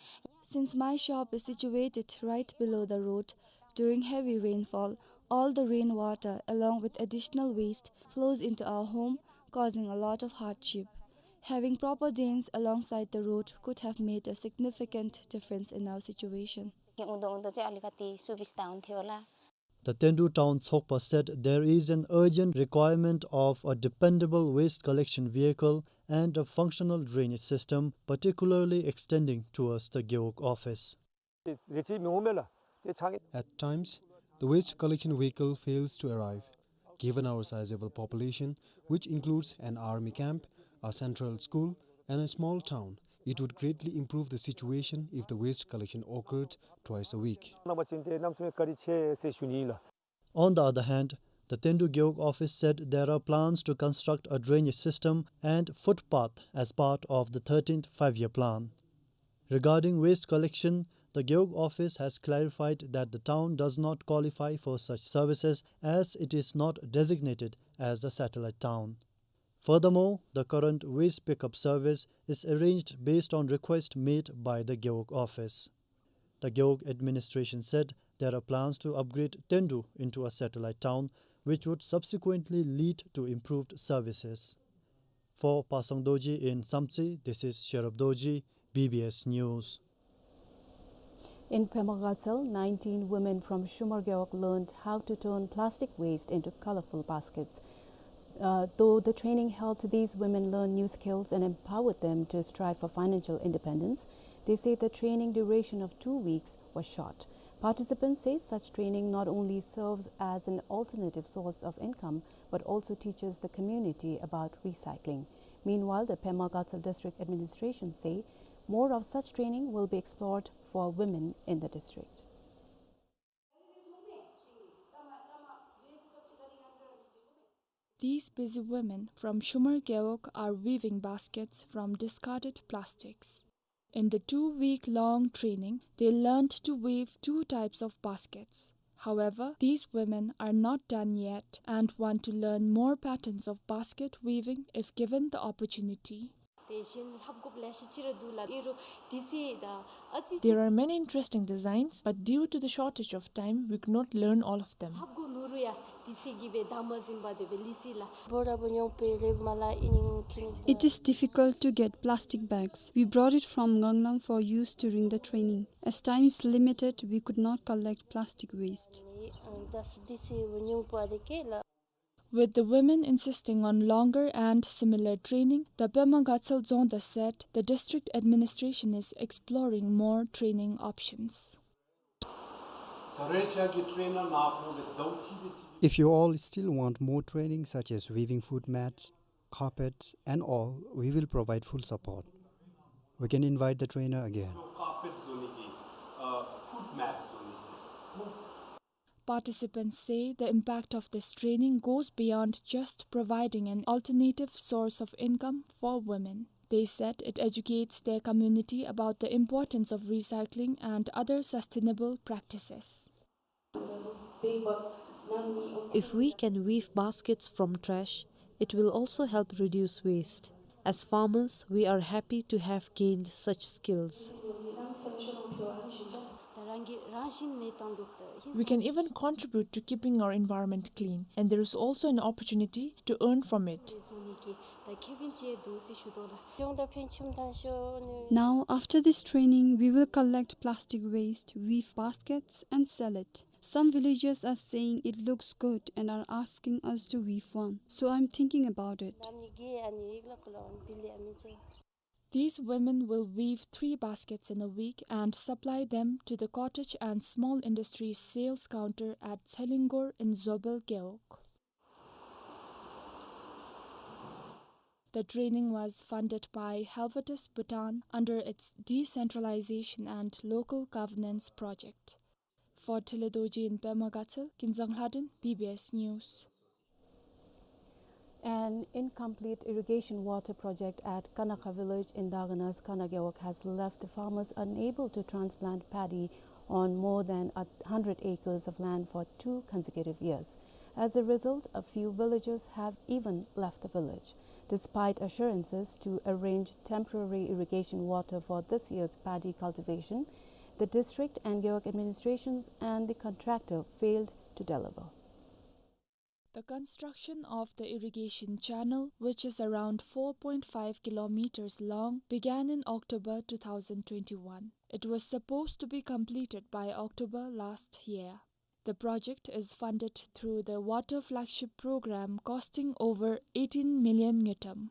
Since my shop is situated right below the road, during heavy rainfall, all the rainwater, along with additional waste, flows into our home, causing a lot of hardship. Having proper drains alongside the road could have made a significant difference in our situation. यो हुँदो हुँदो चाहिँ अलिकति सुविस्ता हुन्थ्यो होला। The Tendu town Tshokpa said there is an urgent requirement of a dependable waste collection vehicle and a functional drainage system, particularly extending towards the Gewog office. At times, the waste collection vehicle fails to arrive. Given our sizable population, which includes an army camp, a central school, and a small town, it would greatly improve the situation if the waste collection occurred twice a week. On the other hand, the Tendu Gewog office said there are plans to construct a drainage system and footpath as part of the thirteenth Five-Year Plan. Regarding waste collection, the Gewog office has clarified that the town does not qualify for such services as it is not designated as a satellite town. Furthermore, the current waste pickup service is arranged based on request made by the Gewog office. The Gewog administration said there are plans to upgrade Tendu into a satellite town, which would subsequently lead to improved services. For Pasang Dorji in Samtse, this is Sherab Dorji, B B S News. In Pema Gatshel, nineteen women from Shumar Gewog learned how to turn plastic waste into colorful baskets. Uh, though the training helped these women learn new skills and empowered them to strive for financial independence, they say the training duration of two weeks was short. Participants say such training not only serves as an alternative source of income, but also teaches the community about recycling. Meanwhile, the Pema Gatshel District Administration say more of such training will be explored for women in the district. These busy women from Shumar Gewog are weaving baskets from discarded plastics. In the two-week-long training, they learned to weave two types of baskets. However, these women are not done yet and want to learn more patterns of basket weaving if given the opportunity. དེ་བཞིན་ལྷབ་དགོཔ་ལེ་ཤ་ཅིག་ར་འདུག་ལགས། ཨིན་རུང་དུས་ཚོད་དང་ཨ་ཙི་ཅིག། There are many interesting designs, but due to the shortage of time, we could not learn all of them. ལྷབ་དགོ་ནུག་རུང་ཡང་དུས་ཚོད་ཀྱིས་སྦེ་བདའ་མ་ཟུན་པར་དེ་སྦེ་ལུས་སོ་ལགས། འབོར་ར་འབོར་ཉོ་སྦེ་རེ་མ་ལགས་ཨིན་ནི་ཁྱེད་ནི། It is difficult to get plastic bags. We brought it from Nganglam for use during the training. As time is limited, we could not collect plastic waste. ཨ་ད་སུ་དུས་ཚོད་ཉུང་པ་དེ་གིས་ལགས། With the women insisting on longer and similar training, the Pema Gatshel Dzongda said the district administration is exploring more training options. If you all still want more training such as weaving foot mats, carpets and all, we will provide full support. We can invite the trainer again. Participants say the impact of this training goes beyond just providing an alternative source of income for women. They said it educates their community about the importance of recycling and other sustainable practices. If we can weave baskets from trash, it will also help reduce waste. As farmers, we are happy to have gained such skills. We can even contribute to keeping our environment clean, and there is also an opportunity to earn from it. Now, after this training, we will collect plastic waste, weave baskets, and sell it. Some villagers are saying it looks good and are asking us to weave one, so I'm thinking about it. These women will weave three baskets in a week and supply them to the cottage and small industries sales counter at Tselingor in Zobel Gewog. The training was funded by Helvetas Bhutan under its Decentralization and Local Governance Project. For Tele Dorji in Pema Gatshel, Kinzang Lhaden, B B S News. An incomplete irrigation water project at Kanakha village in Dagana's Kana Gewog has left the farmers unable to transplant paddy on more than a hundred acres of land for two consecutive years. As a result, a few villagers have even left the village. Despite assurances to arrange temporary irrigation water for this year's paddy cultivation, the district and Gewog administrations and the contractor failed to deliver. The construction of the irrigation channel, which is around four point five kilometers long, began in October two thousand twenty-one. It was supposed to be completed by October last year. The project is funded through the Water Flagship Program, costing over eighteen million ngultrum.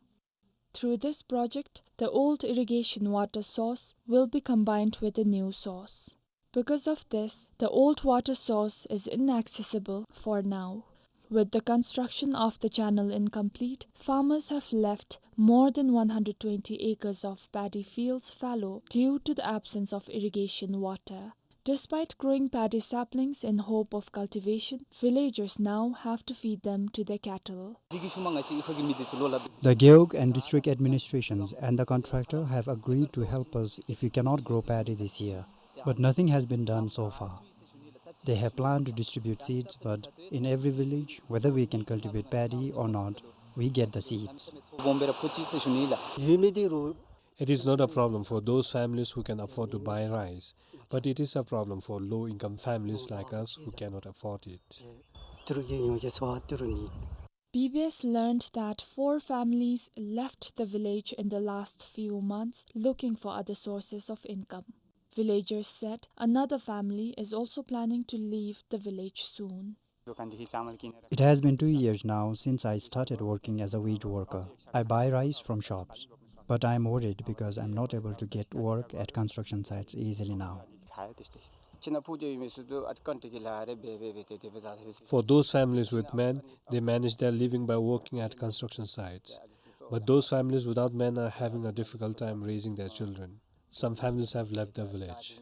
Through this project, the old irrigation water source will be combined with the new source. Because of this, the old water source is inaccessible for now. With the construction of the channel incomplete, farmers have left more than one hundred twenty acres of paddy fields fallow due to the absence of irrigation water. Despite growing paddy saplings in hope of cultivation, villagers now have to feed them to their cattle. The Gewog and district administrations and the contractor have agreed to help us if we cannot grow paddy this year, but nothing has been done so far. They have planned to distribute seeds, but in every village, whether we can cultivate paddy or not, we get the seeds. It is not a problem for those families who can afford to buy rice, but it is a problem for low-income families like us who cannot afford it. B B S learned that four families left the village in the last few months looking for other sources of income. Villagers said another family is also planning to leave the village soon. It has been two years now since I started working as a wage worker. I buy rice from shops, but I am worried because I am not able to get work at construction sites easily now. For those families with men, they manage their living by working at construction sites. But those families without men are having a difficult time raising their children. Some families have left the village.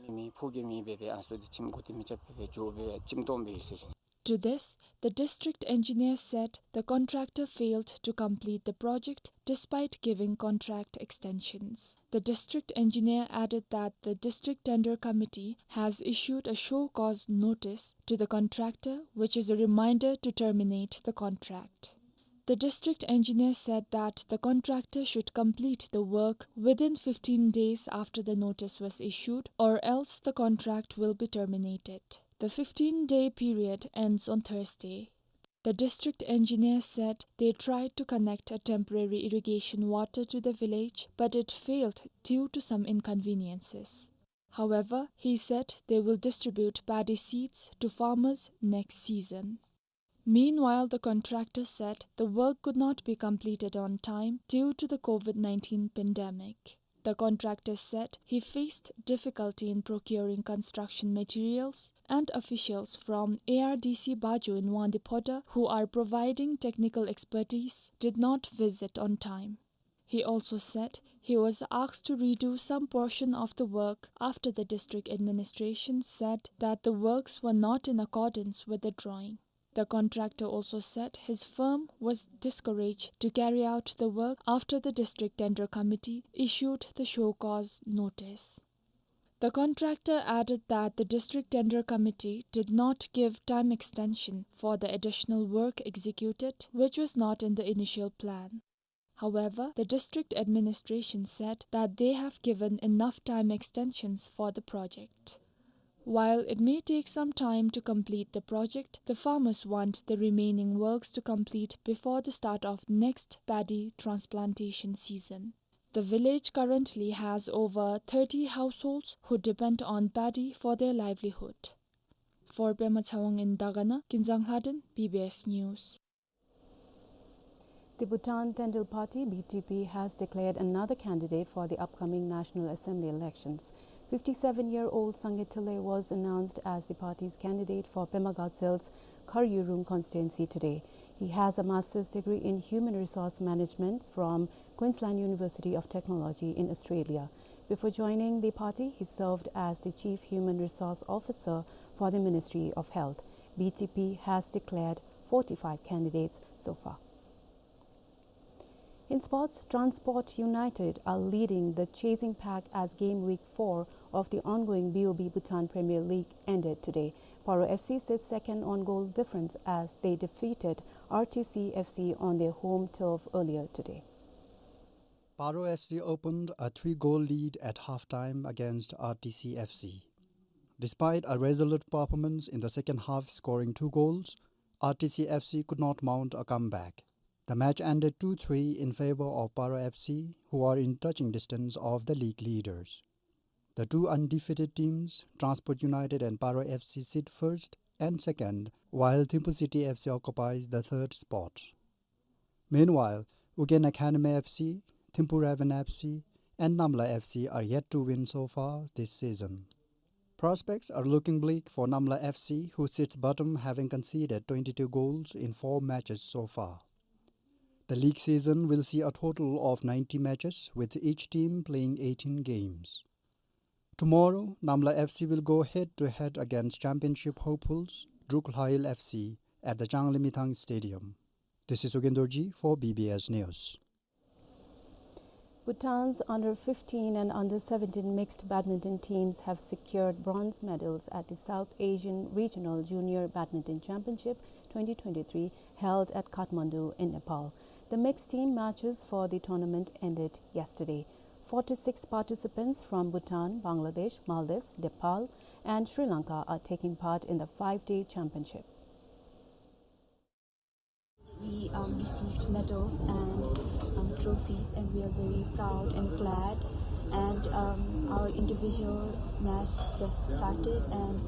To this, the district engineer said the contractor failed to complete the project despite giving contract extensions. The district engineer added that the district tender committee has issued a show cause notice to the contractor, which is a reminder to terminate the contract. The district engineer said that the contractor should complete the work within fifteen days after the notice was issued, or else the contract will be terminated. The fifteen-day period ends on Thursday. The district engineer said they tried to connect a temporary irrigation water to the village, but it failed due to some inconveniences. However, he said they will distribute paddy seeds to farmers next season. Meanwhile, the contractor said the work could not be completed on time due to the COVID nineteen pandemic. The contractor said he faced difficulty in procuring construction materials and officials from A R D C Bajo in Wangdue Phodrang, who are providing technical expertise, did not visit on time. He also said he was asked to redo some portion of the work after the district administration said that the works were not in accordance with the drawing. The contractor also said his firm was discouraged to carry out the work after the district tender committee issued the show cause notice. The contractor added that the district tender committee did not give time extension for the additional work executed, which was not in the initial plan. However, the district administration said that they have given enough time extensions for the project. While it may take some time to complete the project, the farmers want the remaining works to complete before the start of next paddy transplantation season. The village currently has over thirty households who depend on paddy for their livelihood. For Pema Tshewang in Dagana, Kinzang Lhaden, B B S News. The Bhutan Tendrel Party, B T P, has declared another candidate for the upcoming National Assembly elections. Fifty-seven-year-old Sangay Thinley was announced as the party's candidate for Pema Gatsel's Khar Yurung constituency today. He has a master's degree in human resource management from Queensland University of Technology in Australia. Before joining the party, he served as the Chief Human Resource Officer for the Ministry of Health. B T P has declared forty-five candidates so far. In sports, Transport United are leading the chasing pack as game week four of the ongoing B O B Bhutan Premier League ended today. Paro F C sits second on goal difference as they defeated R T C F C on their home turf earlier today. Paro F C opened a three-goal lead at halftime against R T C F C. Despite a resolute performance in the second half, scoring two goals, R T C F C could not mount a comeback. The match ended two three in favor of Paro F C, who are in touching distance of the league leaders. The two undefeated teams, Transport United and Paro F C, sit first and second, while Thimphu City F C occupies the third spot. Meanwhile, Ugyen Academy F C, Thimphu Raven F C, and Namla F C are yet to win so far this season. Prospects are looking bleak for Namla F C, who sits bottom, having conceded twenty-two goals in four matches so far. The league season will see a total of ninety matches, with each team playing eighteen games. Tomorrow, Namla F C will go head-to-head against championship hopefuls Druk Lhail F C at the Changlimithang Stadium. This is Ugyen Dorji for B B S News. Bhutan's under fifteen and under seventeen mixed badminton teams have secured bronze medals at the South Asian Regional Junior Badminton Championship twenty twenty-three, held at Kathmandu in Nepal. The mixed team matches for the tournament ended yesterday. Forty-six participants from Bhutan, Bangladesh, Maldives, Nepal, and Sri Lanka are taking part in the five-day championship. We, um, received medals and, um, trophies, and we are very proud and glad. And, um, our individual match just started, and,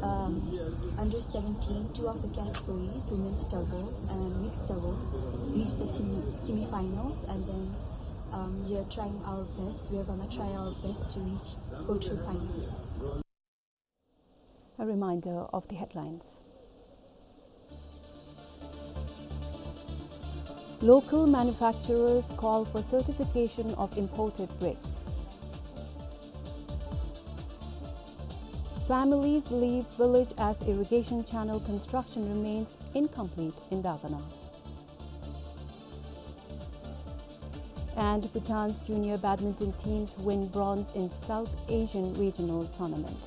um, under seventeen, two of the categories, women's doubles and mixed doubles, reached the semi-, semifinals, and then, um, we are trying our best. We are gonna try our best to reach, go through finals. A reminder of the headlines. Local manufacturers call for certification of imported bricks. Families leave village as irrigation channel construction remains incomplete in Dagana. And Bhutan's junior badminton teams win bronze in South Asian Regional Tournament.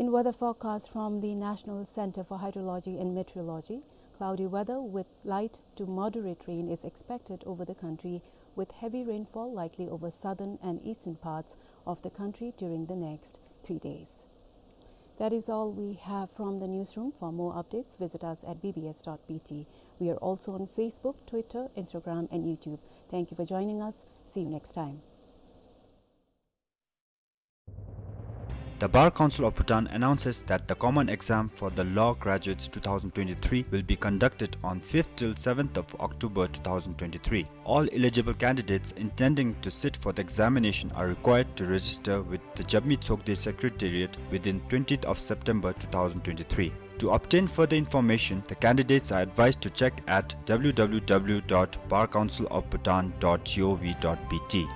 In weather forecast from the National Center for Hydrology and Meteorology, cloudy weather with light to moderate rain is expected over the country, with heavy rainfall likely over southern and eastern parts of the country during the next three days. That is all we have from the newsroom. For more updates, visit us at B B S dot B T. We are also on Facebook, Twitter, Instagram, and YouTube. Thank you for joining us. See you next time. The Bar Council of Bhutan announces that the common exam for the law graduates two thousand twenty-three will be conducted on fifth till seventh of October two thousand twenty-three. All eligible candidates intending to sit for the examination are required to register with the Jabmi Tsokde Secretariat within twentieth of September two thousand twenty-three. To obtain further information, the candidates are advised to check at W W W dot bar council of bhutan dot gov dot B T.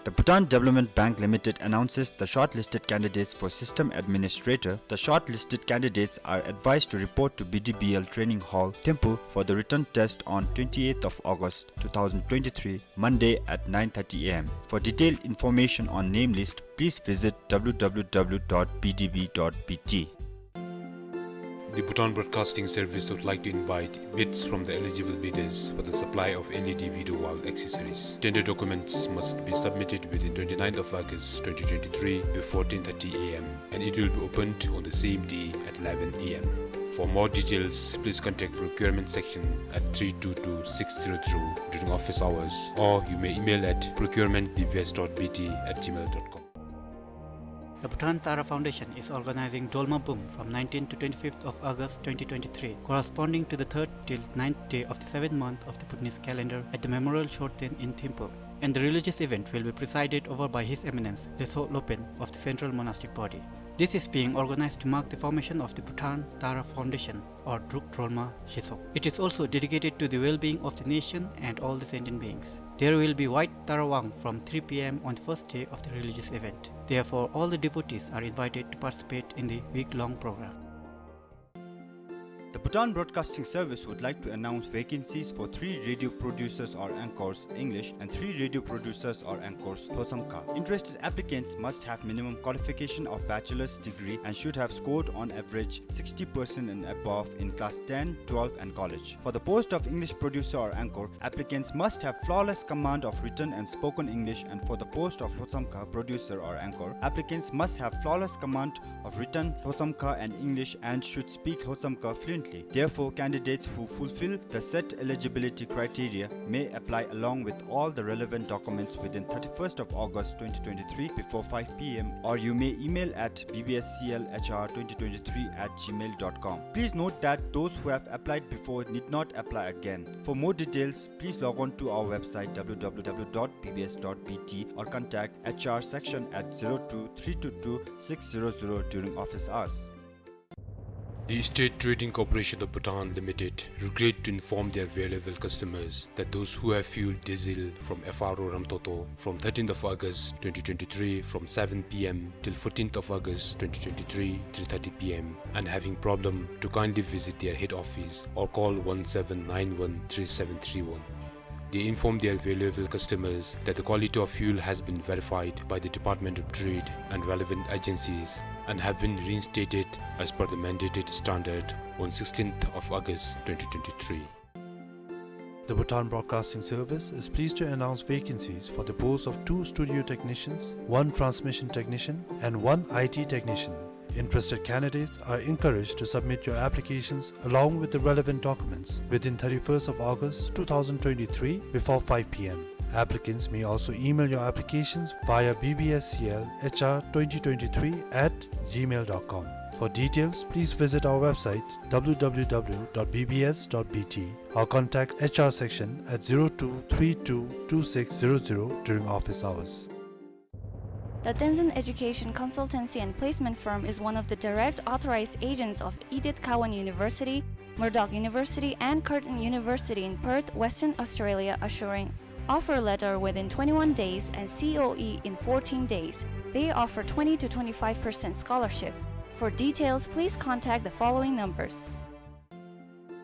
The Bhutan Development Bank Limited announces the shortlisted candidates for System Administrator. The shortlisted candidates are advised to report to B D B L Training Hall, Thimphu, for the written test on twenty-eighth of August two thousand twenty-three, Monday at nine thirty A M. For detailed information on name list, please visit W W W dot B D B dot B T. The Bhutan Broadcasting Service would like to invite bids from the eligible bidders for the supply of L E D video wall accessories. Tender documents must be submitted within twenty-ninth of August twenty twenty-three before ten thirty A M, and it will be opened on the same day at eleven A M. For more details, please contact procurement section at three two two six zero zero during office hours, or you may email at procurement B B S dot B T at gmail dot com. The Bhutan Tara Foundation is organizing Dolma Bum from nineteenth to twenty-fifth of August twenty twenty-three, corresponding to the third till ninth day of the seventh month of the Bhutanese calendar, at the Memorial Shorten in Thimphu. And the religious event will be presided over by His Eminence Lhetsö Lopen of the Central Monastic Body. This is being organized to mark the formation of the Bhutan Tara Foundation, or Druk Drolma Shesok. It is also dedicated to the well-being of the nation and all the sentient beings. There will be White Tara Wang from three P M on the first day of the religious event. Therefore, all the devotees are invited to participate in the week-long program. The Bhutan Broadcasting Service would like to announce vacancies for three radio producers or anchors, English, and three radio producers or anchors, Lhotshamkha. Interested applicants must have minimum qualification of bachelor's degree and should have scored on average sixty percent and above in class ten, twelve, and college. For the post of English producer or anchor, applicants must have flawless command of written and spoken English, and for the post of Lhotshamkha producer or anchor, applicants must have flawless command of written Lhotshamkha and English and should speak Lhotshamkha fluently. Therefore, candidates who fulfill the set eligibility criteria may apply along with all the relevant documents within thirty-first of August twenty twenty-three before five P M, or you may email at B B S C L H R twenty twenty-three at gmail dot com. Please note that those who have applied before need not apply again. For more details, please log on to our website W W W dot B B S dot B T or contact H R section at zero two three two two six zero zero during office hours. The State Trading Corporation of Bhutan Limited regret to inform their valuable customers that those who have fueled diesel from F R O Ramtoto from thirteenth of August twenty twenty-three from seven P M till fourteenth of August twenty twenty-three, three thirty P M, and having problem, to kindly visit their head office or call one seven nine one three seven three one. They inform their valuable customers that the quality of fuel has been verified by the Department of Trade and relevant agencies and have been reinstated as per the mandated standard on sixteenth of August twenty twenty-three. The Bhutan Broadcasting Service is pleased to announce vacancies for the post of two studio technicians, one transmission technician, and one I T technician. Interested candidates are encouraged to submit your applications along with the relevant documents within thirty-first of August two thousand twenty-three before five P M. Applicants may also email your applications via B B S C L H R twenty twenty-three at gmail dot com. For details, please visit our website W W W dot B B S dot B T or contact H R section at zero two three two two six zero zero during office hours. The Tenzin Education Consultancy and Placement Firm is one of the direct authorized agents of Edith Cowan University, Murdoch University, and Curtin University in Perth, Western Australia, assuring offer letter within twenty-one days and C O E in fourteen days. They offer twenty to twenty-five percent scholarship. For details, please contact the following numbers.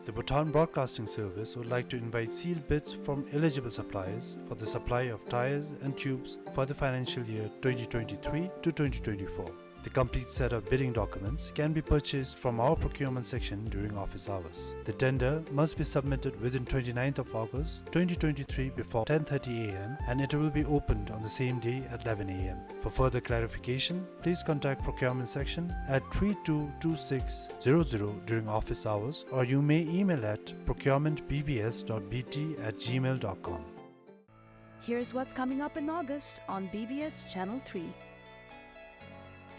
The Bhutan Broadcasting Service would like to invite sealed bids from eligible suppliers for the supply of tyres and tubes for the financial year twenty twenty-three to twenty twenty-four. The complete set of bidding documents can be purchased from our procurement section during office hours. The tender must be submitted within twenty-ninth of August twenty twenty-three before ten thirty a m and it will be opened on the same day at eleven a m. For further clarification, please contact procurement section at three two two six zero zero during office hours, or you may email at procurement B B S dot B T at gmail dot com. Here's what's coming up in August on B B S Channel three.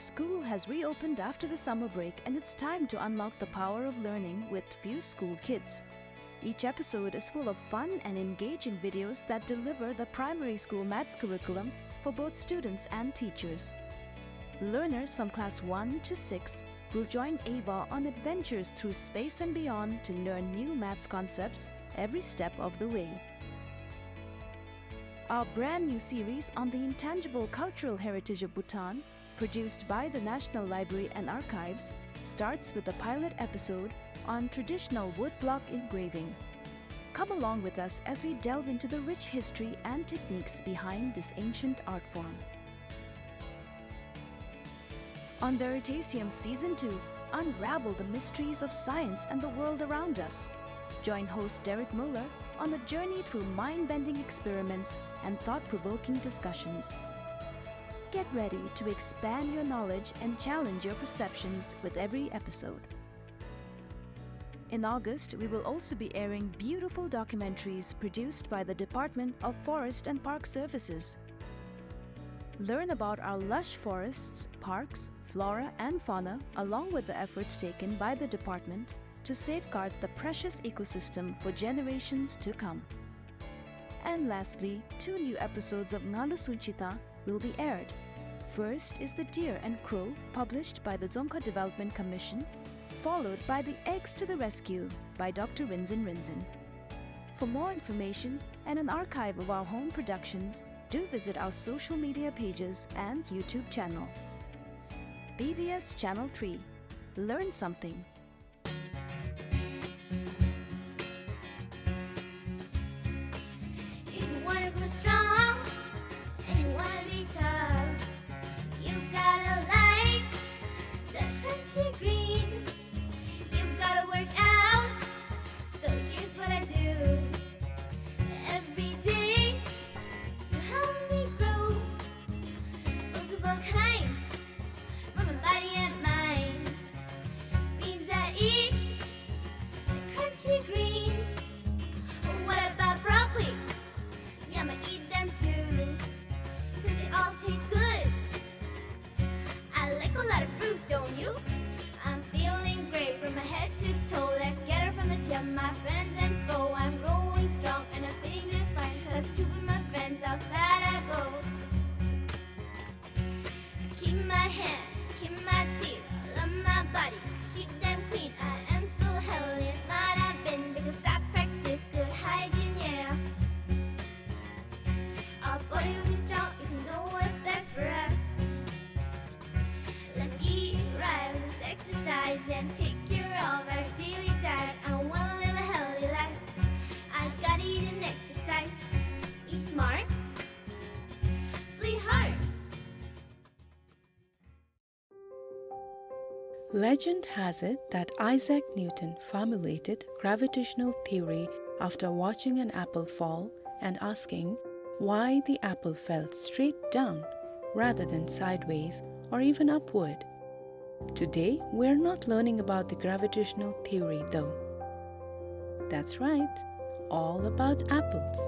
School has reopened after the summer break, and it's time to unlock the power of learning with Fuse School Kids. Each episode is full of fun and engaging videos that deliver the primary school maths curriculum for both students and teachers. Learners from class one to six will join Ava on adventures through space and beyond to learn new maths concepts every step of the way. Our brand new series on the intangible cultural heritage of Bhutan, produced by the National Library and Archives, starts with a pilot episode on traditional woodblock engraving. Come along with us as we delve into the rich history and techniques behind this ancient art form. On Veritasium Season two, unravel the mysteries of science and the world around us. Join host Derek Muller on a journey through mind-bending experiments and thought-provoking discussions. Get ready to expand your knowledge and challenge your perceptions with every episode. In August, we will also be airing beautiful documentaries produced by the Department of Forest and Park Services. Learn about our lush forests, parks, flora, and fauna, along with the efforts taken by the department to safeguard the precious ecosystem for generations to come. And lastly, two new episodes of Ngalu Sunchita will be aired. First is The Deer and Crow, published by the Dzongkha Development Commission, followed by The Eggs to the Rescue by Doctor Rinzin Rinzin. For more information and an archive of our home productions, do visit our social media pages and YouTube channel. B B S Channel three. Learn something. If you wanna grow strong and you wanna be tough, you gotta like the crunchy greens. You gotta work out. So here's what I do every day to help me grow. Multiple kinds for my body and mind. Beans I eat, crunchy greens. What about broccoli? Yum, I eat them too, 'cause they all taste good. I like a lot of fruits, don't you? I'm feeling great from my head to toe. Let's get it from the gym, my friends and foe. I'm growing strong and I'm fitting just fine, 'cause two of my friends outside I go. Keep my hands, keep my teeth, love my body, keep them clean. I am so healthy, smart I've been, because I practice good hygiene, yeah. Our body will be strong if we know what's best for us. Let's eat right, let's exercise and take care of our daily diet. I wanna live a healthy life. I gotta eat and exercise. Eat smart, play hard. Legend has it that Isaac Newton formulated gravitational theory after watching an apple fall and asking why the apple fell straight down rather than sideways or even upward. Today, we're not learning about the gravitational theory, though. That's right, all about apples.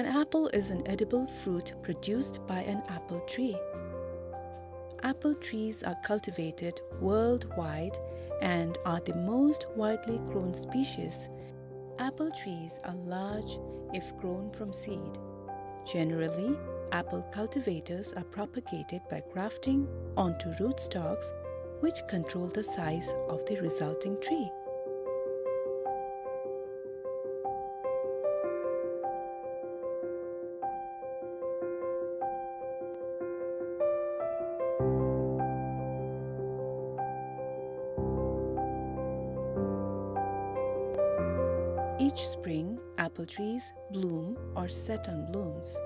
An apple is an edible fruit produced by an apple tree. Apple trees are cultivated worldwide and are the most widely grown species. Apple trees are large if grown from seed. Generally, apple cultivators are propagated by grafting onto rootstocks, which control the size of the resulting tree. Each spring, apple trees bloom or set on blooms.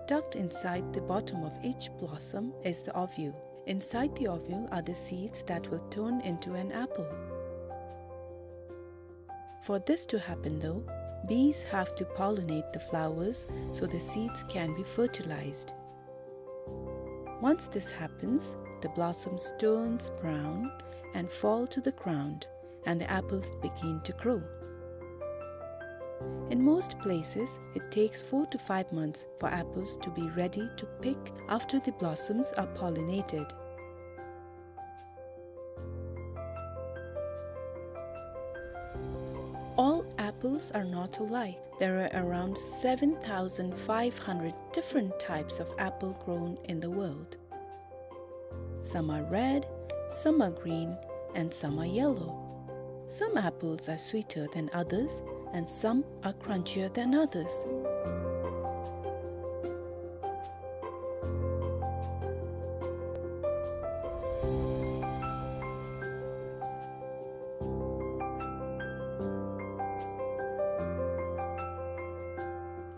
Tucked inside the bottom of each blossom is the ovule. Inside the ovule are the seeds that will turn into an apple. For this to happen, though, bees have to pollinate the flowers so the seeds can be fertilized. Once this happens, the blossoms turns brown and fall to the ground, and the apples begin to grow. In most places, it takes four to five months for apples to be ready to pick after the blossoms are pollinated. All apples are not alike. There are around seven thousand five hundred different types of apple grown in the world. Some are red, some are green, and some are yellow. Some apples are sweeter than others, and some are crunchier than others.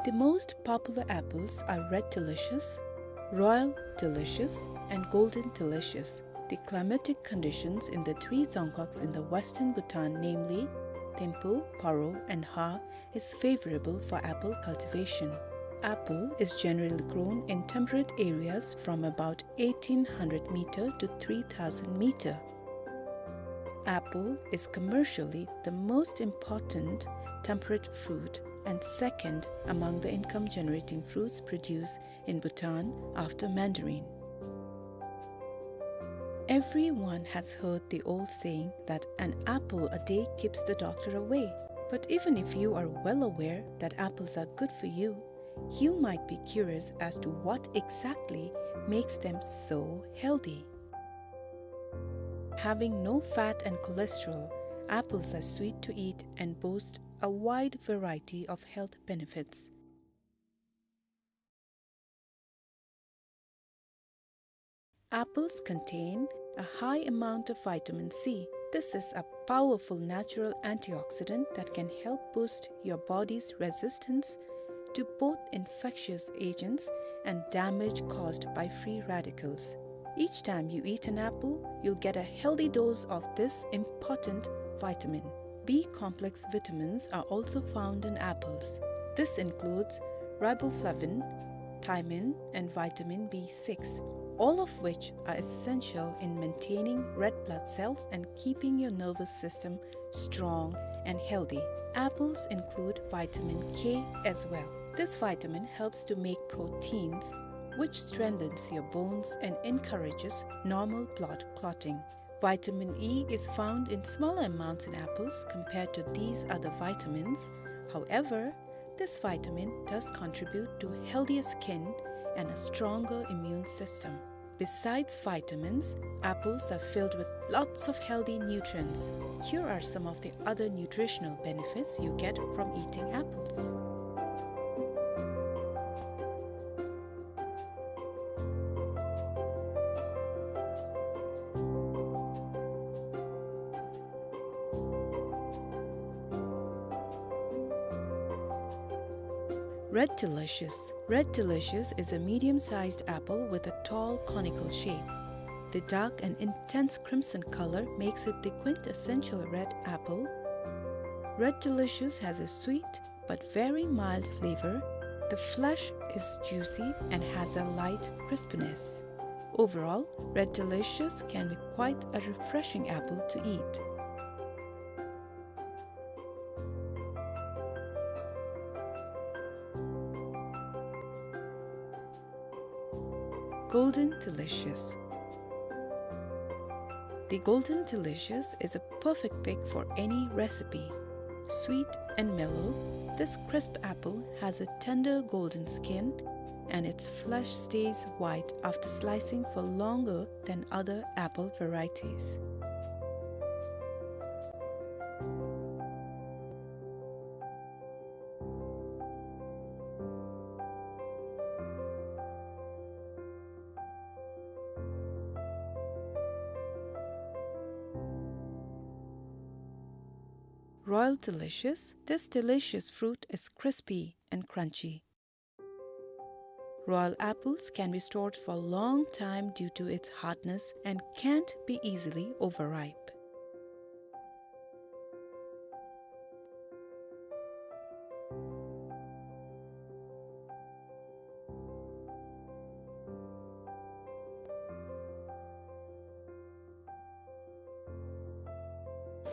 The most popular apples are Red Delicious, Royal Delicious, and Golden Delicious. The climatic conditions in the three Dzongkhags in the western Bhutan, namely Thimphu, Paro, and Ha, is favorable for apple cultivation. Apple is generally grown in temperate areas from about eighteen hundred meter to three thousand meter. Apple is commercially the most important temperate fruit and second among the income-generating fruits produced in Bhutan after mandarin. Everyone has heard the old saying that an apple a day keeps the doctor away. But even if you are well aware that apples are good for you, you might be curious as to what exactly makes them so healthy. Having no fat and cholesterol, apples are sweet to eat and boast a wide variety of health benefits. Apples contain a high amount of vitamin C. This is a powerful natural antioxidant that can help boost your body's resistance to both infectious agents and damage caused by free radicals. Each time you eat an apple, you'll get a healthy dose of this important vitamin. B complex vitamins are also found in apples. This includes riboflavin, thiamine, and vitamin B six, all of which are essential in maintaining red blood cells and keeping your nervous system strong and healthy. Apples include vitamin K as well. This vitamin helps to make proteins, which strengthens your bones and encourages normal blood clotting. Vitamin E is found in smaller amounts in apples compared to these other vitamins. However, this vitamin does contribute to healthier skin and a stronger immune system. Besides vitamins, apples are filled with lots of healthy nutrients. Here are some of the other nutritional benefits you get from eating apples. Red Delicious. Red Delicious is a medium-sized apple with a tall conical shape. The dark and intense crimson color makes it the quintessential red apple. Red Delicious has a sweet but very mild flavor. The flesh is juicy and has a light crispiness. Overall, Red Delicious can be quite a refreshing apple to eat. Golden Delicious. The Golden Delicious is a perfect pick for any recipe. Sweet and mellow, this crisp apple has a tender golden skin, and its flesh stays white after slicing for longer than other apple varieties. Royal Delicious. This delicious fruit is crispy and crunchy. Royal apples can be stored for a long time due to its hardness and can't be easily overripe.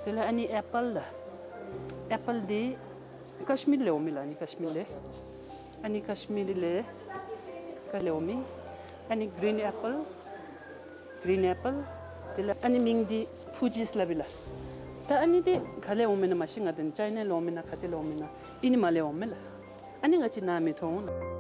དེ་ལས་ཨ་ནི་ཨེ་པཱལ་ལགས། ཨེ་པཱལ་འདི་ཀཤ་མིར་ལས་འོང་མི་ལགས། ཨ་ནི་ཀཤ་མིར་ལས། ཨ་ནི་ཀཤ་མིར་ལས་ཀ་ལས་འོང་མི། ཨ་ནི་གི་རིན་ཨེ་པཱལ། གི་རིན་ཨེ་པཱལ། དེ་ལས་ཨ་ནི་མིང་འདི་ཕུ་ཇིས་སླབ་ཨིན་ལགས། ད་ཨ་ནི་འདི་ག་ལས་འོང་མི་ན་མ་ཤེས། ང་བདེན་ཅའི་ན་ལས་འོང་མི་ན་ག་ཏེ་ལས་འོང་མི་ན་ཨིན་ནི་མ་ལས་འོང་མི་ལགས། ཨ་ནི་ང་བཅས་ནཱ་མི་མཐོང་ལགས།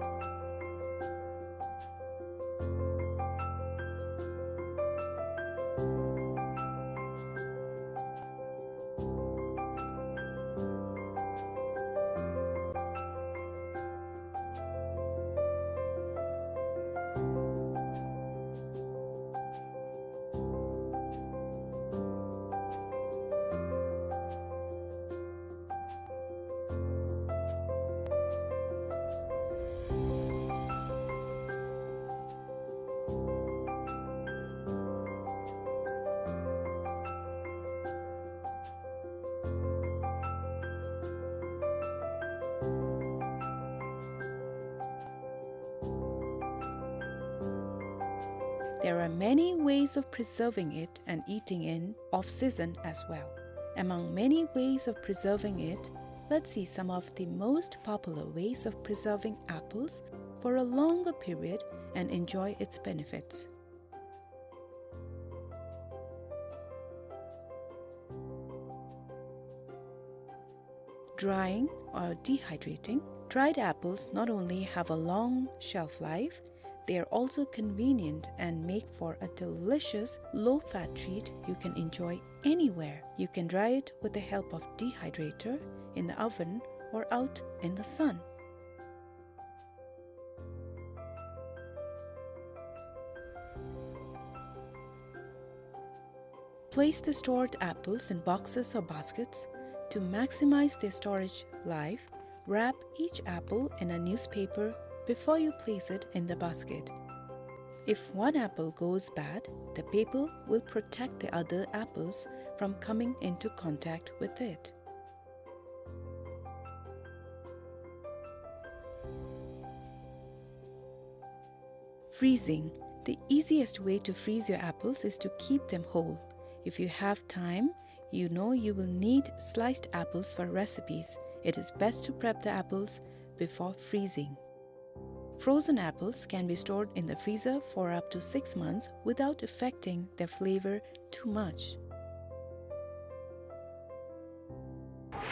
There are many ways of preserving it and eating in off-season as well. Among many ways of preserving it, let's see some of the most popular ways of preserving apples for a longer period and enjoy its benefits. Drying or dehydrating. Dried apples not only have a long shelf life, they are also convenient and make for a delicious low-fat treat you can enjoy anywhere. You can dry it with the help of dehydrator, in the oven, or out in the sun. Place the stored apples in boxes or baskets. To maximize their storage life, wrap each apple in a newspaper before you place it in the basket. If one apple goes bad, the paper will protect the other apples from coming into contact with it. Freezing. The easiest way to freeze your apples is to keep them whole. If you have time, you know you will need sliced apples for recipes. It is best to prep the apples before freezing. Frozen apples can be stored in the freezer for up to six months without affecting their flavor too much.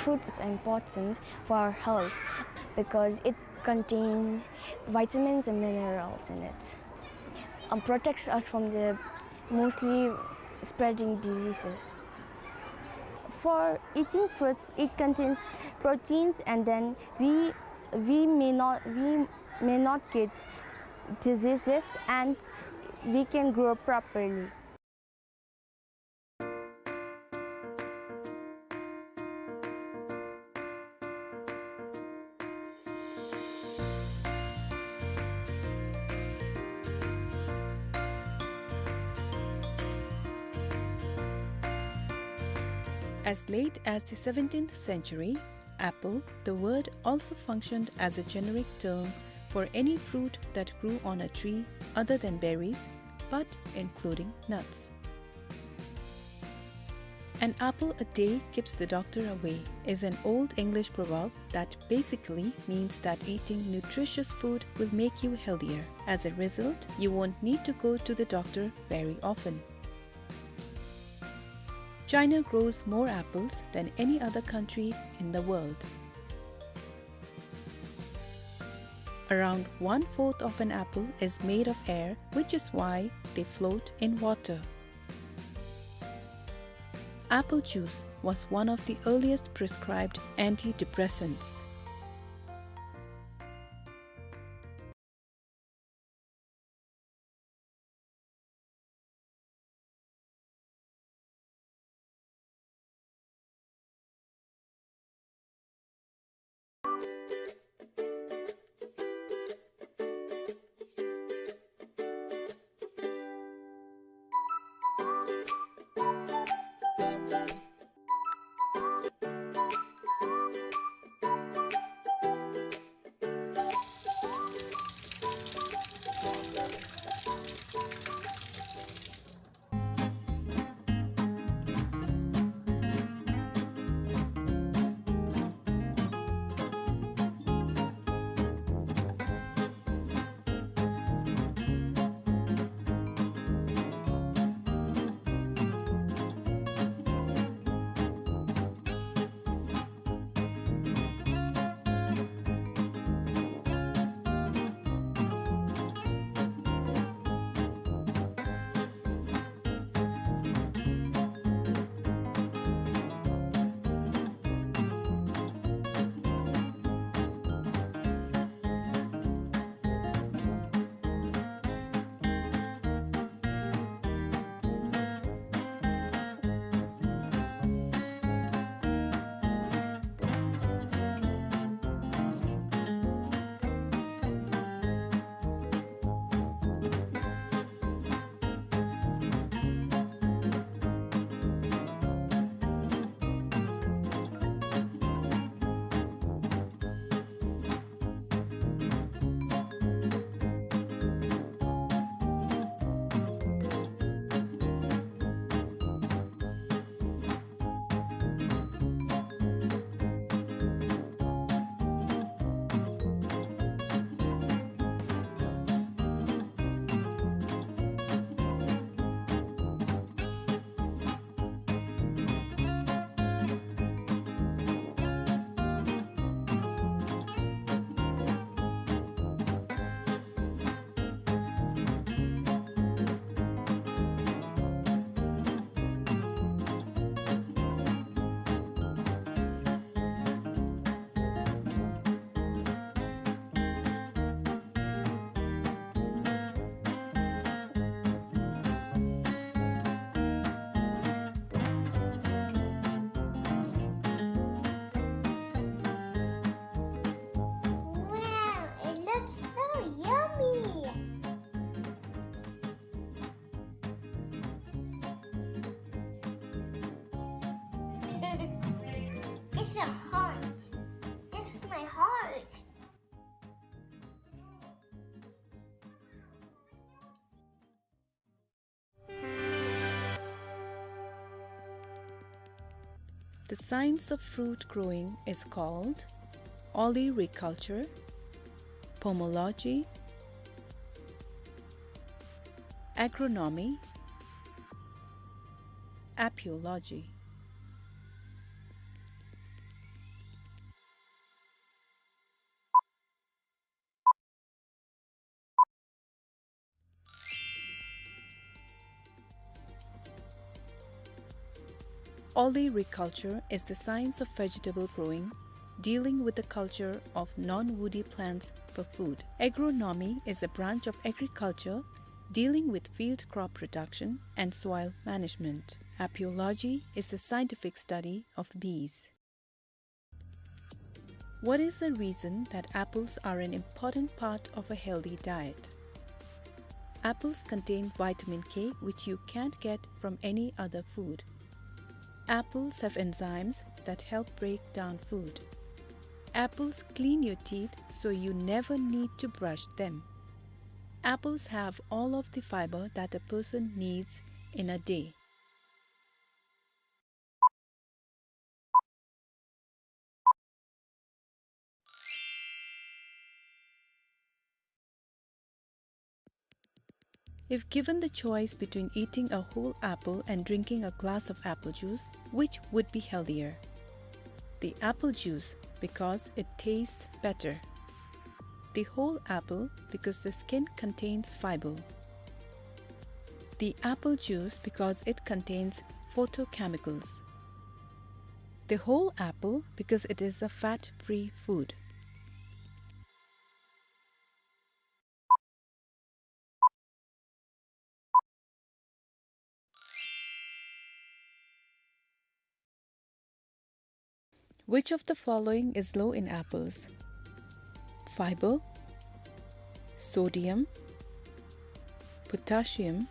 Fruits are important for our health because it contains vitamins and minerals in it, and protects us from the mostly spreading diseases. For eating fruits, it contains proteins, and then we, we may not, we may not get diseases, and we can grow properly. As late as the seventeenth century, apple, the word, also functioned as a generic term for any fruit that grew on a tree other than berries, but including nuts. "An apple a day keeps the doctor away" is an old English proverb that basically means that eating nutritious food will make you healthier. As a result, you won't need to go to the doctor very often. China grows more apples than any other country in the world. Around one-fourth of an apple is made of air, which is why they float in water. Apple juice was one of the earliest prescribed antidepressants. Wow, it looks so yummy! It's a heart. This is my heart. The science of fruit growing is called olericulture, pomology, agronomy, apiology. Olericulture is the science of vegetable growing, dealing with the culture of non-woody plants for food. Agronomy is a branch of agriculture dealing with field crop production and soil management. Apiology is the scientific study of bees. What is the reason that apples are an important part of a healthy diet? Apples contain vitamin K, which you can't get from any other food. Apples have enzymes that help break down food. Apples clean your teeth, so you never need to brush them. Apples have all of the fiber that a person needs in a day. If given the choice between eating a whole apple and drinking a glass of apple juice, which would be healthier? The apple juice, because it tastes better. The whole apple, because the skin contains fiber. The apple juice, because it contains phytochemicals. The whole apple, because it is a fat-free food. Which of the following is low in apples? Fiber, sodium, potassium,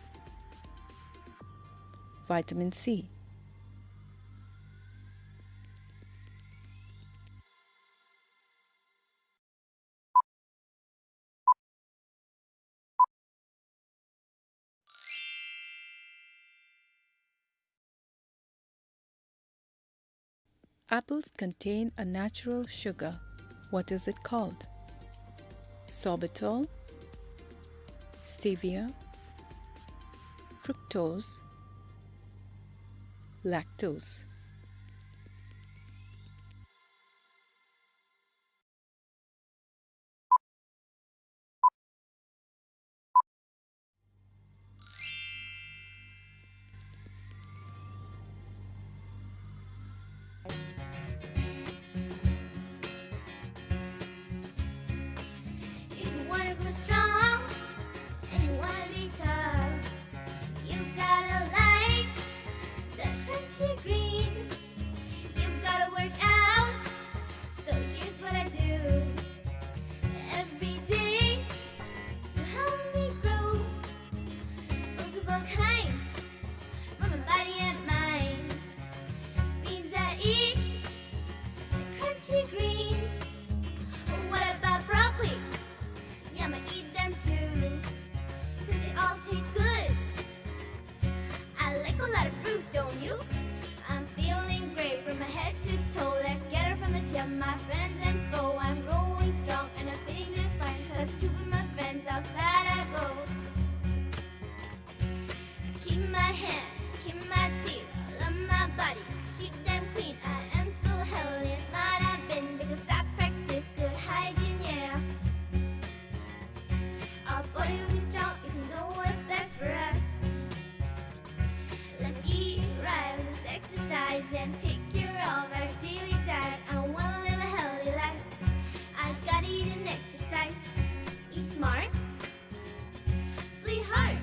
vitamin C. Apples contain a natural sugar. What is it called? Sorbitol, stevia, fructose, lactose. If you wanna grow strong and you wanna be tough, you gotta like the crunchy greens. You gotta work out, so here's what I do. Every day to help me grow, multiple kinds for my body and mind. Beans I eat, crunchy greens. What about broccoli? Yum, I eat them too, 'cause they all taste good. I like a lot of fruits, don't you? I'm feeling great from my head to toe. Let's get it from the gym, my friends and foe. I'm growing strong and I'm fitting just fine, 'cause to be my friends outside I go. Keep my hands, keep my teeth, love my body, keep them clean. I am so healthy and smart I've been, because I practice good hygiene, yeah. Our body will be strong if we know what's best for us. Let's eat right, let's exercise and take care of our daily diet. I wanna live a healthy life. I gotta eat and exercise. Eat smart, play hard.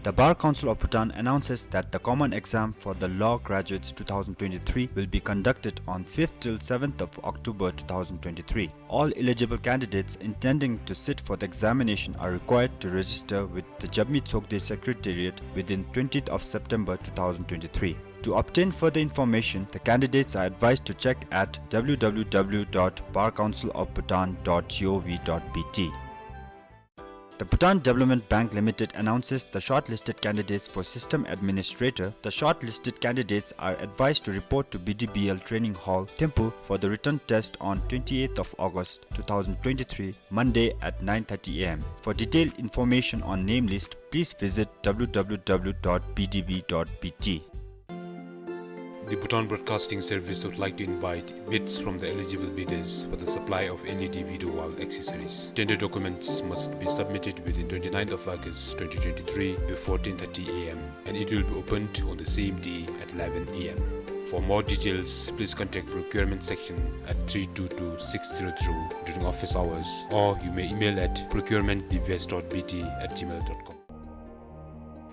The Bar Council of Bhutan announces that the common exam for the law graduates two thousand twenty-three will be conducted on fifth till seventh of October two thousand twenty-three. All eligible candidates intending to sit for the examination are required to register with the Jabmi Tsokde Secretariat within twentieth of September two thousand twenty-three. To obtain further information, the candidates are advised to check at w w w dot bar council of bhutan dot g o v dot b t. The Bhutan Development Bank Limited announces the shortlisted candidates for System Administrator. The shortlisted candidates are advised to report to B D B L Training Hall, Thimphu, for the written test on twenty-eighth of August two thousand twenty-three, Monday at nine thirty a m. For detailed information on name list, please visit w w w dot b d b dot b t. The Bhutan Broadcasting Service would like to invite bids from the eligible bidders for the supply of L E D video wall accessories. Tender documents must be submitted within twenty-ninth of August twenty twenty-three before ten thirty a m, and it will be opened on the same day at eleven a m. For more details, please contact procurement section at three two two six zero zero during office hours, or you may email at procurement b b s dot b t at gmail dot com.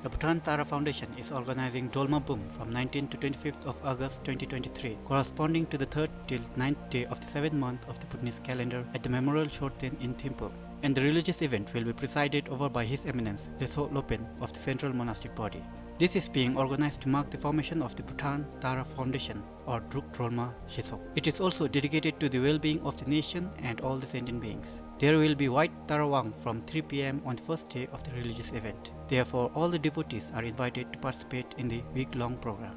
The Bhutan Tara Foundation is organizing Dolma Bum from nineteenth to twenty-fifth of August twenty twenty-three, corresponding to the third till ninth day of the seventh month of the Bhutanese calendar, at the Memorial Shorten in Thimphu. And the religious event will be presided over by His Eminence Lhetsö Lopen of the Central Monastic Body. This is being organized to mark the formation of the Bhutan Tara Foundation, or Druk Drolma Shisok. It is also dedicated to the well-being of the nation and all the sentient beings. There will be White Tara Wang from three P M on the first day of the religious event. Therefore, all the devotees are invited to participate in the week-long program.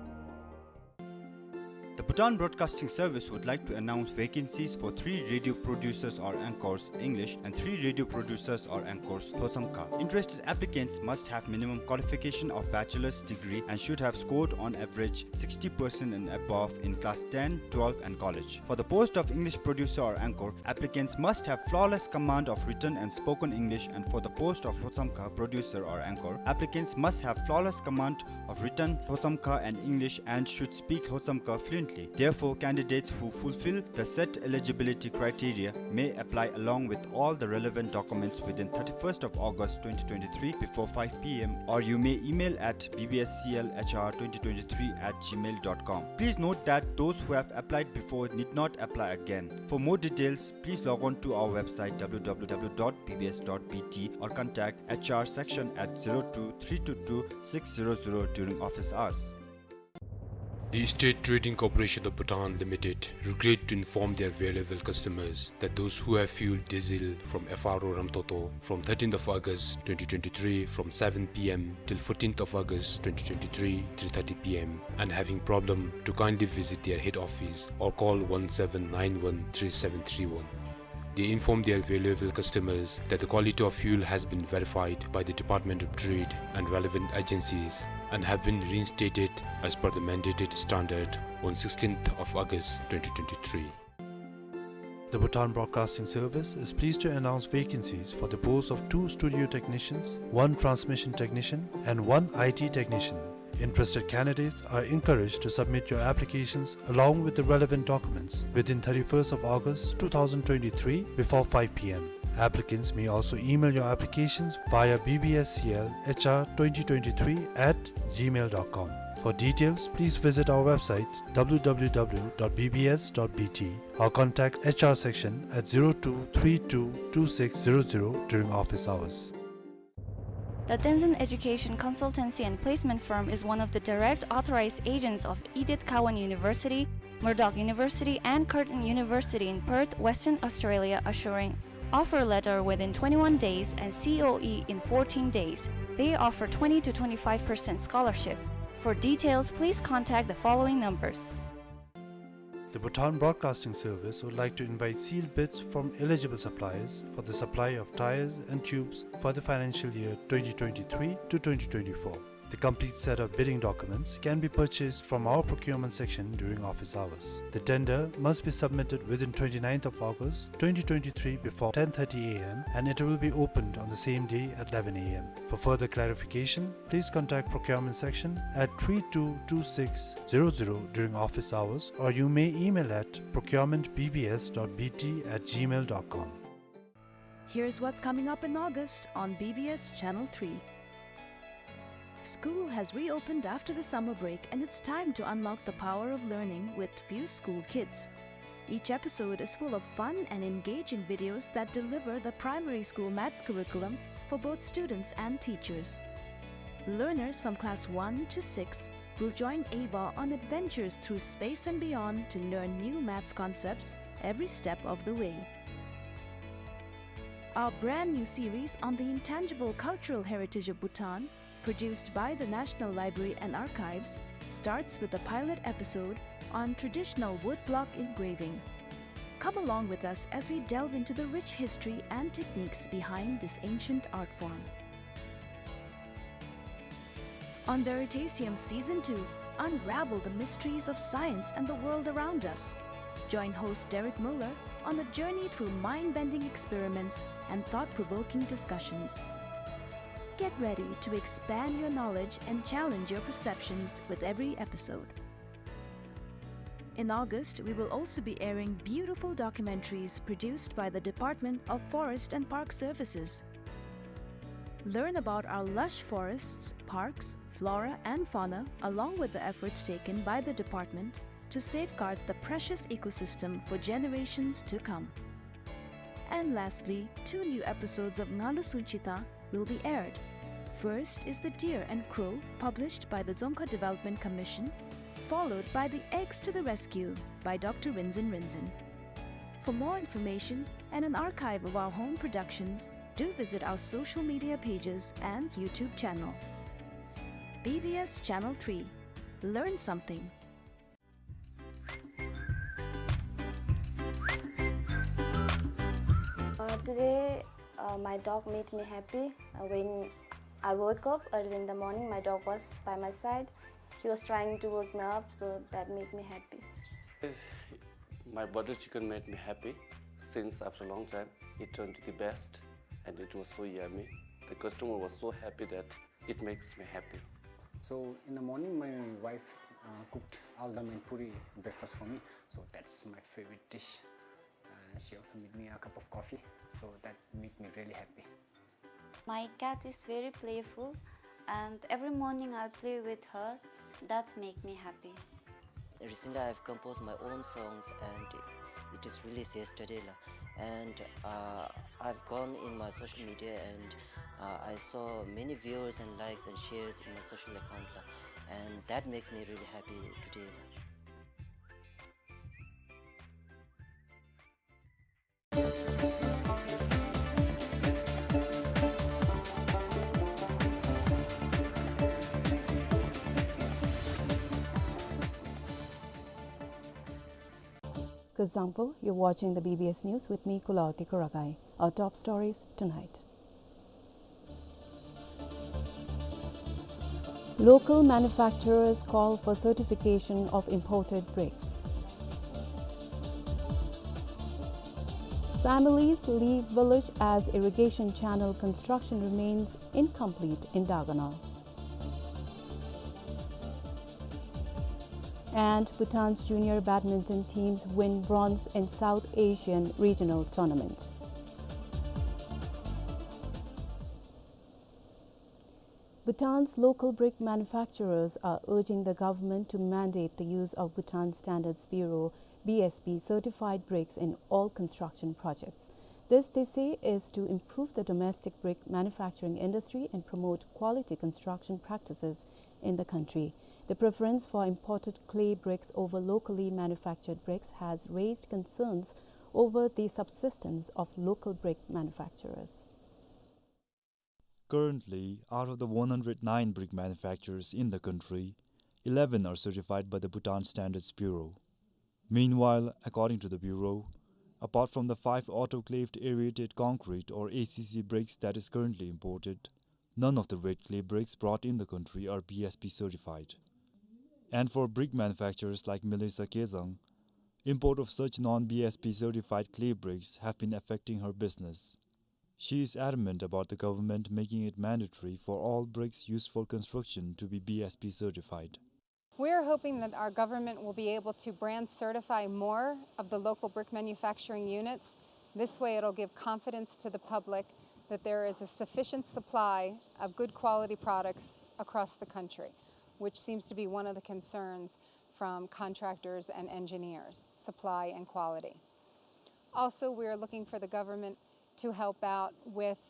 The Bhutan Broadcasting Service would like to announce vacancies for three radio producers or anchors, English, and three radio producers or anchors, Lhotshamkha. Interested applicants must have minimum qualification of bachelor's degree and should have scored on average sixty percent and above in class ten, twelve, and college. For the post of English producer or anchor, applicants must have flawless command of written and spoken English, and for the post of Lhotshamkha producer or anchor, applicants must have flawless command of written Lhotshamkha and English and should speak Lhotshamkha fluently. Therefore, candidates who fulfill the set eligibility criteria may apply along with all the relevant documents within thirty-first of August twenty twenty-three before five P M, or you may email at B B S C L H R twenty twenty-three at gmail dot com. Please note that those who have applied before need not apply again. For more details, please log on to our website, W W W dot B B S dot B T, or contact H R section at zero two three two two six zero zero during office hours. The State Trading Corporation of Bhutan Limited regret to inform their valuable customers that those who have fueled diesel from F R O Ramtoto from thirteenth of August twenty twenty-three from seven P M till fourteenth of August twenty twenty-three, three thirty P M, and having problem, to kindly visit their head office or call one seven nine one three seven three one. They inform their valuable customers that the quality of fuel has been verified by the Department of Trade and relevant agencies and have been reinstated as per the mandated standard on sixteenth of August twenty twenty-three. The Bhutan Broadcasting Service is pleased to announce vacancies for the post of two studio technicians, one transmission technician, and one I T technician. Interested candidates are encouraged to submit your applications along with the relevant documents within thirty-first of August two thousand twenty-three before five P M. Applicants may also email your applications via B B S C L H R twenty twenty-three at gmail dot com. For details, please visit our website, W W W dot B B S dot B T, or contact H R section at zero two three two two six zero zero during office hours. The Tenzin Education Consultancy and Placement Firm is one of the direct authorized agents of Edith Cowan University, Murdoch University, and Curtin University in Perth, Western Australia, assuring offer letter within twenty-one days and C O E in fourteen days. They offer twenty to twenty-five percent scholarship. For details, please contact the following numbers. The Bhutan Broadcasting Service would like to invite sealed bids from eligible suppliers for the supply of tyres and tubes for the financial year twenty twenty-three to twenty twenty-four. The complete set of bidding documents can be purchased from our procurement section during office hours. The tender must be submitted within twenty-ninth of August twenty twenty-three before ten thirty A M, and it will be opened on the same day at eleven A M. For further clarification, please contact procurement section at three two two six zero zero during office hours, or you may email at procurement B B S dot B T at gmail dot com. Here's what's coming up in August on B B S Channel three. School has reopened after the summer break, and it's time to unlock the power of learning with Fuse School Kids. Each episode is full of fun and engaging videos that deliver the primary school maths curriculum for both students and teachers. Learners from class one to six will join Ava on adventures through space and beyond to learn new maths concepts every step of the way. Our brand new series on the intangible cultural heritage of Bhutan, produced by the National Library and Archives, starts with a pilot episode on traditional woodblock engraving. Come along with us as we delve into the rich history and techniques behind this ancient art form. On Veritasium Season two, unravel the mysteries of science and the world around us. Join host Derek Muller on a journey through mind-bending experiments and thought-provoking discussions. Get ready to expand your knowledge and challenge your perceptions with every episode. In August, we will also be airing beautiful documentaries produced by the Department of Forest and Park Services. Learn about our lush forests, parks, flora and fauna, along with the efforts taken by the department to safeguard the precious ecosystem for generations to come. And lastly, two new episodes of Ngalu Sunchita will be aired, First is The Deer and Crow, published by the Dzongkha Development Commission, followed by The Eggs to the Rescue by Doctor Rinzin Rinzin. For more information and an archive of our home productions, do visit our social media pages and YouTube channel. B B S Channel three. Learn something. Uh, today, uh, my dog made me happy. Uh, when I woke up early in the morning, my dog was by my side. He was trying to wake me up, so that made me happy. My butter chicken made me happy since after a long time. It turned to the best, and it was so yummy. The customer was so happy that it makes me happy. So in the morning, my wife, uh, cooked aldam and puri breakfast for me. So that's my favorite dish. Uh, she also made me a cup of coffee. So that made me really happy. My cat is very playful, and every morning I play with her. That's make me happy. Recently, I've composed my own songs, and it is released yesterday, la. And, uh, I've gone in my social media, and, uh, I saw many viewers and likes and shares in my social account, la. And that makes me really happy today, la. Kuzuzangpo, you're watching the B B S News with me, Kulawati Kuragai. Our top stories tonight. Local manufacturers call for certification of imported bricks. Families leave village as irrigation channel construction remains incomplete in Daganal. And Bhutan's junior badminton teams win bronze in South Asian regional tournament. Bhutan's local brick manufacturers are urging the government to mandate the use of Bhutan Standards Bureau, B S B, certified bricks in all construction projects. This, they say, is to improve the domestic brick manufacturing industry and promote quality construction practices in the country. The preference for imported clay bricks over locally manufactured bricks has raised concerns over the subsistence of local brick manufacturers. Currently, out of the one hundred nine brick manufacturers in the country, eleven are certified by the Bhutan Standards Bureau. Meanwhile, according to the Bureau, apart from the five autoclaved aerated concrete or A C C bricks that is currently imported, none of the red clay bricks brought in the country are B S B certified. And for brick manufacturers like Melissa Kezang, import of such non-B S B certified clay bricks have been affecting her business. She is adamant about the government making it mandatory for all bricks used for construction to be B S B certified. We're hoping that our government will be able to brand certify more of the local brick manufacturing units. This way, it'll give confidence to the public that there is a sufficient supply of good quality products across the country, which seems to be one of the concerns from contractors and engineers, supply and quality. Also, we are looking for the government to help out with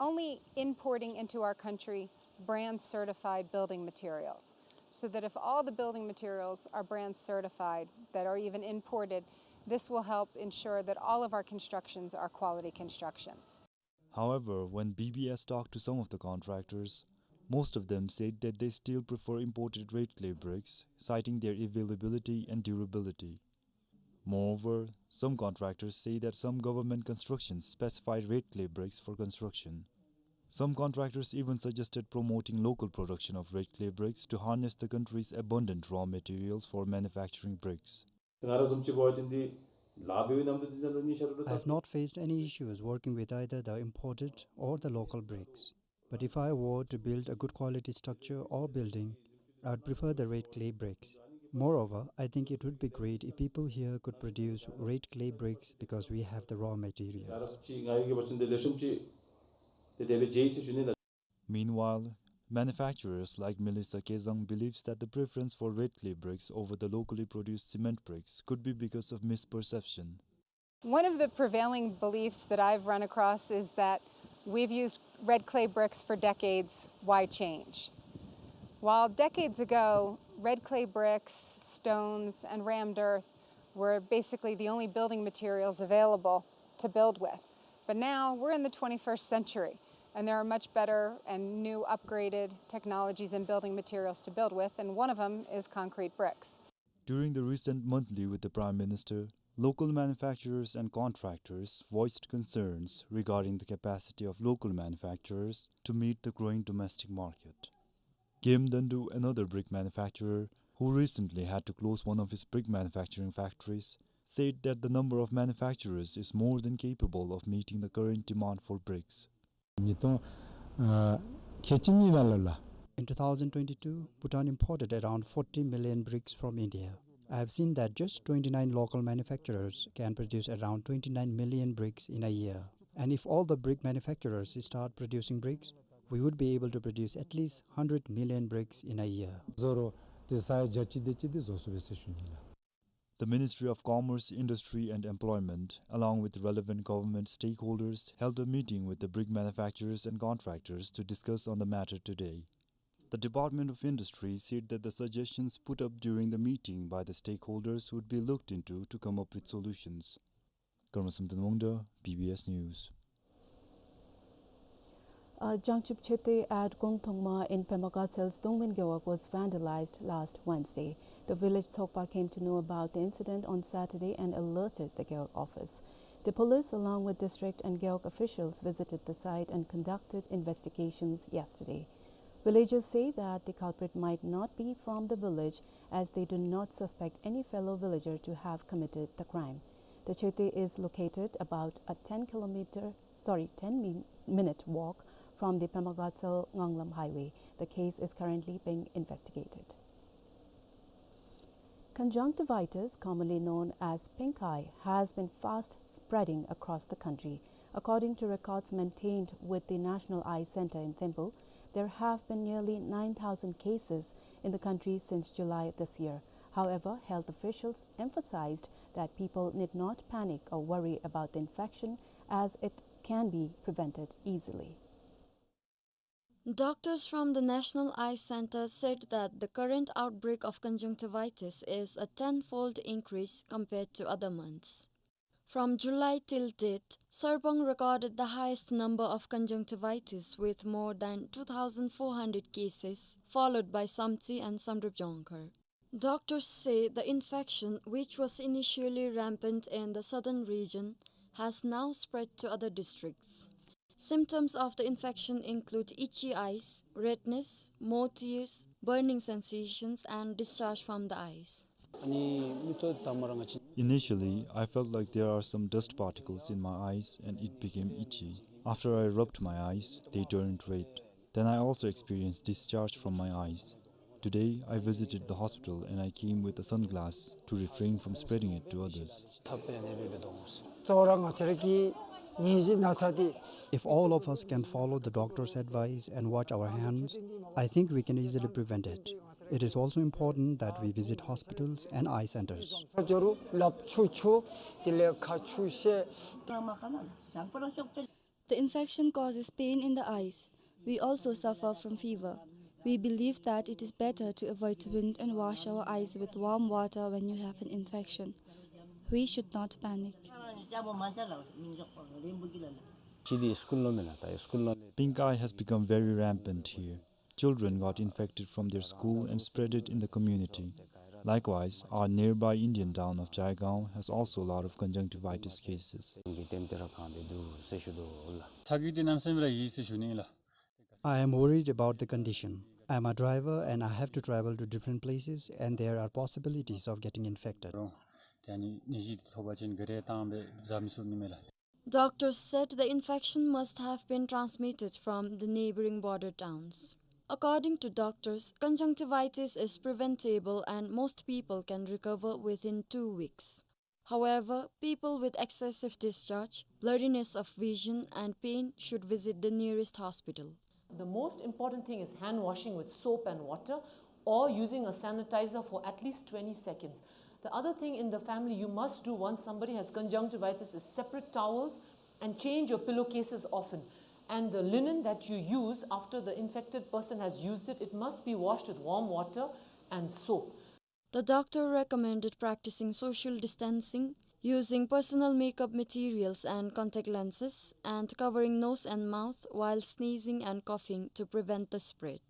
only importing into our country brand certified building materials, so that if all the building materials are brand certified that are even imported, this will help ensure that all of our constructions are quality constructions. However, when B B S talked to some of the contractors, most of them said that they still prefer imported red clay bricks, citing their availability and durability. Moreover, some contractors say that some government constructions specify red clay bricks for construction. Some contractors even suggested promoting local production of red clay bricks to harness the country's abundant raw materials for manufacturing bricks. ང་ར་བཟུམ་ཅིག་འབད་བ་ཅིན་འདི་ལཱ་འབད་བའི་ནམ་དུ་འདི་ནང་ལུ་ཉེས་ཆད་ལུ། I have not faced any issues working with either the imported or the local bricks. But if I were to build a good quality structure or building, I would prefer the red clay bricks. Moreover, I think it would be great if people here could produce red clay bricks because we have the raw materials. ང་ར་བཟུམ་ཅིག་ང་ཡི་གི་འབད་བ་ཅིན་འདི་ལེགས་ཤོམ་ཅིག་འདི་དེ་སྦེ་མཇལ་ཡི་ཟེར་ཞུ་ནི་ལགས། Meanwhile, manufacturers like Melissa Kezang believes that the preference for red clay bricks over the locally produced cement bricks could be because of misperception. One of the prevailing beliefs that I've run across is that we've used Red clay bricks for decades, why change? While decades ago, red clay bricks, stones, and rammed earth were basically the only building materials available to build with. But now we're in the twenty-first century, and there are much better and new upgraded technologies and building materials to build with, and one of them is concrete bricks. During the recent monthly with the Prime Minister, local manufacturers and contractors voiced concerns regarding the capacity of local manufacturers to meet the growing domestic market. Game Dandu, another brick manufacturer, who recently had to close one of his brick manufacturing factories, said that the number of manufacturers is more than capable of meeting the current demand for bricks. ཉིས་སྟོང་ཁལ་གཅིག་གཉིས་ནང་ལུ་ལགས། In two thousand twenty-two, Bhutan imported around forty million bricks from India. I have seen that just twenty-nine local manufacturers can produce around twenty-nine million bricks in a year. And if all the brick manufacturers start producing bricks, we would be able to produce at least hundred million bricks in a year. བཟོ་རུང་དེ་ས་ཡ་བརྒྱ་ཅིག་དེ་ཅིག་དེ་བཟོ་ཚུགས་པས་ཟེར་ཞུ་ནི་ལགས། The Ministry of Commerce, Industry and Employment, along with relevant government stakeholders, held a meeting with the brick manufacturers and contractors to discuss on the matter today. The Department of Industry said that the suggestions put up during the meeting by the stakeholders would be looked into to come up with solutions. Karma Samten Wangda, B B S News. A Jangchub Chete at Gongthongma in Pema Gatsel's Dongmen Gewog was vandalized last Wednesday. The village Tsokpa came to know about the incident on Saturday and alerted the Gewog office. The police, along with district and Gewog officials, visited the site and conducted investigations yesterday. Villagers say that the culprit might not be from the village, as they do not suspect any fellow villager to have committed the crime. The Chete is located about a ten kilometer, sorry, ten min-, minute walk from the Pema Gatsel Nganglam Highway. The case is currently being investigated. Conjunctivitis, commonly known as pink eye, has been fast spreading across the country. According to records maintained with the National Eye Center in Thimphu, there have been nearly nine thousand cases in the country since July this year. However, health officials emphasized that people need not panic or worry about the infection, as it can be prevented easily. Doctors from the National Eye Center said that the current outbreak of conjunctivitis is a tenfold increase compared to other months. From July till date, Sarpang recorded the highest number of conjunctivitis with more than two thousand four hundred cases, followed by Samtse and Samdrup Jongkhar. Doctors say the infection, which was initially rampant in the southern region, has now spread to other districts. Symptoms of the infection include itchy eyes, redness, more tears, burning sensations, and discharge from the eyes. Initially, I felt like there are some dust particles in my eyes and it became itchy. After I rubbed my eyes, they turned red. Then I also experienced discharge from my eyes. Today, I visited the hospital and I came with a sunglass to refrain from spreading it to others. If all of us can follow the doctor's advice and wash our hands, I think we can easily prevent it. It is also important that we visit hospitals and eye centers. The infection causes pain in the eyes. We also suffer from fever. We believe that it is better to avoid wind and wash our eyes with warm water when you have an infection. We should not panic. Pink eye has become very rampant here. Children got infected from their school and spread it in the community. Likewise, our nearby Indian town of Jaigaon has also a lot of conjunctivitis cases. I am worried about the condition. I am a driver and I have to travel to different places and there are possibilities of getting infected. Doctors said the infection must have been transmitted from the neighboring border towns. According to doctors, conjunctivitis is preventable and most people can recover within two weeks. However, people with excessive discharge, blurriness of vision, and pain should visit the nearest hospital. The most important thing is hand washing with soap and water or using a sanitizer for at least twenty seconds. The other thing in the family you must do once somebody has conjunctivitis is separate towels and change your pillowcases often. And the linen that you use after the infected person has used it, it must be washed with warm water and soap. The doctor recommended practicing social distancing, using personal makeup materials and contact lenses, and covering nose and mouth while sneezing and coughing to prevent the spread.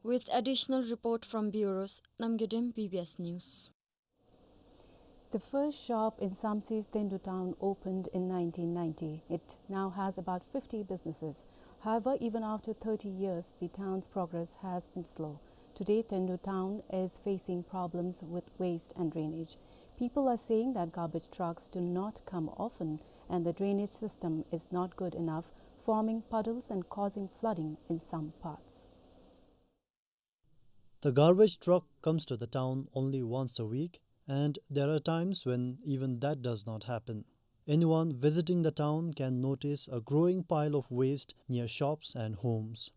With additional report from bureaus, Namgay Dem, B B S News. The first shop in Samtse's Tendu town opened in nineteen ninety. It now has about fifty businesses. However, even after thirty years, the town's progress has been slow. Today, Tendu town is facing problems with waste and drainage. People are saying that garbage trucks do not come often and the drainage system is not good enough, forming puddles and causing flooding in some parts. The garbage truck comes to the town only once a week, and there are times when even that does not happen. Anyone visiting the town can notice a growing pile of waste near shops and homes.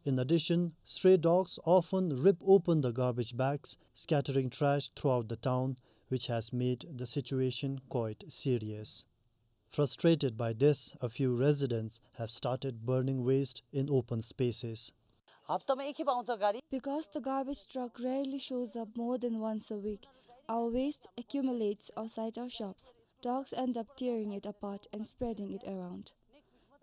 In addition, stray dogs often rip open the garbage bags, scattering trash throughout the town, which has made the situation quite serious. Frustrated by this, a few residents have started burning waste in open spaces. हप्तामा एक खेप आउँछ गाडी। Because the garbage truck rarely shows up more than once a week, our waste accumulates outside our shops. Dogs end up tearing it apart and spreading it around.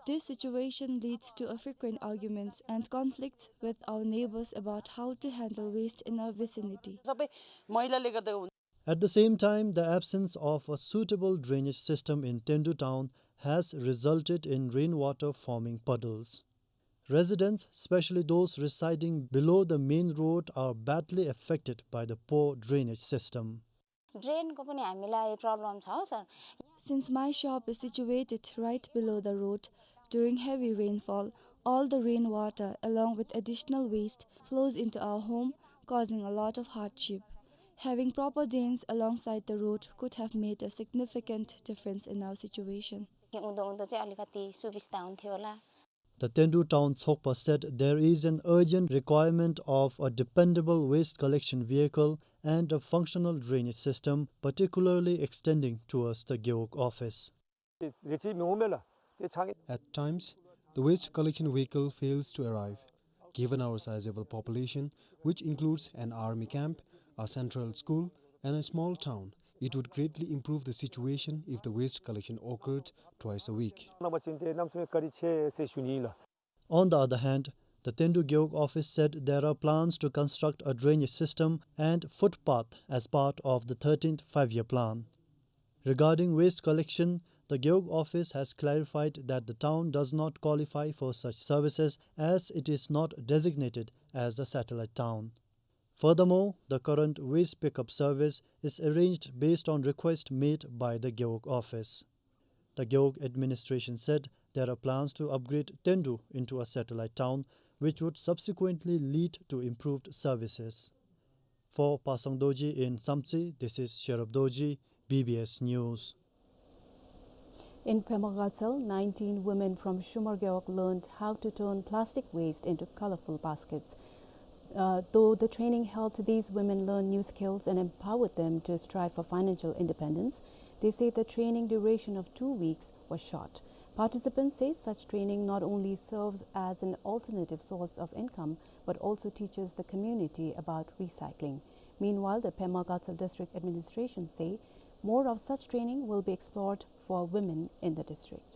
This situation leads to a frequent arguments and conflicts with our neighbors about how to handle waste in our vicinity. सबै मैलाले गर्दा हुन्छ। At the same time, the absence of a suitable drainage system in Tendu town has resulted in rainwater forming puddles. Residents, especially those residing below the main road, are badly affected by the poor drainage system. ड्रेनको पनि हामीलाई प्रब्लम छ, sir. Since my shop is situated right below the road, during heavy rainfall, all the rainwater along with additional waste flows into our home, causing a lot of hardship. Having proper drains alongside the road could have made a significant difference in our situation. उँदो उँदो चाहिँ अलिकति सुविस्ता हुन्थ्यो होला। The Tendu town Tshogpa said there is an urgent requirement of a dependable waste collection vehicle and a functional drainage system, particularly extending towards the Gewog office. At times, the waste collection vehicle fails to arrive. Given our sizable population, which includes an army camp, a central school, and a small town, it would greatly improve the situation if the waste collection occurred twice a week. On the other hand, the Tendu Gewog office said there are plans to construct a drainage system and footpath as part of the thirteenth five-year plan. Regarding waste collection, the Gewog office has clarified that the town does not qualify for such services as it is not designated as a satellite town. Furthermore, the current waste pickup service is arranged based on request made by the Gewog office. The Gewog administration said there are plans to upgrade Tendu into a satellite town, which would subsequently lead to improved services. For Pasang Dorji in Samtse, this is Sherab Dorji, B B S News. In Pema Gatshel, nineteen women from Shumar Gewog learned how to turn plastic waste into colorful baskets. Uh, though the training helped these women learn new skills and empowered them to strive for financial independence, they say the training duration of two weeks was short. Participants say such training not only serves as an alternative source of income, but also teaches the community about recycling. Meanwhile, the Pema Gatshel District Administration say more of such training will be explored for women in the district.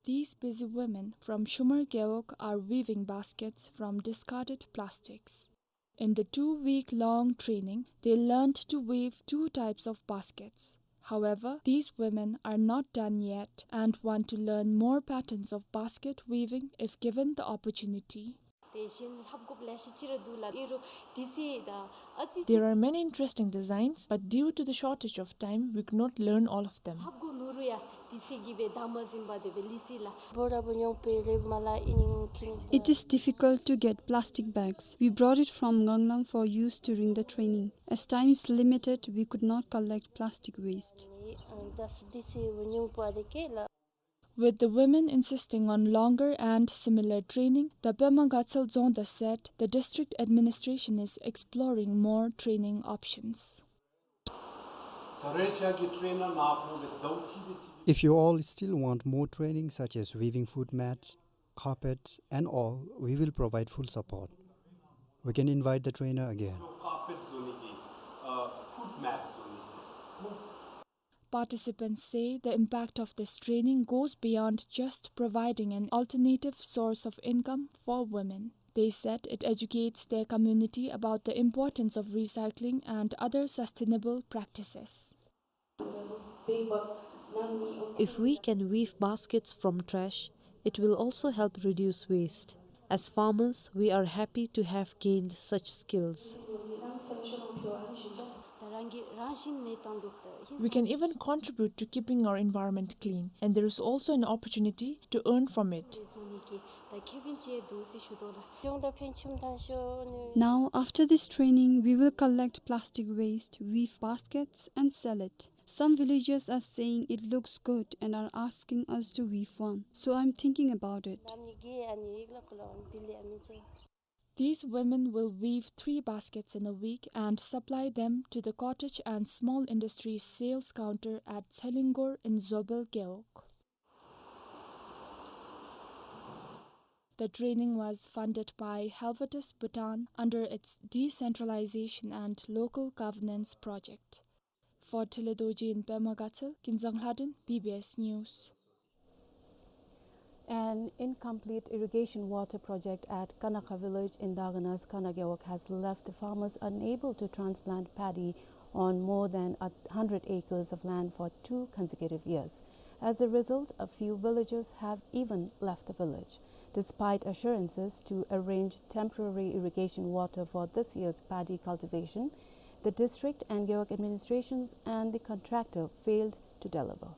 These busy women from Shumar Gewog are weaving baskets from discarded plastics. In the two-week-long training, they learned to weave two types of baskets. However, these women are not done yet and want to learn more patterns of basket weaving if given the opportunity. There are many interesting designs, but due to the shortage of time, we could not learn all of them. It is difficult to get plastic bags. We brought it from Nganglam for use during the training. As time is limited, we could not collect plastic waste. With the women insisting on longer and similar training, the Pema Gatshel Dzongda said the district administration is exploring more training options. If you all still want more training such as weaving foot mats, carpets, and all, we will provide full support. We can invite the trainer again. Participants say the impact of this training goes beyond just providing an alternative source of income for women. They said it educates their community about the importance of recycling and other sustainable practices. If we can weave baskets from trash, it will also help reduce waste. As farmers, we are happy to have gained such skills. We can even contribute to keeping our environment clean, and there is also an opportunity to earn from it. Now, after this training, we will collect plastic waste, weave baskets, and sell it. Some villagers are saying it looks good and are asking us to weave one, so I'm thinking about it. These women will weave three baskets in a week and supply them to the cottage and small industries sales counter at Tselingor in Zobel Gewog. The training was funded by Helvetas Bhutan under its Decentralization and Local Governance project. For Tele Dorji in Pema Gatshel, Kinzang Lhadon, B B S News. An incomplete irrigation water project at Kanakha village in Dagana's Kana Gewog has left the farmers unable to transplant paddy on more than a hundred acres of land for two consecutive years. As a result, a few villagers have even left the village. Despite assurances to arrange temporary irrigation water for this year's paddy cultivation, the district and Gewog administrations and the contractor failed to deliver.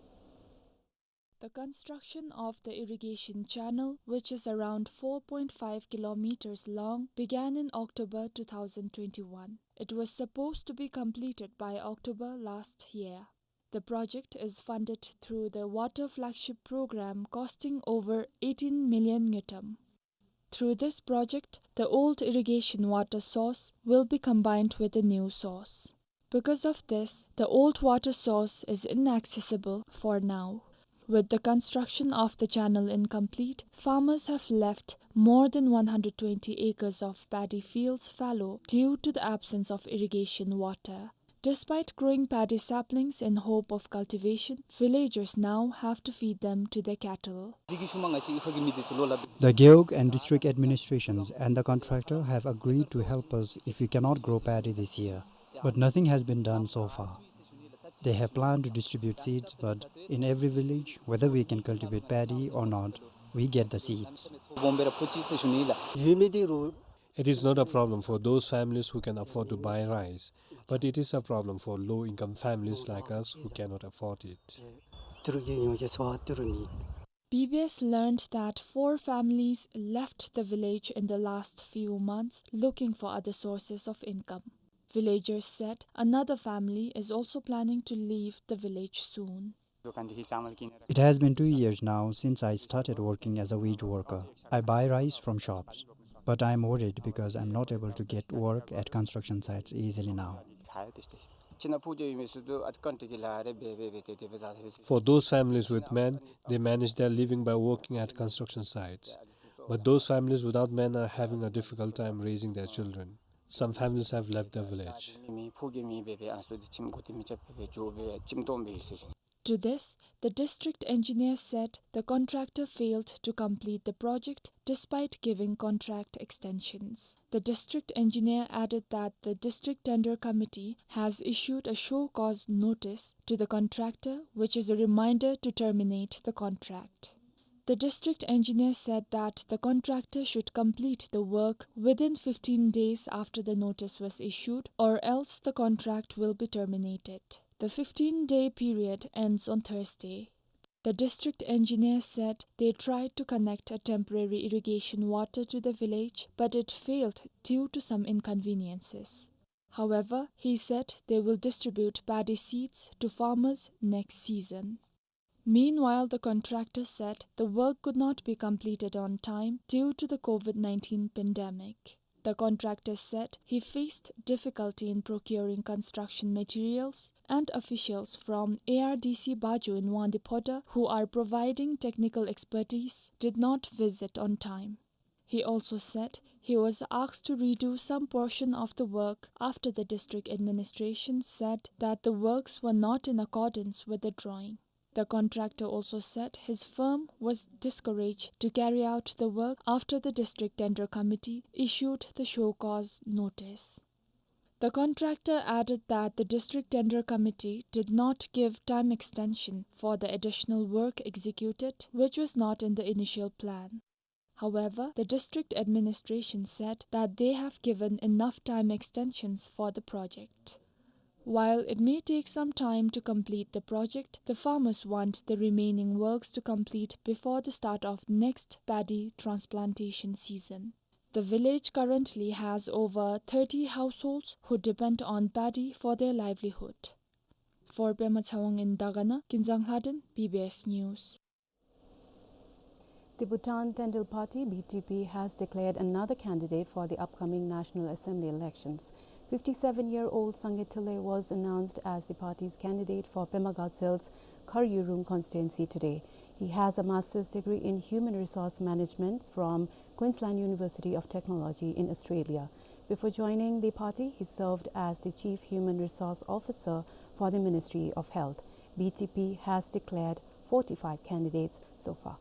The construction of the irrigation channel, which is around four point five kilometers long, began in October two thousand twenty-one. It was supposed to be completed by October last year. The project is funded through the Water Flagship Program, costing over eighteen million ngultrum. Through this project, the old irrigation water source will be combined with the new source. Because of this, the old water source is inaccessible for now. With the construction of the channel incomplete, farmers have left more than one hundred twenty acres of paddy fields fallow due to the absence of irrigation water. Despite growing paddy saplings in hope of cultivation, villagers now have to feed them to their cattle. The Gewog and district administrations and the contractor have agreed to help us if we cannot grow paddy this year, but nothing has been done so far. They have planned to distribute seeds, but in every village, whether we can cultivate paddy or not, we get the seeds. It is not a problem for those families who can afford to buy rice, but it is a problem for low-income families like us who cannot afford it. B B S learned that four families left the village in the last few months looking for other sources of income. Villagers said another family is also planning to leave the village soon. It has been two years now since I started working as a wage worker. I buy rice from shops, but I am worried because I am not able to get work at construction sites easily now. For those families with men, they manage their living by working at construction sites. But those families without men are having a difficult time raising their children. Some families have left the village. To this, the district engineer said the contractor failed to complete the project despite giving contract extensions. The district engineer added that the district tender committee has issued a show cause notice to the contractor, which is a reminder to terminate the contract. The district engineer said that the contractor should complete the work within fifteen days after the notice was issued, or else the contract will be terminated. The fifteen-day period ends on Thursday. The district engineer said they tried to connect a temporary irrigation water to the village, but it failed due to some inconveniences. However, he said they will distribute paddy seeds to farmers next season. Meanwhile, the contractor said the work could not be completed on time due to the COVID nineteen pandemic. The contractor said he faced difficulty in procuring construction materials, and officials from A R D C Bajo in Wangdue Phodrang, who are providing technical expertise, did not visit on time. He also said he was asked to redo some portion of the work after the district administration said that the works were not in accordance with the drawing. The contractor also said his firm was discouraged to carry out the work after the district tender committee issued the show cause notice. The contractor added that the district tender committee did not give time extension for the additional work executed, which was not in the initial plan. However, the district administration said that they have given enough time extensions for the project. While it may take some time to complete the project, the farmers want the remaining works to complete before the start of next paddy transplantation season. The village currently has over thirty households who depend on paddy for their livelihood. For Pema Tshewang in Dagana, Kinzang Lhaden, B B S News. The Bhutan Tendrel Party, B T P, has declared another candidate for the upcoming National Assembly elections. Fifty-seven-year-old Sangay Thinley was announced as the party's candidate for Pema Gatsel's Khar Yurung constituency today. He has a master's degree in human resource management from Queensland University of Technology in Australia. Before joining the party, he served as the Chief Human Resource Officer for the Ministry of Health. B T P has declared forty-five candidates so far.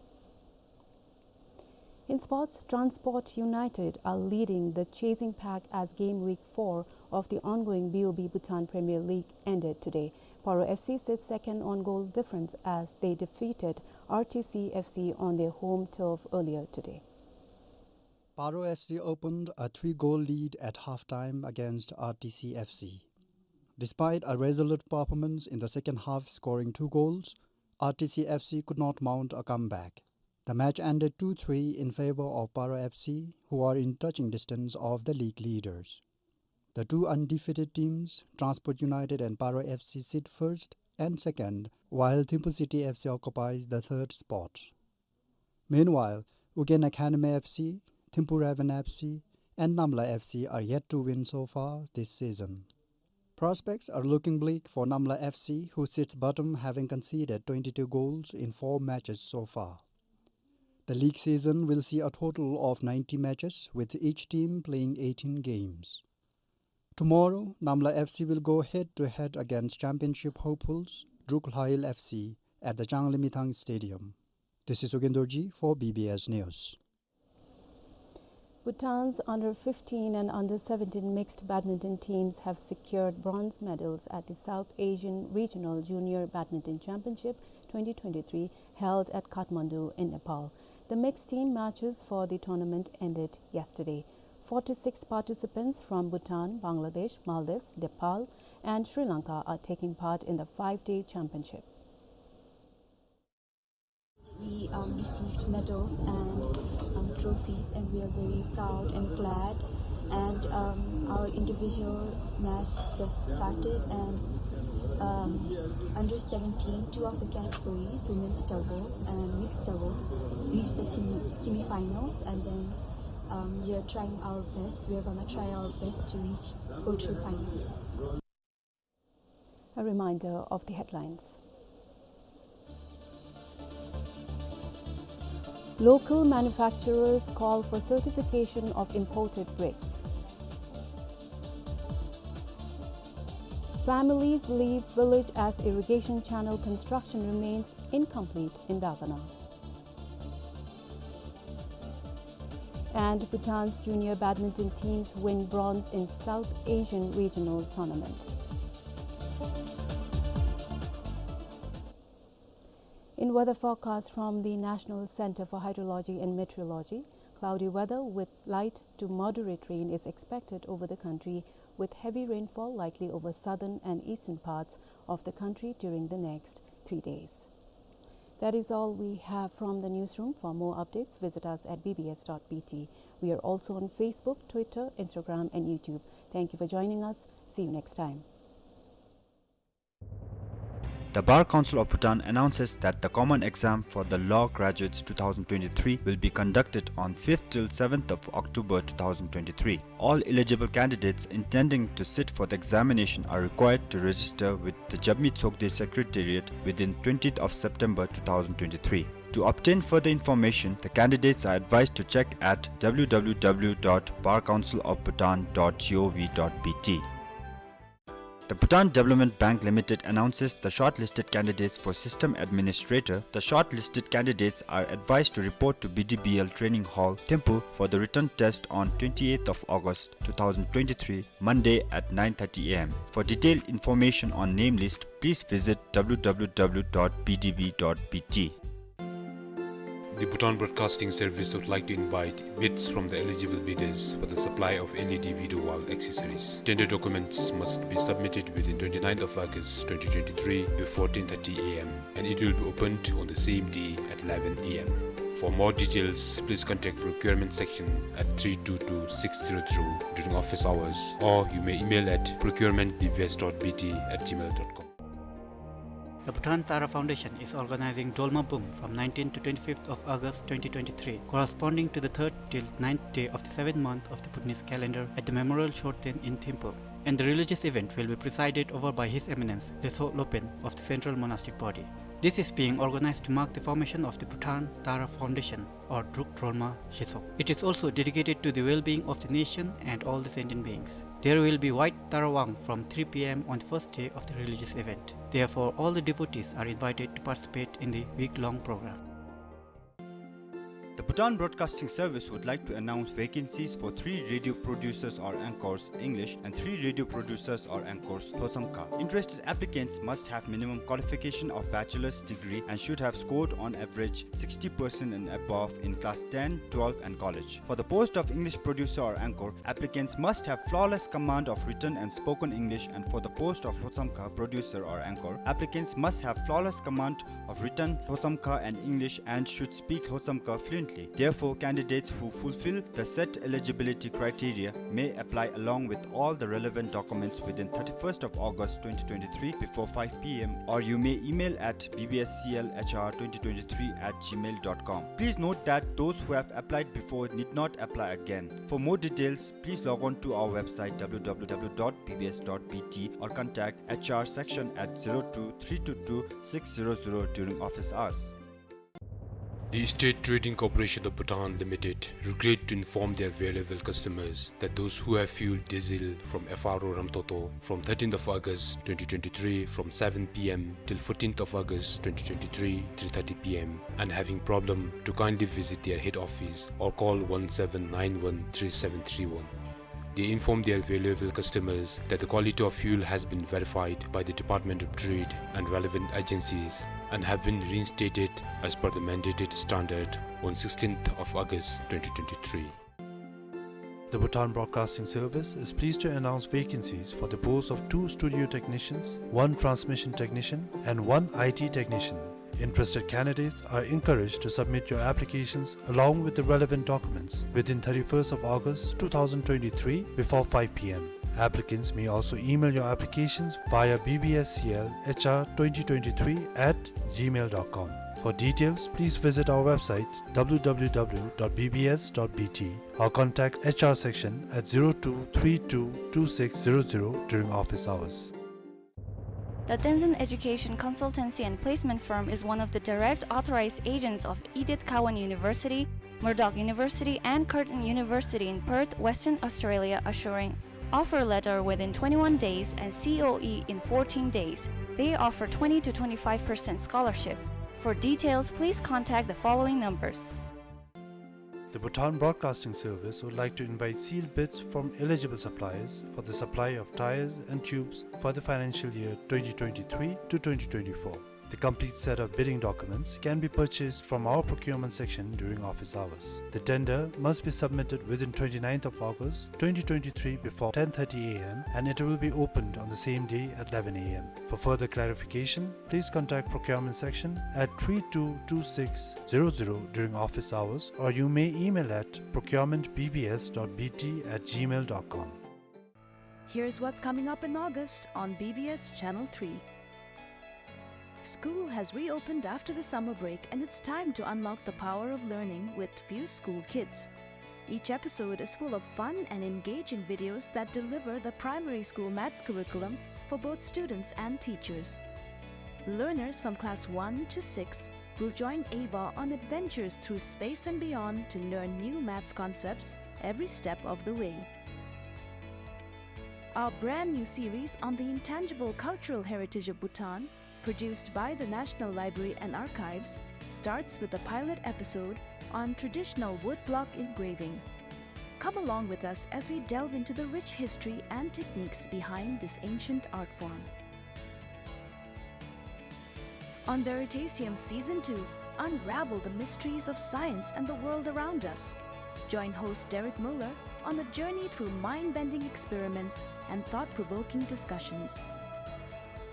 In sports, Transport United are leading the chasing pack as game week four of the ongoing B O B Bhutan Premier League ended today. Paro F C sits second on goal difference as they defeated R T C F C on their home turf earlier today. Paro F C opened a three-goal lead at halftime against R T C F C. Despite a resolute performance in the second half, scoring two goals, R T C F C could not mount a comeback. The match ended two three in favor of Paro F C, who are in touching distance of the league leaders. The two undefeated teams, Transport United and Paro F C, sit first and second, while Thimphu City F C occupies the third spot. Meanwhile, Ugyen Academy F C, Thimphu Raven F C, and Namla F C are yet to win so far this season. Prospects are looking bleak for Namla F C, who sits bottom, having conceded twenty-two goals in four matches so far. The league season will see a total of ninety matches, with each team playing eighteen games. Tomorrow, Namla F C will go head-to-head against championship hopefuls Druk Lhail F C at the Changlimithang Stadium. This is Ugyen Dorji for B B S News. Bhutan's under fifteen and under seventeen mixed badminton teams have secured bronze medals at the South Asian Regional Junior Badminton Championship twenty twenty-three, held at Kathmandu in Nepal. The mixed team matches for the tournament ended yesterday. Forty-six participants from Bhutan, Bangladesh, Maldives, Nepal, and Sri Lanka are taking part in the five-day championship. We, um, received medals and, um, trophies, and we are very proud and glad. And, um, our individual match just started, and, um, under seventeen, two of the categories, women's doubles and mixed doubles, reached the semi-, semifinals, and then, um, we are trying our best. We are gonna try our best to reach, go to finals. A reminder of the headlines. Local manufacturers call for certification of imported bricks. Families leave village as irrigation channel construction remains incomplete in Dagana. And Bhutan's junior badminton teams win bronze in South Asian Regional Tournament. In weather forecast from the National Center for Hydrology and Meteorology, cloudy weather with light to moderate rain is expected over the country, with heavy rainfall likely over southern and eastern parts of the country during the next three days. That is all we have from the newsroom. For more updates, visit us at B B S dot B T. We are also on Facebook, Twitter, Instagram, and YouTube. Thank you for joining us. See you next time. The Bar Council of Bhutan announces that the common exam for the law graduates two thousand twenty-three will be conducted on fifth till seventh of October two thousand twenty-three. All eligible candidates intending to sit for the examination are required to register with the Jabmi Tsokde Secretariat within twentieth of September two thousand twenty-three. To obtain further information, the candidates are advised to check at w w w dot bar council of bhutan dot gov dot b t. The Bhutan Development Bank Limited announces the shortlisted candidates for System Administrator. The shortlisted candidates are advised to report to B D B L Training Hall, Thimphu, for the written test on twenty-eighth of August two thousand twenty-three, Monday at nine thirty a m. For detailed information on name list, please visit w w w dot b d b dot b t. The Bhutan Broadcasting Service would like to invite bids from the eligible bidders for the supply of L E D video wall accessories. Tender documents must be submitted within twenty-ninth of August twenty twenty-three before ten thirty a m, and it will be opened on the same day at eleven a m. For more details, please contact procurement section at three two two six zero zero during office hours, or you may email at procurement b b s dot b t at gmail dot com. The Bhutan Tara Foundation is organizing Dolma Bum from nineteenth to twenty-fifth of August twenty twenty-three, corresponding to the third till ninth day of the seventh month of the Bhutanese calendar, at the Memorial Chorten in Thimphu. And the religious event will be presided over by His Eminence Lhetsö Lopen of the Central Monastic Body. This is being organized to mark the formation of the Bhutan Tara Foundation, or Druk Drolma Shitsok. It is also dedicated to the well-being of the nation and all the sentient beings. There will be White Tara Wang from three p m on the first day of the religious event. Therefore, all the devotees are invited to participate in the week-long program. The Bhutan Broadcasting Service would like to announce vacancies for three radio producers or anchors, English, and three radio producers or anchors, Lhotshamkha. Interested applicants must have minimum qualification of bachelor's degree and should have scored on average sixty percent and above in class ten, twelve, and college. For the post of English producer or anchor, applicants must have flawless command of written and spoken English, and for the post of Lhotshamkha producer or anchor, applicants must have flawless command of written Lhotshamkha and English and should speak Lhotshamkha fluently. Therefore, candidates who fulfill the set eligibility criteria may apply along with all the relevant documents within thirty-first of August twenty twenty-three before five p m, or you may email at b b s c l h r twenty twenty-three at gmail dot com. Please note that those who have applied before need not apply again. For more details, please log on to our website w w w dot b b s dot b t or contact h r section at zero two three two two six zero zero during office hours. The State Trading Corporation of Bhutan Limited regret to inform their valuable customers that those who have fueled diesel from F R O Ramtoto from thirteenth of August twenty twenty-three from seven p m till fourteenth of August twenty twenty-three, three thirty p m, and having problem, to kindly visit their head office or call one seven nine one three seven three one. They inform their valuable customers that the quality of fuel has been verified by the Department of Trade and relevant agencies and have been reinstated as per the mandated standard on sixteenth of August twenty twenty-three. The Bhutan Broadcasting Service is pleased to announce vacancies for the post of two studio technicians, one transmission technician, and one I T technician. Interested candidates are encouraged to submit your applications along with the relevant documents within thirty-first of August two thousand twenty-three before five p m. Applicants may also email your applications via b b s c l h r twenty twenty-three at gmail dot com. For details, please visit our website w w w dot b b s dot b t or contact h r section at zero two three two two six zero zero during office hours. The Tenzin Education Consultancy and Placement Firm is one of the direct authorized agents of Edith Cowan University, Murdoch University, and Curtin University in Perth, Western Australia, assuring offer letter within twenty-one days and C O E in fourteen days. They offer twenty to twenty-five percent scholarship. For details, please contact the following numbers. The Bhutan Broadcasting Service would like to invite sealed bids from eligible suppliers for the supply of tyres and tubes for the financial year twenty twenty-three to twenty twenty-four. The complete set of bidding documents can be purchased from our procurement section during office hours. The tender must be submitted within twenty-ninth of August twenty twenty-three before ten thirty a m and it will be opened on the same day at eleven a m. For further clarification, please contact procurement section at three two two six zero zero during office hours, or you may email at procurement b b s dot b t at gmail dot com. Here's what's coming up in August on B B S Channel three. School has reopened after the summer break, and it's time to unlock the power of learning with Fuse School Kids. Each episode is full of fun and engaging videos that deliver the primary school maths curriculum for both students and teachers. Learners from class one to six will join Ava on adventures through space and beyond to learn new maths concepts every step of the way. Our brand new series on the intangible cultural heritage of Bhutan, produced by the National Library and Archives, starts with a pilot episode on traditional woodblock engraving. Come along with us as we delve into the rich history and techniques behind this ancient art form. On Veritasium Season two, unravel the mysteries of science and the world around us. Join host Derek Muller on a journey through mind-bending experiments and thought-provoking discussions.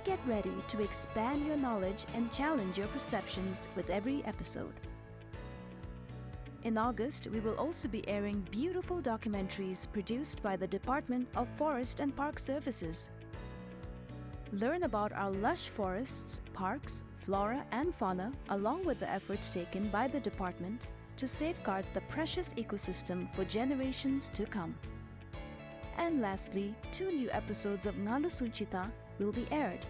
Get ready to expand your knowledge and challenge your perceptions with every episode. In August, we will also be airing beautiful documentaries produced by the Department of Forest and Park Services. Learn about our lush forests, parks, flora, and fauna, along with the efforts taken by the department to safeguard the precious ecosystem for generations to come. And lastly, two new episodes of Ngalu Sunchita will be aired.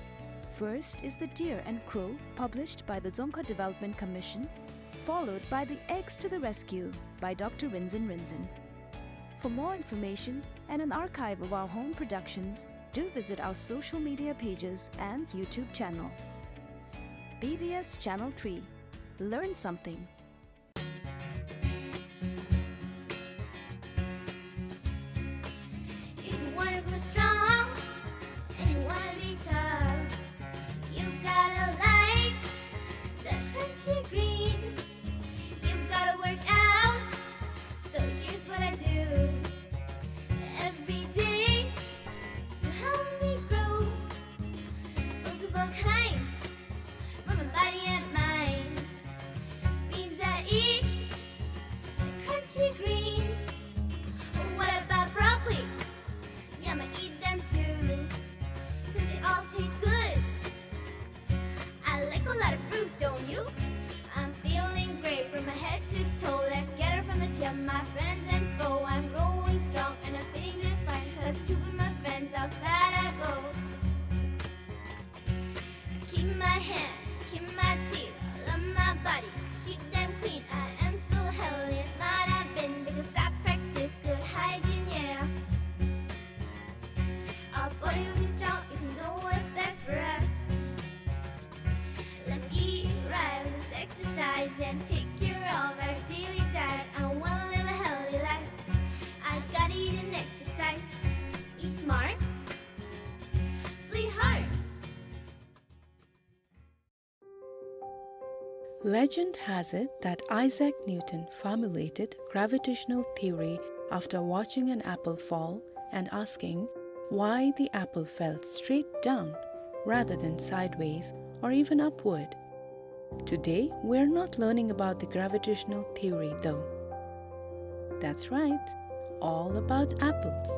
First is The Deer and Crow, published by the Dzongkha Development Commission, followed by The Eggs to the Rescue by Doctor Rinzin Rinzin. For more information and an archive of our home productions, do visit our social media pages and YouTube channel. B B S Channel three. Learn something. If you wanna grow strong and you wanna be tough, you gotta like the crunchy greens. You gotta work out, so here's what I do every day to help me grow. Multiple kinds for my body and mind. Beans I eat, crunchy greens. What about broccoli? Yeah, I'ma eat them too, 'cause they all taste good. I like a lot of fruits, don't you? I'm feeling great from my head to toe. Let's get it from the gym, my friends and foe. I'm growing strong and I'm fitting just fine, 'cause to be my friends outside I go. Keep my hands, keep my teeth, love my body, keep them clean. I am so healthy and smart I've been, because I practice good hygiene, yeah. Our body will be strong if we know what's best for us. Let's eat right, let's exercise and take care of our daily diet. I wanna live a healthy life. I gotta eat and exercise. Eat smart, play hard. Legend has it that Isaac Newton formulated gravitational theory after watching an apple fall and asking why the apple fell straight down rather than sideways or even upward. Today, we're not learning about the gravitational theory, though. That's right, all about apples.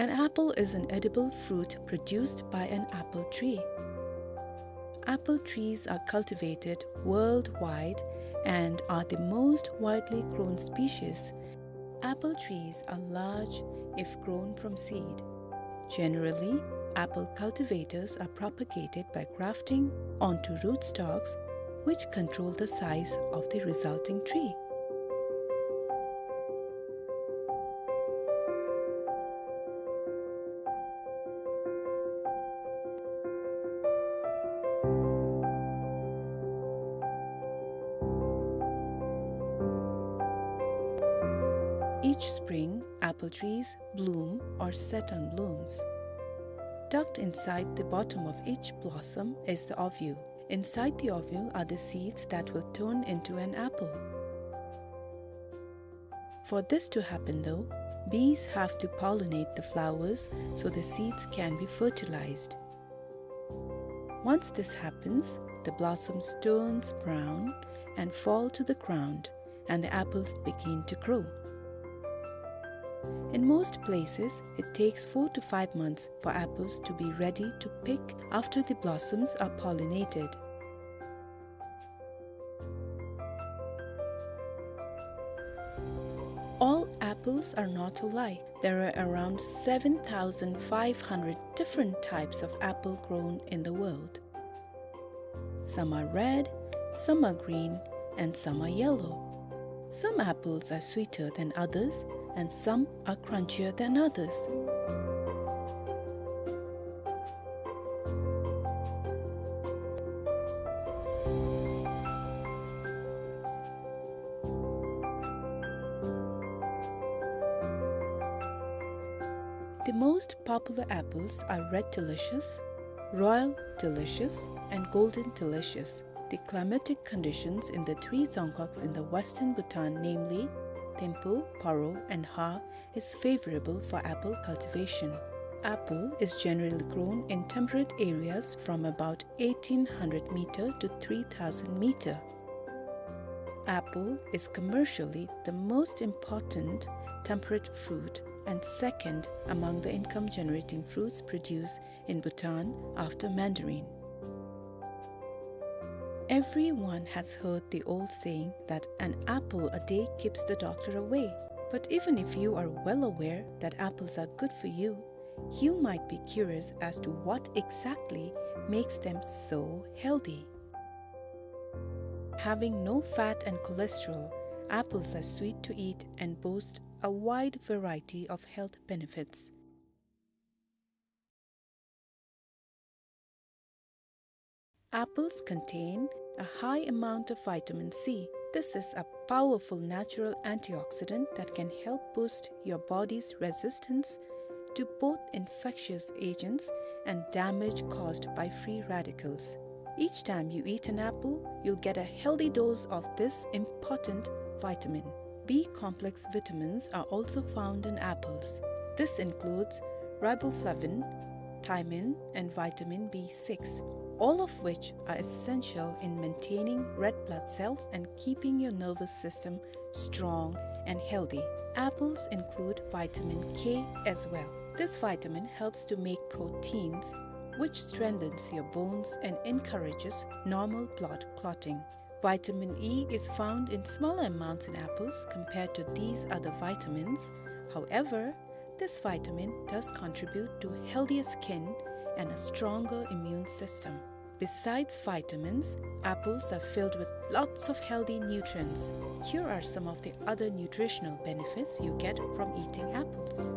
An apple is an edible fruit produced by an apple tree. Apple trees are cultivated worldwide and are the most widely grown species. Apple trees are large if grown from seed. Generally, apple cultivators are propagated by grafting onto rootstocks, which control the size of the resulting tree. Each spring, apple trees bloom or set on blooms. Tucked inside the bottom of each blossom is the ovule. Inside the ovule are the seeds that will turn into an apple. For this to happen, though, bees have to pollinate the flowers so the seeds can be fertilized. Once this happens, the blossoms turns brown and fall to the ground, and the apples begin to grow. In most places, it takes four to five months for apples to be ready to pick after the blossoms are pollinated. All apples are not alike. There are around seven thousand five hundred different types of apple grown in the world. Some are red, some are green, and some are yellow. Some apples are sweeter than others, and some are crunchier than others. The most popular apples are Red Delicious, Royal Delicious, and Golden Delicious. The climatic conditions in the three Dzongkhags in the western Bhutan, namely Thimphu, Paro, and Ha, is favorable for apple cultivation. Apple is generally grown in temperate areas from about eighteen hundred meter to three thousand meter. Apple is commercially the most important temperate fruit and second among the income-generating fruits produced in Bhutan after mandarin. Everyone has heard the old saying that an apple a day keeps the doctor away. But even if you are well aware that apples are good for you, you might be curious as to what exactly makes them so healthy. Having no fat and cholesterol, apples are sweet to eat and boast a wide variety of health benefits. Apples contain a high amount of vitamin C. This is a powerful natural antioxidant that can help boost your body's resistance to both infectious agents and damage caused by free radicals. Each time you eat an apple, you'll get a healthy dose of this important vitamin. B complex vitamins are also found in apples. This includes riboflavin, thiamine, and vitamin B six, all of which are essential in maintaining red blood cells and keeping your nervous system strong and healthy. Apples include vitamin K as well. This vitamin helps to make proteins, which strengthens your bones and encourages normal blood clotting. Vitamin E is found in smaller amounts in apples compared to these other vitamins. However, this vitamin does contribute to healthier skin and a stronger immune system. Besides vitamins, apples are filled with lots of healthy nutrients. Here are some of the other nutritional benefits you get from eating apples.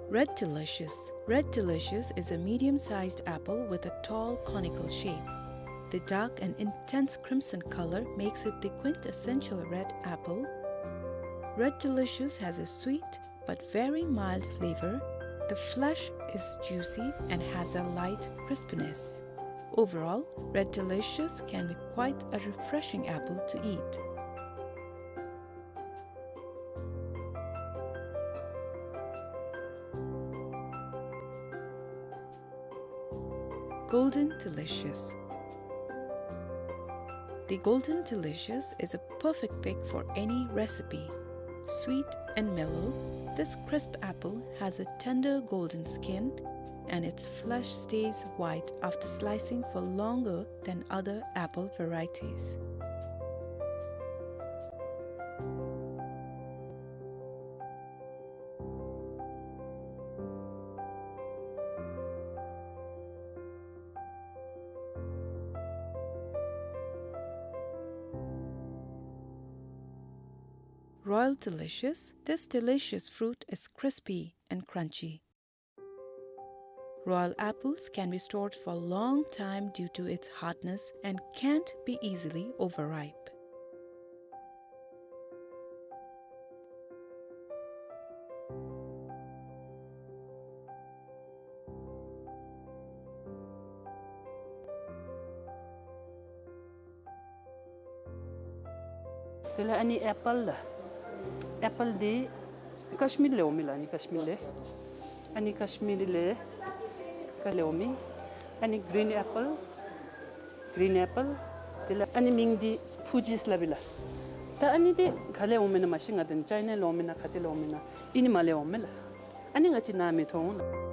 Red Delicious. Red Delicious is a medium-sized apple with a tall conical shape. The dark and intense crimson color makes it the quintessential red apple. Red Delicious has a sweet but very mild flavor. The flesh is juicy and has a light crispiness. Overall, Red Delicious can be quite a refreshing apple to eat. Golden Delicious. The Golden Delicious is a perfect pick for any recipe. Sweet and mellow, this crisp apple has a tender golden skin, and its flesh stays white after slicing for longer than other apple varieties. Royal Delicious, this delicious fruit is crispy and crunchy. Royal apples can be stored for a long time due to its hardness and can't be easily overripe. དེ་ལས་ཨ་ནི་ཨེ་པཱལ་ལགས། ཨེ་པཱལ་འདི་ཀཤ་མིར་ལས་འོང་མི་ལགས། ཨ་ནི་ཀཤ་མིར་ལས། ཨ་ནི་ཀཤ་མིར་ལས་ཀ་ལས་འོང་མི། ཨ་ནི་གི་རིན་ཨེ་པཱལ། གི་རིན་ཨེ་པཱལ། དེ་ལས་ཨ་ནི་མིང་འདི་ཕུ་ཇིས་སླབ་ཨིན་ལགས། ད་ཨ་ནི་འདི་ག་ལས་འོང་མེན་ན་མ་ཤེས། ང་འདི་ཅའི་ན་ལས་འོང་མེན་ན་ག་ཏེ་ལས་འོང་མེན་ན་ཨིན་ནི་མ་ལས་འོང་མེན་ལགས། ཨ་ནི་ང་བཅས་ནཱ་མི་མཐོང་ལགས།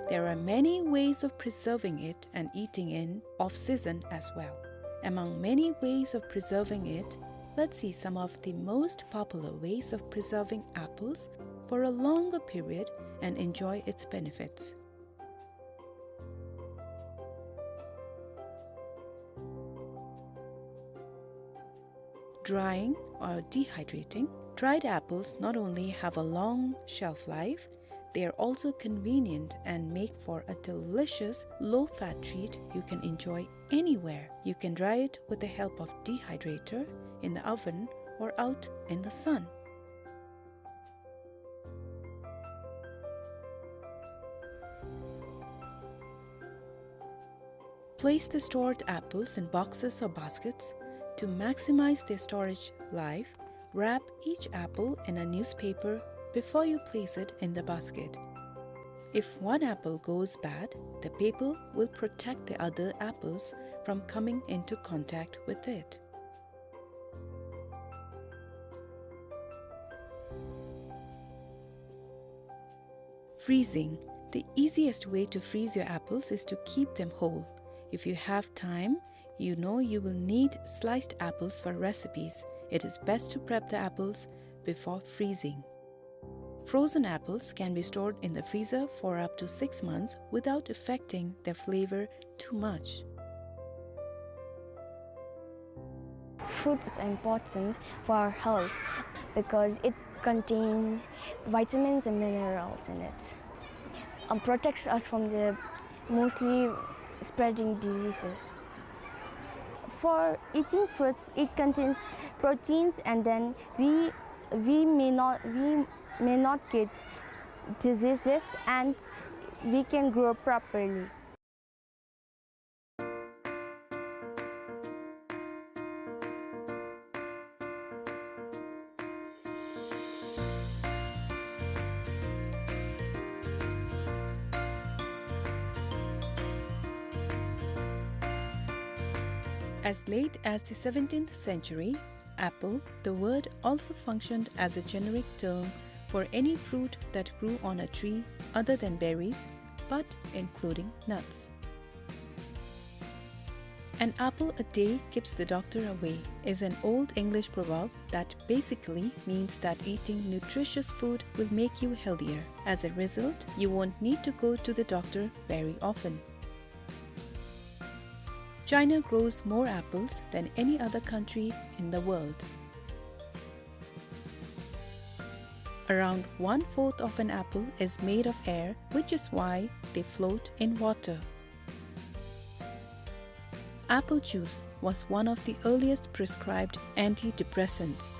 There are many ways of preserving it and eating in off-season as well. Among many ways of preserving it, let's see some of the most popular ways of preserving apples for a longer period and enjoy its benefits. Drying or dehydrating. Dried apples not only have a long shelf life, they are also convenient and make for a delicious low-fat treat you can enjoy anywhere. You can dry it with the help of dehydrator, in the oven, or out in the sun. Place the stored apples in boxes or baskets. To maximize their storage life, wrap each apple in a newspaper before you place it in the basket. If one apple goes bad, the paper will protect the other apples from coming into contact with it. Freezing. The easiest way to freeze your apples is to keep them whole. If you have time, you know you will need sliced apples for recipes. It is best to prep the apples before freezing. Frozen apples can be stored in the freezer for up to six months without affecting their flavor too much. Fruits are important for our health because it contains vitamins and minerals in it. Um, protects us from the mostly spreading diseases. For eating fruits, it contains proteins, and then we, we may not, we may not get diseases, and we can grow properly. As late as the seventeenth century, apple, the word, also functioned as a generic term for any fruit that grew on a tree other than berries, but including nuts. "An apple a day keeps the doctor away" is an old English proverb that basically means that eating nutritious food will make you healthier. As a result, you won't need to go to the doctor very often. China grows more apples than any other country in the world. Around one-fourth of an apple is made of air, which is why they float in water. Apple juice was one of the earliest prescribed antidepressants.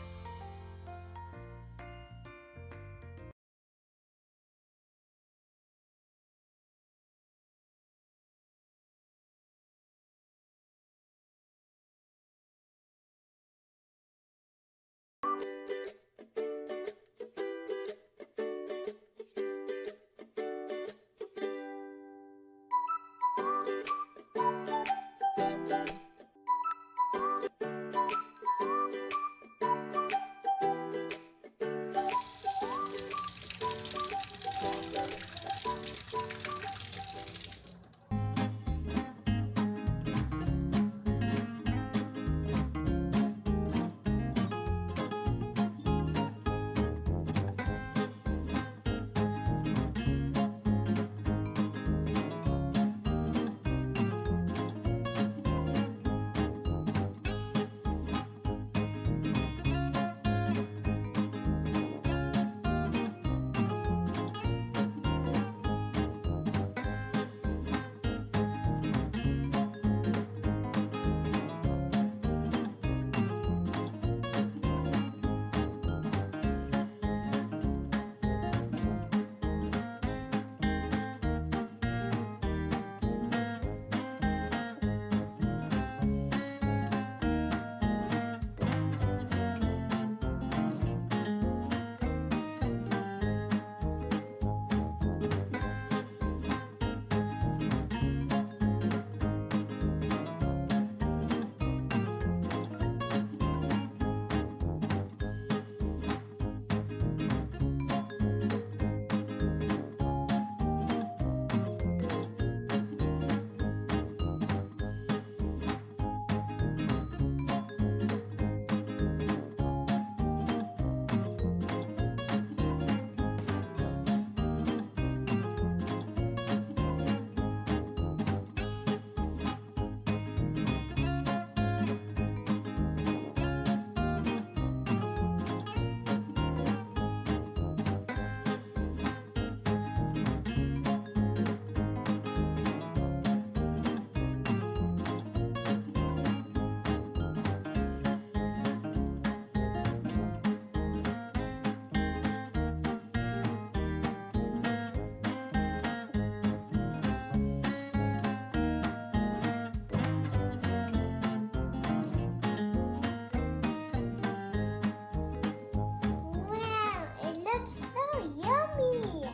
Wow, it looks so yummy!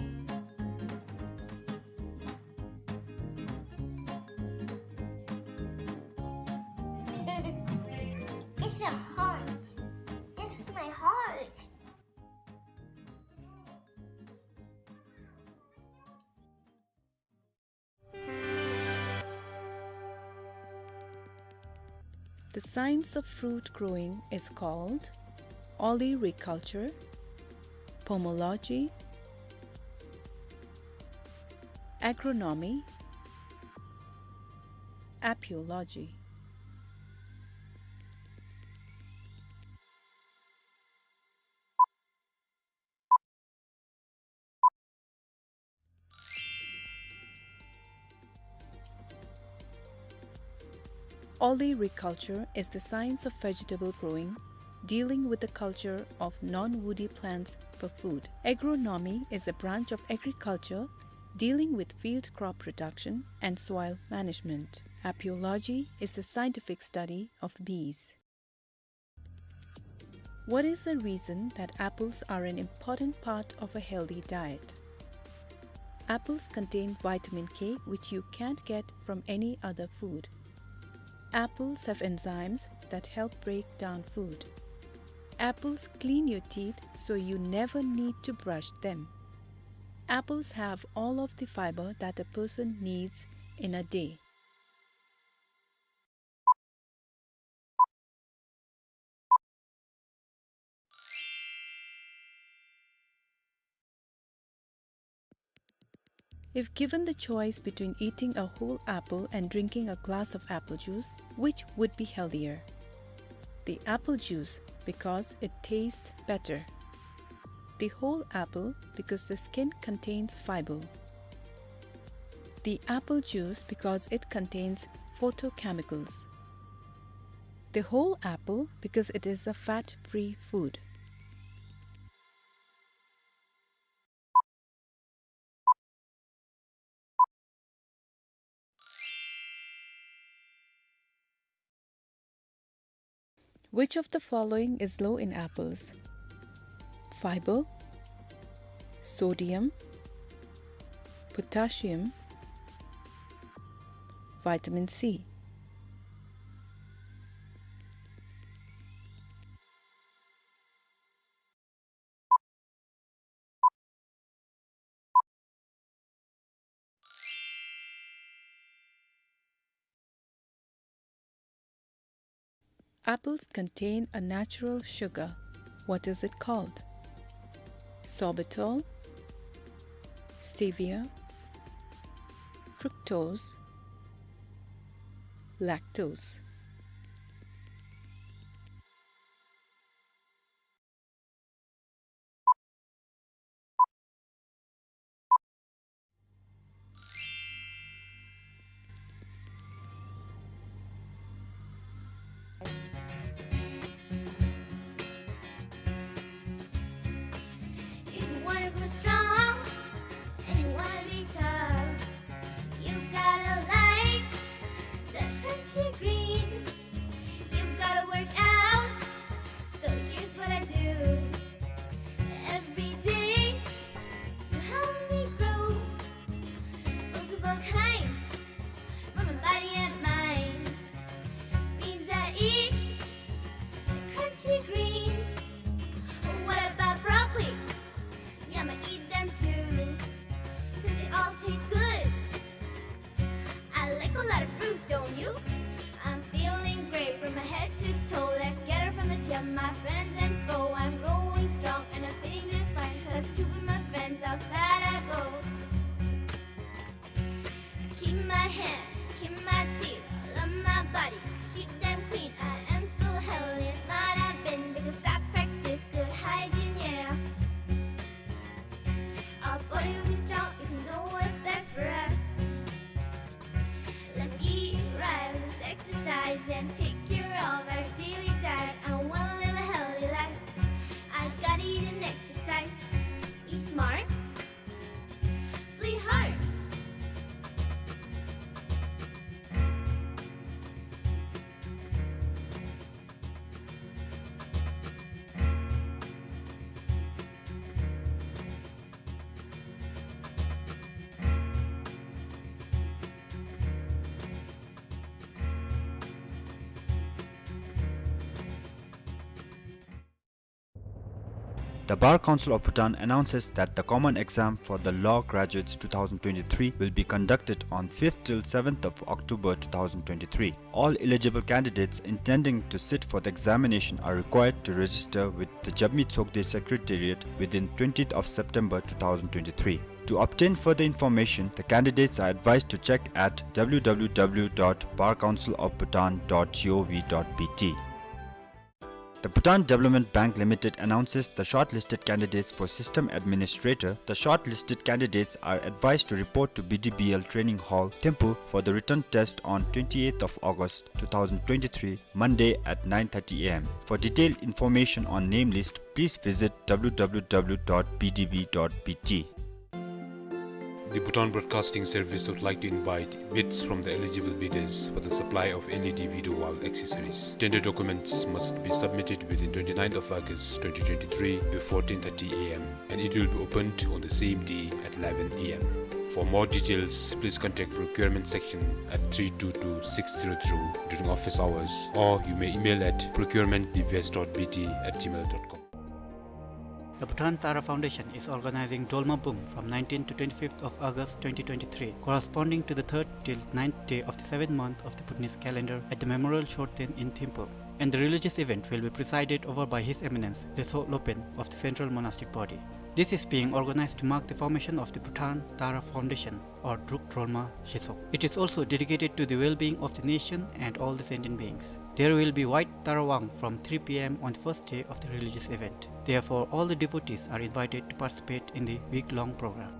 It's a heart. This is my heart. The science of fruit growing is called olericulture, pomology, agronomy, apiology. Olericulture is the science of vegetable growing, dealing with the culture of non-woody plants for food. Agronomy is a branch of agriculture dealing with field crop production and soil management. Apiology is the scientific study of bees. What is the reason that apples are an important part of a healthy diet? Apples contain vitamin K, which you can't get from any other food. Apples have enzymes that help break down food. Apples clean your teeth, so you never need to brush them. Apples have all of the fiber that a person needs in a day. If given the choice between eating a whole apple and drinking a glass of apple juice, which would be healthier? The apple juice, because it tastes better. The whole apple, because the skin contains fiber. The apple juice, because it contains phytochemicals. The whole apple, because it is a fat-free food. Which of the following is low in apples? Fiber, sodium, potassium, vitamin C. Apples contain a natural sugar. What is it called? Sorbitol, stevia, fructose, lactose. If you wanna grow strong and you wanna be tough, you gotta like the crunchy greens. You gotta work out, so here's what I do every day to help me grow. Multiple kinds for my body and mind. Beans I eat, crunchy greens. What about broccoli? Yum, I eat them too, 'cause they all taste good. I like a lot of fruits, don't you? I'm feeling great from my head to toe. Let's gather from the gym, my friends and foe. I'm growing strong and I'm fitting just fine, 'cause to be my friends outside I go. Keep my hands, keep my teeth, love my body, keep them clean. I am so healthy and smart I've been, because I practice good hygiene, yeah. Our body will be strong if we know what's best for us. Let's eat right, let's exercise and take care of our daily diet. I wanna live a healthy life. I gotta eat and exercise. Eat smart, play hard. The Bar Council of Bhutan announces that the common exam for the law graduates two thousand twenty-three will be conducted on fifth till seventh of October two thousand twenty-three. All eligible candidates intending to sit for the examination are required to register with the Jabmi Tsogde Secretariat within twentieth of September two thousand twenty-three. To obtain further information, the candidates are advised to check at w w w dot bar council of bhutan dot g o v dot b t. The Bhutan Development Bank Limited announces the shortlisted candidates for System Administrator. The shortlisted candidates are advised to report to B D B L Training Hall, Thimphu, for the written test on twenty-eighth of August two thousand twenty-three, Monday at nine thirty a m. For detailed information on name list, please visit w w w dot b d b dot b t. The Bhutan Broadcasting Service would like to invite bids from the eligible bidders for the supply of L E D video wall accessories. Tender documents must be submitted within twenty-ninth of August twenty twenty-three before ten thirty a m, and it will be opened on the same day at eleven a m. For more details, please contact procurement section at three two two six zero zero during office hours, or you may email at procurement b b s dot b t at gmail dot com. The Bhutan Tara Foundation is organizing Dolma Bum from nineteenth to twenty-fifth of August twenty twenty-three, corresponding to the third till ninth day of the seventh month of the Bhutanese calendar, at the Memorial Shorten in Thimphu. And the religious event will be presided over by His Eminence Leytshog Lopen of the Central Monastic Body. This is being organized to mark the formation of the Bhutan Tara Foundation, or Druk Drolma Shesog. It is also dedicated to the well-being of the nation and all the sentient beings. There will be White Tara Wang from three p.m. on the first day of the religious event. Therefore, all the devotees are invited to participate in the week-long program.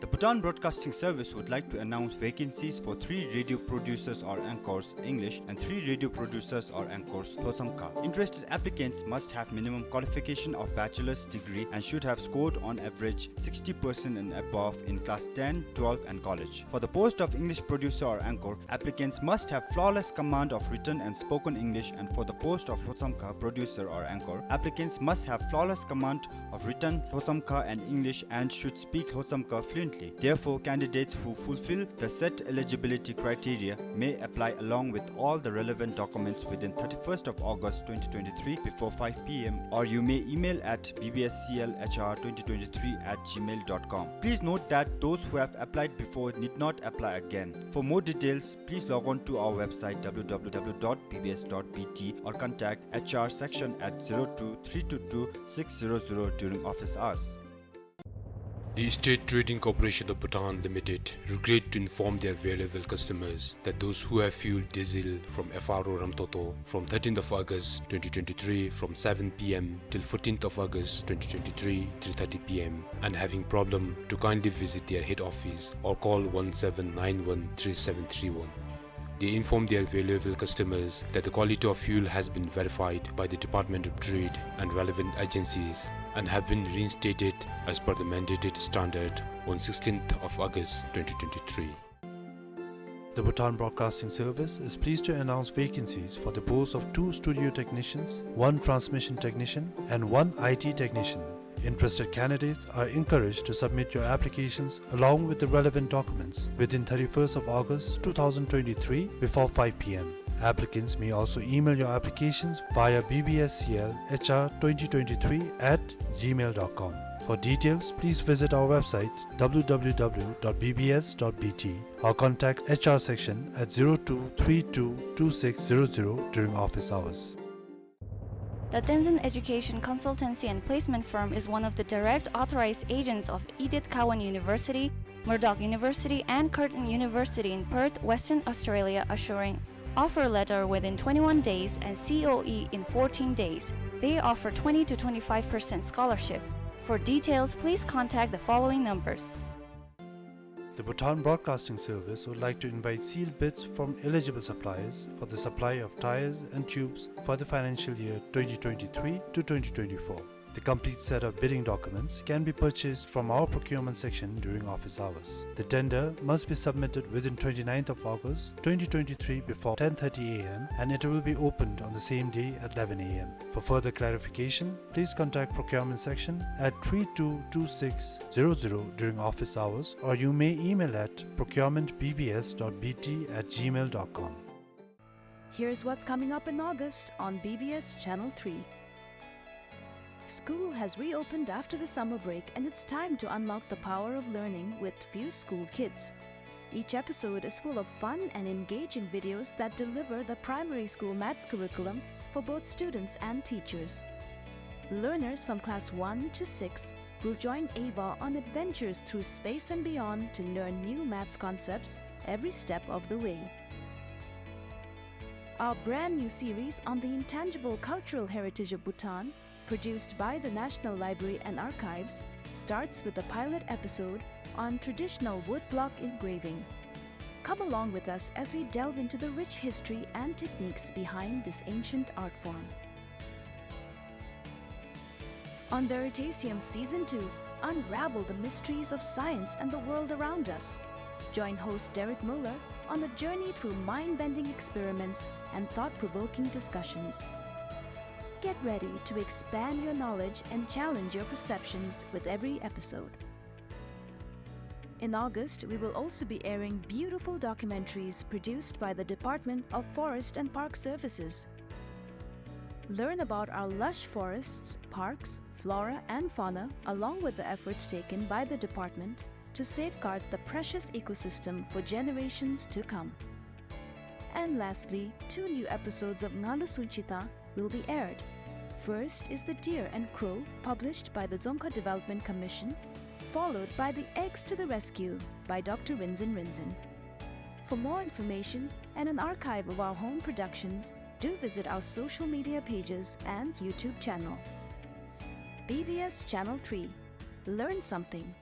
The Bhutan Broadcasting Service would like to announce vacancies for three radio producers or anchors, English, and three radio producers or anchors, Lhotshamkha. Interested applicants must have minimum qualification of bachelor's degree and should have scored on average sixty percent and above in class ten, twelve, and college. For the post of English producer or anchor, applicants must have flawless command of written and spoken English, and for the post of Lhotshamkha producer or anchor, applicants must have flawless command of written Lhotshamkha and English and should speak Lhotshamkha fluently. Therefore, candidates who fulfill the set eligibility criteria may apply along with all the relevant documents within thirty-first of August twenty twenty-three before five p.m., or you may email at B B S C L H R twenty twenty-three at gmail dot com. Please note that those who have applied before need not apply again. For more details, please log on to our website, W W W dot B B S dot B T, or contact H R section at zero two three two two six zero zero during office hours. The State Trading Corporation of Bhutan Limited regret to inform their valuable customers that those who have fueled diesel from F R O Ramtoto from thirteenth of August twenty twenty-three from seven p.m. till fourteenth of August twenty twenty-three three thirty p.m. and having problem to kindly visit their head office or call one seven nine one three seven three one. They inform their valuable customers that the quality of fuel has been verified by the Department of Trade and relevant agencies and have been reinstated as per the mandated standard on sixteenth of August twenty twenty-three. The Bhutan Broadcasting Service is pleased to announce vacancies for the post of two studio technicians, one transmission technician, and one I T technician. Interested candidates are encouraged to submit your applications along with the relevant documents within thirty-first of August two thousand twenty-three before five p.m. Applicants may also email your applications via B B S C L H R twenty twenty-three at gmail dot com. For details, please visit our website, W W W dot B B S dot B T, or contact H R section at zero two three two two six zero zero during office hours. The Tenzin Education Consultancy and Placement Firm is one of the direct authorized agents of Edith Cowan University, Murdoch University, and Curtin University in Perth, Western Australia, assuring offer letter within twenty-one days and C O E in fourteen days. They offer twenty to twenty-five percent scholarship. For details, please contact the following numbers. The Bhutan Broadcasting Service would like to invite sealed bids from eligible suppliers for the supply of tyres and tubes for the financial year twenty twenty-three to twenty twenty-four. The complete set of bidding documents can be purchased from our procurement section during office hours. The tender must be submitted within twenty-ninth of August twenty twenty-three before ten thirty a m and it will be opened on the same day at eleven a m. For further clarification, please contact procurement section at three two two six zero zero during office hours, or you may email at procurement B B S dot B T at gmail dot com. Here's what's coming up in August on B B S Channel three. School has reopened after the summer break, and it's time to unlock the power of learning with Fuse School Kids. Each episode is full of fun and engaging videos that deliver the primary school maths curriculum for both students and teachers. Learners from class one to six will join Ava on adventures through space and beyond to learn new maths concepts every step of the way. Our brand new series on the intangible cultural heritage of Bhutan, produced by the National Library and Archives, starts with a pilot episode on traditional woodblock engraving. Come along with us as we delve into the rich history and techniques behind this ancient art form. On Veritasium Season two, unravel the mysteries of science and the world around us. Join host Derek Muller on a journey through mind-bending experiments and thought-provoking discussions. Get ready to expand your knowledge and challenge your perceptions with every episode. In August, we will also be airing beautiful documentaries produced by the Department of Forest and Park Services. Learn about our lush forests, parks, flora, and fauna, along with the efforts taken by the department to safeguard the precious ecosystem for generations to come. And lastly, two new episodes of Nga Lu Sung Chi Tha will be aired. First is The Deer and Crow, published by the Dzongkha Development Commission, followed by The Eggs to the Rescue by Doctor Rinzin Rinzin. For more information and an archive of our home productions, do visit our social media pages and YouTube channel. B B S Channel three. Learn something.